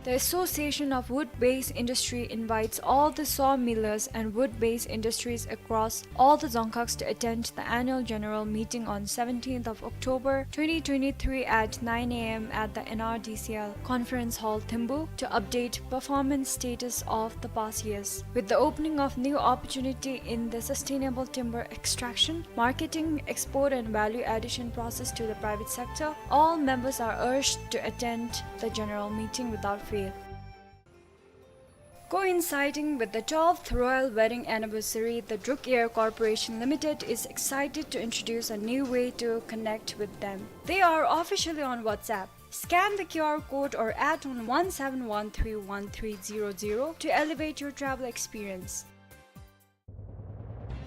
The Association of Wood-Based Industry invites all the sawmillers and wood-based industries across all the dzongkhag to attend the annual general meeting on seventeenth of October twenty twenty-three at nine A M at the N R D C L Conference Hall, Thimphu, to update performance status of the past years. With the opening of new opportunity in the sustainable timber extraction, marketing, export and value addition process to the private sector, all members are urged to attend the general meeting without fail. Coinciding with the twelfth royal wedding anniversary, the Druk Air Corporation Limited is excited to introduce a new way to connect with them. They are officially on WhatsApp. Scan the Q R code or add on one seven one three one three zero zero to elevate your travel experience.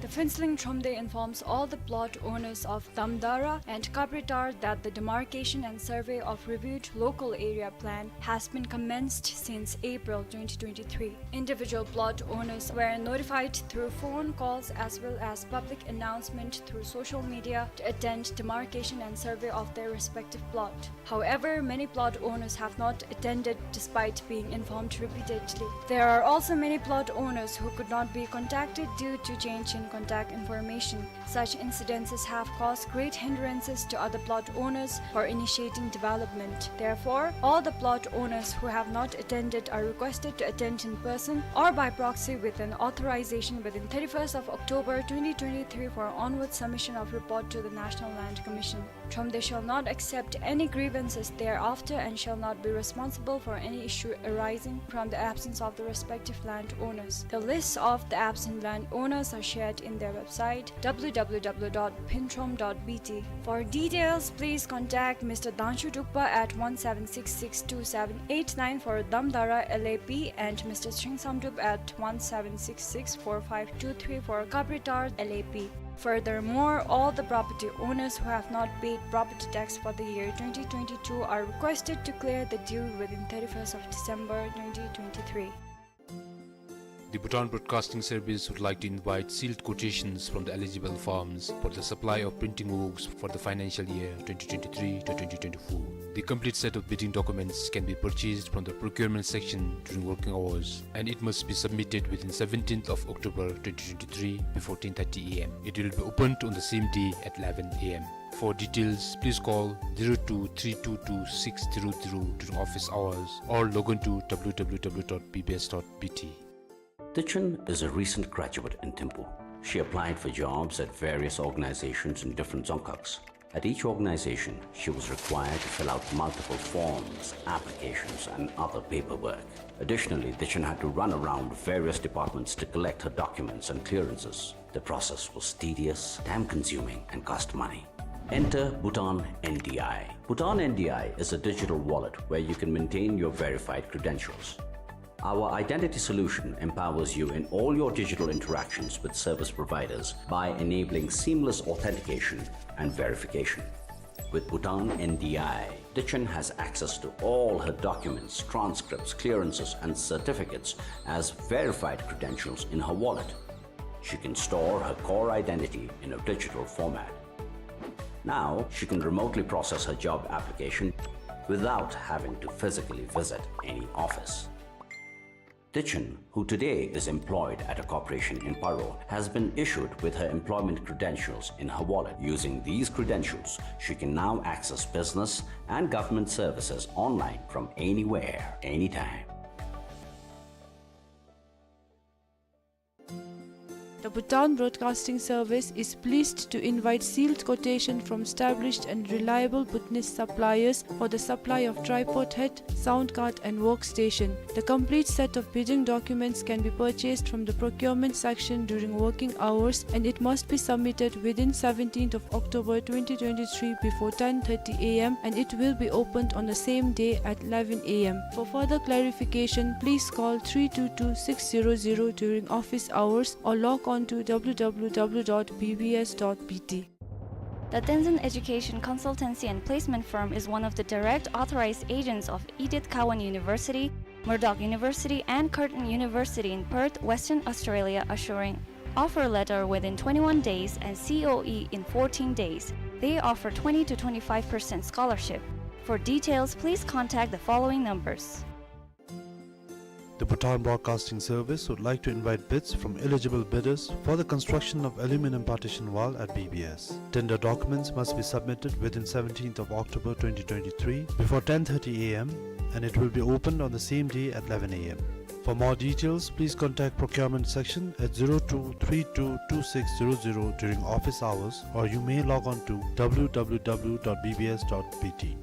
The Phuentsholing Thromde informs all the plot owners of Damdara and Kapritar that the demarcation and survey of reviewed local area plan has been commenced since April twenty twenty-three. Individual plot owners were notified through phone calls as well as public announcement through social media to attend demarcation and survey of their respective plot. However, many plot owners have not attended despite being informed repeatedly. There are also many plot owners who could not be contacted due to change in contact information. Such incidences have caused great hindrances to other plot owners for initiating development. Therefore, all the plot owners who have not attended are requested to attend in person or by proxy with an authorization within thirty-first of October twenty twenty-three for onward submission of report to the National Land Commission. Thromde shall not accept any grievances thereafter and shall not be responsible for any issue arising from the absence of the respective landowners. The lists of the absent landowners are shared in their website, w w w dot phuentrom dot b t. For details, please contact Mister Dangshu Drukpa at one seven six six two seven eight nine for Damdara L A P and Mister Shringsam Drup at one seven six six four five two three for Kapritar L A P. Furthermore, all the property owners who have not paid property tax for the year twenty twenty-two are requested to clear the due within thirty-first of December twenty twenty-three. The Bhutan Broadcasting Service would like to invite sealed quotations from the eligible firms for the supply of printing works for the financial year twenty twenty-three to twenty twenty-four. The complete set of bidding documents can be purchased from the procurement section during working hours, and it must be submitted within seventeenth of October twenty twenty-three before ten thirty a m. It will be opened on the same day at eleven a m. For details, please call zero two three two two six zero zero during office hours or log on to w w w dot b b s dot b t. Dichen is a recent graduate in Thimphu. She applied for jobs at various organizations in different Dzongkhags. At each organization, she was required to fill out multiple forms, applications, and other paperwork. Additionally, Dichen had to run around various departments to collect her documents and clearances. The process was tedious, time-consuming, and cost money. Enter Bhutan N D I. Bhutan N D I is a digital wallet where you can maintain your verified credentials. Our identity solution empowers you in all your digital interactions with service providers by enabling seamless authentication and verification. With Bhutan N D I, Dichen has access to all her documents, transcripts, clearances, and certificates as verified credentials in her wallet. She can store her core identity in a digital format. Now, she can remotely process her job application without having to physically visit any office. Dichen, who today is employed at a corporation in Paro, has been issued with her employment credentials in her wallet. Using these credentials, she can now access business and government services online from anywhere, anytime. The Bhutan Broadcasting Service is pleased to invite sealed quotation from established and reliable Bhutanese suppliers for the supply of tripod head, sound card and workstation. The complete set of bidding documents can be purchased from the procurement section during working hours, and it must be submitted within seventeenth of October twenty twenty-three before ten thirty a m, and it will be opened on the same day at eleven a m. For further clarification, please call three two two six zero zero during office hours or log on to w w w dot b b s dot b t. The Tenzin Education Consultancy and Placement Firm is one of the direct authorized agents of Edith Cowan University, Murdoch University, and Curtin University in Perth, Western Australia, assuring offer letter within twenty-one days and C O E in fourteen days. They offer twenty to twenty-five percent scholarship. For details, please contact the following numbers. The Bhutan Broadcasting Service would like to invite bids from eligible bidders for the construction of aluminum partition wall at B B S. Tender documents must be submitted within seventeenth of October twenty twenty-three before ten thirty a m, and it will be opened on the same day at eleven a m. For more details, please contact procurement section at zero two three two two six zero zero during office hours, or you may log on to w w w dot b b s dot b t.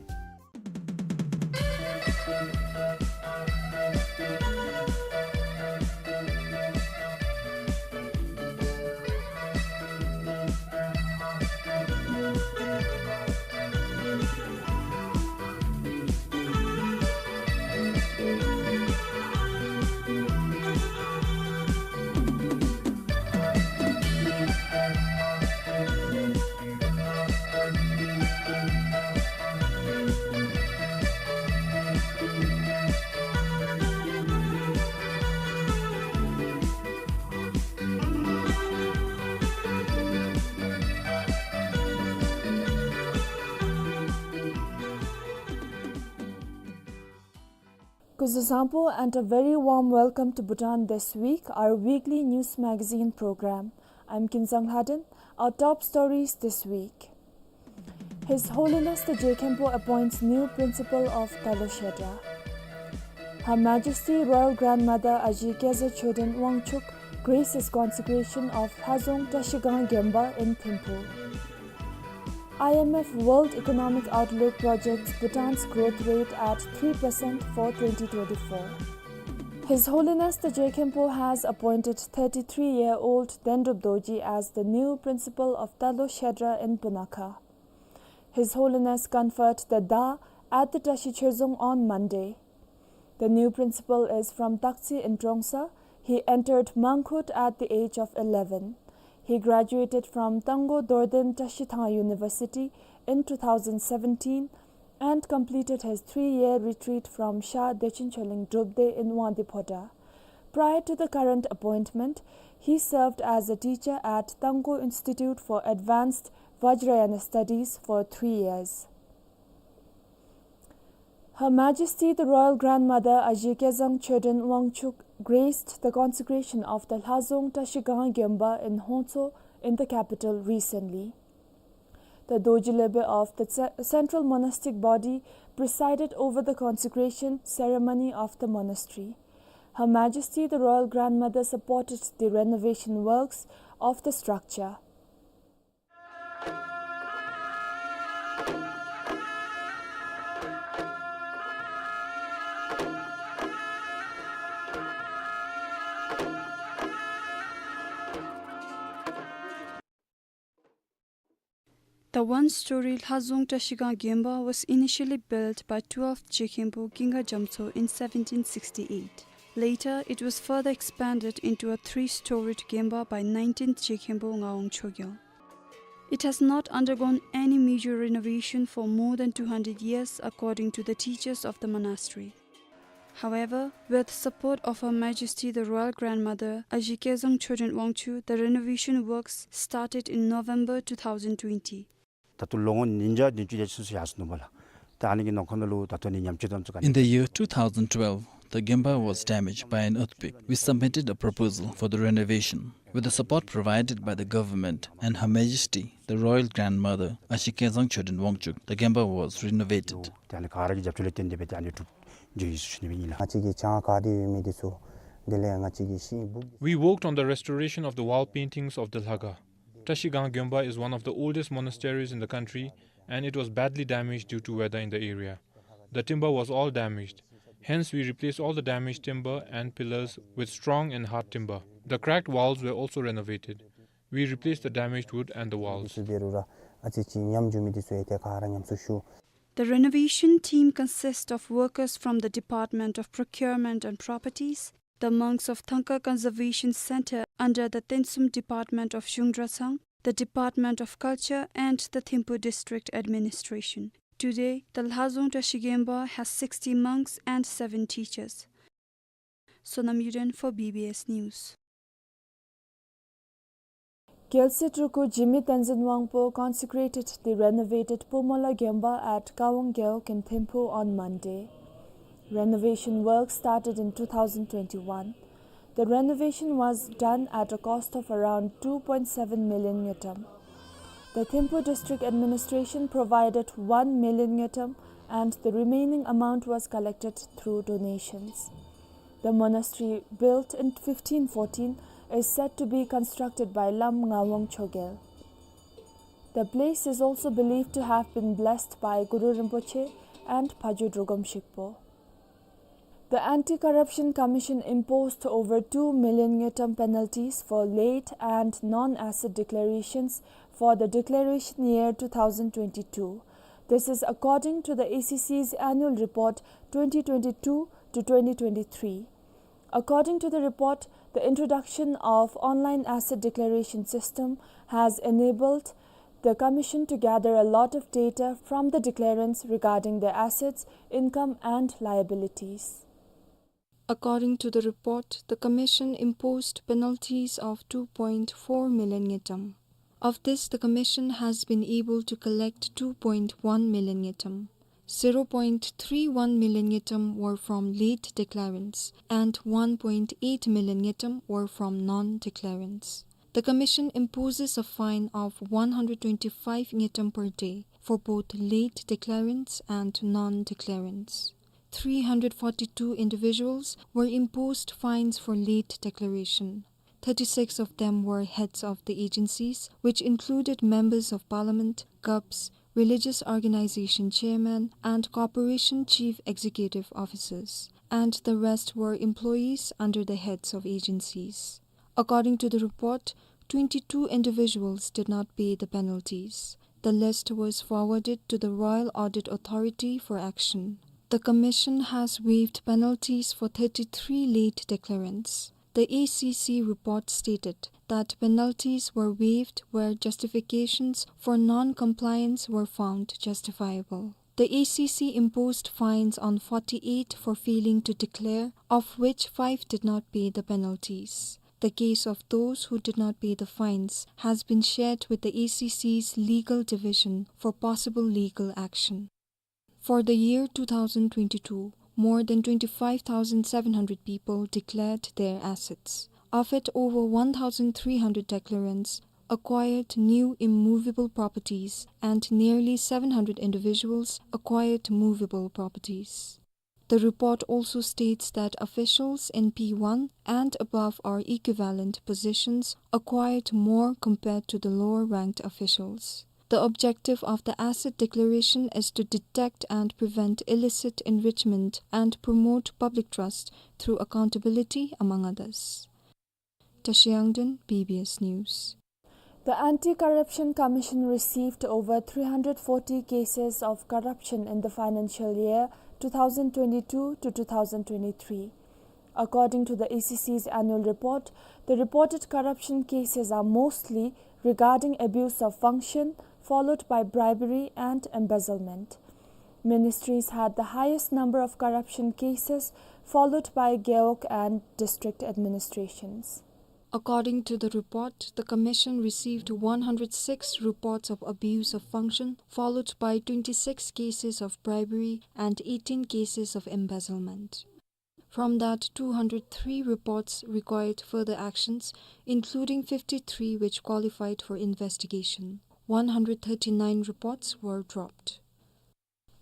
Kuzuzangpo and a very warm welcome to Bhutan This Week, our weekly news magazine program. I'm Kinzang Lhaden. Our top stories this week. His Holiness the Je Khenpo appoints new principal of Talo Shedra. Her Majesty Royal Grandmother Aji Kezang Choden Wangchuk graces consecration of Lhazong Trashigang Gemba in Thimphu. I M F World Economic Outlook projects Bhutan's growth rate at three percent for twenty twenty-four. His Holiness the Je Khenpo has appointed thirty-three-year-old Dendrup Dorji as the new principal of Talo Shedra in Punakha. His Holiness conferred the Da at the Trashi Chozong on Monday. The new principal is from Taktse in Trongsa. He entered Mangkhut at the age of eleven. He graduated from Tanggo Dorden Trashithang University in two thousand seventeen and completed his three-year retreat from Sha Dechen Choling Drupde in Wangdue Phodrang. Prior to the current appointment, he served as a teacher at Tanggo Institute for Advanced Vajrayana Studies for three years. Her Majesty the Royal Grandmother Aji Kezang Choden Wangchuk graced the consecration of the Lhazong Trashigang Gemba in Hongtso in the capital recently. The Dorji Lebe of the Ce-, Central Monastic Body presided over the consecration ceremony of the monastery. Her Majesty the Royal Grandmother supported the renovation works of the structure. The one-story Lhazong Trashigang Gemba was initially built by twelfth Je Khenpo Ginga Jamtso in seventeen sixty-eight. Later, it was further expanded into a three-storied Gemba by nineteenth Je Khenpo Ngawang Chogyal. It has not undergone any major renovation for more than two hundred years, according to the teachers of the monastery. However, with support of Her Majesty the Royal Grandmother Aji Kezang Choden Wangchuk, the renovation works started in November two thousand twenty. ད་ལྟོ་ལོ་ངོ་ཉིས་བརྒྱ་བདུན་ཅུ་དེ་ཅིག་ཚུན་ཚོད་ཡར་སོང་ནུག་པ་ལགས། ད་ཨ་ནི་གི་ནང་འཁོད་ནང་ལུ་ད་ལྟོ་ནི་ཉམས་བཅོས་དེ་ཚུ་ག་In the year two thousand twelve, the Gemba was damaged by an earthquake. We submitted a proposal for the renovation. With the support provided by the government and Her Majesty the Royal Grandmother Aji Kezang Choden Wangchuk, the Gemba was renovated. ད་ཨ་ནི་ག་ར་གི་རྒྱབ་སྐྱོར་ལས་བརྟེན་ཏེ་སྦེ་ད་ཨ་ནི་གྲུབ་འགྱོ་ཡི་ཟེར་ཞུ་ནི་སྦེ་ཨིན་ལགས། ང་བཅས་ཀྱི་གྱང་ག་ཏེ་ཡོད་མི་དེ་ཚུ་དེ་ལས་ང་བཅས་ཀྱི་ཤིང་སྦུག We worked on the restoration of the wall paintings of the Lhaga. Trashigang Gyomba is one of the oldest monasteries in the country, and it was badly damaged due to weather in the area. The timber was all damaged. Hence, we replaced all the damaged timber and pillars with strong and hard timber. The cracked walls were also renovated. We replaced the damaged wood and the walls. དེ་ཚུ་འབད་རུང་ར་ཨ་ཙི་ཅིག་ཉམས་འགྱོ་མི་དེ་ཚུ་ཡང་ཏེ་ག་ར་ཉམས་གསོ་ཞུ། The renovation team consists of workers from the Department of Procurement and Properties, the monks of Thangka Conservation Center under the Tensum Department of Zhungdrachang, the Department of Culture, and the Thimphu District Administration. Today, the Lhazong Trashi Gyomba has sixty monks and seven teachers. Sonam Yuden for B B S News. Gyalse Truku Jigme Tenzin Wangpo consecrated the renovated Pumola Gyomba at Kawang Gewog in Thimphu on Monday. Renovation work started in two thousand twenty-one. The renovation was done at a cost of around two point seven million ngultrum. The Thimphu District Administration provided one million ngultrum, and the remaining amount was collected through donations. The monastery, built in fifteen fourteen, is said to be constructed by Lam Ngawang Chogyal. The place is also believed to have been blessed by Guru Rinpoche and Phadro Drogom Shikpo. The Anti-Corruption Commission imposed over two million ngultrum penalties for late and non-asset declarations for the declaration year two thousand twenty-two. This is according to the A C C's annual report twenty twenty-two to twenty twenty-three. According to the report, the introduction of online asset declaration system has enabled the commission to gather a lot of data from the declarants regarding their assets, income and liabilities. According to the report, the commission imposed penalties of two point four million ngultrum. Of this, the commission has been able to collect two point one million ngultrum. Zero point three one million ngultrum were from late declarants and one point eight million ngultrum were from non-declarants. The commission imposes a fine of one hundred twenty-five ngultrum per day for both late declarants and non-declarants. Three hundred forty-two individuals were imposed fines for late declaration. Thirty-six of them were heads of the agencies, which included members of parliament, gups, religious organization chairman, and corporation chief executive officers, and the rest were employees under the heads of agencies. According to the report, twenty-two individuals did not pay the penalties. The list was forwarded to the Royal Audit Authority for action. The commission has waived penalties for thirty-three late declarants. The A C C report stated that penalties were waived where justifications for non-compliance were found justifiable. The A C C imposed fines on forty-eight for failing to declare, of which five did not pay the penalties. The case of those who did not pay the fines has been shared with the A C C's legal division for possible legal action. For the year two thousand twenty-two, more than twenty-five thousand seven hundred people declared their assets. Of it, over one thousand three hundred declarants acquired new immovable properties and nearly seven hundred individuals acquired movable properties. The report also states that officials in P one and above or equivalent positions acquired more compared to the lower ranked officials. The objective of the asset declaration is to detect and prevent illicit enrichment and promote public trust through accountability, among others. Tashi Yangden, B B S News. The Anti-Corruption Commission received over three hundred forty cases of corruption in the financial year two thousand twenty-two to two thousand twenty-three. According to the A C C's annual report, the reported corruption cases are mostly regarding abuse of function, followed by bribery and embezzlement. Ministries had the highest number of corruption cases, followed by gewog and district administrations. According to the report, the commission received one hundred six reports of abuse of function, followed by twenty-six cases of bribery and eighteen cases of embezzlement. From that, two hundred three reports required further actions, including fifty-three which qualified for investigation. One hundred thirty-nine reports were dropped.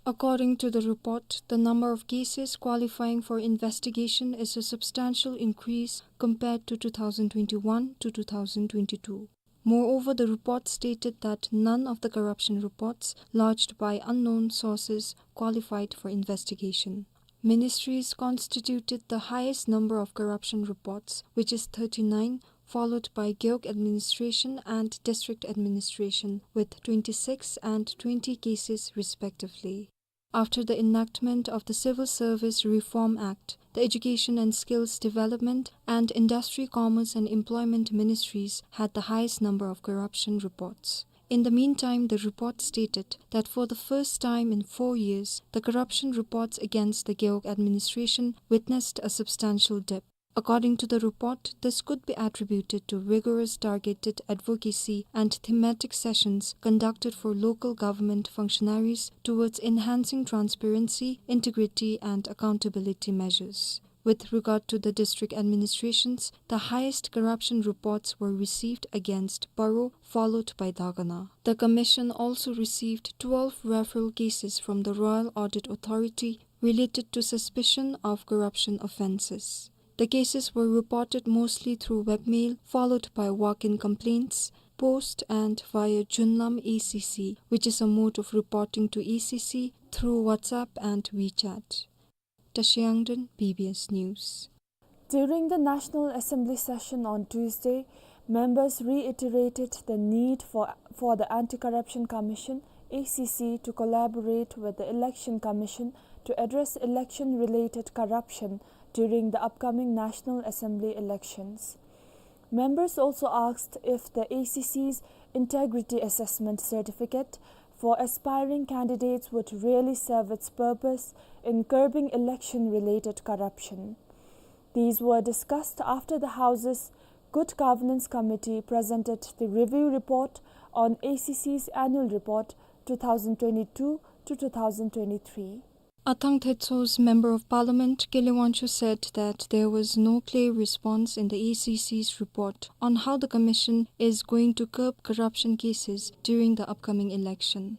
According to the report, the number of cases qualifying for investigation is a substantial increase compared to two thousand twenty-one to two thousand twenty-two. Moreover, the report stated that none of the corruption reports lodged by unknown sources qualified for investigation. Ministries constituted the highest number of corruption reports, which is thirty-nine, followed by gewog administration and district administration with twenty-six and twenty cases respectively. After the enactment of the Civil Service Reform Act, the Education and Skills Development and Industry, Commerce and Employment Ministries had the highest number of corruption reports. In the meantime, the report stated that for the first time in four years, the corruption reports against the gewog administration witnessed a substantial dip. According to the report, this could be attributed to rigorous targeted advocacy and thematic sessions conducted for local government functionaries towards enhancing transparency, integrity and accountability measures. With regard to the district administrations, the highest corruption reports were received against Paro, followed by Dagana. The commission also received twelve referral cases from the Royal Audit Authority related to suspicion of corruption offences. The cases were reported mostly through webmail, followed by walk-in complaints, post and via Junlam A C C, which is a mode of reporting to A C C through WhatsApp and WeChat. Tashi Yangden, B B S News. During the National Assembly session on Tuesday, members reiterated the need for, for the Anti-Corruption Commission, A C C, to collaborate with the Election Commission to address election-related corruption during the upcoming National Assembly elections. Members also asked if the A C C's integrity assessment certificate for aspiring candidates would really serve its purpose in curbing election-related corruption. These were discussed after the House's Good Governance Committee presented the review report on A C C's annual report two thousand twenty-two to two thousand twenty-three. Athang Thetso's Member of Parliament, Kele Wangchuk, said that there was no clear response in the A C C's report on how the commission is going to curb corruption cases during the upcoming election.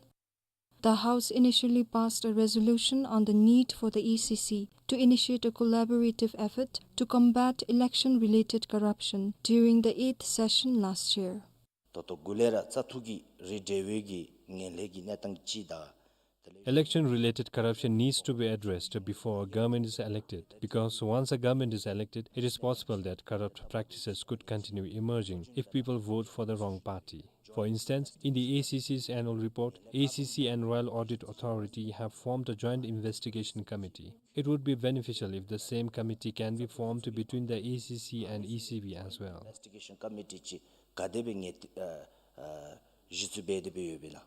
The House initially passed a resolution on the need for the A C C to initiate a collaborative effort to combat election-related corruption during the eighth session last year. ད་ལྟོ་འགོ་ལས་ར་བཙག་འཐུ་གི་རིགས་འབྲེལ་བའི་གི་ངན་ལྷད་ཀྱི་གནས་སྟངས་ཅིག་དང་། Election-related corruption needs to be addressed before a government is elected, because once a government is elected, it is possible that corrupt practices could continue emerging if people vote for the wrong party. For instance, in the A C C's annual report, A C C and Royal Audit Authority have formed a joint investigation committee. It would be beneficial if the same committee can be formed between the A C C and E C B as well. Investigation committee ཅིག་ག་དེ་སྦེ་ངེས་ཏེ་ཨ་ཨ་གཞི་བཙུགས་འབད་དེ་སྦེ་ཡོདཔ་ཨིན་ན།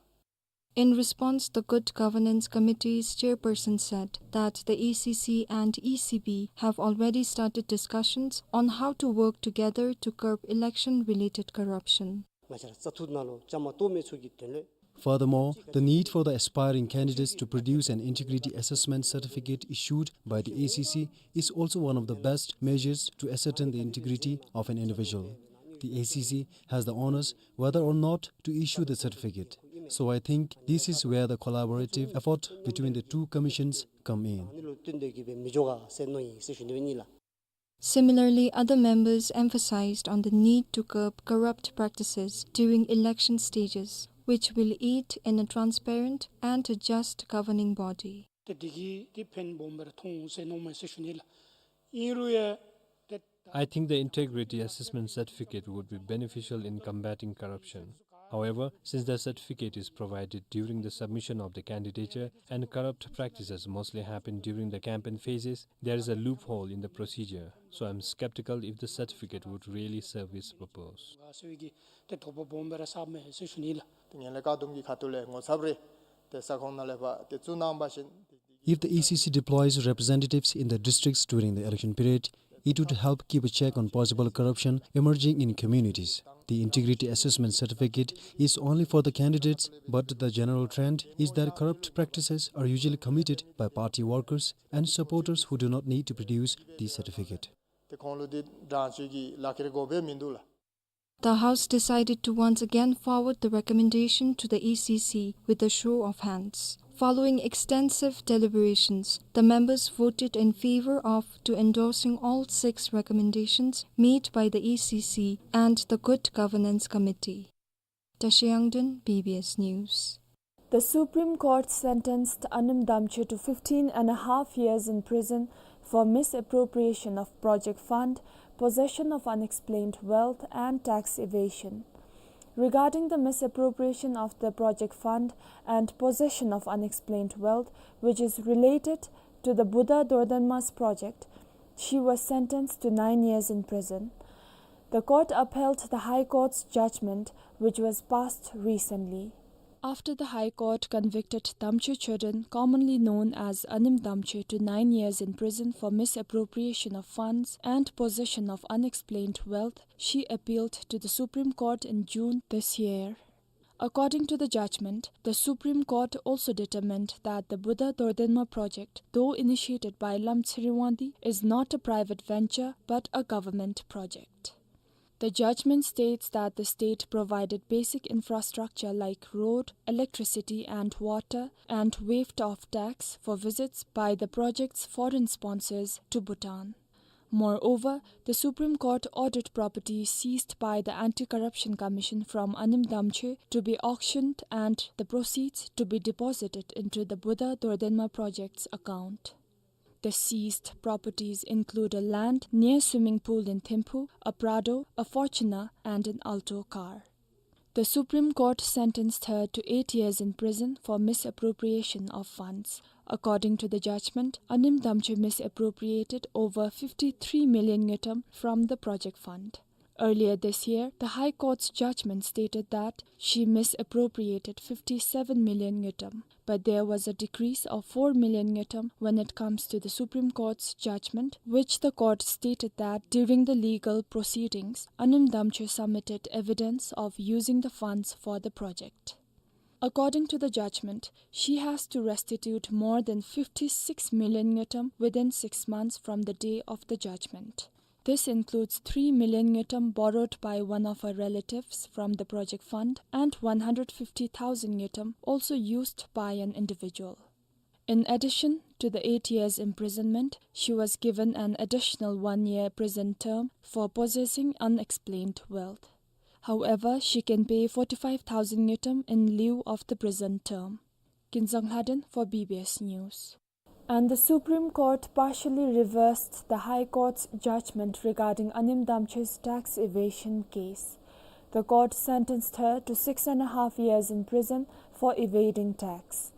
In response, the Good Governance Committee's chairperson said that the A C C and E C B have already started discussions on how to work together to curb election-related corruption. ང་བཅས་ར་བཙག་འཐུ་ནང་ལུ་བཅའ་མར་གཏོགས་མི་ཚུ་གི་དོན་ལུ། Furthermore, the need for the aspiring candidates to produce an integrity assessment certificate issued by the A C C is also one of the best measures to ascertain the integrity of an individual. The A C C has the onus whether or not to issue the certificate. So I think this is where the collaborative effort between the two commissions come in. Similarly, other members emphasized on the need to curb corrupt practices during election stages, which will aid in a transparent and a just governing body. ཏེ་དེ་གིས་ཏེ་ཕན་སྦོམ་སྦེ་ར་མཐོང་འོང་ཟེར་མནོཝ་མས་ཟེར་ཞུ་ནི་ལགས། ཨིན་རུང་ཡང་ཏེ། I think the integrity assessment certificate would be beneficial in combating corruption. However, since the certificate is provided during the submission of the candidature and corrupt practices mostly happen during the campaign phases, there is a loophole in the procedure. So I'm skeptical if the certificate would really serve its purpose. ཏེ་དོགས་པ་སྦོམ་སྦེ་ར་ཟཝ་མས་ཟེར་ཞུ་ནི་ལགས། ཏེ་ངན་ལྷད་བཀག་སྡོམ་གྱི་ཁ་ཐུག་ལས་ངོ་ཚབ་རེ་ཏེ་ས་ཁོངས་ནང་ལས་ཕར་ཏེ་བཙུགས་གནང་བ་ཅིན། If the A C C deploys representatives in the districts during the election period, it would help keep a check on possible corruption emerging in communities. The integrity assessment certificate is only for the candidates, but the general trend is that corrupt practices are usually committed by party workers and supporters who do not need to produce the certificate. ཏེ་ཁོང་ལུ་ཏེ་དྲང་བཅོས་ཀྱི་ལག་ཁྱེར་དགོཔ་སྦེ་མིན་འདུག་ལགས། The House decided to once again forward the recommendation to the A C C with a show of hands. Following extensive deliberations, the members voted in favor of to endorsing all six recommendations made by the A C C and the Good Governance Committee. Tashi Yangden, B B S News. The Supreme Court sentenced Anim Damche to fifteen and a half years in prison for misappropriation of project fund, possession of unexplained wealth, and tax evasion. Regarding the misappropriation of the project fund and possession of unexplained wealth, which is related to the Buddha Dordenma's project, she was sentenced to nine years in prison. The court upheld the High Court's judgment, which was passed recently. After the High Court convicted Damche Choden, commonly known as Anim Damche, to nine years in prison for misappropriation of funds and possession of unexplained wealth, she appealed to the Supreme Court in June this year. According to the judgment, the Supreme Court also determined that the Buddha Dordenma project, though initiated by Lamtseri Wangdi, is not a private venture but a government project. The judgment states that the state provided basic infrastructure like road, electricity and water, and waived off tax for visits by the project's foreign sponsors to Bhutan. Moreover, the Supreme Court ordered property seized by the Anti-Corruption Commission from Anim Damche to be auctioned and the proceeds to be deposited into the Buddha Dordenma project's account. The seized properties include a land near swimming pool in Thimphu, a Prado, a Fortuner, and an Alto car. The Supreme Court sentenced her to eight years in prison for misappropriation of funds. According to the judgment, Anim Damche misappropriated over fifty-three million ngultrum from the project fund. Earlier this year, the High Court's judgment stated that she misappropriated fifty-seven million ngultrum, but there was a decrease of four million ngultrum when it comes to the Supreme Court's judgment, which the court stated that during the legal proceedings, Anim Damche submitted evidence of using the funds for the project. According to the judgment, she has to restitute more than fifty-six million ngultrum within six months from the day of the judgment. This includes three million ngultrum borrowed by one of her relatives from the project fund and one hundred fifty thousand ngultrum also used by an individual. In addition to the eight years imprisonment, she was given an additional one-year prison term for possessing unexplained wealth. However, she can pay forty-five thousand ngultrum in lieu of the prison term. Kinzang Lhaden for B B S News. And the Supreme Court partially reversed the High Court's judgment regarding Anim Damche's tax evasion case. The court sentenced her to six and a half years in prison for evading tax.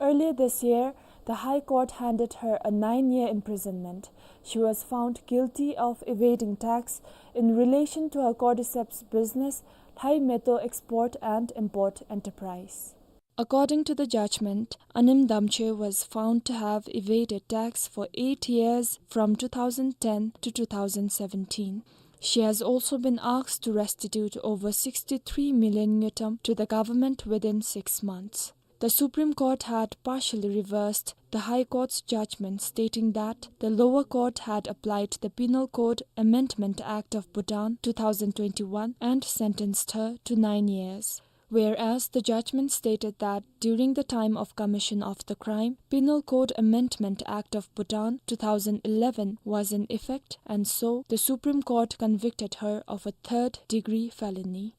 Earlier this year, the High Court handed her a nine-year imprisonment. She was found guilty of evading tax in relation to her cordyceps business, Lhaimeto Export and Import Enterprise. According to the judgment, Anim Damche was found to have evaded tax for eight years from two thousand ten to two thousand seventeen. She has also been asked to restitute over sixty-three million ngultrum to the government within six months. The Supreme Court had partially reversed the High Court's judgment, stating that the lower court had applied the Penal Code Amendment Act of Bhutan two thousand twenty-one and sentenced her to nine years. Whereas the judgment stated that during the time of commission of the crime, Penal Code Amendment Act of Bhutan two thousand eleven was in effect, and so the Supreme Court convicted her of a third-degree felony.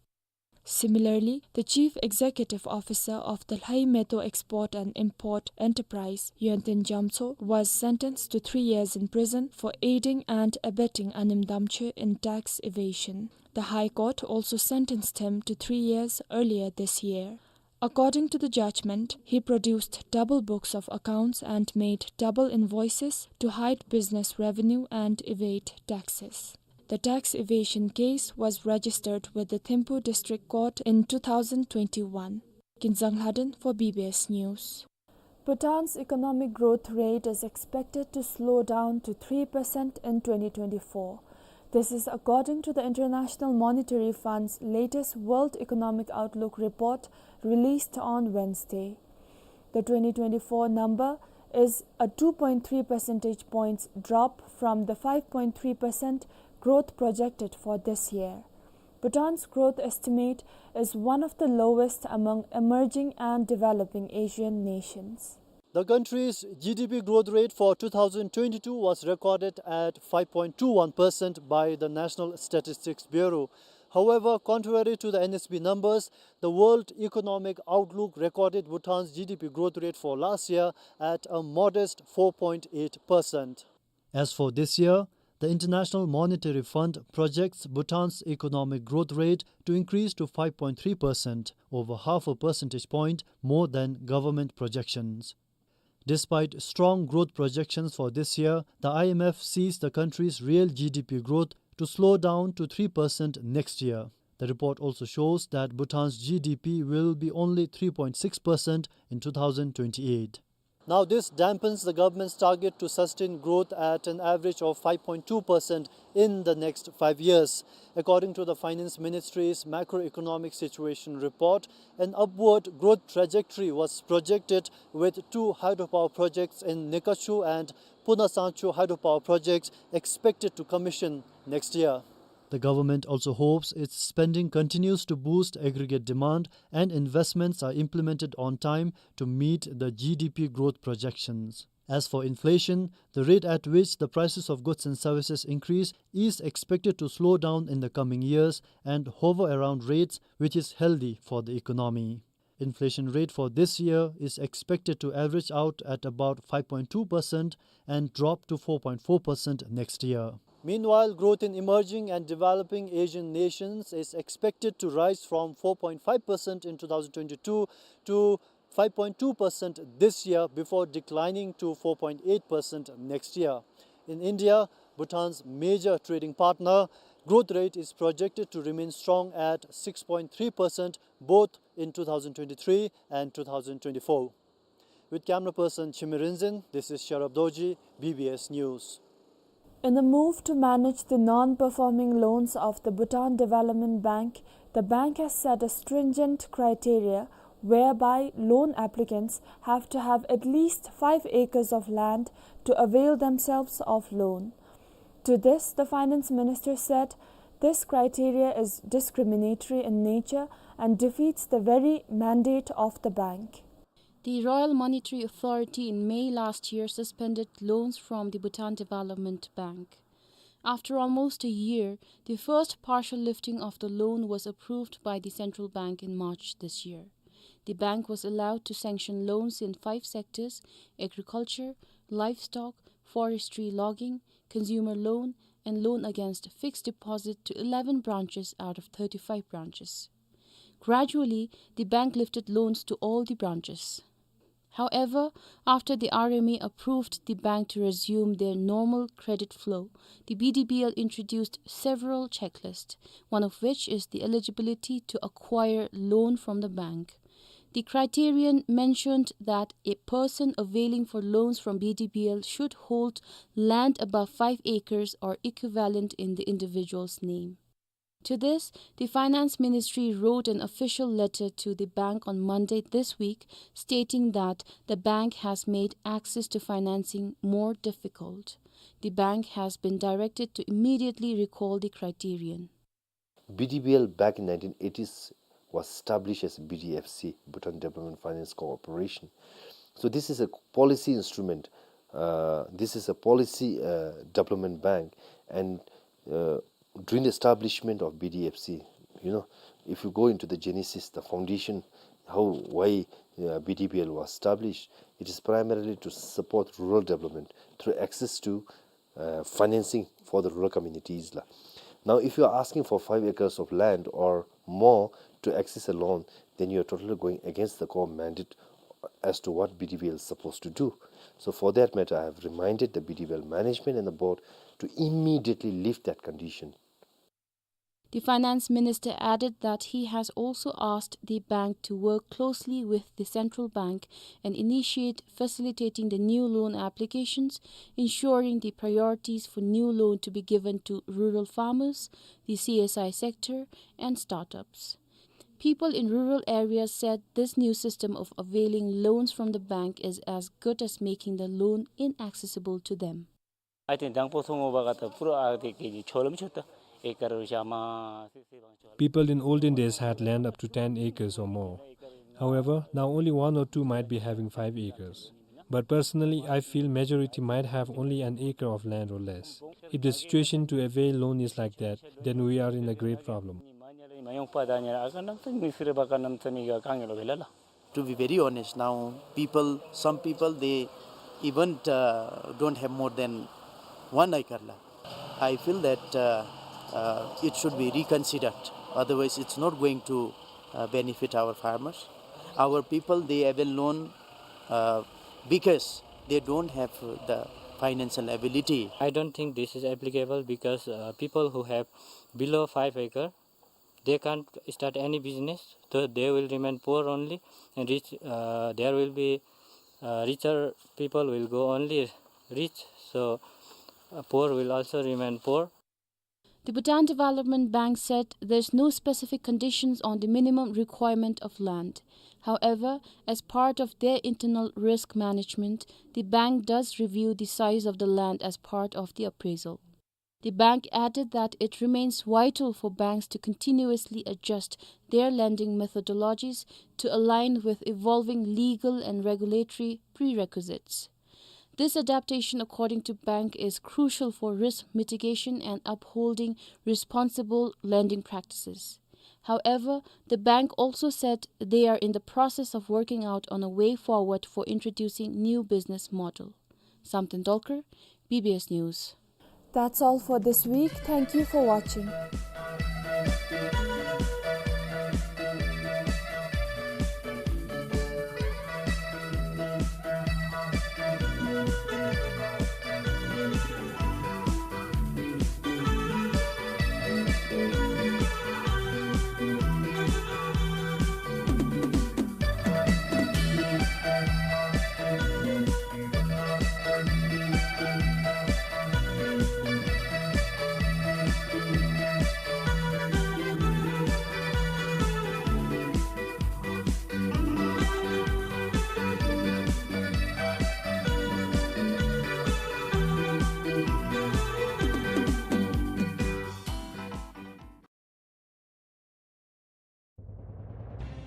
Similarly, the Chief Executive Officer of the Lhaimeto Export and Import Enterprise, Yonten Jamtso, was sentenced to three years in prison for aiding and abetting Anim Damche in tax evasion. The High Court also sentenced him to three years earlier this year. According to the judgment, he produced double books of accounts and made double invoices to hide business revenue and evade taxes. The tax evasion case was registered with the Thimphu District Court in two thousand twenty-one. Kinzang Lhaden for B B S News. Bhutan's economic growth rate is expected to slow down to three percent in twenty twenty-four. This is according to the International Monetary Fund's latest World Economic Outlook report released on Wednesday. The twenty twenty-four number is a two point three percentage points drop from the five point three percent growth projected for this year. Bhutan's growth estimate is one of the lowest among emerging and developing Asian nations. The country's G D P growth rate for two thousand twenty-two was recorded at five point two one percent by the National Statistics Bureau. However, contrary to the N S B numbers, the World Economic Outlook recorded Bhutan's G D P growth rate for last year at a modest four point eight percent. As for this year, the International Monetary Fund projects Bhutan's economic growth rate to increase to five point three percent, over half a percentage point more than government projections. Despite strong growth projections for this year, the I M F sees the country's real G D P growth to slow down to three percent next year. The report also shows that Bhutan's G D P will be only three point six percent in two thousand twenty-eight. Now, this dampens the government's target to sustain growth at an average of five point two percent in the next five years. According to the Finance Ministry's macroeconomic situation report, an upward growth trajectory was projected, with two hydropower projects in Nekachu and Punasangchu hydropower projects expected to commission next year. The government also hopes its spending continues to boost aggregate demand and investments are implemented on time to meet the G D P growth projections. As for inflation, the rate at which the prices of goods and services increase is expected to slow down in the coming years and hover around rates which is healthy for the economy. Inflation rate for this year is expected to average out at about five point two percent and drop to four point four percent next year. Meanwhile, growth in emerging and developing Asian nations is expected to rise from four point five percent in two thousand twenty-two to five point two percent this year before declining to four point eight percent next year. In India, Bhutan's major trading partner, growth rate is projected to remain strong at six point three percent both in two thousand twenty-three and two thousand twenty-four. With camera person Chimi Rinzin, this is Sharab Dorji, B B S News. In a move to manage the non-performing loans of the Bhutan Development Bank, the bank has set a stringent criteria whereby loan applicants have to have at least five acres of land to avail themselves of loan. To this, the finance minister said this criteria is discriminatory in nature and defeats the very mandate of the bank. The Royal Monetary Authority in May last year suspended loans from the Bhutan Development Bank. After almost a year, the first partial lifting of the loan was approved by the central bank in March this year. The bank was allowed to sanction loans in five sectors: agriculture, livestock, forestry, logging, consumer loan, and loan against fixed deposit to eleven branches out of thirty-five branches. Gradually, the bank lifted loans to all the branches. However, after the R M A approved the bank to resume their normal credit flow, the B D B L introduced several checklists, one of which is the eligibility to acquire loan from the bank. The criterion mentioned that a person availing for loans from B D B L should hold land above five acres or equivalent in the individual's name. To this, the Finance Ministry wrote an official letter to the bank on Monday this week, stating that the bank has made access to financing more difficult. The bank has been directed to immediately recall the criterion. B D B L back in nineteen eighties was established as B D F C, Bhutan Development Finance Corporation. So this is a policy instrument. Uh, this is a policy, uh, development bank, and, uh, during the establishment of B D F C, you know, if you go into the genesis, the foundation, how, why, uh, B D B L was established, it is primarily to support rural development through access to, uh, financing for the rural communities la. Now, if you are asking for five acres of land or more to access a loan, then you are totally going against the core mandate as to what B D B L is supposed to do. So for that matter, I have reminded the B D B L management and the board to immediately lift that condition. The finance minister added that he has also asked the bank to work closely with the central bank and initiate facilitating the new loan applications, ensuring the priorities for new loan to be given to rural farmers, the C S I sector, and startups. People in rural areas said this new system of availing loans from the bank is as good as making the loan inaccessible to them. I think དང་པོ་སོང་བ་ག་ད་པུ་ར་ཨ་དེ་ཀེ་ཇི་ཆོ་ལམ་ཆོ་ད་ཨེ་ཀར་ཞག་མ་སི་སི་བང་ཆོ། People in olden days had land up to ten acres or more. However, now only one or two might be having five acres. But personally, I feel majority might have only an acre of land or less. If the situation to avail loan is like that, then we are in a great problem. To be very honest, now people, some people, they even, uh, don't have more than one acre land. I feel that, uh, uh, it should be reconsidered. Otherwise, it's not going to, uh, benefit our farmers. Our people, they avail loan, uh, because they don't have, uh, the financial ability. I don't think this is applicable because, uh, people who have below five acre, they can't start any business, so they will remain poor only, and rich, uh, there will be, uh, richer people will go only rich, so, uh, poor will also remain poor. The Bhutan Development Bank said there's no specific conditions on the minimum requirement of land. However, as part of their internal risk management, the bank does review the size of the land as part of the appraisal. The bank added that it remains vital for banks to continuously adjust their lending methodologies to align with evolving legal and regulatory prerequisites. This adaptation, according to bank, is crucial for risk mitigation and upholding responsible lending practices. However, the bank also said they are in the process of working out on a way forward for introducing new business model. Samten Dolkar, B B S News. That's all for this week. Thank you for watching.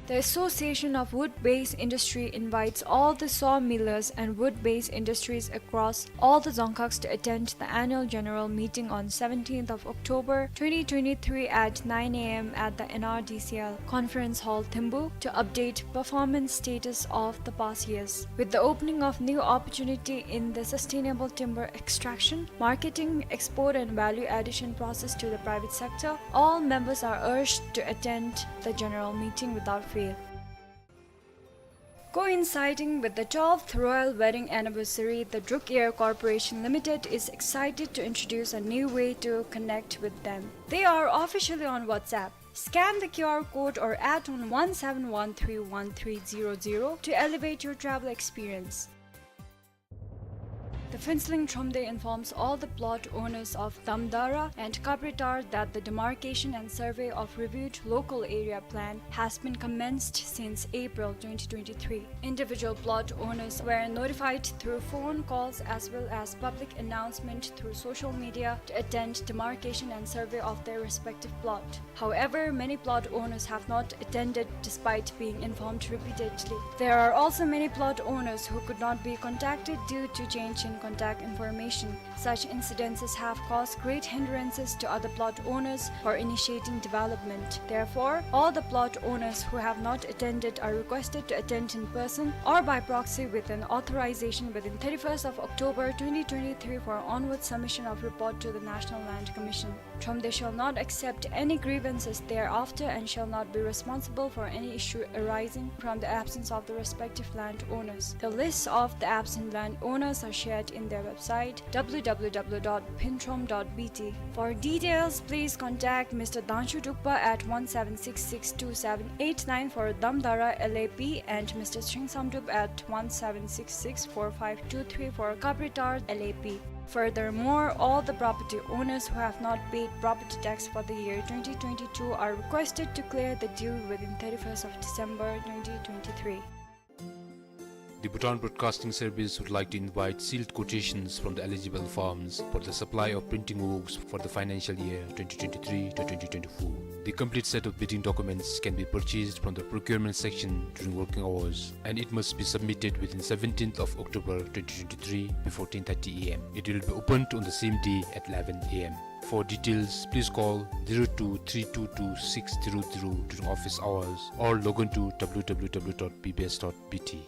The Association of Wood-Based Industry invites all the sawmillers and wood-based industries across all the Dzongkhags to attend the annual general meeting on seventeenth of October twenty twenty-three at nine A M at the N R D C L Conference Hall, Thimphu, to update performance status of the past years. With the opening of new opportunity in the sustainable timber extraction, marketing, export and value addition process to the private sector, all members are urged to attend the general meeting without fail. Coinciding with the twelfth royal wedding anniversary, the Druk Air Corporation Limited is excited to introduce a new way to connect with them. They are officially on WhatsApp. Scan the Q R code or add on one seven one three one three zero zero to elevate your travel experience. The Phuentsholing Thromde informs all the plot owners of Damdara and Kapritar that the demarcation and survey of reviewed local area plan has been commenced since April twenty twenty-three. Individual plot owners were notified through phone calls as well as public announcement through social media to attend demarcation and survey of their respective plot. However, many plot owners have not attended despite being informed repeatedly. There are also many plot owners who could not be contacted due to change in contact information. Such incidences have caused great hindrances to other plot owners for initiating development. Therefore, all the plot owners who have not attended are requested to attend in person or by proxy with an authorization within thirty-first of October twenty twenty-three for onward submission of report to the National Land Commission. Thromde shall not accept any grievances thereafter and shall not be responsible for any issue arising from the absence of the respective landowners. The lists of the absent landowners are shared in their website, w w w dot phuentrom dot b t. For details, please contact Mister Dangshu Drukpa at one seven six six two seven eight nine for Damdara L A P and Mister Shringsam Drukpa at one seven six six four five two three for Kapritar L A P. Furthermore, all the property owners who have not paid property tax for the year twenty twenty-two are requested to clear the due within thirty-first of December twenty twenty-three. The Bhutan Broadcasting Service would like to invite sealed quotations from the eligible firms for the supply of printing works for the financial year twenty twenty-three to twenty twenty-four. The complete set of bidding documents can be purchased from the procurement section during working hours, and it must be submitted within seventeenth of October twenty twenty-three before ten thirty A M. It will be opened on the same day at eleven A M. For details, please call zero two three two two six zero zero during office hours or log on to w w w dot b b s dot b t.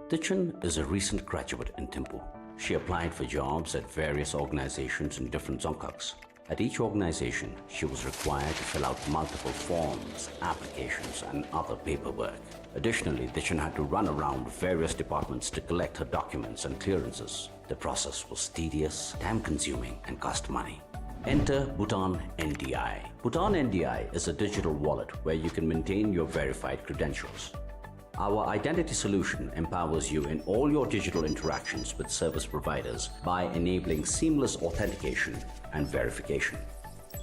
Dichen is a recent graduate in Thimphu. She applied for jobs at various organizations in different Dzongkhags. At each organization, she was required to fill out multiple forms, applications, and other paperwork. Additionally, Dichen had to run around various departments to collect her documents and clearances. The process was tedious, time-consuming, and cost money. Enter Bhutan N D I. Bhutan N D I is a digital wallet where you can maintain your verified credentials. Our identity solution empowers you in all your digital interactions with service providers by enabling seamless authentication and verification.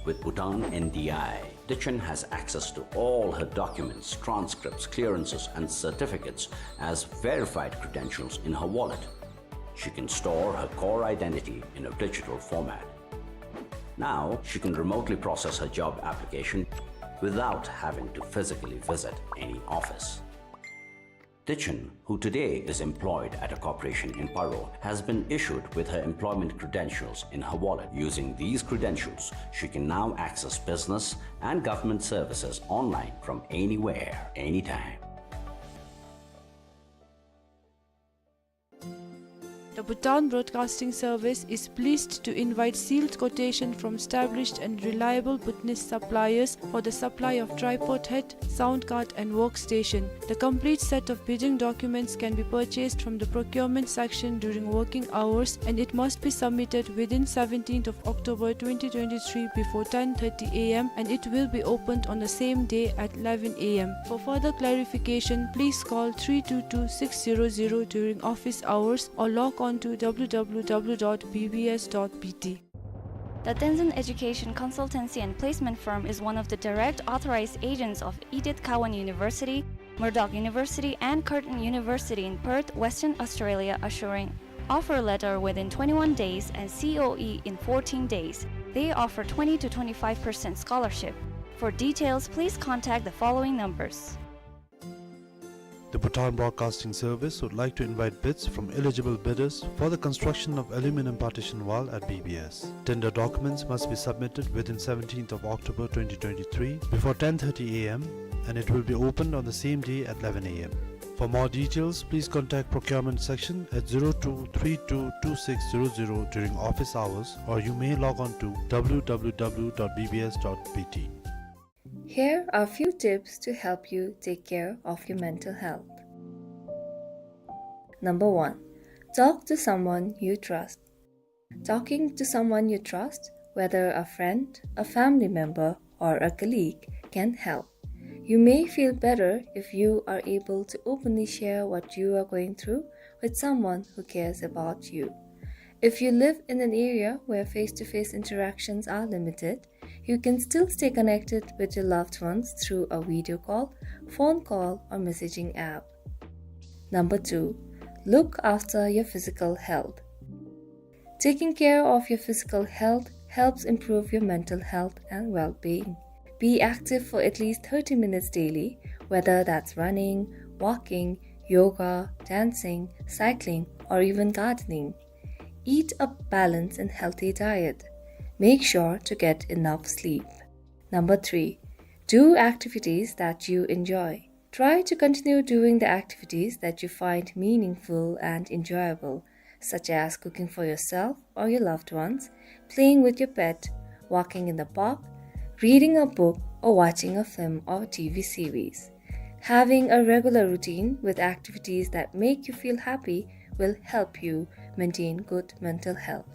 With Bhutan N D I, Dichen has access to all her documents, transcripts, clearances, and certificates as verified credentials in her wallet. She can store her core identity in a digital format. Now, she can remotely process her job application without having to physically visit any office. Dichen, who today is employed at a corporation in Paro, has been issued with her employment credentials in her wallet. Using these credentials, she can now access business and government services online from anywhere, anytime. The Bhutan Broadcasting Service is pleased to invite sealed quotation from established and reliable Bhutanese suppliers for the supply of tripod head, sound card and workstation. The complete set of bidding documents can be purchased from the procurement section during working hours, and it must be submitted within seventeenth of October twenty twenty-three before ten thirty A M, and it will be opened on the same day at eleven A M. For further clarification, please call three two two six zero zero during office hours or log on to w w w dot b b s dot b t. The Tenzin Education Consultancy and Placement Firm is one of the direct authorized agents of Edith Cowan University, Murdoch University, and Curtin University in Perth, Western Australia, assuring offer letter within twenty-one days and C O E in fourteen days. They offer twenty to twenty-five percent scholarship. For details, please contact the following numbers. The Bhutan Broadcasting Service would like to invite bids from eligible bidders for the construction of aluminum partition wall at B B S. Tender documents must be submitted within seventeenth of October twenty twenty-three before ten thirty A M, and it will be opened on the same day at eleven A M. For more details, please contact procurement section at zero two three two two six zero zero during office hours, or you may log on to W W W dot B B S dot B T. Here are few tips to help you take care of your mental health. Number one, talk to someone you trust. Talking to someone you trust, whether a friend, a family member, or a colleague, can help. You may feel better if you are able to openly share what you are going through with someone who cares about you. If you live in an area where face-to-face interactions are limited, you can still stay connected with your loved ones through a video call, phone call, or messaging app. Number two, look after your physical health. Taking care of your physical health helps improve your mental health and well-being. Be active for at least thirty minutes daily, whether that's running, walking, yoga, dancing, cycling, or even gardening. Eat a balanced and healthy diet. Make sure to get enough sleep. Number three, do activities that you enjoy. Try to continue doing the activities that you find meaningful and enjoyable, such as cooking for yourself or your loved ones, playing with your pet, walking in the park, reading a book, or watching a film or T V series. Having a regular routine with activities that make you feel happy will help you maintain good mental health.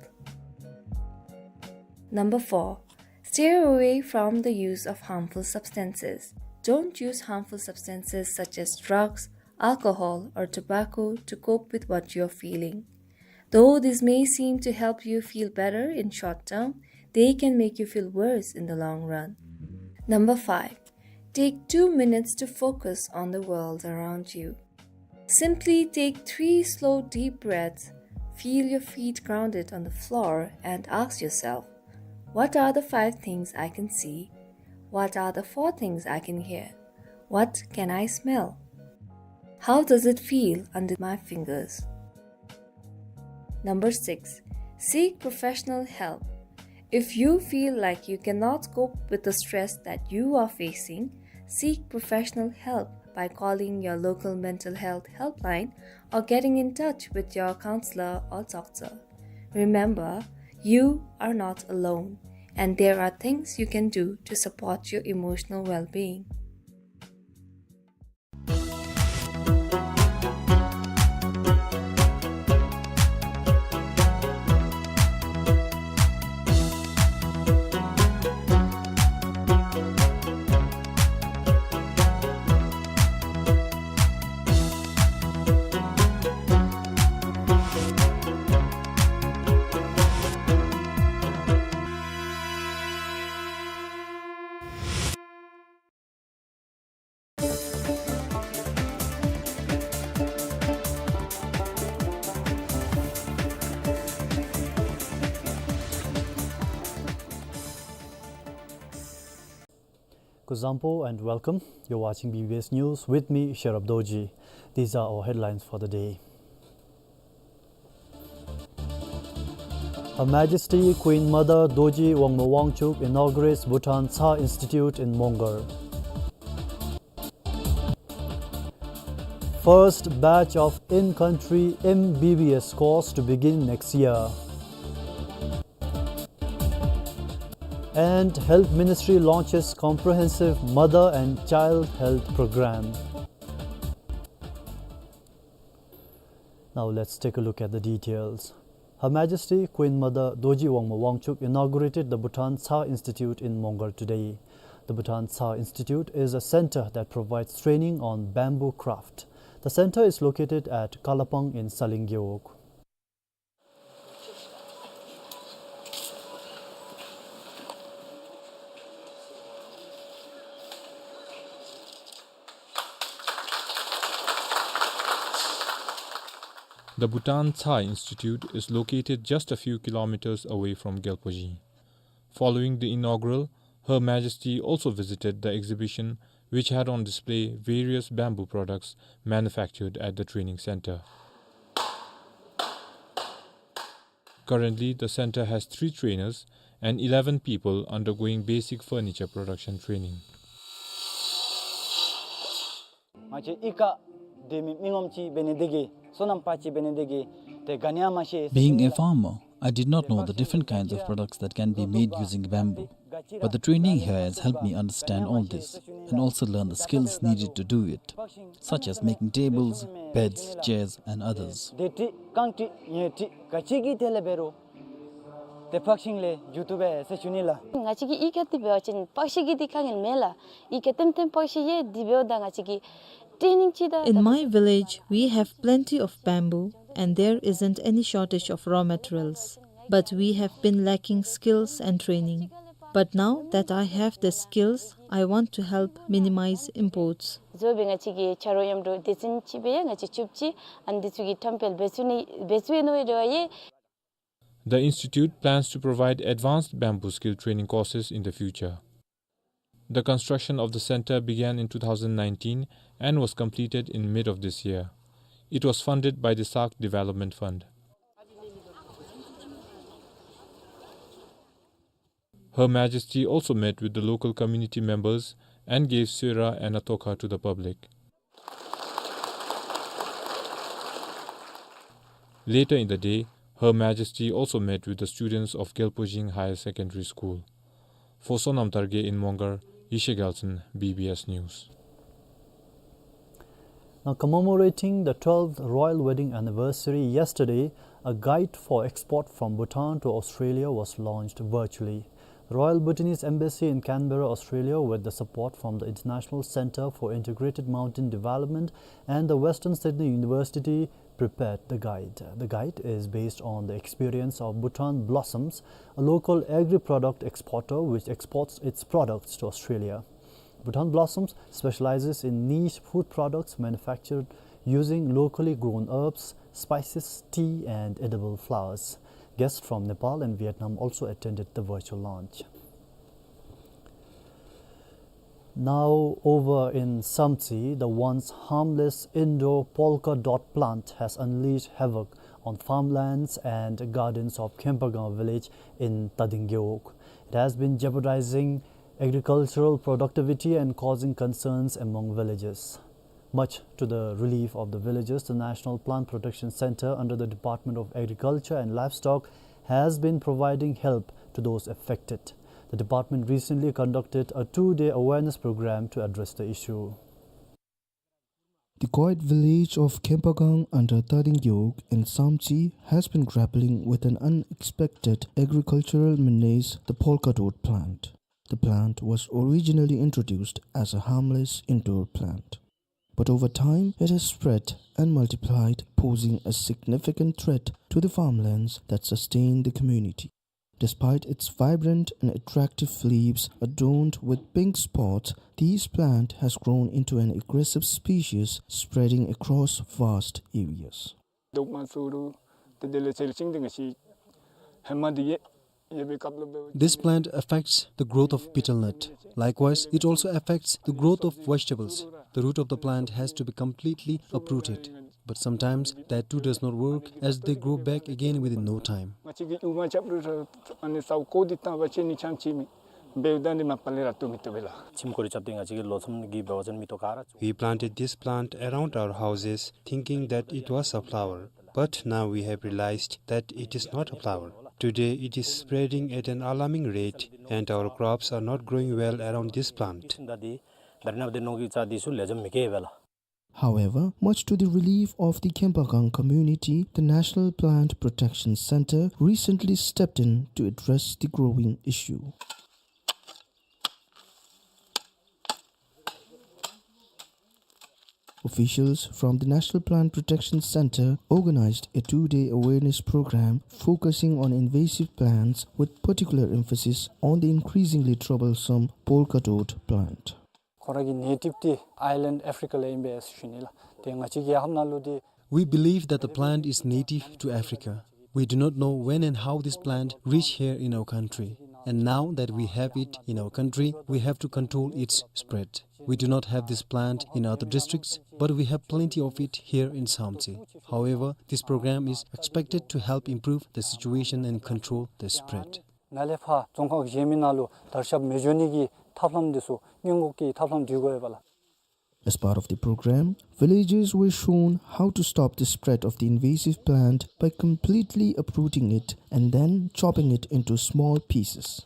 Number four, steer away from the use of harmful substances. Don't use harmful substances such as drugs, alcohol, or tobacco to cope with what you're feeling. Though this may seem to help you feel better in short term, they can make you feel worse in the long run. Number five, take two minutes to focus on the world around you. Simply take three slow, deep breaths, feel your feet grounded on the floor, and ask yourself, "What are the five things I can see? What are the four things I can hear? What can I smell? How does it feel under my fingers?" Number six, seek professional help. If you feel like you cannot cope with the stress that you are facing, seek professional help by calling your local mental health helpline or getting in touch with your counselor or doctor. Remember, you are not alone, and there are things you can do to support your emotional well-being. Kuzuzangpo and welcome. You're watching B B S News with me, Sherab Dorji. These are our headlines for the day. Her Majesty Queen Mother Dorji Wangma Wangchuk inaugurates Bhutan Tsa Institute in Mongar. First batch of in-country M B B S course to begin next year. And Health Ministry launches comprehensive mother and child health program. Now let's take a look at the details. Her Majesty Queen Mother Dorji Wangma Wangchuk inaugurated the Bhutan Tsa Institute in Mongar today. The Bhutan Tsa Institute is a center that provides training on bamboo craft. The center is located at Kalapang in Saling Gewog. The Bhutan Tsa Institute is located just a few kilometers away from Gyalpo Jin. Following the inaugural, Her Majesty also visited the exhibition which had on display various bamboo products manufactured at the training center. Currently, the center has three trainers and eleven people undergoing basic furniture production training. ང་བཅས་གཡུས་ཁ་སྡོད་མི་མི་ངོམ་ཅིག་འབད་ནི་དེ་གིས་སོ་ནམ་པ་ཅིག་འབད་ནི་དེ་གིས་ཏེ་ག་ནི་ཡང་མ་ཤེས། Being a farmer, I did not know the different kinds of products that can be made using bamboo. But the training here has helped me understand all this and also learn the skills needed to do it, such as making tables, beds, chairs, and others. དེ་ཏི་རྐང་ཏི་ཉེ་ཏི་ག་ཅི་གི་དེ་ལས་འབད་རུང་ཏེ་ཕག་ཤིང་ལས་འགྱོ་བཏུབ་པས་ཟེར་ཞུ་ནི་ལགས། ང་བཅས་ཀྱི་གཡུས་ཁ་འདི་འབད་བ་ཅིན་ཕག་ཤིང་གི་འདི་དཀའ་ངལ་མེད་ལགས། གཡུས་ཁ་ཏེམ་ཏེམ་ཕག་ཤིང་ཡོད། འདི་འབདཝ་ད་ང་བཅས་ཀྱིས་training ཅིག་དང་In my village, we have plenty of bamboo and there isn't any shortage of raw materials. But we have been lacking skills and training. But now that I have the skills, I want to help minimize imports. གཙོ་བོ་ང་བཅས་ཀྱི་ཆ་རོགས་མཉམ་འབྲེལ་སྡེ་ཚན་ཅིག་སྦེ་ཡང་ང་བཅས་ཕྱུགཔོ་ཅིག་ཨ་ནི་འདི་ཚུ་གི་བཀྲམ་སྤེལ་འབད་ཚུགས་ནི་འབད་ཚུགས་ནི་ཡོད་རེ་བ་ཡོད། The institute plans to provide advanced bamboo skill training courses in the future. The construction of the center began in two thousand nineteen and was completed in mid of this year. It was funded by the SARC Development Fund. Her Majesty also met with the local community members and gave soira and a tokha to the public. Later in the day, Her Majesty also met with the students of Gelpojing Higher Secondary School. For Sonam Targe in Mongar, Yeshe Gyaltshen, B B S News. Now, commemorating the twelfth royal wedding anniversary yesterday, a guide for export from Bhutan to Australia was launched virtually. The Royal Bhutanese Embassy in Canberra, Australia, with the support from the International Centre for Integrated Mountain Development and the Western Sydney University, prepared the guide. The guide is based on the experience of Bhutan Blossoms, a local agri-product exporter which exports its products to Australia. Bhutan Blossoms specializes in niche food products manufactured using locally grown herbs, spices, tea, and edible flowers. Guests from Nepal and Vietnam also attended the virtual launch. Now over in Samtse, the once harmless indoor polka dot plant has unleashed havoc on farmlands and gardens of Khempakang village in Tading Gewog. It has been jeopardizing agricultural productivity and causing concerns among villagers. Much to the relief of the villagers, the National Plant Protection Centre under the Department of Agriculture and Livestock has been providing help to those affected. The department recently conducted a two-day awareness program to address the issue. The quiet village of Khempakang under Tading Gewog in Samtse has been grappling with an unexpected agricultural menace, the polka dot plant. The plant was originally introduced as a harmless indoor plant. But over time, it has spread and multiplied, posing a significant threat to the farmlands that sustain the community. Despite its vibrant and attractive leaves adorned with pink spots, this plant has grown into an aggressive species, spreading across vast areas. ལྡོག་མ་ཚུགས་རུང་དེ་དེ་ལས་ཚལ་ཅིག་འདི་ང་བཅས་ཧེ་མ་འདི་ཡོད་ཡོད་པའི་སྐབས་ལུ་འབདཝ་ད། This plant affects the growth of betel nut. Likewise, it also affects the growth of vegetables. The root of the plant has to be completely uprooted. But sometimes that too does not work, as they grow back again within no time. ང་བཅས་ཀྱིས་ཡུར་མ་རྐྱབ་རུང་ར་ཨ་ནི་ས་གོ་འདི་བཏང་བ་ཅིན་ནི་ཆམ་ཅིག་མེད། འབདཝ་ད་འདི་མ་པ་ལས་ར་བཏུབ་མི་བཏུབ་པས་ལགས། ཁྱིམ་སྒོ་ར་རྐྱབ་སྟེ་ང་བཅས་ཀྱིས་ལོ་གསུམ་གྱི་འབད་བ་ཅིན་མེ་ཏོག་ག་ར་བཙུགས། We planted this plant around our houses, thinking that it was a flower. But now we have realized that it is not a flower. Today it is spreading at an alarming rate, and our crops are not growing well around this plant. ད་རེས་ནངས་པ་འདི་ནང་གི་རྩྭ་འདི་ཚུ་ལེགས་ཤོམ་མི་སྐྱེ་བས་ལགས། However, much to the relief of the Khempakang community, the National Plant Protection Centre recently stepped in to address the growing issue. Officials from the National Plant Protection Centre organized a two-day awareness program focusing on invasive plants with particular emphasis on the increasingly troublesome polka dot plant. ཁོ་ར་གི་ནེ་ཊིབ་འདི་ཨའི་ལེནཌ་ཨེ་ཕི་རི་ཀ་ལས་ཨིན་པས་ཟེར་ཞུ་ནི་ལགས། ཏེ་ང་བཅས་ཀྱི་ཧམ་ནང་ལུ་འདི། We believe that the plant is native to Africa. We do not know when and how this plant reached here in our country. And now that we have it in our country, we have to control its spread. We do not have this plant in other districts, but we have plenty of it here in Samtse. However, this program is expected to help improve the situation and control the spread. ནཱ་ལས་ཕར་རྫོང་ཁག་གཞན་མི་ནང་ལུ་དར་ཁྱབ་མི་འགྱོ་ནི་གི་ཐབས་ལམ་འདི་ཚུ་སྔོན་འགོག་གི་ཐབས་ལམ་འདི་གོ་ཡོདཔ་ལགས། As part of the program, villagers were shown how to stop the spread of the invasive plant by completely uprooting it and then chopping it into small pieces.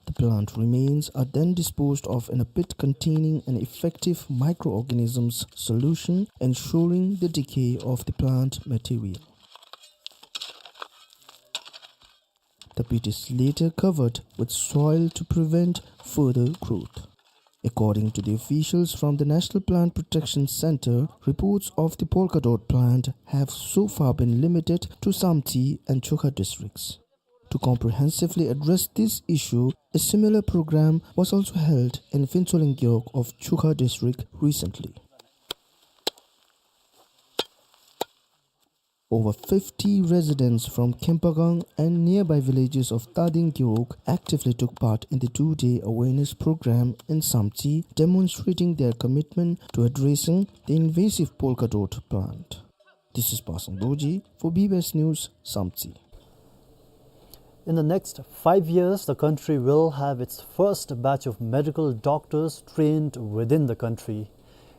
The plant remains are then disposed of in a pit containing an effective microorganisms solution, ensuring the decay of the plant material. The pit is later covered with soil to prevent further growth. According to the officials from the National Plant Protection Centre, reports of the polka dot plant have so far been limited to Samtse and Chukha districts. To comprehensively address this issue, a similar program was also held in Phuentsholing Gewog of Chukha district recently. Over fifty residents from Khempakang and nearby villages of Tading Gewog actively took part in the two-day awareness program in Samtse, demonstrating their commitment to addressing the invasive polka dot plant. This is Pasang Dorji for B B S News, Samtse. In the next five years, the country will have its first batch of medical doctors trained within the country.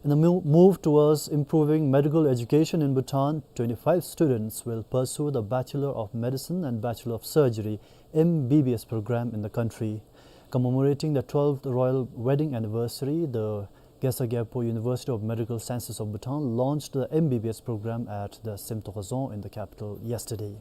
In the mo-, move towards improving medical education in Bhutan, twenty-five students will pursue the Bachelor of Medicine and Bachelor of Surgery, M B B S, program in the country. Commemorating the twelfth royal wedding anniversary, the Gesar Gyalpo University of Medical Sciences of Bhutan launched the M B B S program at the Semtok Dzong in the capital yesterday.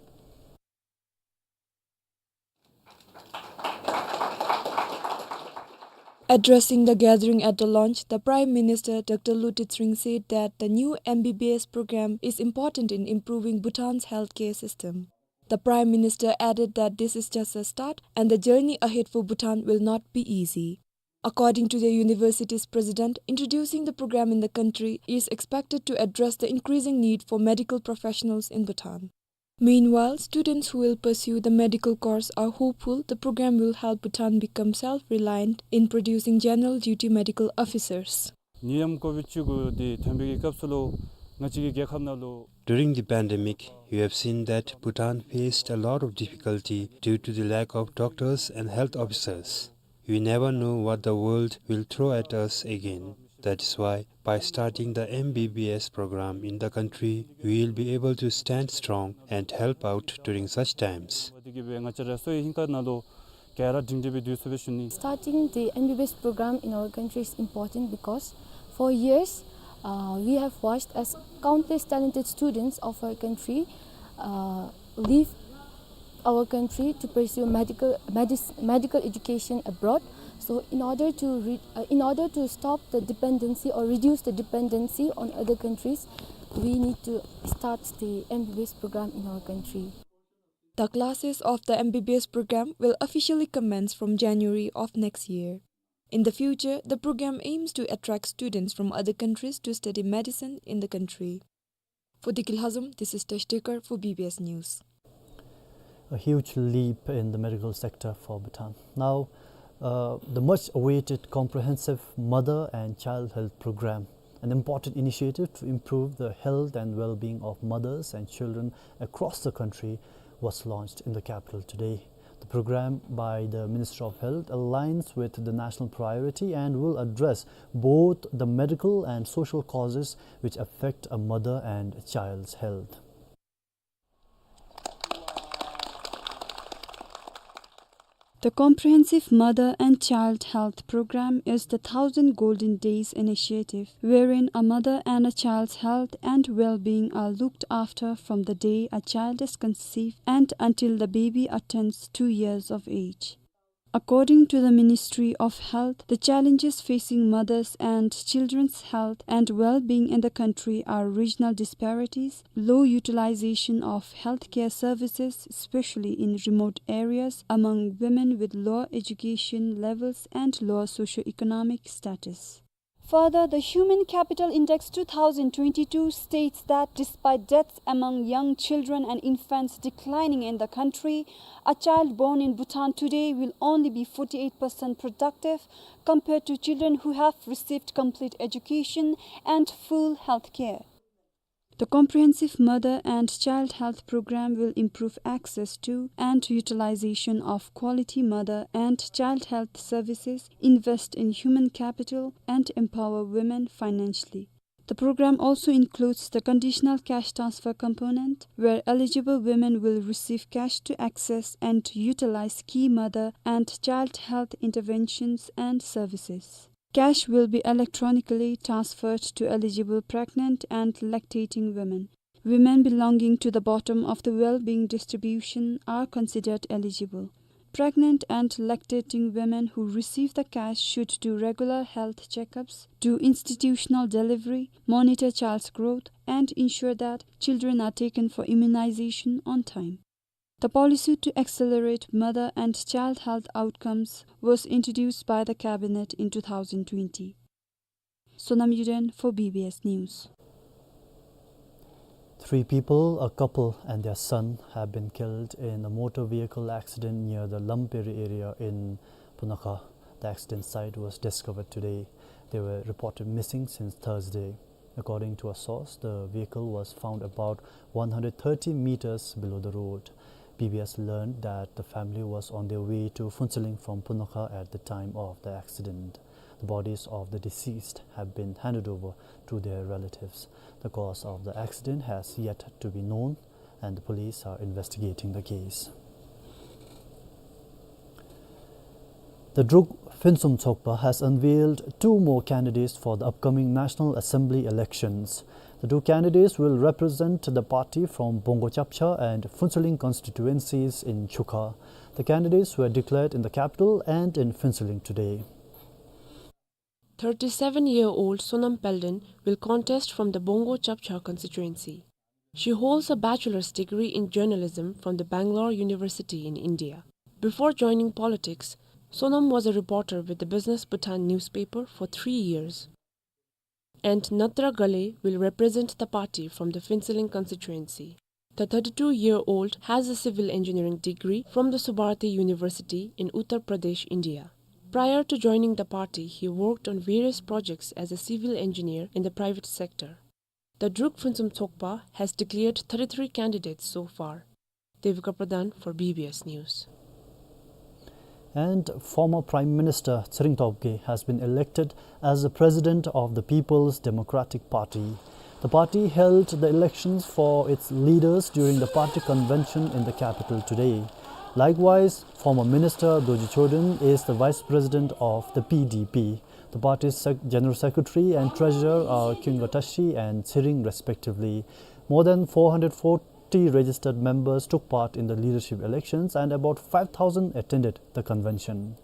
Addressing the gathering at the launch, the Prime Minister, Doctor Lotay Tshering, said that the new M B B S program is important in improving Bhutan's healthcare system. The Prime Minister added that this is just a start and the journey ahead for Bhutan will not be easy. According to the university's president, introducing the program in the country is expected to address the increasing need for medical professionals in Bhutan. Meanwhile, students who will pursue the medical course are hopeful the program will help Bhutan become self-reliant in producing general duty medical officers. ནད་ཡམས་ཀོ་བིཌ་བཅུ་དགུ་འདི་ཐོན་པའི་གི་སྐབས་སུ་ལུ་ང་བཅས་ཀྱི་རྒྱལ་ཁབ་ནང་ལུ། During the pandemic, you have seen that Bhutan faced a lot of difficulty due to the lack of doctors and health officers. We never know what the world will throw at us again. That is why, by starting the M B B S program in the country, we will be able to stand strong and help out during such times. Starting the M B B S program in our country is important because for years, uh, we have watched as countless talented students of our country, uh, leave our country to pursue medical, medis-, medical education abroad. So in order to re-, uh, in order to stop the dependency or reduce the dependency on other countries, we need to start the M B B S program in our country. The classes of the M B B S program will officially commence from January of next year. In the future, the program aims to attract students from other countries to study medicine in the country. For Degil Hazum, this is Tash Dekar for B B S News. A huge leap in the medical sector for Bhutan. Now, uh, the much awaited comprehensive mother and child health program, an important initiative to improve the health and well-being of mothers and children across the country, was launched in the capital today. The program by the Ministry of Health aligns with the national priority and will address both the medical and social causes which affect a mother and child's health. The Comprehensive Mother and Child Health Program is the Thousand Golden Days initiative, wherein a mother and a child's health and well-being are looked after from the day a child is conceived and until the baby attains two years of age. According to the Ministry of Health, the challenges facing mothers and children's health and well-being in the country are regional disparities, low utilization of healthcare services, especially in remote areas, among women with low education levels and low socio-economic status. Further, the Human Capital Index two thousand twenty-two states that despite deaths among young children and infants declining in the country, a child born in Bhutan today will only be forty-eight percent productive compared to children who have received complete education and full health care. The comprehensive mother and child health program will improve access to and utilization of quality mother and child health services, invest in human capital, and empower women financially. The program also includes the conditional cash transfer component, where eligible women will receive cash to access and utilize key mother and child health interventions and services. Cash will be electronically transferred to eligible pregnant and lactating women. Women belonging to the bottom of the well-being distribution are considered eligible. Pregnant and lactating women who receive the cash should do regular health checkups, do institutional delivery, monitor child's growth, and ensure that children are taken for immunization on time. The policy to accelerate mother and child health outcomes was introduced by the cabinet in two thousand twenty. Sonam Yuden for B B S News. Three people, a couple and their son, have been killed in a motor vehicle accident near the Lamperi area in Punakha. The accident site was discovered today. They were reported missing since Thursday. According to a source, the vehicle was found about one hundred thirty meters below the road. B B S learned that the family was on their way to Phuentsholing from Punakha at the time of the accident. The bodies of the deceased have been handed over to their relatives. The cause of the accident has yet to be known, and the police are investigating the case. The Druk Phuentsum Tshogpa has unveiled two more candidates for the upcoming National Assembly elections. The two candidates will represent the party from Bongo Chapcha and Phuentsholing constituencies in Chukha. The candidates were declared in the capital and in Phuentsholing today. Thirty-seven-year-old Sonam Paldon will contest from the Bongo Chapcha constituency. She holds a bachelor's degree in journalism from the Bangalore University in India. Before joining politics, Sonam was a reporter with the Business Bhutan newspaper for three years. And Natra Gale will represent the party from the Phuentsholing constituency. The thirty-two-year-old has a civil engineering degree from the Subharti University in Uttar Pradesh, India. Prior to joining the party, he worked on various projects as a civil engineer in the private sector. The Druk Phuentsum Tshogpa has declared thirty-three candidates so far. Devika Pradhan for B B S News. And former Prime Minister Tshering Tobgay has been elected as the President of the People's Democratic Party. The party held the elections for its leaders during the party convention in the capital today. Likewise, former Minister Dorji Chodon is the Vice President of the P D P. The party's sec-, General Secretary and Treasurer are Khyungo Tashi and Tshering respectively. More than four hundred forty registered members took part in the leadership elections and about five thousand attended the convention.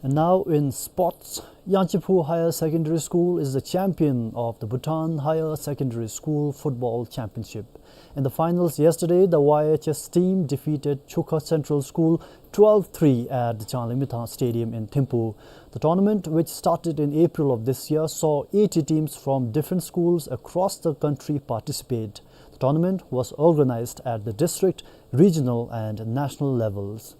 And now in sports, Yangchiphu Higher Secondary School is the champion of the Bhutan Higher Secondary School Football Championship. In the finals yesterday, the Y H S team defeated Chukha Central School twelve three at the Changlimithang Stadium in Thimphu. The tournament, which started in April of this year, saw eighty teams from different schools across the country participate. The tournament was organized at the district, regional and national levels.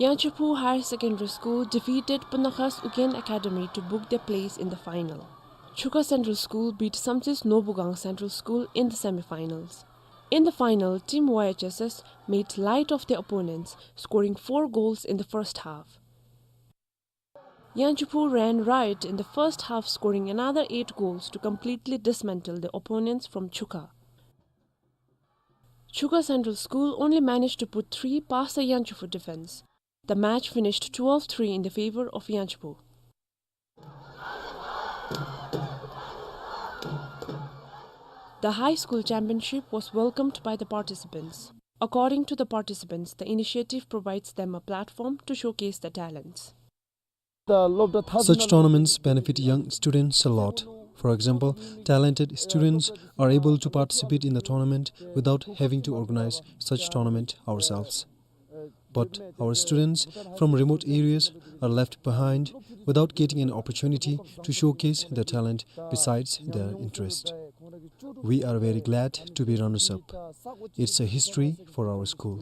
Yangchiphu Higher Secondary School defeated Punakha's Ugyen Academy to book their place in the final. Chukha Central School beat Samtsis Nobugang Central School in the semi-finals. In the final, Team Y H S S made light of their opponents, scoring four goals in the first half. Yangchiphu ran riot in the first half, scoring another eight goals to completely dismantle the opponents from Chukha. Chukha Central School only managed to put three past the Yangchiphu defense. The match finished twelve three in the favor of Yangchiphu. The high school championship was welcomed by the participants. According to the participants, the initiative provides them a platform to showcase their talents. Such tournaments benefit young students a lot. For example, talented students are able to participate in the tournament without having to organize such tournament ourselves. But our students from remote areas are left behind without getting an opportunity to showcase their talent besides their interest. We are very glad to be runners-up. It's a history for our school.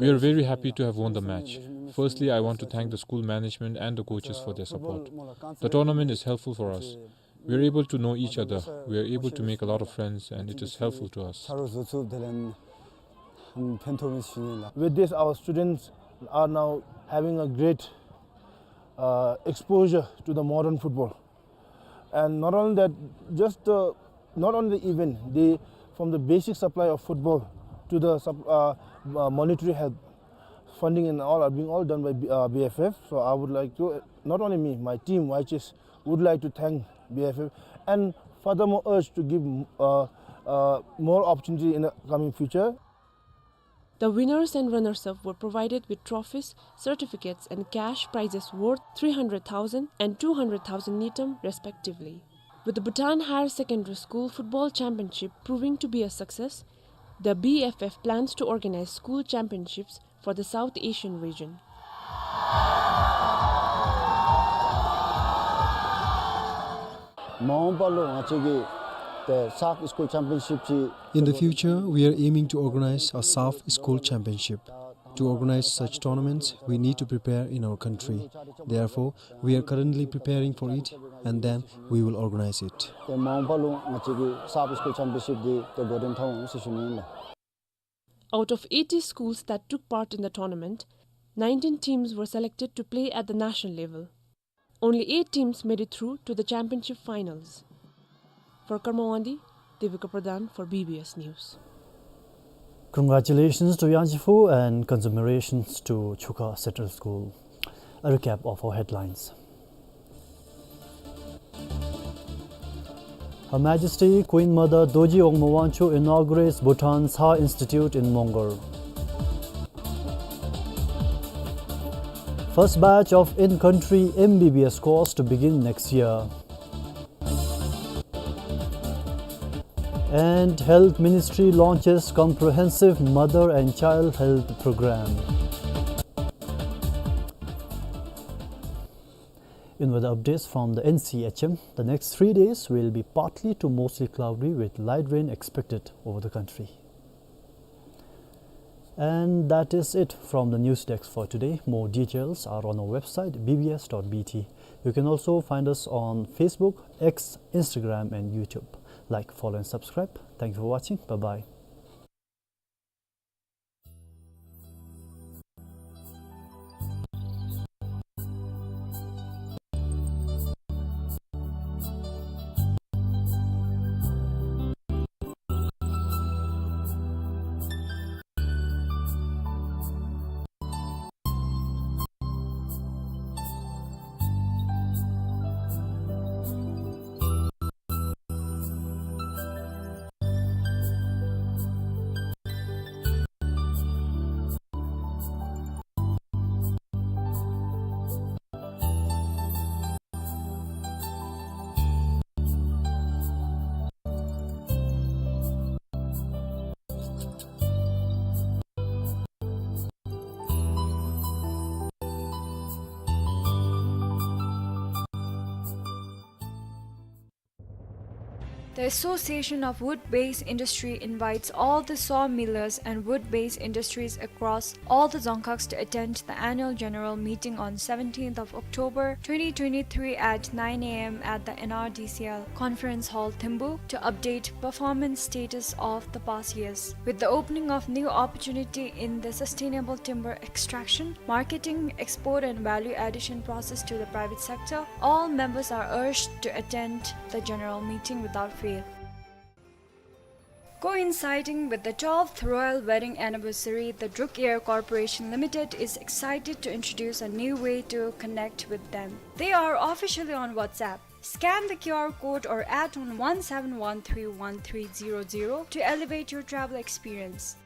We are very happy to have won the match. Firstly, I want to thank the school management and the coaches for their support. The tournament is helpful for us. We are able to know each other. We are able to make a lot of friends, and it is helpful to us. With this, our students are now having a great, uh, exposure to the modern football. And not only that, just, uh, not only the event, they, from the basic supply of football to the sup-, uh, uh, monetary help, funding and all are being all done by B-, uh, B F F. So I would like to, not only me, my team, Y Ch S, would like to thank B F F and furthermore urge to give, uh, uh, more opportunity in the coming future. The winners and runners-up were provided with trophies, certificates and cash prizes worth three hundred thousand and two hundred thousand ngultrum respectively. With the Bhutan Higher Secondary School Football Championship proving to be a success, the B F F plans to organize school championships for the South Asian region. མ་འོངས་པ་ལུ་ང་བཅས་ཀྱིས་ཏེ་SAFF School Championship ཅིག In the future, we are aiming to organize a SAFF School Championship. To organize such tournaments, we need to prepare in our country. Therefore, we are currently preparing for it, and then we will organize it. ཏེ་མ་འོངས་པ་ལུ་ང་བཅས་ཀྱིས་SAFF School Championship འདི་ཏེ་འགོ་འདྲེན་འཐབ་འོང་ཟེར་ཞུ་ནི་ཨིན་ལགས། Out of eighty schools that took part in the tournament, nineteen teams were selected to play at the national level. Only eight teams made it through to the championship finals. For Karma Wangdi, Devika Pradhan for B B S News. Congratulations to Yangtze Phu and congratulations to Chukha Central School. A recap of our headlines. Her Majesty Queen Mother Dorji Wangmo Wangchuck inaugurates Bhutan Sa Institute in Mongar. First batch of in-country M B B S course to begin next year. And Health Ministry launches comprehensive mother and child health program. In weather updates from the N C H M, the next three days will be partly to mostly cloudy with light rain expected over the country. And that is it from the news desk for today. More details are on our website, B B S dot B T. You can also find us on Facebook, X, Instagram, and YouTube. Like, follow, and subscribe. Thank you for watching. Bye-bye. The Association of Wood-Based Industry invites all the sawmillers and wood-based industries across all the dzongkhag to attend the annual general meeting on seventeenth of October twenty twenty-three at nine A M at the N R D C L Conference Hall, Thimphu, to update performance status of the past years. With the opening of new opportunity in the sustainable timber extraction, marketing, export and value addition process to the private sector, all members are urged to attend the general meeting without fail. Coinciding with the twelfth royal wedding anniversary, the Druk Air Corporation Limited is excited to introduce a new way to connect with them. They are officially on WhatsApp. Scan the Q R code or add on one seven one three one three zero zero to elevate your travel experience.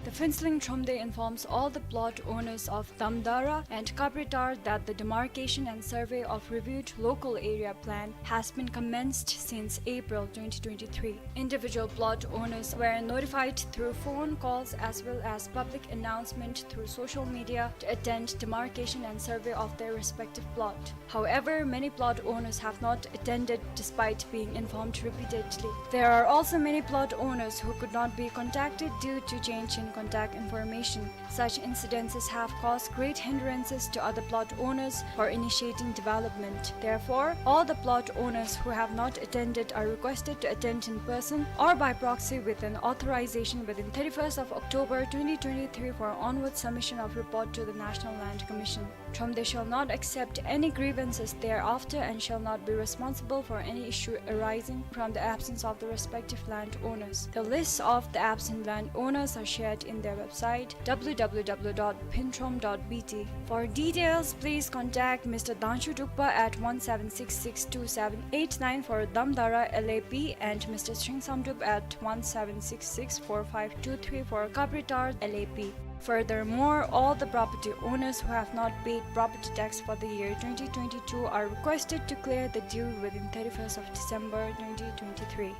The Phuentsholing Thromde informs all the plot owners of Damdara and Kapritar that the demarcation and survey of reviewed local area plan has been commenced since April twenty twenty-three. Individual plot owners were notified through phone calls as well as public announcement through social media to attend demarcation and survey of their respective plot. However, many plot owners have not attended despite being informed repeatedly. There are also many plot owners who could not be contacted due to change in contact information. Such incidences have caused great hindrances to other plot owners for initiating development. Therefore, all the plot owners who have not attended are requested to attend in person or by proxy with an authorization within thirty-first of October twenty twenty-three for onward submission of report to the National Land Commission. Thromde shall not accept any grievances thereafter and shall not be responsible for any issue arising from the absence of the respective landowners. The lists of the absent landowners are shared in their website, w w w dot phuentrom dot b t. For details, please contact Mister Dangshu Drukpa at one seven six six two seven eight nine for Damdara L A P and Mister Shringsam Drup at one seven six six four five two three for Kapritar L A P. Furthermore, all the property owners who have not paid property tax for the year twenty twenty-two are requested to clear the due within thirty-first of December twenty twenty-three.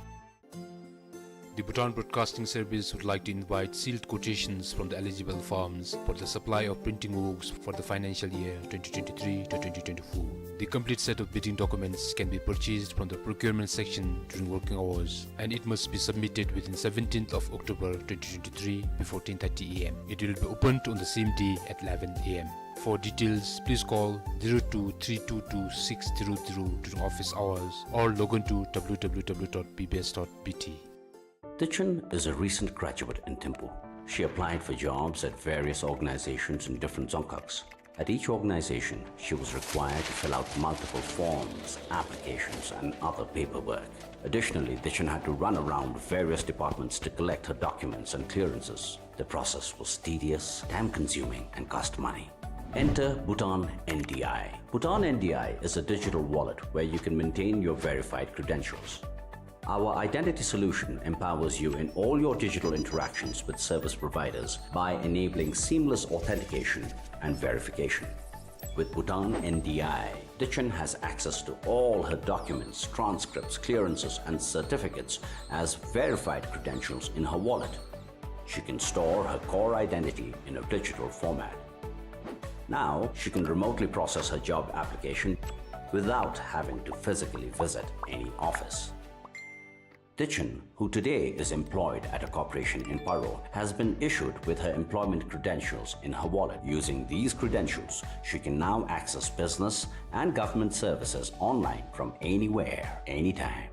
The Bhutan Broadcasting Service would like to invite sealed quotations from the eligible firms for the supply of printing works for the financial year twenty twenty-three to twenty twenty-four. The complete set of bidding documents can be purchased from the procurement section during working hours, and it must be submitted within seventeenth of October twenty twenty-three before ten thirty a m. It will be opened on the same day at eleven a m. For details, please call zero two three two two six zero zero during office hours or log on to w w w dot b b s dot b t. Tichen is a recent graduate in Thimphu. She applied for jobs at various organizations in different dzongkhags. At each organization, she was required to fill out multiple forms, applications, and other paperwork. Additionally, Tichen had to run around various departments to collect her documents and clearances. The process was tedious, time-consuming, and cost money. Enter Bhutan N D I. Bhutan N D I is a digital wallet where you can maintain your verified credentials. Our identity solution empowers you in all your digital interactions with service providers by enabling seamless authentication and verification. With Bhutan N D I, Tichen has access to all her documents, transcripts, clearances, and certificates as verified credentials in her wallet. She can store her core identity in a digital format. Now, she can remotely process her job application without having to physically visit any office. Tichen, who today is employed at a corporation in Paro, has been issued with her employment credentials in her wallet. Using these credentials, she can now access business and government services online from anywhere, anytime.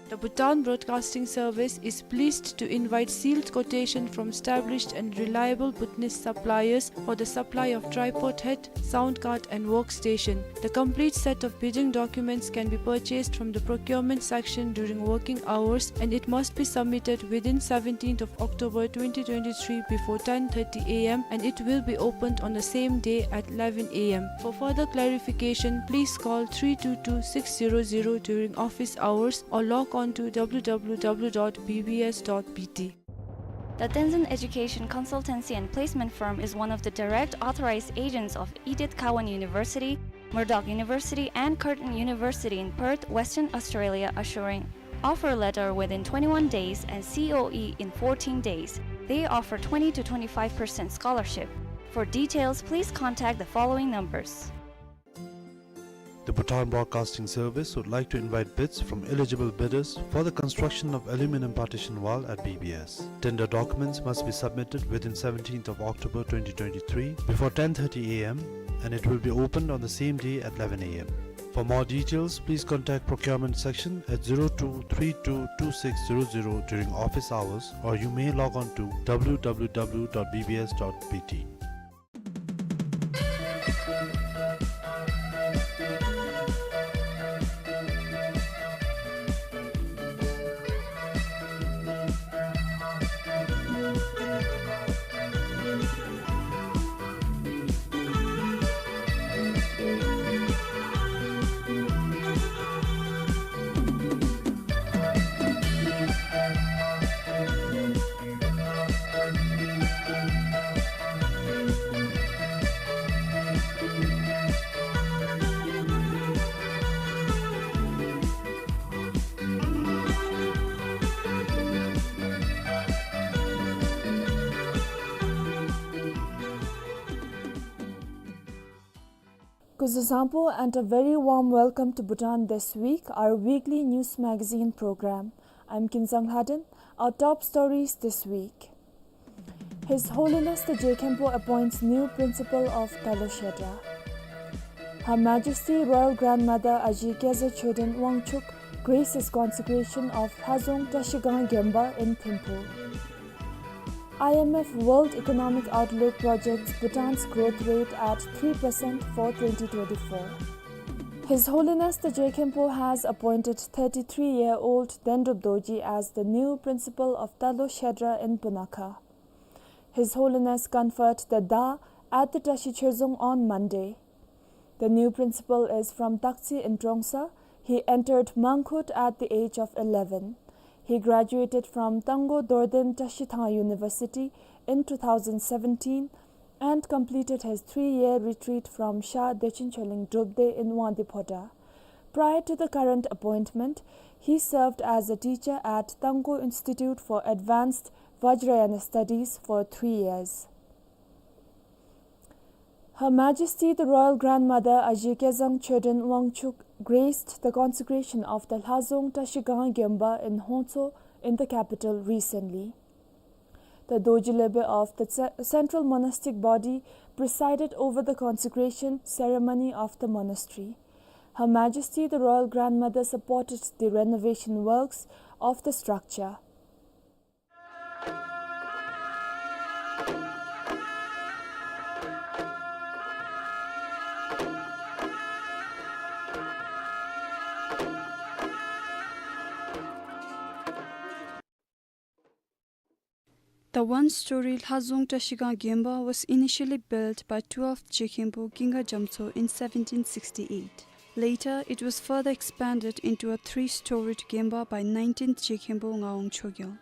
The Bhutan Broadcasting Service is pleased to invite sealed quotation from established and reliable Bhutanese suppliers for the supply of tripod head, sound card, and workstation. The complete set of bidding documents can be purchased from the procurement section during working hours, and it must be submitted within seventeenth of October twenty twenty-three before ten thirty a m, and it will be opened on the same day at eleven a m. For further clarification, please call three two two six zero zero during office hours or log on to w w w dot b b s dot b t. The Tenzin Education Consultancy and Placement Firm is one of the direct authorized agents of Edith Cowan University, Murdoch University, and Curtin University in Perth, Western Australia, assuring offer letter within twenty-one days and C O E in fourteen days. They offer twenty to twenty-five percent scholarship. For details, please contact the following numbers. The Bhutan Broadcasting Service would like to invite bids from eligible bidders for the construction of aluminum partition wall at B B S. Tender documents must be submitted within seventeenth of October twenty twenty-three before ten thirty a m, and it will be opened on the same day at eleven a m. For more details, please contact procurement section at zero two three two two six zero zero during office hours, or you may log on to w w w dot b b s dot b t. Kuzuzangpo and a very warm welcome to Bhutan This Week, our weekly news magazine program. I'm Kinzang Lhaden. Our top stories this week. His Holiness the Je Khenpo appoints new principal of Talo Shedra. Her Majesty Royal Grandmother Aji Kezang Choden Wangchuck graces consecration of Lhazong Trashigang Gemba in Thimphu. I M F World Economic Outlook projects Bhutan's growth rate at three percent for twenty twenty-four. His Holiness the Je Khenpo has appointed thirty-three-year-old Dendrup Dorji as the new principal of Talo Shedra in Punakha. His Holiness conferred the Da at the Trashi Choezong on Monday. The new principal is from Taktsi in Trongsa. He entered Mangkhut at the age of eleven. He graduated from Tanggo Dorden Trashithang University in two thousand seventeen and completed his three-year retreat from Sha Dechen Choling Drupde in Wangdue Phodrang. Prior to the current appointment, he served as a teacher at Tanggo Institute for Advanced Vajrayana Studies for three years. Her Majesty the Royal Grandmother Aji Kezang Choden Wangchuck graced the consecration of the Lhazong Trashigang Gemba in Hongtso in the capital recently. The Dorji Lebe of the Ce-, Central Monastic Body presided over the consecration ceremony of the monastery. Her Majesty the Royal Grandmother supported the renovation works of the structure. The one-story Lhazong Trashigang Gemba was initially built by twelfth Je Khenpo Ginga Jamtso in seventeen sixty-eight. Later, it was further expanded into a three-storied Gemba by nineteenth Je Khenpo Ngawang Chogyal.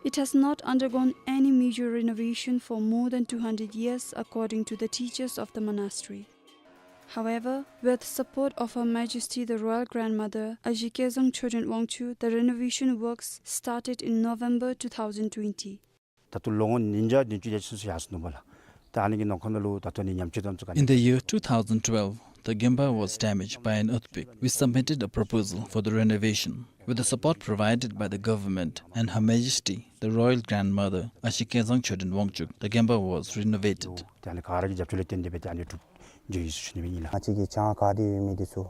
It has not undergone any major renovation for more than two hundred years, according to the teachers of the monastery. However, with support of Her Majesty the Royal Grandmother Aji Kezang Choden Wangchuck, the renovation works started in November two thousand twenty. ད་ལྟོ་ལོ་ངོ་ཉིས་བརྒྱ་བདུན་ཅུ་དེ་ཅིག་ཡར་སོང་ནུག་པ་ལགས། ད་ཨ་ནི་གི་ནང་འཁོད་ནང་ལུ་ད་ལྟོ་ནི་ཉམས་བཅོས་དེ་ཚུ་ག་ནི། In the year two thousand twelve, the Gemba was damaged by an earthquake. We submitted a proposal for the renovation. With the support provided by the government and Her Majesty the Royal Grandmother Aji Kezang Choden Wangchuck, the Gemba was renovated. ད་ཨ་ནི་ག་ར་གི་རྒྱབ་སྐྱོར་ལས་བརྟེན་ཏེ་སྦེ་ད་ཨ་ནི་གྲུབ་འགྱོ་ཡི་ཟེར་ཞུ་ནི་སྦེ་ཨིན་ལགས། ང་བཅས་ཀྱི་བྱང་ཁ་ཏེ་ཡོད་མི་འདི་ཚུ་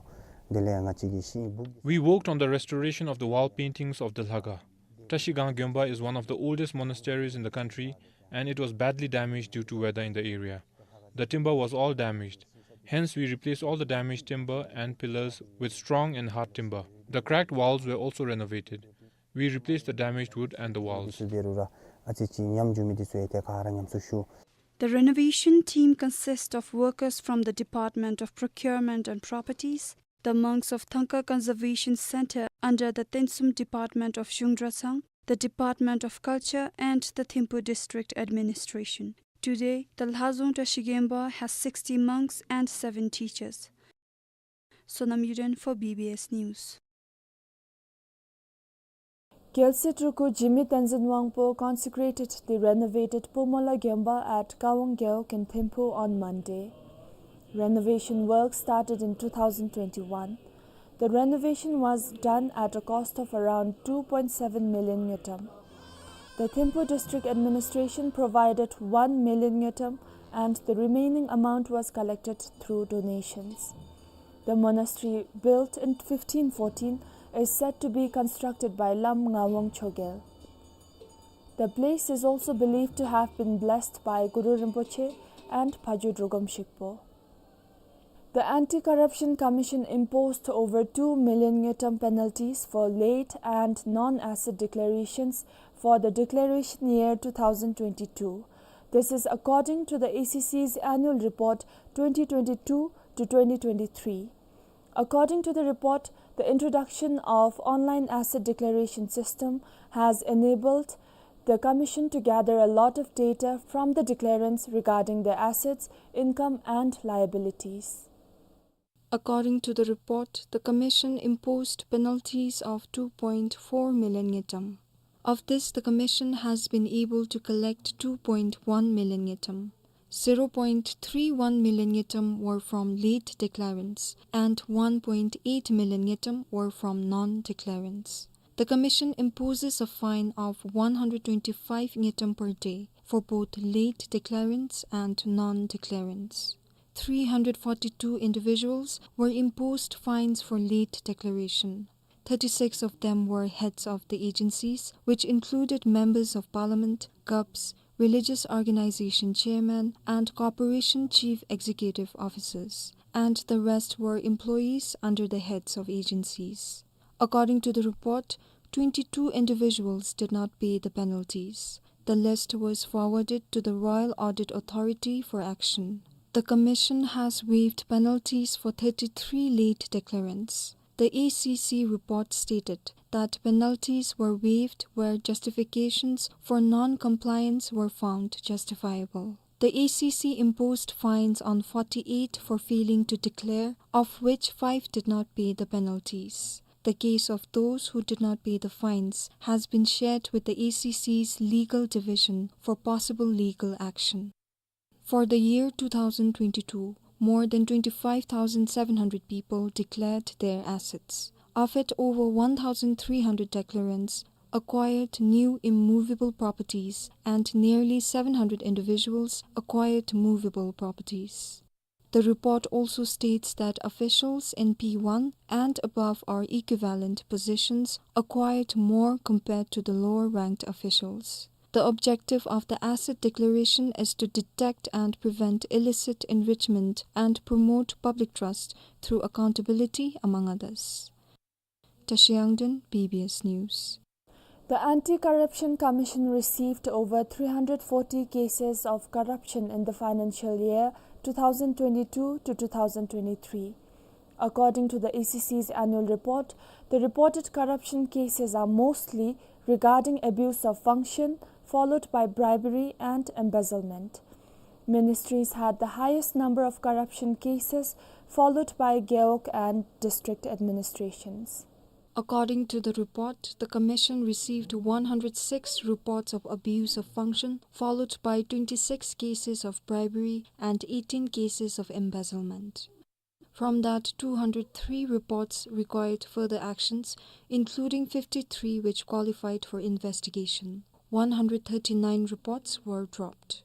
དེ་ལས་ང་བཅས་ཀྱི་ཤིང་སྦུག We worked on the restoration of the wall paintings of the Lhaga. Trashigang Gemba is one of the oldest monasteries in the country, and it was badly damaged due to weather in the area. The timber was all damaged. Hence, we replaced all the damaged timber and pillars with strong and hard timber. The cracked walls were also renovated. We replaced the damaged wood and the walls. འདི་ཚུ་དེ་རུ་ར་ཨ་ཙི་ཅིག་ཉམས་འགྱོ་མི་འདི་ཚུ་ཡང་ཏེ་ག་ར་ཉམས་སུ་ཞུ། The renovation team consists of workers from the Department of Procurement and Properties, the monks of Thangka Conservation Center under the Tensum Department of Zhungdra Tsang, the Department of Culture, and the Thimphu District Administration. Today, the Lhazong Trashigang Gemba has sixty monks and seven teachers. Sonam Yuden for B B S News. Gyalse Truku Jigme Tenzin Wangpo consecrated the renovated Pomola Gemba at Kawang Gewog in Thimphu on Monday. Renovation work started in two thousand twenty-one. The renovation was done at a cost of around two point seven million ngultrum. The Thimphu District Administration provided one million ngultrum, and the remaining amount was collected through donations. The monastery, built in fifteen fourteen, is said to be constructed by Lam Ngawang Chogyal. The place is also believed to have been blessed by Guru Rinpoche and Phadro Drogom Shikpo. The Anti-Corruption Commission imposed over two million ngultrum penalties for late and non-asset declarations for the declaration year two thousand twenty-two. This is according to the A C C's annual report twenty twenty-two to twenty twenty-three. According to the report, the introduction of online asset declaration system has enabled the Commission to gather a lot of data from the declarants regarding their assets, income and liabilities. According to the report, the Commission imposed penalties of two point four million ngultrum. Of this, the Commission has been able to collect two point one million ngultrum. Zero point three one million ngultrum were from late declarants and one point eight million ngultrum were from non-declarants. The commission imposes a fine of one hundred twenty-five ngultrum per day for both late declarants and non-declarants. Three hundred forty-two individuals were imposed fines for late declaration. Thirty-six of them were heads of the agencies, which included members of parliament, gups, religious organization chairman, and corporation chief executive officers, and the rest were employees under the heads of agencies. According to the report, twenty-two individuals did not pay the penalties. The list was forwarded to the Royal Audit Authority for action. The commission has waived penalties for thirty-three late declarants. The A C C report stated that penalties were waived where justifications for non-compliance were found justifiable. The A C C imposed fines on forty-eight for failing to declare, of which five did not pay the penalties. The case of those who did not pay the fines has been shared with the A C C's legal division for possible legal action. For the year two thousand twenty-two, more than twenty-five thousand seven hundred people declared their assets. Of it, over one thousand three hundred declarants acquired new immovable properties and nearly seven hundred individuals acquired movable properties. The report also states that officials in P one and above or equivalent positions acquired more compared to the lower ranked officials. The objective of the asset declaration is to detect and prevent illicit enrichment and promote public trust through accountability, among others. Tashi Yangden, B B S News. The Anti-Corruption Commission received over three hundred forty cases of corruption in the financial year two thousand twenty-two to two thousand twenty-three. According to the A C C's annual report, the reported corruption cases are mostly regarding abuse of function, followed by bribery and embezzlement. Ministries had the highest number of corruption cases, followed by Gewog and district administrations. According to the report, the commission received one hundred six reports of abuse of function, followed by twenty-six cases of bribery and eighteen cases of embezzlement. From that, two hundred three reports required further actions, including fifty-three which qualified for investigation. One hundred thirty-nine reports were dropped.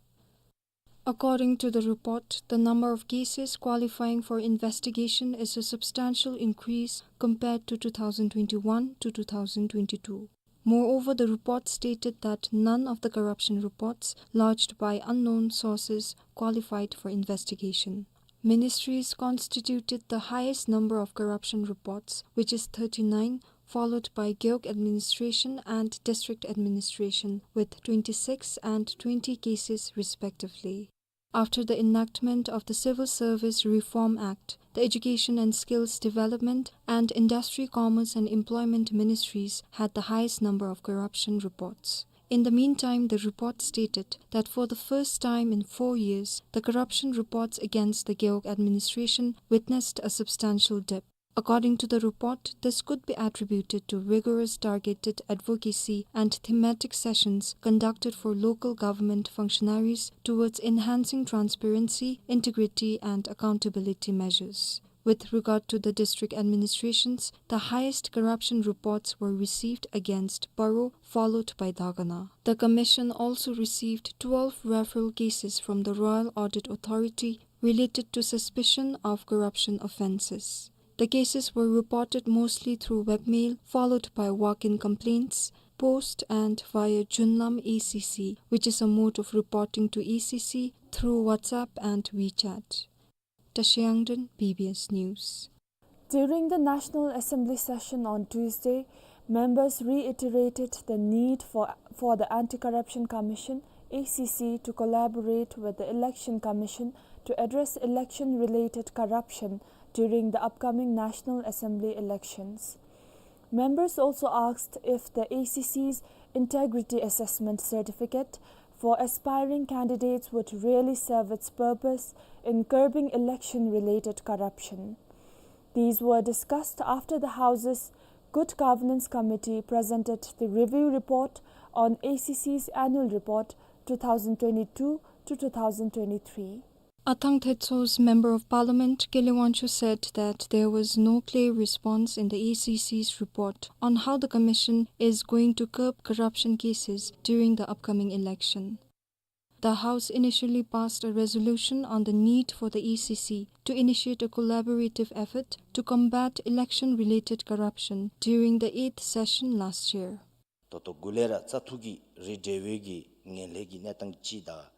According to the report, the number of cases qualifying for investigation is a substantial increase compared to two thousand twenty-one to two thousand twenty-two. Moreover, the report stated that none of the corruption reports lodged by unknown sources qualified for investigation. Ministries constituted the highest number of corruption reports, which is thirty-nine, followed by Gewog administration and district administration with twenty-six and twenty cases respectively. After the enactment of the Civil Service Reform Act, the Education and Skills Development and Industry, Commerce and Employment Ministries had the highest number of corruption reports. In the meantime, the report stated that for the first time in four years, the corruption reports against the Gewog administration witnessed a substantial dip. According to the report, this could be attributed to rigorous targeted advocacy and thematic sessions conducted for local government functionaries towards enhancing transparency, integrity, and accountability measures. With regard to the district administrations, the highest corruption reports were received against Paro, followed by Dagana. The commission also received twelve referral cases from the Royal Audit Authority related to suspicion of corruption offences. The cases were reported mostly through webmail, followed by walk-in complaints, post, and via Junlam A C C, which is a mode of reporting to A C C through WhatsApp and WeChat. Tashi Yangden, B B S News. During the National Assembly session on Tuesday, members reiterated the need for, for the Anti-Corruption Commission, A C C, to collaborate with the Election Commission to address election-related corruption during the upcoming National Assembly elections. Members also asked if the A C C's integrity assessment certificate for aspiring candidates would really serve its purpose in curbing election-related corruption. These were discussed after the House's Good Governance Committee presented the review report on A C C's annual report two thousand twenty-two to two thousand twenty-three. Athang Thetso's Member of Parliament, Kele Wangchuk, said that there was no clear response in the A C C's report on how the commission is going to curb corruption cases during the upcoming election. The House initially passed a resolution on the need for the A C C to initiate a collaborative effort to combat election-related corruption during the eighth session last year. ད་ལྟོ་འགོ་ལས་ར་བཙག་འཐུ་གི་རིགས་འབྲེལ་བའི་གི་ངན་ལྷད་ཀྱི་གནས་སྟངས་ཅིག་དང་།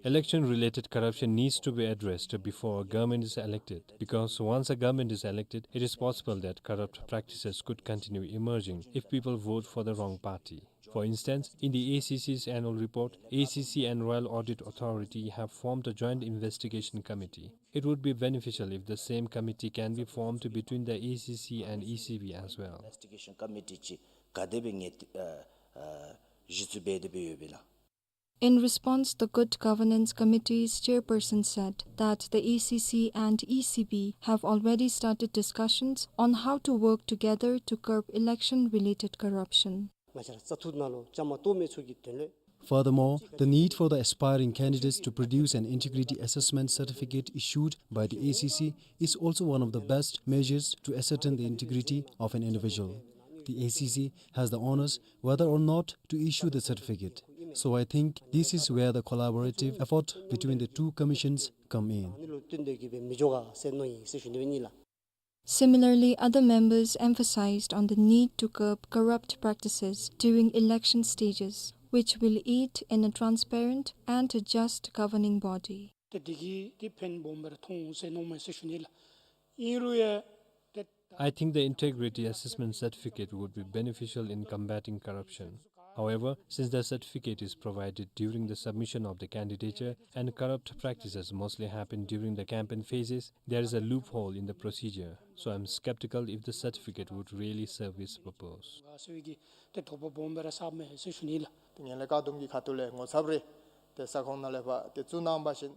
Election-related corruption needs to be addressed before a government is elected, because once a government is elected, it is possible that corrupt practices could continue emerging if people vote for the wrong party. For instance, in the A C C's annual report, A C C and Royal Audit Authority have formed a joint investigation committee. It would be beneficial if the same committee can be formed between the A C C and E C B as well. Investigation committee ཅིག་ག་དེ་སྦེ་ངེས་ཏེ་ཨ་ཨ་གཞི་བཙུགས་འབད་དེ་སྦེ་ཡོདཔ་ཨིན་ན། In response, the Good Governance Committee's chairperson said that the A C C and E C B have already started discussions on how to work together to curb election-related corruption. Furthermore, the need for the aspiring candidates to produce an integrity assessment certificate issued by the A C C is also one of the best measures to ascertain the integrity of an individual. The A C C has the onus whether or not to issue the certificate. So I think this is where the collaborative effort between the two commissions come in. Similarly, other members emphasized on the need to curb corrupt practices during election stages, which will aid in a transparent and a just governing body. ཏེ་དེ་གིས་ཏེ་ཕན་སྦོམ་སྦེ་ར་ཐོན་འོང་ཟེར་མནོཝ་མས་ཟེར་ཞུ་ནི་ལགས། ཨིན་རུང་ཡང་ཏེ། I think the integrity assessment certificate would be beneficial in combating corruption. However, since the certificate is provided during the submission of the candidature and corrupt practices mostly happen during the campaign phases, there is a loophole in the procedure. So I'm skeptical if the certificate would really serve its purpose. ཏེ་དོགས་པ་སྦོམ་སྦེ་ར་ཟཝ་མས་ཟེར་ཞུ་ནི་ལགས། ཏེ་ངན་ལྷད་བཀག་སྡོམ་གྱི་ཁ་ཐུག་ལས་ངོ་ཚབ་རེ་ཏེ་ས་ཁོངས་ནང་ལས་ཕར་ཏེ་བཙུགས་གནང་བ་ཅིན།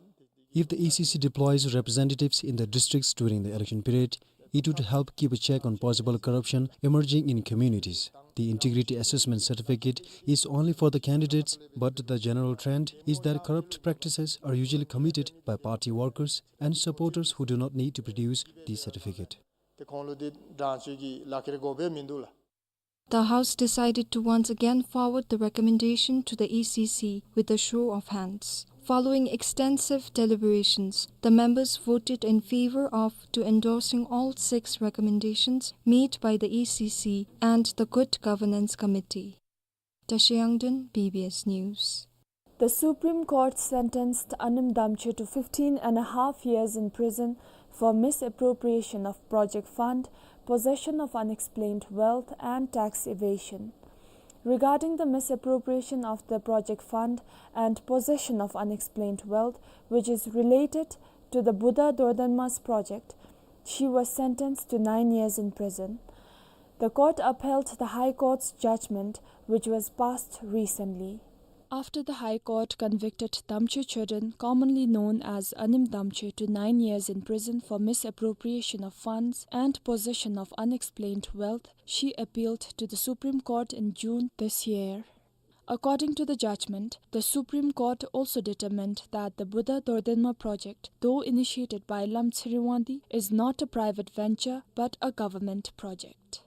If the A C C deploys representatives in the districts during the election period, it would help keep a check on possible corruption emerging in communities. The integrity assessment certificate is only for the candidates, but the general trend is that corrupt practices are usually committed by party workers and supporters who do not need to produce the certificate. ཏེ་ཁོང་ལུ་ཏེ་དྲང་བཅོས་ཀྱི་ལག་ཁྱེར་དགོཔ་མིན་འདུག་ལགས། The House decided to once again forward the recommendation to the A C C with a show of hands. Following extensive deliberations, the members voted in favor of to endorsing all six recommendations made by the A C C and the Good Governance Committee. Tashi Yangden, B B S News. The Supreme Court sentenced Anim Damche to fifteen and a half years in prison for misappropriation of project fund, possession of unexplained wealth, and tax evasion. Regarding the misappropriation of the project fund and possession of unexplained wealth, which is related to the Buddha Dordenma's project, she was sentenced to nine years in prison. The court upheld the High Court's judgment, which was passed recently. After the High Court convicted Damche Choden, commonly known as Anim Damche, to nine years in prison for misappropriation of funds and possession of unexplained wealth, she appealed to the Supreme Court in June this year. According to the judgment, the Supreme Court also determined that the Buddha Dordenma project, though initiated by Lamtseri Wangdi, is not a private venture but a government project.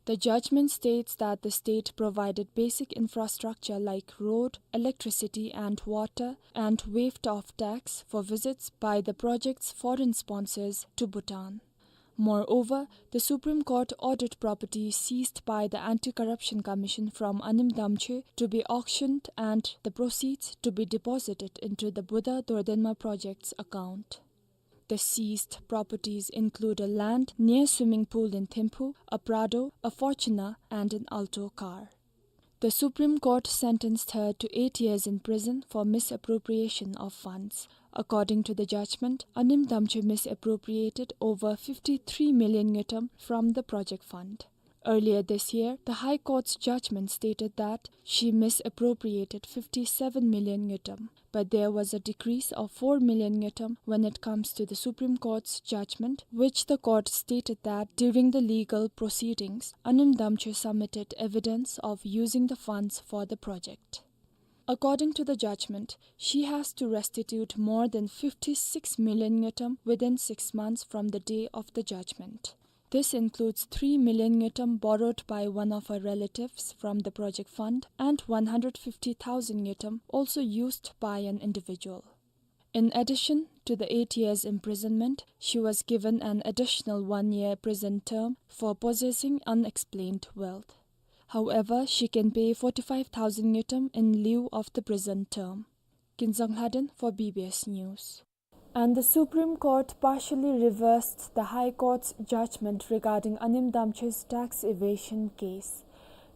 The judgment states that the state provided basic infrastructure like road, electricity and water, and waived off tax for visits by the project's foreign sponsors to Bhutan. Moreover, the Supreme Court ordered property seized by the Anti-Corruption Commission from Anim Damche to be auctioned and the proceeds to be deposited into the Buddha Dordenma project's account. The seized properties include a land near swimming pool in Thimphu, a Prado, a Fortuner, and an Alto car. The Supreme Court sentenced her to eight years in prison for misappropriation of funds. According to the judgment, Anim Damche misappropriated over fifty-three million ngultrum from the project fund. Earlier this year, the High Court's judgment stated that she misappropriated fifty-seven million ngultrum, but there was a decrease of four million ngultrum when it comes to the Supreme Court's judgment, which the court stated that during the legal proceedings, Anim Damche submitted evidence of using the funds for the project. According to the judgment, she has to restitute more than fifty-six million ngultrum within six months from the day of the judgment. This includes three million ngultrum borrowed by one of her relatives from the project fund and one hundred fifty thousand ngultrum also used by an individual. In addition to the eight years imprisonment, she was given an additional one-year prison term for possessing unexplained wealth. However, she can pay forty-five thousand ngultrum in lieu of the prison term. Kinzang Lhaden for B B S News. And the Supreme Court partially reversed the High Court's judgment regarding Anim Damche's tax evasion case.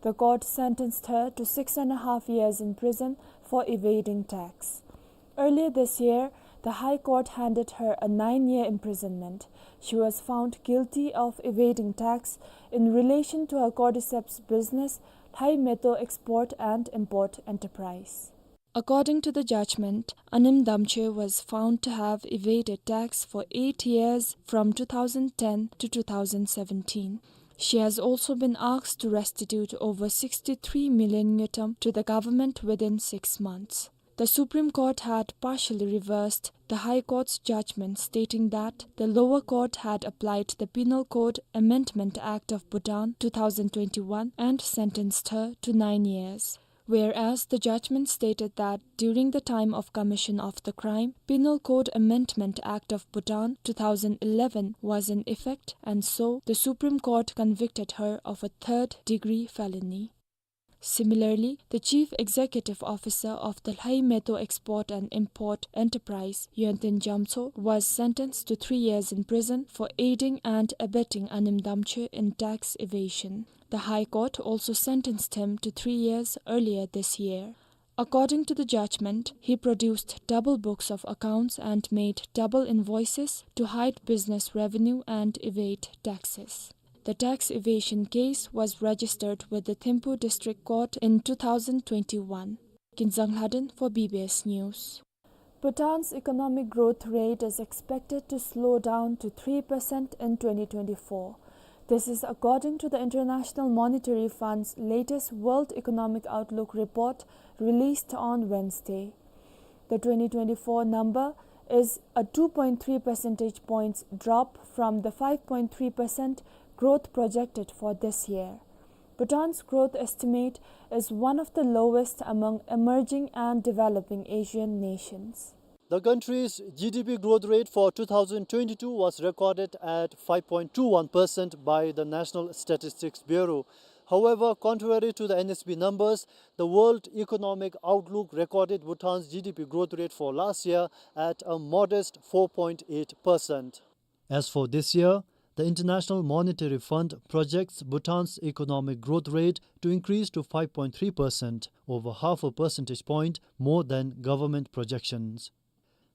The court sentenced her to six and a half years in prison for evading tax. Earlier this year, the High Court handed her a nine-year imprisonment. She was found guilty of evading tax in relation to her cordyceps business, Lhaimeto Export and Import Enterprise. According to the judgment, Anim Damche was found to have evaded tax for eight years from two thousand ten to two thousand seventeen. She has also been asked to restitute over sixty-three million ngultrum to the government within six months. The Supreme Court had partially reversed the High Court's judgment, stating that the lower court had applied the Penal Code Amendment Act of Bhutan two thousand twenty-one and sentenced her to nine years. Whereas the judgment stated that during the time of commission of the crime, Penal Code Amendment Act of Bhutan two thousand eleven was in effect, and so the Supreme Court convicted her of a third-degree felony. Similarly, the Chief Executive Officer of the Lhaimeto Export and Import Enterprise, Yönten Jamtso, was sentenced to three years in prison for aiding and abetting Anim Damche in tax evasion. The High Court also sentenced him to three years earlier this year. According to the judgment, he produced double books of accounts and made double invoices to hide business revenue and evade taxes. The tax evasion case was registered with the Thimphu District Court in two thousand twenty-one. Kinzang Lhaden for B B S News. Bhutan's economic growth rate is expected to slow down to three percent in twenty twenty-four. This is according to the International Monetary Fund's latest World Economic Outlook report released on Wednesday. The twenty twenty-four number is a two point three percentage points drop from the five point three percent growth projected for this year. Bhutan's growth estimate is one of the lowest among emerging and developing Asian nations. The country's G D P growth rate for two thousand twenty-two was recorded at five point two one percent by the National Statistics Bureau. However, contrary to the N S B numbers, the World Economic Outlook recorded Bhutan's G D P growth rate for last year at a modest four point eight percent. As for this year, the International Monetary Fund projects Bhutan's economic growth rate to increase to five point three percent, over half a percentage point more than government projections.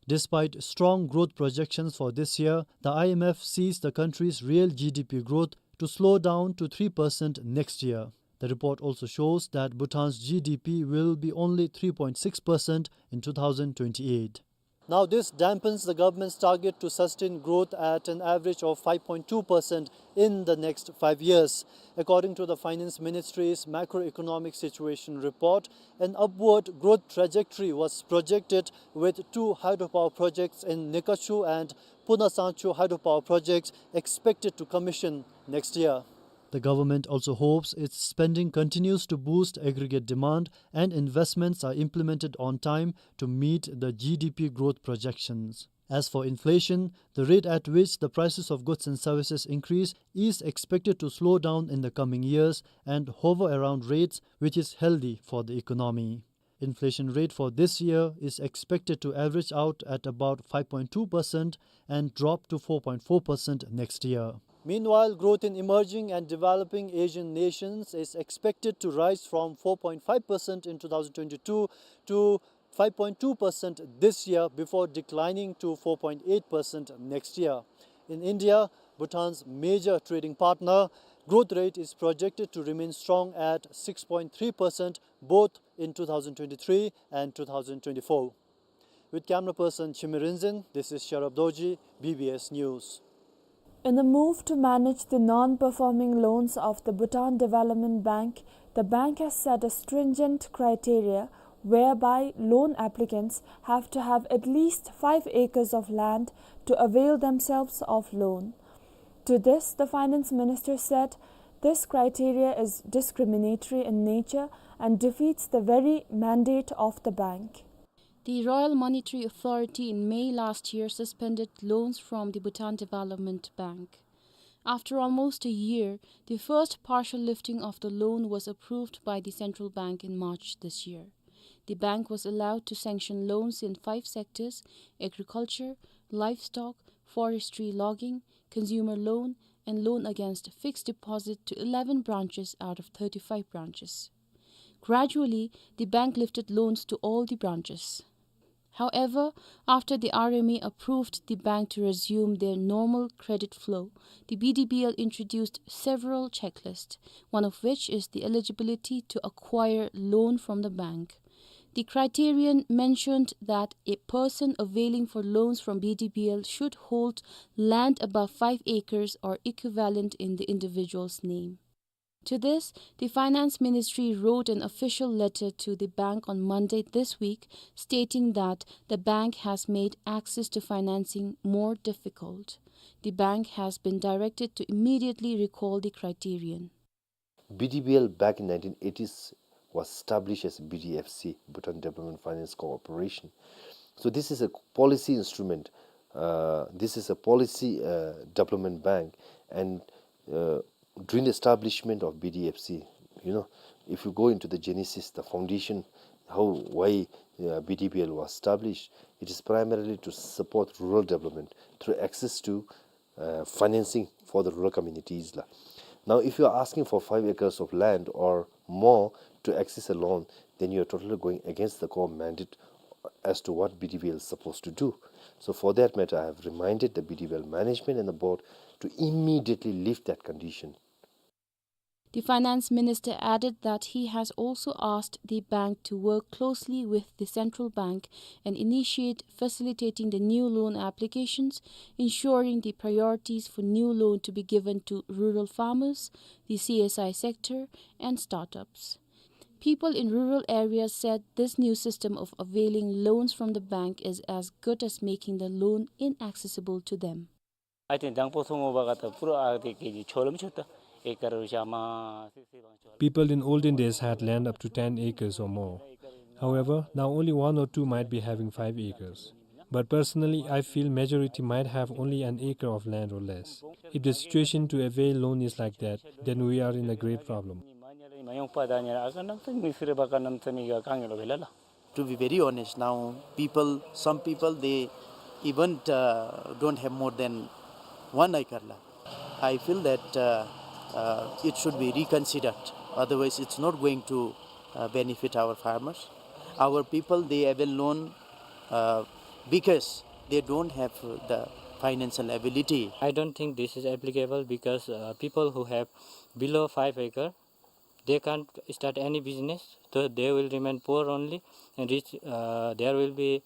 Despite strong growth projections for this year, the I M F sees the country's real G D P growth to slow down to three percent next year. The report also shows that Bhutan's G D P will be only three point six percent in two thousand twenty-eight. Now, this dampens the government's target to sustain growth at an average of five point two percent in the next five years. According to the Finance Ministry's macroeconomic situation report, an upward growth trajectory was projected, with two hydropower projects in Nekachu and Punasangchu hydropower projects expected to commission next year. The government also hopes its spending continues to boost aggregate demand and investments are implemented on time to meet the G D P growth projections. As for inflation, the rate at which the prices of goods and services increase is expected to slow down in the coming years and hover around rates which is healthy for the economy. Inflation rate for this year is expected to average out at about five point two percent and drop to four point four percent next year. Meanwhile, growth in emerging and developing Asian nations is expected to rise from four point five percent in two thousand twenty-two to five point two percent this year before declining to four point eight percent next year. In India, Bhutan's major trading partner, growth rate is projected to remain strong at six point three percent both in two thousand twenty-three and two thousand twenty-four. With camera person Chimi Rinzin, this is Sharab Dorji, B B S News. In a move to manage the non-performing loans of the Bhutan Development Bank, the bank has set a stringent criteria whereby loan applicants have to have at least five acres of land to avail themselves of loan. To this, the finance minister said this criteria is discriminatory in nature and defeats the very mandate of the bank. The Royal Monetary Authority in May last year suspended loans from the Bhutan Development Bank. After almost a year, the first partial lifting of the loan was approved by the central bank in March this year. The bank was allowed to sanction loans in five sectors: agriculture, livestock, forestry, logging, consumer loan, and loan against fixed deposit to eleven branches out of thirty-five branches. Gradually, the bank lifted loans to all the branches. However, after the R M A approved the bank to resume their normal credit flow, the B D B L introduced several checklists, one of which is the eligibility to acquire loan from the bank. The criterion mentioned that a person availing for loans from B D B L should hold land above five acres or equivalent in the individual's name. To this, the Finance Ministry wrote an official letter to the bank on Monday this week, stating that the bank has made access to financing more difficult. The bank has been directed to immediately recall the criterion. B D B L back in nineteen eighties was established as B D F C, Bhutan Development Finance Corporation. So this is a policy instrument. Uh, this is a policy, uh, development bank, and, uh, during the establishment of B D F C, you know, if you go into the genesis, the foundation, how, why, uh, B D B L was established, it is primarily to support rural development through access to, uh, financing for the rural communities la. Now, if you are asking for five acres of land or more to access a loan, then you are totally going against the core mandate as to what B D B L is supposed to do. So for that matter, I have reminded the B D B L management and the board to immediately lift that condition. The finance minister added that he has also asked the bank to work closely with the central bank and initiate facilitating the new loan applications, ensuring the priorities for new loan to be given to rural farmers, the C S I sector, and startups. People in rural areas said this new system of availing loans from the bank is as good as making the loan inaccessible to them. ཨ་ཏེ་དང་པོ་སོང་བ་ག་ད་པུ་ར་ཨ་ཏེ་ཀེ་ཇི་ཆོ་ལམ་ཆོ་ད་ཨེ་ཀར་རུ་ཤ་མ་སི་སི་བང་ཆོ། People in olden days had land up to ten acres or more. However, now only one or two might be having five acres. But personally, I feel majority might have only an acre of land or less. If the situation to avail loan is like that, then we are in a great problem. To be very honest, now people, some people, they even, uh, don't have more than one acre land. I feel that, uh, uh, it should be reconsidered. Otherwise, it's not going to, uh, benefit our farmers. Our people, they avail loan, uh, because they don't have the financial ability. I don't think this is applicable because, uh, people who have below five acre, they can't start any business, so they will remain poor only, and rich, uh, there will be,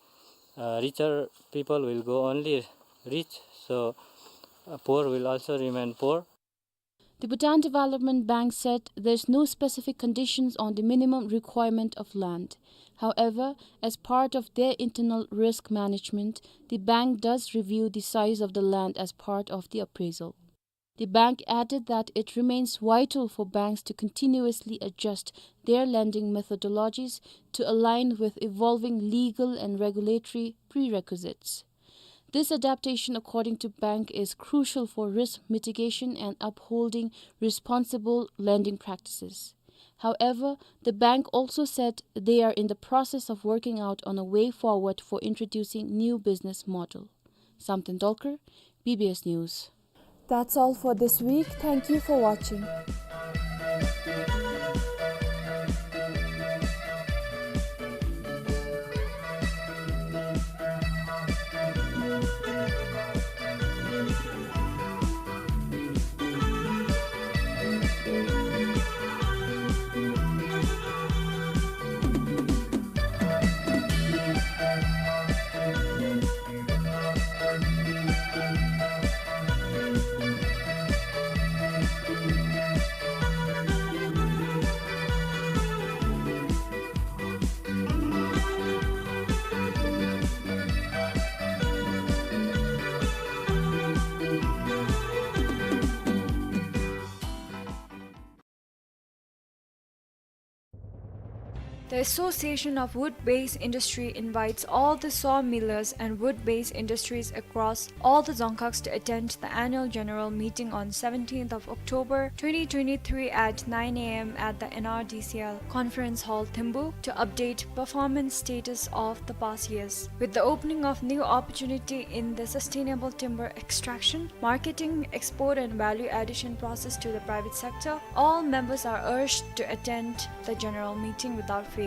uh, richer people will go only rich, so, uh, poor will also remain poor. The Bhutan Development Bank said there's no specific conditions on the minimum requirement of land. However, as part of their internal risk management, the bank does review the size of the land as part of the appraisal. The bank added that it remains vital for banks to continuously adjust their lending methodologies to align with evolving legal and regulatory prerequisites. This adaptation, according to bank, is crucial for risk mitigation and upholding responsible lending practices. However, the bank also said they are in the process of working out on a way forward for introducing new business model. Samten Dolkar, B B S News. That's all for this week. Thank you for watching. The Association of Wood-Based Industry invites all the sawmillers and wood-based industries across all the Dzongkhags to attend the annual general meeting on seventeenth of October twenty twenty-three at nine A M at the N R D C L Conference Hall, Thimphu, to update performance status of the past years. With the opening of new opportunity in the sustainable timber extraction, marketing, export and value addition process to the private sector, all members are urged to attend the general meeting without fail.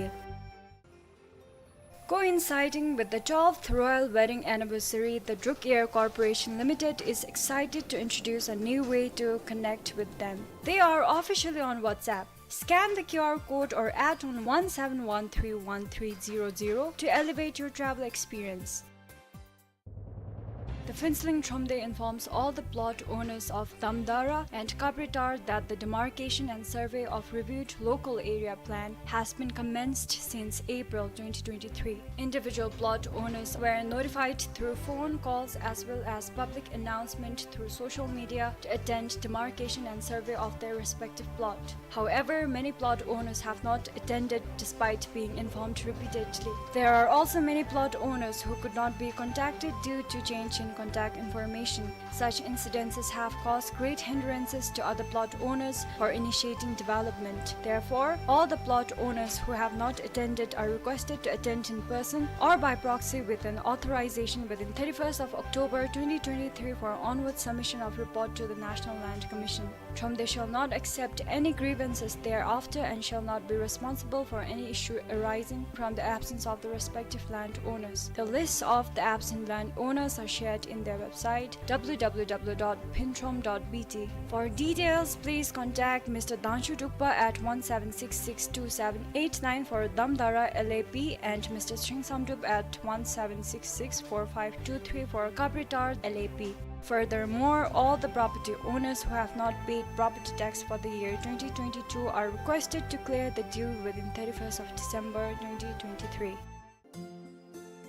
Coinciding with the twelfth royal wedding anniversary, the Druk Air Corporation Limited is excited to introduce a new way to connect with them. They are officially on WhatsApp. Scan the Q R code or add on one seven one three one three zero zero to elevate your travel experience. The Phuentsholing Thromde informs all the plot owners of Damdara and Kapritar that the demarcation and survey of reviewed local area plan has been commenced since April twenty twenty-three. Individual plot owners were notified through phone calls as well as public announcement through social media to attend demarcation and survey of their respective plot. However, many plot owners have not attended despite being informed repeatedly. There are also many plot owners who could not be contacted due to change in contact information. Such incidences have caused great hindrances to other plot owners for initiating development. Therefore, all the plot owners who have not attended are requested to attend in person or by proxy with an authorization within thirty-first of October twenty twenty-three for onward submission of report to the National Land Commission. Thromde shall not accept any grievances thereafter and shall not be responsible for any issue arising from the absence of the respective landowners. The lists of the absent landowners are shared in their website, W W W dot phuentrom dot B T. For details, please contact Mister Dangshu Drukpa at one seven six six two seven eight nine for Damdara L A P and Mister Shringsam Drukpa at one seven six six four five two three for Kapritar L A P. Furthermore, all the property owners who have not paid property tax for the year twenty twenty-two are requested to clear the due within thirty-first of December twenty twenty-three.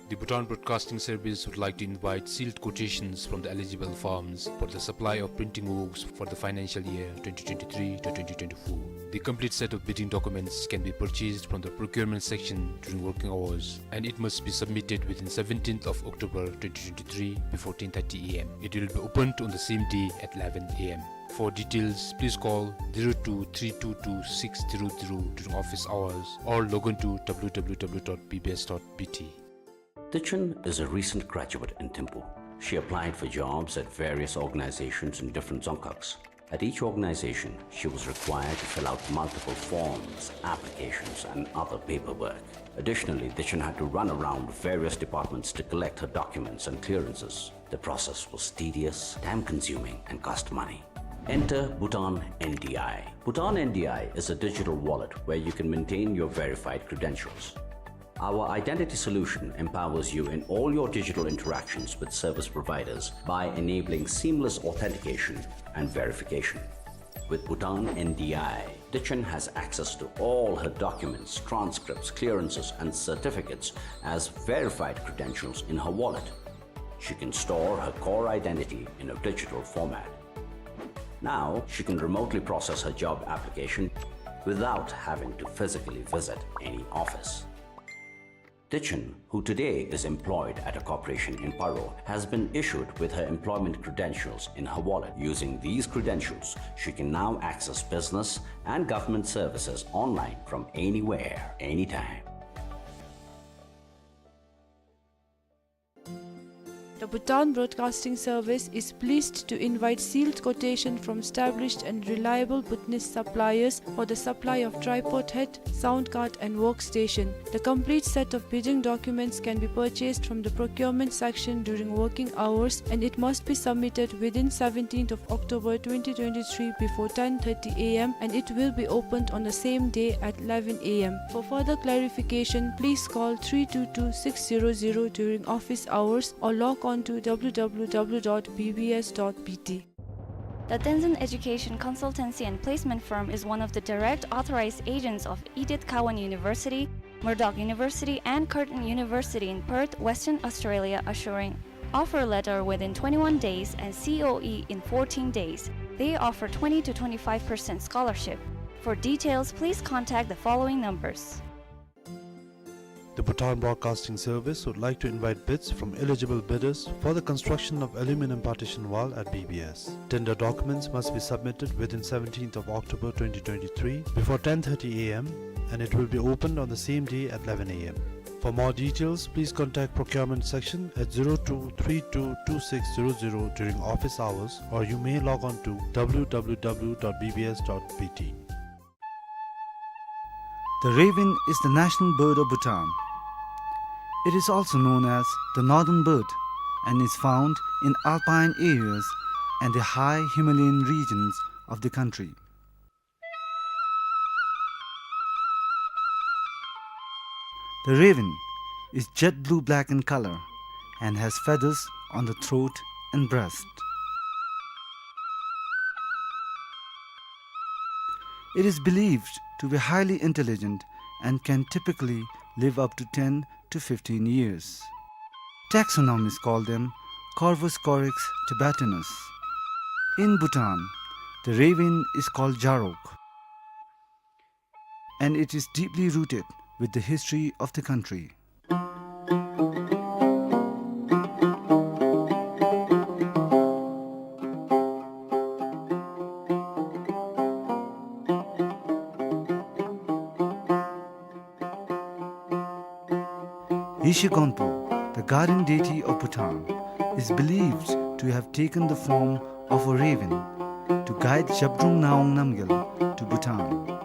The Bhutan Broadcasting Service would like to invite sealed quotations from the eligible firms for the supply of printing works for the financial year twenty twenty-three to twenty twenty-four. The complete set of bidding documents can be purchased from the procurement section during working hours, and it must be submitted within seventeenth of October twenty twenty-three before ten thirty A M. It will be opened on the same day at eleven A M. For details, please call zero two three two two six zero zero during office hours or log on to W W W dot B B S dot B T. Tichen is a recent graduate in Thimphu. She applied for jobs at various organizations in different Dzongkhags. At each organization, she was required to fill out multiple forms, applications, and other paperwork. Additionally, Tichen had to run around various departments to collect her documents and clearances. The process was tedious, time-consuming, and cost money. Enter Bhutan N D I. Bhutan N D I is a digital wallet where you can maintain your verified credentials. Our identity solution empowers you in all your digital interactions with service providers by enabling seamless authentication and verification. With Bhutan N D I, Tichen has access to all her documents, transcripts, clearances, and certificates as verified credentials in her wallet. She can store her core identity in a digital format. Now, she can remotely process her job application without having to physically visit any office. Tichen, who today is employed at a corporation in Paro, has been issued with her employment credentials in her wallet. Using these credentials, she can now access business and government services online from anywhere, anytime. The Bhutan Broadcasting Service is pleased to invite sealed quotation from established and reliable Bhutanese suppliers for the supply of tripod head, sound card and workstation. The complete set of bidding documents can be purchased from the procurement section during working hours, and it must be submitted within seventeenth of October twenty twenty-three before ten thirty A M, and it will be opened on the same day at eleven A M. For further clarification, please call three two two six zero zero during office hours or log on to W W W dot B B S dot B T. The Tenzin Education Consultancy and Placement Firm is one of the direct authorized agents of Edith Cowan University, Murdoch University, and Curtin University in Perth, Western Australia, assuring offer letter within twenty-one days and C O E in fourteen days. They offer twenty to twenty-five percent scholarship. For details, please contact the following numbers. The Bhutan Broadcasting Service would like to invite bids from eligible bidders for the construction of aluminum partition wall at B B S. Tender documents must be submitted within seventeenth of October twenty twenty-three before ten thirty A M, and it will be opened on the same day at eleven A M. For more details, please contact procurement section at zero two three two two six zero zero during office hours, or you may log on to W W W dot B B S dot B T. The raven is the national bird of Bhutan. It is also known as the northern bird and is found in alpine areas and the high Himalayan regions of the country. The raven is jet blue-black in color and has feathers on the throat and breast. It is believed to be highly intelligent and can typically live up to ten to fifteen years. Taxonomists call them Corvus corax tibetanus. In Bhutan, the raven is called jarok, and it is deeply rooted with the history of the country. Yeshe Gonpo, the guardian deity of Bhutan, is believed to have taken the form of a raven to guide Zhabdrung Ngawang Namgyal to Bhutan.